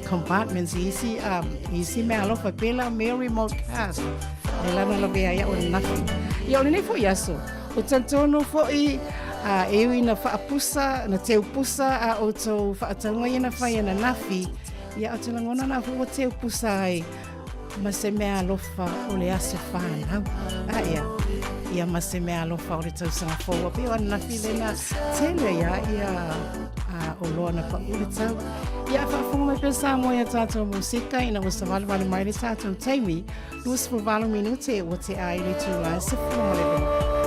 compartments i isi a isi meaalofa pēlā me remote cars le lana lavea ai au ananafi. Ia o lenei foi aso, o talitonu foi a e ui na faapusa, na teupusa a outou faatauga ia na fai ananafi, ia ou te lagona na foi ua teupusa ai ma se meaalofa o le aso fanau. A ea, ia ma se meaalofa o le tausaga fou. Ua pei o ananafi lena tele ia ia a oloa na paʻu le tau. Ia faafofoga mai pea Samoa i a tatou musika ina ua savalivali mai le tatou taimi 28 minute ua tea ai le itula e 12.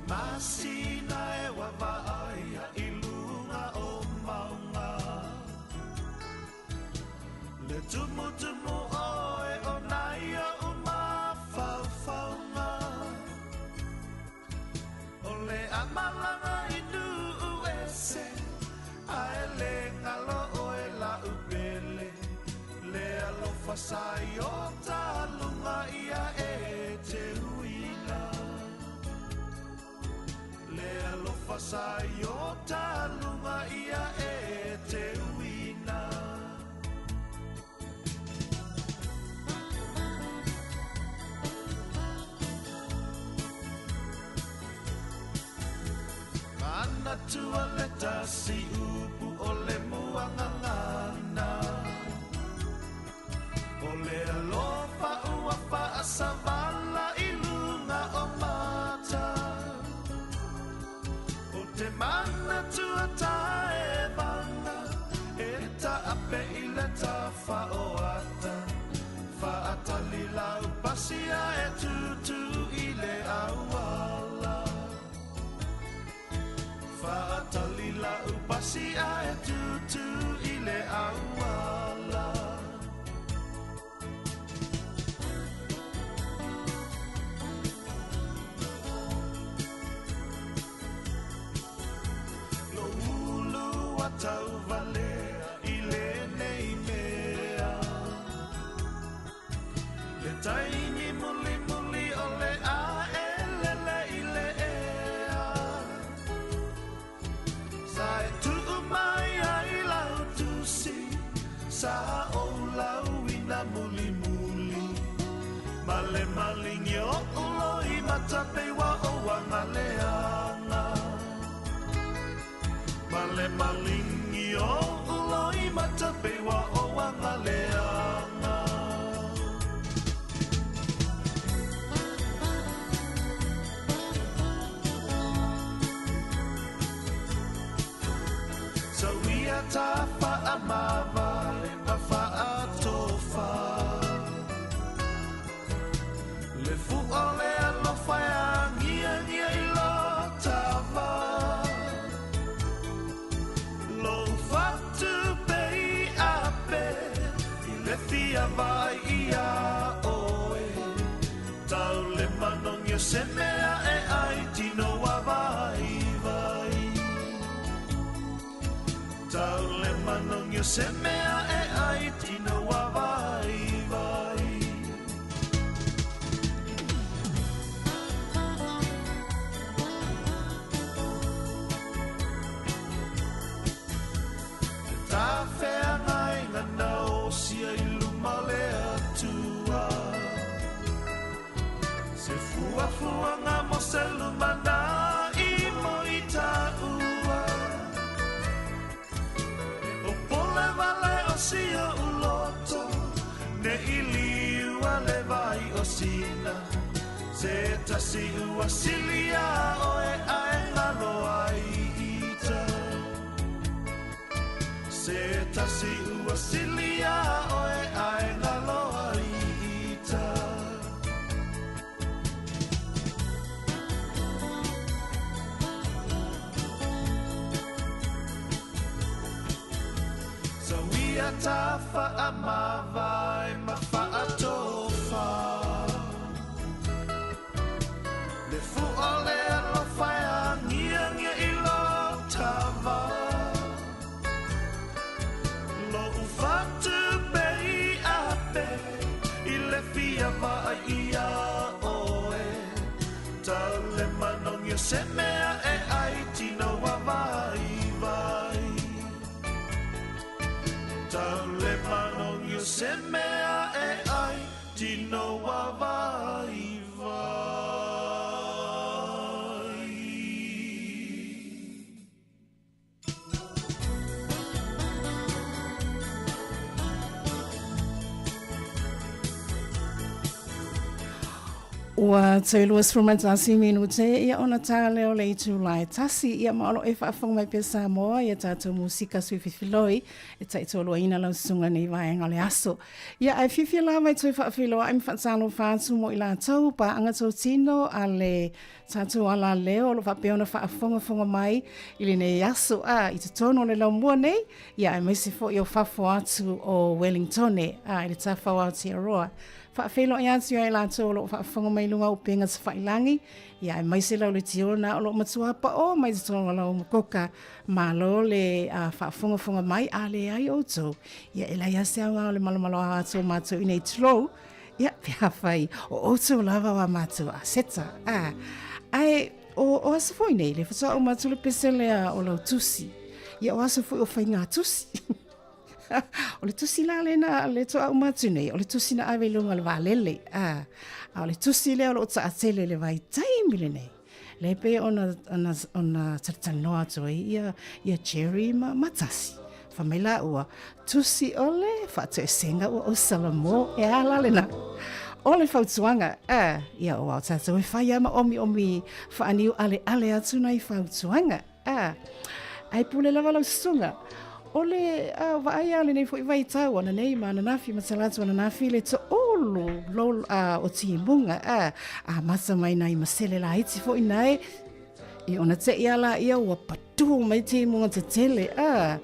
Masina e wavaia i luga o maunga. Le tumutumu oe o nai o mafaufauga. O le amalanga i nuu ese, ae le ngalo oe la upele. Le alofa sa i o talunga ia e te uina. Le alofa sa i o talunga ia e te uina. Mana tua le tasi upu o le muangangana. O le alofa ua faasavala i luga o mata. O te mana tua taevanga, e taape i le tafaoata. Faatali lau pasia e tutu i le auala. Faatali lau pasia e tutu i le auala. Lo ulu atauvalea i lenei mea. Le taimi muli muli o le aelele i le ea. Sa e tuu mai ai lau tusi, sa o lau ina muli muli. Male malingi o uloi matapeiwa o wangaleanga. Male malingi o uloi matapeiwa o wangaleanga. Sawia ta faamavale ma faatofa. Le fu'o le alofa e agiagia i lo tava. Lo fatu pei ape i le fia vai ia oe. Tau le manongi o se mea e ai tino wa vai vai. Tau le manongi o se mea e ai tino wa vai vai. Ta whea ngai ngana o sia i luma le atua. Se fua fua ngā mo se luma nā i mo i ta ua. O pole vale o sia uloto, ne i liua le vai o sina. Se tasi ua silia oe ae ngalo ai ita. Se tasi ua silia oe ae ngalo ai ita. Sawia ta faamavai ma faatofa. Le fu'o le alofa e agiagia i lo tava. Lo ufatu pei ape i le fia vai ia oe. Tau le manongi o se mea e ai tino wa vai vai. Tau le manongi o se mea e ai tino wa vai vai. Ua toe 21 minute ia ona tā lea o le itula e tasi ia ma o lo o e faafofoga mai pea Samoa ia tatou musika sui fifiloi e taitoaluaina lau susuga i nei vaega o le aso. Ia ae fiafia lava e toe faafeiloai ma faatalofa atu mo i latou paaga totino a le tatou alaleo o lo o faapea ona faafogafoga mai i lenei aso a i totonu o le laumua nei ia aemaise foi o fafo atu o Wellingtone a i le tafa o Aotearoa. Faafeiloai atu ia i latou o lo o faafofoga mai i luga o upega tafailagi, ia aemaise lau letiona o lo o matua paoa mai totonu o lau mokoka. Malo le faafogafoga mai, a leai outou, ia e leai lava se aoga o le malomaloa atu o matou i nei tulou, ia pe afai o outou lava o a matou aseta. A, ae o aso foi nei, lea faatoa uma atu le pese lea o lau tusi, ia o aso foi o faiga tusi. o le tusi la lena le toa uma atu nei, o le tusi na ave i luga o le vaalele. A, a o le tusi lea o lo o taatele i le vaitaimi lenei. Lea pei ona, ona, ona talatalanoa atu ai ia, ia Jerry ma, ma Tasi. Fai mai la ua, tusi o le faatoesega ua ou salamo, e a la lena. O le fautuaga, a, ia aua o tatou e fai lava ma omiomi faaniu aleale atu nai fautuaga. A, ae pule lava lau susuga. O le a, vaai a lenei foi vaitau ananei ma ananafi ma talaatu ananafi le toolu lo, a, o timuga a, amata mai nai masele laiti foi nae i ona te'i a laia ua patu mai timuga tetele a,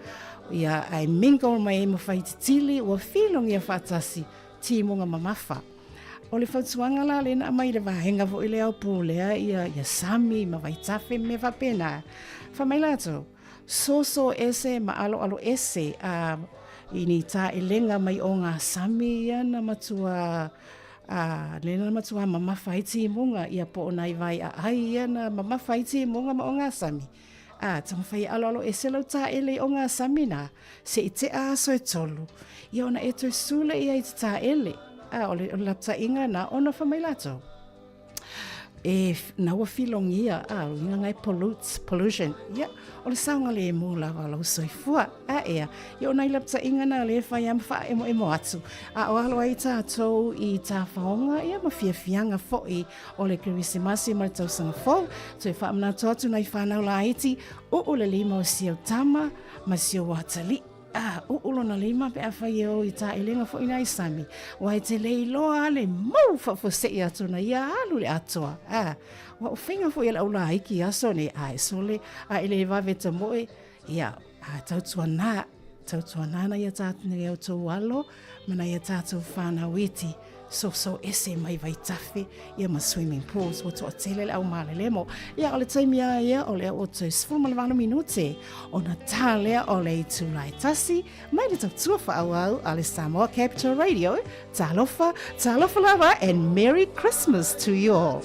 ia ae mingle mai ai ma faititili ua filogia faatasi timuga mamafa. O le fautuaga la lea na aumai i le vaega foi lea o pulea ia, ia sami ma vaitafe ma mea faapena, fai mai latou, soso ese ma aloalo ese a, i ni taelega mai ogasami ia na matua a, lea na matua mamafa ai timuga ia po o nai vai aai ia na mamafa ai timuga ma ogasami. A, taumafai e aloalo ese lau taele i ogasami na, Se i tea aso e tolu, ia ona e toe sule ia i te taele. A, o le, o le lapataiga na, ona fai mai latou, e, na ua filogia, a, o uiga na e pollutes, pollution. Ia, o le saogalemu lava o lou soifua. A, ea, ia o nai lapataiga na lea e fai a ma faaemoemo atu. A o alo ai tatou i tafaoga, ia ma fiafiaga foi o le Kerisimasi ma le tausaga fou. Toe faamanatu atu nai fanau laiti, uu le lima o si au tama, ma si ou atalii. A, uu lona lima pe afai e o i taelega foi nai sami, aua e te le iloa a le mau faafuasei atu na ia alu i le atoa. A, ua o faiga foi a le aulaiki i aso nei, a e sole, a e le vave tamoe, ia, a tautuana, tautuana nai a tātou, nai a outou alo, ma nai a tātou whānau iti, soso ese mai vaitafe, ia ma swimming pools, ua toatele le au malelemo. Ia, o le taimi a ia, o lea ua toe 18 minute, ona tā lea o le itula e tasi, mai le tautua faaauau a le Samoa Capital Radio, talofa, talofa lava, and Merry Christmas to you all.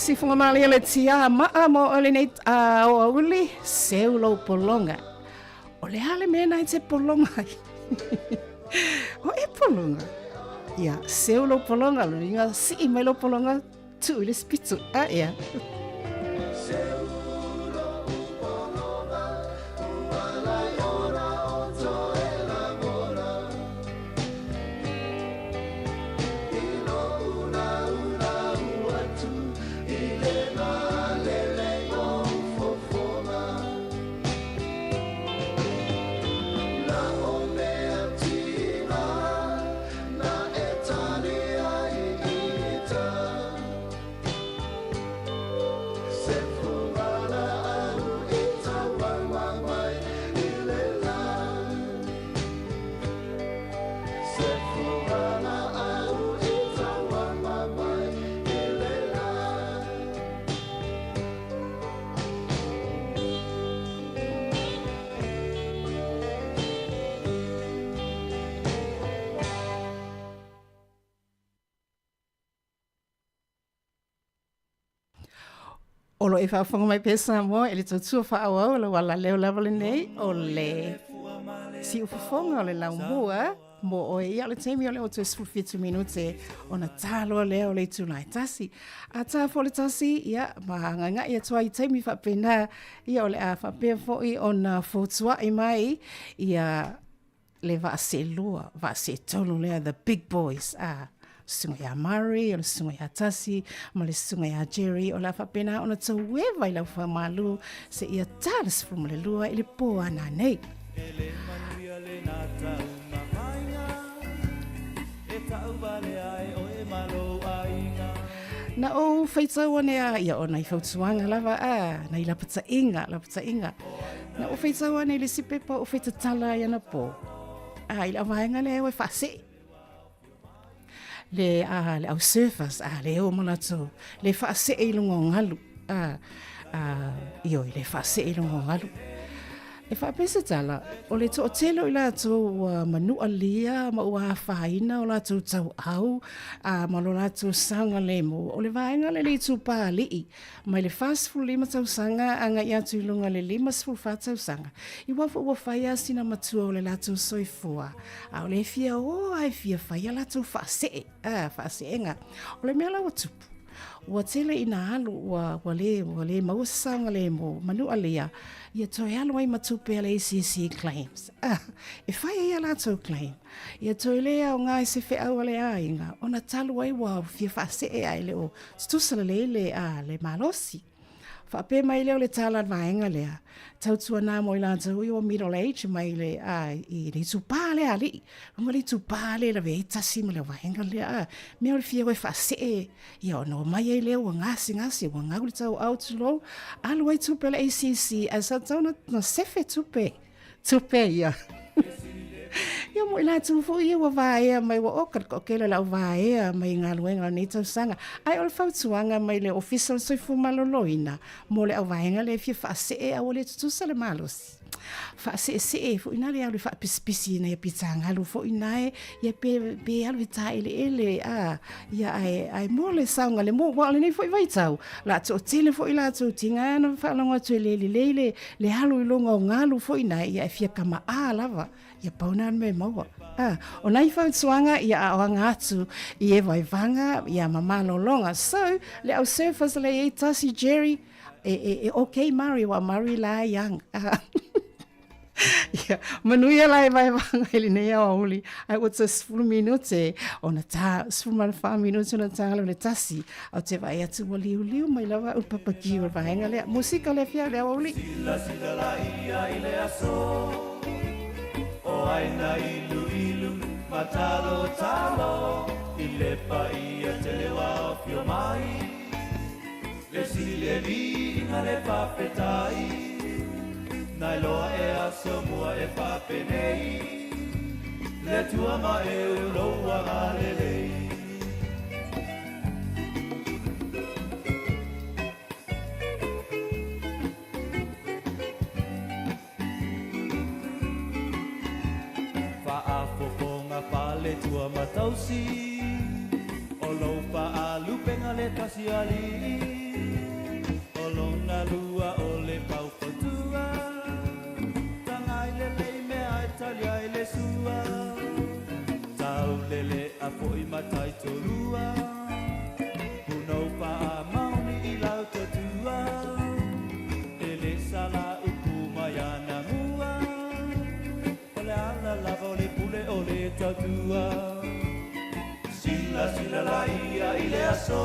Sifuga malie le tia maa mo o lenei aoauli, seu lou pologa. O le a le mea na e te pologa ai? O e pologa? Ia, seu lou pologa, lona uiga sii mai lou pologa, tuu i le isi pito. A ea. O lo o e faafofoga mai pea Samoa i le tautua faaauau o lau alaleo lava lenei o le siufofoga o le laumua. mo oe. Ia, o le taimi o lea ua toe 17 minute ona tā loa lea o le itula e tasi. A tā foi le tasi, ia, ma agaigai atu ai i taimi faapena, ia o le a faapea foi ona fotua'i mai, ia, le vaa seelua, vaa seetolu lea, the big boys, a, susuga ia Murray, o le susuga ia Tasi, ma le susuga ia Jerry, o le a faapena ona taueva i lau faamalu seia tā le 12 i le pō a nanei. E le manuia lena taumafaiga, e tauvalea e oe ma lou aiga. Na ou faitau ane a, ia o nai fautuaga lava a, nai lapataiga, lapataiga. Na ou faitau ane i le isi pepa o faitatala ai anapo. A, i le vaega lea e o e faasee. Le, a, le au surfers, a, le o ma latou, le faasee i luga o galu. A, a, ioe, le faasee i luga o galu. E faapea se tala, o le toatele o i latou ua manualia ma ua afaina o latou tauau a, ma lo latou saogalemu, o le vaega lea le itupa alii, mai le 45 tausaga agai atu i luga le 54 tausaga, i ua foi ua fai a sina matua o le latou soifua, a o le fia o a e fia fai a latou faasee, a, faaseega. O le mea la ua tupu, ua tele ina alu ua, ua le, ua le maua se saogalemu, manualia, ia toe alu ai ma tupe a le ACC claims. A, e fai ai a latou claim. Ia toe le aoga i se feau a le aiga, ona talu ai ua fia faasee ae le o tutusa lelei le, a, le malosi. Faapea mai lea o le tala a le vaega lea, tautuana mo i latou i ua middle age mai le, a, i le itupā lea alii. Luga le itupā lea e lawe ai tasi ma le vaega lea, a, mea o le fia o e faasee, ia ona omai ai lea ua gasegase, ua gau le tauau tulou, alu ai tupe a le ACC, ae sa tatau ona sefe tupe. Tupe ia. Ia mo i latou foi ia ua vaea mai, ua oka le toatele o le au vaea mai i galuega o lenei tausaga. Ae o le fautuaga mai le Ofisa o le Soifua Maloloina mo le auvaega lea e fia faasee a ua le tutusa le malosi. Faaseesee foi na le alu e faapisipisi ina ia pitagalu foi na e, ia pe, pe alu e taeleele, a, ia ae, ae mo le saogalemu. Aua o lenei foi vaitau, la toatele foi latou tiga na faalogo atu e le lelei le, le alu i luga o galu foi na ia e fia kama'a lava, ia pau na le mea e maua. A, o nai fautuaga ia a o aga atu i e vaivaga ia ma malologa. So, le au surfers le i ai tasi Jerry, e, e, e okay Murray, wa Murray la young. Ia, manuia la e vaevaga i lenei aoauli, ae ua toe 10 minute ona tā, 14 minute ona tā le tasi, a o te vaai atu ua liuliu mai lava au papaki o le vaega lea. Musika le fia le aoauli. Sila sila la ia i le aso O aina ilu ilu ma talo talo I le paia tele wa o fio mai Le sili le viiga le faafetai Na iloa e aso mua e faapenei Le Atua ma e lou agalelei Faafofoga faletua ma tausi O lou faalupega le tasi alii O lona lua o le faufautua Tagai lelei mea e tali ai le sua Taulele a foi matai tolua Punou faamaoni i lau tautua E le sala upu mai ana mua O le ala lava o le pule o le tautua Silasila laia i le aso.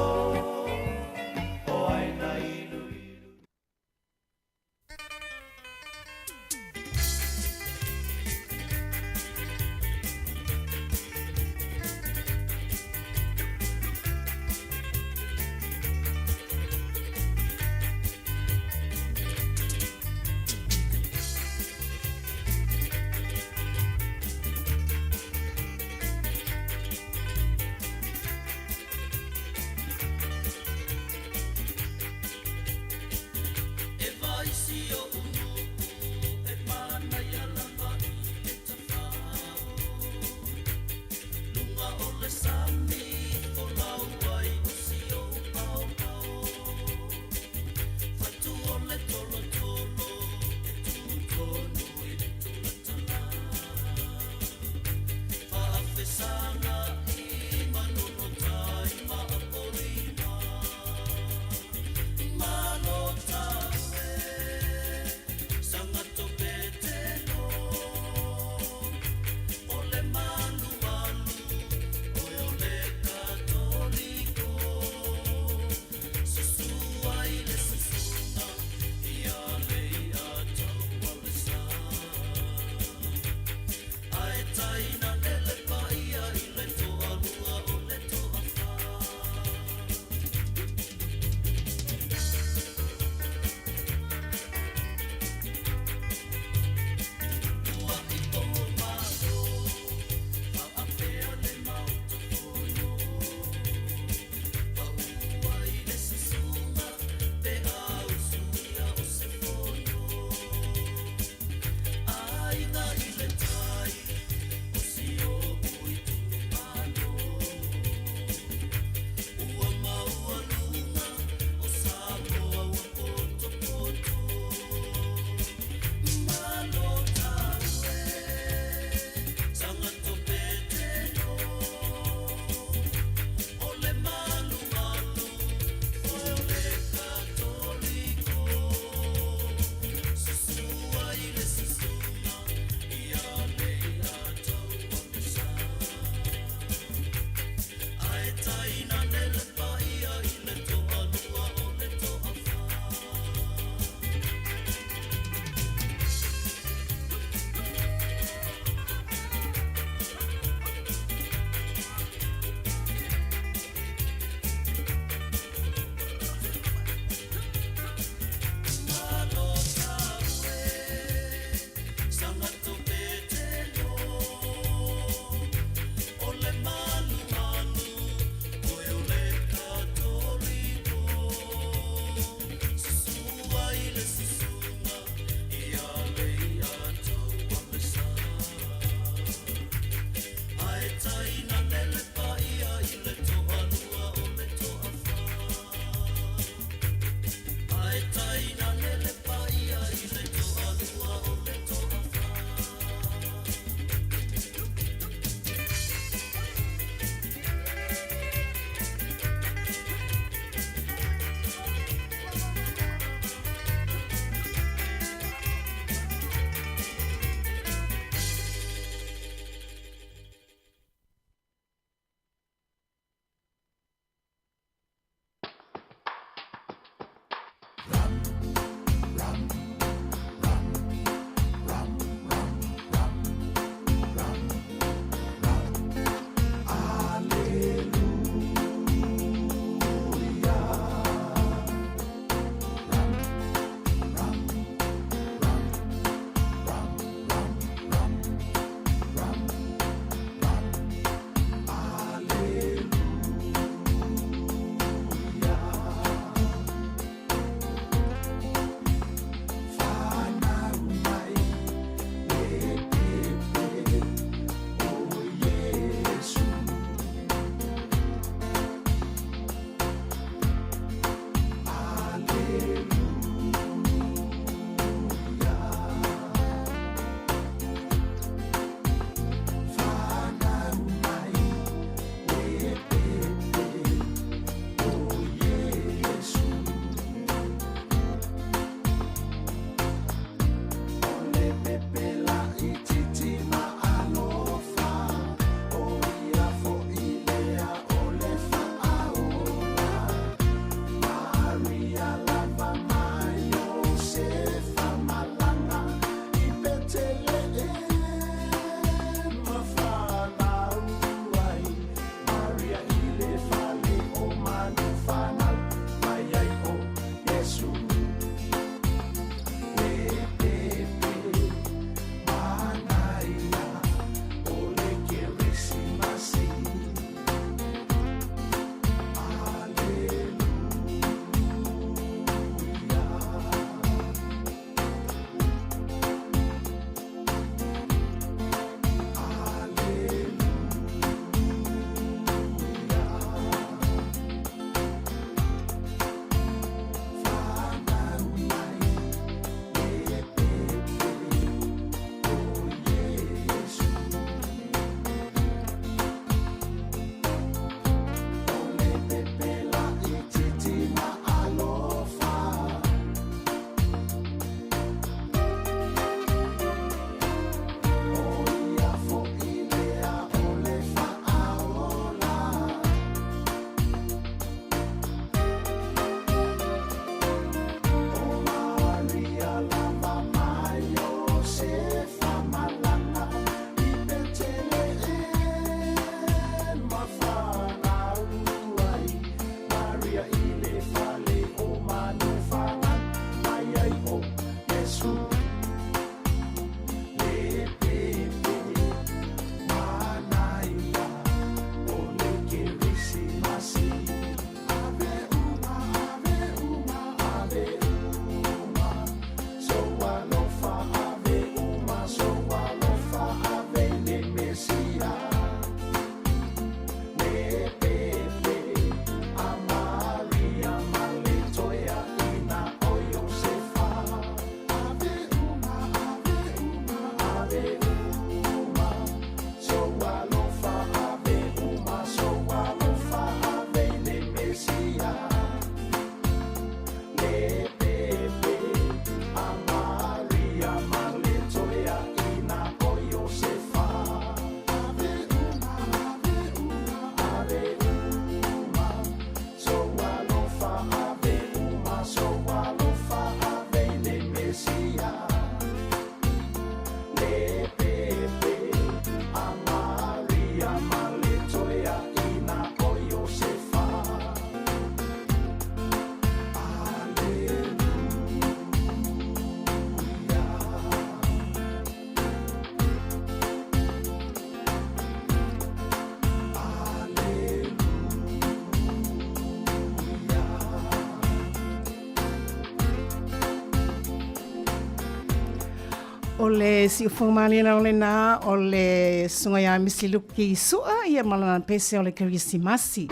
O le siufoga maliena o lenā o le susuga ia Misi Luki Su'a ia ma lana pese o le Kerisimasi.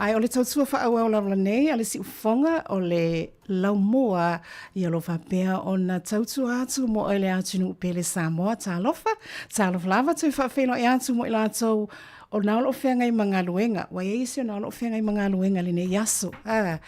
Ae o le tautua faaauau lava nei a le siufoga o le laumua ia o lo o faapea ona tautua atu mo le atunuu pele Samoa. Talofa, talofa lava toe faafeiloai atu mo i latou o na o lo o feagai ma galuega. Ua i ai isi o na o lo o feagai ma galuega i lenei aso. A,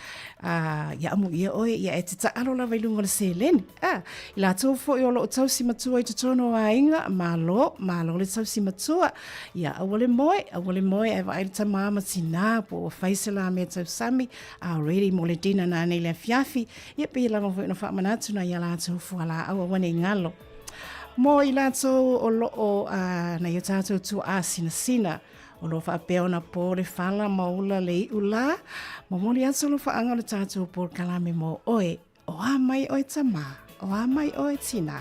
a, ia amuia oe, ia e te taalo lava i luga o le seleni. A, i latou foi o lo o tausi matua i totonu o aiga, malo, malo le tausi matua. Ia aua le moe, aua le moe ae vaai le tama ma tinā po ua fai se la mea tausami a ready mo le dinner nanei le afiafi, ia pei lava foi ona faamanatu nai a latou fualaau aua ne i galo. Mo i latou o lo o nai o tatou tuaa sinasina, o lo o faapea ona po le fala ma ula le iu la, momoli atu alofaaga o le tatou polokalame mo oe. O a mai oe tamā, o a mai oe tinā,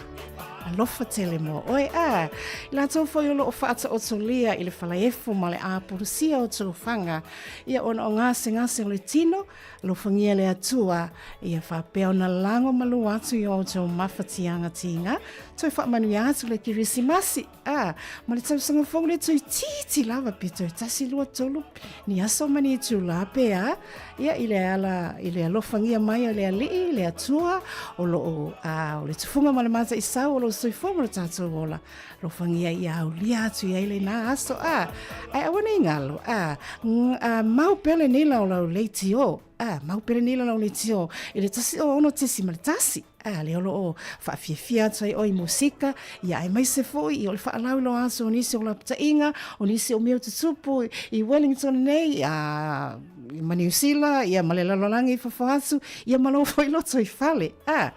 alofa tele mo oe, a, i latou foi o lo o faataotolia i le falaefo ma le apulusia o tofaga, ia ona o gasegase o le tino, alofagia le Atua, ia faapea ona lago malu atu i o outou mafatiaga tiga, toe faamanuia atu le Kerisimasi. A, ma le tausaga fou le toeitiiti lava pe toe 1, 2, 3 ni aso ma ni itulā pe a, ia i le ala, i le alofagia mai o le Alii, le Atua, o lo o, a, o le tufuga ma le mataisau o lou soifua ma lo tatou ola, alofagia ia aulia atu i ai lenā aso, a, ae aua ne i galo, a, a, mau pea lenei laolao leitio, a, mau pea lenei laolao leitio i le 106.1. A lea o lo o faafiafia atu ai oe i musika, ia aemaise foi o le faalauiloa atu o nisi o lapataiga, o nisi o mea o tutupu i Wellington nei, a, ma Niu Sila, ia ma le lalolagi i fafo atu, ia ma lou foi loto i fale. A,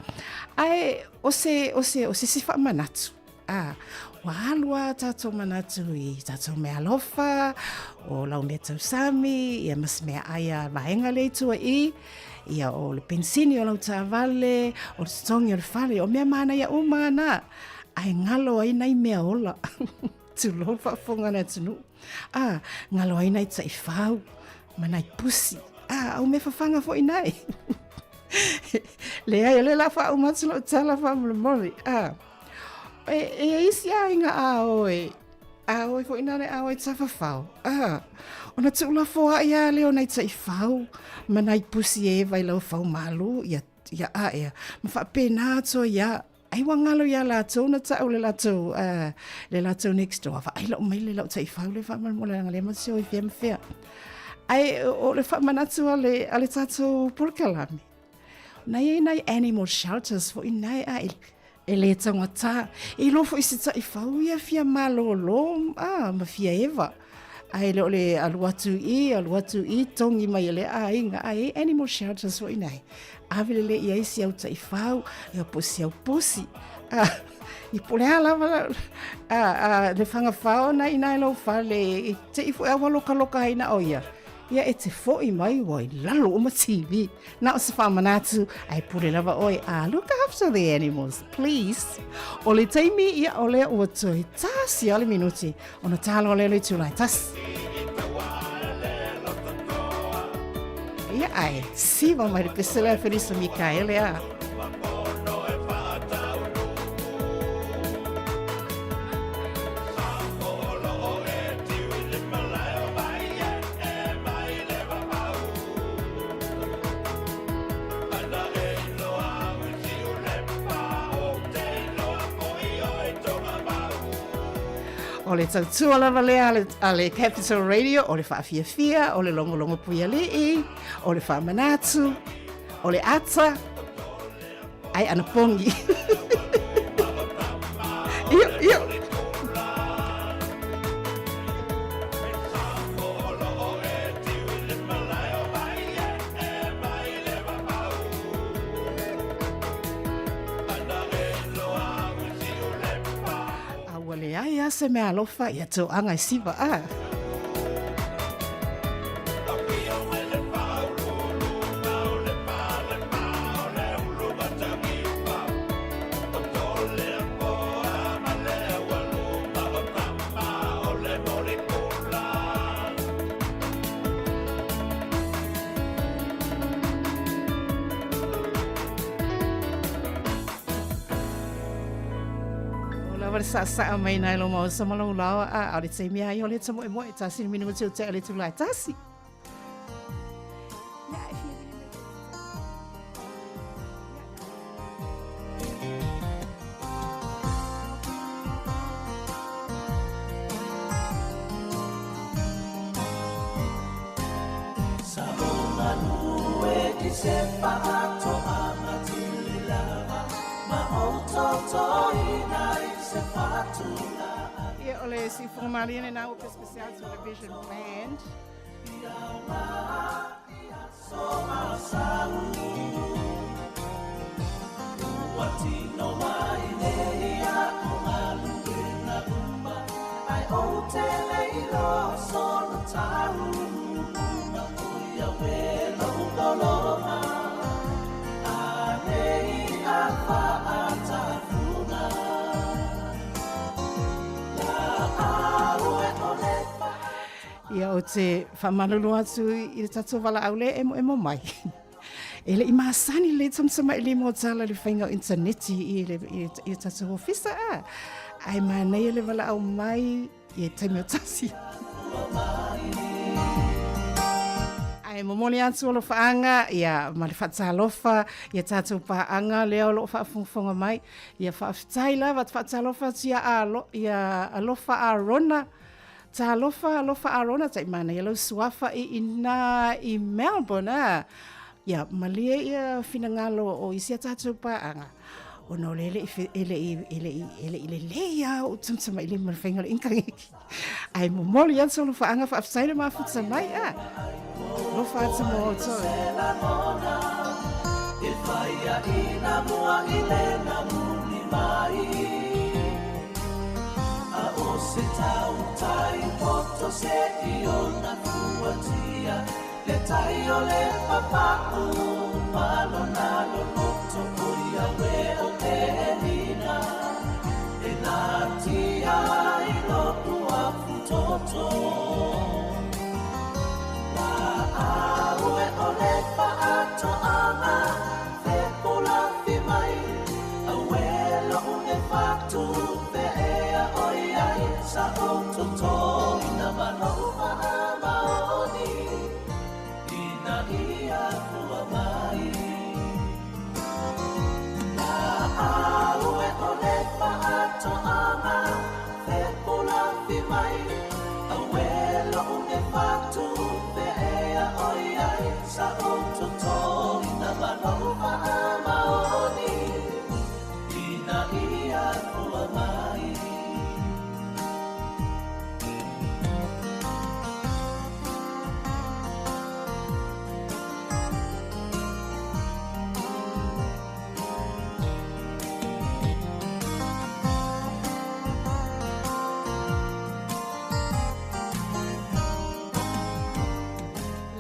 ae o se, o se, o se isi faamanatu, a, ua alu lava tatou manatu i tatou meaalofa, o lau mea tausami, ia ma se meaai a vaega lea i tua i i, Ia, o le penisini o lau taavale, o le totogi o le fale, o mea manaia uma na, ae galo ai nai mea ola. Tulou le faafofoga a le atunuu. A, galo ai nai taifau ma nai pusi. A, au mea fafaga foi nai. Leai, o lea o le a faauma atu lau tala faamolemole. A, e, e i ai isi aiga a oe, A oe foi nā le a oe tafafao. A, ona tuulafoaʻi lava lea o nai taifau ma nai pusi e eva i lau faumālū, ia, ia aʻea, ma faapena atu ai a. Ai ua galo iā latou na taʻu le latou, uh, le latou next door. Vaai lau mai le lau taifau le faamolemole leaga lea ma te o i fea ma fea. Ae o le faamanatu a le, a le tatou polokalame. Na i ai nai animal shelters foi nai a e, E le taugata, e iloa foi se taifau ia fia malōlō a, ma fia eva. Ae le o le alu atu i, alu atu i, togi mai e le aiga, ae e animal shelters foi nei. Ave lelei i ai si au taifau, ia po o si au pusi. A, i po o le a lava a, a, le fagafao na i nā i lou fale, i te i foi a ua lokaloka ai na o ia. Ia e te foi mai ua i lalo uma TV. Na o se faamanatu, ae pule lava oe, a look after the animals, please. O le taimi ia o lea ua toe tasi a le minuti, ona talo lea le itula e tasi. Ia ae, siva mai le pesela e Felisa Mikaele a. O le tautua lava lea a le Capital Radio, o le faafiafia, o le logologo puialii, o le faamanatu, o le ata, ae anapogi. Io, io. A ua leai a se mea alofa ia toaga e siva a. Lava le saasaa mai nai lo maosa ma lou laoa a a o le taimi a ia o le tamoemoe tasi le minuti o tea le itula e tasi. Ia o le siufofoga malie lena ua pesepese atu o le Vision Band. Ia ou te faamalulu atu i le tatou valaau lea e emoemo mai. E le i masani le tamatamailima o tala i le faiga o initaneti i le, i, i le tatou ofisa a. Ae manaia le valaau mai i le taimi o tasi. Ae momoli atu alofaaga ia ma le faatalofa ia tatou paaga lea o lo o faafogafoga mai. Ia faafetai lava, faatalofa atu ia alo, ia Alofa Arona Talofa alofa Arona tai manaia lau suafa i ina i Melbourne a. Ia malie ia finagalo o isi a tatou paaga ona o le e le i e le i e le i e le i lelei a ou tamatamailima ma le faiga o le initaneti. Ae momoli atu alofaaga faafetai le mafuta mai a. Alofa atu mo outou. E whaia i nā mua i le nā muli mai. A o se tau tai poto se i o nā fuatia Le tai o le papau malo nā loloto o ia we o Penina E nā tia i lo ua futoto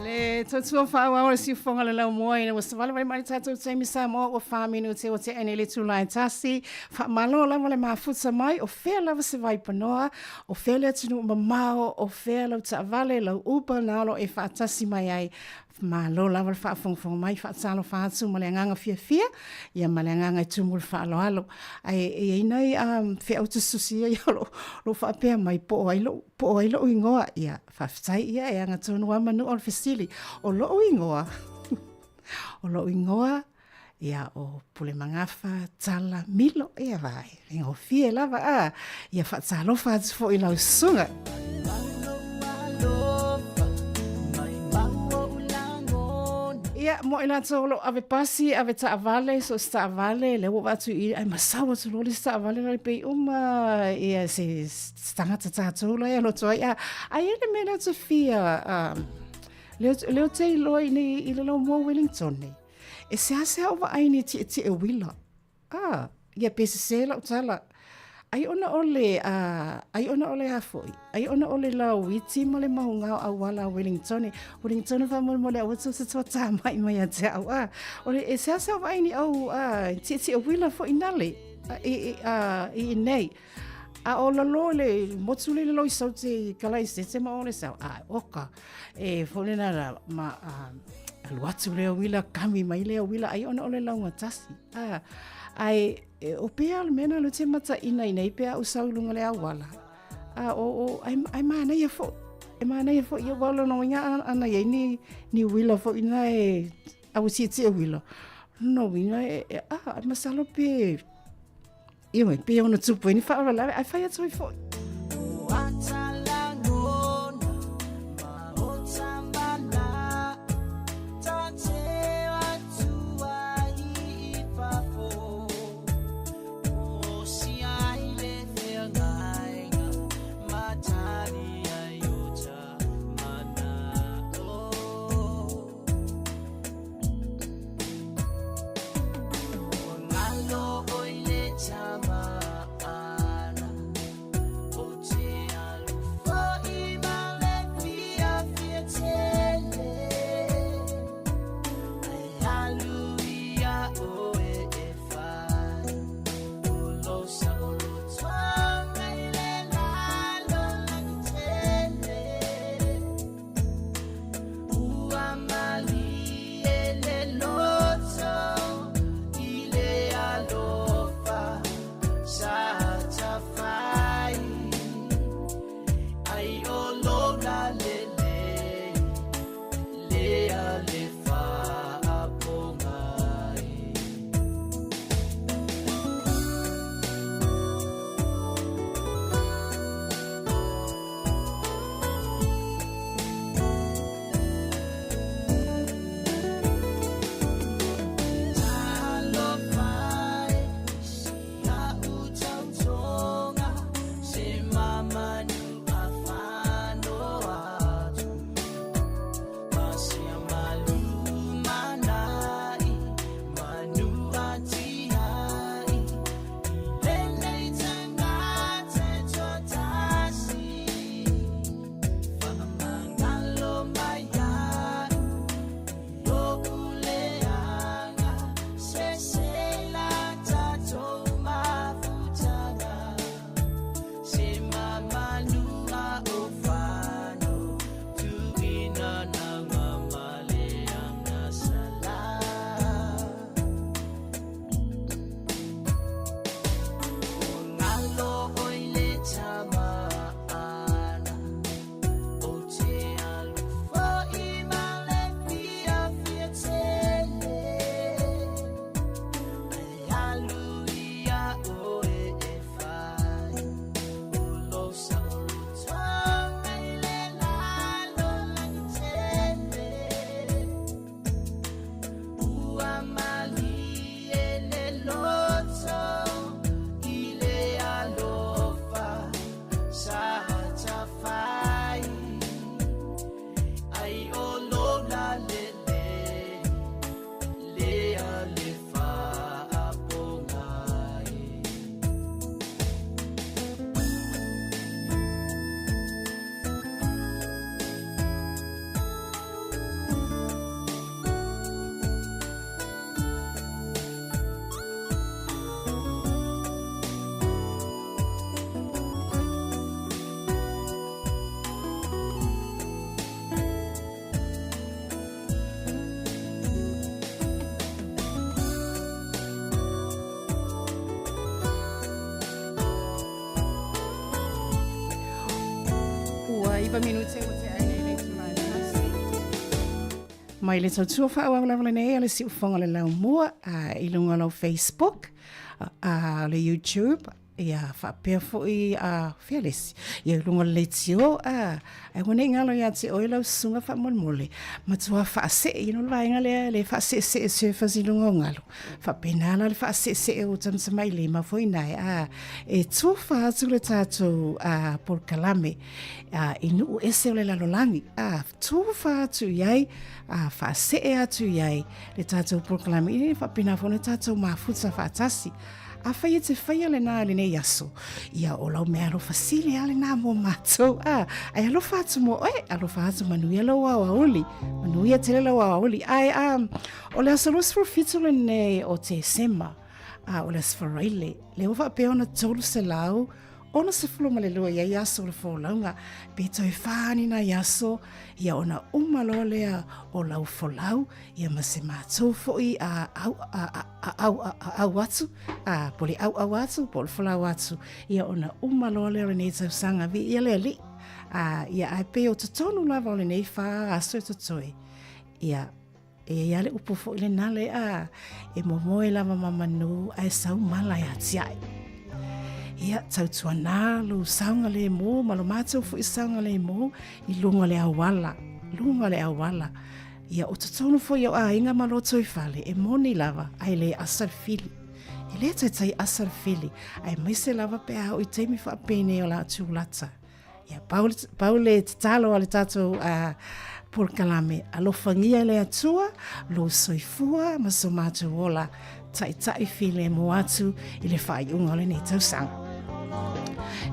Le tautua faaauau o le siufofoga o le laumua ina ua savalivali mai le tatou taimi Samoa ua fa minute ua tea nei le itula e tasi. Faamalo lava le mafuta mai o fea lava se vaipanoa, o fea le atunuu mamao, o fea lau taavale, lau Uber na alo e faatasi mai ai. Malo lava le faafogafoga mai, faatalofa atu ma le agaga fiafia, ia ma le agaga e tumu i le faaaloalo. Ae e i ai nai feau tusitusi ia o lo o faapea mai po o ai lou, po o ai lou igoa. Ia, faafetai ia e aga tonu lava Manua o le fesili. O lou igoa, o lou igoa, ia o Pulemagafa Tala Milo, ia vai, faigofie lava a. Ia faatalofa atu foi i lau susuga. Ia, mo i latou o lo o ave pasi, ave taavale, so o se taavale, lea ua ou vaai atu i i, ai ma sau atu loa le isi taavale la le pei uma ia se, se tagata tatou la e alu atu ai. A, ai e le mea lea ou te fia, lea, lea ou te iloa i nei i le laumua Wellington nei. E seasea ou vaai i ni tietie uila. Ah, ia pe sesē lau tala. Ai ona o le, ah, ai ona o le a foi? Ai ona o le lauiti ma le maugao auala a Wellingtone. Wellingtone faamolemole aua tou te toatamai mai ia te au, ah. O le, e seasea ou vaai i ni au, ah, tietie uila foi nale, i, i, ah, i inei. A o lalo i le motu le lalo i Saute i Kalaisete ma o le sau, ah, oka. E foi lena la, ma, ah, Alu atu lea uila, kami mai lea uila, ai ona o le laugatasi. A, ae e, o pea le mea na le te mataʻina i nei pea au sau i luga le auala. A, o, o, ai, ai manaia foʻi. E manaia foʻi ia ua lona uiga ana iai ni, ni uila foʻi na e a ua tietie uila. Lona uiga e, e, a, ai masalo pe, Ioe, pei ona tupu ai ni faalavelave, ae fai atu ai foʻi. Ua iva minute ua tea ai nei le itula e tasi. Mai le tautua faaauau lava lenei a le Siufofoga o le Laumua a, i luga o lau Facebook, a, o le YouTube, ia faapea foi a fea le isi, ia i luga o le leitio, a, ae ua nei galo ia te oe lau susuga faamolemole, matua faasee, you know le vaega lea le faaseesee surfers i luga o galu, faapena la le faaseesee o tamatamailima foi nae, a, e tufa atu le tatou a, polokalame a, i nuu ese o le lalolagi, a, tufa atu i ai, a, faasee atu i ai le tatou polokalame, ina ia faapena foi ona tatou mafuta faatasi. Afai e te faia lenā i lenei aso, ia o lau meaalofa sili lava lenā mo mātou, ā, ae alofa atu mo oe, alofa atu manuia lou aoauli, manuia tele lou aoauli. Ae, ā, o le aso 27 lenei o Tesema, ā, o le Aso Faraile, lea ua faapea ona 300 62 i ai aso o le folauga, pe toe whā ni nai aso, ia ona uma loa lea o lau folau, ia ma se mātou fo'i a au, a, a, a, au, a, a, au atu, a, po le auau atu, po le folau atu, ia ona uma loa lea o lenei tausaga, viia le Alii. A, ia ae pei o totonu lava o lenei whā aso e totoe, ia, E i ai le upu foi lena le a e momoe lava ma manu ae sau mala e atiae. Ia, tautuanā lou saogalēmū ma lo mātou foi saogalēmū i luga o le auala, luga o le auala. Ia, o totonu foi o aiga ma lotoifale e moni lava ae le asa le fili. E le taitai asa le fili, aemaise lava pe a oo i taimi faapenei o la tulata. Ia, pau, pau le tatalo a le tatou polokalame, alofagia e le Atua lou soifua ma so matou ola, taitai filemu atu i le faaiuga o lenei tausaga.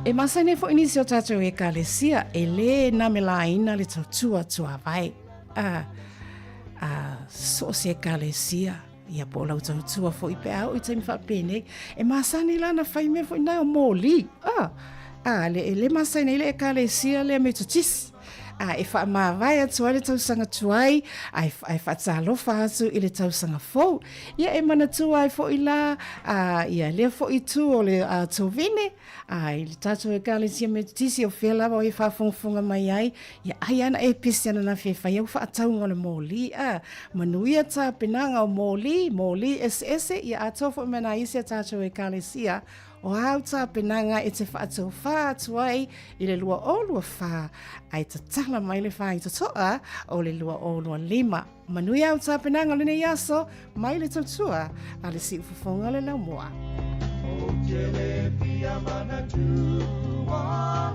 E masani ai foi nisi o tatou ekalesia e lē namelaina le tautua tuavae. A, a, so o se ekalesia Ia po o lau tautua foi pe a oo i taimi faapenei. E masani la na fai mea foi na o moli. Ah, a le, e le masani ai le ekalesia lea Metotisi. A e faamavae atu ai le tausaga tuai, ae, ae faatalofa atu i le tausaga fou. Ia e manatua ai foi la, a, ia lea foi itu o le a, tovine, A i le tatou Ekalesia Metotisi o fea lava o e faafogafoga mai ai, ia ai ana e pese ananafi e fai au faatauga o le moli, a manuia tapenaga o moli, moli eseese, ia atoa foi ma nai isi a tatou Ekalesia, o a au tapenaga e te faatofā atu ai i le 2024, ae tatala mai le faitotoa o le 2025. Manuia au tapenaga o lenei aso, mai le tautua a le Siufofoga o le Laumua. Ou te le fia manatua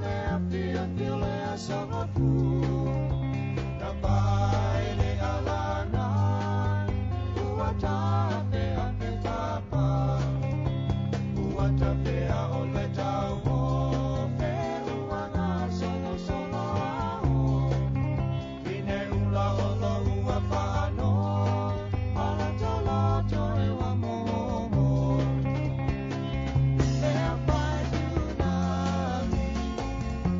le afiafi o le aso gafu Na pae le alaga ua tafea ke tapa Ua tafea o le tauofe ua gasolosolo ao I ne ula o lou ua faano Malatolato e ua momo Lea pae tsunami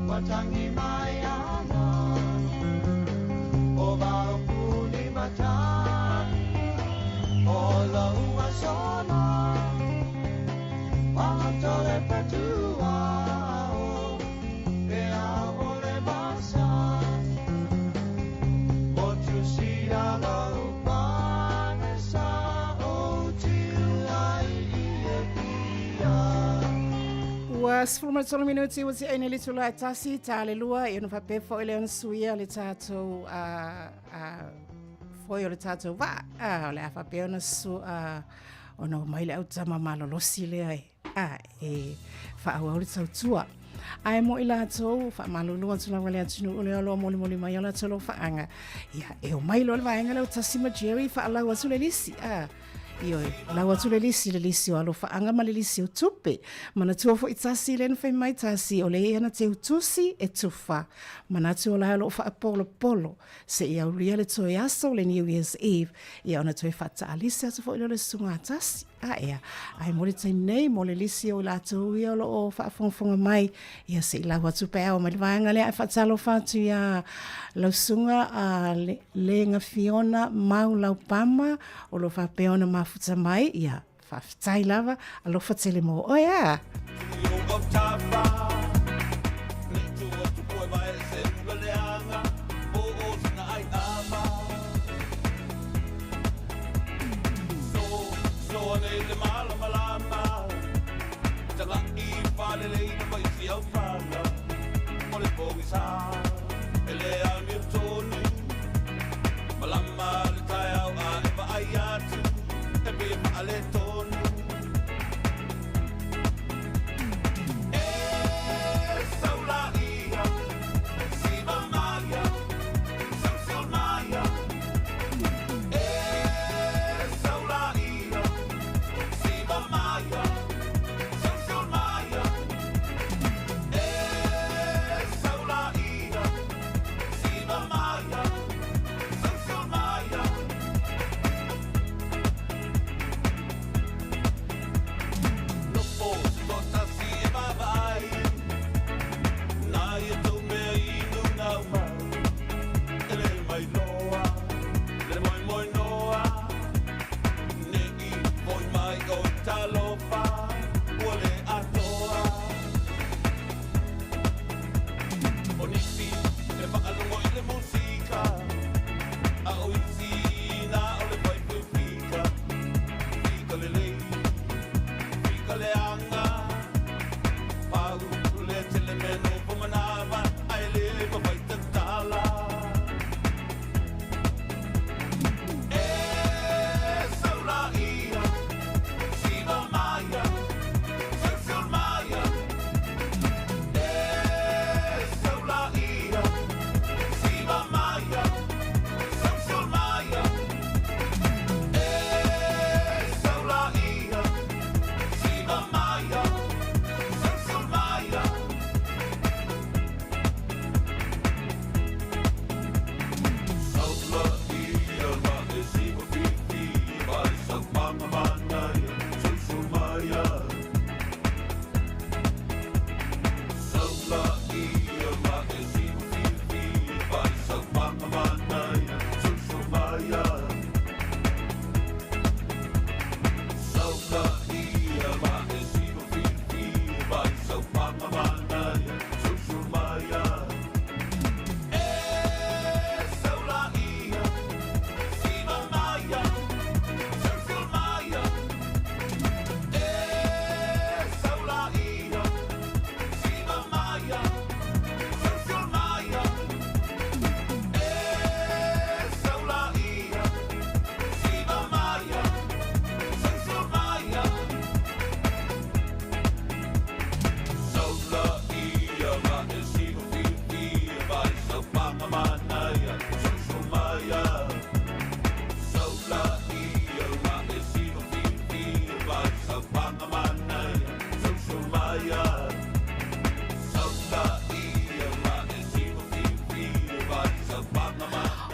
Ua tangi mai ana O vao puni matagi O lou ua sola Walato le fetuao Pe ao o le masa Motu sia lou pane sa o tiu ai i e pia. Ua 13 minuti ua ti'aina i le itula e tasi, ta le lua, ia ona faapea foi lea ona suia le tatou foe o le tatou vaa. O le a faapea ona su, ona omai le autama malolosi lea e a e faaauau le tautua. Ae mo i latou, faamalulu atu lava le atunuu lea o lo o molimoli mai o latou alofaaga, ia, e omai loa le vaega lea o Tasi ma Jerry faalau atu le lisi, a, ioe, lau atu le lisi, le lisi o alofaaga ma le lisi o tupe. Manatua foi Tasi lea na fai mai Tasi, o le ia na teutusi e tufa. Manatu o la e o lo o faapolopolo Seia aulia le toe aso o le New Year's Eve, ia ona toe faataalisi atu foi lea o le susuga a Tasi. A ea, ae mo le taimi nei, mo le lisi o i latou ia o lo o faafogafoga mai, ia se i lau atu pe a oo mai le vaega lea, ae faatalofa atu iā lau susuga a Lega Fiona Mau Laupama o lo o faapea ona mafuta mai, ia, Faafetai lava, alofa tele mō oe a. E pei e faaletonu E saulaia Siva maia Sausil maia E saulaia Siva maia Sausil maia E saulaia.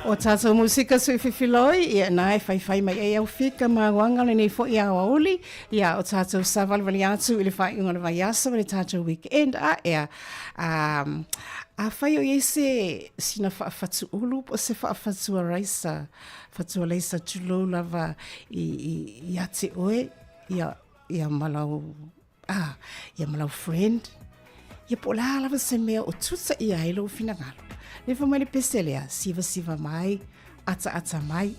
O tatou musika sui fifiloi, ia na e faifai mai ai au fika ma auaga lenei foi aoauli, ia o tatou savalivali atu i le faaiuga o le vaiaso ma le tatou weekend a ea. Um, afai o i ai se sina faafatuulu po o se faafatuaraisa, fatualaisa tulou lava i, i, ia te oe, ia, ia ma lau Ah, ia ma lau friend. Ia po o le a lava se mea o tuta ia ai lou finagalo. Lefa mai le pese lea, sivasiva mai, ataata mai.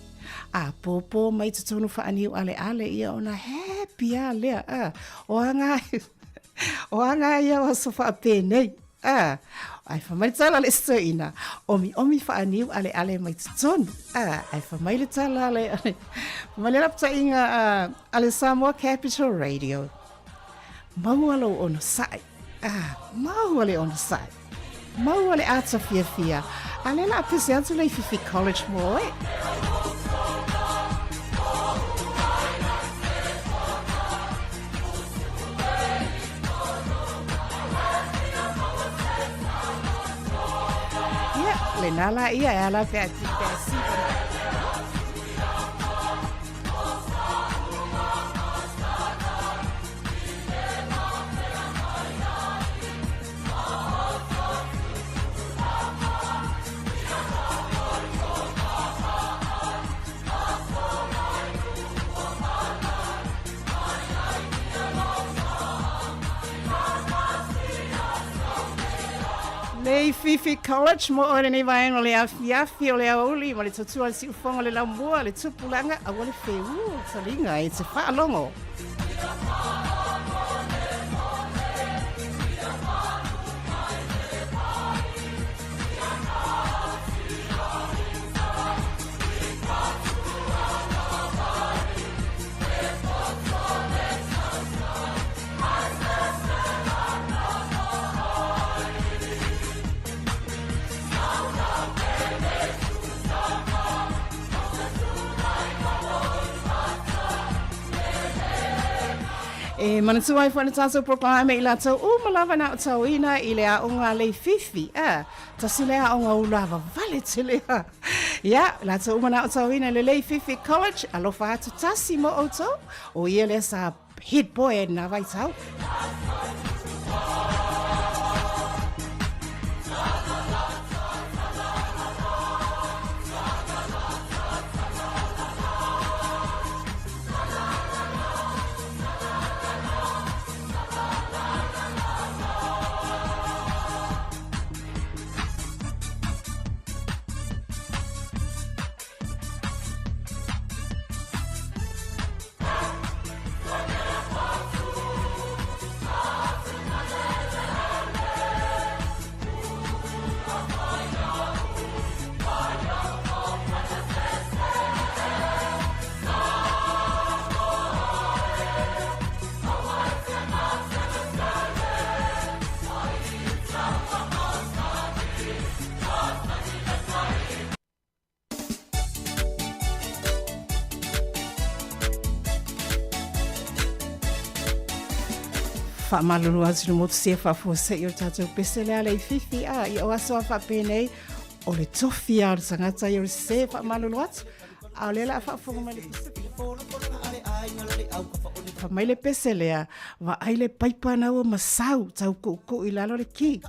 A pōpō mai totonu faaniu aleale ia ona happy a lea. Ah, o aga o aga ia o aso faapenei. Ah, ai fa mai le tala le stoina. Omi omi faaniu aleale mai totonu. Ah, ai fa mai le tala le fa mai le lapataʻiga a le Samoa Capital Radio. Maua lou onosai. Ah, maua le onosai. Maua le ata fiafia. A le la pese atu le Fifi College mo oe. Ia, le nā la ia e ala pe a ti pe a si. Leififi College mo oe lenei vaega o le afiafi o le aoauli ma le tautua a le siufofoga o le laumua, le tupulaga, aua le feū o taliga e te faalogo. E manatua ai foi le tatou polokalame i latou uma lava na aotauina i le aoga Leififi. A, tasi le aoga ula vavale tele a. Ia, latou uma na aotauina i le Leififi College, alofa atu tasi mo outou, o ia lea sa head boy ai lena vaitau. Faamalulu atu le motu sia faafuasei o le tatou pese lea Leififi a i o aso a faapenei o le tofi a o le tagata ia o le sē faamalulu atu a o lea la a faafofoga mai le pese Fa mai le pese lea vaai le paipa na ua masau tau kuʻukuʻu i lalo le ki.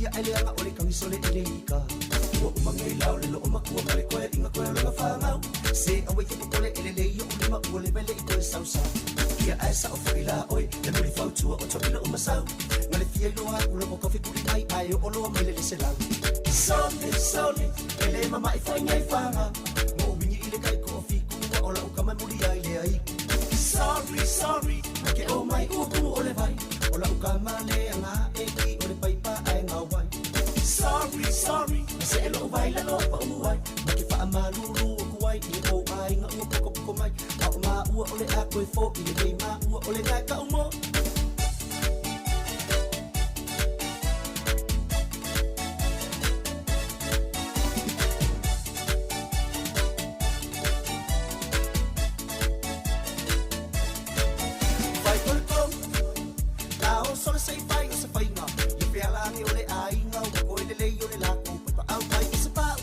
fia ai le aga o le kagisole i le ika. Ua uma nei lao le loo makua ma le koe inga koe o lona fagau. Se aue ke popole e lelei oʻu lima ua le vele i koe sausau. Ia ae sao foʻi la oe le muli fautua o topila o masau. Ma le fia iloa aku loko kofi puli mai ae oo loa mai le leselau. Sole, sole, e le mamaʻi faiga i faga. Ma ou wini i le kai ko o fiku ua o lau kama muli ai le ai. Sorry, sorry, ma ke o mai ua kumu o le vai. O lau kama le anga e ki o le paipa ai ngā wai. Sorry, sorry, ma se e loo vai la loa pa uai. Ma ke wha malulu o kuai i le o ai ngā ua poko poko mai. A o mā ua o le a koe fo i le nei mā ua o le ngai ka umo. Fai o le tolu, la o sole se i fai o se faiga. Ia fealagi o le aiga, ua koe lelei o le lako. Pai paau mai i se pau,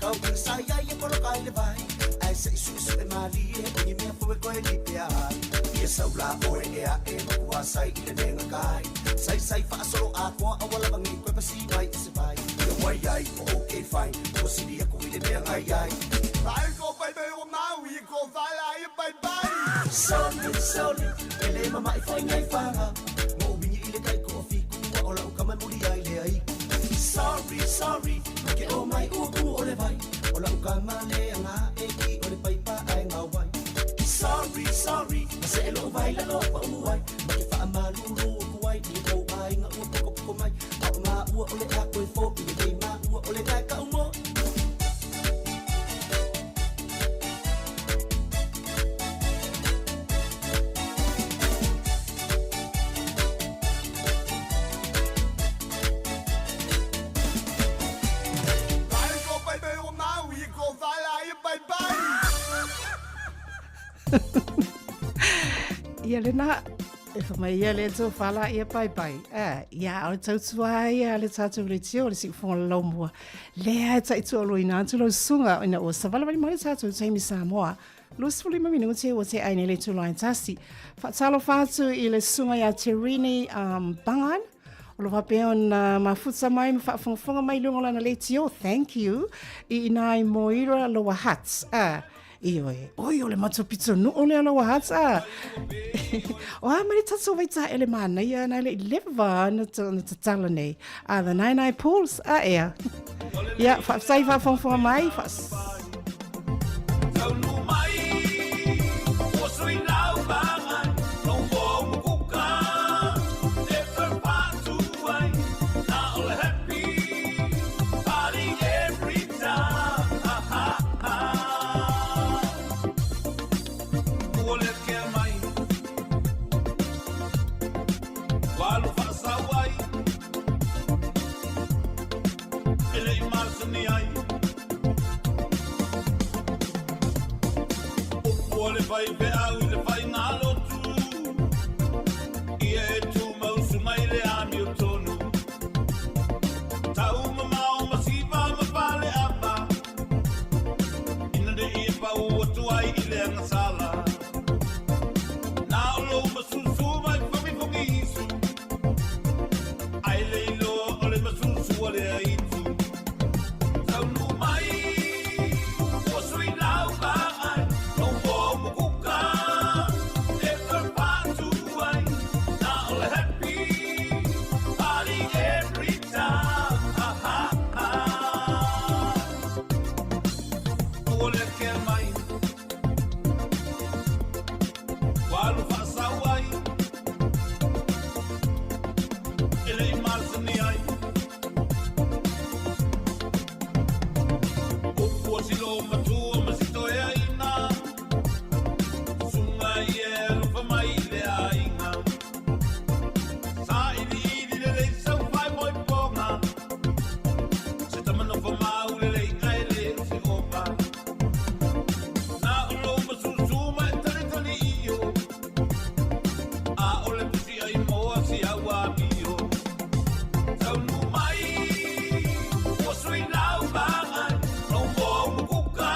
kau ina sai ai e poloka i le vai. Ai se i suesu'e malie, o ni mea fou e koe lipea ai. Ia sau la oe e a'e makua sai i le lenga kai. Sai sai faasolo atoa aua lava nei koe pasi mai i se vai. Ia wai ai o okay fine, ua sili aku i le mea ngai ai. Ai ko pai pai o Maui, ko whala ai pai pai. Sole, sole, e le mamaʻi faiga i faga. Ma ou wini i le kai ko o fiku ua o lau kama e muli ai le ai. Sorry, sorry, ma ke o mai ua kumu o le vai. O lau kama le anga e ki o le paipa ai ngā wai. Sorry, sorry, ma se e loo vai la loa pa uai. Ma ke wha malulu o kuai i le kou aiga ua poko poko mai. A o mā ua o le a koe fo i le nei mā ua o le ngai ka umo. Ai ko pai pai o Maui, ko whala ai pai pai. Ia lena, e fa mai ia le tō whala ia pai pai. Ah, ia o le tautua ia le tātou le tio o le siufonga le laumua. Lea e taitua lo ina atu lau susuga ina ua savalivali mai le tātou taimi Samoa. 25 minute ua te ai nei le tū line tasi. Faatalofa atu i le susuga ia Terini Bangan. O lo faapea ona mafuta mai ma faafogafoga mai i luga o lana leitio. Thank you. I ina ai Moira Lower Hutt. Ah, Ioe, oi o le matua pitonuu lea Lower Hutt. Ah. O a mai le tatou vaitaele manaia na le i leva na tatala nei. Ah, the Nine Eye Pools. Ah, ea. Ia, faafetai faafogafoga mai. Faas... Taunu mai, ua sui lau vagai, lou mo mukuka, e toe patu ai, na o le happy party every time. Ha, ha, ha. Ua le kea mai, ua alu faasau ai, e le i masani ai. Upu o le faifeau i le faigalotu, ia e tumau suga i le amiotonu. Tau mamao ma siva ma faleava, ina ne i pau atu ai i le agasala. Na o lou masusu mai fogifogi isu, ai le iloa o le masusu o le aitu. Taunu mai, ua sui lau vaai, lou mo mukuka, e toe patu ai, na o le happy party every time. Ha, ha, ha. Ua le kea mai, ua alu faasau ai, e le i masani ai. Upu o silo matua ma si toeaina, susuga ia e alofa mai i le aiga. Sa iliili lelei sau faimoipoga, se tama nofo mau lelei ae le o se opa. Na o lou masusu ma e talitali io, a o le pusi ai moa si au amio. Taunu mai, ua sui lau vagai, lou mo mukuka,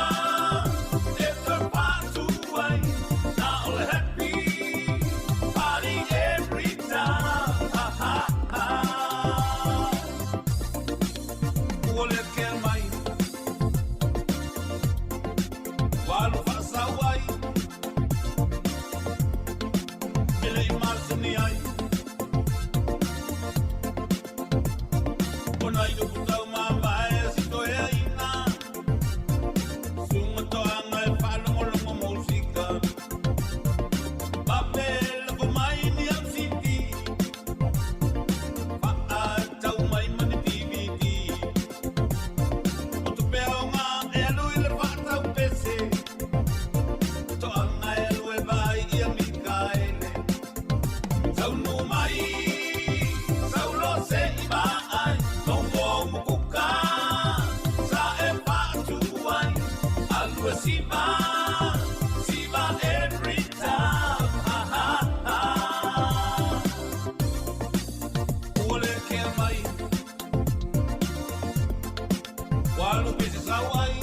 Walu pese sau ai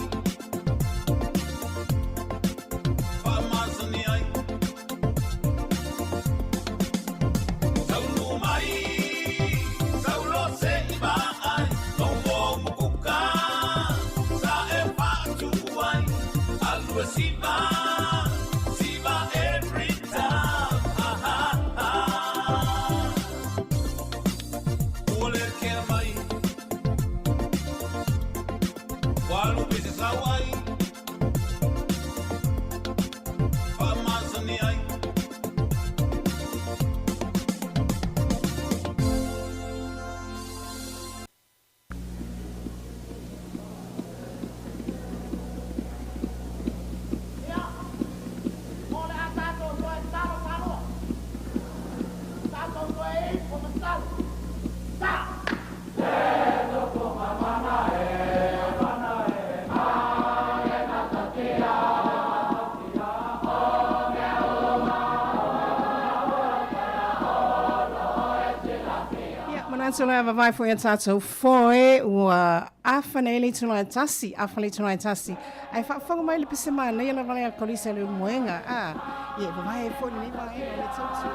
Whaamasani ai Saunu mai Saulo se iba ai Tombo mukuka Sa e whaatu ai Alua siva Siva every time Ha ha ha Ua le kea mai Walu pese sau ai Whaamasani ai. O le a tātou toe talo whaloa. Tātou toe e o matalo. Ta! Ia, manatu lea vavae foi a tātou foe ua afa nei le itula e tasi, afa le itula e tasi. Ai whaafonga mai le pese mānei la vale a kolisa le umuenga. A, ia, vavae e foi nei vae o le tautu.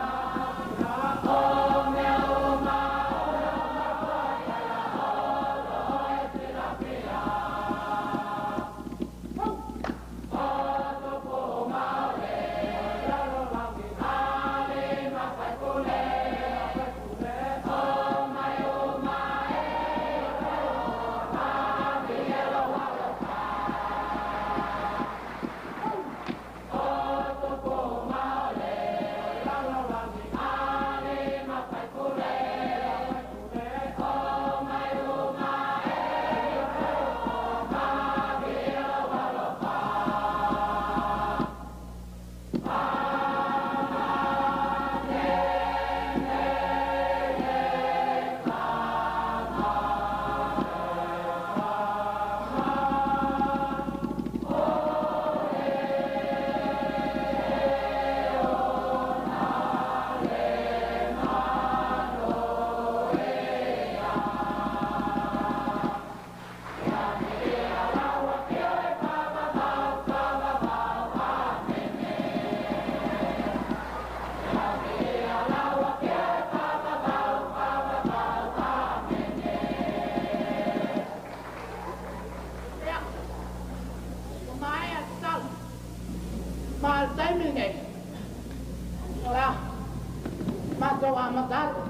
Ia, o mai a talo. Ma le taimi lenei. O le a matou amata atu.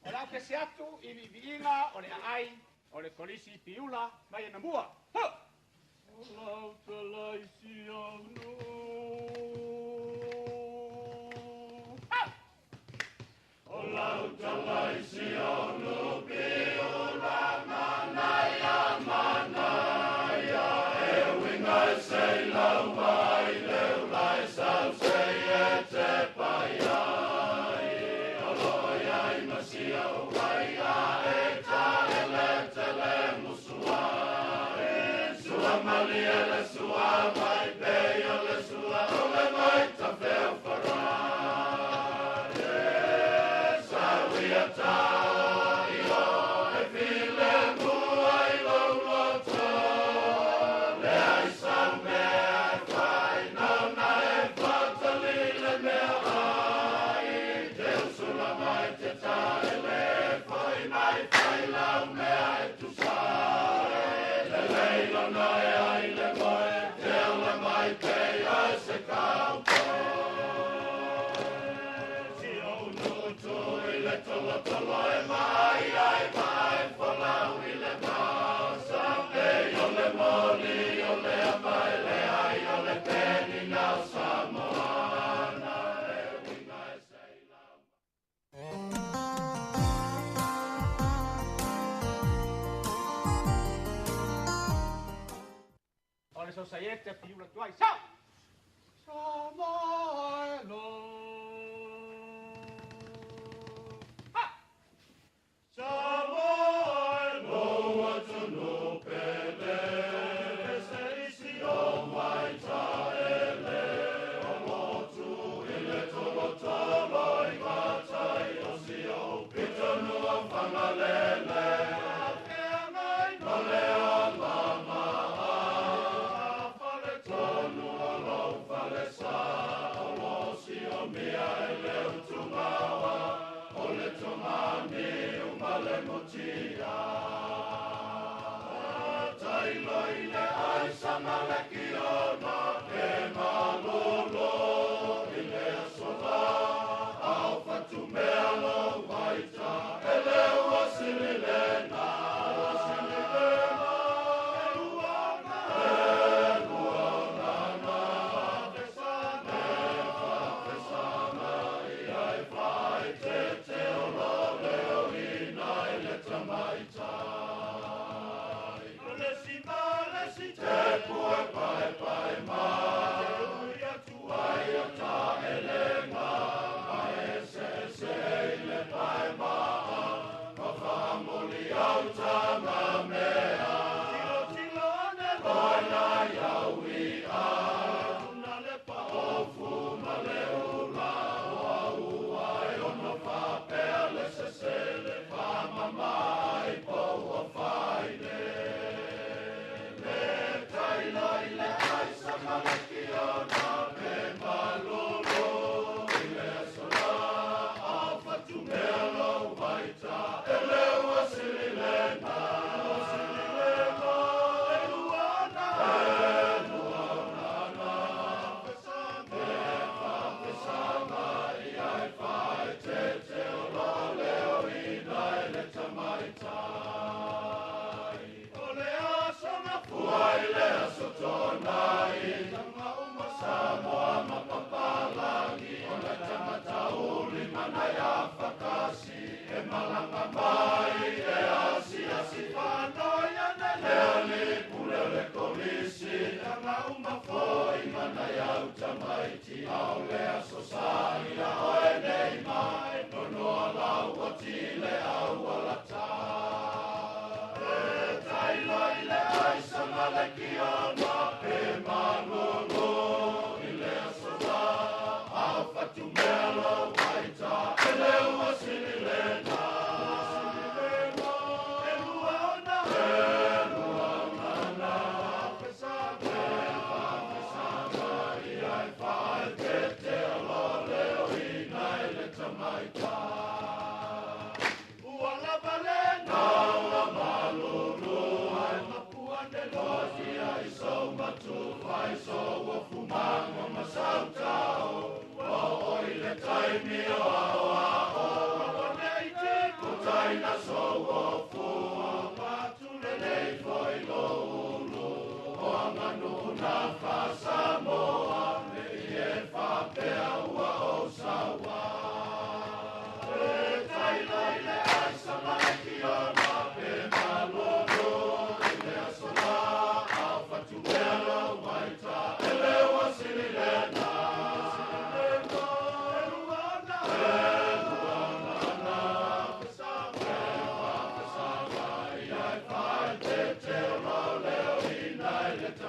O lau pese atu i viiviiga o le aai o le kolisi piula mai e namua. Ha! O lau talai si au no. Ha! O lau talai si au no piula manaia manaia e winga sei lau mai leu lai sau sei e te pai ai. O loia i masia o wai a e ta ele tele musua e sua mali ele sua mai pe o le sua.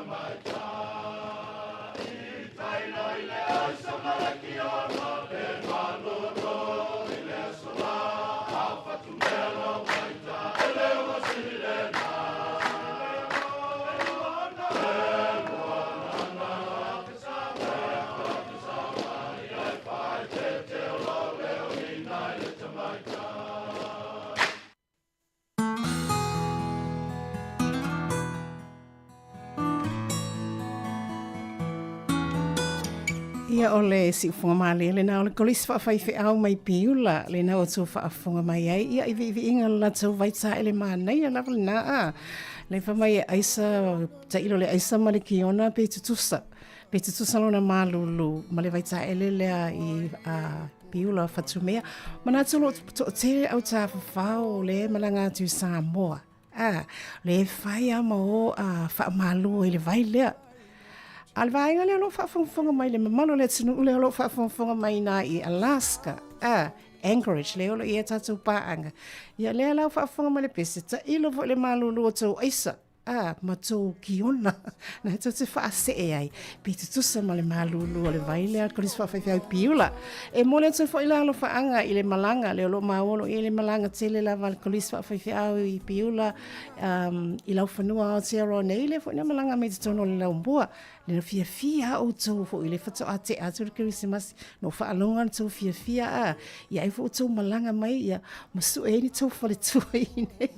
Mai Ia o le siufoga mālie lena o le kolisi faafai mai Piula lena o tou faafofoga mai ai ia i viiviiga le latou vaitaele manaia lava lena a le fai mai e aisa tailo le aisa ma le kiona pe tutusa pe tutusa lona malulu ma le vaitaele lea i a Piula Fatumea manatu lo toatele au tafafao le malaga atu i Samoa a le fai a ma o a faamalu i le vai lea. A le vaega lea o lo o faafogafoga mai le mamalu o le atunuu lea o lo o faafogafoga mai ina i Alaska, a Anchorage lea o lo o i ai a tatou paaga. Ia lea la o faafofoga mai le pese, tailo foi le malulu o tou aisa, a ma tou kiona, na tou te faasee ai, pe tutusa ma le malulu o le vai lea, Kolisi Faafaifeau Piula. E momoli atu ai foi le alofaaga i le malaga lea o lo o maua o lo o i ai le malaga tele lava a le Kolisi Faafaifeau i Piula um, i laufanua Aotearoa nei, lea foi na malaga mai totonu o le laumua. Le fiafia a outou foi le faatoa tea atu le Kerisimasi, no faalogo le tou fiafia a, ia ai foi outou malaga mai, ia ma sue ai ni tou faletua i nei.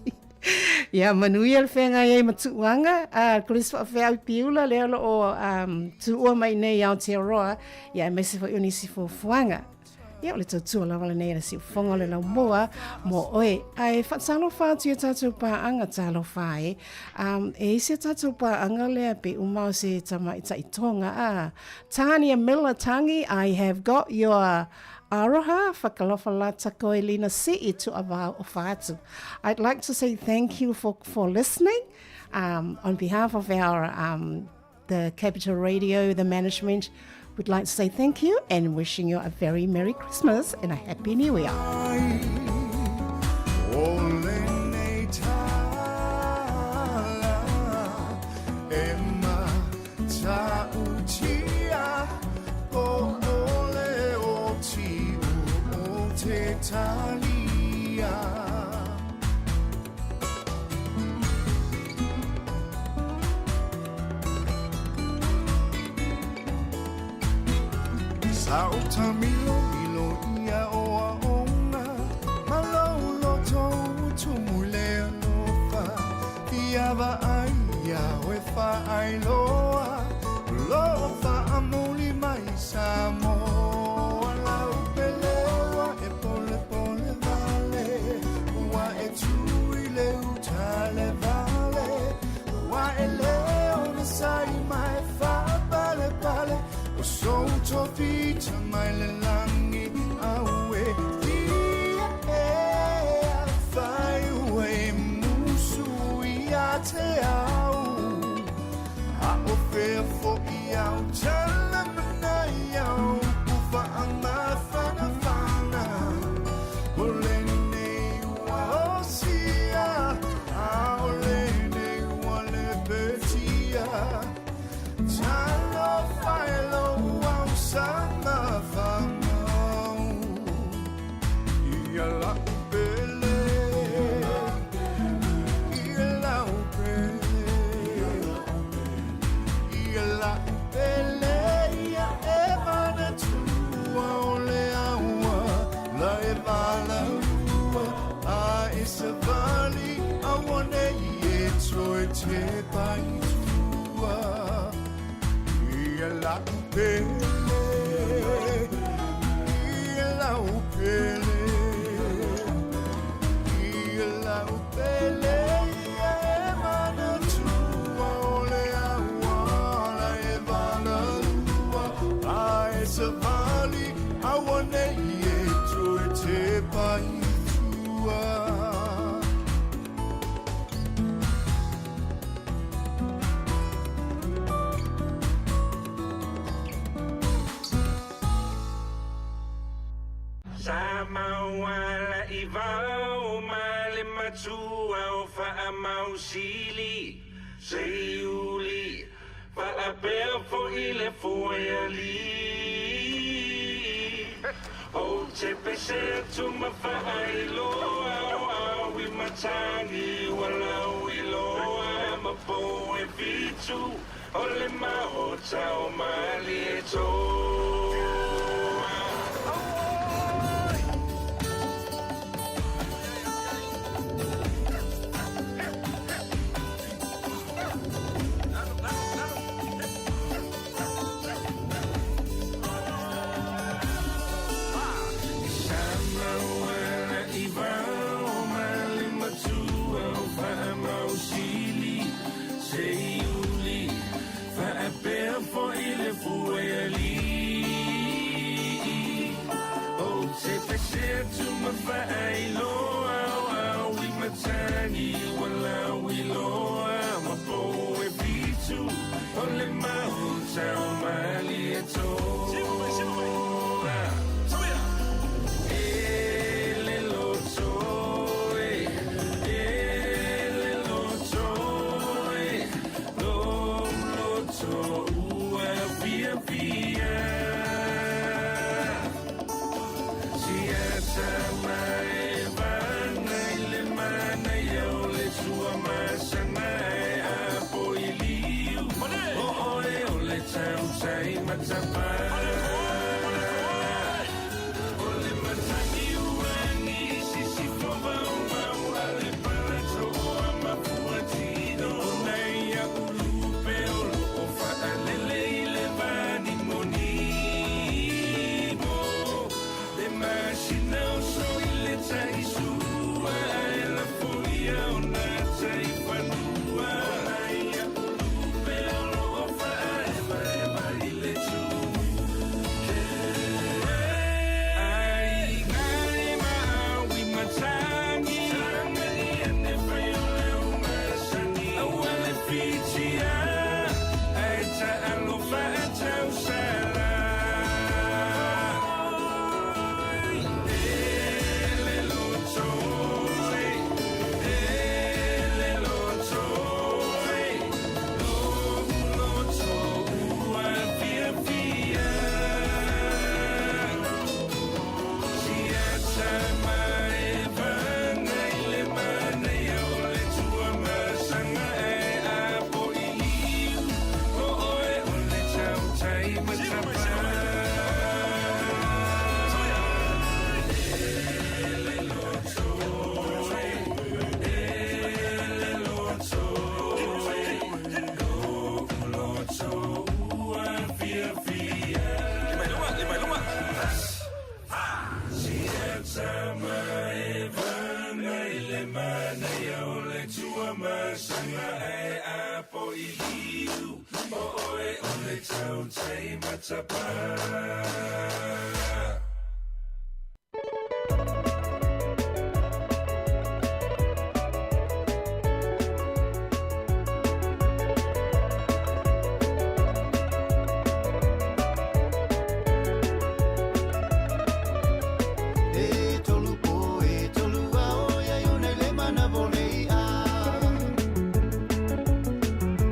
Ia manuia le feagai ai ma tuuaga, a Kolisi Faafeau i Piula lea o lo o um, tuua mai nei i Aotearoa, ia aemaise foi o nisi fuafuaga. Ia o le tautua lava lenei a le siufofoga o le laumua mo oe. Ae faatalofa atu i a tatou paaga, talofa e. Um, e isi a tatou paaga lea pe uma o se tamaitai Tonga. Ah, Tania Miller Tangi, I have got your aroha, whakalofa lata koe lina si'i tuavao o whaatu. I'd like to say thank you for, for listening. Um, on behalf of our um, the Capital Radio, the management, we'd like to say thank you and wishing you a very Merry Christmas and a Happy New Year. Sa o tamilo milo ia o a ona Ma lau loto tumu le alofa Ia va ai ia oe fa ai loa Lofa amuli mai Samoa Lau pelewa e pole pole vale Ua e tui le utale vale Ua e leo na sai mai fa pale pale O so tofita mai le langi aue Ia e a fai ue musu ia te au A o fea fo i au tala mana i au Ufa a mafana fana O le nei ua o sia A o le nei ua le petia Talo whaelo au sama whamau Ia lau pele Ia lau pele Ia lau pele Ia e mana tua o le aua La e vala ua A e savali A wane i e toe te pai tua Ia lau pele Ia lau pele Ia lau pele Ia e mana tua o le aua La e vala ua A e savali A wane i e toe te pai tua Sa mauala i vao ma le matua o faamausili Seiuli faapea foi le foeali O te pese atu ma faailoa o matagi ua lauiloa ma pou e fitu o le maota o Malietoa.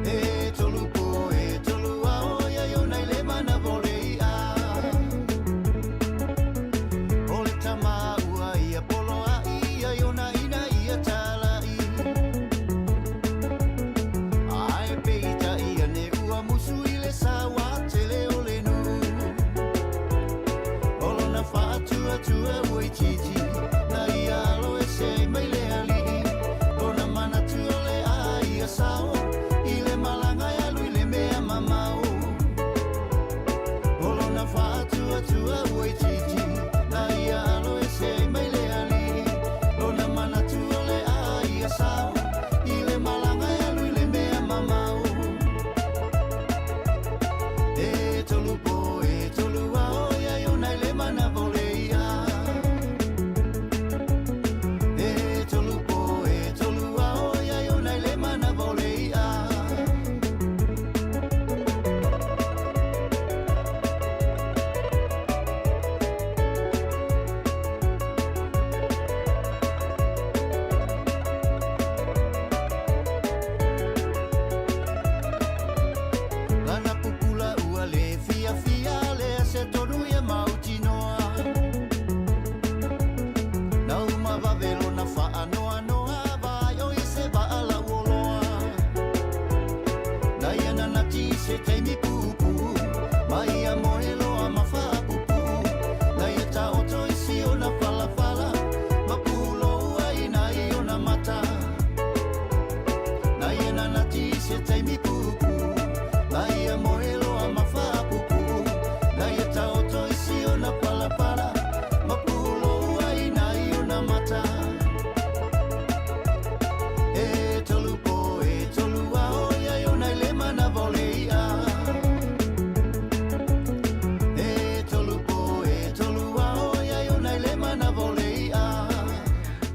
E tolu po e tolu ao ia i ona i le mana vole ia.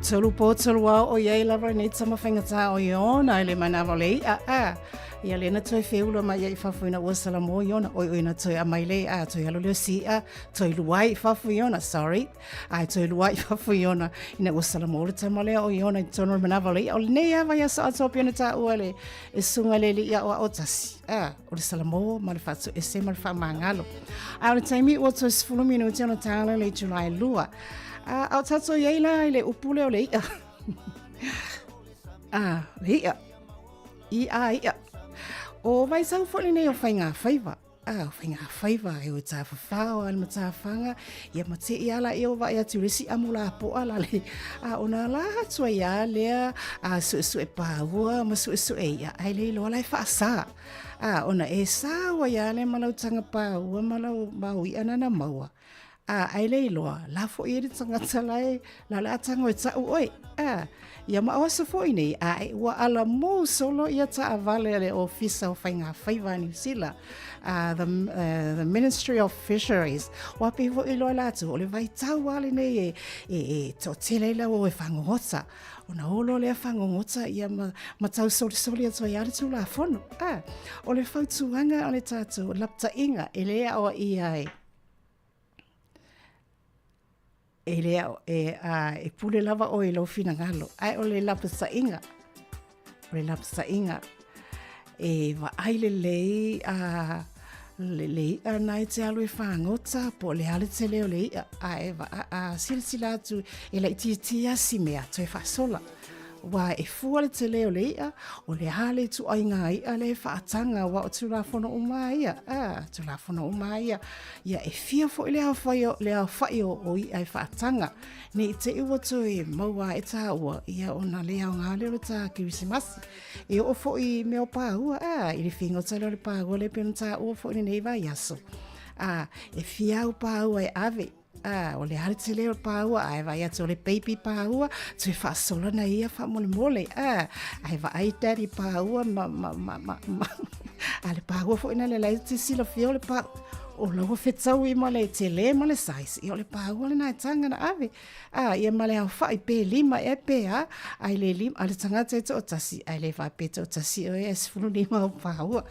Tolu pō tolu ao o iai lava lenei tama faigata o Iona i le manawa o le i'a a. Ia lea na toe feula mai ia i fafo ina ua salamo Iona oi oi na toe amai le a toe alu leo si i'a toe luai i fafo Iona sorry ai toe luai i fafo Iona ina ua salamo le tama lea o Iona i totonu o le manawa o le i'a o lenei lava ia sa atoa pei ona taua le e susuga i le alii aoao tasi a o le salamo ma le faatoese ma le faamagalo. A o le taimi ua toe 10 minute ona tala le itula e lua. A, a o tatou i ai la i le upu lea o le i'a. a, le i'a. I a i'a. O vaitau foi lenei o faigafaiva. A, o faigafaiva e o tāwhawhao a le matāwhanga, ia ma te i ala e o vaai atu le isi amo lapoa la le, a o nā la atu ai a lea, a suesue pāua ma suesue i'a, ai le iloa la e whaasā. A, ona e sā ua ia le ma lau tanga pāua ma lau mau i'a nana maua. A, ai le iloa, la foʻi ai le tagata la e, la le a tago e taʻu ʻoe. A, ia ma o aso foʻi nei, a e ua ala mou solo ia taʻawale a le Ofisa o Faigafaiva a Niu Sila, a, the, uh, the Ministry of Fisheries. Ua pei foʻi loa latou, o le vaitau a lenei e, e, e toatele ai lau e fagogota. Ona o loa lea fagogota ia ma, ma tausolisoli atu ai a le Tulafono. A, o le fautuaga o le tatou lapataʻiga e lē aoaʻia ai, E le ao, e, a, e pule lava ʻoe i lou finagalo. Ae o le lapataiga, o le lapataiga, e vaai lelei a le, le iʻa na e te alu e fagota po o le a le tele o le iʻa, a e va, a, silasila atu e laitiiti a si mea toe faasola. Aua e fua le tele o le iʻa, o le a le ituaiga iʻa lea e faataga, aua o Tulafono uma lava ia, ā, Tulafono uma lava ia. Ia, e fia foi le aofai o, le aofaʻi o, o iʻa e faataga, ne i te i ua toe maua aʻe tāua, ia ona le aoga lea o le tā Kerisimasi. E oo foi i mea o pāua, ā, i le figota lea o le pāua lea pei ona tāua foi i lenei vaiaso. Ā, e fia au pāua e ave, Ah, o le a le tele o le pāua, ae vaai atu o le baby pāua, toe faasola na ia faamolemole. Ah, ae vaai daddy pāua ma, ma, ma, ma, ma. A le pāua foi na le lai te silafia o le pā, o laua fetaui ma le tele ma le size. Ia o le pāua lena e taga na ave. Ah, ia ma le aofaʻi pe lima ea pe a, ai le lima, a le tagata e toʻatasi, ae le faapea toʻatasi oe ae 15 au pāua.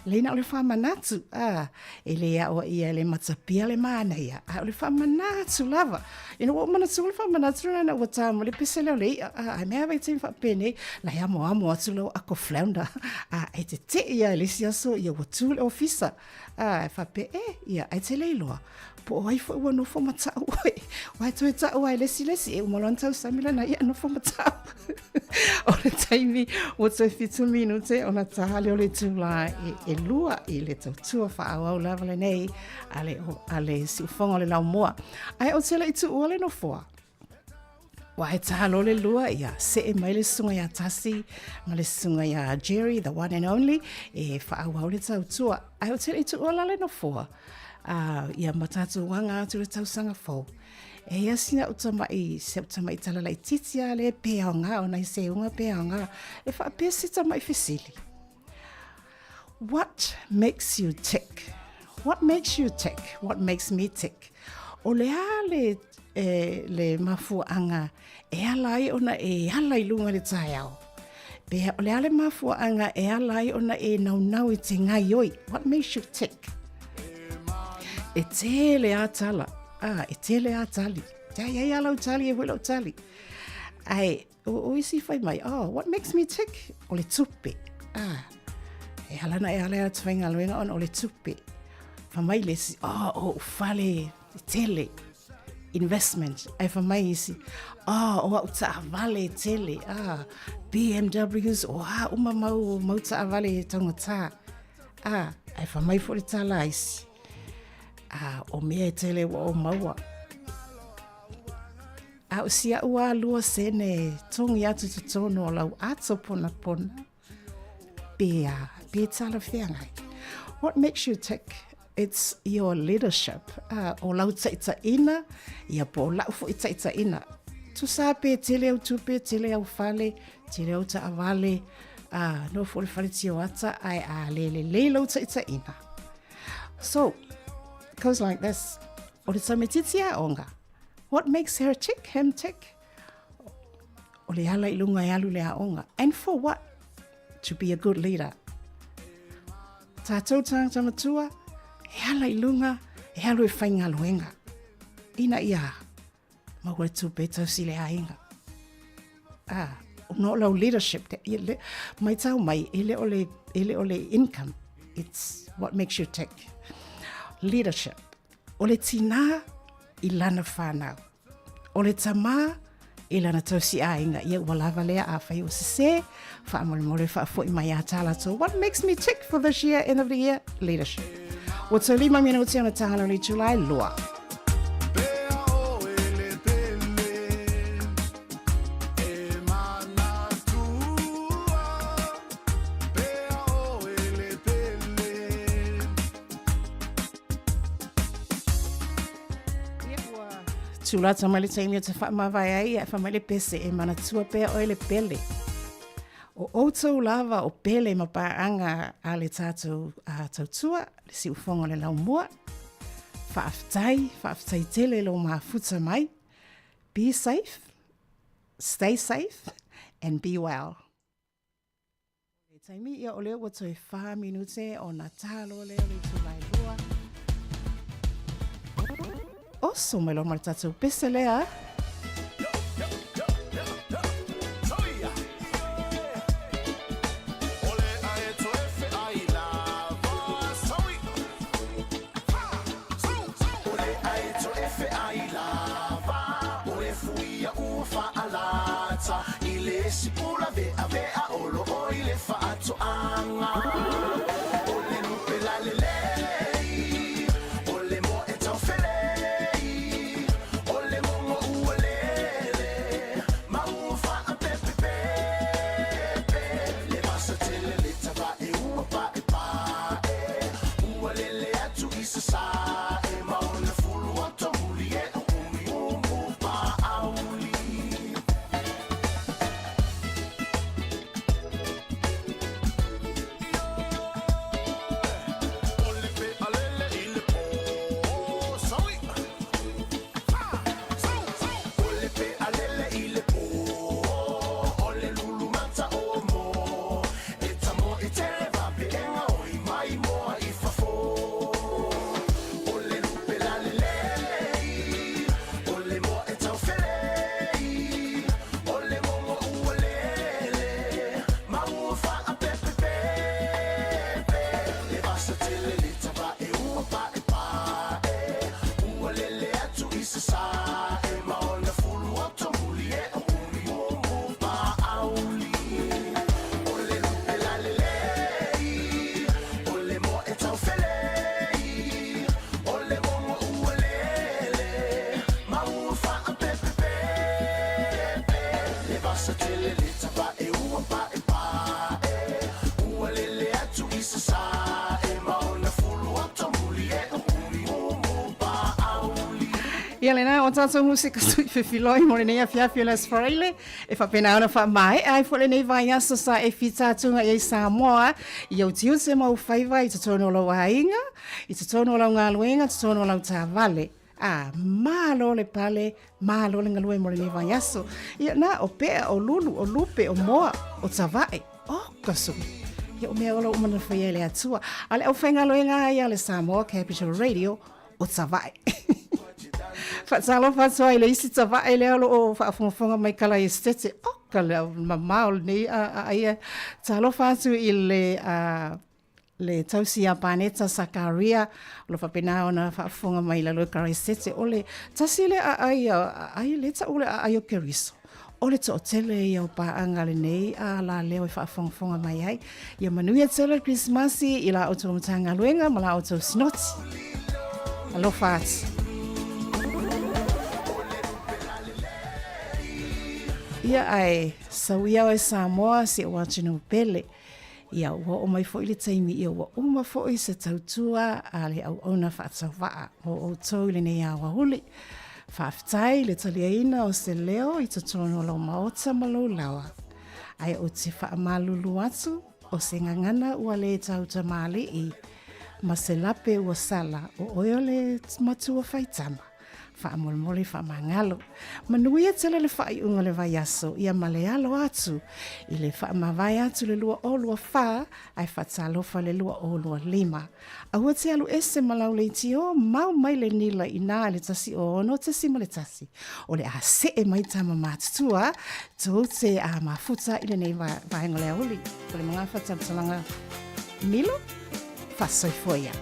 Leina o le faamanatu, ah, E le aoaia e le matapia le manaia, a o le faamanatu lava. Ina ua ou manatua le faamanatu lena ua tā mai le pese lea o le iʻa, a, a mea vaitaimi faapenei, la e amoamo atu lau ako flounder, a e teteʻi lava i le isi aso, ia ua tu le ofisa, a, e faapea, e, ia, ae te le iloa, po o ai foi ua nofo ma taʻu oe, aua e toe taʻu lava e le isi le isi, e uma loa ona tausami lana iʻa nofo ma taʻu. O le taimi ua toe fitu minute ona tā lea o le itulā e, e lua i le tautua faaauau lava lenei a le, a le siufoga o le laumua. Ae ou te le i tuua le nofoa. Ua e tā loa le lua, ia see mai le susuga iā Tasi ma le susuga iā Jerry, the one and only, e faaauau le tautua. Ae ou te le i tuua la le nofoa. Uh, ia ma tātou aga atu le tausaga fou. E ia sina au tamaʻi, si au tamaʻi tala laitiiti lava lea pe aoga, ona i seuga pe aoga. E faapea se tamaʻi fesili. What makes you tick? What makes you tick? What makes me tick? O le a le, e, le mafuaaga e ala ai ona e ala i luga i le taeao? Pe o le a le mafuaaga e ala ai ona e naunau i te gaioi? What makes you tick? E tele a tala. Ah, e tele a tali. Te ai ai a lau tali e hui lau tali. Ai, o, o isi whai mai, oh, what makes me tick? O le tupe. Ah, e ala na e ala atu whaingaluenga ona o le tupe. Wha mai le isi, oh, o oh, fale, tele. Investment. Ai wha mai isi, oh, o au taavale tele. Ah, BMWs, o a uma mau, mau taavale taugata. Ah, ai wha mai fo le tala isi. Ah, o mea e tele ua o maua. A o si aʻu a lua sene e togi atu i totonu o lau ato ponapona, pe a, pe talafeagai. What makes you tick? It's your leadership. Uh, o lau taʻitaʻina, ia po o laʻu foʻi taʻitaʻina. Tusa pe tele au tupe, tele au fale, tele au taʻawale, uh, nofo i le fale tioata, ae a le lelei lau taʻitaʻina. So, it goes like this. O le tamaitiiti aoga, What makes her tick, him tick? O le ala i luga e alu i le aoga. And for what? To be a good leader. Tātou tāngata matua, e ala i luga, e alu e faigaluega. Ina ia maua le tupe e tausi le aiga. Ah, ona o lau leadership, te, le, maitau mai, e le o le, e le o le income. It's what makes you tick. Leadership. O le tinā i lana whānau. O le tamā i lana tausi aiga. Ia ua lava lea afai ua sesē, faamolemole faafoi mai ia tā latou. What makes me tick for this year, end of the year? Leadership. Ua taulima minute ona tagana o le itula e loa. Tulata mai le taimi o te whaamavae ai, e wha mai le pese e manatua pea oe le pele. O outou lava o pele ma paanga a le tātou a tautua, le siufoga o le laumua. Faafetai, faafetai tele lo mafuta mai. Be safe, stay safe, and be well. Le taimi ia o lea ua toe whā minute ona tālo lea o le itula e lua. Oso mai loa ma le tātou pese lea. Ia lena o tātou musika tui fefiloi mo lenei afiafi o le Aso Faraile e faapena ona faamaea ai foi lenei vaiaso sa e fitaituga i ai Samoa i ou tiute ma ou faiva i totonu o lou aiga, i totonu o lau galuega, totonu o lau taavale. A, malo le pale, malo le galue mo lenei vaiaso. Ia na, o pea, o lulu, o lupe, o moa, o tavae, o ka sui. Ia o mea ola uma na whaia le atua. A le aufaigaluega ai a le Samoa Capital Radio, o tavae. Faatalofa atu ai i le isi tavae lea o lo o faafogafoga mai kala Esetete. O ka le mamao lenei a a ia. Talofa atu i le a le tausi ia Paneta Sakaria o lo faapena ona faafofoga mai i lalo i Karaisete. O le tasi lea aai a aai le tau le aai o Keriso. O le toatele ia o paaga lenei a la leo e faafogafoga mai ai. Ia manuia tele le Kerisimasi i la outou Matagaluega ma la outou sinoti. Alofa atu. Ia ae sauia oe Samoa si ou atunuu pele. Ia ua oo mai foi le taimi ia ua uma foi se tautua a le auauna faatauvaa mo outou i lenei aoauli. Faafetai i le taliaina o se leo i totonu o lou maota ma lou laoa. Ae ou te faamalulu atu, o se gagana ua lē tautamalii ma se lape ua sala, o oe o le matua faitama. Faamolemole faamagalo. Manuia tele le faaiuga o le vaiaso ia ma le alo atu i le faamavae atu le 2024 ae faatalofa le 2025. Aua te alu ese ma lau leitio, mau mai le nila inā i le 106.1. O le a see mai tama matutua tou te a mafuta i lenei vaega o le aoauli. O le magafa tautalaga Milo, faasoifua ia.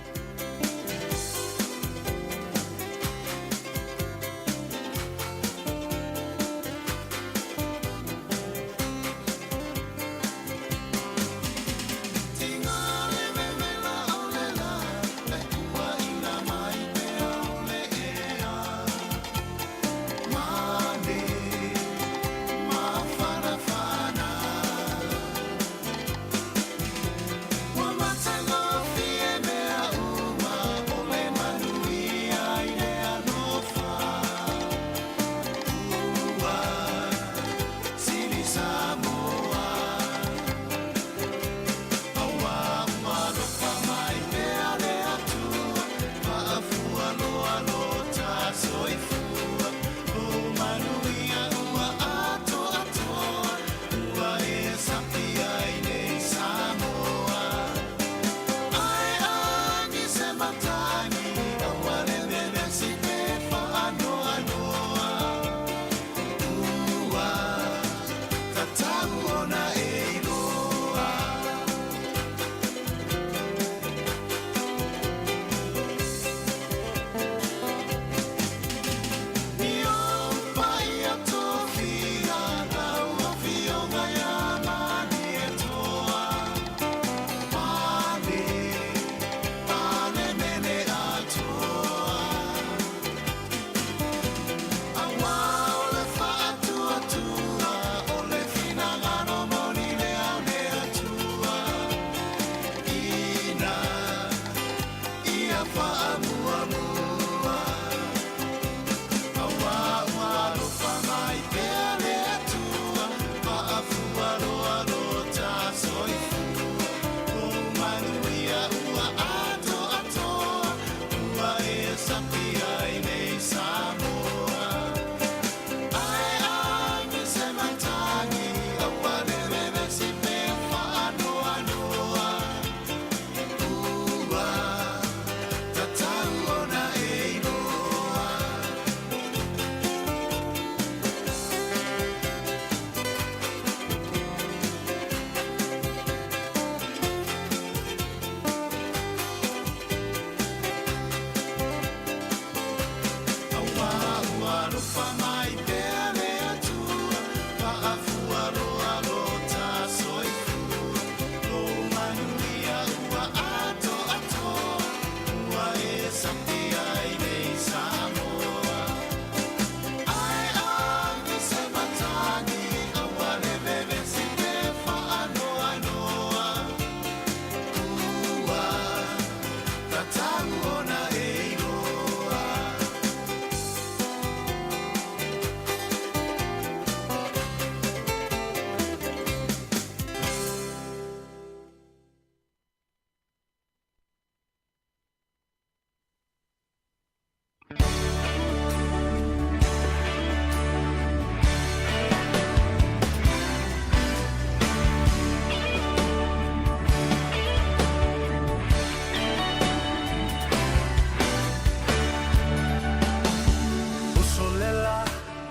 Usolela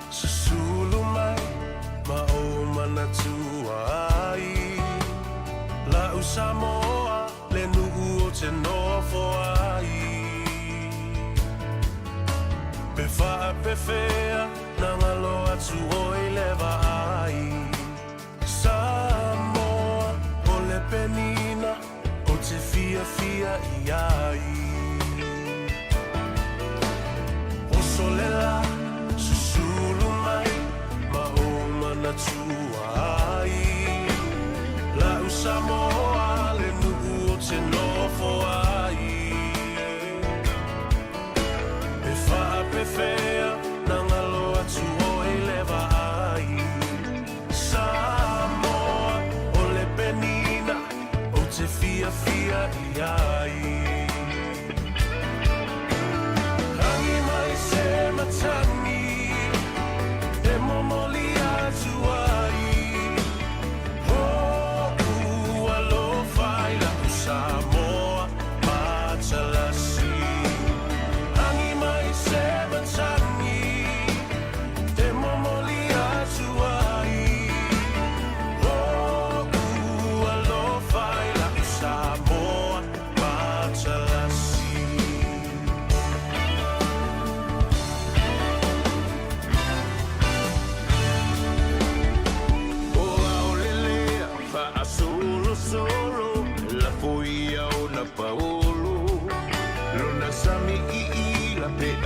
susulu mai ma ou manatua ai La'u Samoa le nuu o te nofo ai Pe faapefea na galo atu oi le vaai Samoa o le penina o te fiafia i ai Osolela susulu mai ma ou manatua ai La'u Samoa le nuu o te nofo ai Pe faapefea na galo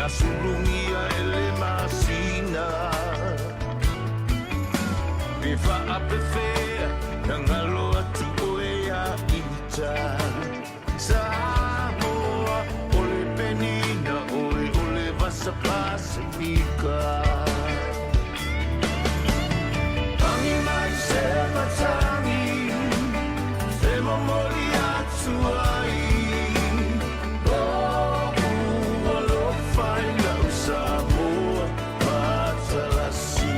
sulugia e le masina. Pe faapefea na galo atu oe ia ita. Samoa o le penina oe o le vasa Pasifika. Tangi mai se matangi e momoli atu ai. Lo'u alofa i lau Samoa matalasi.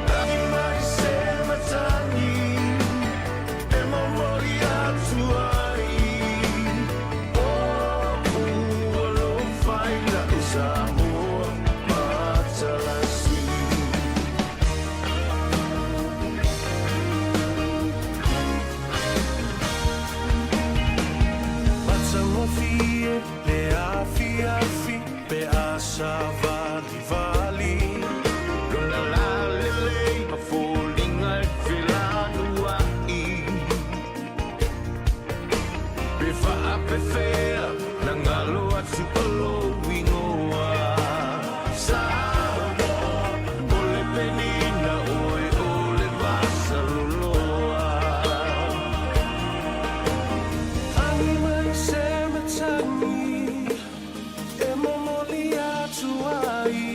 Tangi mai se matangi e momoli atu ai. Lo'u alofa i lau Samoa matalasi. Matagofie le afiafi pe a savalivali. Lona lalelei ma foliga e felanuai. Pe faapefea na galo atu o lou igoa. Samoa o le penina oe o le vasaloloa. Tangi mai se matangi e momoli atu ai.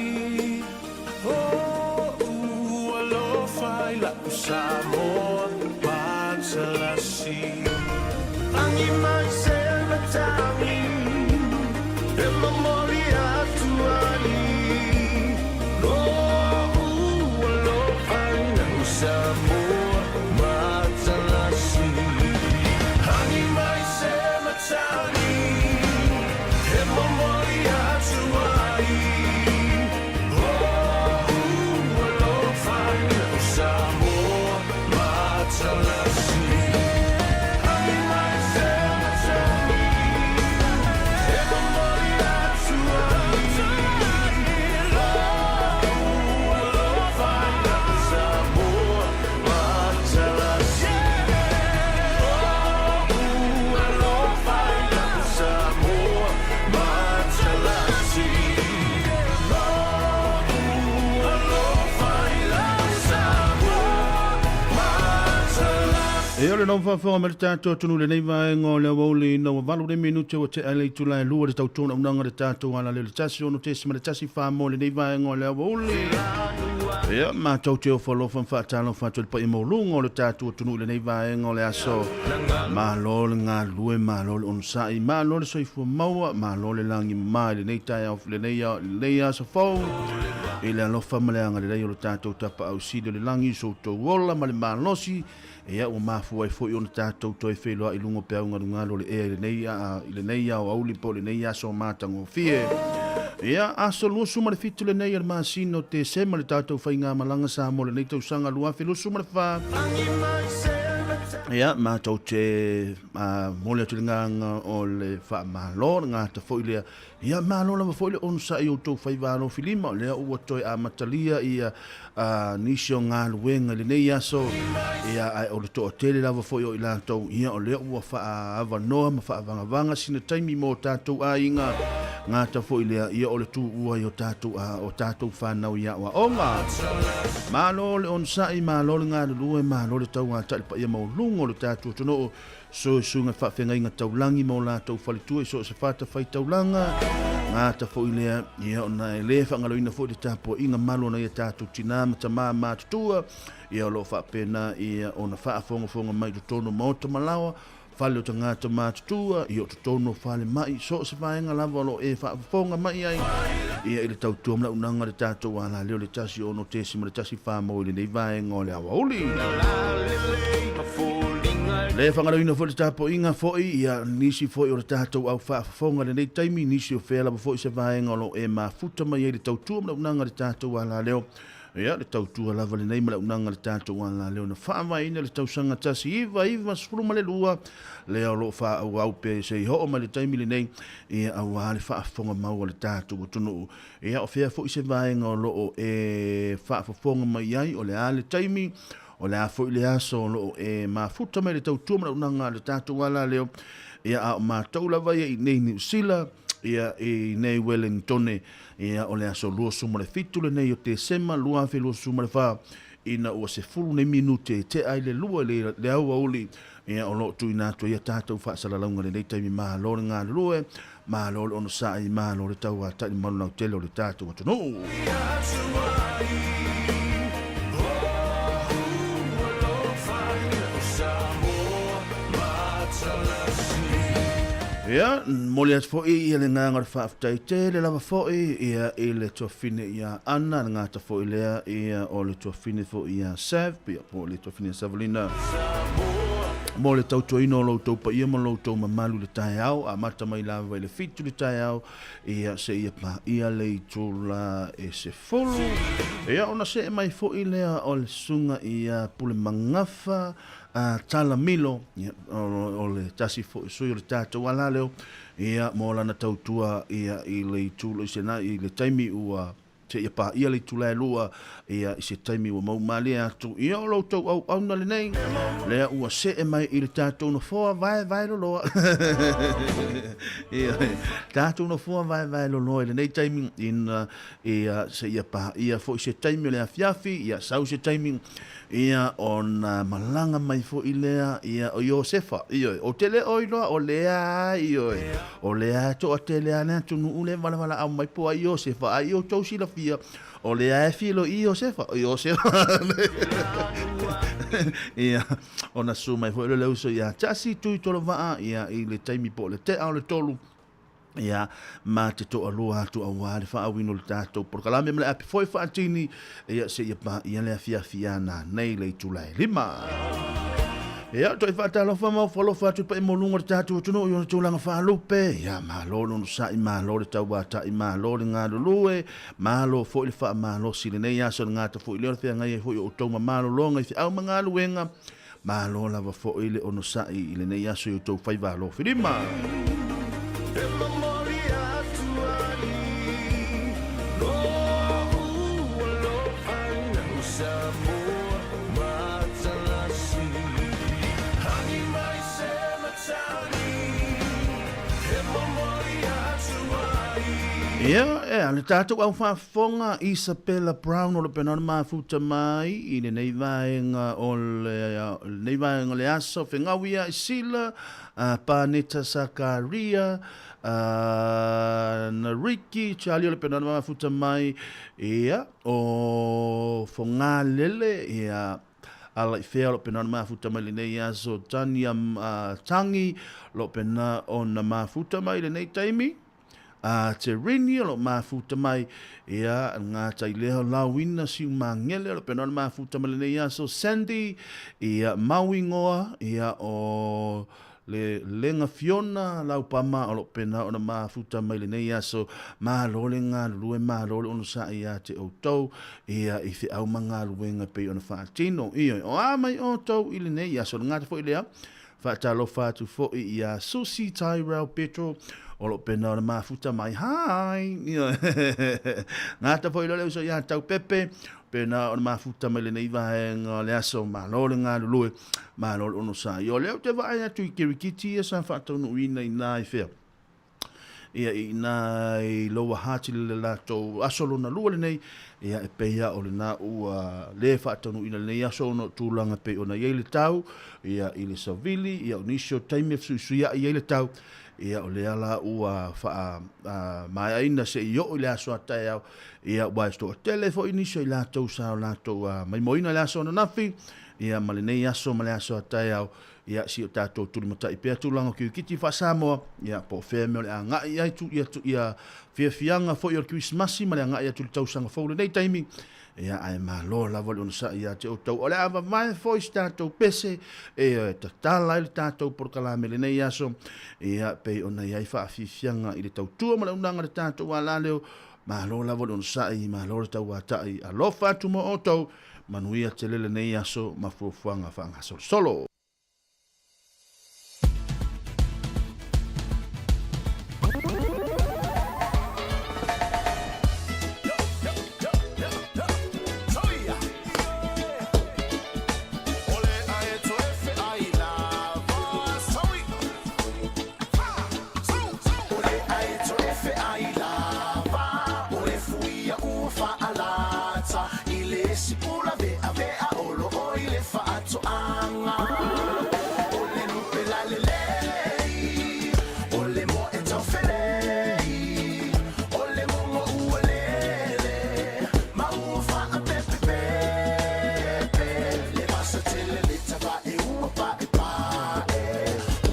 Lo'u alofa i lau Samoa matalasi. Tangi mai se matangi e momoli atu ai. Lo'u alofa i lau Samoa matalasi. Tangi mai se matangi e momoli atu ai. Lo'u alofa i lau Samoa matalasi. Tangi mai se matangi e momoli atu ai. Lo'u alofa i lau Samoa matalasi. Lo'u alofa i lau Samoa matalasi. Lo'u alofa i lau Samoa matalasi. E o le nau faafofoga mai le tatou atunuu i lenei vaega o le aoauli ina ua 8 le minute ua tea le itula e 2 le tautoga auaunaga le tatou alaleo le 1.14 mo lenei vaega o le aoauli. Ia, matou te ofo alofa ma faatalofa atu i le paia maualuga o le tatou atunuu i lenei vaega o le aso. Malo le galulue, malo le onosai, malo le soifua maua, malo le lagi mama i lenei taeao, lenei aso fou. I le alofa ma le agalelei o le tatou Tapaau Sili o le lagi, so outou ola ma le malosi, ia ua mafua ai foi ona tatou toe feiloai i luga o peau galugalu o le ea i lenei aoauli po o lenei aso matagofie. Ia, aso 27 lenei o le masina o Tesema le tatou faigamalaga Samoa lenei tausaga 2024. Ia, matou te momoli atu le agaga o le faamalo, le gata foi lea. Ia, malo lava foi le onosai i outou faiva alofilima, o lea ua toe amatalia ia nisi o galuega i lenei aso, ia, ae o le toatele lava foi o i latou, ia, o lea ua faaavanoa ma faavagavaga sina taimi mo tatou aiga, gata foi lea, ia, o le tuua i o tatou, o tatou fanau i aoaoga. Malo le onosai, malo le galulue, malo le tauatai le paia maualuga o le tatou atunuu. Suesuega faafeagaiga taulagi ma o latou faletua i so o se fatafaitaulaga. Gata foi lea, ia ona e le faagaloina foi le tapuaiga malu a nai a tatou tina ma tama matutua, ia o lo o faapena ia ona faafogafoga mai i totonu o maota ma laoa, fale o tagata matutua, ia o totonu o falemai, so o se vaega lava o lo o e faafofoga mai ai, ia i le tautua ma le auaunaga a le tatou alaleo le 1.14 mo i lenei vaega o le aoauli. Le faagaloina foi le tapuaiga foi ia nisi foi o le tatou au faafofoga i lenei taimi, nisi o fea lava foi se vaega o lo o e mafuta mai ai le tautua ma le auaunaga a le tatou alaleo. Ia, le tautua lava lenei ma le auaunaga a le tatou alaleo na faavaeina i le tausaga 1912, lea o lo o faaauau pea seia oo mai le taimi lenei, ia, aua le faafofoga mau a le tatou atunuu. Ia, o fea foi se vaega o lo o e faafofoga mai ai, o le a le taimi, o le a foi le aso o lo o e mafuta mai le tautua ma le auaunaga a le tatou alaleo, ia, a o matou lava ia i inei i Niu Sila, ia i nei Wellingtone ia o le aso 27 lenei o Tesema 2024 ina ua 10 nei minute e tea i le 2 i le aoauli ia o lo o tuuina atu ai a tatou faasalalauga i lenei taimi. Malo le galulue, malo le onosai, malo le tauatai i le malu lautele o le tatou atunuu. Ia, momoli atu foi ia le agaga o le faafetai tele lava foi ia i le tuafine ia Ana, le gata foi lea ia o le tuafine foi ia Sav, ia po o le tuafine ia Savalina, mo le tautuaina o lo outou paia ma lo outou mamalu i le taeao, amata mai lava i le 7 i le taeao, ia seia paia le itula e 10. Ia ona see mai foi lea o le susuga ia Pulemagafa a Talamilo, ia, o le tasi foi sui o le tatou alaleo, ia, mo lana tautua ia i le itula i se i le taimi ua seia paia le itula e 2, ia, i se taimi ua mau malie atu, ia, o lo outou auauna lenei, lea ua see mai i le tatou nofoa vaevae loloa. Ia, tatou nofoa vaevae loloa i lenei taimi, ina, ia, seia paia foi se taimi o le afiafi, ia, sau se taimi, Ia, ona malaga mai foi lea, ia, o Iosefa, ioe, ou te le o iloa, o lea, ioe, o lea e toatele lava le atunuu le valevalaau mai po o ai Iosefa, a ia outou silafia, o lea e filo i Iosefa, o Iosefa. Ia, ona susu mai foi lea o le uso ia Tasi Tuitolovaa, ia, i le taimi po o le tea o le 3, Ia, ma te toalua atu auā le faauina o le tatou polokalame ma le api foi faatini, ia, seia paia le afiafi ana nei le itula e 5. Ia, toe faatalofa ma ofo alofa atu i paia maualuga o le tatou atunuu i ona tulaga faalupe. Ia, malo le onosai, malo le tauatai, malo le galulue, malo foi le faamalosi i lenei aso i le gata foi lea o le feagai ai foi o outou ma malologa i feau ma galuega. Malo lava foi le onosai i lenei aso i outou faiva alofilima. E momoli atu ai lou alofa i lau Samoa matalasi. Hagi mai se matagi e momoli atu ai. Ia, ea, le tatou au faafofoga Isabella Brown o lo pena ona mafuta mai i lenei vaega o le, lenei vaega o le aso fegauia i Sila, Paneta Sakaria, Nariki, Charlie o le pena ona mafuta mai, ia, o Fogalele, ia, ala i fea o lo pena ona mafuta mai lenei aso, Tania Tangi, lo pena ona mafuta mai lenei taimi. A te rini o lo mafuta mai, ia, ngā tai leho lauina siu mangele o lo pena o le mafuta mai lenei aso Sandy, ia, Maui ngoa, ia, o le lenga Fiona laupama o lo pena o na mafuta mai lenei aso, malo le galulue, malo le onosai ia te outou, ia, i feau ma galuega pei ona faatino, ia, o a mai outou i lenei aso, le gata foi lea, Faatalofa atu foi ia Susi Tyrell Petro o lo o pena o le mafuta mai. Hi! Gata foi le uso ia Taupepe, pena o le mafuta mai lenei vaega o le aso. Malo le galulue, malo le onosai. O lea ou te vaai atu i kirikiti ia sa faataunuuina i na i fea. Ia i ina i Lower Hutt i le latou aso lona lua lenei, ia e pei lava o lena ua le faataunuuina lenei aso ona o tulaga e pei ona i ai le tau, ia i le savili, ia o nisi o taimi e fesuisuiai ai le tau, ia o lea la ua faa maeaina se i oo i le aso a taeao, ia ua e toatele foi nisi o i latou sa o latou maimoaina i le aso ananafi, ia ma lenei aso ma le aso a taeao, Ia, si o tatou tulimatai pea tulaga o kirikiti faa-Samoa, ia, po o fea mea o le agai i ai tu, ia, tu, ia fiafiaga foi o le Kerisimasi ma le agai atu i le tausaga fou lenei taimi, ia, ae malo lava le onosai ia te outou. O le a vavae foi se tatou pese e tatala ai le tatou polokalame i lenei aso, ia, pei ona i ai faafiafiaga i le tautua ma le auaunaga a le tatou alaleo. Malo lava le onosai, malo le tauatai, alofa atu mo outou. Manuia tele lenei aso ma fuafuaga faagasolosolo. isi pula ve'ave'a o lo'o i le fa'ato'aga. O le lupe lalelei, o le moe taufelei, o le mogo ua lele, ma ua fa'apepepepe. Le vasa tele le tava'e ua pa'epa'e,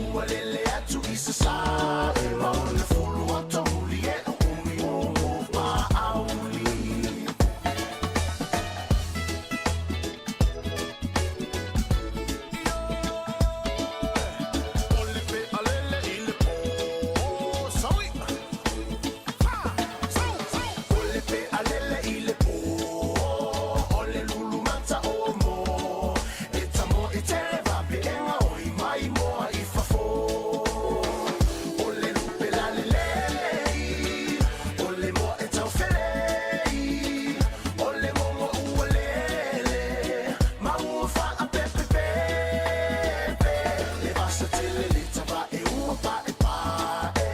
ua lele atu i sasa'e, ma ona fulu atomuli e umi mumu pa'auli. O le pe'alele i le pō saui. O le pe'alele i le pō, o le lulumata o mo, e tamo i tele vape'ega oi mai moa i fafo. O le lupe lalelei, o le moe taufelei, o le mogo ua lele, ma ua fa'apepepepe. Le vasa tele le tava'e ua pa'epa'e,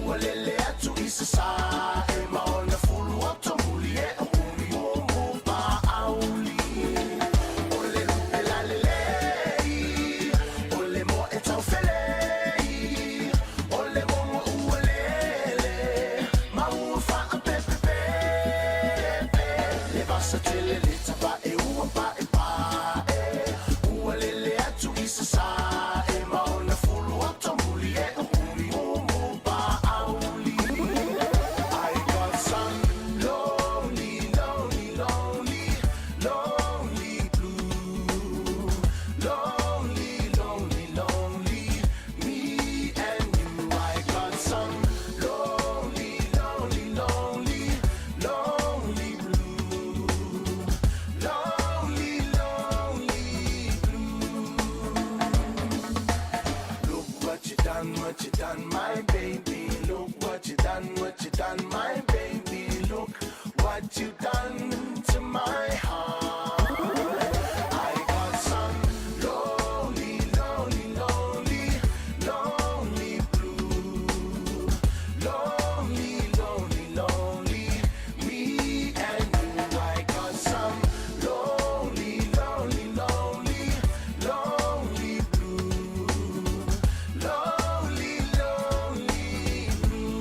ua lele atu i sasa'e, ma ona fulu atomuli e umi mumu pa'auli. O le lupe lalelei, o le moe taufelei, o le mogo ua lele, ma ua fa'apepepepe. Le vasa tele le tava'e ua pa'epa'e, ua lele atu i sasa'e, ma ona fulu atomuli e umi mumu pa'auli. I got some lonely, lonely, lonely, lonely blue. Lonely, lonely, lonely, me and you. I got some lonely, lonely, lonely, lonely blue. Lonely, lonely blue. Look what you done, what you done, my baby. Look what you done, what you done, my baby. Look what you done to my heart. I got some lonely, lonely, lonely, lonely blue. Lonely, lonely, lonely, me and you. I got some lonely, lonely, lonely, lonely blue. Lonely, lonely blue.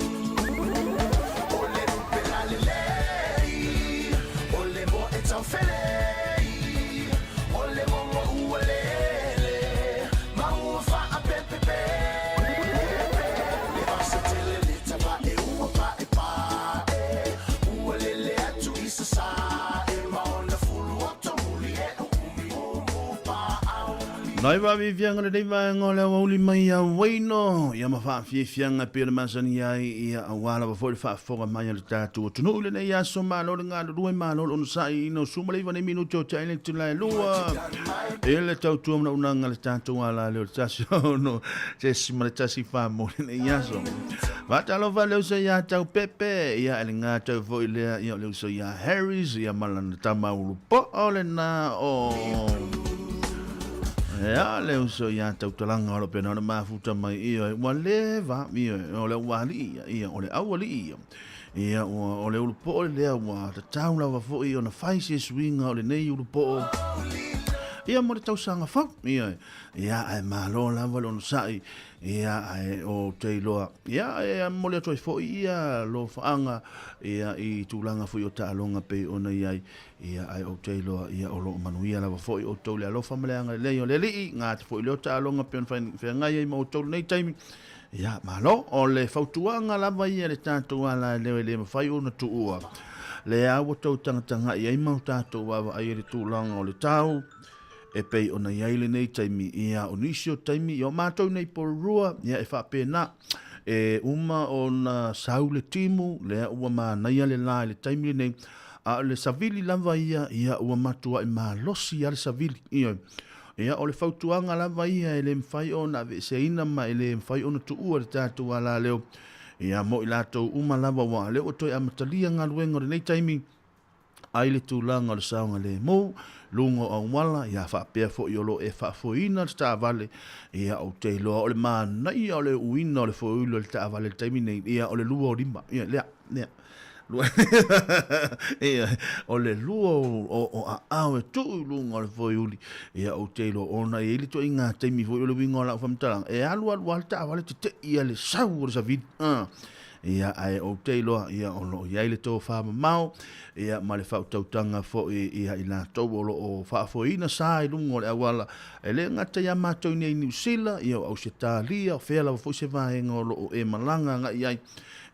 O le lupe lalelei, o le moe taufelei, o le mogo ua lele, ma ua fa'apepepepe. Le vasa tele le tava'e ua pa'epa'e, ua lele atu i sasa'e, ma ona fulu atomuli e umi mumu pa'auli. Nai vaaviaviaga lenei vaega o le aoauli mai ia Uaino, ia ma faafiafiaga e pei ona masani ai, ia auā lava foi le faafofoga mai a le tatou atunuu i lenei aso. Malo le galulue, malo le onosai ina o 19 nei minuti o te ai le itula e lua i le tautua manaunaga le tatou ala lea o le 16.14 mo lenei aso. Faatalofa le uso iā Taupepe, ia e le gatau foi lea, ia o le uso iā Harris, ia ma lana tama ulupo'o lena o Ia, le uso iā Tautalaga o lo pena o le mafuta mai, ia, ua leva, ia, o le aualii ia, ia, o le aualii ia. Ia, ua, o le ulupo'o lea ua tatau lava foi ona fai se suiga o lenei ulupo'o. Ia, mo le tausaga fou, ia, ia, ae malo lava le onosai, Ia, ae ou te iloa, ia, e momoli atu ai foi ia lofaaga, ia, i tulaga foi o taaloga pei ona i ai, ia, ae ou te iloa, ia, o lo o manuia lava foi outou i le alofa ma le agalelei o le Alii, gata foi lea o taaloga pei ona feagai ai ma outou i lenei taimi. Ia, malo, o le fautuaga lava ia i le tatou alaeleo e le mafai ona tuua, lea ua tou tagatagai ai ma o tatou vaavaai i le tulaga o le tau, E pei ona i ai lenei taimi, ia, o nisi o taimi, ia o matou nei Porirua, ia e faapena, e uma ona sau le timu, lea ua manaia le la i le taimi lenei, a o le savili lava ia, ia ua matuai malosi lava le savili, ioe. Ia, o le fautuaga lava ia e le mafai ona aveeseina ma e le mafai ona tuua i le tatou alaleo, ia, mo i latou uma lava, aua o lea ua toe amatalia galuega o lenei taimi, ai le tulaga o le saogalemu, luga o auala, ia faapea foi o lo o e faafoeina le taavale, ia ou te iloa o le manaia o le uina o le foeula o le taavale i le taimi nei, ia o le lua o lima, ia lea, lea. Lua, ia, o le lua o, o aao e tuu i luga o le foeuli, ia ou te iloa ona e i ai le ituaiga taimi foi o le uiga o lau faamatalaga, e alu alu lava le taavale tetei ia le sau o le savili. Ia, ae ou te iloa, ia, o lo o i ai le tofa mamao, ia, ma le faautautaga foi ia i latou o lo o faafoeina sa i luga o le auala, e le gata ia matou i nei i Niu Sila, ia, o Ausetalia, o fea lava foi se vaega o lo o e malaga agai i ai,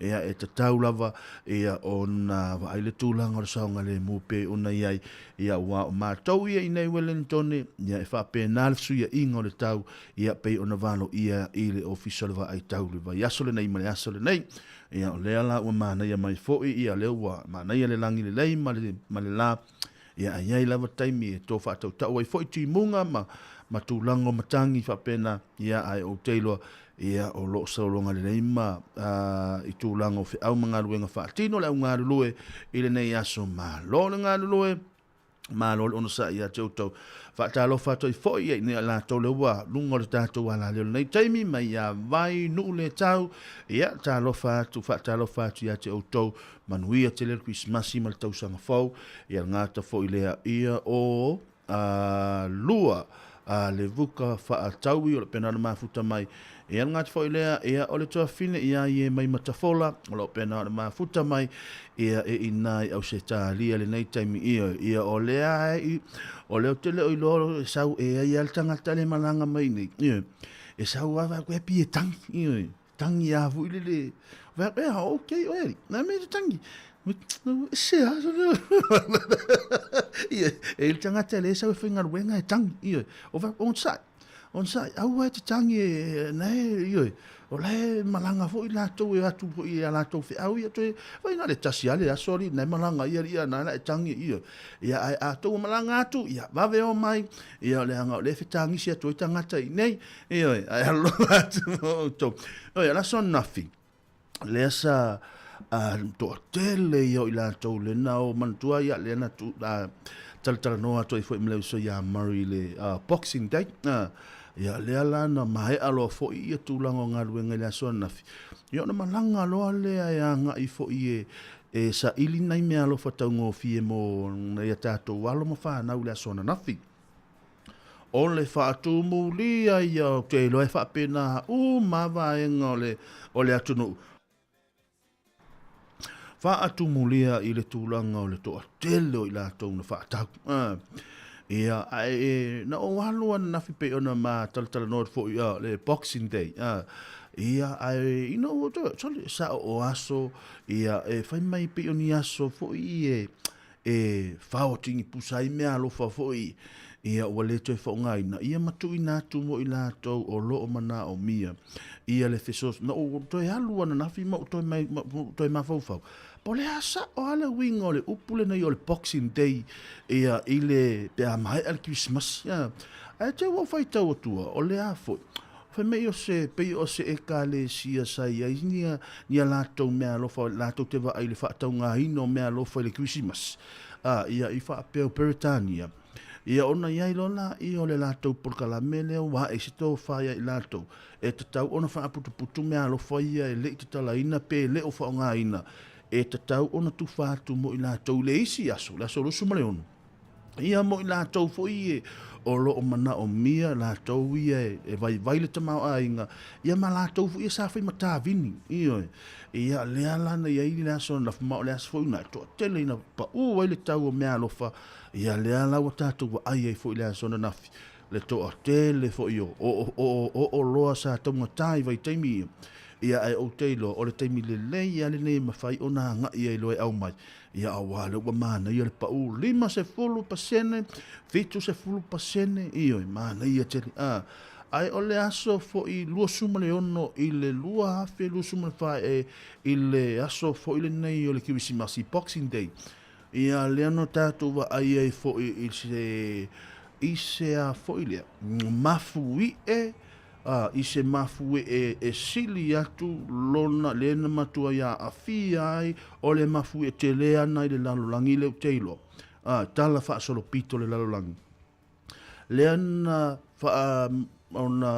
Ia, e tatau lava ia ona vaai le tulaga o le saogalemu pei ona i ai, ia aua o matou ia i nei Wellingtone, ia e faapena le fesuiaiga o le tau, ia pei ona valoia i le Ofisa o le Vaai Tau i le vaiaso lenei ma le aso lenei. Ia o lea la ua manaia mai foi, ia lea ua manaia le lagi lelei ma le, ma le la, ia ae i ai lava taimi e to faatautau ai foi timuga ma, ma tulaga o matagi faapena, ia ae ou te iloa Ia, o lo o sauloga lelei ma i tulaga o feau ma galuega faatino le au galulue i lenei aso. Malo le galulue, malo le onosai ia te outou. Faatalofa atu ai foi ia i latou lea ua luga o le tatou alaleo lenei taimi mai ia Vai, Nuu le Tau. Ia, talofa atu, faatalofa atu ia te outou. Manuia tele le Kerisimasi ma le tausaga fou. Ia le gata foi lea ia o lua a le vuka faataui o le pena na mafuta mai. Ia le gata foi lea, ia o le tuafine ia ie mai Matafola, o lo pena na mafuta mai, ia e ina i Ausetalia lenei taimi ia, ia o lea e i, o lea o te leo i loa e sau e ai a le tagata le malaga mai nei, ia, e sau a vai koe pie tangi, ia, Tangi a foi le le. Vai e a ok oe. Na me te tangi. Se a so le. Ia e le tangata le sau e whaingaluenga e tangi. Ia o vai on sai. On sai aua e te tangi e nei ia o la e malanga foi latou e atu foi ia latou feau ia toe vai na le tasi ale aso ali nei malanga ia ia na la e tangi ia ia ai a tou malanga atu ia vave o mai ia o le anga o le fetagisi atu ai tagata i nei Ioe, ae alofa atu ma outou. Ioe, o le aso ananafi, lea sa toatele ia o i latou le na o manatua ia lea na tu, talatalanoa atu ai foi ma le uso ia Murray i le Boxing Day. Ia lea la na maea loa foi ia tulaga o galuega i le aso ananafi. Ia ona malaga loa lea e agai foi e e saili nai meaalofa taugofie mo nai a tatou alo ma fanau i le aso ananafi. O le faatumulia ia ou te iloa e faapena uma vaega o le, o le atunuu. Faatumulia i le tulaga o le toatele o i latou na faatau. Ia, ae e, na ou alu ananafi pei ona ma talatalanoa atu foi a, le Boxing Day. A, ia, ae ina ua toe, sorry, sao o aso, ia, e fai mai pei o ni aso foi e, e fao tigipusa ai meaalofa foi, ia ua le toe faaaogaina, ia ma tuuina atu mo i latou o lo o manaomia ia le fesoasoani. Na ou toe alu ananafi ma ou toe, mai, ma ou toe mafaufau, po o le a sao lava le uiga o le upu lenei o le Boxing Day ia i le, pe a maea le Kerisimasi. Ae te i ua ou faitau atua, o le a foi, Fai mai o se, pei o se Ekalesia sa i ai ni a latou meaalofa latou te vaai i le faataugaina o meaalofa i le Kerisimasi, a, ia, i faapea o Peretania, ia ona i ai loa laia o le latou polokalame lea ua ae i se tofa ia i latou, e tatau ona faaputuputu meaalofa ia e le i tatalaina pe le o faaaogaina, e tatau ona tufa atu mo i latou i le isi aso, le aso 26. Ia mo i latou foi e o lo o manaomia latou ia e vaivai le tamaoaiga, ia ma latou foi ia sa fai ma tavini, ioe. Ia lea la na i ai le aso ananafi, ma o le aso foi na e toatele ina pau ai le tau o meaalofa, ia lea la ua tatou vaai ai foi i le aso ananafi, le toatele foi o o oloa sa taugata i vaitaimi ia. Ia ae ou te iloa o le taimi lelei lava lenei e mafai ona agai ai loa e aumai, Ia aua lea ua manaia le pau 50%, 70%, ioe, manaia tele. A, ae o le aso foi 26 i le 2024 e, i le aso foi lenei o le Kerisimasi, Boxing Day, ia lea na tatou vaai ai foi i se, i se a foi lea, mafuie, Ā, i se mafuie e sili atu lona le na matua ia aafia ai o le mafuie tele ana i le lalolagi le ou te iloa. Ā, tala faasolopito le lalolagi. Lea na wha, ona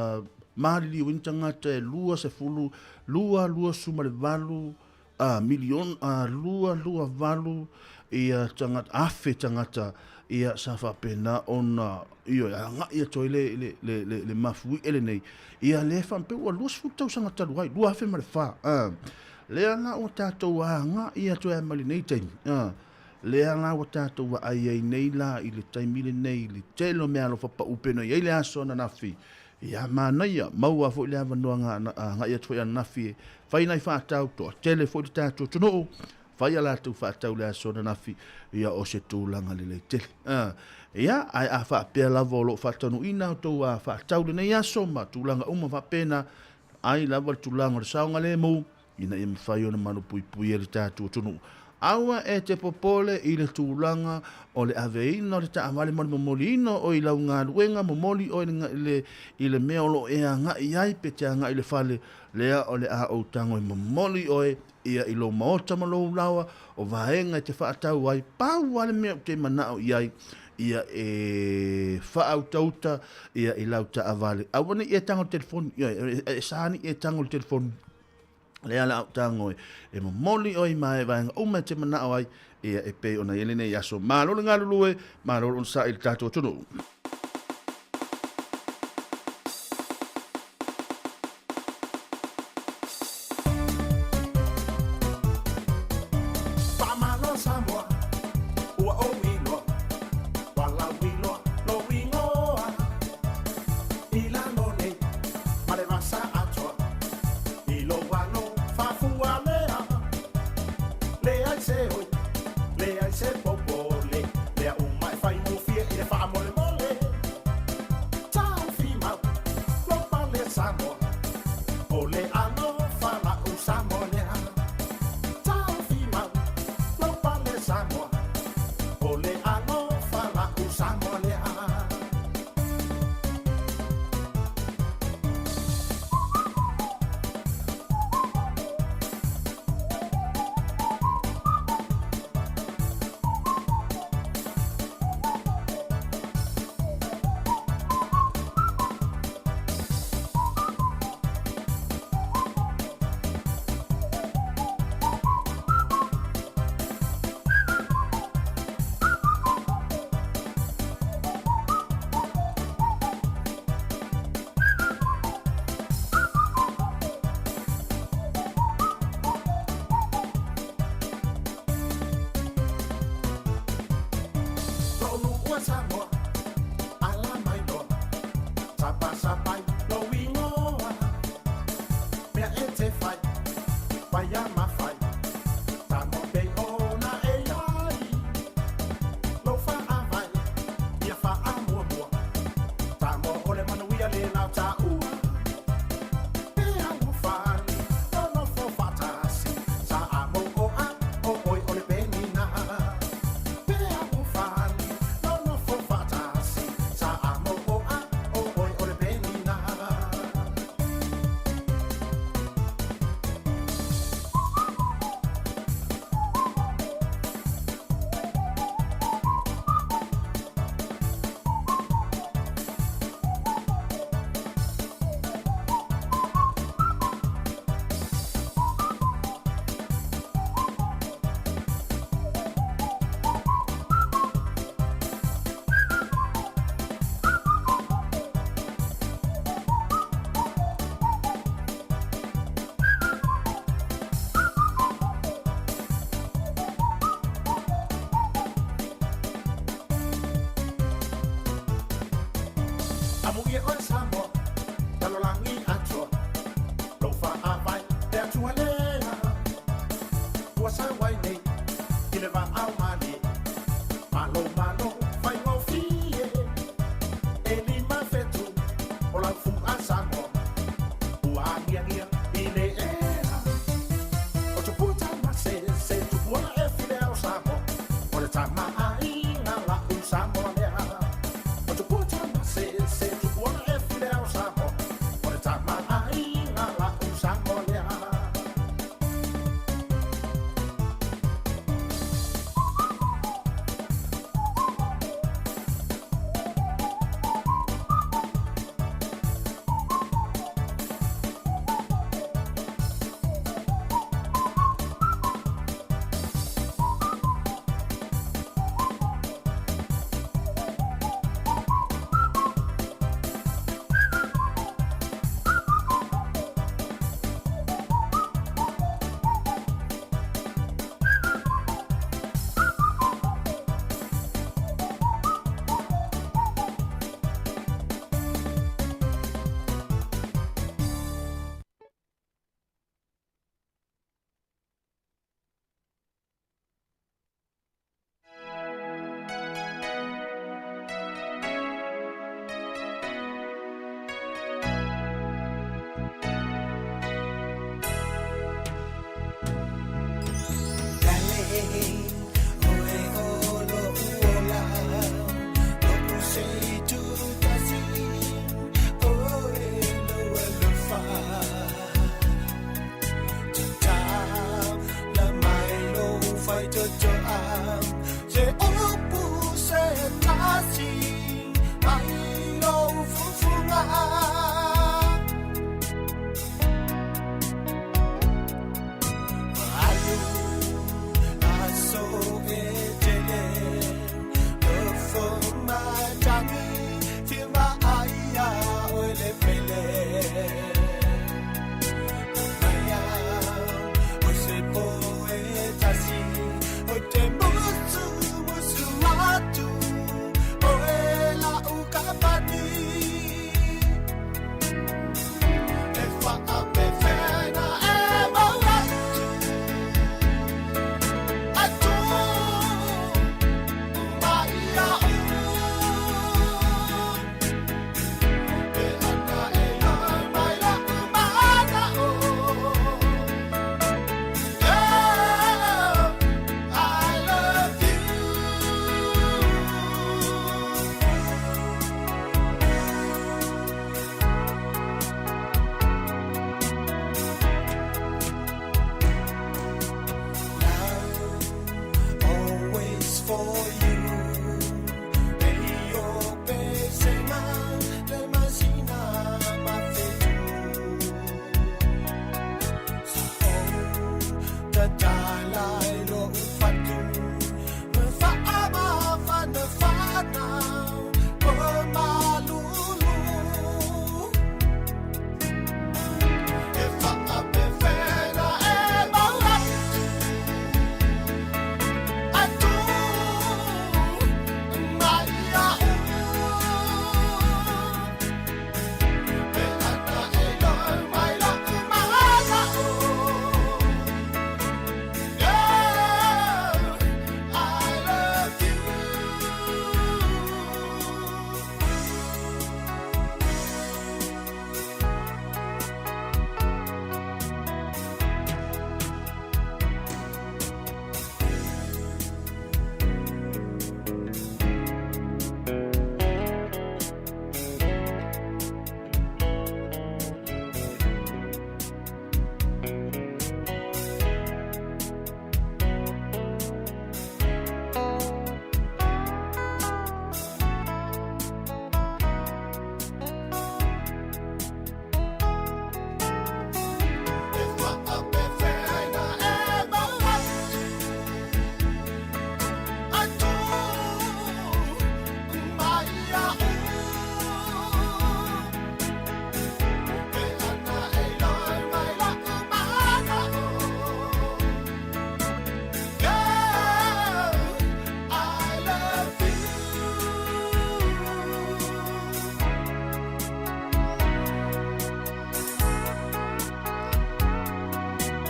maliliu ai ni tagata e 20, 2, 28, a miliona, a 2, 2, 8, ia tagata, afe tagata, ia sa faapena ona, ioe, agai atu ai le, le, le, le, le mafuie lenei, ia lea e faapea ua 20 tausaga talu ai, 2004, a, lea la ua tatou agai atu ai ma lenei taimi, a, lea la ua tatou vaai ai nei la i le taimi lenei, i le tele o meaalofa pau pei ona i ai le aso ananafi, ia manaia, maua foi le avanoa agai atu foi ananafi e fai nai faatau, toatele foi le tatou atunuu, fai a latou faatau le aso ananafi, ia o se tulaga lelei tele. Ia, ae a faapea lava o lo o faataunuuina a outou faatau lenei aso ma tulaga uma faapena, ai lava le tulaga o le saogalemu, ina ia mafai ona malupuipuia le tatou atunuu. Aua e te popole i le tulaga o le aveina o le taavale ma le momoliina o i lau galuega, momoli oe i le mea o lo o e agai ai pe te agai i le fale, lea o le a ou tago e momoli oe ia i lou maota ma lou laoa, o vaega e te faatau ai, pau lava le mea ou te manao i ai, ia e faautauta ia i lau taavale. Aua ne i e tago i le telefoni, ioe, e sa nei e tago i le telefoni. Lea la au tago e momoli oe i mae vaega uma e te manao ai, ia e pei ona i ai lenei aso. Malo le galulue, malo le onosai i le tatou atunuu. Faamalo Samoa, ua ou iloa, walau iloa lou igoa. I lalo nei, ma le vasa atoa, i lou alo faafualea. Leai se oi, leai se popole, mea uma e faigofie i le faamolemole. Taufi mau, lou pale Samoa, o le alofa la'u Samoa lea. Taufi mau, lou pale Samoa, o le alofa la'u Samoa lea. Lou nuu Samoa, ala mai loa, sapasapai lou igoa. Mea e te fai, paia mafai, tamo pei ona e ai. Lou faavae, ia faamuamua, tamo o le manuia le lau taua. E alofani, nonofo faatasi, sa a mou o a, o oe o le penina. Pe alofani, nonofo faatasi, sa a mou o a, o oe o le penina. Amuia oe Samoa, lalolagi atoa, lou faavae le Atua lea. Ua sau ai nei i le vaao malie, malo malo faigofie. E 5 fetu o lau fu'a Samoa, ua agiagia i le ea. O tupua tamasese, tupua e file ao Samoa, o le tamaaiga la'u Samoa lea. O tupua tamasese, tupua e file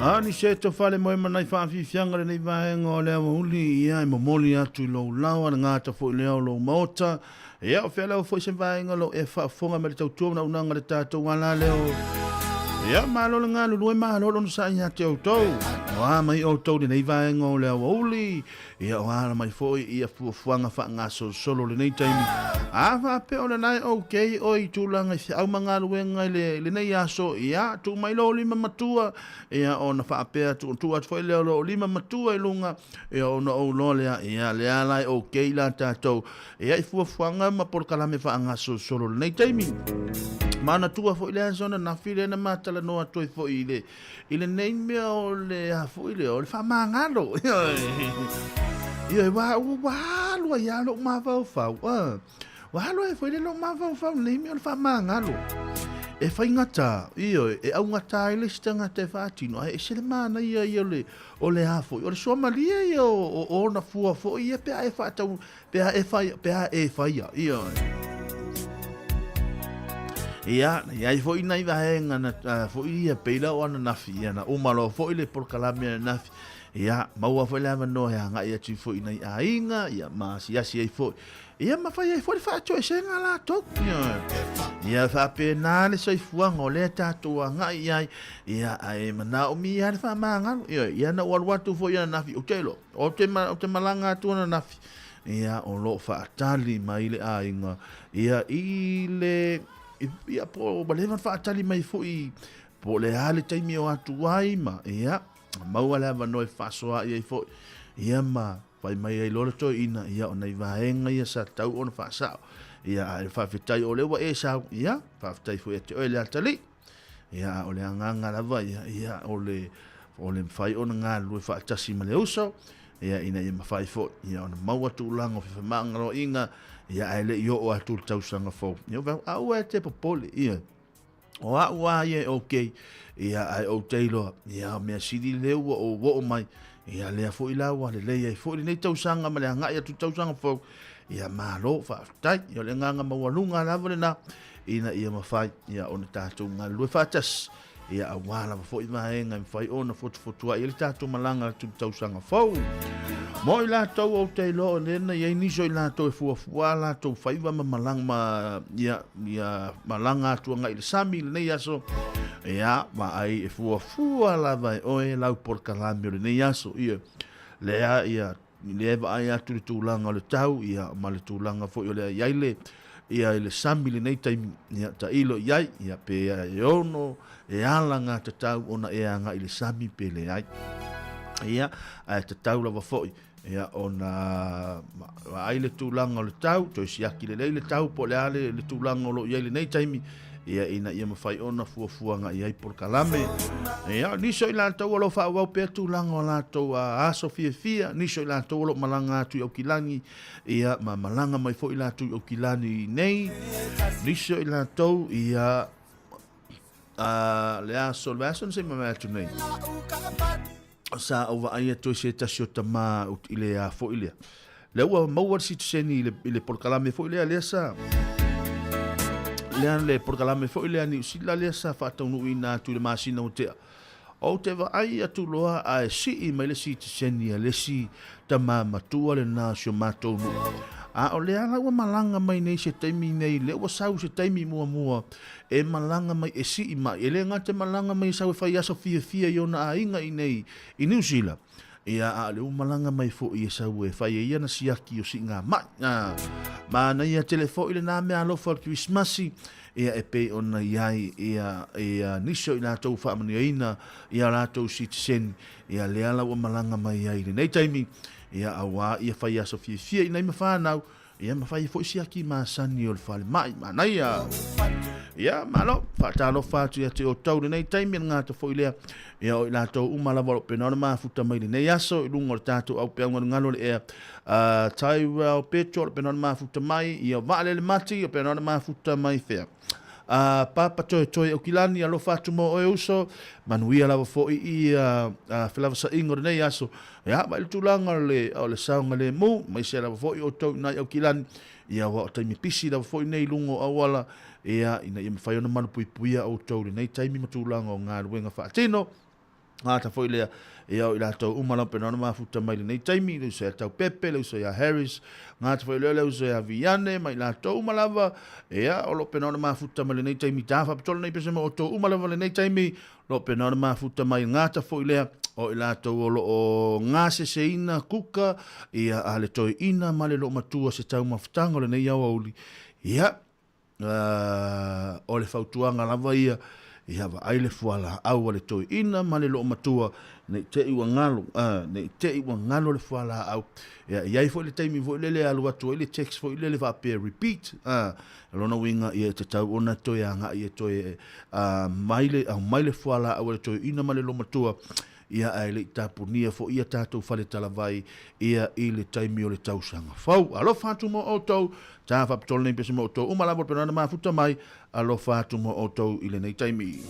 A ni se to fale moe manai whaafifianga le nei vaenga o le awauli, ia e momoli atu i lou lao a le ngata foi lea o lou maota. Ia o fea lava foi se vaenga lo e faafofoga mai le tautua ma naunaga le tatou ala leo. Ia malo le galulue malo lona sa ia te outou. O a mai outou lenei vaenga o le awauli. Ia o ala mai foi ia fuafuaga faagasolosolo lenei taimi. A faapea o lena e okay oe i tulaga i feau ma galuega i le, lenei aso, ia tuu mai lou lima matua, ia ona faapea atu, tuu atu foi lea o lou lima matua i luga, ia ona ou loa lea, ia lea la e okay la tatou, ia i fuafuaga ma polokalame faagasolosolo lenei taimi. Manatua foi le aso ananafi lea na matalanoa atu ai foi i le I lenei mea o le a foi lea, o le faamagalo. Ioe, ua, ua alu ai lava lou mafaufau. Ua alu ai foi le lou mafaufau lenei mea o le faamagalo. E faigata, ioe, e augata ai le isi tagata e faatino, ae ese le manaia ia o le, o le a foi, o le suamalie ia o, o ona fua foi ia pe a e faatau, Pe a e whai, pe a e whaia, ioe. Ia, na iai foi nai vaenga na foi ia peila o ananafi, ia na uma loa foi le polokalame ananafi, ia, maua foi le avanoa e agai atu foi nai aiga, ia, ma asiasi ai foi, ia, ma fai ai foi le faatoesega a latou, ioe. Ia, faapena le soifuaga o lea tatou agai i ai, ia, ae manaomia le faamagalo, ioe, ia na ou alu atu foi ananafi, ou te iloa, Ou te, ou te malaga atu ananafi, ia, o lo o faatali mai le aiga, ia, i le, ia, po ua leva ona faatali mai foi, po o le a le taimi o atu ai ma, ia, maua le avanoa e faasoaai ai foi, ia, ma fai mai ai loa le toeaina, ia, o nai vaega ia sa tatau ona faasao, ia, ae faafetai o lea ua e sau, ia, faafetai foi ia te oe le atalii. Ia, a o le agaga lava ia, ia, o le, o le mafai ona galulue faatasi ma le uso, ia, ina ia mafai foi, ia, ona maua tulaga o fefemagaloaiga, ia, ae le i oo atu le tausaga fou. Ia, a ua e te popole, ia, o au a ia e okay, ia, ae ou te iloa, ia, o mea sili lea ua ou oo mai, ia, lea foi la ua lelei ai foi lenei tausaga ma le agai atu i le tausaga fou, ia, malo, faafetai, ia, o le agaga maualuga lava lena, ina ia mafai ia ona tatou galulue faatasi ia aua lava foi vaega e mafai ona fotufotuai ai le tatou malaga atu i le tausaga fou. Mo i latou ou te iloa o lea na i ai nisi o i latou e fuafua a latou faiva ma malaga ma ia, ia malaga atu agai i le sami i lenei aso, ia vaai e fuafua lava e oe lau polokalame o lenei aso. Ia, lea ia lea e vaai atu i le tulaga o le tau, ia, ma le tulaga foi o le i ai le, ia, i le sami lenei taimi, ia, tailo i ai, ia, pe e ono e ala ngā tatau ona e agai i le sami pe leai. Ia, ae tatau lava foi, ia, ona vaai le tulaga o le tau, toe siaki lelei le tau po o le a le, le tulaga o lo o i ai lenei taimi, ia ina ia mafai ona fuafuaga i ai polokalame. Ia, nisi o i latou o lo o faaauau pea tulaga o latou aso fiafia, nisi o i latou o lo o malaga atu i Aukilani, ia, ma malaga mai foi latou i Aukilani nei, nisi o i latou, ia, a, le aso, le aso na se i mamae atu nei, sa ou vaai atu i se tasi o tama i le a foi lea. Lea ua maua le sitiseni i le, i le polokalame foi lea, lea sa lea le polokalame foi lea Niu Sila lea sa faataunuuina atu i le masina ua tea. Ou te vaai atu loa ae sii mai le sitiseni a le isi tama matua lena o si o matou nuu. A o lea la ua malaga mai nei se taimi nei, lea ua sau se taimi muamua e malaga mai e sii mai. E le gata e malaga mai e sau e fai aso fiafia i ona aiga i nei i Niu Sila, ia a o lea ua malaga mai foi e sau e fai ai ana siaki o siiga mai. A, manaia tele foi lena mea alofa o le Kerisimasi, ia e pei ona i ai ia, ia nisi o i latou faamanuiaina ia latou sitiseni, ia lea la ua malaga mai ai i lenei taimi, ia auā ia fai aso fiafia i nai ma whānau, ia ma fai foi siaki masani o le falemai, manaia. Ia, malo, faatalofa atu ia te outou lenei taimi, le gata foi lea, ia o i latou uma lava o lo o pena ona mafuta mai lenei aso i luga o le tatou aupeaugalugalu o le ea, Tyrell Petro o lo o pena ona mafuta mai, ia Vaalele Mati o pena ona mafuta mai fea. Papa Toetoe Aukilani, alofa atu mo oe uso, manuia lava foi i felavasainga o lenei aso. Ia, mai le tulaga o le, o le saogalemu, maise lava foi outou i nai Aukilani, ia aua o taimi pisi lava foi nei i luga o auala, ia, ina ia mafai ona malupuipuia outou i lenei taimi ma tulaga o galuega faatino. Gata foi lea, ia o i latou uma lau pena ona mafuta mai lenei taimi, le uso ia Taupepe, le uso ia Harris, gata foi lea le uso ia Viane, ma i latou uma lava, ia o lo pena ona mafuta mai lenei taimi, ta faapitoa lenei pese ma outou uma lava lenei taimi, lo pena ona mafuta mai gata foi lea, o i latou o lo o gaseseina kuka, ia a le toeaina ma le loomatua se taumafataga o lenei aoauli, ia, o le fautuaga lava ia, ia vaai le fualaau a le toeaina ma le loomatua, ne i te i ua galo, ne i te i ua galo le fualaau. Ia, e i ai foi le taimi foi lele e alu atu ai le text foi lele faapea repeat, o lona uiga ia e tatau ona toe agai e toe mai le, aumai le fualaau a le toeaina ma le loomatua, ia ae le i tapunia foi ia tatou faletalavai ia i le taimi o le tausaga fou. Alofa atu mo outou, ta faapitoa lenei pese mo outou uma lava o le penana mafuta mai, alofa atu mo outou i lenei taimi.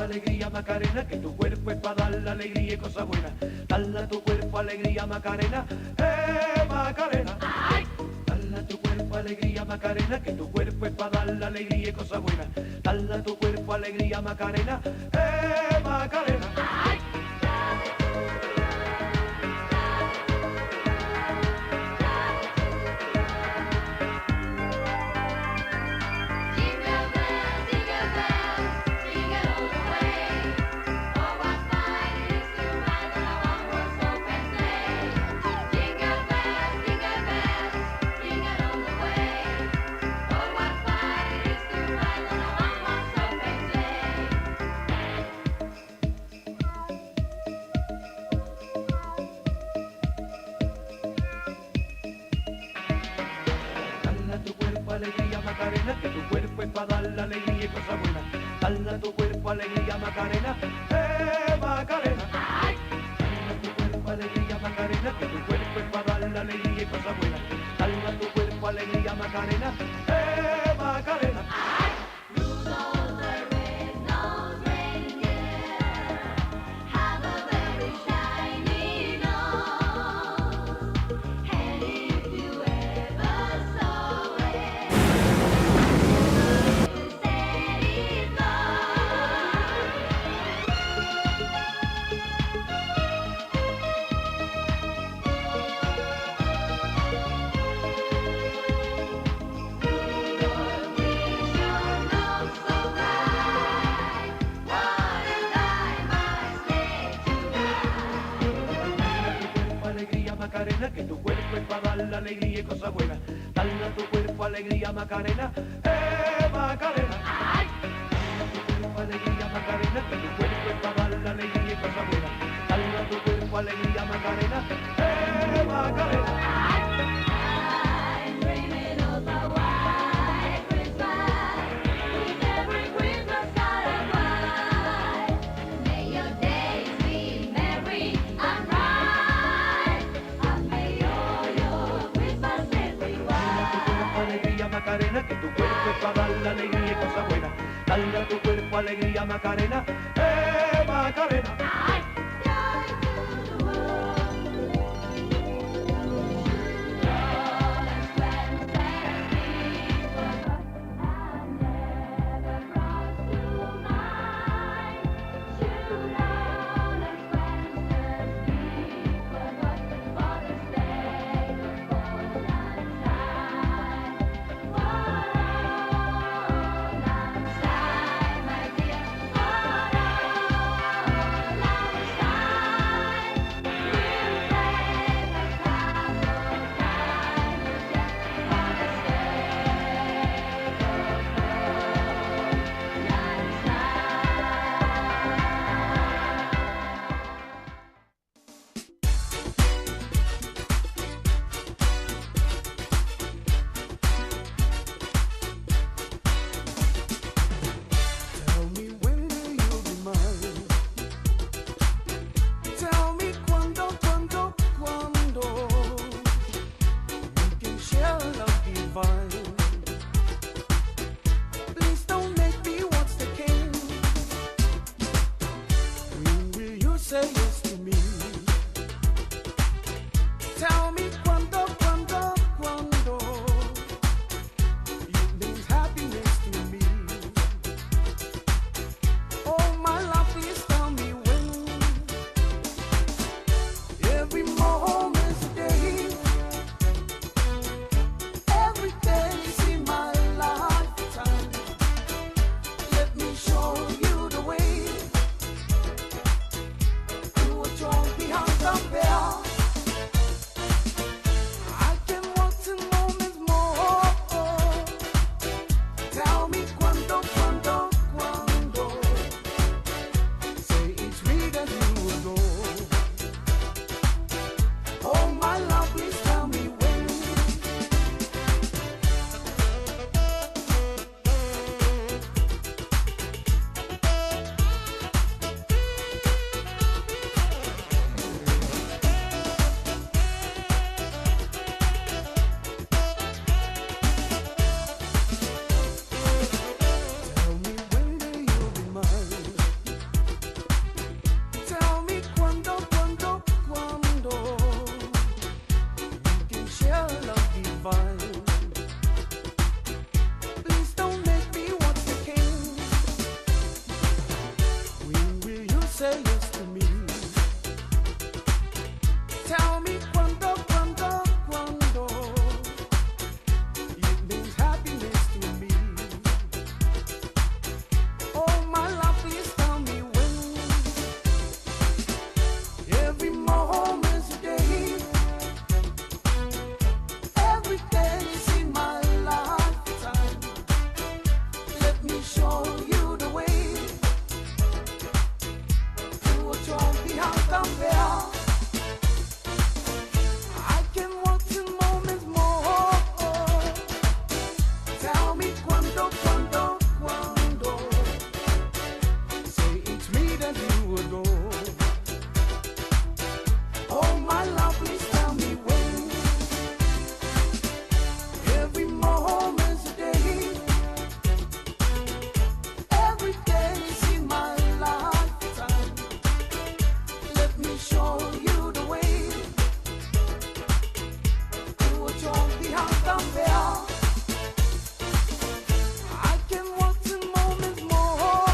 Alegría Macarena, que tu cuerpo es para dar la alegría y cosas buenas. Dale a tu cuerpo alegría Macarena, Macarena. Dale a tu cuerpo alegría Macarena, que tu cuerpo es para dar la alegría y cosas buenas. Dale a tu cuerpo alegría Macarena, Macarena. Jingle bells, jingle bells, jingle all the way. Oh, what fun it is to ride on a one-horse open sleigh. Jingle bells, jingle bells, jingle all the way. Oh, what fun it is to ride on a one-horse open sleigh. Dale a tu cuerpo alegría Macarena, que tu cuerpo es para dar la alegría y cosas buenas. Dale a tu cuerpo alegría Macarena, Macarena. Dale a tu cuerpo alegría Macarena, que tu cuerpo es para dar la alegría y cosas buenas. Dale a tu cuerpo alegría Macarena, Macarena. Rudolph the red-nosed reindeer had a very shiny nose, and if you ever saw it, you said it Alegría Macarena, que tu cuerpo es para dar la alegría y cosas buenas. Dale a tu cuerpo alegría Macarena, Macarena. Dale a tu cuerpo alegría Macarena, que tu cuerpo es para dar la alegría y cosas buenas. Dale a tu cuerpo alegría Macarena, Macarena. I'm dreaming of a white Christmas, with every Christmas card I write. May your days be merry and bright, and may all your Christmases be white. Alegría Macarena, que tu cuerpo es para dar la alegría y cosas buenas. Dale a tu cuerpo alegría Macarena, Macarena. Tell me when will you be mine? Tell me cuando, cuando, cuando we can share love divine. Please don't make me watch the king. When will you say yes to me? Tell me cuando, cuando, cuando you means happiness to me. Oh, my love, please tell me when. Every moment's a day. Every day's in my lifetime. Let me show you the way to Say yes to me. Tell me cuando, cuando, cuando. It means happiness to me. Oh, my love, please tell me when. Every moment's a day. Every day is in my lifetime. Let me show you the way to a trophy. I can walk 10 moments more. Tell me cuando, cuando, cuando. Say it's me that you adore. Oh, my love, please tell me when. Every moment's a day. Every day is in my lifetime. Let me show you the way to a trophy house. I can walk 10 moments more.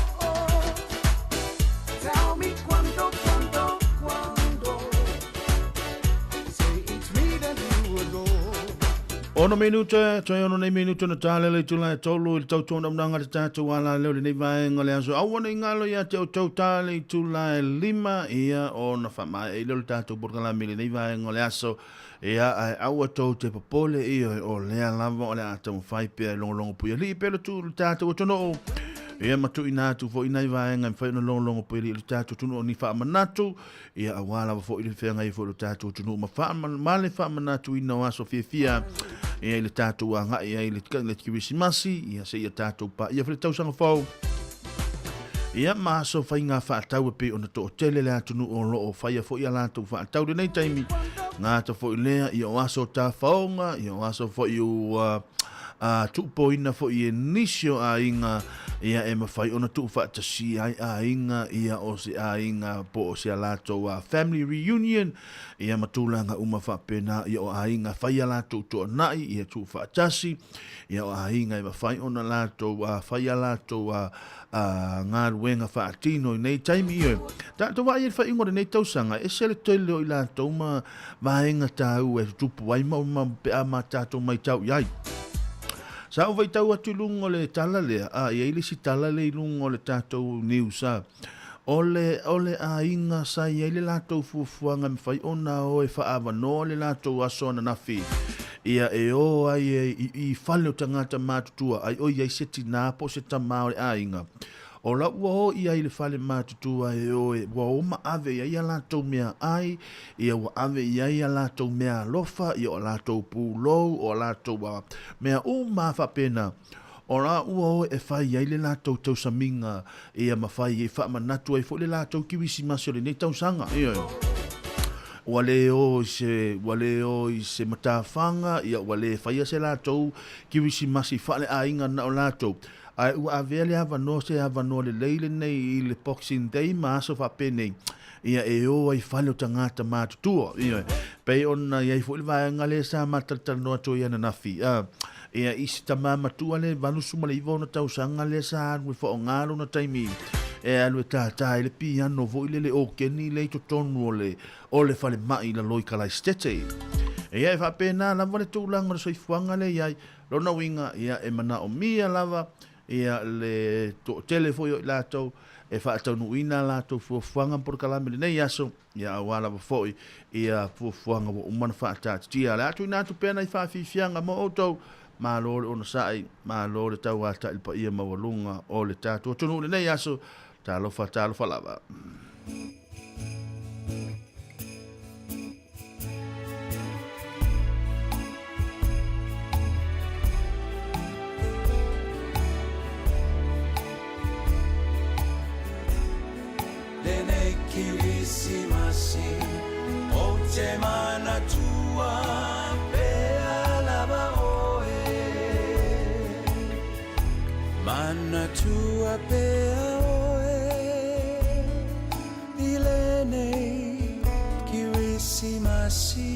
Tell me cuando, cuando, cuando. Say it's me that you adore. Ono minuta, toe ono nei minuta na tāle le tula e tolu i le tautua na te tātou ala leo le nei vaenga le aso. Aua nei ngalo ia te o tau tāle i tula e lima ia o na whamae i leo le tātou porokalame le nei vaenga le aso. Ia ai aua tau te popole ia o lea lava o le a taumafai pea e logologo puialii pea le tu le tātou atunuu. Ia ma tuuina atu foʻi nai vaega e mafai ona logologo puialii i le tatou atunuu o ni faamanatu ia auā lava foʻi le feagai ai foʻi lo tatou atunuu ma faa ma le faamanatuina o aso fiafia ia i le tatou agaʻi ai i le Kerisimasi ia seia tatou paia foi le tausaga fou. Ia ma aso faiga faatau e pei ona toʻatele le atunuu o loo faia foʻi a latou faatau lenei taimi gata foʻi lea ia o aso tafaoga ia o aso foʻi ua a tuupoina foʻi e nisi o aiga ia e mafai ona tuufaatasia ai aiga ia o se aiga po o se a latou a family reunion ia ma tulaga uma faapena ia o aiga fai a latou toanai ia tuufaatasi ia o aiga e mafai ona latou a fai a latou a a galuega faatino i nei taimi ioe. Tatou vaai i le faaiuga o lenei tausaga, e ese le tele o i latou ma vaega taua e tutupu ai ma, ma pe a ma tatou maitau i ai. Sa ou vaitau atu i luga o le tala lea, a i ai le isi tala lea i luga o le tatou news a, o le, o le aiga sa i ai le latou fuafuaga e mafai ona o e faaavanoa le latou aso ananafi ia e o ai e, i, i fale o tagata matutua ai o i ai se tinā po o se tamā o le aiga. O la ua o i ai i le fale matutua e o e, ua o ma ave i ai a latou mea ai, ia ua ave i ai a latou mea alofa, ia o a latou pulou, o a latou a, mea uma faapena. O la ua o e fai ai le latou tausamiga, ia ma fai ai faamanatu ai foi le latou Kerisimasi o lenei tausaga. Ioe. Ua le o i se, ua le o i se matafaga, ia ua le faia se latou Kerisimasi faaleaiga na o latou. Ae ua avea le avanoa se avanoa lelei lenei i le Boxing Day ma aso faapenei, ia e o ai fale o tagata matutua. Ioe. Pei ona i ai foi le vaega lea sa ma talatalanoa atu ai ananafi. A, ia i si tama matua le 89 ona tausaga lea sa alu e faaaoga lona taimi e alu e tātā ai le piano foi lele okeni lea i totonu o le o le falemai i lalo i Kalaistete. Ia e faapena lava le tulaga o le soifuaga lea i ai. Lona uiga, ia e manaomia lava ia le toatele foi o i latou e faataunuuina a latou fuafuaga ma polokalame i lenei aso, ia aua lava foi ia fuafuaga ua uma ona faataatitia. O le a tuuina atu pea nai faafiafiaga mo outou, malo le onosai, malo le tauatai i le paia maualuga o le tatou atunuu i lenei aso. Talofa, talofa lava. Lenei Kirisimasi o te manatua pea lava oe. Manatua pea oe i lenei Kirisimasi.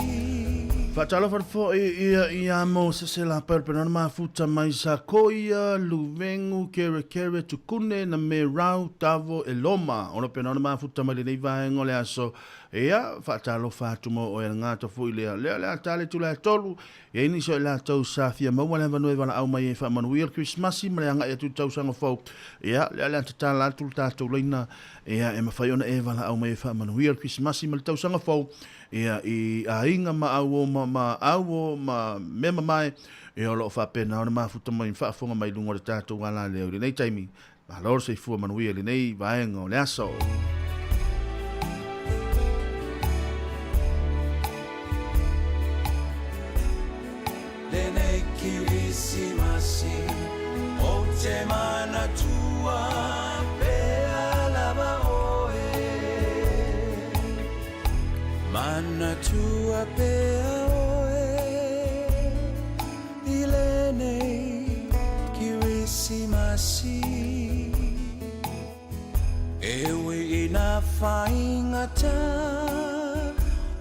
Faatalofa atu foi ia ia Mosese Lapai o le Penona Mafuta mai Sakoia, Luvengu, Kerekere, Tukune, na me Rau, Tavo, e Loma. O le Penona Mafuta mai lenei vaega o le aso. Ia, faatalofa atu mo oe le gata foi lea. Lea o le a ta le itula e 3, e i ai nisi o i latou sa fia maua le avanoa e valaau mai ai e faamanuia le Kerisimasi ma le agai atu i le tausaga fou. Ia, lea o le a tatala atu le tatou laina, ia, e mafai ona e valaau mai e faamanuia le Kerisimasi ma le tausaga fou, ia, i aiga ma auo ma, ma auo ma mea mamae, ia, o lo o faapena ona mafuta mai ma faafofoga mai i luga o le tatou alaleo i lenei taimi. Malo le soifua manuia i lenei vaega o le aso. Lenei Kirisimasi o te manatua pea lava oe. Manatua pea oe i lenei Kirisimasi. E ui ina faigata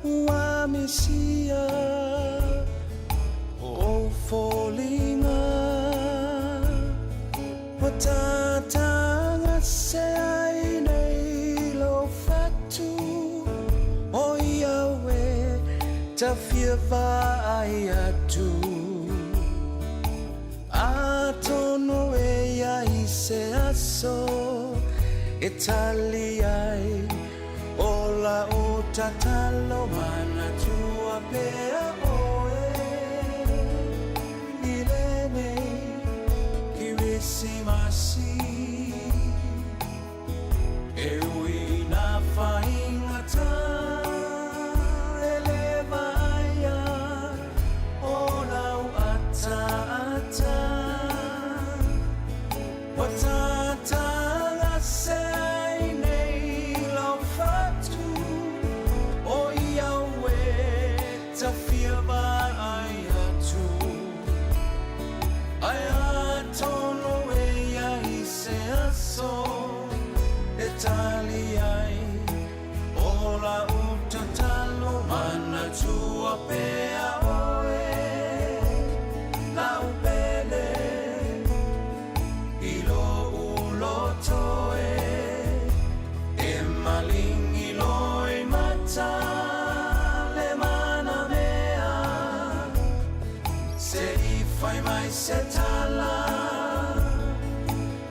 ua misia o foliga ua tatagase ai nei lou fatu o Iawe ta fia vaai atu. Atonu e iai se aso e tali ai o lau tatalo manatua pea oe i lenei Kirisimasi. E ui ina faigata e le vaaia o lau ataata ua tatagase ai nei lau fatu o Iawe ta fia vaai atu. Ai atonu e iai se aso e tali ai o lau tatalo manatua pea oe lau pele i lou loto e e malingi loi mata le mana mea se i fai mai se tala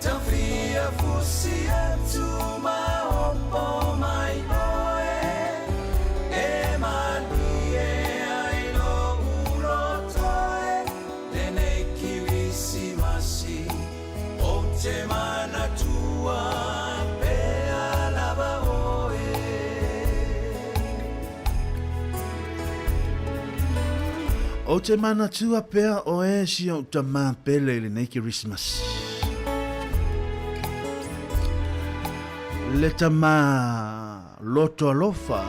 tau fia fusi atu ma opo mai oe e malie ai lou loto e lenei Kirisimasi o te manatua pea lava oe. Ou te manatua pea oe si ou tama pele i lenei Kerisimasi. Le tama loto alofa,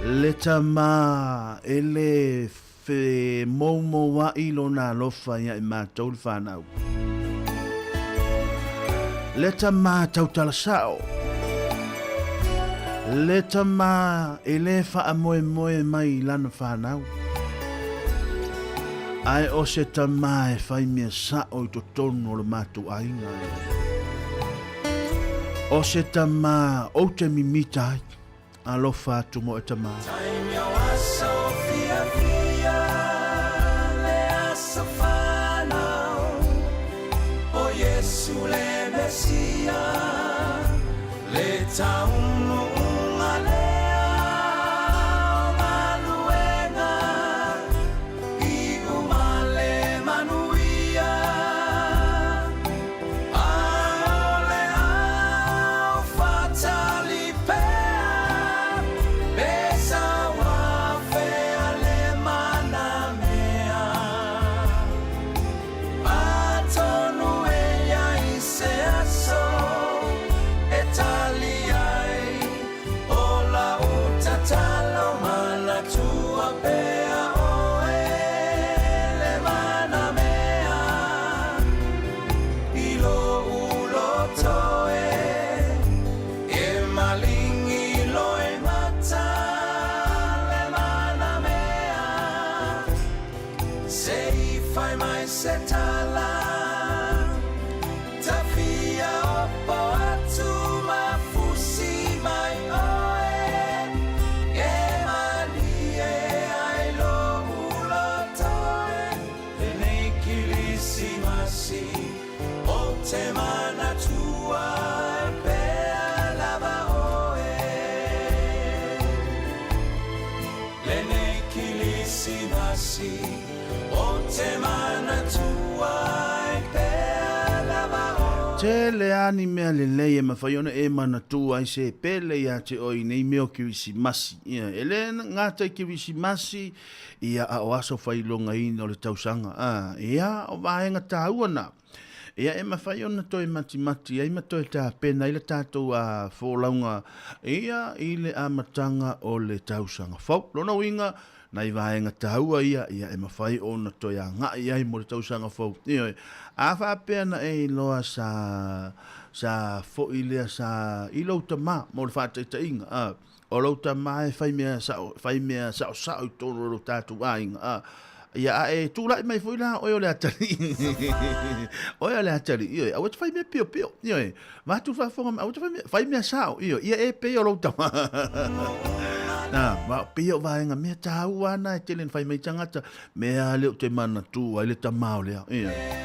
le tama e le femoumoua'i lona alofa ia i matou le fanau. Le tama tautala sa'o, le tama e le faamoemoe mai i lana fanau, ae o se tama e fai mea sa'o i totonu o lo matou aiga. O se tama ou te mimita ai. Alofa atu mo e tama. Taimi o aso fiafia le aso fanau o Iesu le Mesia le taunuuga lea o galuega i uma le manuia a o le ao fatali pea pe sauaina. Tele a ni mea lelei e mafai ona e manatua ai se pele ia te oe i nei mea o Kerisimasi. Ia, e le gata i Kerisimasi, ia a o aso faailogaina o le tausaga. A, ia, o vaega taua na. Ia, e mafai ona toe matimati ai ma toe tapena ai le tatou a folauga, ia, i le amataga o le tausaga fou. Lona uiga, Nai vaega taua ia, ia e mafai ona toe agai ai mo le tausaga fou. Ioe, a faapea na e iloa sa, sa foi lea sa i lou tama mo le faataitaiga, a, o lou tama e fai mea sao, fai mea saosao i totonu o lo tatou aiga, a, ia a e tulai mai foi la oe o le atalii, oe o le atalii, ioe, aua e te fai mea piopio, ioe, Vaeatu le faafofoga mai, aua te fai mea, fai mea sao, ioe, ia e pei o lou tama. Nā, ma pei o vaega mea tāua ana e tele na fai mai tagata, mea lea ou te manatua ai le tama o lea, ioe.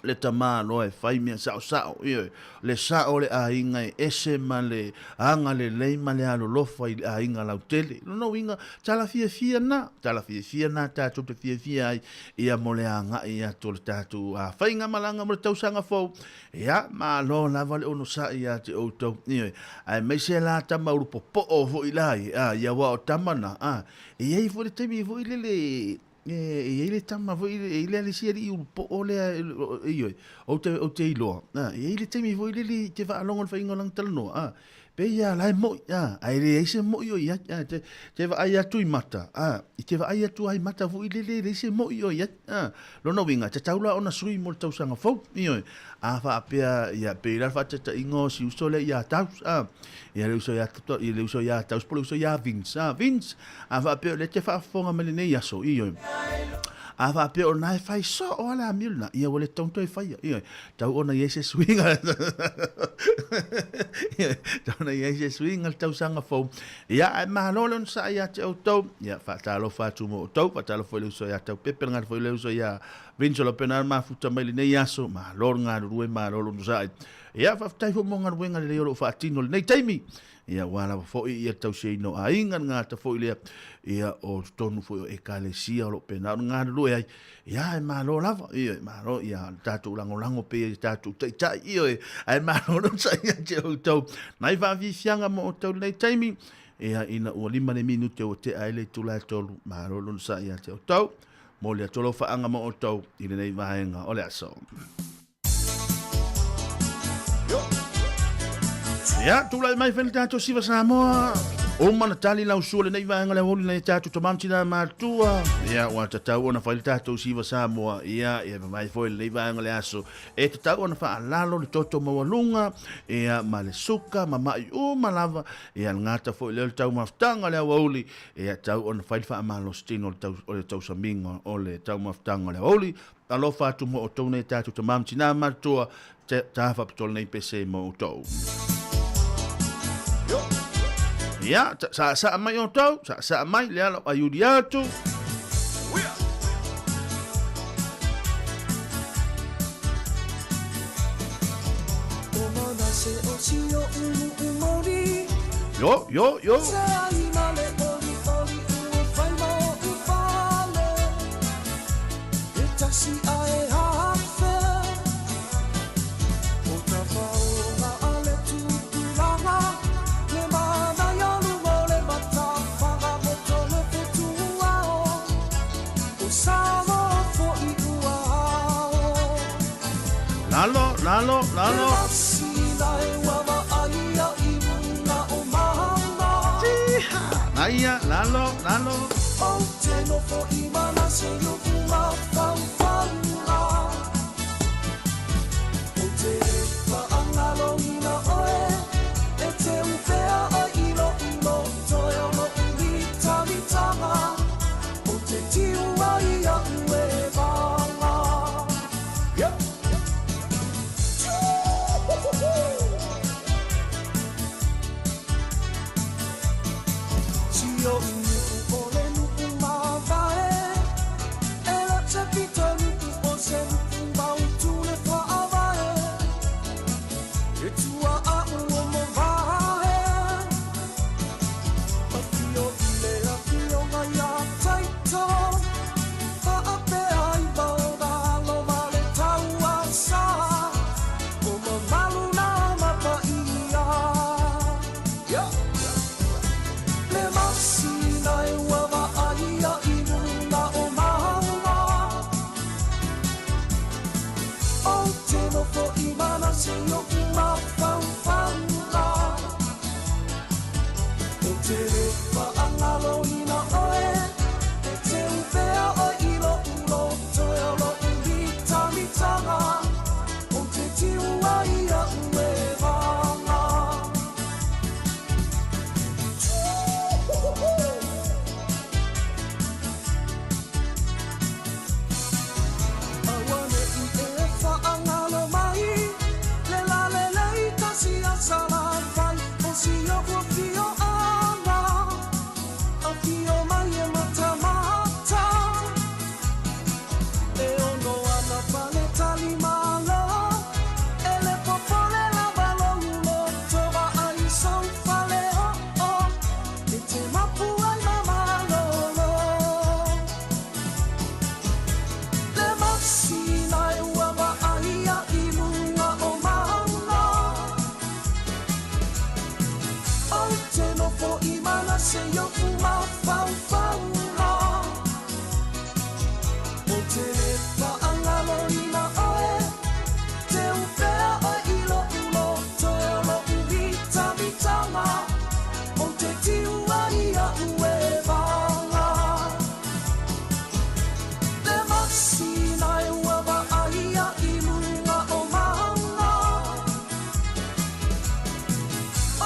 Le tama loa e fai mea saosao, ioe. Le sao o le aiga e ese ma le agalelei ma le alolofa i le aiga lautele. Lona uiga, tala fiafia na, tala fiafia na tātou te fiafia ai, ia mo le agai atu o le tatou faigamalaga mo le tausaga fou. Ia, malo lava le onosai ia te outou. Ioe, aemaise la tama ulu popoo foi la ia, a, ia aua o tama na, a, e i ai foi le taimi foi lele, e, e i ai le tama foi, e i ai le isi alii ulu poo lea, ioe, ou te, ou te iloa, a, e i ai le taimi foi lele i te faalogo i le faiga o lana talanoa, a, Pei a la e mo'i, a, ae leai se mo'i o i ai, a, te, te vaai atu i mata, a, i te vaai atu ai mata foi lele, leai se mo'i o i ai, a. Lona uiga, tatau la ona sui mo le tausaga fou, ioe, a faapea, ia, pei la le faataitaiga o si uso lea ia Taus, a, ia le uso ia, ia le uso ia Taus po o le uso ia Vince, a, Vince, a faapea o lea e te faafofoga mai lenei aso, ioe, a faapea o lena e fai soo lava le amio lena, ia ua le tatau ona toe faia, ioe, Tau ona i ai se suiga. Tau ona i ai se suiga le tausaga fou. Ia, ae malo le onosai ia te outou. Ia, faatalofa atu mo outou. Faatalofa foi le uso ia Taupepe, le gata foi le uso ia Vince o Lopena mafuta mai lenei aso. Malo le galulue, malo le onosai. Ia, faafetai foi mo galuega lelei o lo o faatino lenei taimi. Ia, aua lava foi ia le tausiaina o aiga, le gata foi lea, ia, o totonu foi o ekalesia o lo o pena ona galulue ai. Ia, e malo lava, ia, e malo, ia, le tatou lagolago pea i tatou taitai, ia, ae malo le onosai ia te outou. Nai faafiafiaga mo outou lenei taimi, ia, ina ua 5 le minute ua tea ai le itula e 3, malo le onosai ia te outou. Momoli atu lau faaga mo outou i lenei vaega o le aso. Ia, tulai mai fai le tatou siva Samoa. Uma na tali lau sua lenei vaega le aoauli nai tatou tama ma tina matua. Ia, ua tatau ona fai le tatou siva Samoa. Ia, ia mai foi lenei vaega le aso. E tatau ona faalalo le toto maualuga, ia, ma le suka, ma mai uma lava. Ia, le gata foi lea o le taumafataga le aoauli. Ia, tatau ona fai le faamalositino o le tau, o le tausamiga o le taumafataga o le aoauli. Alofa atu mo outou nei tatou tama ma tina matutua, te ta faapitoa lenei pese mo outou. Ia, saasaa mai outou, saasaa mai le ala o aiuli atu. Yo, yo, yo. Lalo, lalo, lalo. Naia, lalo, lalo. Ou te nofo i Manase i oʻu mafaufauga. Ou te le faagaloina oe, teu pea oe i loʻu loto e o loʻu vitavitaga. Ou te tiu ai iaʻu e vaga. Le masina e ua vaaia i luga o mauga.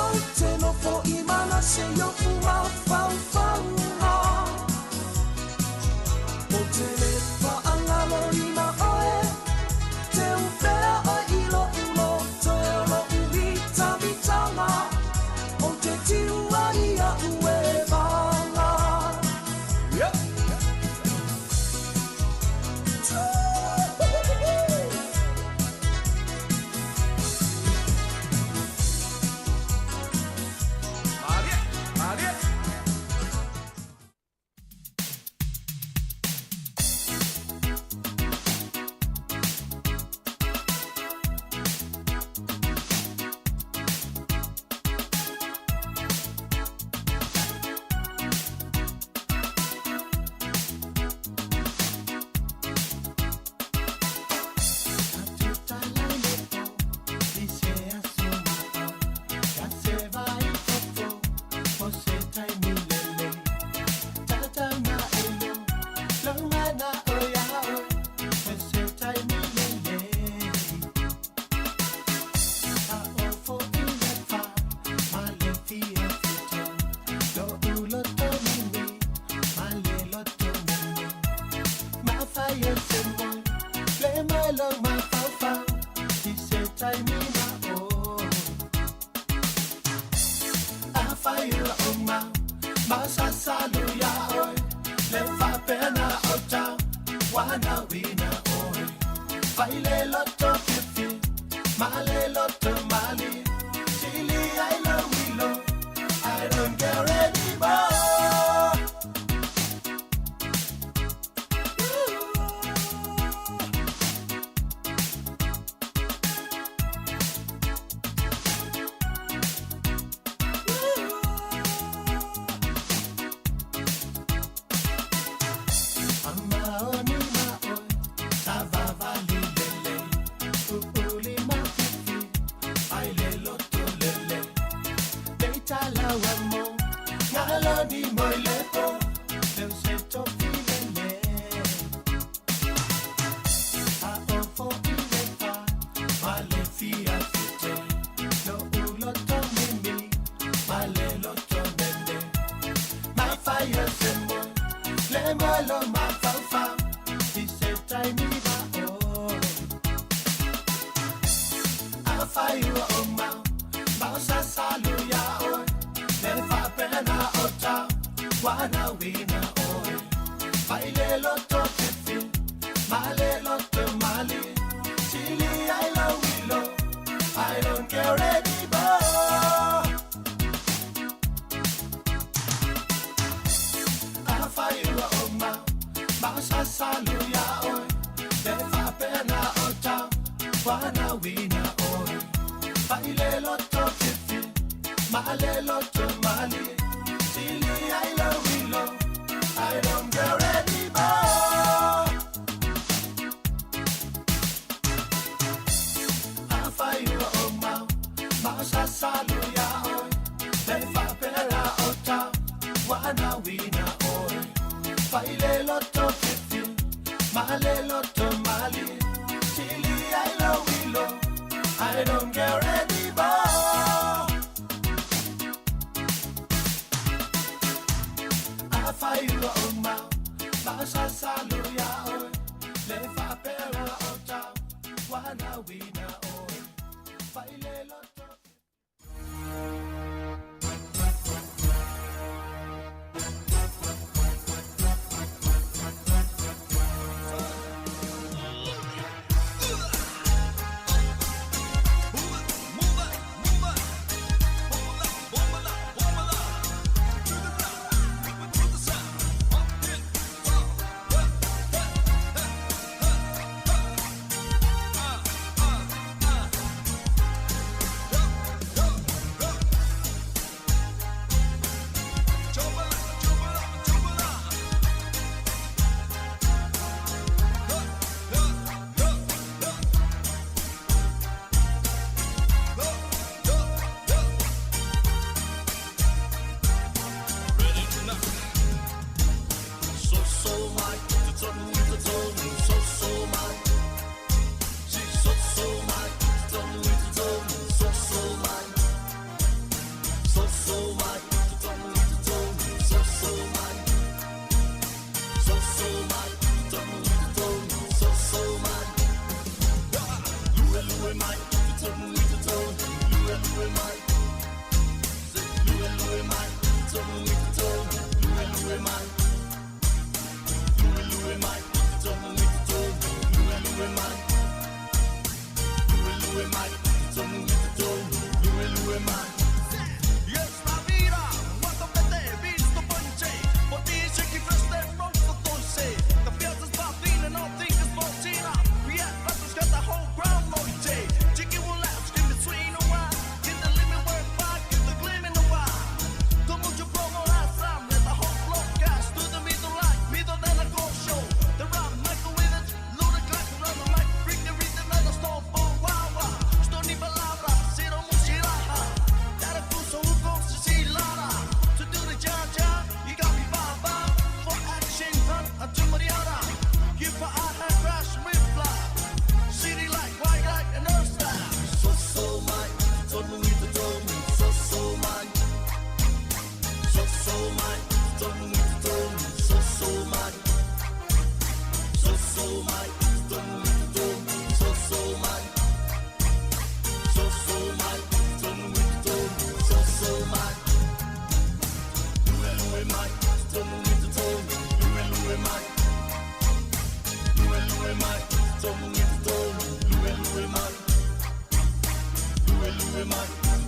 Ou te nofo i Manase i oʻu mafaufauga. Ou te le faagaloina oe, teu pea oe i loʻu loto e o loʻu vitavitaga. Ou te tiu ai iaʻu e vaga. Yep. I don't care anymore. I don't care anymore. I don't care anymore. I don't care anymore.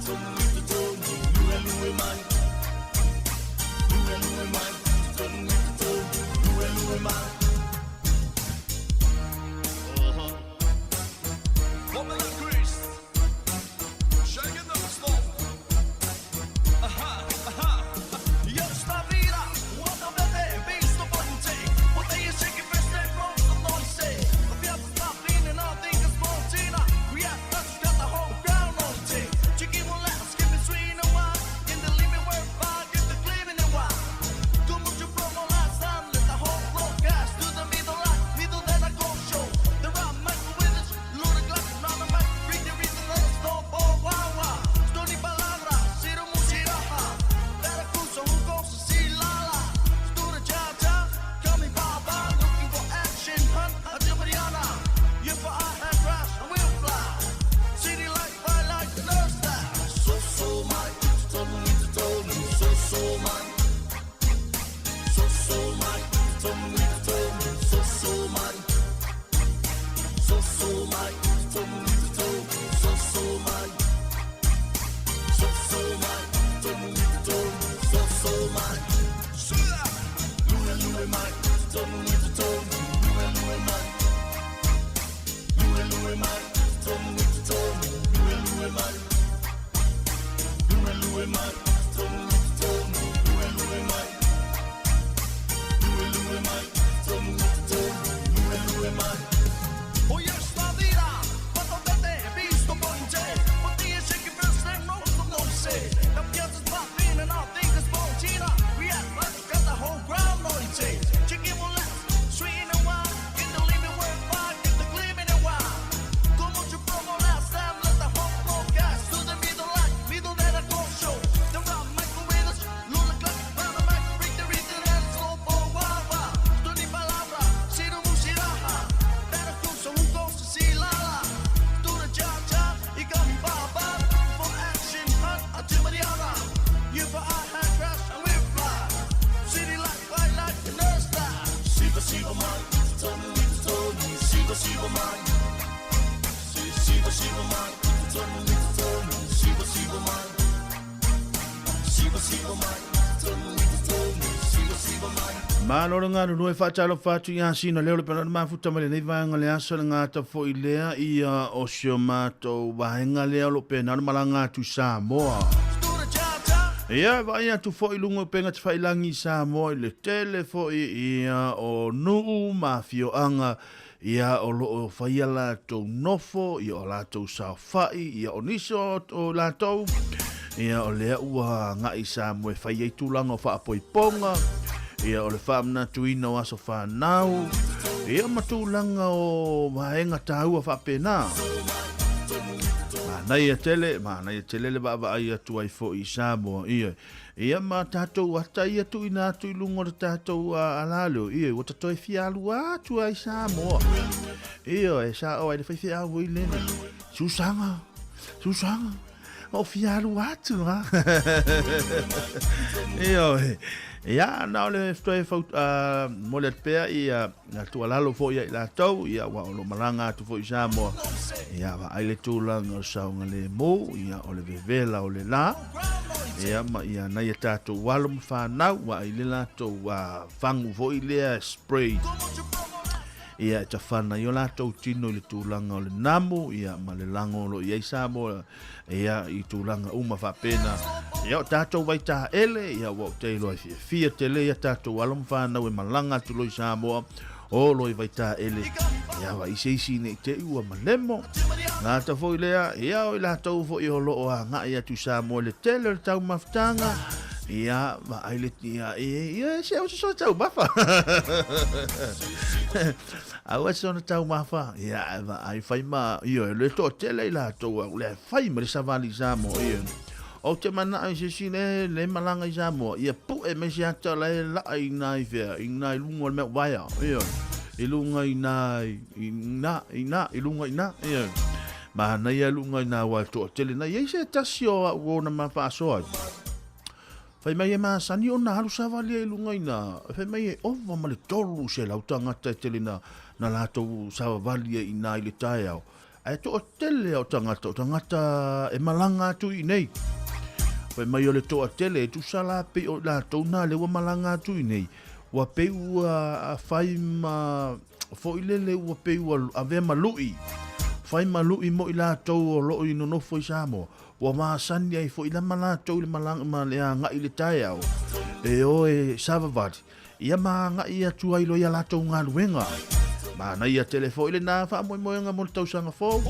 totonu i totonu, luelue mai. Luelue mai, totonu i totonu, luelue mai. Uh-huh. Woman of Greece, shaking up the slow. Aha, aha. Io sta vita, quando vede, visto ponte. Potevi shaking first and from the noise. The piazza sta fine, nothing is spontina. We have got the whole ground on take. Chicken will last, give me sweet and wine. In the limit where fire, get the gleaming and wine. Come on, you promo last time, let the whole floor gas to the middle line, middle then I go show. The right Michael Withers, Luna Glass, round the mic, read the reason, let us know, oh, wow, wow. Stony Palabra, Ciro Musiraha, Veracruz, who goes to see Lala. Stura Jaja, coming Baba, looking for action, hunt, until Mariana. You for I have crash, I will fly. City light, bright light, nurse that. So, so, my, totonu, totonu, so, so, my. So, so, my, totonu, totonu, so, so, my. So, so, my, totonu, totonu, so, so, my. So, so, my, totonu, totonu, so, so, my. Lue, lue, mai, totonu, totonu, lue, lue, mai. Lue, lue, mai, totonu, totonu, lue, lue, mai. Lue, lue, mai, totonu, totonu, lue, lue, mai. Lue, lue, mai, totonu, totonu, lue, lue, mai. Oh, yes, la vida, quando vede, visto ponte. Potia shaking first and rolls the noise. The piazza's popping and I think it's Fontina. We have got the whole ground noise. Chicken will last, sweet and wine. In the living where fire, get the gleaming and wine. Come on, you promo last time, let the whole floor gas to the middle line, middle that I go show. The round Michael Withers, Luna Clark, round the mic, break the rhythm and slow for wow wow. Stony Palabra, Ciro Musiraha, Veracruz, who goes to see Lala. Do the cha-cha, he got me baba. For action, hunt, until Mariana. You for I had crash, and we fly. City light, white light, and nurse style. Siva, Siva, man, totonu, totonu, Siva, Siva, man. Siva, Siva, man, totonu, totonu, Siva, Siva, man. Siva, Siva, man, totonu, totonu, Siva, Siva, man. Malo le ngā nunua e whaatalo whaatu i asina leo le pena mafuta ma le nei vaenga le asa le ngāta fo i lea i o sio mātou vaenga lea lo pena malanga atu Samoa. Ia vai atu fo i lunga penga te whailangi Samoa i le tele fo i ia o nuu ma fioanga ia o lo o whaia lātou nofo, ia o lātou saofai, ia o niso o lātou, ia o lea ua ngai Samoa e whaia i tūlanga o whaapoiponga, ia o le whaamna tuina o aso whanau, ia matūlanga o waenga tāua whaapena. Manaia tele, manaia tele le vaava ai atu ai fo i Samoa, ia. Ia ma tātou ata ia tu ina atu i lunga o le tātou alalo, ia. Ua tatoe fia alu atu ai Samoa. Ia, e sa o ai le whai fia au i lena. Susanga, Susanga, o fia alu atu, ha. Ia, ia, na o le toe fau, mo le pea ia, na tualalo fo ia i lātou, ia wa o lo malanga atu fo i Samoa. Ia wa ai le tūlanga o saunga le mō, ia o le vevela o le la. Ia ma ia nei e tātou walo ma whanau, wa ai le lātou whangu fo i lea spray. Ia e tawhana i o lātou tino i le tūlanga o le namu, ia ma le lango lo i ai Samoa, ia i tūlanga uma whapena. Ia o tātou vai tā ele, ia wa o te iloa i fia fia tele, ia tātou walo ma whanau e malanga atu loi Samoa, o loi vai tā ele. Ia wa ise isi nei te ua malemo. Ngā ta foi lea, ia o i lātou foi o loo a ngai atu Samoa le tele o le tau mafutanga. Ia, ma ai le, ia, ia, ia, se o se so tau mafa. Aua se ona tau mafa. Ia, ma ai whai ma, ia, le to tele i lātou, au le whai ma le savali Samoa, ia. O te mana ai se si le, le malanga i Samoa, ia pu e me se ata le la i nā i whea, i nā i lunga o le mea waia, ia. I lunga i nā, i nā, i nā, i lunga i nā, ia. Ma nei e lunga i nā wai toa tele, nei ei se tasi o au ona ma whaasoa. Whai mai e māsani o nā haru sawali e lunga i nā, whai mai e ova ma le tolu se lau tangata e tele nā, nā lātou sawali e i nā i le taeao. Ae toatele o tagata, o tagata e malaga atu i inei. Fai mai o le toatele, e tusa la pei o i latou na lea ua malaga atu i inei, ua pei ua fai ma foi lele ua pei ua avea ma lu'i, fai ma lu'i mo i latou o lo o i nonofo i Samoa, ua masani ai foi la ma latou i le malaga ma le agai i le taeao e o e savavali, ia ma agai atu ai loa i a latou galuega. Manaia tele foi lena faamoemoega mo le tausaga fou,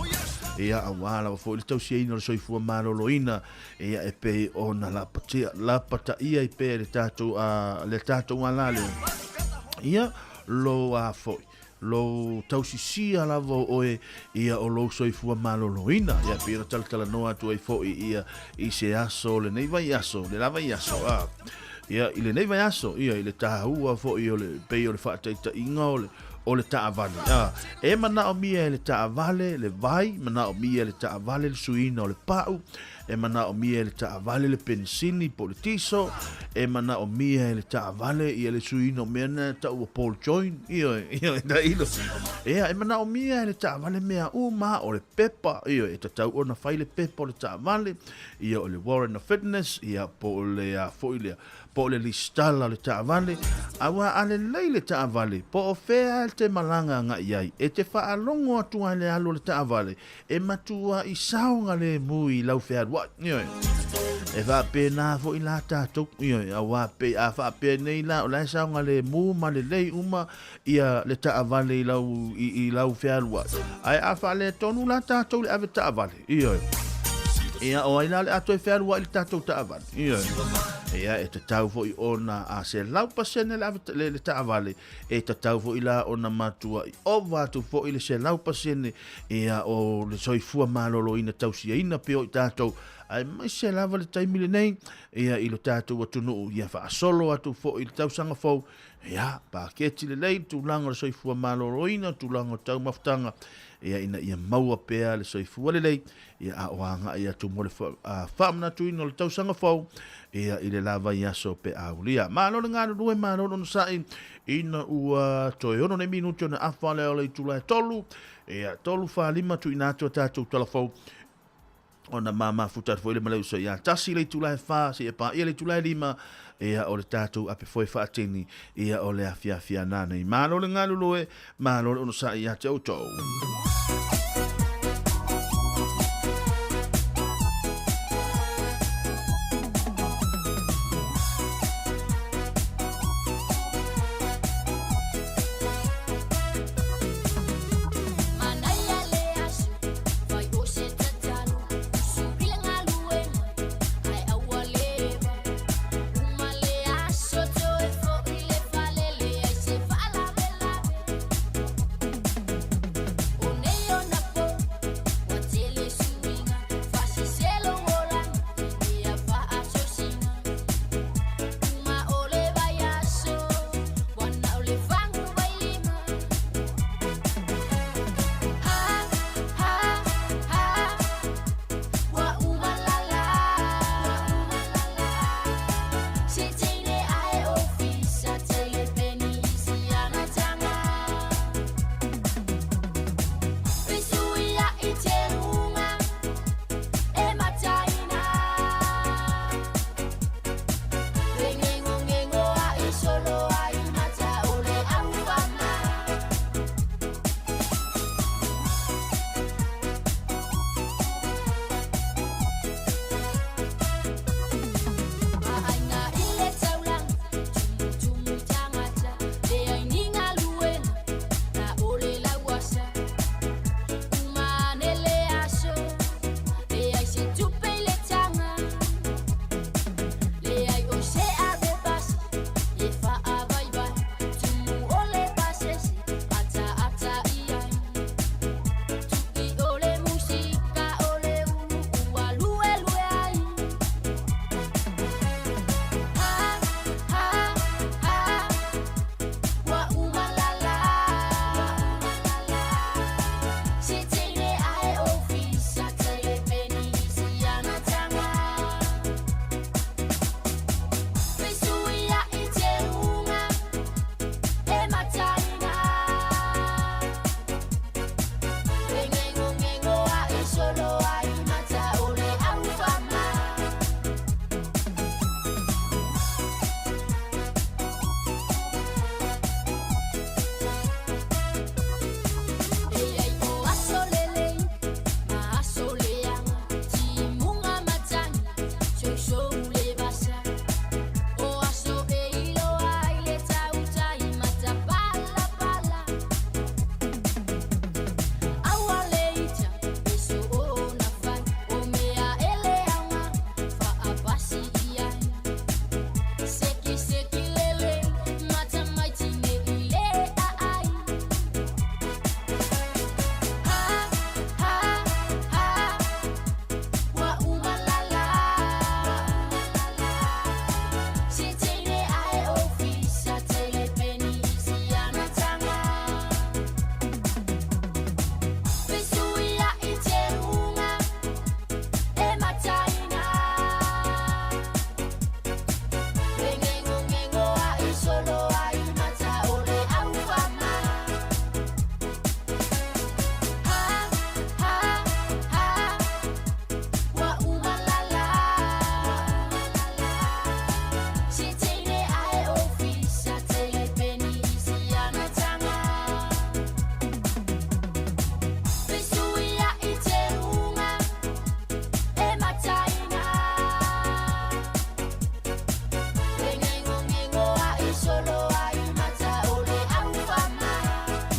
ia aua lava foi le tausiaina o le soifua maloloina, ia e pei ona lapatia, lapataia ai pea le tatou, a, le tatou ala lea. Ia, lo a foi, lou tausisia lava o oe ia o lou soifua maloloina. Ia pei ona talatalanoa atu ai foi ia i se aso o lenei vaiaso, le la vaiaso, a. Ia, i lenei vaiaso, ia, i le tāua foi o le, pei o le faataitaiga o le, o le taavale. A, e manaomia e le taavale le vai, manaomia e le taavale le suiina o le pau, E manaomia e le taavale le penisini po o le tiso, e manaomia e le taavale ia le suiina o mea na e tau o ball joint, ioe, ioe, tailo. Ia, e manaomia e le taavale mea uma, o le pepa, ioe, e tatau ona fai le pepa o le taavale, ia o le warrant of fitness, ia po o le a foi lea, po o le lisitala o le taavale, aua a lelei le taavale, po o fea e te malaga agai ai, e te faalogo atu ai le alu o le taavale, E matuai saogalemu i lau fealuai. Ioe. E faapena foi la tatou. Ioe. Aua pei a faapea nei la, o la e saogalemu ma lelei uma ia le taavale i lau, i, i lau fealuai. Ae a faaletonu la tatou i le ave taavale. Ioe. Ia, o ai la o le a toe fealuai i le tatou taavale? Ioe. Ia, e tatau foi ona a 100% le ave le, le taavale, e tatau foi la ona matuai ova atu foi le 100% Ia, o le soifua maloloina tausiaina pea o i tatou, aemaise lava le taimi lenei, ia, i lo tatou atunuu, ia faasolo atu foi i le tausaga fou, ia, paketi lelei le tulaga o le soifua maloloina, tulaga o taumafataga, ia, ina ia maua pea le soifua lelei, ia, a o agai atu mo le faamanatuina o le tausaga fou, ia, i le la vaiaso pe a aulia. Malo le galulue, malo le onosai, ina ua toe 6 nei minute ona afa lea o le itula e 3, ia, 3, 4, 5 tuuina atu a tatou tala fou, ona mamafuta atu foi le maleusa ia 1 le itula e 4, seia paia le itula e 5, ia, o le tatou ape foe faatini, ia, o le afiafi ana nei. Malo le galulue, malo le onosai ia te outou.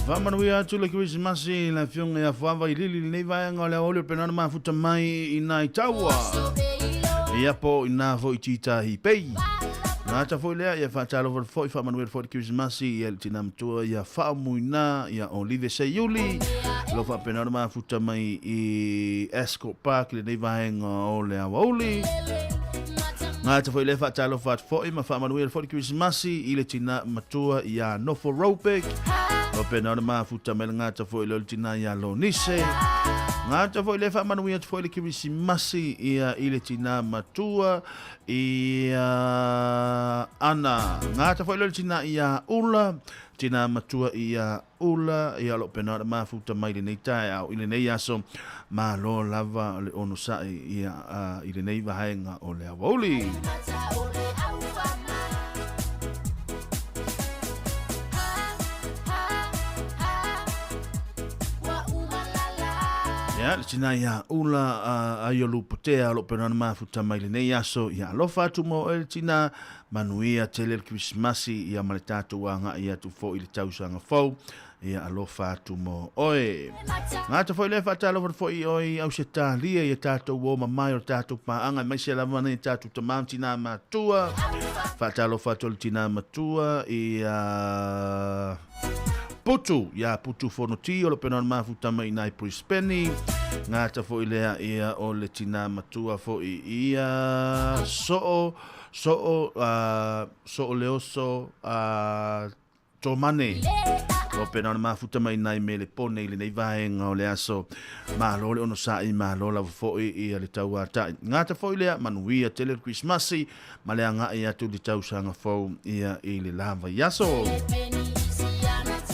Faamanuia atu le Kerisimasi i le Afioga ia Fuava i Lili i lenei vaega o le aoauli o le pena ona mafuta mai i nai taua. Ia po i nā foi tita hi pei. Gata foi lea, ia faatalofa foi, faamanuia foi le Kerisimasi ia le tina matua ia Faamuina, ia Olive Seiuli. Lo faapena ona mafuta mai i Ascot Park i lenei vaega o le aoauli. Gata foi lea faatalofa atu foi ma faamanuia foi le Kerisimasi i le tina matua ia Nofo Robeck. O pena ona mafuta mai le gata foi lea o le tina ia Lonise. Gata foi lea faamanuia atu foi le Kerisimasi ia i le tina matua ia Ana. Gata foi lea o le tina ia Ula, tina matua ia Ula, ia o lo o pena ona mafuta mai lenei taeao i lenei aso. Malo lava le onosai ia i lenei vaega o le aoauli. Ia, le tina ia Ula ai o Lupotea o lo o pena ona mafuta mai lenei aso. Ia alofa atu mo oe le tina, manuia tele le Kerisimasi ia ma le tatou agai atu foi i le tausaga fou. Ia alofa atu mo oe. Gata foi lea faatalofa foi i oe i Ausetalia i a tatou o mamae o le tatou paaga aemaise lava nai tatou tama ma tinā matua. Faatalofa atu i le tinā matua i a Putu, ia Putu Fonoti o lo pena o le mafuta mai i nai Brisbane. Gata foi lea ia o le tinā matua foi ia Soo, Soo, Soo Leoso, Tomane. Ua pena ona mafuta mai nai mele pone i lenei vaega o le aso. Malo le onosai, malo lava foi ia le tauatai. Gata foi lea, manuia tele le Krismasi ma le agai atu i le tausaga fou ia i le la vaiaso.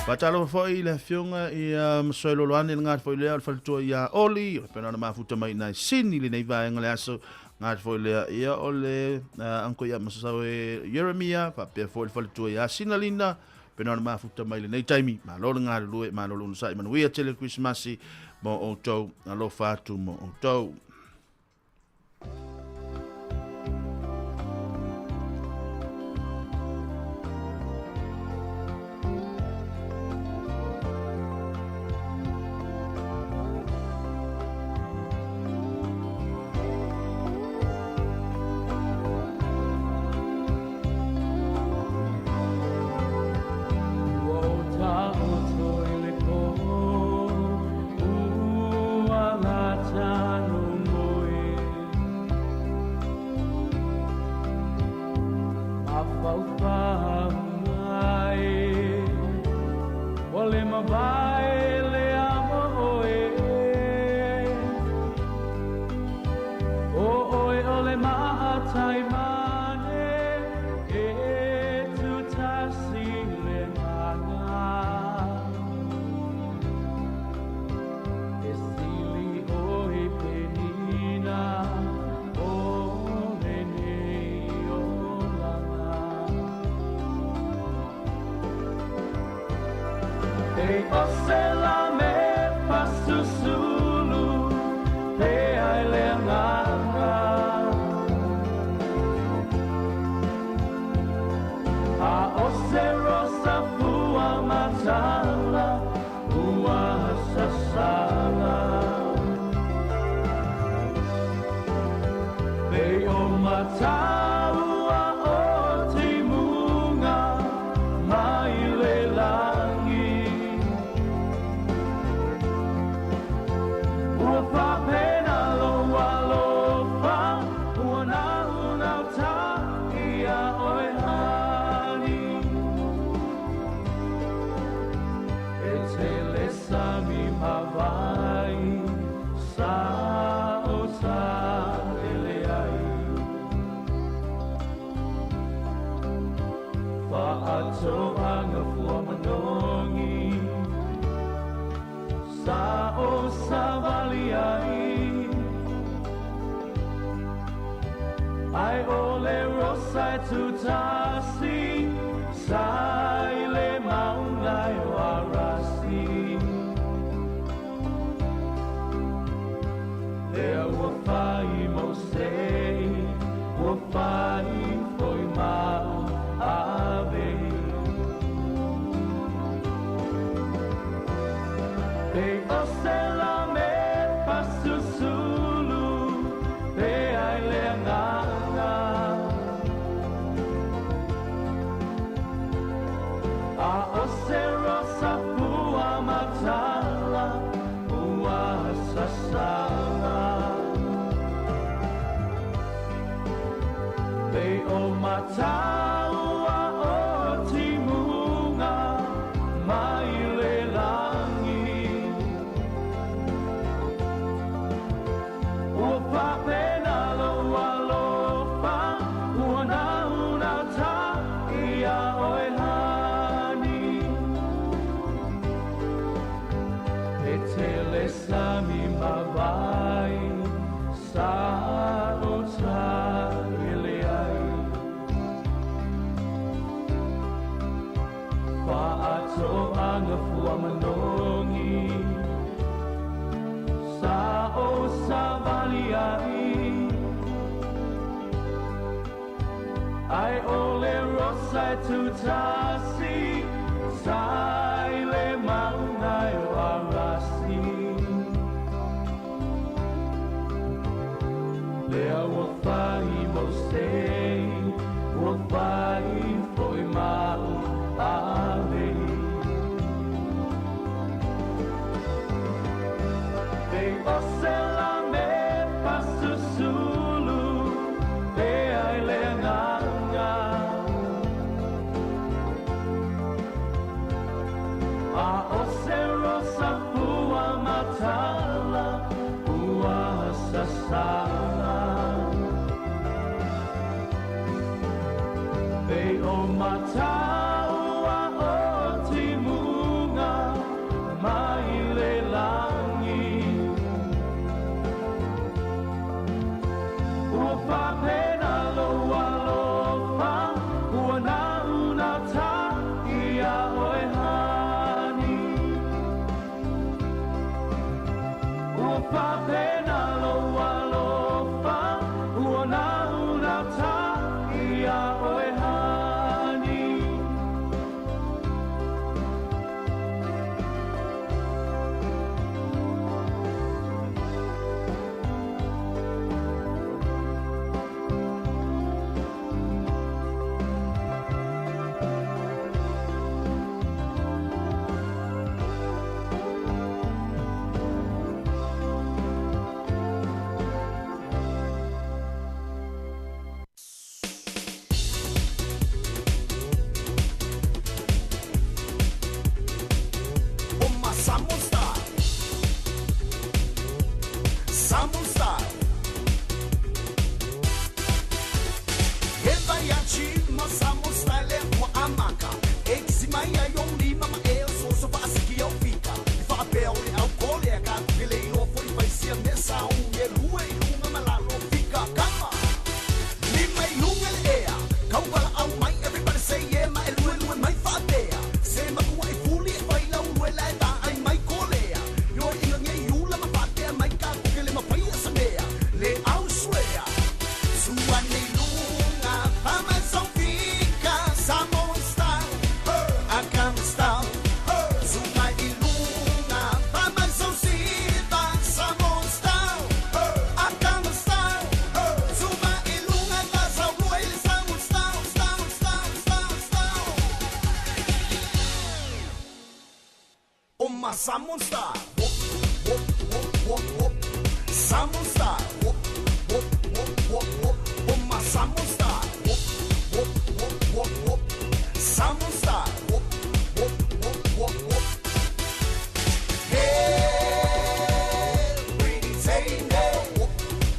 Faatalofa foi i le afioga ia Masoe Loloane le gata foi lea o le faletua ia Oli, o le pena ona mafuta mai nai Sini i lenei vaega o le aso. Gata foi lea ia o le uncle ia Masae Jeremia, faapea foi le faletua ia Sinalina, pena ona mafuta mai lenei taimi. Malo le galulue, malo le onosai, manuia tele le Krismasi mo outou, alofa atu mo outou. o mataua o timuga mai le lagi. Ua faapena lou alofa ua naunauta ia oe hani. E tele sami mavai sa o taele ai. Faatoaga fua manogi sa o savali ai. Ai o le rosa e tutasi sa i le maunga e o Arasi. Lea ua fai mo sei, ua fai foi mau alei. Pe o se la me pasusulu, pe ai le nganga. A o se rosa fua matala, ua sasala. Pe o mataua o timuga mai le lagi. Ua faapena lou alofa, ua naunauta ia oe hani. Ua faapena lou alofa, ua naunauta ia oe hani. O ma Samoa style. Samoa style. He vai achi ma Samoa style e ua amaka. E kisi mai ai o lima ma e o soso fa asiki au fika. I fa pea o le au kole a ka kele i o foi fai sia me sa u e lue i lunga ma lalo fika kama. Lima i lunga le ea. Kauwala au mai everybody say yeah ma e lue lue mai fa pea. Se makua e fuli e fai lau lue la e ta ai mai kolea. Yo inga nge iula ma fatea mai ka kukele ma pai a samea. Le au suea. Sua nei lunga pa mai sofika. Samoan style. Akama style. Sua i lunga pa mai sosiva. Samoan style. Akama style. Sua i lunga pa sa lue le Samoan style. Style, style, style, style. O ma Samoan style. Whoop, whoop, whoop, whoop, whoop. Samoan style. Whoop, whoop, whoop, whoop, whoop. O ma Samoan style. Whoop, whoop, whoop, whoop, whoop. Samoan style. Whoop, whoop, whoop, whoop, whoop. Hey, pretty Tane. Whoop,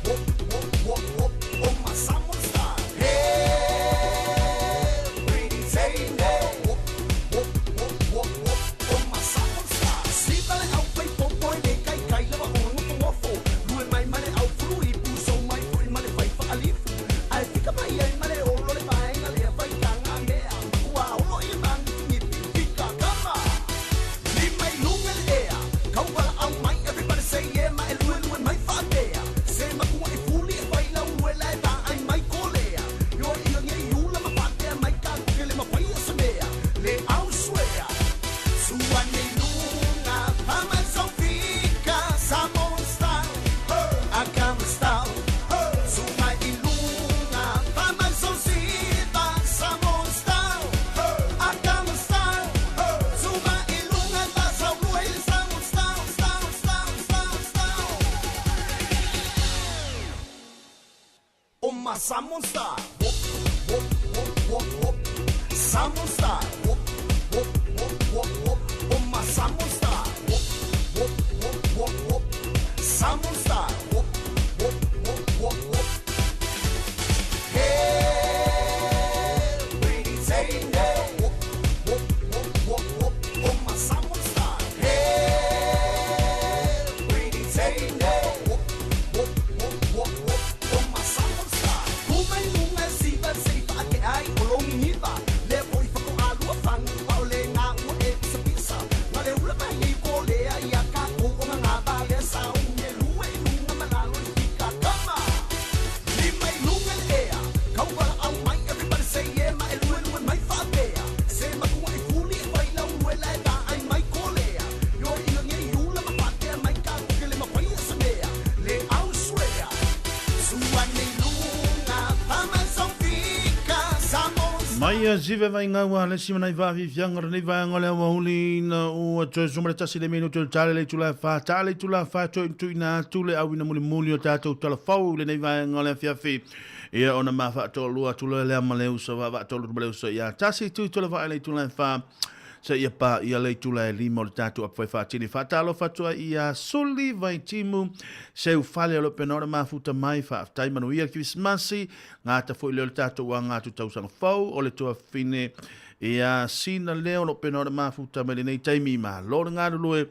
whoop, whoop, whoop, whoop. O ma Samoan style. Hey, pretty Tane. Whoop, whoop, whoop, whoop, whoop. O ma Samoan style. Si vale au fai popo e le kai kai lava o ngopo ngofo. Lue mai male au fulu i puso mai foi male fai fa alifu. Ai fika mai ai male olo le vaenga le fai kanga mea. Makua olo i mangi ngipi fika kama. Lima i lunga le ea. Kauwala au mai everybody say yeah ma e lue lue mai fa tea. Se makua e fuli e fai lau lue la e ta ai mai kolea. Yo ia nge iula ma fatea mai ka kukele ma fai a samea. Le au suea. Sua nei lunga pa mai sofika. Samoan style. Akama style. Sua i lunga pa mai sosiva. Samoan style. Akama style. Sua i lunga pa sa lue le Samoan style. Style, style, style, style. O ma Samoan style. Whoop, whoop, whoop, whoop. Samoan style. Whoop, whoop, whoop, whoop, whoop. Oh my Samoan style. Whoop, whoop, whoop, whoop, whoop. Samoan style. Whoop, whoop, whoop, whoop, whoop. Hey, pretty Zane. Whoop, whoop, whoop, whoop, whoop. Oh my Samoan style. Hey, pretty Zane. Whoop, whoop, whoop, whoop, whoop. Oh my Samoan style. Kumai lunga siva siva ake ai olongi ngiva. Le poi fako alua fangu pa ole ngā ua e pisa pisa. Ngā le ula mai i ko lea ia ka ko o ngā ngā ba le sa unge lue i lunga malalo i fika kama. Lima i lunga le ea. Kauwala au mai everybody say yeah ma e lue lue mai whaapea. Se matua i fuli e whai lau lue la e tā ai mai ko lea. Yo i nge i ula ma patea mai ka kukele ma whai sa mea. Le au suea. Sua nei lunga pama sofika Samoan Mai a zive vai ngau le si manai va vi fianga le vai ngole wa huli na o a toe sumare tasi le minu te tale le tula fa tale tula fa to tu ina tu le au ina muli muli o tatou tala fau le nei vai ngole fia fi ia ona ma fa to lua tu le ma le uso va va to lu le uso ia tasi tu tula va le tula fa se ia pa ia le tula e lima o le tatou apu faatini faatalofa atu ai ia Suli Vaitimu seu fale o lo penora mafuta mai faafetai manuia le Kerisimasi gata foi lea o le tatou aga atu tausaga fou o le tuafine ia sina lea o lo penora mafuta mai lenei taimi malo le galulue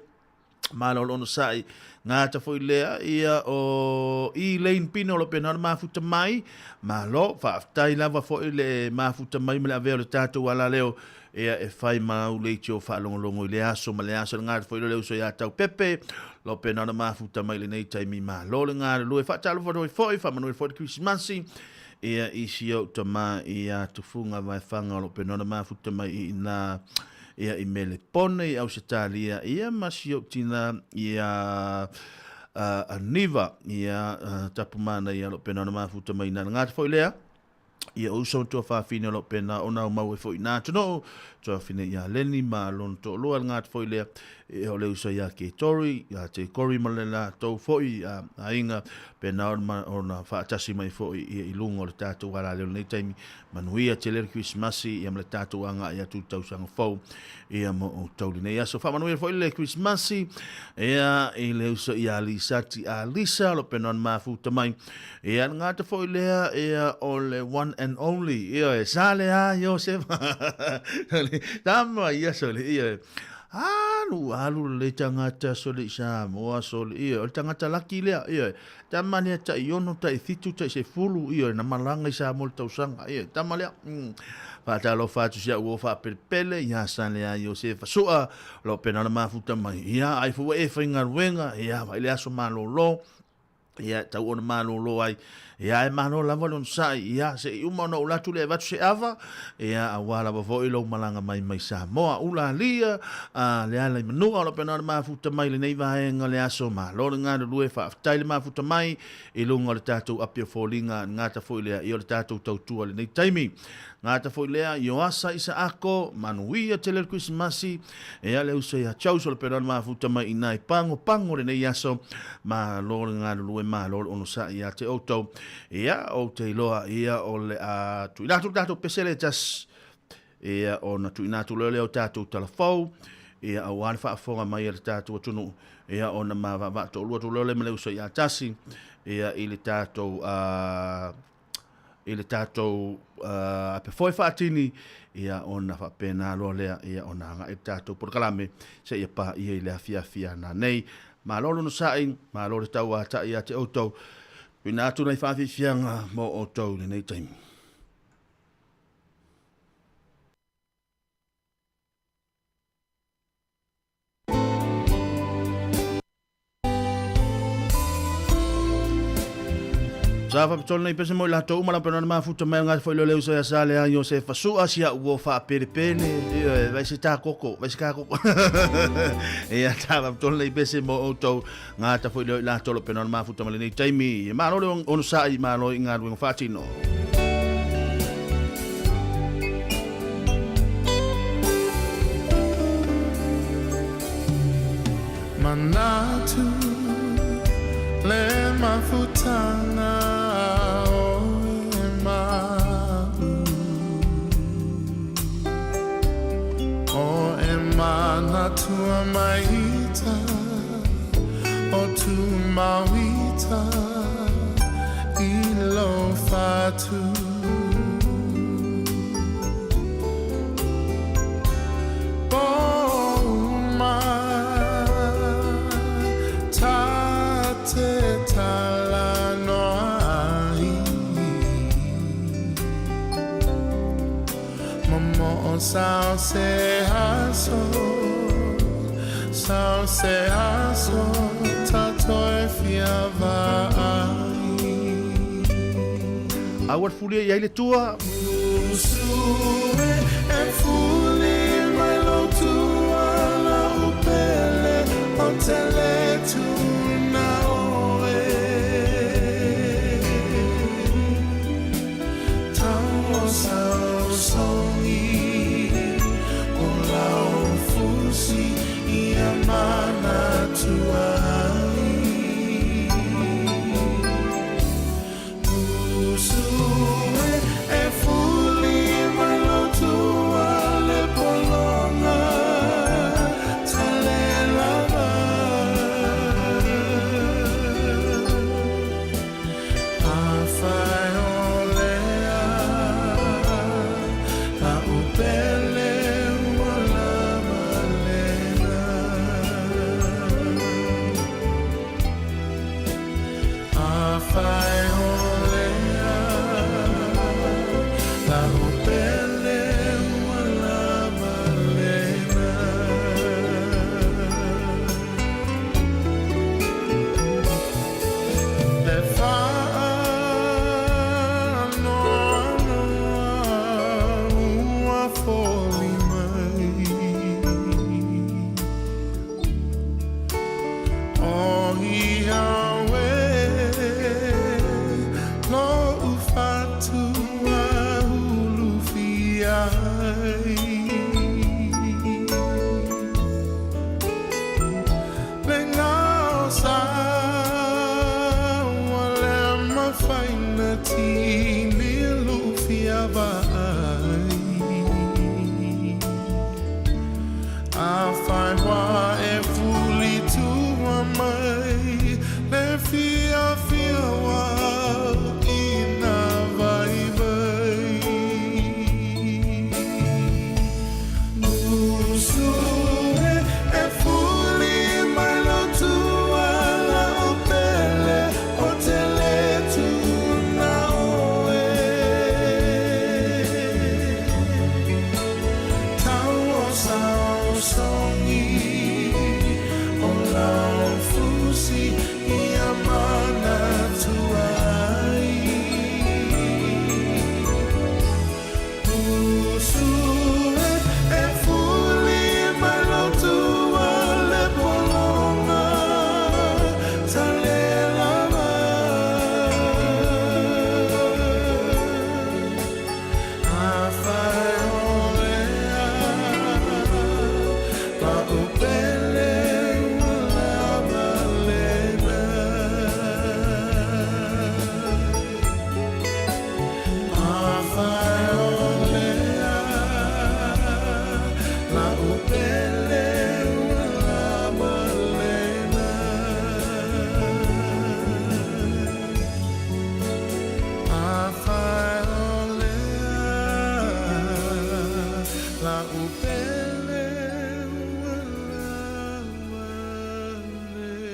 malo le onosai gata foi lea ia o Elaine Pino o lo pena o le mafuta mai malo faafetai lava foi le mafuta mai ma le avea o le tatou alaleo ia e fai mau le tio faalogologo i le aso ma le aso le gata foi le uso ia tau pepe lo pena o le mafuta mai lenei taimi malo le galulue faatalofa foi foi faamanuia foi le Kerisimasi ia i si ou tamā ia tufuga vaefaga o lo pena o le mafuta mai i ina ia i Melepone i Ausetalia ia ma si ou tina ia Aniva ia tapumana ia lo pena o le mafuta mai ina le gata foi lea ia uso ma tuafafine o lo pena ona o mau e foi nā tunoo tuafine ia Leni ma lona toalua le gata foi lea ia o le uso ia ke Tori ia te Kori ma le latou foi aiga pena ona faatasi mai foi ia i luga o le tatou alaleo lenei taimi manuia tele le Kerisimasi ia ma le tatou agaai atu i tausaga fou ia mo outou lenei aso faamanuia foi le Kerisimasi ia i le uso ia Lisati a Lisa o lo pena ona mafuta mai ia le gata foi lea ia o le one and only ia e sa le a Joseph tama ia sole ia alu alu le tagata sole i Samoa sole ia o le tagata laki lea ia tama lea tai ono tai fitu tai sefulu ia na malaga i Samoa le tausaga ia tama lea faatalofa atu si au o faapelepele ia sa le a Josefa sua lo pena na mafuta mai ia ai fua e faigaluega ia vai le aso malōlō ia tau ona malōlō ai ia e malo lava le onosai ia seʻi uma ona ou latu le avatu se ava ia auā lava foi lou malaga mai mai Samoa ulalia a le ala i manua o lo pena o le mafuta mai lenei vaega le aso malo le galulue faafetai le mafuta mai i luga o le tatou api o foliga gata foi lea ia o le tatou tautua lenei taimi gata foi lea Ioasa Isaako manuia tele le Kerisimasi Ia le uso ia Chose o le pena o le mafuta mai ina i pango pango lenei aso malo le galulue malo le onosai ia te outou. Ia ou te iloa ia o le a tuuina atu le tatou pese le tasi ia ona tuuina atu lea lea o tatou talafou ia auā le faafofoga mai a le tatou atunuu ia ona ma vaavaa toalua atu lea ma le uso ia tasi ia i le tatou i le tatou ape foe faatini ia ona faapena loa lea ia ona agai le tatou polokalame seia paia i le afiafi a nanei. Malo le onosai, malo le tauatai ia te outou. Tuuina atu nai faafiafiaga mo outou i lenei taimi. Sa faapitoa lenei pese mo i latou uma lava pena na mafuta mai o ngāti foi leo leu sa sa le a Iosefa sua sia ua faapelepele ia e vai se tā koko vai se kā koko ia tā faapitoa lenei pese mo outou ngāta foi leo i latou lo pena na mafuta mai lenei taimi malo le onosai malo i galuega faatino. Manatu le mafutanga o e ma'u. Atua maita o tu mauita i lo fatu. Poma ta te tala noa ai. Momo o sao se aso, sao se aso, ta toe fia vaai. Aua le fulia i ai le tua. Usue e fuli mai lo tua la upele o te le tuna oe. Tau o sao songi o lau fusi i a mana tuai. Usue e fuli mai lo tua le polonga tale lava. A fai o lea, la upele ua lava lena. A fai o lea, la upele ua lava lena. Le whaanoanoa ua foli mai. O ia we, lo ufatua hulu fiai. Le ngao sa wa le mafaina tini lu fia vai. A fai wa e fuli tua mai, le fia fia wa ina vai vai. Usue e fuli mai lo tua la upele o te le tuna oe. Tau o sao songi o lau fusi i a mana tuai. Usue e fuli mai lo tua le polonga tale lava. A fai o lea, la upele ua lava lena. A fai o lea, la upele ua lava lena. A fai o lea, la upele ua lava lena.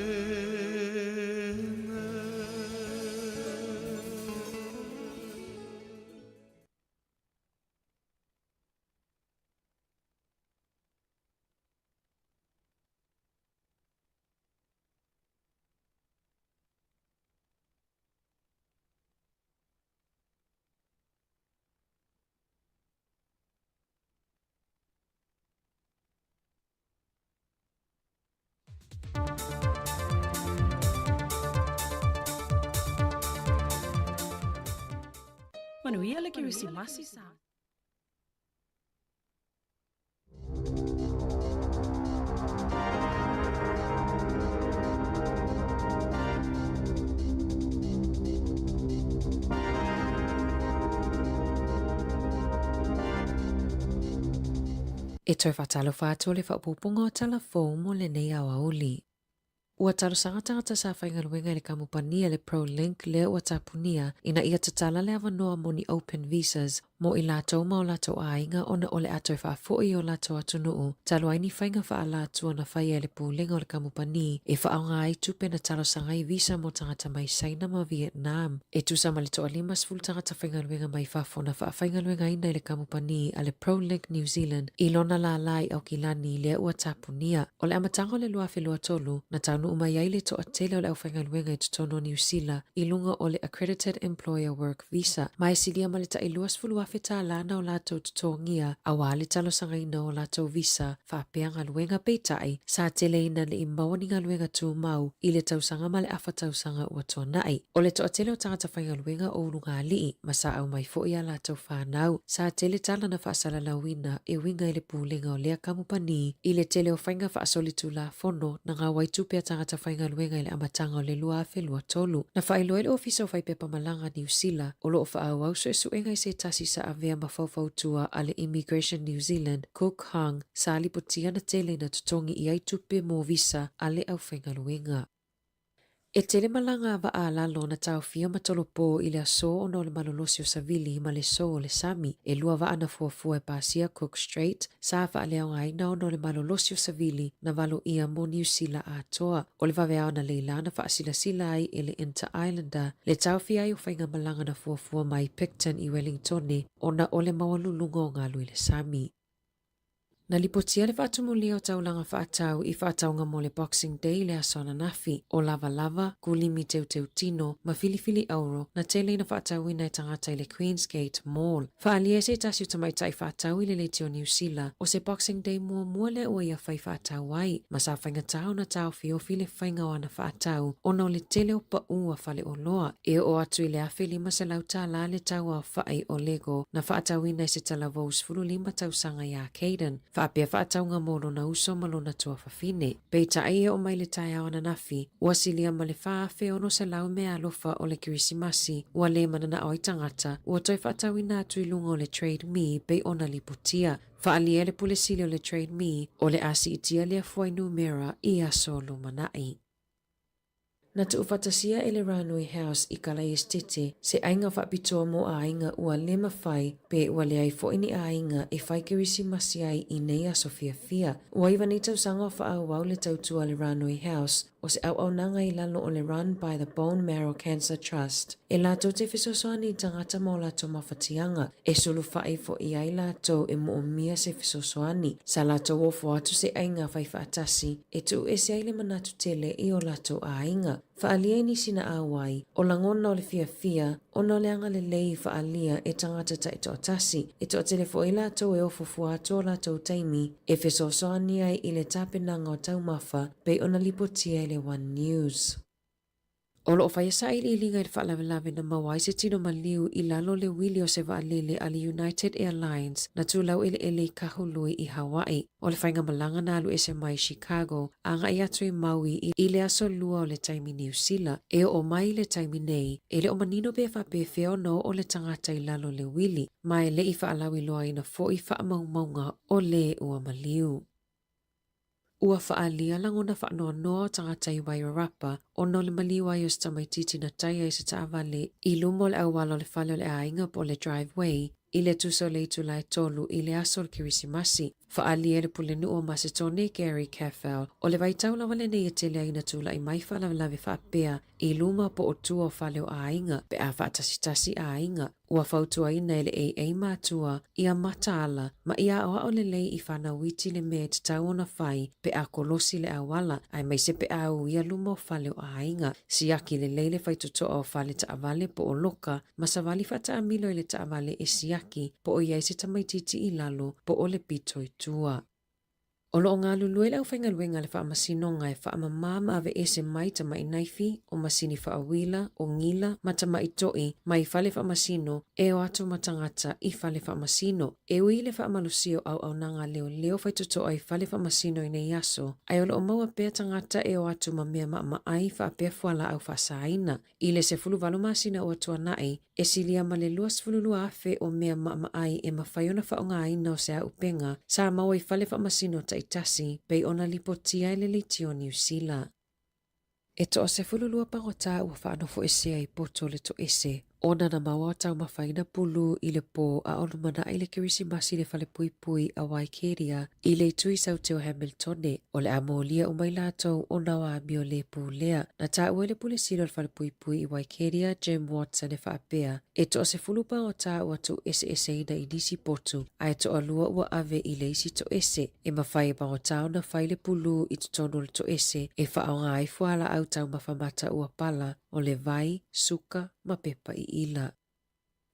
Manuia le Kerisimasi sa. E toe faatalofa atu o le faaopoopoga o tala fou mo lenei aoauli. Ua talosaga tagata sa faigaluega i le kamupani a le ProLink lea ua tapunia ina ia tatala le avanoa mo ni open visas mo i latou ma o latou aiga ona o le a toe faafoi i o latou atunuu talu ai ni faiga faaalatua na faia e le Pulega o le Kamupani e faaaoga ai tupe na talosaga ai visa mo tagata mai Saina ma Vietnam. E tusa ma le toa 50 tagata faigaluega mai fafo na faafaigaluegaina i le kamupani a le ProLink New Zealand i lona lālā i Aukilani lea ua tapunia. O le amataga o le 2023, na taunuu mai ai le toatele o le aufaigaluega i totonu o Niu Sila i luga o le Accredited Employer Work Visa, ma e silia ma le tai $20,000 tālā na o latou totogia aua le talosagaina o latou visa faapea galuega. Peitai, sa tele ina ne i maua ni galuega tumau i le tausaga ma le afa tausaga ua tuanai. O le toatele o tagata faigaluega o ulugalii ma sa aumai foi a latou whānau. Sa tele tala na faasalalauina e uiga i le pulega o lea kamupani i le tele o faiga faasolitulafono na gau ai tupe a tagata faigaluega i le amataga o le 2023. Na faailoa e le Ofisa o Faipepa Malaga Niu Sila o lo o faaauau suesuega i se tasi sa avea ma faufautua a le Immigration New Zealand, Cook Hang, sa lipotia na tele ina totogi i ai tupe mo visa a le aufaigaluega. E tele malaga a vaa a lalo na taofia ma tolopo i le aso ona o le malolosi o savili ma le sou o le sami. E lua vaa na fuafua e pasia Cook Strait, sa faaleaogaina ona o le malolosi o savili na valoia mo Niu Sila atoa. O le vaveao analeila na faasilasila ai e le Inter-Islander le taofia ai o faigamalaga na fuafua mai Picton i Wellingtone ona o le maualuluga o galu i le sami. Na lipotia le faatumulia o taulaga faatau i faatauga mo le Boxing Day i le aso ananafi. O lavalava, kulimi teuteu tino, ma filifili auro na tele ina faatauina e tagata i le Queensgate Mall. Faaalia e se tasi o tamaitai faatau i le leitio Niu Sila, o se Boxing Day muamua lea ua ia fai faatau ai, ma sa faigata ona taofiofi le faiga o ana faatau ona o le tele o paʻu a faleoloa. E oo atu i le $1,500 tālā le tau aofai o Lego na faatauina i se talavou 15 tausaga iā Kayden, faapea faatauga mo lona uso ma lona tuafafine. Peitai e oo mai le taeao ananafi, ua silia ma le 4,600 meaalofa o le Kerisimasi ua le mananao ai tagata, ua toe faatauina atu i luga o le Trade Me pei ona lipotia. Faaalia e le Pule Sili o le Trade Me, o le a siitia lea fuainumera i aso lumanai. Na tuufaatasia e le Ranui House i Kalaesetete se aiga faapitoa mo aiga ua le mafai pe ua leai foi ni aiga e fai Kerisimasi ai i nei aso fiafia. Ua iva nei tausaga o faaauau le tautua a le Ranui House o se auaunaga i lalo o le Run by the Bone Marrow Cancer Trust e latou te fesoasoani i tagata ma o latou mafatiaga e sulufai foi ai latou e moomia se fesoasoani. Sa latou ofo atu se aiga faifaatasi e tuu ese ai le manatu tele i o latou aiga. Faaalia i nisi na auai, o lagona o le fiafia ona o le agalelei i faaalia e tagata taitoatasi. E toatele foi latou e ofo fua atu o latou taimi e fesoasoani ai i le tapenaga o taumafa pei ona lipotia e le One News. O lo o faia sailiiliga i le faalavelave na maua ai se tino maliu i lalo o le uili o se vaalele a le United Airlines na tulau eleele i Kahului i Hawaii. O le faigamalaga na alu ese mai Chicago agai atu i Maui i le aso Lua o le taimi Niu Sila. E oo mai i le taimi nei, e le o manino pe faapefea ona oo le tagata i lalo o le uili, ma e le i faalauiloaina foi faamaumauga o lē ua maliu. Ua faaalia lagona faanoanoa o tagata i Wairarapa ona o le maliu ai o se tamaitiiti na taia i se taavale i luma o le auala o le fale o le aiga po o le driveway i le tusa o le itula e tolu i le aso o le Kerisimasi. Faaalia e le Pulenuu o Masetone Gary Caffell o le vaitau lava lenei e tele ai ina tulai mai faalavelave faapea i luma po o tua o fale o aiga pe a faatasitasi aiga. Ua fautuaina e le AA matua ia mataala ma ia aoao lelei i fanau iti le mea e tatau ona fai pe a kolosi le auala, aemaise pe a uia luma o fale o aiga. Siaki lelei le faitotoa o fale taavale po o loka ma savali faataamilo i le taavale e siaki po o i ai se tamaitiiti i lalo po o le pito i tua. O lo o galulue le aufaigaluega a le Faamasinoga e faamama ma aveese mai tama'i naifi, o masini faauila, o gila, ma tama'i to'i mai fale faamasino e o atu ma tagata i fale faamasino. E ui i le faamalosia o auaunaga a leoleo faitotoa i fale faamasino i nei aso, ae o lo o maua pea tagata e o atu ma mea maamaai faapea fualaau faasaina. I le 18 masina ua tuanai, e silia ma le 22,000 o mea maamaai e mafai ona faaaogaina o se auupega sa maua i fale faamasino taitasi pei ona lipotia e le leitio o Niu Sila. E toa 12 pagota ua faanofoesea i poto o le toese ona na maua taumafaina pulu i le pō a o lumanai le Kerisimasi i le falepuipui a Waikeria i le itu i Saute o Hamiltone. O le a molia uma i latou ona o amio lē pulea. Na taua e le Pule Sili o le Falepuipui i Waikeria, Jim Watson e faapea, e toasefulu pagota ua tuueseeseina i nisi potu, ae toalua ua ave i le isi toese. E mafai e pagota ona fai le pulū i totonu o le toese e faaaoga ai fualaau taumafa mata ua pala, o le vai, suka ma pepa iila.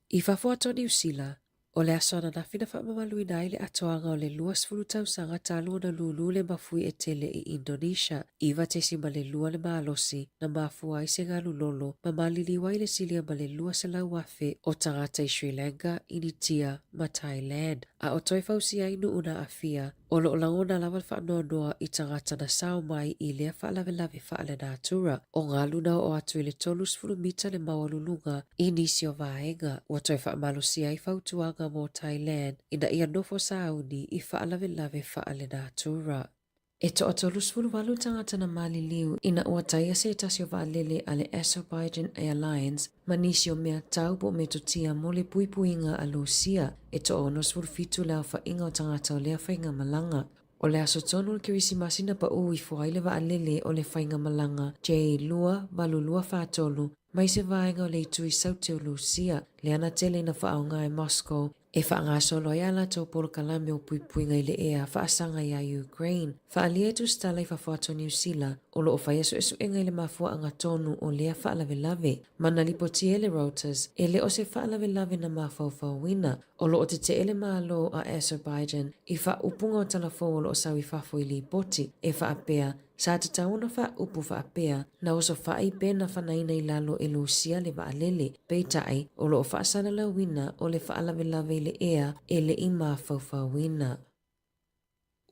I fafo atu o Niu Sila, o le aso ananafi na faamamaluina ai le atoaga o le 20 tausaga talu ona lūlū le mafui e tele i Indonesia, 9.2 le malosi na mafua ai se galu lolo ma maliliu ai le silia ma le 200,000 o tagata i Sri Lanka, Initia ma Thailand. A o toe fausia ai nuu na aafia, O lo o lagona lava le faanoanoa i tagata na sao mai i lea faalavelave faalenatura. O galu na oo atu i le 30 mita le maualuluga i nisi o vaega. Ua toe faamalosia ai fautuaga mo Thailand ina ia nofo sauni i faalavelave faalenatura. E toa 38 tagata na maliliu ina ua taia se tasi o vaalele a le Azerbaijan Airlines ma nisi o mea tau po o metotia mo le puipuiga a Lusia. E toa 67 le aofaiga o tagata o lea faigamalaga. O le aso tonu o le Kerisimasi na paū ifo ai le vaalele o le faigamalaga J2843 mai se vaega o le itu i Saute o Lusia, lea na tele ina faaaoga e Moscow e faagasolo ai a latou polokalame o puipuiga i le ea faasaga iā Ukraine. Faaalia e tusitala i fafo atu o Niu Sila, o lo o faia suesuega i le mafuaaga tonu o lea faalavelave. Ma na lipotia e le Reuters, e le o se faalavelave na mafaufauina. O lo o tetee le Malo a Azerbaijan i faaupuga o tala fou o lo o sau i fafo i lipoti, e faapea, Sa tatau ona faaupu faapea, na osofai pe na fanaina i lalo e Lusia le vaalele, peitai, o lo o faasalalauina o le faalavelave i le ea e le i mafaufauina.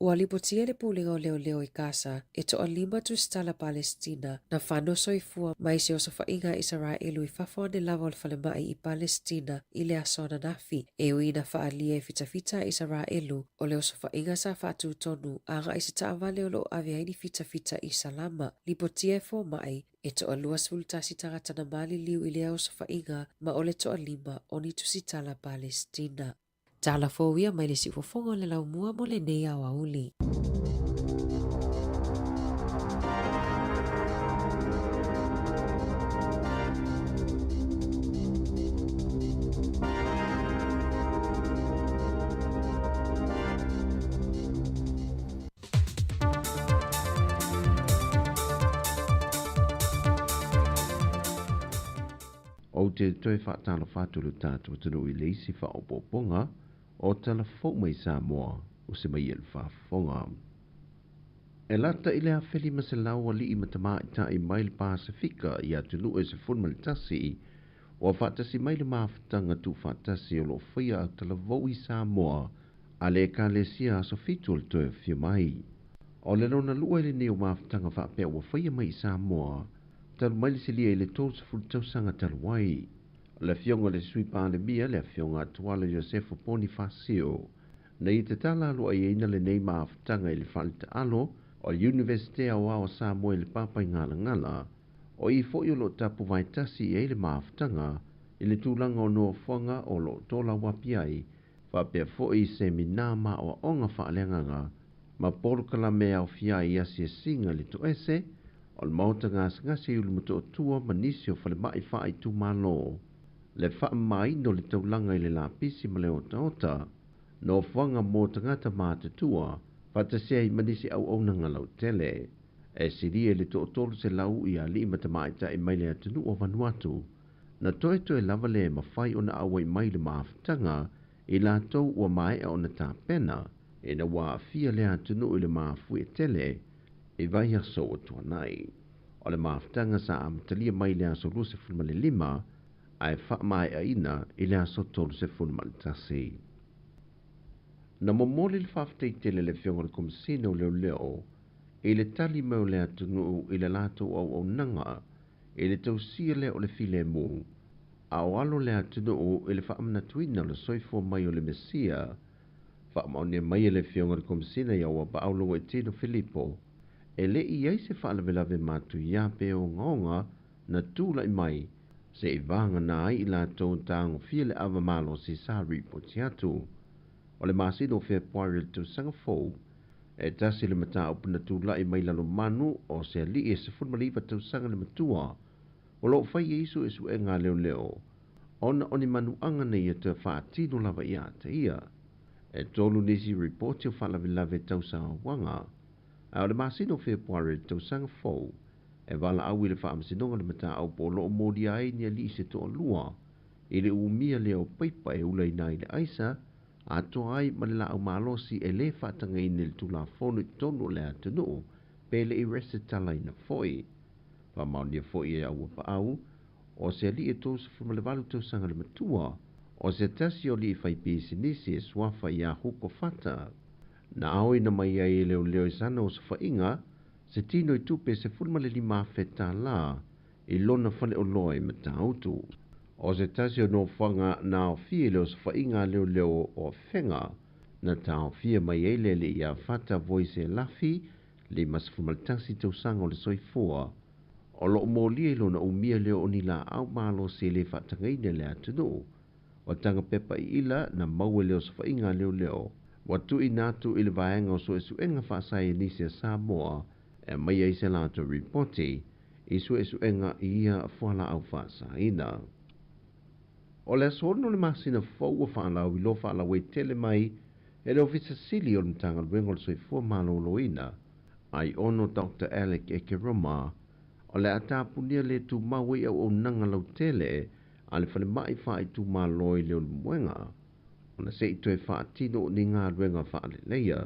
Ua lipotia le Pulega o Leoleo i Kasa e toalima tusitala Palesitina na fano soifua mai se osofaiga a Isaraelu i fafo ane lava o le falemai i Palesitina i le aso ananafi, e ui ina faaalia e fitafita a Isaraelu o le osofaiga sa faatutonu agai se taavale o lo o ave ai ni fitafita i Salama, lipotia e fomai, e toa 21 tagata na maliliu i lea osofaiga ma o le toalima o ni tusitala Palesitina. Tala fou ia mai le siufofoga o le laumua mo lenei aoauli. Ou te toe faatalofa atu i lo tatou atunuu i le isi faaopoopoga o tala fou mai Samoa o se mai e le faafofoga. E lata i le 1,500 alii ma tamaitai mai le Pasefika i atunuu e 11 ua faatasi mai le mafutaga tuufaatasi o lo o faia autalavou i Samoa a le Ekalesia Aso Fitu o le Toe Afio Mai. O le lona lua lenei o mafutaga faapea ua faia mai i Samoa talu mai le silia i le 30 tausaga talu ai. O le afioga i le Sui Palemia, le afioga a Tuala Iosefo Ponifasio, na ia tatala aloaiaina lenei mafutaga i le faletaalo o le Iunivesite Aoao o Samoa i le Papaigalagala, o i foi o lo o tapu vaetasi i ai le mafutaga i le tulaga o nofoaga o lo o tolauapi ai, faapea foi i semina ma aoaoga faaleagaga ma polokalame e aofia ai i asiasiga i le toese o le maota gasegase i Ulumotootua ma nisi o falemai faaitumalo, le faamamaina o le taulaga i le lapisi ma le otaota, nofoaga mo tagata matutua, faatasi ai ma nisi auaunaga lautele. E silia i le 300 i alii ma tamaitai mai le atunuu o Vanuatu, na toetoe lava le mafai ona auai mai i le mafutaga i latou ua maea ona tapena ina ua aafia le atunuu i le mafuie tele i vaiaso ua tuanai. O le mafutaga sa amatalia mai i le aso 25 ae faamaeaina i le aso 31. Na momoli le faafetai tele e le Afioga i le Komesina o Leoleo i le tali mai o le atunuu i le latou auaunaga i le tausia lea o le filemu, a o alo le atunuu i le faamanatuina o le soifua mai o le Mesia. Faamaonia mai e le Afioga i le Komesina ia Auapaau Logoitino Filipo, e le i ai se faalavelave matuia pe ogaoga na tulai mai se i vagana ai i latou tagofia le ava malosi sa ripoti atu. O le masina o Fepuari o le tausaga fou, e tasi le mataupu na tulai mai Lalomanu o se alii e 19 tausaga le matua, o lo o fai ai suesuega a leoleo ona o ni manuaga na ia toe faatino lava ia te ia. E 3 nisi ripoti o faalavelave tau sauaga, ae o le masina o Fepuari o le tausaga fou, e valaau i le faamasinoga le mataupu o lo o molia ai ni alii se toalua i le umia lea o paipa e ulaina ai le aisa, atoa ai ma le laau malosi e lē faatagaina i le Tulafono i totonu o le atunuu pe le i resitalaina foi. Faamaonia foi e Auapaau o se alii e 38 tausaga le matua, o se tasi o alii faipisinisi e suafa iā Huko Fata. Na aoina mai ai e leoleo i sana osofaiga se tino i tupe e $15,000 i lona faleoloa i Matautu. O se tasi o nofoaga na aofia i le osofaiga a leoleo o Afega, na taofia mai ai le alii ia Fata Voise Lafi, 51 tausaga o le soifua, o lo o molia i lona umia lea o ni laau malosi e lē faatagaina i le atunuu. Ua taga pepa iila na maua i le osofaiga a leoleo, ua tuuina atu i le vaega o suesuega faasaienisi a Samoa e aumai ai se latou ripoti i suesuega i ia fualaau faasaina. O le aso 6 o le masina fou ua faalauiloa faalauaitele mai e le Ofisa Sili o le Matagaluega o le Soifua Maloloina, ai ono Dr. Alec Ekeroma, o le a tapunia le tumau ai auaunaga lautele a le falemai faaitumalo i Leulumoega, ona se i toe faatino ni galuega faaleleia.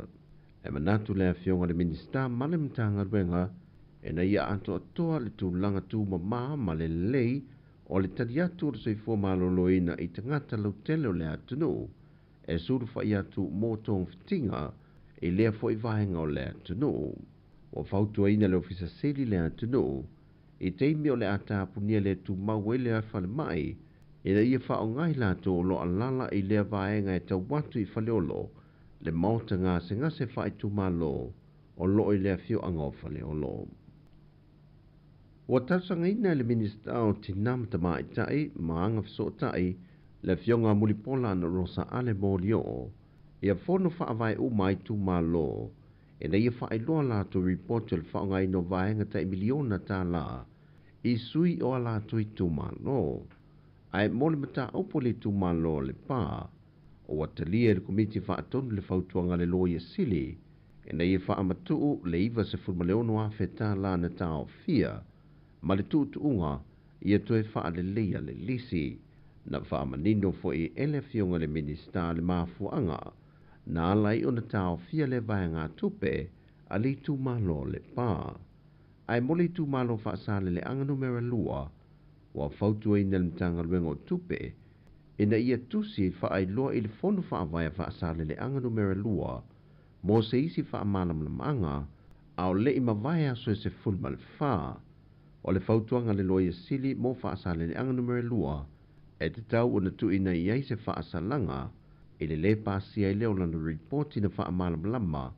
E manatu le Afioga i le Minisita ma le Matagaluega ina ia atoatoa le tulaga tumamā ma le lelei o le tali atu o le soifua maloloina i tagata lautele o le atunuu e sulufai atu mo togafitiga i lea foi vaega o le atunuu. Ua fautuaina le Ofisa Sili le atunuu i taimi o le a tapunia le tumau ai le falemai ina ia faaaoga i latou o lo o alaala i lea vaega e tau atu i Faleolo le maota gasegase faaitumalo o lo o i le afioaga o Faleolo. Ua talosagaina e le Minisita o Tinā ma Tamaitai ma Agafesootai le Afioga a Mulipola Anarosa Ale Molioo ia fono faavae uma a itumalo ina ia faailoa latou ripoti o le faaaogaina o vaega tai miliona tālā i sui o a latou itumalo. Ae mo le mataupu a le itumalo o Lepa, ua talia e le Komiti Faatonu le fautuaga a le Loia Sili ina ia faamatuu le $96,000 na taofia ma le tuutuuga ia toe faaleleia le lisi. Na faamanino foi e le Afioga i le Minisita le mafuaaga na ala ai ona taofia le vaegatupe a le itumalo o Lepa. Ae mo le itumalo Faasaleleaga numera 2, ua fautuaina e le Matagaluega o Tupe ina ia tusi faailoa i le Fono Faavae a Faasaleleaga numera 2 mo se isi faamalamalamaga a o le i mavae aso e 14. O le fautuaga a le Loia Sili mo Faasaleleaga numera 2 e tatau ona tuuina i ai se faasalaga i le lē pasia ai lea o lana ripoti na faamalamalama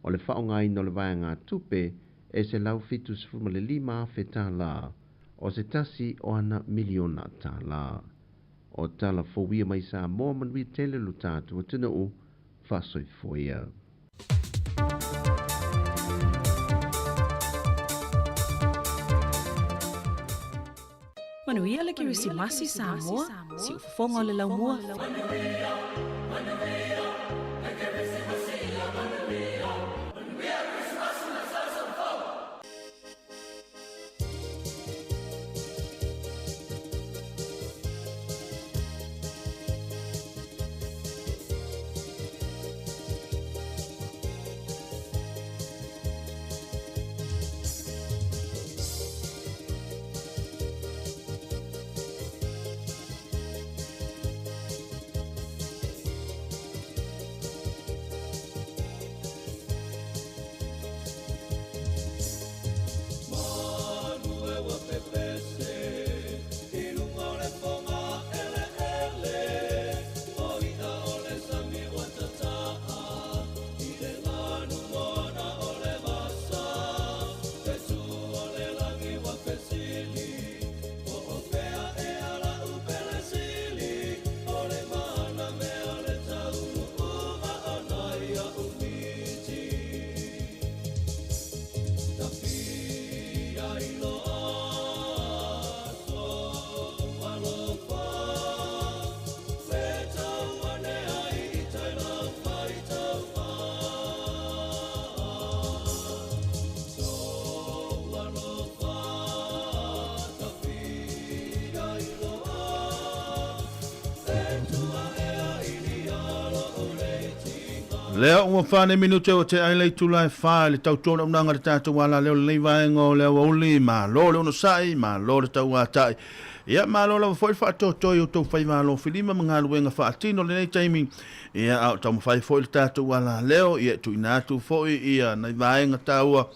o le faaaogaina o le vaegatupe e $175,000 o se tasi o ana miliona tālā. O tala fou ia mai Samoa, manuia tele lo tatou atunuu, faasoifua ia. Manuia le Kerisimasi Samoa, siufofoga o le laumua. Lea ua 4 minute o te ai le itula e 4 i le tautua auaunaga a le tatou alaleo i lenei vaega o le aoauli. Malo le onosai, malo le tauatai. Ia, malo lava foi le faatoatoa i outou faiva alofilima ma galuega faatino i lenei taimi. Ia, a o taumafai foi le tatou alaleo, ia, e tuuina atu foi ia nai vaega taua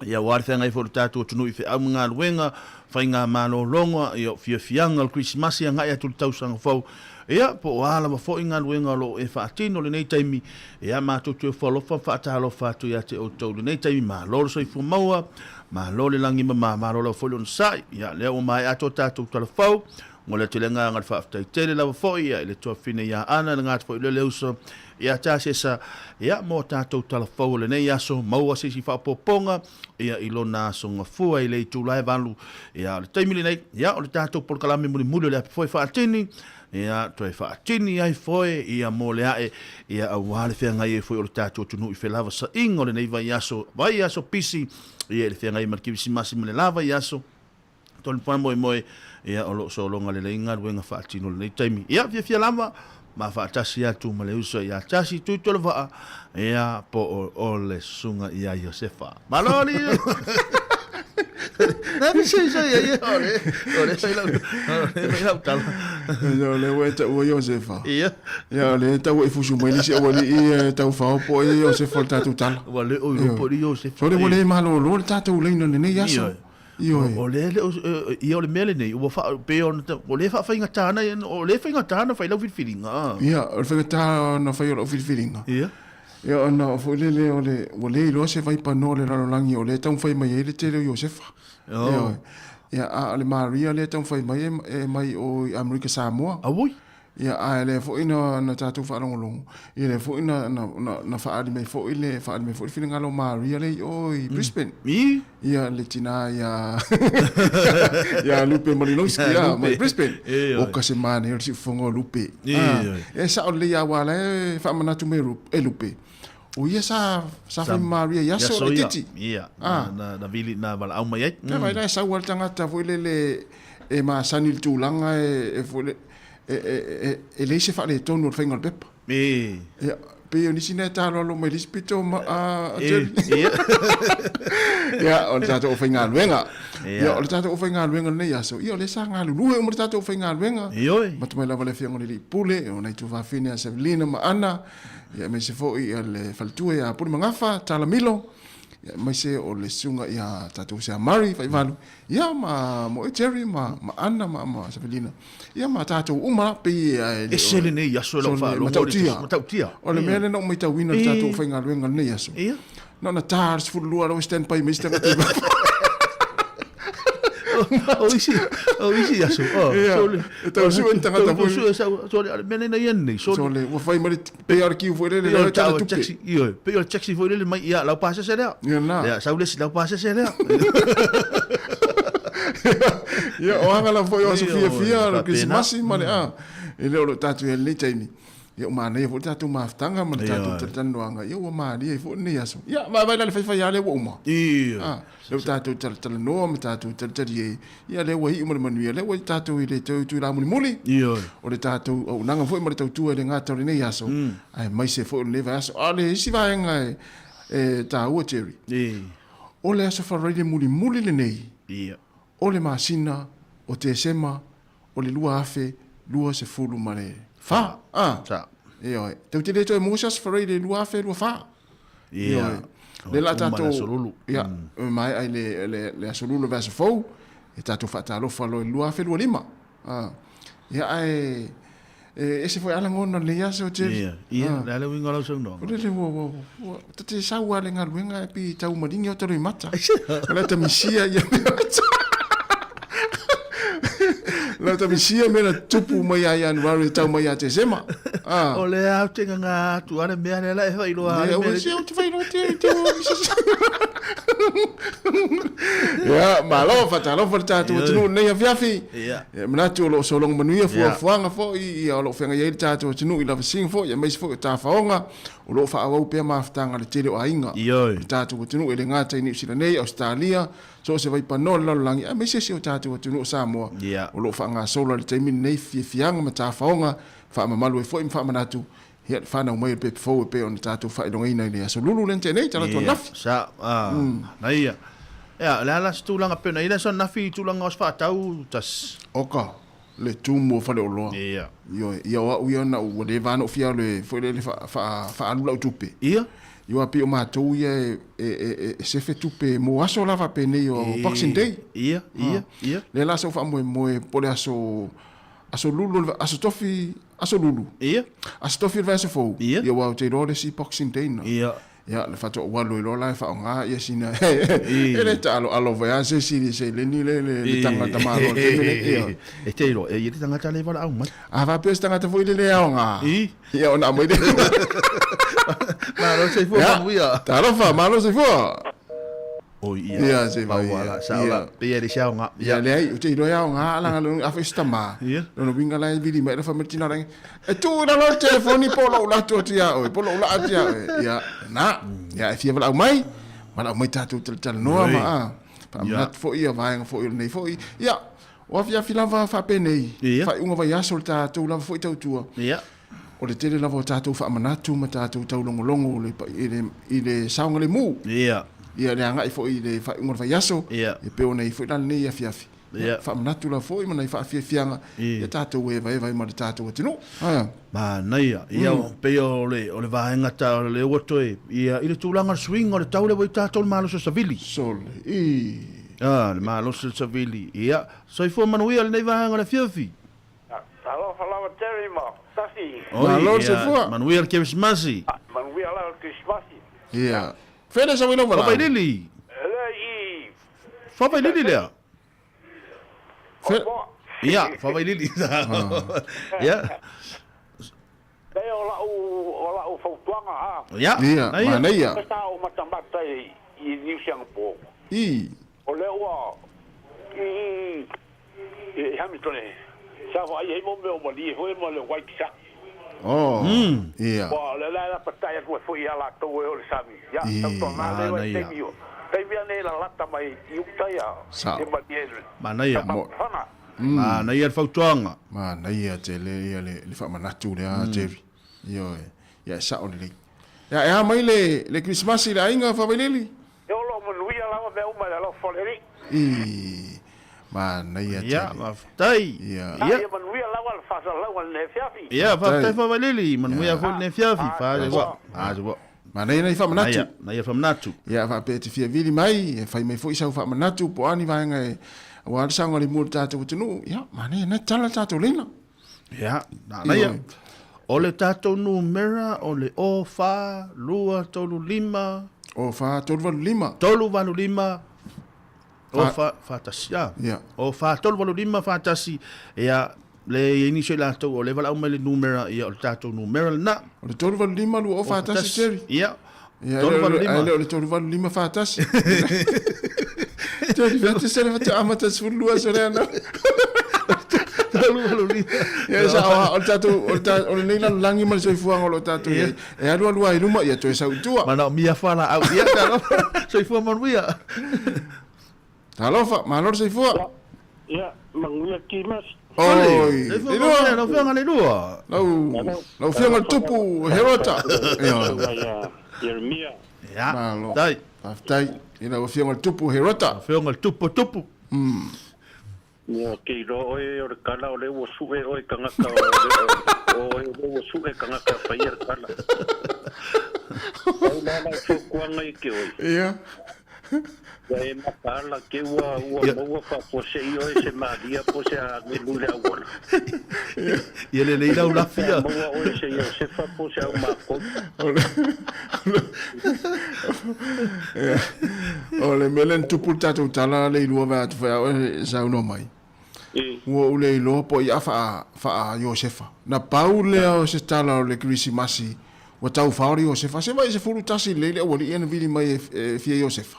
Ia, aua le feagai foi o le tatou atunuu i feau ma galuega, faiga malologa, ia, o fiafiaga o le Kerisimasi agai atu i le tausaga fou. Ia, po o a lava foi galuega o lo o e faatino i lenei taimi, ia, matou te ofo alofa ma faatalofa atu ia te outou i lenei taimi. Malo le soifua maua, malo le lagi e mama, malo lava foi le onosai. Ia, lea ua maea atu a tatou tala fou. Momoli atu le agaga o le faafetai tele lava foi i le tuafafine ia Ana, le gata foi lea le uso ia Tasesa, ia mo tatou tala fou o lenei aso, maua se isi faaopoopoga ia i lona aso gafua i le itula e 8. Ia o le taimi lenei, ia o le tatou polokalame mulimuli o le api foe faatini, ia toe faatini ai foe ia mo le ae, ia aua le feagai ai foi o le tatou atunuu i felavasaiga o lenei vaiaso, vaiaso pisi, ia i le feagai ma le Kerisimasi ma le la vaiaso. Tonu faamoemoe, ia, o lo o sologa lelei galuega faatino i lenei taimi. Ia, fiafia lava, ma faatasi atu ma le uso ia Tasi Tuitolovaa, ia, po o, o le susuga ia Iosefa. Malo alii! Na fi se se ia ia o le o le fai lau o le fai lau tala. Ia o le ua e taua Iosefa. Ia. Ia o le tau e fusu mai le isi aualii e tau faaopo ai Iosefa o le tatou tala. Ua le o iloa po o le Iosefa. Sole ua le malolo le tatou laina i lenei aso. Ioe. Ioe. O lea le o, ia o le mea lenei, ua faa, pei ona, o lea e faafaigata ana, o lea e faigata ona fai lau filifiliga. Ia, o le faigata ona fai o lau filifiliga. Ia. Ia, ona foi lele o le, ua le iloa se vaipanoa o le lalolagi o lea e taumafai mai ai le tele o Iosefa. Oh. Ioe. Ia, a o le Maria lea e taumafai mai e mai o i Amerika Samoa. Auoi. Ia, a lea foi na, na tatou faalogologo, ia lea foi na, na, na, na faaali mai foi le, faaali mai foi le finagalo o Maria lea i o i Brisbane. Mm. Ia, le tina ia, ia Lupe Malinowski, ia, mai Brisbane. E, O ka se manaia o le siufofoga o Lupe. E, Ah, e sao lelei lava aua la e faamanatu mai e Lupe, o ia sa, sa fai ma Maria i aso laitiiti. Ia, Ah. na, na, na vili, na valaau mai ai. Mm. Vai la e sau lava le tagata foi lele e masani i le tulaga e, e foi le, e, e, e, e leai se faaletonu o le faiga o le pepa. E. Ia, pei o nisi na e taloalo mai le isi pito ma, a, a E, Jerry. ia. Ia, o le tatou aufaigaluega. Ia. Ia, o le tatou aufaigaluega lenei aso, ia o lea sa galulue uma le tatou aufaigaluega. Ioe. Amata mai lava le afioga i le Alii Pule, o nai tuafafine a Sevelina ma Ana, ia aemaise foi ia le faletua ia Pulemagafa, Talamilo, ia aemaise o le susuga ia tatou Sea Murray Faivalu, ia ma mo e Jerry ma, ma Ana ma, ma Sevelina. Ia ma tatou uma pei e le Ese lenei aso e lau faalogo matautia. Matautia. O le mea lea na ou matauina i le tatou faigaluega i lenei aso. Ia. Na ona ta le 12 la ua stand by mai si tagata i fafo. O isi, o isi aso. Oh, Ia. sole. E tau sue ni tagata foi. foi. Sue sau, sole, o le mea lena ia nei. Sole. Sole, ua fai mai le pei o le kiu foi lele, Pei o le le tala tau tupe. taxi, ioe. Pei o le taxi foi lele mai ia lau pasese lea. Ia na. Ia, sau le isi lau pasese lea. Ia, o aga lava foi o aso Ia, fiafia, o le faapena. Kerisimasi ma le a. E le o lo tatou i ai lenei taimi. Ia, ua manaia foi le tatou mafutaga ma le Ia. tatou talatalanoaga. Ia, ua malie ai foi lenei aso. Ia, vaavaai la le faifai lava lea ua uma. Ia. A, lea ua tatou talatalanoa ma tatou talitali ai. Ia, lea ua iu ma le manuia. Lea ua tatou i le toe itula mulimuli. Ia. O le tatou auaunaga foi ma le tautua e le gata o lenei aso, aemaise foi o lenei vaiaso. A o le isi vaega e, e taua, Jerry. Ia. O le aso Faraile mulimuli lenei. Ia. O le masina o Tesema o le 2024. A. Sa. Ioe. Tou te le toe maua se aso Faraile 2024. Ia. Ioe. Le la tatou. Uma le aso Lulu. Ia, maea i le, le, le aso Lulu le vaiaso fou, e tatou faatalofa loa i le 2025. A. Ia, ae, e ese foi a lagona o lenei aso, Jerry. Ia, ia, A. le a le uiga o lau saunoaga? O lele ua, ua, ua, ta te sau lava i le galuega ae pei e tau maligi o ta loimata. O le ta misia ia mea. La ta misia mea na tupu mai ia Ianuari e tau mai ia Tesema. Ah. O le au te nganga atu a le mea lea la e whailoa. Ia, ua se o te whailoa te, te ua misia. Ia, malo, faatalofa le tatou atunuu i lenei afiafi. Ia. Ia, manatu o lo o sologa manuia fuafuaga foi, ia, o lo o feagai ai le tatou atunuu i lavasiga foi, aemaise foi o tafaoga, o lo o faaauau pea mafutaga a le tele o aiga. Ioe. O le tatou atunuu e le gata i Niu Sila nei, Ausetalia, so o se vaipanoa o le lalolagi, aemaise si o tatou atunuu o Samoa, Ia. o lo o faagasolo i le taimi lenei fiafiaga ma tafaoga, faamamalu ai foi ma faamanatu. Ia, le fanau mai o le pepe fou e pei ona tatou faailogaina i le Aso Lulu lea na tea nei, talaatu ananafi. Sa, na ia. Ia, o le a la se tulaga pei ona i ai le aso ananafi i tulaga o aso faatau, tasi. Oka, le tumu o Faleoloa. Ia. Ioe, ia o au ia na ua leva lava ona ou fia alu e foi lele faaalu lau tupe. Ia. Ia aua pei o matou ia e sefe tupe mo aso la faapenei o Boxing Day. Ia, ia, ia. Lea la sa ou faamoemoe po o le aso Aso Lulu, Aso Tofi, Aso Lulu. Ia. Aso Tofi o le vaiaso fou. Ia. Ia aua ou te iloa le isi Boxing Day na. Ia. Ia, le faatoa ou alu ai loa la e faaaoga ia sina e le taaloalo foi lava se isi i le seleni le le tagata malo o le taimi lenei. Ia. E te iloa, e i ai le tagata lea e valaau mai. A faapea se tagata foi lele e aoga. I. Ia ona aumai lea. Malo le soifua manuia. Talofa, malo le soifua. Oi ia. Ia, se vai. Maua la, sao la, pei e le se aoga. Ia, leai, ou te iloa e aoga, leaga lona, afai se tama, Ia. lona uiga la e vili mai le fai mai le tina rangi, e tuu i lalo le telefoni po o lou latu atu ia oe, po o lou laa atu ia oe. Ia, na, ia, e fia valaau mai, valaau mai tatou talatalanoa ma, a, faamanatu foi ia vaega foi o lenei foi. Ia, o afiafi lava faapenei, faaiuga vaiaso le tatou lava foi tautua. Ia. O le tele lava o tatou faamanatu ma tatou taulogologo i le, i le saogalemu. Ia. Ia, le agai foi i le faaiuga o le vaiaso. Ia. E pei ona i ai foi la lenei afiafi. Ia. Faamanatu lava foi ma nai faafiafiaga ia tatou evaeva ai ma le tatou atunuu. Aia. Manaia. Ia, pei o le, o le vaega ta, o lea ua toe, ia, i le tulaga o le suiga o le tau lea ua i tatou le malosi o savili. Sole, i. A, le malosi o le savili. Ia, soifua manuia lenei vaega o le afiafi. Talofa lava Terry ma Tasi. Oi, ia, manuia le Kerisimasi. Manuia lava le Kerisimasi. Ia. Fea le sau i lau valaau? Favailili. Lea i. Favailili lea. Ia, Favailili. Ia. Lea o lau, o lau fautuaga a. Ia, Ia, manaia. Sa ou matamata i New Singapore. I. O lea ua i i Hamilton e sa vaai ai mo mea o malie foi ma le white shark. Oh, ia. Ua o lea la e lapatai atu ai foi ia latou e o le sami. Ia, tautuana lea ua taimi o taimi anei e lalata mai i uta ia e malie le. Manaia. Manaia le fautuaga. Manaia tele ia le faamanatu lea Jerry. Ioe. Ia e sao lelei. Ia e a mai le le Kerisimasi i le aiga Favailili? E olo manuia lava mea uma i le alofa o le Alii. I manaia tele. Ia, faafetai. Ia. Ia manuia lava le faasalalauga i lenei afiafi. Ia, faafetai Favailili, manuia foi lenei afiafi. Faaiwa. Faaiwa. Manaia nai faamanatu. Manaia faamanatu. Ia, faapea e te fia vili mai, e fai mai foi sau faamanatu po o a ni vaega e aua le saogalemu o le tatou atunuu. Ia, manaia na tala le tatou laina. Ia, manaia. O le tatou numera o le 0 4 2 3 5. 0 4 3 8 5. 3 8 5. O fa, fatasi, a. Ia. O fa, tolu valu lima, fatasi, ia, le i ai nisi o i latou o lea e valaau mai le numera, ia, o le tatou numera lena. O le tolu valu lima, lua o fatasi, Jerry. Ia. Ia, Tolu valu lima. Ae le o le tolu valu lima fatasi. Jerry, fata se le fata amata 12 aso lea na. Tolu valu lima. Ia, sa, o, o le tatou, o le ta, o lenei lalolagi ma le soifuaga o lo o tatou i ai. E alu alu lava i luma, ia toe sau i tua. Manaomia fualaau. Ia, talofa. Soifua manuia. Talofa, malo le soifua. Ia, manuia Kimas. Oi, Leilua. Lau afioga Leilua. Lau, lau afioga le tupu, Herota. Ia, Jeremia. Ia, Malo. Faafetai. Faafetai. I lau afioga le tupu, Herota. Afioga le tupu, tupu. Ua te iloa oe o le kala o lea ua sue oe tagata o oe o lea ua sue tagata e faia le kala. Pau la lau fautuaga i ke oe. Ia. Ua e mataala ke ua ua maua faafuasei oe se malia po se agelu i le auala. Ia lelei lau lafi ia. Maua oe se Iosefa po se au makou. O le mea lea na tupu le tatou tala le ilua vae atu foi a oe e saunoa mai. Ua ou le iloa po o ia faa, faa Iosefa. Na pau lea o se tala o le Kerisimasi ua tau fao le Iosefa. Se vai 11 lelei le aualii ia na vili mai e, e fia Iosefa.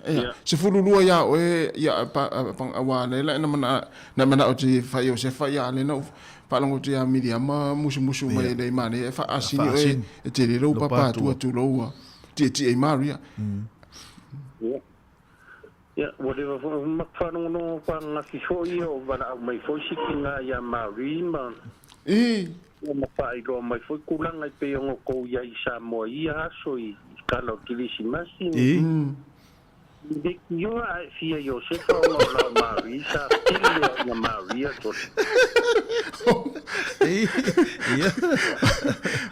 Ia, 12 ia oe, ia, pa, pa, aua lea la na mana, na manao te faa Iosefa ia lea na ou faalogo atu ia Miriama musumusu mai le manaia e faasini oe e tele lou papa atu atu lou tietie i Maria. Ia. Ia, ua leva foi ona matou faalogologo ananafi foi ia o valaau mai foi si tina ia Marie ma I. Ia ma faailoa mai foi tulaga e pei ona outou i ai i Samoa i ia aso i tala o Kerisimasi. I. I leitioa a e fia Iosefa ona o la o Maria sa pele a ina Maria tole. Ia.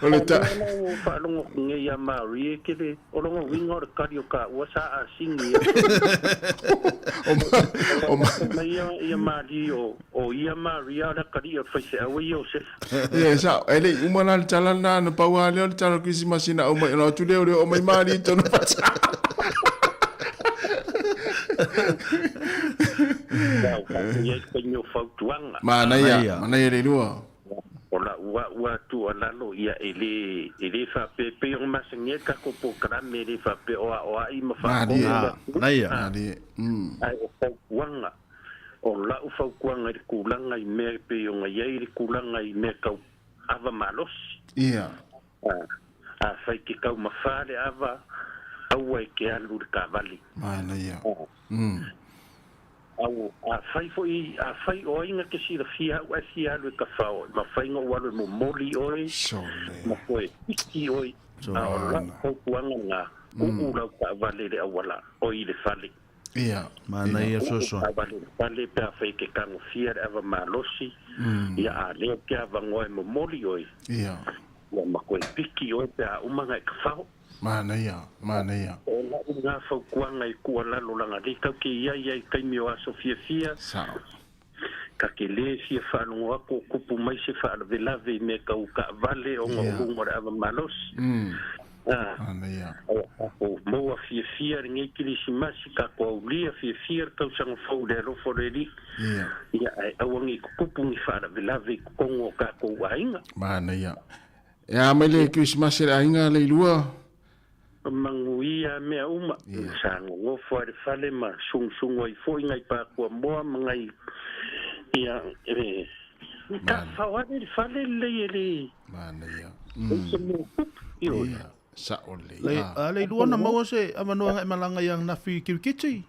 O le ta. Lea la ua ou faalogo atu nei ia Maria e ke le, o lona uiga o le kali o taua sa asigi atu. O ma. Mai ia, ia Maria o, o ia Maria o le atalii o le faifeau e Iosefa. Ia, sao. E le i uma la le tala lena, na pau lava lea o le tala o le Kerisimasi na aumai, ona o atu lea o le oo mai Maria i totonu o le Ia, o tatou i ai i le taimi o fautuaga. Manaia, manaia le lua. O lau au a tuualalo, ia e le, e le faapea, e pei ona masani ai le tatou polokalame, e le faapea o aoai ma faatonu le atunuu. Malie. Ae o fautuaga, o lau fautuaga i le tulaga i mea e pei ona i ai le tulaga i mea tau ava malosi. Ia. Afai ke taumafa le ava, aua e ke alu i le taavale. Manaia. Au, afai foi, afai o ai na te silafia au ae fia alu e tafao, e mafai ona ou alu e momoli oe, ma toe piki oe, a o lau fautuaga lena, tuu lau taavale i le auala, oi i le fale. Ia. Manaia Tuu fesoasoani. taavale i le fale pe afai e te tagofia le ava malosi, ia a lea ou te avanoa e momoli oe, Ia. ia ma toe piki oe pe a uma ona e tafao. Manaia, manaia. O lau lena fautuaga i tuualalo laga lea tatou te i ai ai i taimi o aso fiafia. Sao. Ta te lē fia faalogo atu o tupu mai se faalavelave i mea tau taavale ona o luga o le ava malosi. Manaia. Ae tatou maua fiafia lenei Kerisimasi, tatou aulia fiafia le tausaga fou i le alofa o le Alii. Ia. Ia, ae aua ne i tutupu ni faalavelave i totonu o tatou aiga. Manaia. E a mai le Kerisimasi a le aiga le ilua? Manuia mea uma. Sa nonofo lava i le fale ma sugusugu ai foi nai pakuamoa ma nai ia e tafafao ane le fale lelei e le Manaia. Leai se mea e tupu. Ioe. Ia, sao lelei. Le, a le ilua na maua se avanoa agai malaga i ananafi i Kirikiti?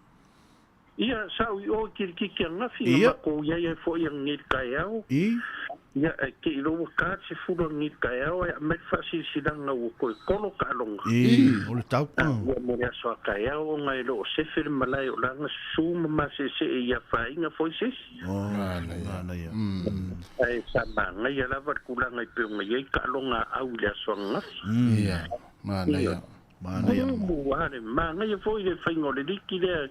Ia, sa ou i o i Kirikiti ananafi, na matou i ai ai foi ananei i le taeao. Ia, ae te i loa ua ta le 10 ananei i le taeao ae aumai le faasilasilaga ua toe kolo taaloga. O le tau. Ia, mo le aso a taeao ona e le o sefe le malae o la na susu ma maseesee i afaina foi se isi. Manaia. Ae sa manaia lava le tulaga e pei ona i ai taaloga a au i le aso ananafi. Ia, manaia. Manaia. Ua le manaia foi le faiga o le liki lea.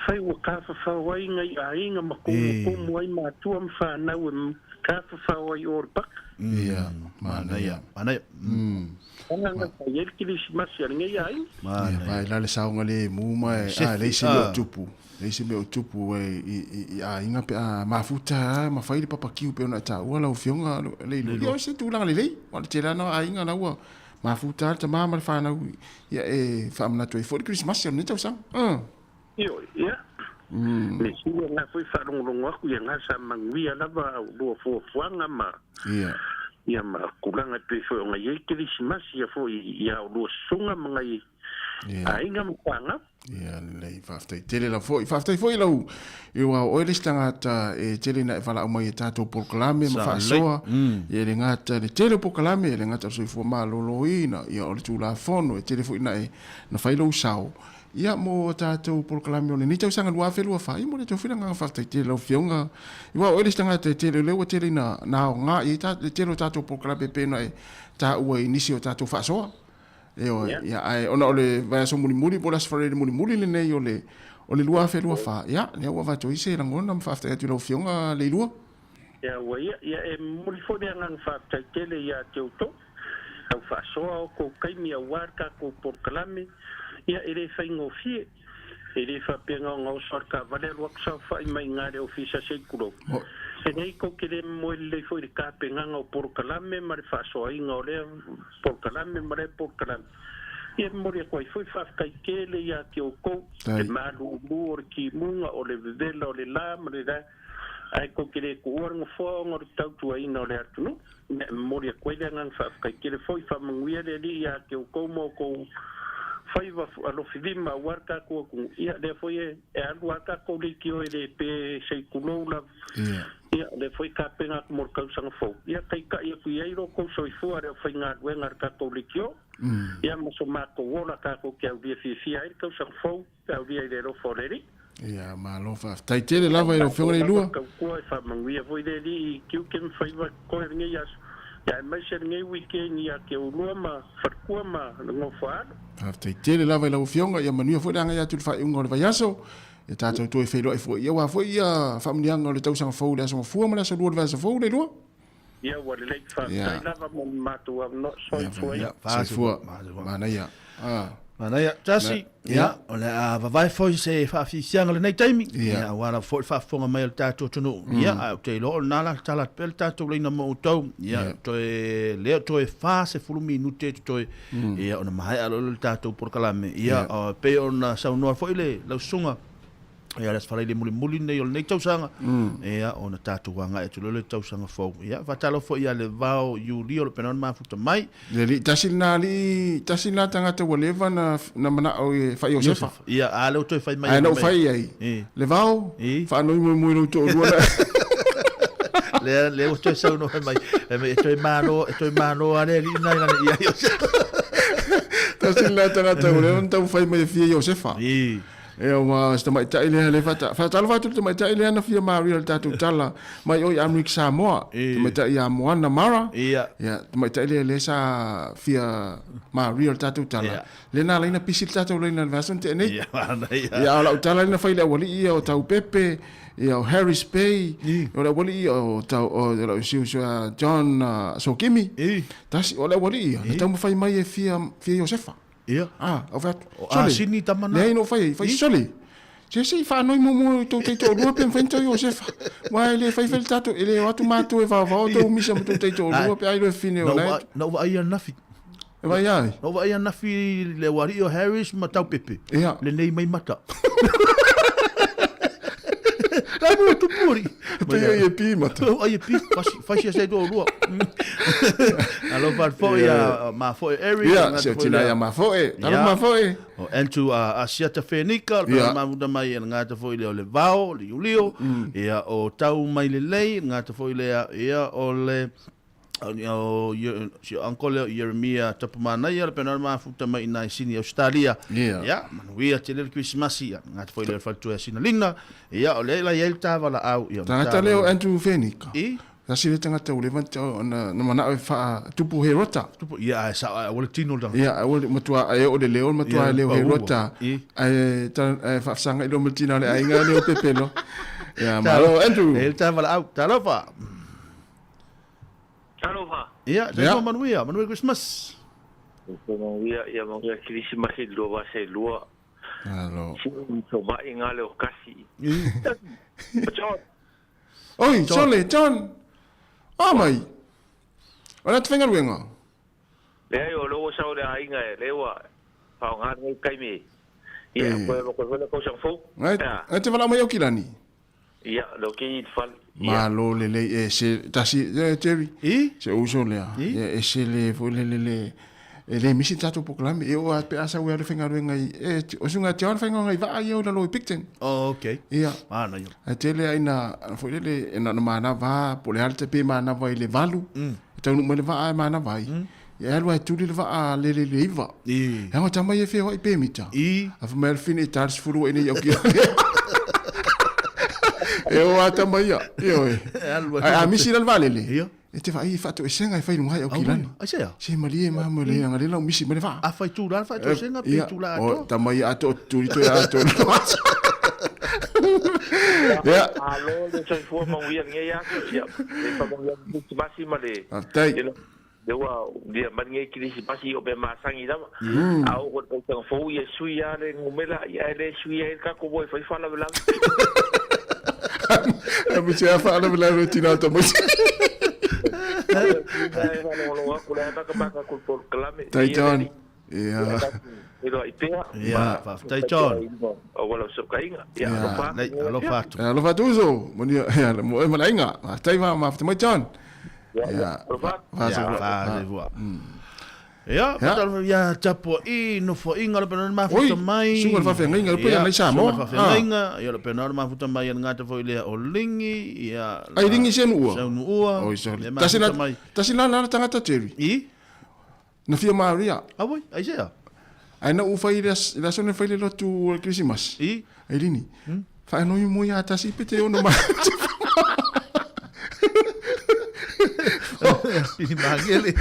Fai ua tafafao ai nai aiga ma kumukumu ai matua ma fanau e tafafao ai o le paka. Ia, manaia. Manaia. Ana fai ai le Kerisimasi a lenei aiga. Ia, vai la le saoga le mu ma e, a, leai se mea o tupu. Leai se mea o tupu e, i, i, i aiga pe a mafuta a, ma fai le papakiu pei ona e taua lau Afioga le ilua. Ia, o se tulaga lelei, aua o le tele lava na o aiga la ua Mafuta lava le tama ma le fanau ia e faamanatu ai foi le Kerisimasi o lenei tausaga. Ioe, ia. Me sili o na foi faalogologo atu ia na sa manuia lava au lua fuafuaga ma Ia. ia ma tulaga e pei foi ona i ai Kerisimasi ia foi ia au lua susuga ma nai aiga ma fanau. Ia lelei, faafetai tele lava foi. Faafetai foi lau i aua o oe le isi tagata e tele ina e valaau mai e tatou polokalame ma faasoa. Ia e le gata le tele o polokalame, e le gata o le soifua maloloina, ia o le Tulafono, e tele foi ina e na fai lou sao ia mo tatou polokalame o lenei tausaga 2024. Ia mo le tou finagalo faafetai tele lau Afioga. I aua o oe le isi tagata e tele, o lea ua tele ina na aoga i ai le tele o tatou polokalame e pei ona e taua i nisi o tatou faasoa. Ioe, ia, ae ona o le vaiaso mulimuli po o le Aso Faraile mulimuli lenei o le o le 2024, ia, lea ua avatu ai se lagona ma faafetai atu i lau Afioga Leilua. Ia, ua ia, ia, e momoli foi le agaga faafetai tele ia te outou, au faasoa o kou taimi aua le tatou polokalame, ia, e le faigofie. E le faapea na ona oso a le taavale alu atu saofai mai i ina i le ofisa se i tulou. E leai tou te le moe lelei foi i le tapenaga o polokalame ma le faasoaina o lea polokalame ma lea polokalame. Ia e momoli atu ai foi le faafetai tele ia te outou, le maluulu o le timuga, o le vevela o le la ma le la, ae tou te le tuua le nofoa ona o le tautuaina o le atunuu. Ia e momoli atu ai le agaga faafetai tele foi, faamanuia le Alii ia te outou ma outou faiva alofilima aua le tatou atunuu. Ia lea foi e alu lava tatou leitio e le pe se i tulou lava. Ia, o lea foi tapena atu mo le tausaga fou, ia taitai atu i ai lo outou soifua le aufaigaluega a le tatou leitio, ia ma so matou ola tatou te aulia fiafia ai le tausaga fou pe aulia i le alofa o le Alii. Ia, malo faafetai tele lava i lau Afioga Leilua. Tautua e faamanuia foi le Alii i tiute ma faiva totoe lenei aso, ia aemaise lenei weekend ia te oulua ma faletua ma le nofo a alo. Faafetai tele lava i lau Afioga, ia manuia foi le agai atu i le faaiuga o le vaiaso. Ia tatou toe feiloai foi ia aua foi ia faamanuiaga o le tausaga fou i le Aso Gafua ma le Aso Lua o le vaiaso fou Leilua. Ia ua lelei, faafetai lava mo le matou avanoa. Soifua ia. Soifua. Manaia. Ah. Manaia. Tasi, ia, o le a vavae foi se faafiafiaga o lenei taimi, ia, aua lava foi le faafofoga mai a le tatou atunuu. Ia, ae ou te iloa o lena la tatala atu pea le tatou laina mo outou. Ia, toe, lea toe 40 minute e totoe, ia, ona maea loa lea o le tatou polokalame. Ia, e pei ona saunoa foi le lau susuga, ia, le Aso Faraile mulimuli lenei o lenei tausaga, ia, ona tatou agai atu loa lea i le tausaga fou. Ia, faatalofa foi ia Levao Iulio o lo o pena ona mafuta mai. Le alii, tasi lena alii, tasi lena tagata ua leva na, na manao e fai Iosefa. Ia, a lea ua toe fai mai. Ae na ou fai i ai, Levao, faanoi muamua i lou toalua na. Lea, lea ua toe saunoa mai, e toe malo, e toe malo lava le alii lena i lana ia Iosefa. Tasi lena tagata ua leva na taumafai mai e fia Iosefa. Ia ma si tamaitai lea le fata faatalofa atu i le tamaitai lea na fia maria le tatou tala mai oi Amerika Samoa tamaitai ia Moana Mara ia tamaitai lea lea sa fia maria le tatou tala lea na alaina pisi le tatou laina i le vaiaso na tea nei ia ia o lau tala lea na fai i le aualii ia o Taupepe ia o Harris Bay o le aualii ia o tau o lau si uso ia John Sokimi tasi o le aualii ia na taumafai mai e fia fia Iosefa. Ia. Ah, au fai atu. O Asini tama na. Leai na ou fai ai, fai sole. Se se i faanoi muamua i tou taitoalua pe mafai ona tou Iosefa. Aua e le fai fai le tatou, e le o atu matou e vaovao tou misa ma tou taitoalua pe a iloa e fine o la e. Na ou vaai ananafi. E vaai ai? Na ou vaai ananafi i le aualii o Harris ma Taupepe. Ia. Lenei mai mata. La mo tupu ori. Pei o ia pi mata. O ia pi, fai sia sei toalua. Alofa atu foi ia Mafoe Eric. Ia, si o tina ia Mafoe. Talo Mafoe. O Andrew Asiata Fenika, le yeah. mafuta mai e le ngata foi lea o le Vao, le Iulio. Ia, o Tau Mai Lelei, le ngata foi lea, ia, o le o si o uncle lea o Ieremia Tapumanaia, le pena mafuta mai ina i Sini, Australia. Ia, manuia tele le Krisimasi, ia, ngata foi lea o le faletua ia Sinalina. Ia, o lea la i ai le tavalaau. Ia, Tagata lea o Andrew Fenika. I? Tasi lea tagata ua leva ona manao e faatupu Herota. Tupu, ia, ae sao, ae aua le tino le tagata. Ia, aua le matua, ae oo le leo, le matua e leo Herota. Ae, ae faafesagai loa ma le tina o le aiga leo pepe loa. Ia, malo Andrew. E le tavalaau. Talofa. Talofa. Ia, soifua manuia, manuia Christmas. Soifua manuia, ia manuia Kerisimasi 2022. Malo. So mai ngā leo kasi. John. Oi, Sole, John. A mai. O le atu faigaluega. Leai, o lea ua sau le aiga e lea ua faaaoga lenei taimi. Ia, koe ma koe foi le tausaga fou. Ngai te walao mai Aukilani. Ia, leo ke i le fale. Malo lelei e se tasi e Jerry. Se uso lea. Ia e se le foi le le le e le misi tatou polokalame e oo a pe a sau e alu faigaluega i e o suga te alu faigaluega i vaa ia o lalo i Picton. Oh, okay. Ia. Mana ia. Ae tele ai na foi le le e na manava po le ale te pe manava i le 8. E taunuu mai le vaa e manava ai. Ia e alu ae tuli le vaa le le le 9. I. E ago tama ia e feoai pe mita. I. A fai mai a le fine e ta le 10 ua i nei au ki E o a tama ia. Ioe. Ae a misi la le vaalele. Ia. E te vaai i faatoesega e fai i luga ai Aukilani. Aisea? Se malie ma mo le anga le lau misi ma le vaa. A fai tula le faatoesega pe tula atoa? O tama ia atoa tuli toe atoa. Ia. Malo le soifua manuia lenei aso ia. Le faamanuia le Kerisimasi ma le. Faafetai. Le ua ia mai lenei Kerisimasi o mea masani lava. A oo i le tausaga fou ia sui lava le numera ia ae le sui ai le tatou moe e fai faalavelave. E misi a faalavelave tina o tamaiti. Tai John. Ia. Ia, faafetai John. Ia, alofa atu. Alofa atu uso. Manuia, ia, mo e malainga. Faafetai ma mafuta mai John. Ia, alofa. Ia, faafetai. Ia, fatalofa ia tapua'i nofoa'iga o le pena o le mafuta mai. Oi, susuga i le faafeagaiga le paia nai Samoa. Susuga i le faafeagaiga, ia o le pena o le mafuta mai a le gata foi lea o Ligi, ia. Ai Ligi se nu'ua. Sau nu'ua. Oi sorry. Le Tasi mafuta la mai. tasi la la tagata Jerry. I? Na fia maria. Ah oui, ai sea. Ai na u fai le le aso na fai le lotu o le Kerisimasi. I? Ai lini. Whaanoi mo ia tasi pe te ono ma. Pili mangele.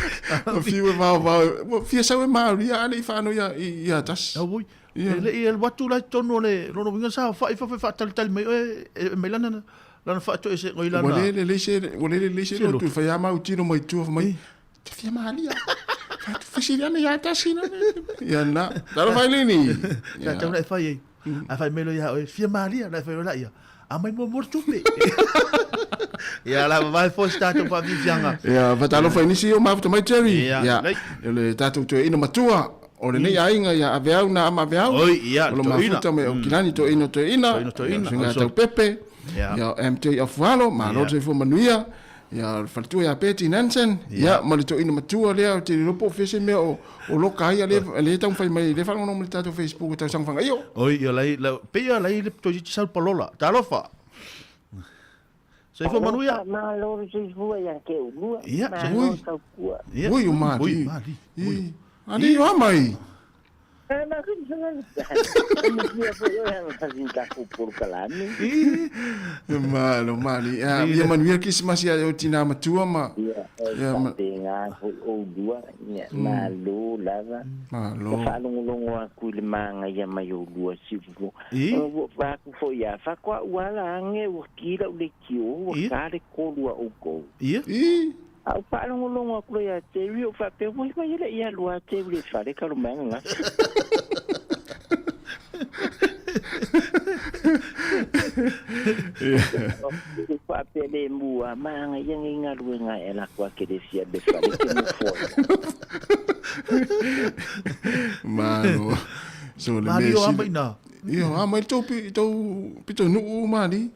O fiu e vao vao. Ua fia sau e maria ale i whaanoi ia i ia tasi. Ah oui. E le i alu atu la i totonu o le lona uiga sa fa'i fafo e faatalitali mai oe e mai lana lana faatoese i lana. Ua le lelei se ua le lelei se lotu e fai a mau tino mai tua mai. Te fia malia. Fesili ane ia tasi na. Ia na. Talo fai lini. Sa tau na e fai ai. A fai mai loa ia oe, fia malia, na e fai loa laia. A mai muamua le tupe. Ia la vavae foi se tatou faafiafiaga. Ia, fatalofa i nisi o mafuta mai Jerry. Ia, Ia, lelei. o le tatou toeaina matua o lenei aiga ia Aveau na ama Aveau. Oi, ia, O lo toeaina. mafuta mai o Kilani toeaina toeaina. Toeaina, toeaina. Ia, suiga Oso. tau Pepe. Ia. Ia, o MJ Afualo, malo Ia. le soifua manuia. Ia, o le faletua ia Betty Nansen. Ia, ma le toeaina matua lea ou te le iloa po o fea se mea o o loka ai, a le a le taumafai mai, le faalogologo mai i le tatou Facebook o tausaga fagaio. Oi, ia lai, la, pei ia lai le toeitiiti sau palola. Talofa. Soifua manuia. Malo le soifua ia te ulua. Ia, Malo ui. taukua. Ia. Ui, o mali. Ui, mali. Ui. Ali o mai. Ma ku sa na. Ia foi o ana fasi ta ku porokalame. Malo, mali. Ia, ia manuia le Kerisimasi ia o tina matua ma. Ia, e Ia, ma- faapega foi oulua, ia, malo lava. Malo. Ka faalogologo aku i le magaia mai oulua siufofoga. I? Ua faaku foi ia, faatoa ala age ua ki lau le tio, ua Ia. ka le kolu a oukou. Ia. I. A ou faalogologo aku loa ia te ui, ou faapea, ua iwa ia le ia lua te ui le fale ka lumaga gafa. Faapea le mua, magaia ngai galuega e ala aku ake le fia le fale ke nofoa. Malo. So le Mali mea o sili- ama ina. Ia, a mai tau pi tau pito nuu mali.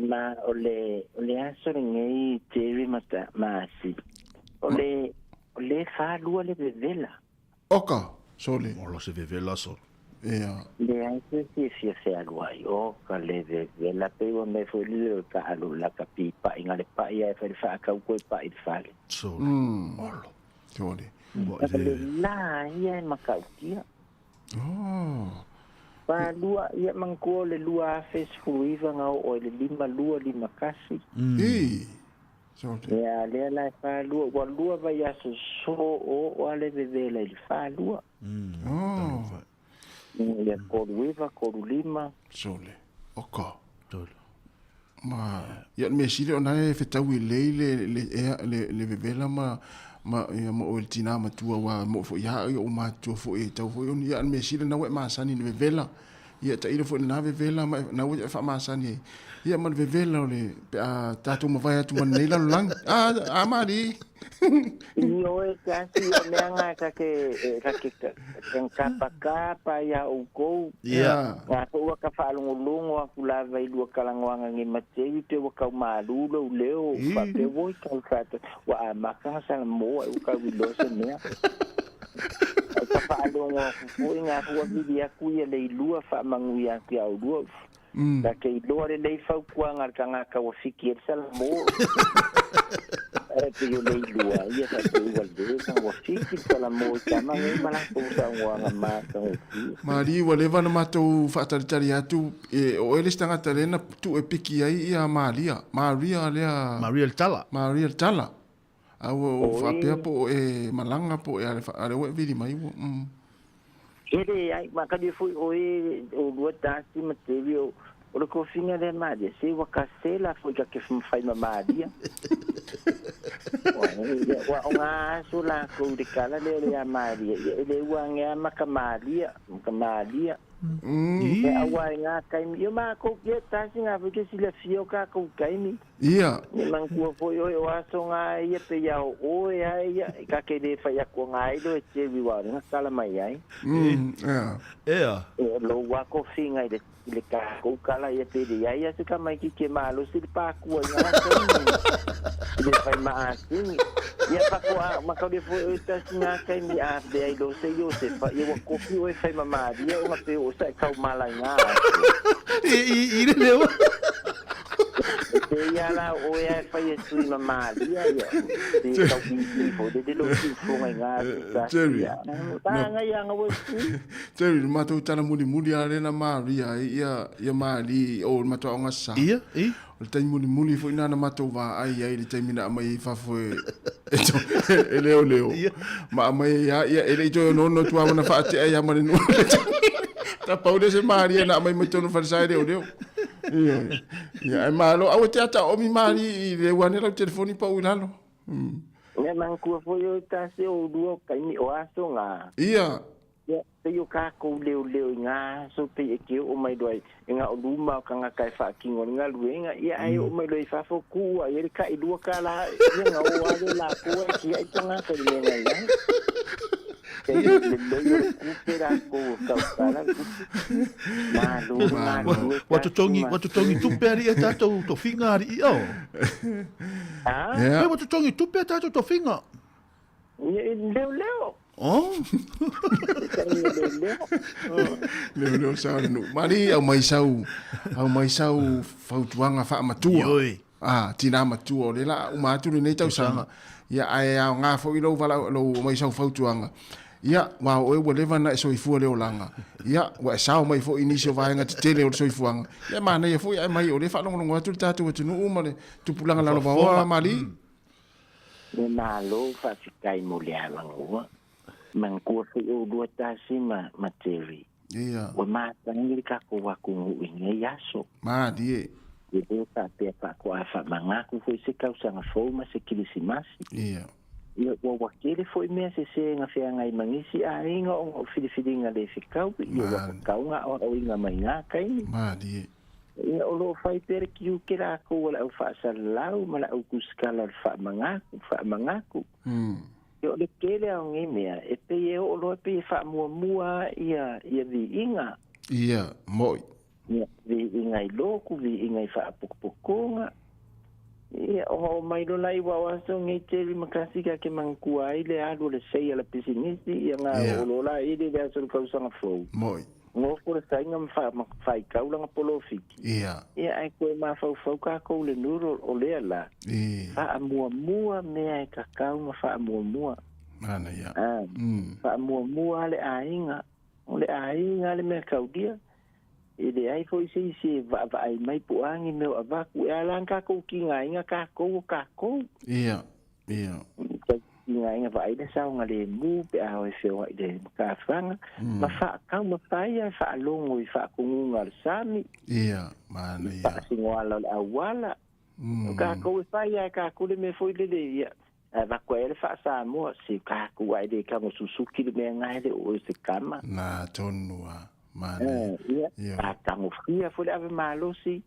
Ma o le o le aso lenei Jerry mata maasi. O le o le faalua le vevela. Oka, sole. Olo se vevela sole. Ia. Le aso si fia fealua ai o ka le vevela pe ua me foi le o ka alu la ka pipa inga le pa ia e fai le faakau koe pa i le fale. Sole. Olo. Sole. A le la ia e makautia. Oh. Faalua ia manatua o le 2019 ga oo i le 5251. I. Sole. Ia lea la e faalua ua lua vaiaso so o o ale vevela i le faalua. Oh. Ia 39 35. Sole. Oka. Sole. Ma ia le mea sili ona e fetau i lei le le ea le le vevela ma ma ia ma o le tina matua wa mo fo ia o matua fo e tau fo ia le mea sili na we masani le vevela. Ia tailo foi na vevela ma na we fa masani ai. Ia ma le vevela o le pe a tatou mavae atu ma nei lalolagi. A a mali. Io e kasi o mea ngā ka ke ka ke kapakapa ia oukou. Ia. Ngā ko ua ka whaalongolongo aku lava i lua kalangoanga ngi matewi pe ua kau malu lou leo faapea oi kau whata ua amaka nga sala moa e ua kau iloa se mea. Ai ka whaalongo aku foi ngā hua vili aku ia le ilua whaamangui aku ia ulua. Ka ke iloa le lei fautuaga le tagata ua fiki e le salamo. E pe o le ilua ia faapea ua leva ua fiki le salamo i tama nei ma latou saunoaga matagofie. Mali ua leva na matou faatalitali atu e o ele se tagata lea na tuu e piki ai ia Malia. Maria lea Maria le tala. Maria le tala. A ua o Oi. faapea po o e malaga po o e ale ale ua e vili mai ua. E le ai makali foi o e o lua tasi ma tevi o o le kofiga lea malia se ua kasela foi ka ke mafai ma malia. Ua o ngā aso lakou i le kala lea o le ia malia ia e le ua agea ma ka malia ma ka malia. E aua e ngā kaimi ia makou ia tasi ngā foi ke silafia o kakou kaimi. Ia. Ia manatua foi oe o aso ga ia pe ia o oe ai ia i ka ke le fai atu ga ai lo e Jerry wa o le tala mai ai. Ea. Ea. E lo wa kofiga i le i le tatou kala ia pe leai ia se tamaititi e malosi le pakua i ngā taimi i le fai maasini. Ia faatoa makauli foi oe tasi ngā taimi a lea i lo se Iosefa ia ua kofi oe fai ma Maria ona pe o sa e taumala i ngā aso. I le leo. E pe ia la o oe ae fai e tui ma Maria ia pe tau i foi le le lo siufoga i ngā aso tasi Jerry. ia. Tāngai anga ua tui. Jerry, le matou tala mulimuli a lena Maria ai ia ia Mali o le matou aoga sa. Ia, i. O le taimi mulimuli foi na na matou vaai ai i le taimi na aumai ai i fafo e e to, e leoleo. Ia. Ma aumai ai a ia e le i toe onoono atu lava na faatea ai lava ma le nuu. Tapau lea se Maria na aumai mai totonu o le falesa e leoleo. Ia, ia, ai malo aua te ata oomi Mali i le ua ane lau telefoni pau i lalo. Ia manatua foi oe tasi o ulua o taimi o aso ga. Ia. Ia, pei o kākou leoleo i ngā aso pei e ke oo mai loa i ngā o luma o kangaka e faatino ai le galuega, ia ae oo mai loa i fafo kuu ai ai le tailua kālā, ia na o lava lea lakou ae tiai tagata i le mea na i ai. Pei o le lelei o le tupe lakou o tautala le tupe. Malo le galulue Ua tasi totogi, ma ua totogi tupe alii e tātou tofiga alii o. Ha? Ia. Ua totogi tupe a tātou tofiga. Leoleo. Oh. Leoleo sa o le nuu. Mali, au mai sau, au mai sau fautuaga faamatua. Ioe. Ah, tinā matua o le la uma atu lenei tausaga. Ia, ae aoga foi lou valaau, lou aumai sau fautuaga. Ia, aua o oe ua leva ona e soifua le olaga. Ia, ua e sao mai foi i nisi o vaega tetele o le soifuaga. Ia, e manaia foi ae mai o lea e faalogologo atu le tatou atunuu ma le tupulaga lalovaoa, Mali. Me malo faafetai mo le avanoa. Manatua foi oulua tasi ma ma Terry. Ia. Ua matagi le tatou atunuu i nei aso. Malie. E le faapea faatoa faamagatu foi se tausaga fou ma se Kilisimasi. Ia. Ia ua ua tele foi mea sese na feagai ma nisi aiga ona o filifiliga le fetaui, ia ua tatau ona aoaoina mai na taimi. Malie. Ia, o lo o fai pea le tiute latou o le au faasalalau ma le au tusikala o le faamagatu, faamagatu. Ia, o le tele lava o nei mea, e pei e oo loa pei e faamuamua ia, ia viiga. Ia, mo'i. Ia, viiga i lotu, viiga i faapotopotoga. Ia, ona oo mai loa la i aua o aso nei tele ma kasi ka ke manatua ai le alu o le seia o le pisinisi, ia na oo loa la i le aso o le tausaga fou. Mo'i. Nofo le saiga ma fa, ma faitau lana polofiti. Ia. Ia, ae toe mafaufau kākou le nuru o lea la. I. Faamuamua mea e tatau ma faamuamua. Manaia. Ah, Faamuamua le aiga. O le aiga le mea taulia. E leai foi se isi e vaavaai mai po o a ni mea o avatu. E ala ana kākou tigaina kākou o kākou. Ia. Ia. Tigaina vaai le saogalemu pe a o e feoai le matafaga. Ma faatau ma fai ia e faalogo i faatonuga o le sami. Ia, manaia. Faasinoala o le auala. O kākou e fai ia e kākou le mea foi lele ia. Ae avatu ai le faa-Samoa, se kākou ae le tago Susuki le mea na e le o oe se kama. Na tonu a, manaia. Ia, Ia. a tagofia foi le ave malosi,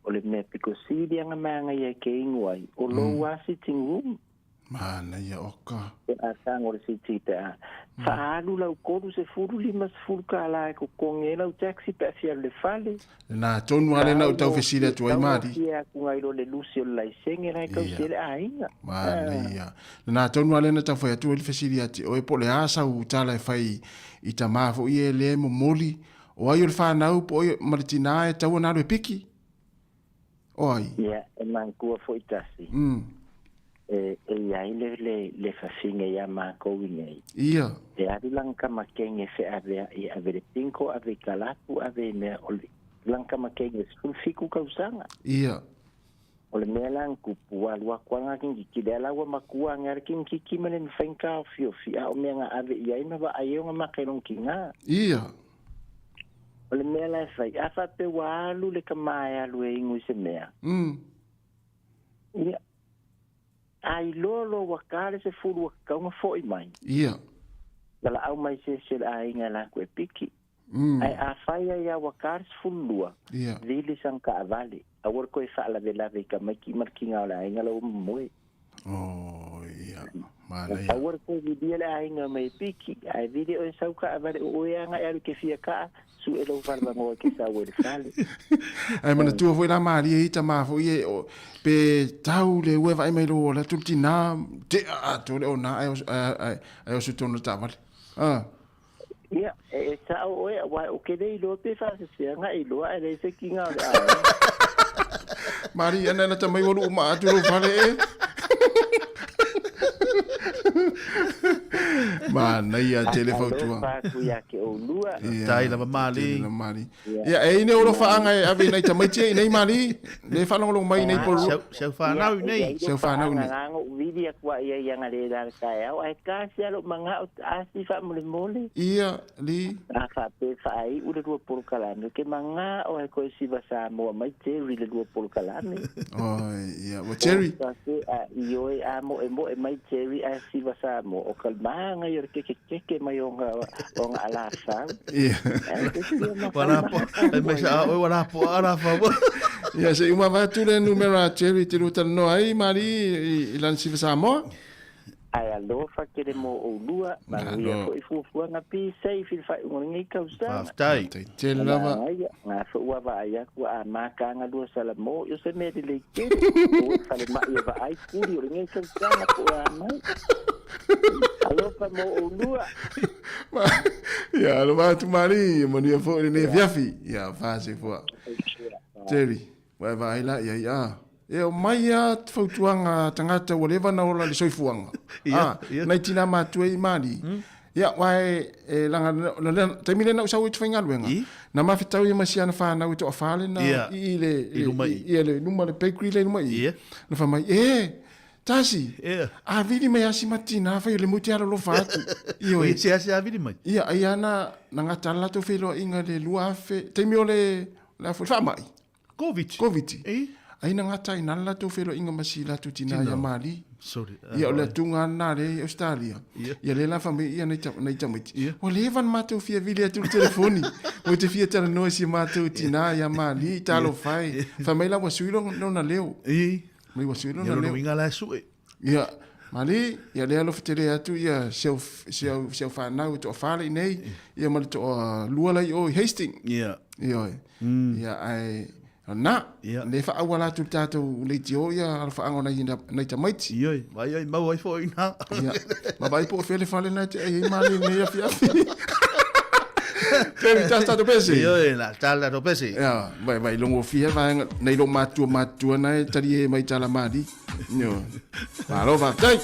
o le mea pito sili ana magaia e ke ingoa ai, o lou a sitting room. Manaia oka. Pe a tago le siti pe a faaalu lau 30 50 kālā e totogi ai lau taxi pe a fia alu i le fale. Na tonu a lena o tau fesili atu ai Mali. Taugofie atu nai lo le lusi o le laisene la e tausi ai le aiga. Manaia. Na tonu a lena tau fai atu ai le fesili ia te oe po o le a sau tala e fai i tamā foi e lea e momoli o ai o le whanau po o ai ma le tinā e tau ana alu e piki? O ai? Ia, e manatua foi tasi. E, e i ai le, le, le fafine iā mākou i nei. Ia. E alu lana tamakege e feaveaʻi e ave i le pingo, ave i kalapu, ave i mea o le lana tamakege 17 tausaga. Ia. O le mea la na tupu, ua alu atu lava lana kinititi, lea la ua matua ane lava le kinititi ma le mafai ona taofiofi, a o mea na ave i ai ma vaai ai ona maka i lona tinā. Ia. O le mea la e fai, a faapea ua alu le tamā e alu e inu i se mea. Ia, a iloa loa ua ta le 10 ua tatau ona foʻi mai. Ia. Valaau mai se isi o le aiga e latou e piki. Ae afai ai lava ua ta le 12, vili sana taavale, aua le toe faalavelave i tamaiti ma le tiga o le aiga la ua momoe. Aua le toe vilia le aiga mai piki, ae vili oe sau taavale o oe lava na e alu e te fia taa, sue lou falevagoa e te sau ai i le fale. Ae manatua foi la malie i tama foi e o, pe tau le ua e vaai mai lou ola atu le tina, tea atoa le ona ae ae oso i totonu o le taavale. Ah. Ia, e sao oe, aua ou te le iloa pe faafefea na e iloa ae leai se tiga o le aiga. Malie ana lata mai ua luu maa atu lou fale e. Manaia tele fautua. Alofa atu ia te oulua. Tai lava Mali. Mali. Ia, e i nei o alofaaga e ave i nai tamaiti e i nei Mali, le faalogologo mai i nei po Si au whanau i nei. Si au whanau i nei. Ia, ou vili atu ai ia i ana le la le taeao, ae tasi lava lou manao, asi faamolemole. Ia, li. A faapea faaiu le lua polokalame, ou te manao ai koe siva Samoa mai Jerry le lua polokalame. Oi, ia, ua Jerry. O ka a ioe a moemoe mai Jerry ae siva Samoa, o ka manaia o le kekekeke mai o ona alafau. Ia. Wala po, ai mai sa oe wala po ala fa. Ia, se i uma avatu le numera a Jerry te lua talanoa ai, Mali, i lana siva Samoa. Ae alofa tele mo oulua, manuia foi fuafuaga, be safe i le faaiuga o lenei tausaga. Faafetai. Faafetai tele lava. Manaia, na foi ua vaai atu ua amataga lua salamo, i o se mea lelei tele, o e falemai e vaai tuli o lenei tausaga po o a mai. Alofa mo oulua. Ia, alofa atu Mali, manuia foi lenei afiafi. Ia, faasefua. Jerry, ua e vaai la i ai, a. E omai a fautuaga a tagata ua leva ona ola i le soifuaga. A, nai tina matua i Mali. Ia, aua e laga, o le taimi lea na ou sau ai i te faigaluega, na mafetau ia ma si ana fanau e toafa lena i le, i le luma o le bakery lea i luma i i. Na fai mai, e, Tasi, a vili mai asi ma tina fai o le mui te alolofa atu. Ioe. Oi, se asi a vili mai? Ia, ai ana, na gata ala latou feiloaiga i le 2000, taimi o le, le a foi, le faamai. Covid. Covid. Ai na gata ai na le latou feiloaiga ma si latou tina ia Mali. Sorry. Ia, o le atuga lava lena lea i Australia. Ia lea la fai mai ia nai tamaiti, ua leva ona matou fia vili atu i le telefoni, ua te fia talanoa i si matou tina ia Mali, talofa e. Fai mai la ua sui lona leo. Mai ua sui lona leo. Ia lona uiga la e sue. Ia, Mali, ia lea alofa tele atu ia si au, si au, si au fanau e toafa le i nei, ia ma le toalua la i o i Hastings. Ia. Ioe. Ia, ae, na, le faaauala atu le tatou leitio ia alofaaga o nai, nai tamaiti. Ioe, vai ai mau ai foi ina. Ia, ma vai po o fea le fale na e te ai ai Mali i lenei afiafi. Terry, tasi tatou pese. Ioe, la tala tatou pese. Ia, vai, vai logofia vaega, nai lo matua matua na e talie mai tala Mali. Ioe. Malo faafetai.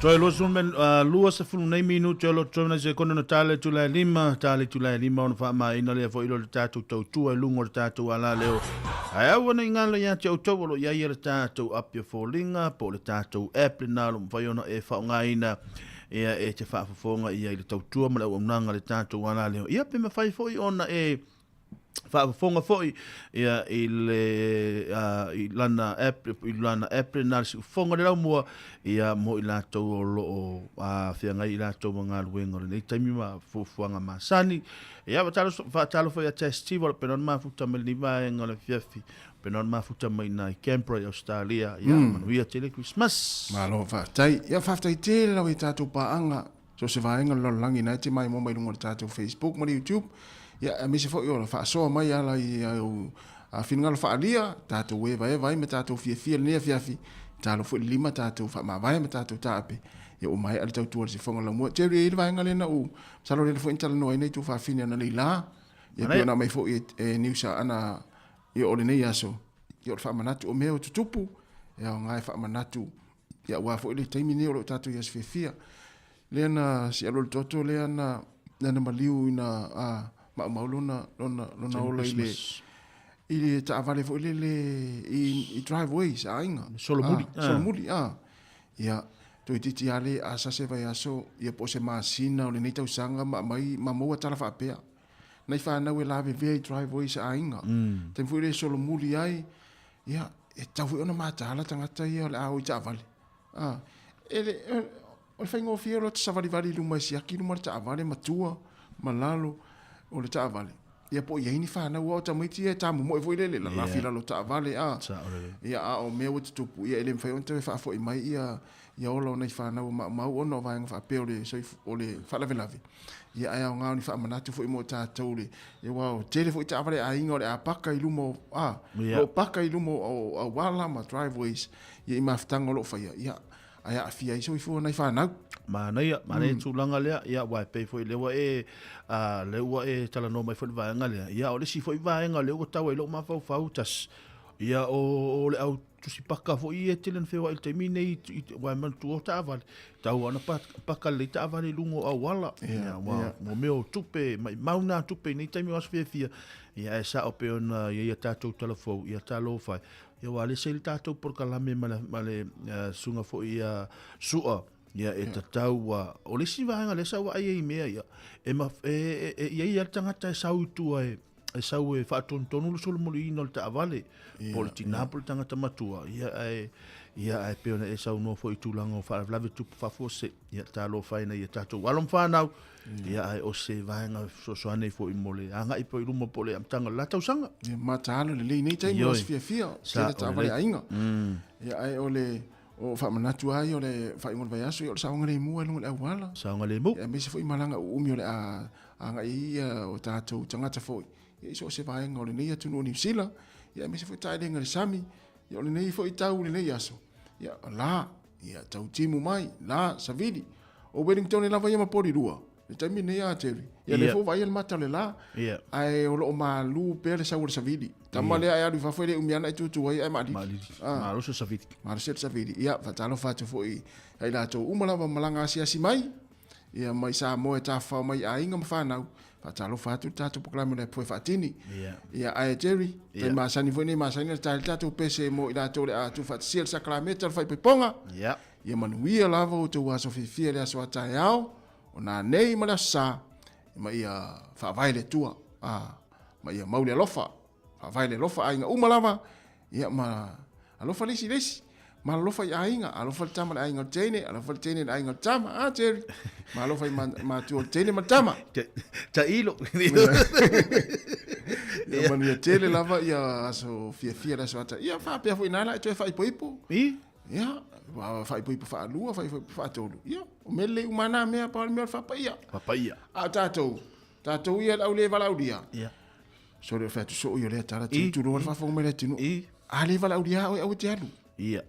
Toe 20 nei minute o lo toe na se kono na tale tu lai lima, tale tu lai lima ona whaamaina lea fo ilo le tātou tautua i lunga o le tātou ala leo. Ai aua nei ngalo ia te outou o lo ia ia le tātou apia fōlinga, po le tātou app le nā lo mwhai ona e whaongaina ia e te whaafofonga ia i le tautua ma le auaunaga le tātou ala leo. Ia pe mawhai foi ona e faafofoga foi ia i le i lana app i lana app na le siufoga le laumua ia mo i latou o loo feagai i latou ma galuega o lenei taimi ma fuafuaga masani. Ia faatalofa ia Tess Tiva o lo pena ona mafuta mai lenei vaega o le afiafi pena ona mafuta mai i ina i Canberra i Australia. Ia manuia tele Christmas. Malo faafetai. Ia faafetai tele lava i tatou paaga So se vaega o le lalolagi na e te maimoa mai luga o le tatou Facebook ma le YouTube, ia aemaise foi o le faasoa mai ala i au finagalo faaalia, tatou evaeva ai ma tatou fiafia lenei afiafi, talo foi le lima tatou faamavae ma tatou taape, ia ua maea le tautua i le sifoga laumua. Jerry, e i ai le vaega lea na ou, masalo lea na foi na talanoa ai nai tuafafine analeila, ia pei ona aumai foi e Niusa ana, ia o lenei aso, ia o le faamanatu o mea o tutupu, e aoga e faamanatu Ia aua foi le taimi nei o lo o tatou i aso fiafia. Lea na sialo le toto lea na lea na maliu ina a maumau lona lona lona ola i le i le taavale foi lele i i driveways a aiga. Solomuli. Ah, solomuli ah. Ia toeitiiti lava le asa se vaiaso ia po o se masina o lenei tausaga ma aumai ma maua tala faapea. Nai fanau e lavevea i driveways a aiga. Taimi foi lea e solomuli ai Ia, e tatau foi ona mataala tagata ia o le a o i taavale. A, e le, o le faigofie o le savalivali i luma e siaki i luma o le taavale ma tua ma lalo o le taavale. Ia po o i ai ni fanau aua o tamaiti ia e tamomoe foi lele, lalafi i lalo o taavale, a. Ia, a o mea ua tutupu, ia e le mafai ona toe faafoi mai ia ia ola o nai fanau o maumau ona o vaega faapea o le o le faalavelave. Ia ae aoga o ni faamanatu foi mo tatou le ia aua o tele foi taavale a aiga o le a paka i luma o a yeah. o paka i luma o auala ma driveways ia i mafutaga o lo o faia ia ae aafia ai soifua nai fanau. Manaia, manaia tulaga lea, ia aua e pei foi lea ua e lea ua e talanoa mai foi i le vaega lea, ia o le isi foi vaega lea ua tau ai lou mafaufau tasi, ia o le au tusi paka foi ia e tele na feoai i le taimi nei aua e manatua o taavale, tau lava ona paka lelei taavale i luga o auala, ia aua mo mea o tupe, maumau na tupe i nei taimi o aso fiafia, ia ae sao pei ona i ai a tatou tala fou, ia talofa e, ia aua o lea sa i le tatou polokalame ma le, ma le susuga foi ia Sua, ia e tatau ua, o le isi vaega lea sa ou vaai ai i mea ia, e, e, e, e i ai lava le tagata e sau i tua e, e sau e faatonutonu le solomuliina o le taavale, po o le tinā po o le tagata matua, ia ae, ia ae pei ona e saunoa foi i tulaga o faalavelave tupu faafuasei, ia talofa e nai a tatou alo ma fanau, ia ae o se vaega fesoasoani foi mo le agai pea i luma po o le amataga o le la tausaga. Ia mataalo lelei nei taimi o aso fiafia, tele taavale aiga. Ia ae o le o faamanatu lava ia o le faaiuga o le vaiaso, ia o le saogalemu lava i luga o le auala. Saogalemu. Ia aemaise foi malaga uumi o le a agai ai ia o tatou tagata foi ia i so o se vaega o lenei atunuu o Niu Sila, ia aemaise foi taelega i le sami, ia o lenei foi tau i lenei aso, ia la, ia tau timu mai, la, savili. O Wellington lava ia ma Porirua, le taimi lenei a Jerry, ia lea foi ua vaaia le mata o le la, ae o lo o malu pea le sau o le savili. Tama lea ae alu i fafo e le umi ana e tutu ai ae maalili. Maalili. Malosi le savili. Malosi le savili. Ia, faatalofa atu foi ia i latou uma lava malaga asiasi mai, Ia mai Samoa e tafafao mai i aiga ma fanau, faatalofa atu le tatou polokalame o le Apu e Faatini. Ia ae Jerry, tai masani foi nei masani ona tae le tatou pese mo i latou o le a tuufaatasia le sakalameta o le faaipoipoga. Ia manuia lava outou aso fiafia i le aso a taeao, o nanei ma le aso sa, ma ia faavae le Atua, ma ia mau le alofa. Faavae le alofa aiga uma lava, ia ma alofa le isi i le isi. Ma alofa i aiga, alofa le tama i le aiga o le teine, alofa le teine i le aiga o le tama. Ah, Jerry, ma alofa i matua o le teine ma le tama. Tailo. Ia manuia tele lava ia aso fiafia le aso ata. Ia faapea foi na la e toe faaipoipo. I? Ia, faaipoipo faalua, faaipoipo faatolu. Ia, o mea lelei uma na mea, pau le mea o le faapaia. Faapaia. A o tatou, tatou ia le au le valaaulia. Ia. Sole o fai atu soo i o lea tala, tulou le faafofoga mai le atunuu. A le valaaulia oe, aua e te alu. Ia.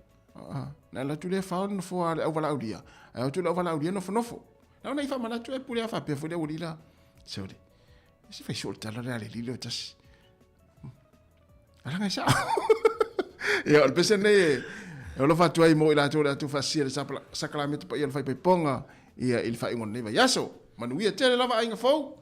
Na alu atu lea fao le nofoa a le au valaaulia, ae o atu le au valaaulia nofonofo. Na ona i faamanatu e pule a faapea foi le aualii la. Sole, se fai soo le tala lea a le alii lea o tasi. Alaga e sao. Ia, o le pese nei e alofa atu ai mo i latou le atu faasia le sakalamete paia o le faipaipoga ia i le faaiuga o lenei vaiaso. Manuia tele lava aiga fou.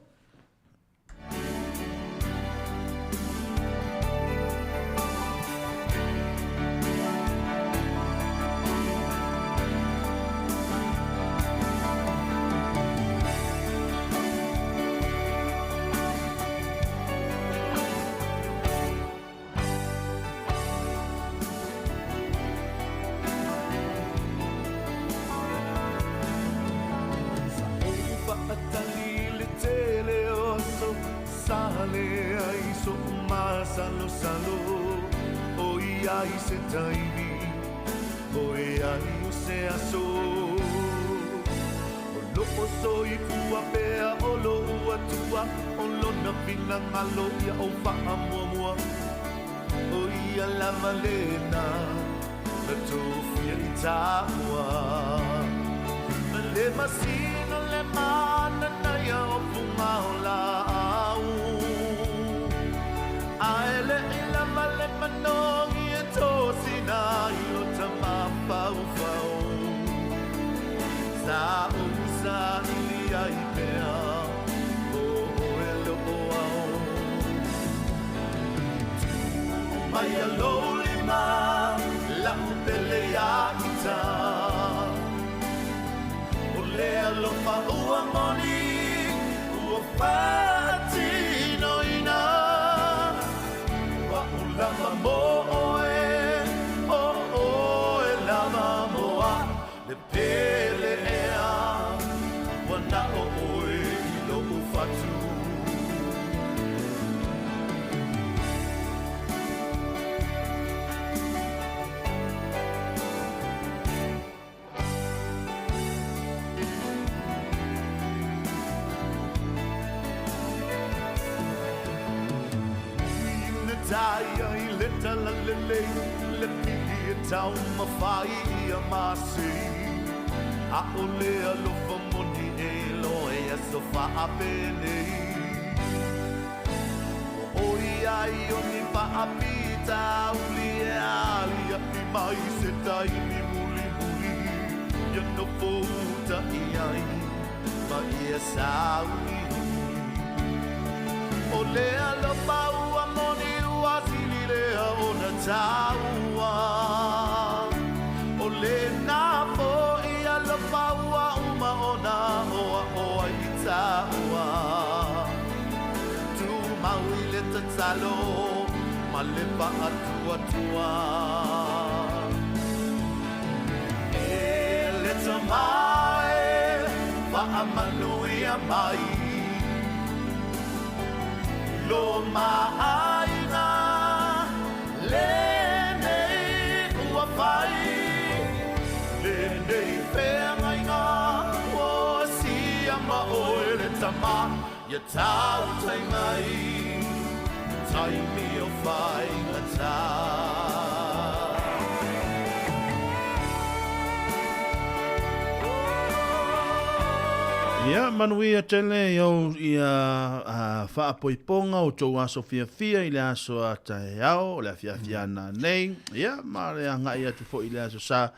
Ia, manuia tele i au ia faapoipoga o tou aso fiafia i le aso a taeao, o le afiafi ana nei, ia, ma le agai atu foi i le aso sa,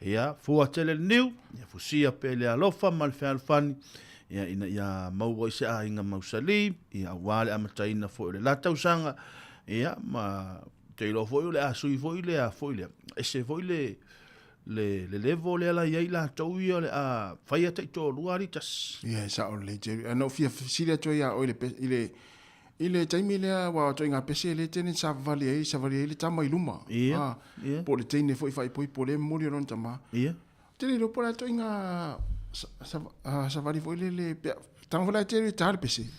ia, fua tele le niu, ia fusia pea le alofa ma le fealofani, ia, ina ia maua i se aiga mausali, ia, aua le amataina foi o le la tausaga, ia, ma te iloa foi o le a sui foi le a foi lea, ese foi le, le, le level lea la i ai latou ia o le a faia taitoalua alii tasi. Ia, e sao lelei Jerry. Ae na ou fia fesili atu ai ia oe i le, i le, i le taimi lea aua o ituaiga pese lea e tele ina savavali ai, savali ai le tama i luma. Ia, Ah, ia. Po o le teine foi faaipoipo lea e momoli e lona tama. Ia. Ou te le iloa po o le a ituaiga sa, sa, ah, savali foi lele pe a, tago foi la e Jerry e ta le pese.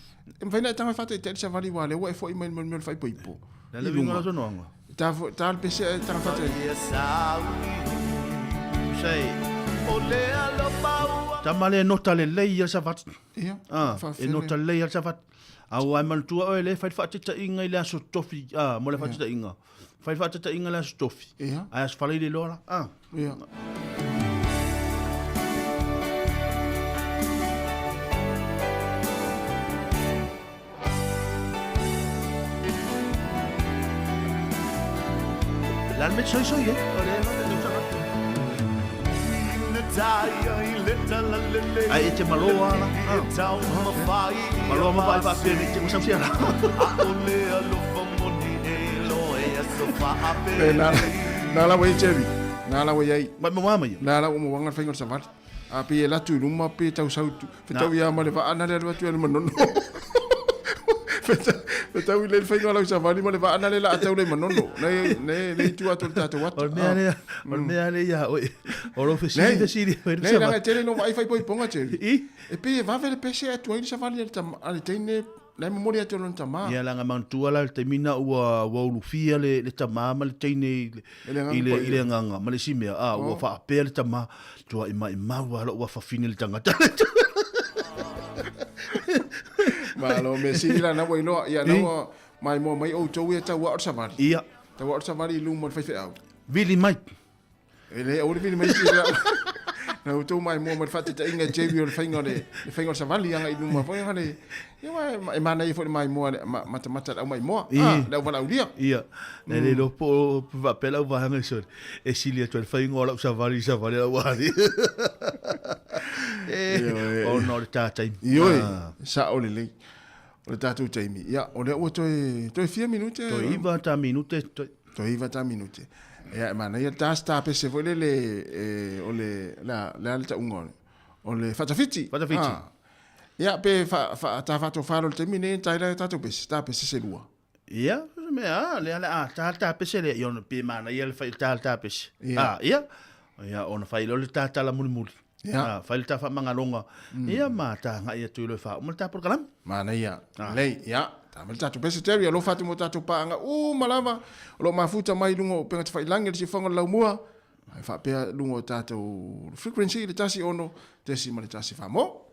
E mafai ona e tago e faataitai le savali aua o lea ua e fo'i mai i le mea o le faaipoipo. Le a le uiga o lau saunoaga? Ta fo ta le pese ae taga faataitai. Tama lea e nota lelei ia le savali. Ia, Ah, e nota lelei ia le savali. A ua e manatua oe lea e fai le faataitaiga i le aso tofi, ah, mo le faataitaiga. Fai le faataitaiga i le aso tofi. Ia. Ae aso Faraile loa la. Ah. Ia. Le a le mea soisoi e? O le Ai e te malo ala. Malo ma vai faapea nei te masau sia la. E na na la wei Jerry. Na la wei ai. Mai mo mai. Na la mo wanga whainga o savali. A pe e latu i luma pe tau sau tu. Fetau ia ma le vaa na le alu atu ia le manono. Fetau i le whainga o lau savali ma le vaa na le la atau le manono. Nei nei nei tu atu le tātou atu. O le mea lea, o le mea lea ia oe. O lou fesili fesili oe le Nei, langa tele no vai fai poiponga Jerry. I? E pe e vave le pese atu ai le savali a le teine Na e momoli atu e lona tamā. Ia leaga manatua la i le taimi na ua ua ulufia le le tamā ma le teine i le i le i le agaga ma le isi mea, a ua faapea le tamā, tua'i maimau a lo'u afafine le tagata le. Malo mea sili la na ua iloa, ia na ua maimoa mai outou ia tau ao le savali. Ia. Tau ao le savali i luma o le faifeau. Vili mai. E le aua le vili mai isi la. Na outou maimoa mai le faataitaiga e Jerry o le faiga o le le faiga o le savali agai i luma foi le ia aua e manaia foi le maimoa le matamata le au maimoa ah le au valaaulia. Ia, e le iloa po o faapea lau vaega sole e sili atu ai le faiga o lau savali i savali a lau alii. Ona o le ta taimi. Ioe, sao lelei. O le tatou taimi, ia, o lea ua toe, toe fia minute. Toe iva ta minute. Toe, toe iva ta minute. Ia, e manaia ta ta pese foi lele, e, o le, la, le a le tauga o le, o le faatafiti. Faatafiti. Ah. Ia, pe fa, fa, ta faatofalo le taimi nei, ta ila tatou pese, ta pese se lua. Ia, se mea, a, lea le a, ta ta pese lea, ia ona pe manaia le fai ta ta pese. Ia. Ah, ia, ia, ona fai lea o le ta tala mulimuli. Ia. Ah, fai le ta faamagaloga. Ia ma ta agai atu i loa e faauma le ta polokalame. Manaia. Lelei, ia, ta mai le tatou pese Terry, alofa atu mo tatou paaga uma lava o lo o mafuta mai i luga o upega tafailangi i le siufaga o le laumua, ae faapea luga o tatou frequency i le 1 6.1 Famo.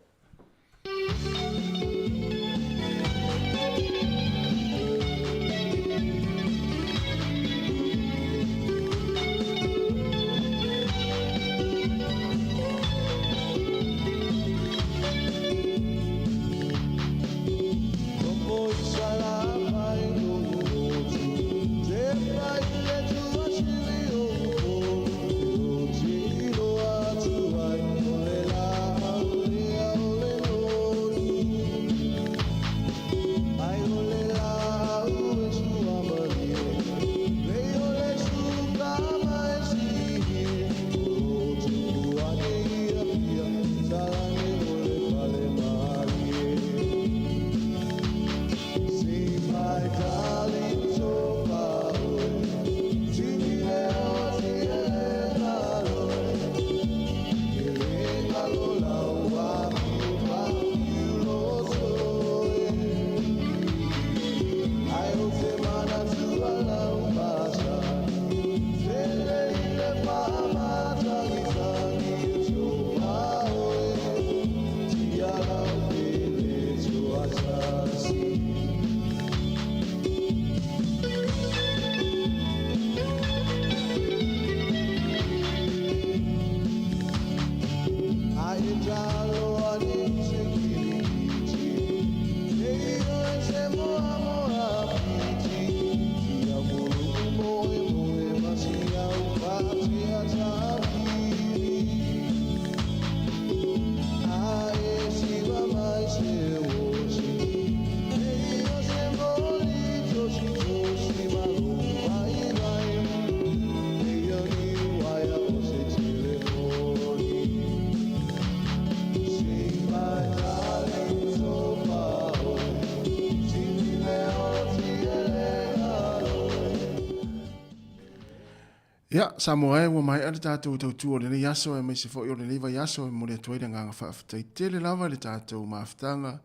Ia, Samoa e, ua maea le tatou tautua o lenei aso aemaise foi o lenei vaiaso e momoli atu ai le agaga faafetai tele lava i le tatou mafutaga.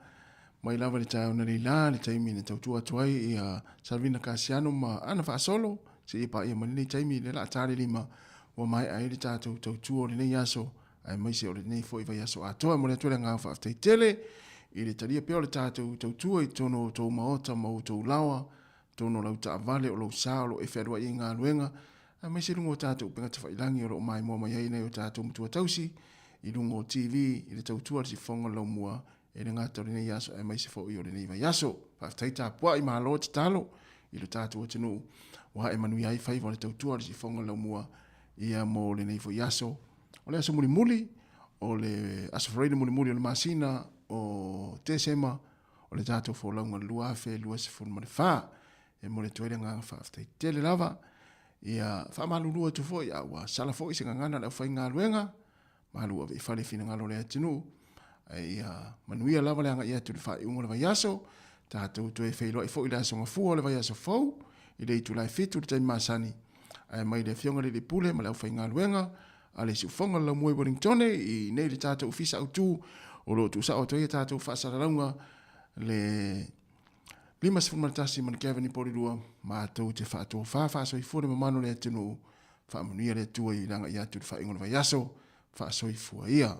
Mai lava i le taeao analeila, le taimi na tautua atu ai ia Salvina Kasiano ma ana faasolo, seia paia mai lenei taimi lea la a ta le 5 ua maea ai le tatou tautua o lenei aso, aemaise o lenei foi vaiaso atoa. E momoli atu ai le agaga faafetai tele i le talia pea o le tatou tautua i totonu o outou maota ma outou laoa, totonu o lau taavale, o lou sa o lo o e fealuai ai i galuega, aemaise i luga o tatou upega tafailagi o lo o maimoa mai ai nai o tatou matua tausi i luga o TV i le tautua a le sifofoga o le laumua e le gata o lenei aso aemaise foi o lenei vaiaso. Faafetai tapuai, malo tatalo i lo tatou atunuu ua ae manuia ai faiva o le tautua a le sifofoga o le laumua ia mo lenei foi aso. O le aso mulimuli, o le aso Faraile mulimuli o le masina o Tesema o le tatou folauga 2024. E momoli atu ai le agaga faafetai tele lava. Ia faamalulu atu foi a ua sala foi se gagana a le aufaigaluega, malu ave i fale finagalo o le atunuu. Ae ia manuia lava le agai atu i le faaiuga o le vaiaso. Tatou toe feiloai foi i le aso Gafua o le vaiaso fou i le itula e 7 i le taimi masani. Ae mai le Afioga i le Alii Pule ma le aufaigaluega a le Siufofoga o le Laumua i Wellingtone i nei le tatou ofisa autu o lo o tuusao atu ai a tatou faasalalauga le 51 ma le Kevin i Porirua matou te faatofa faasoifua le mamalu o le atunuu faamanuia le Atua i le agai atu i le faaiuga o le vaiaso faasoifua ia.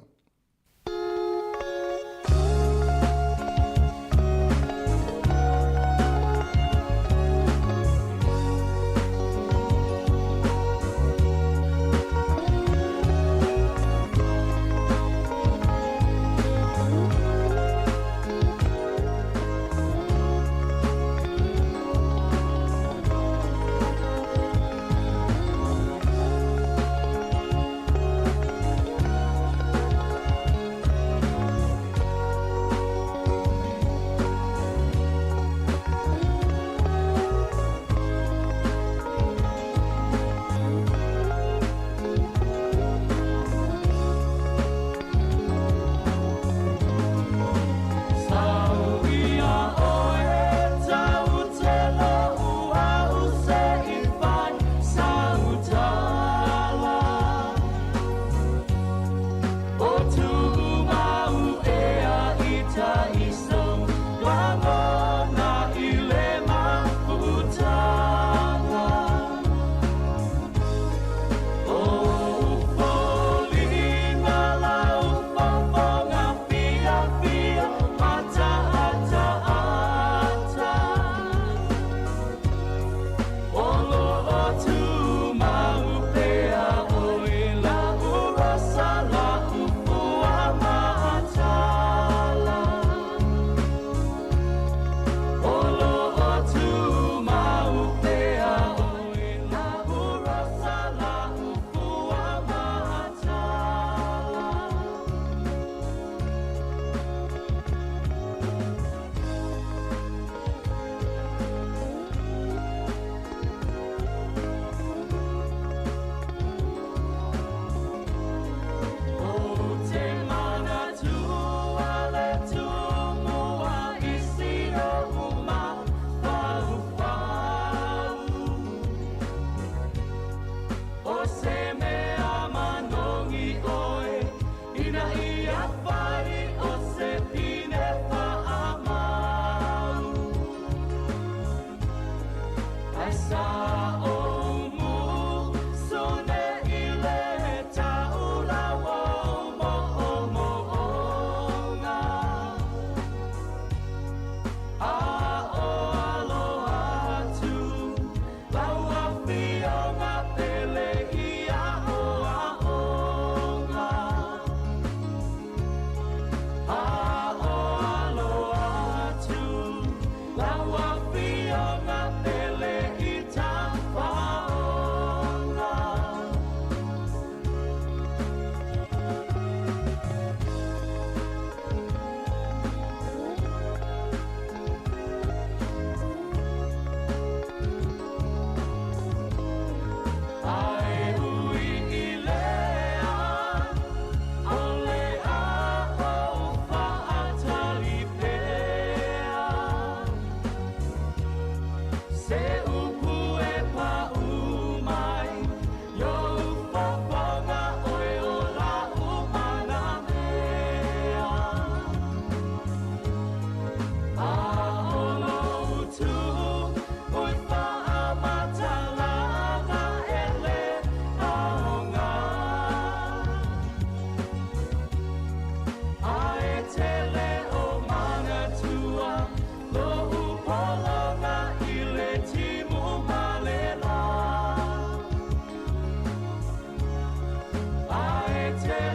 I saw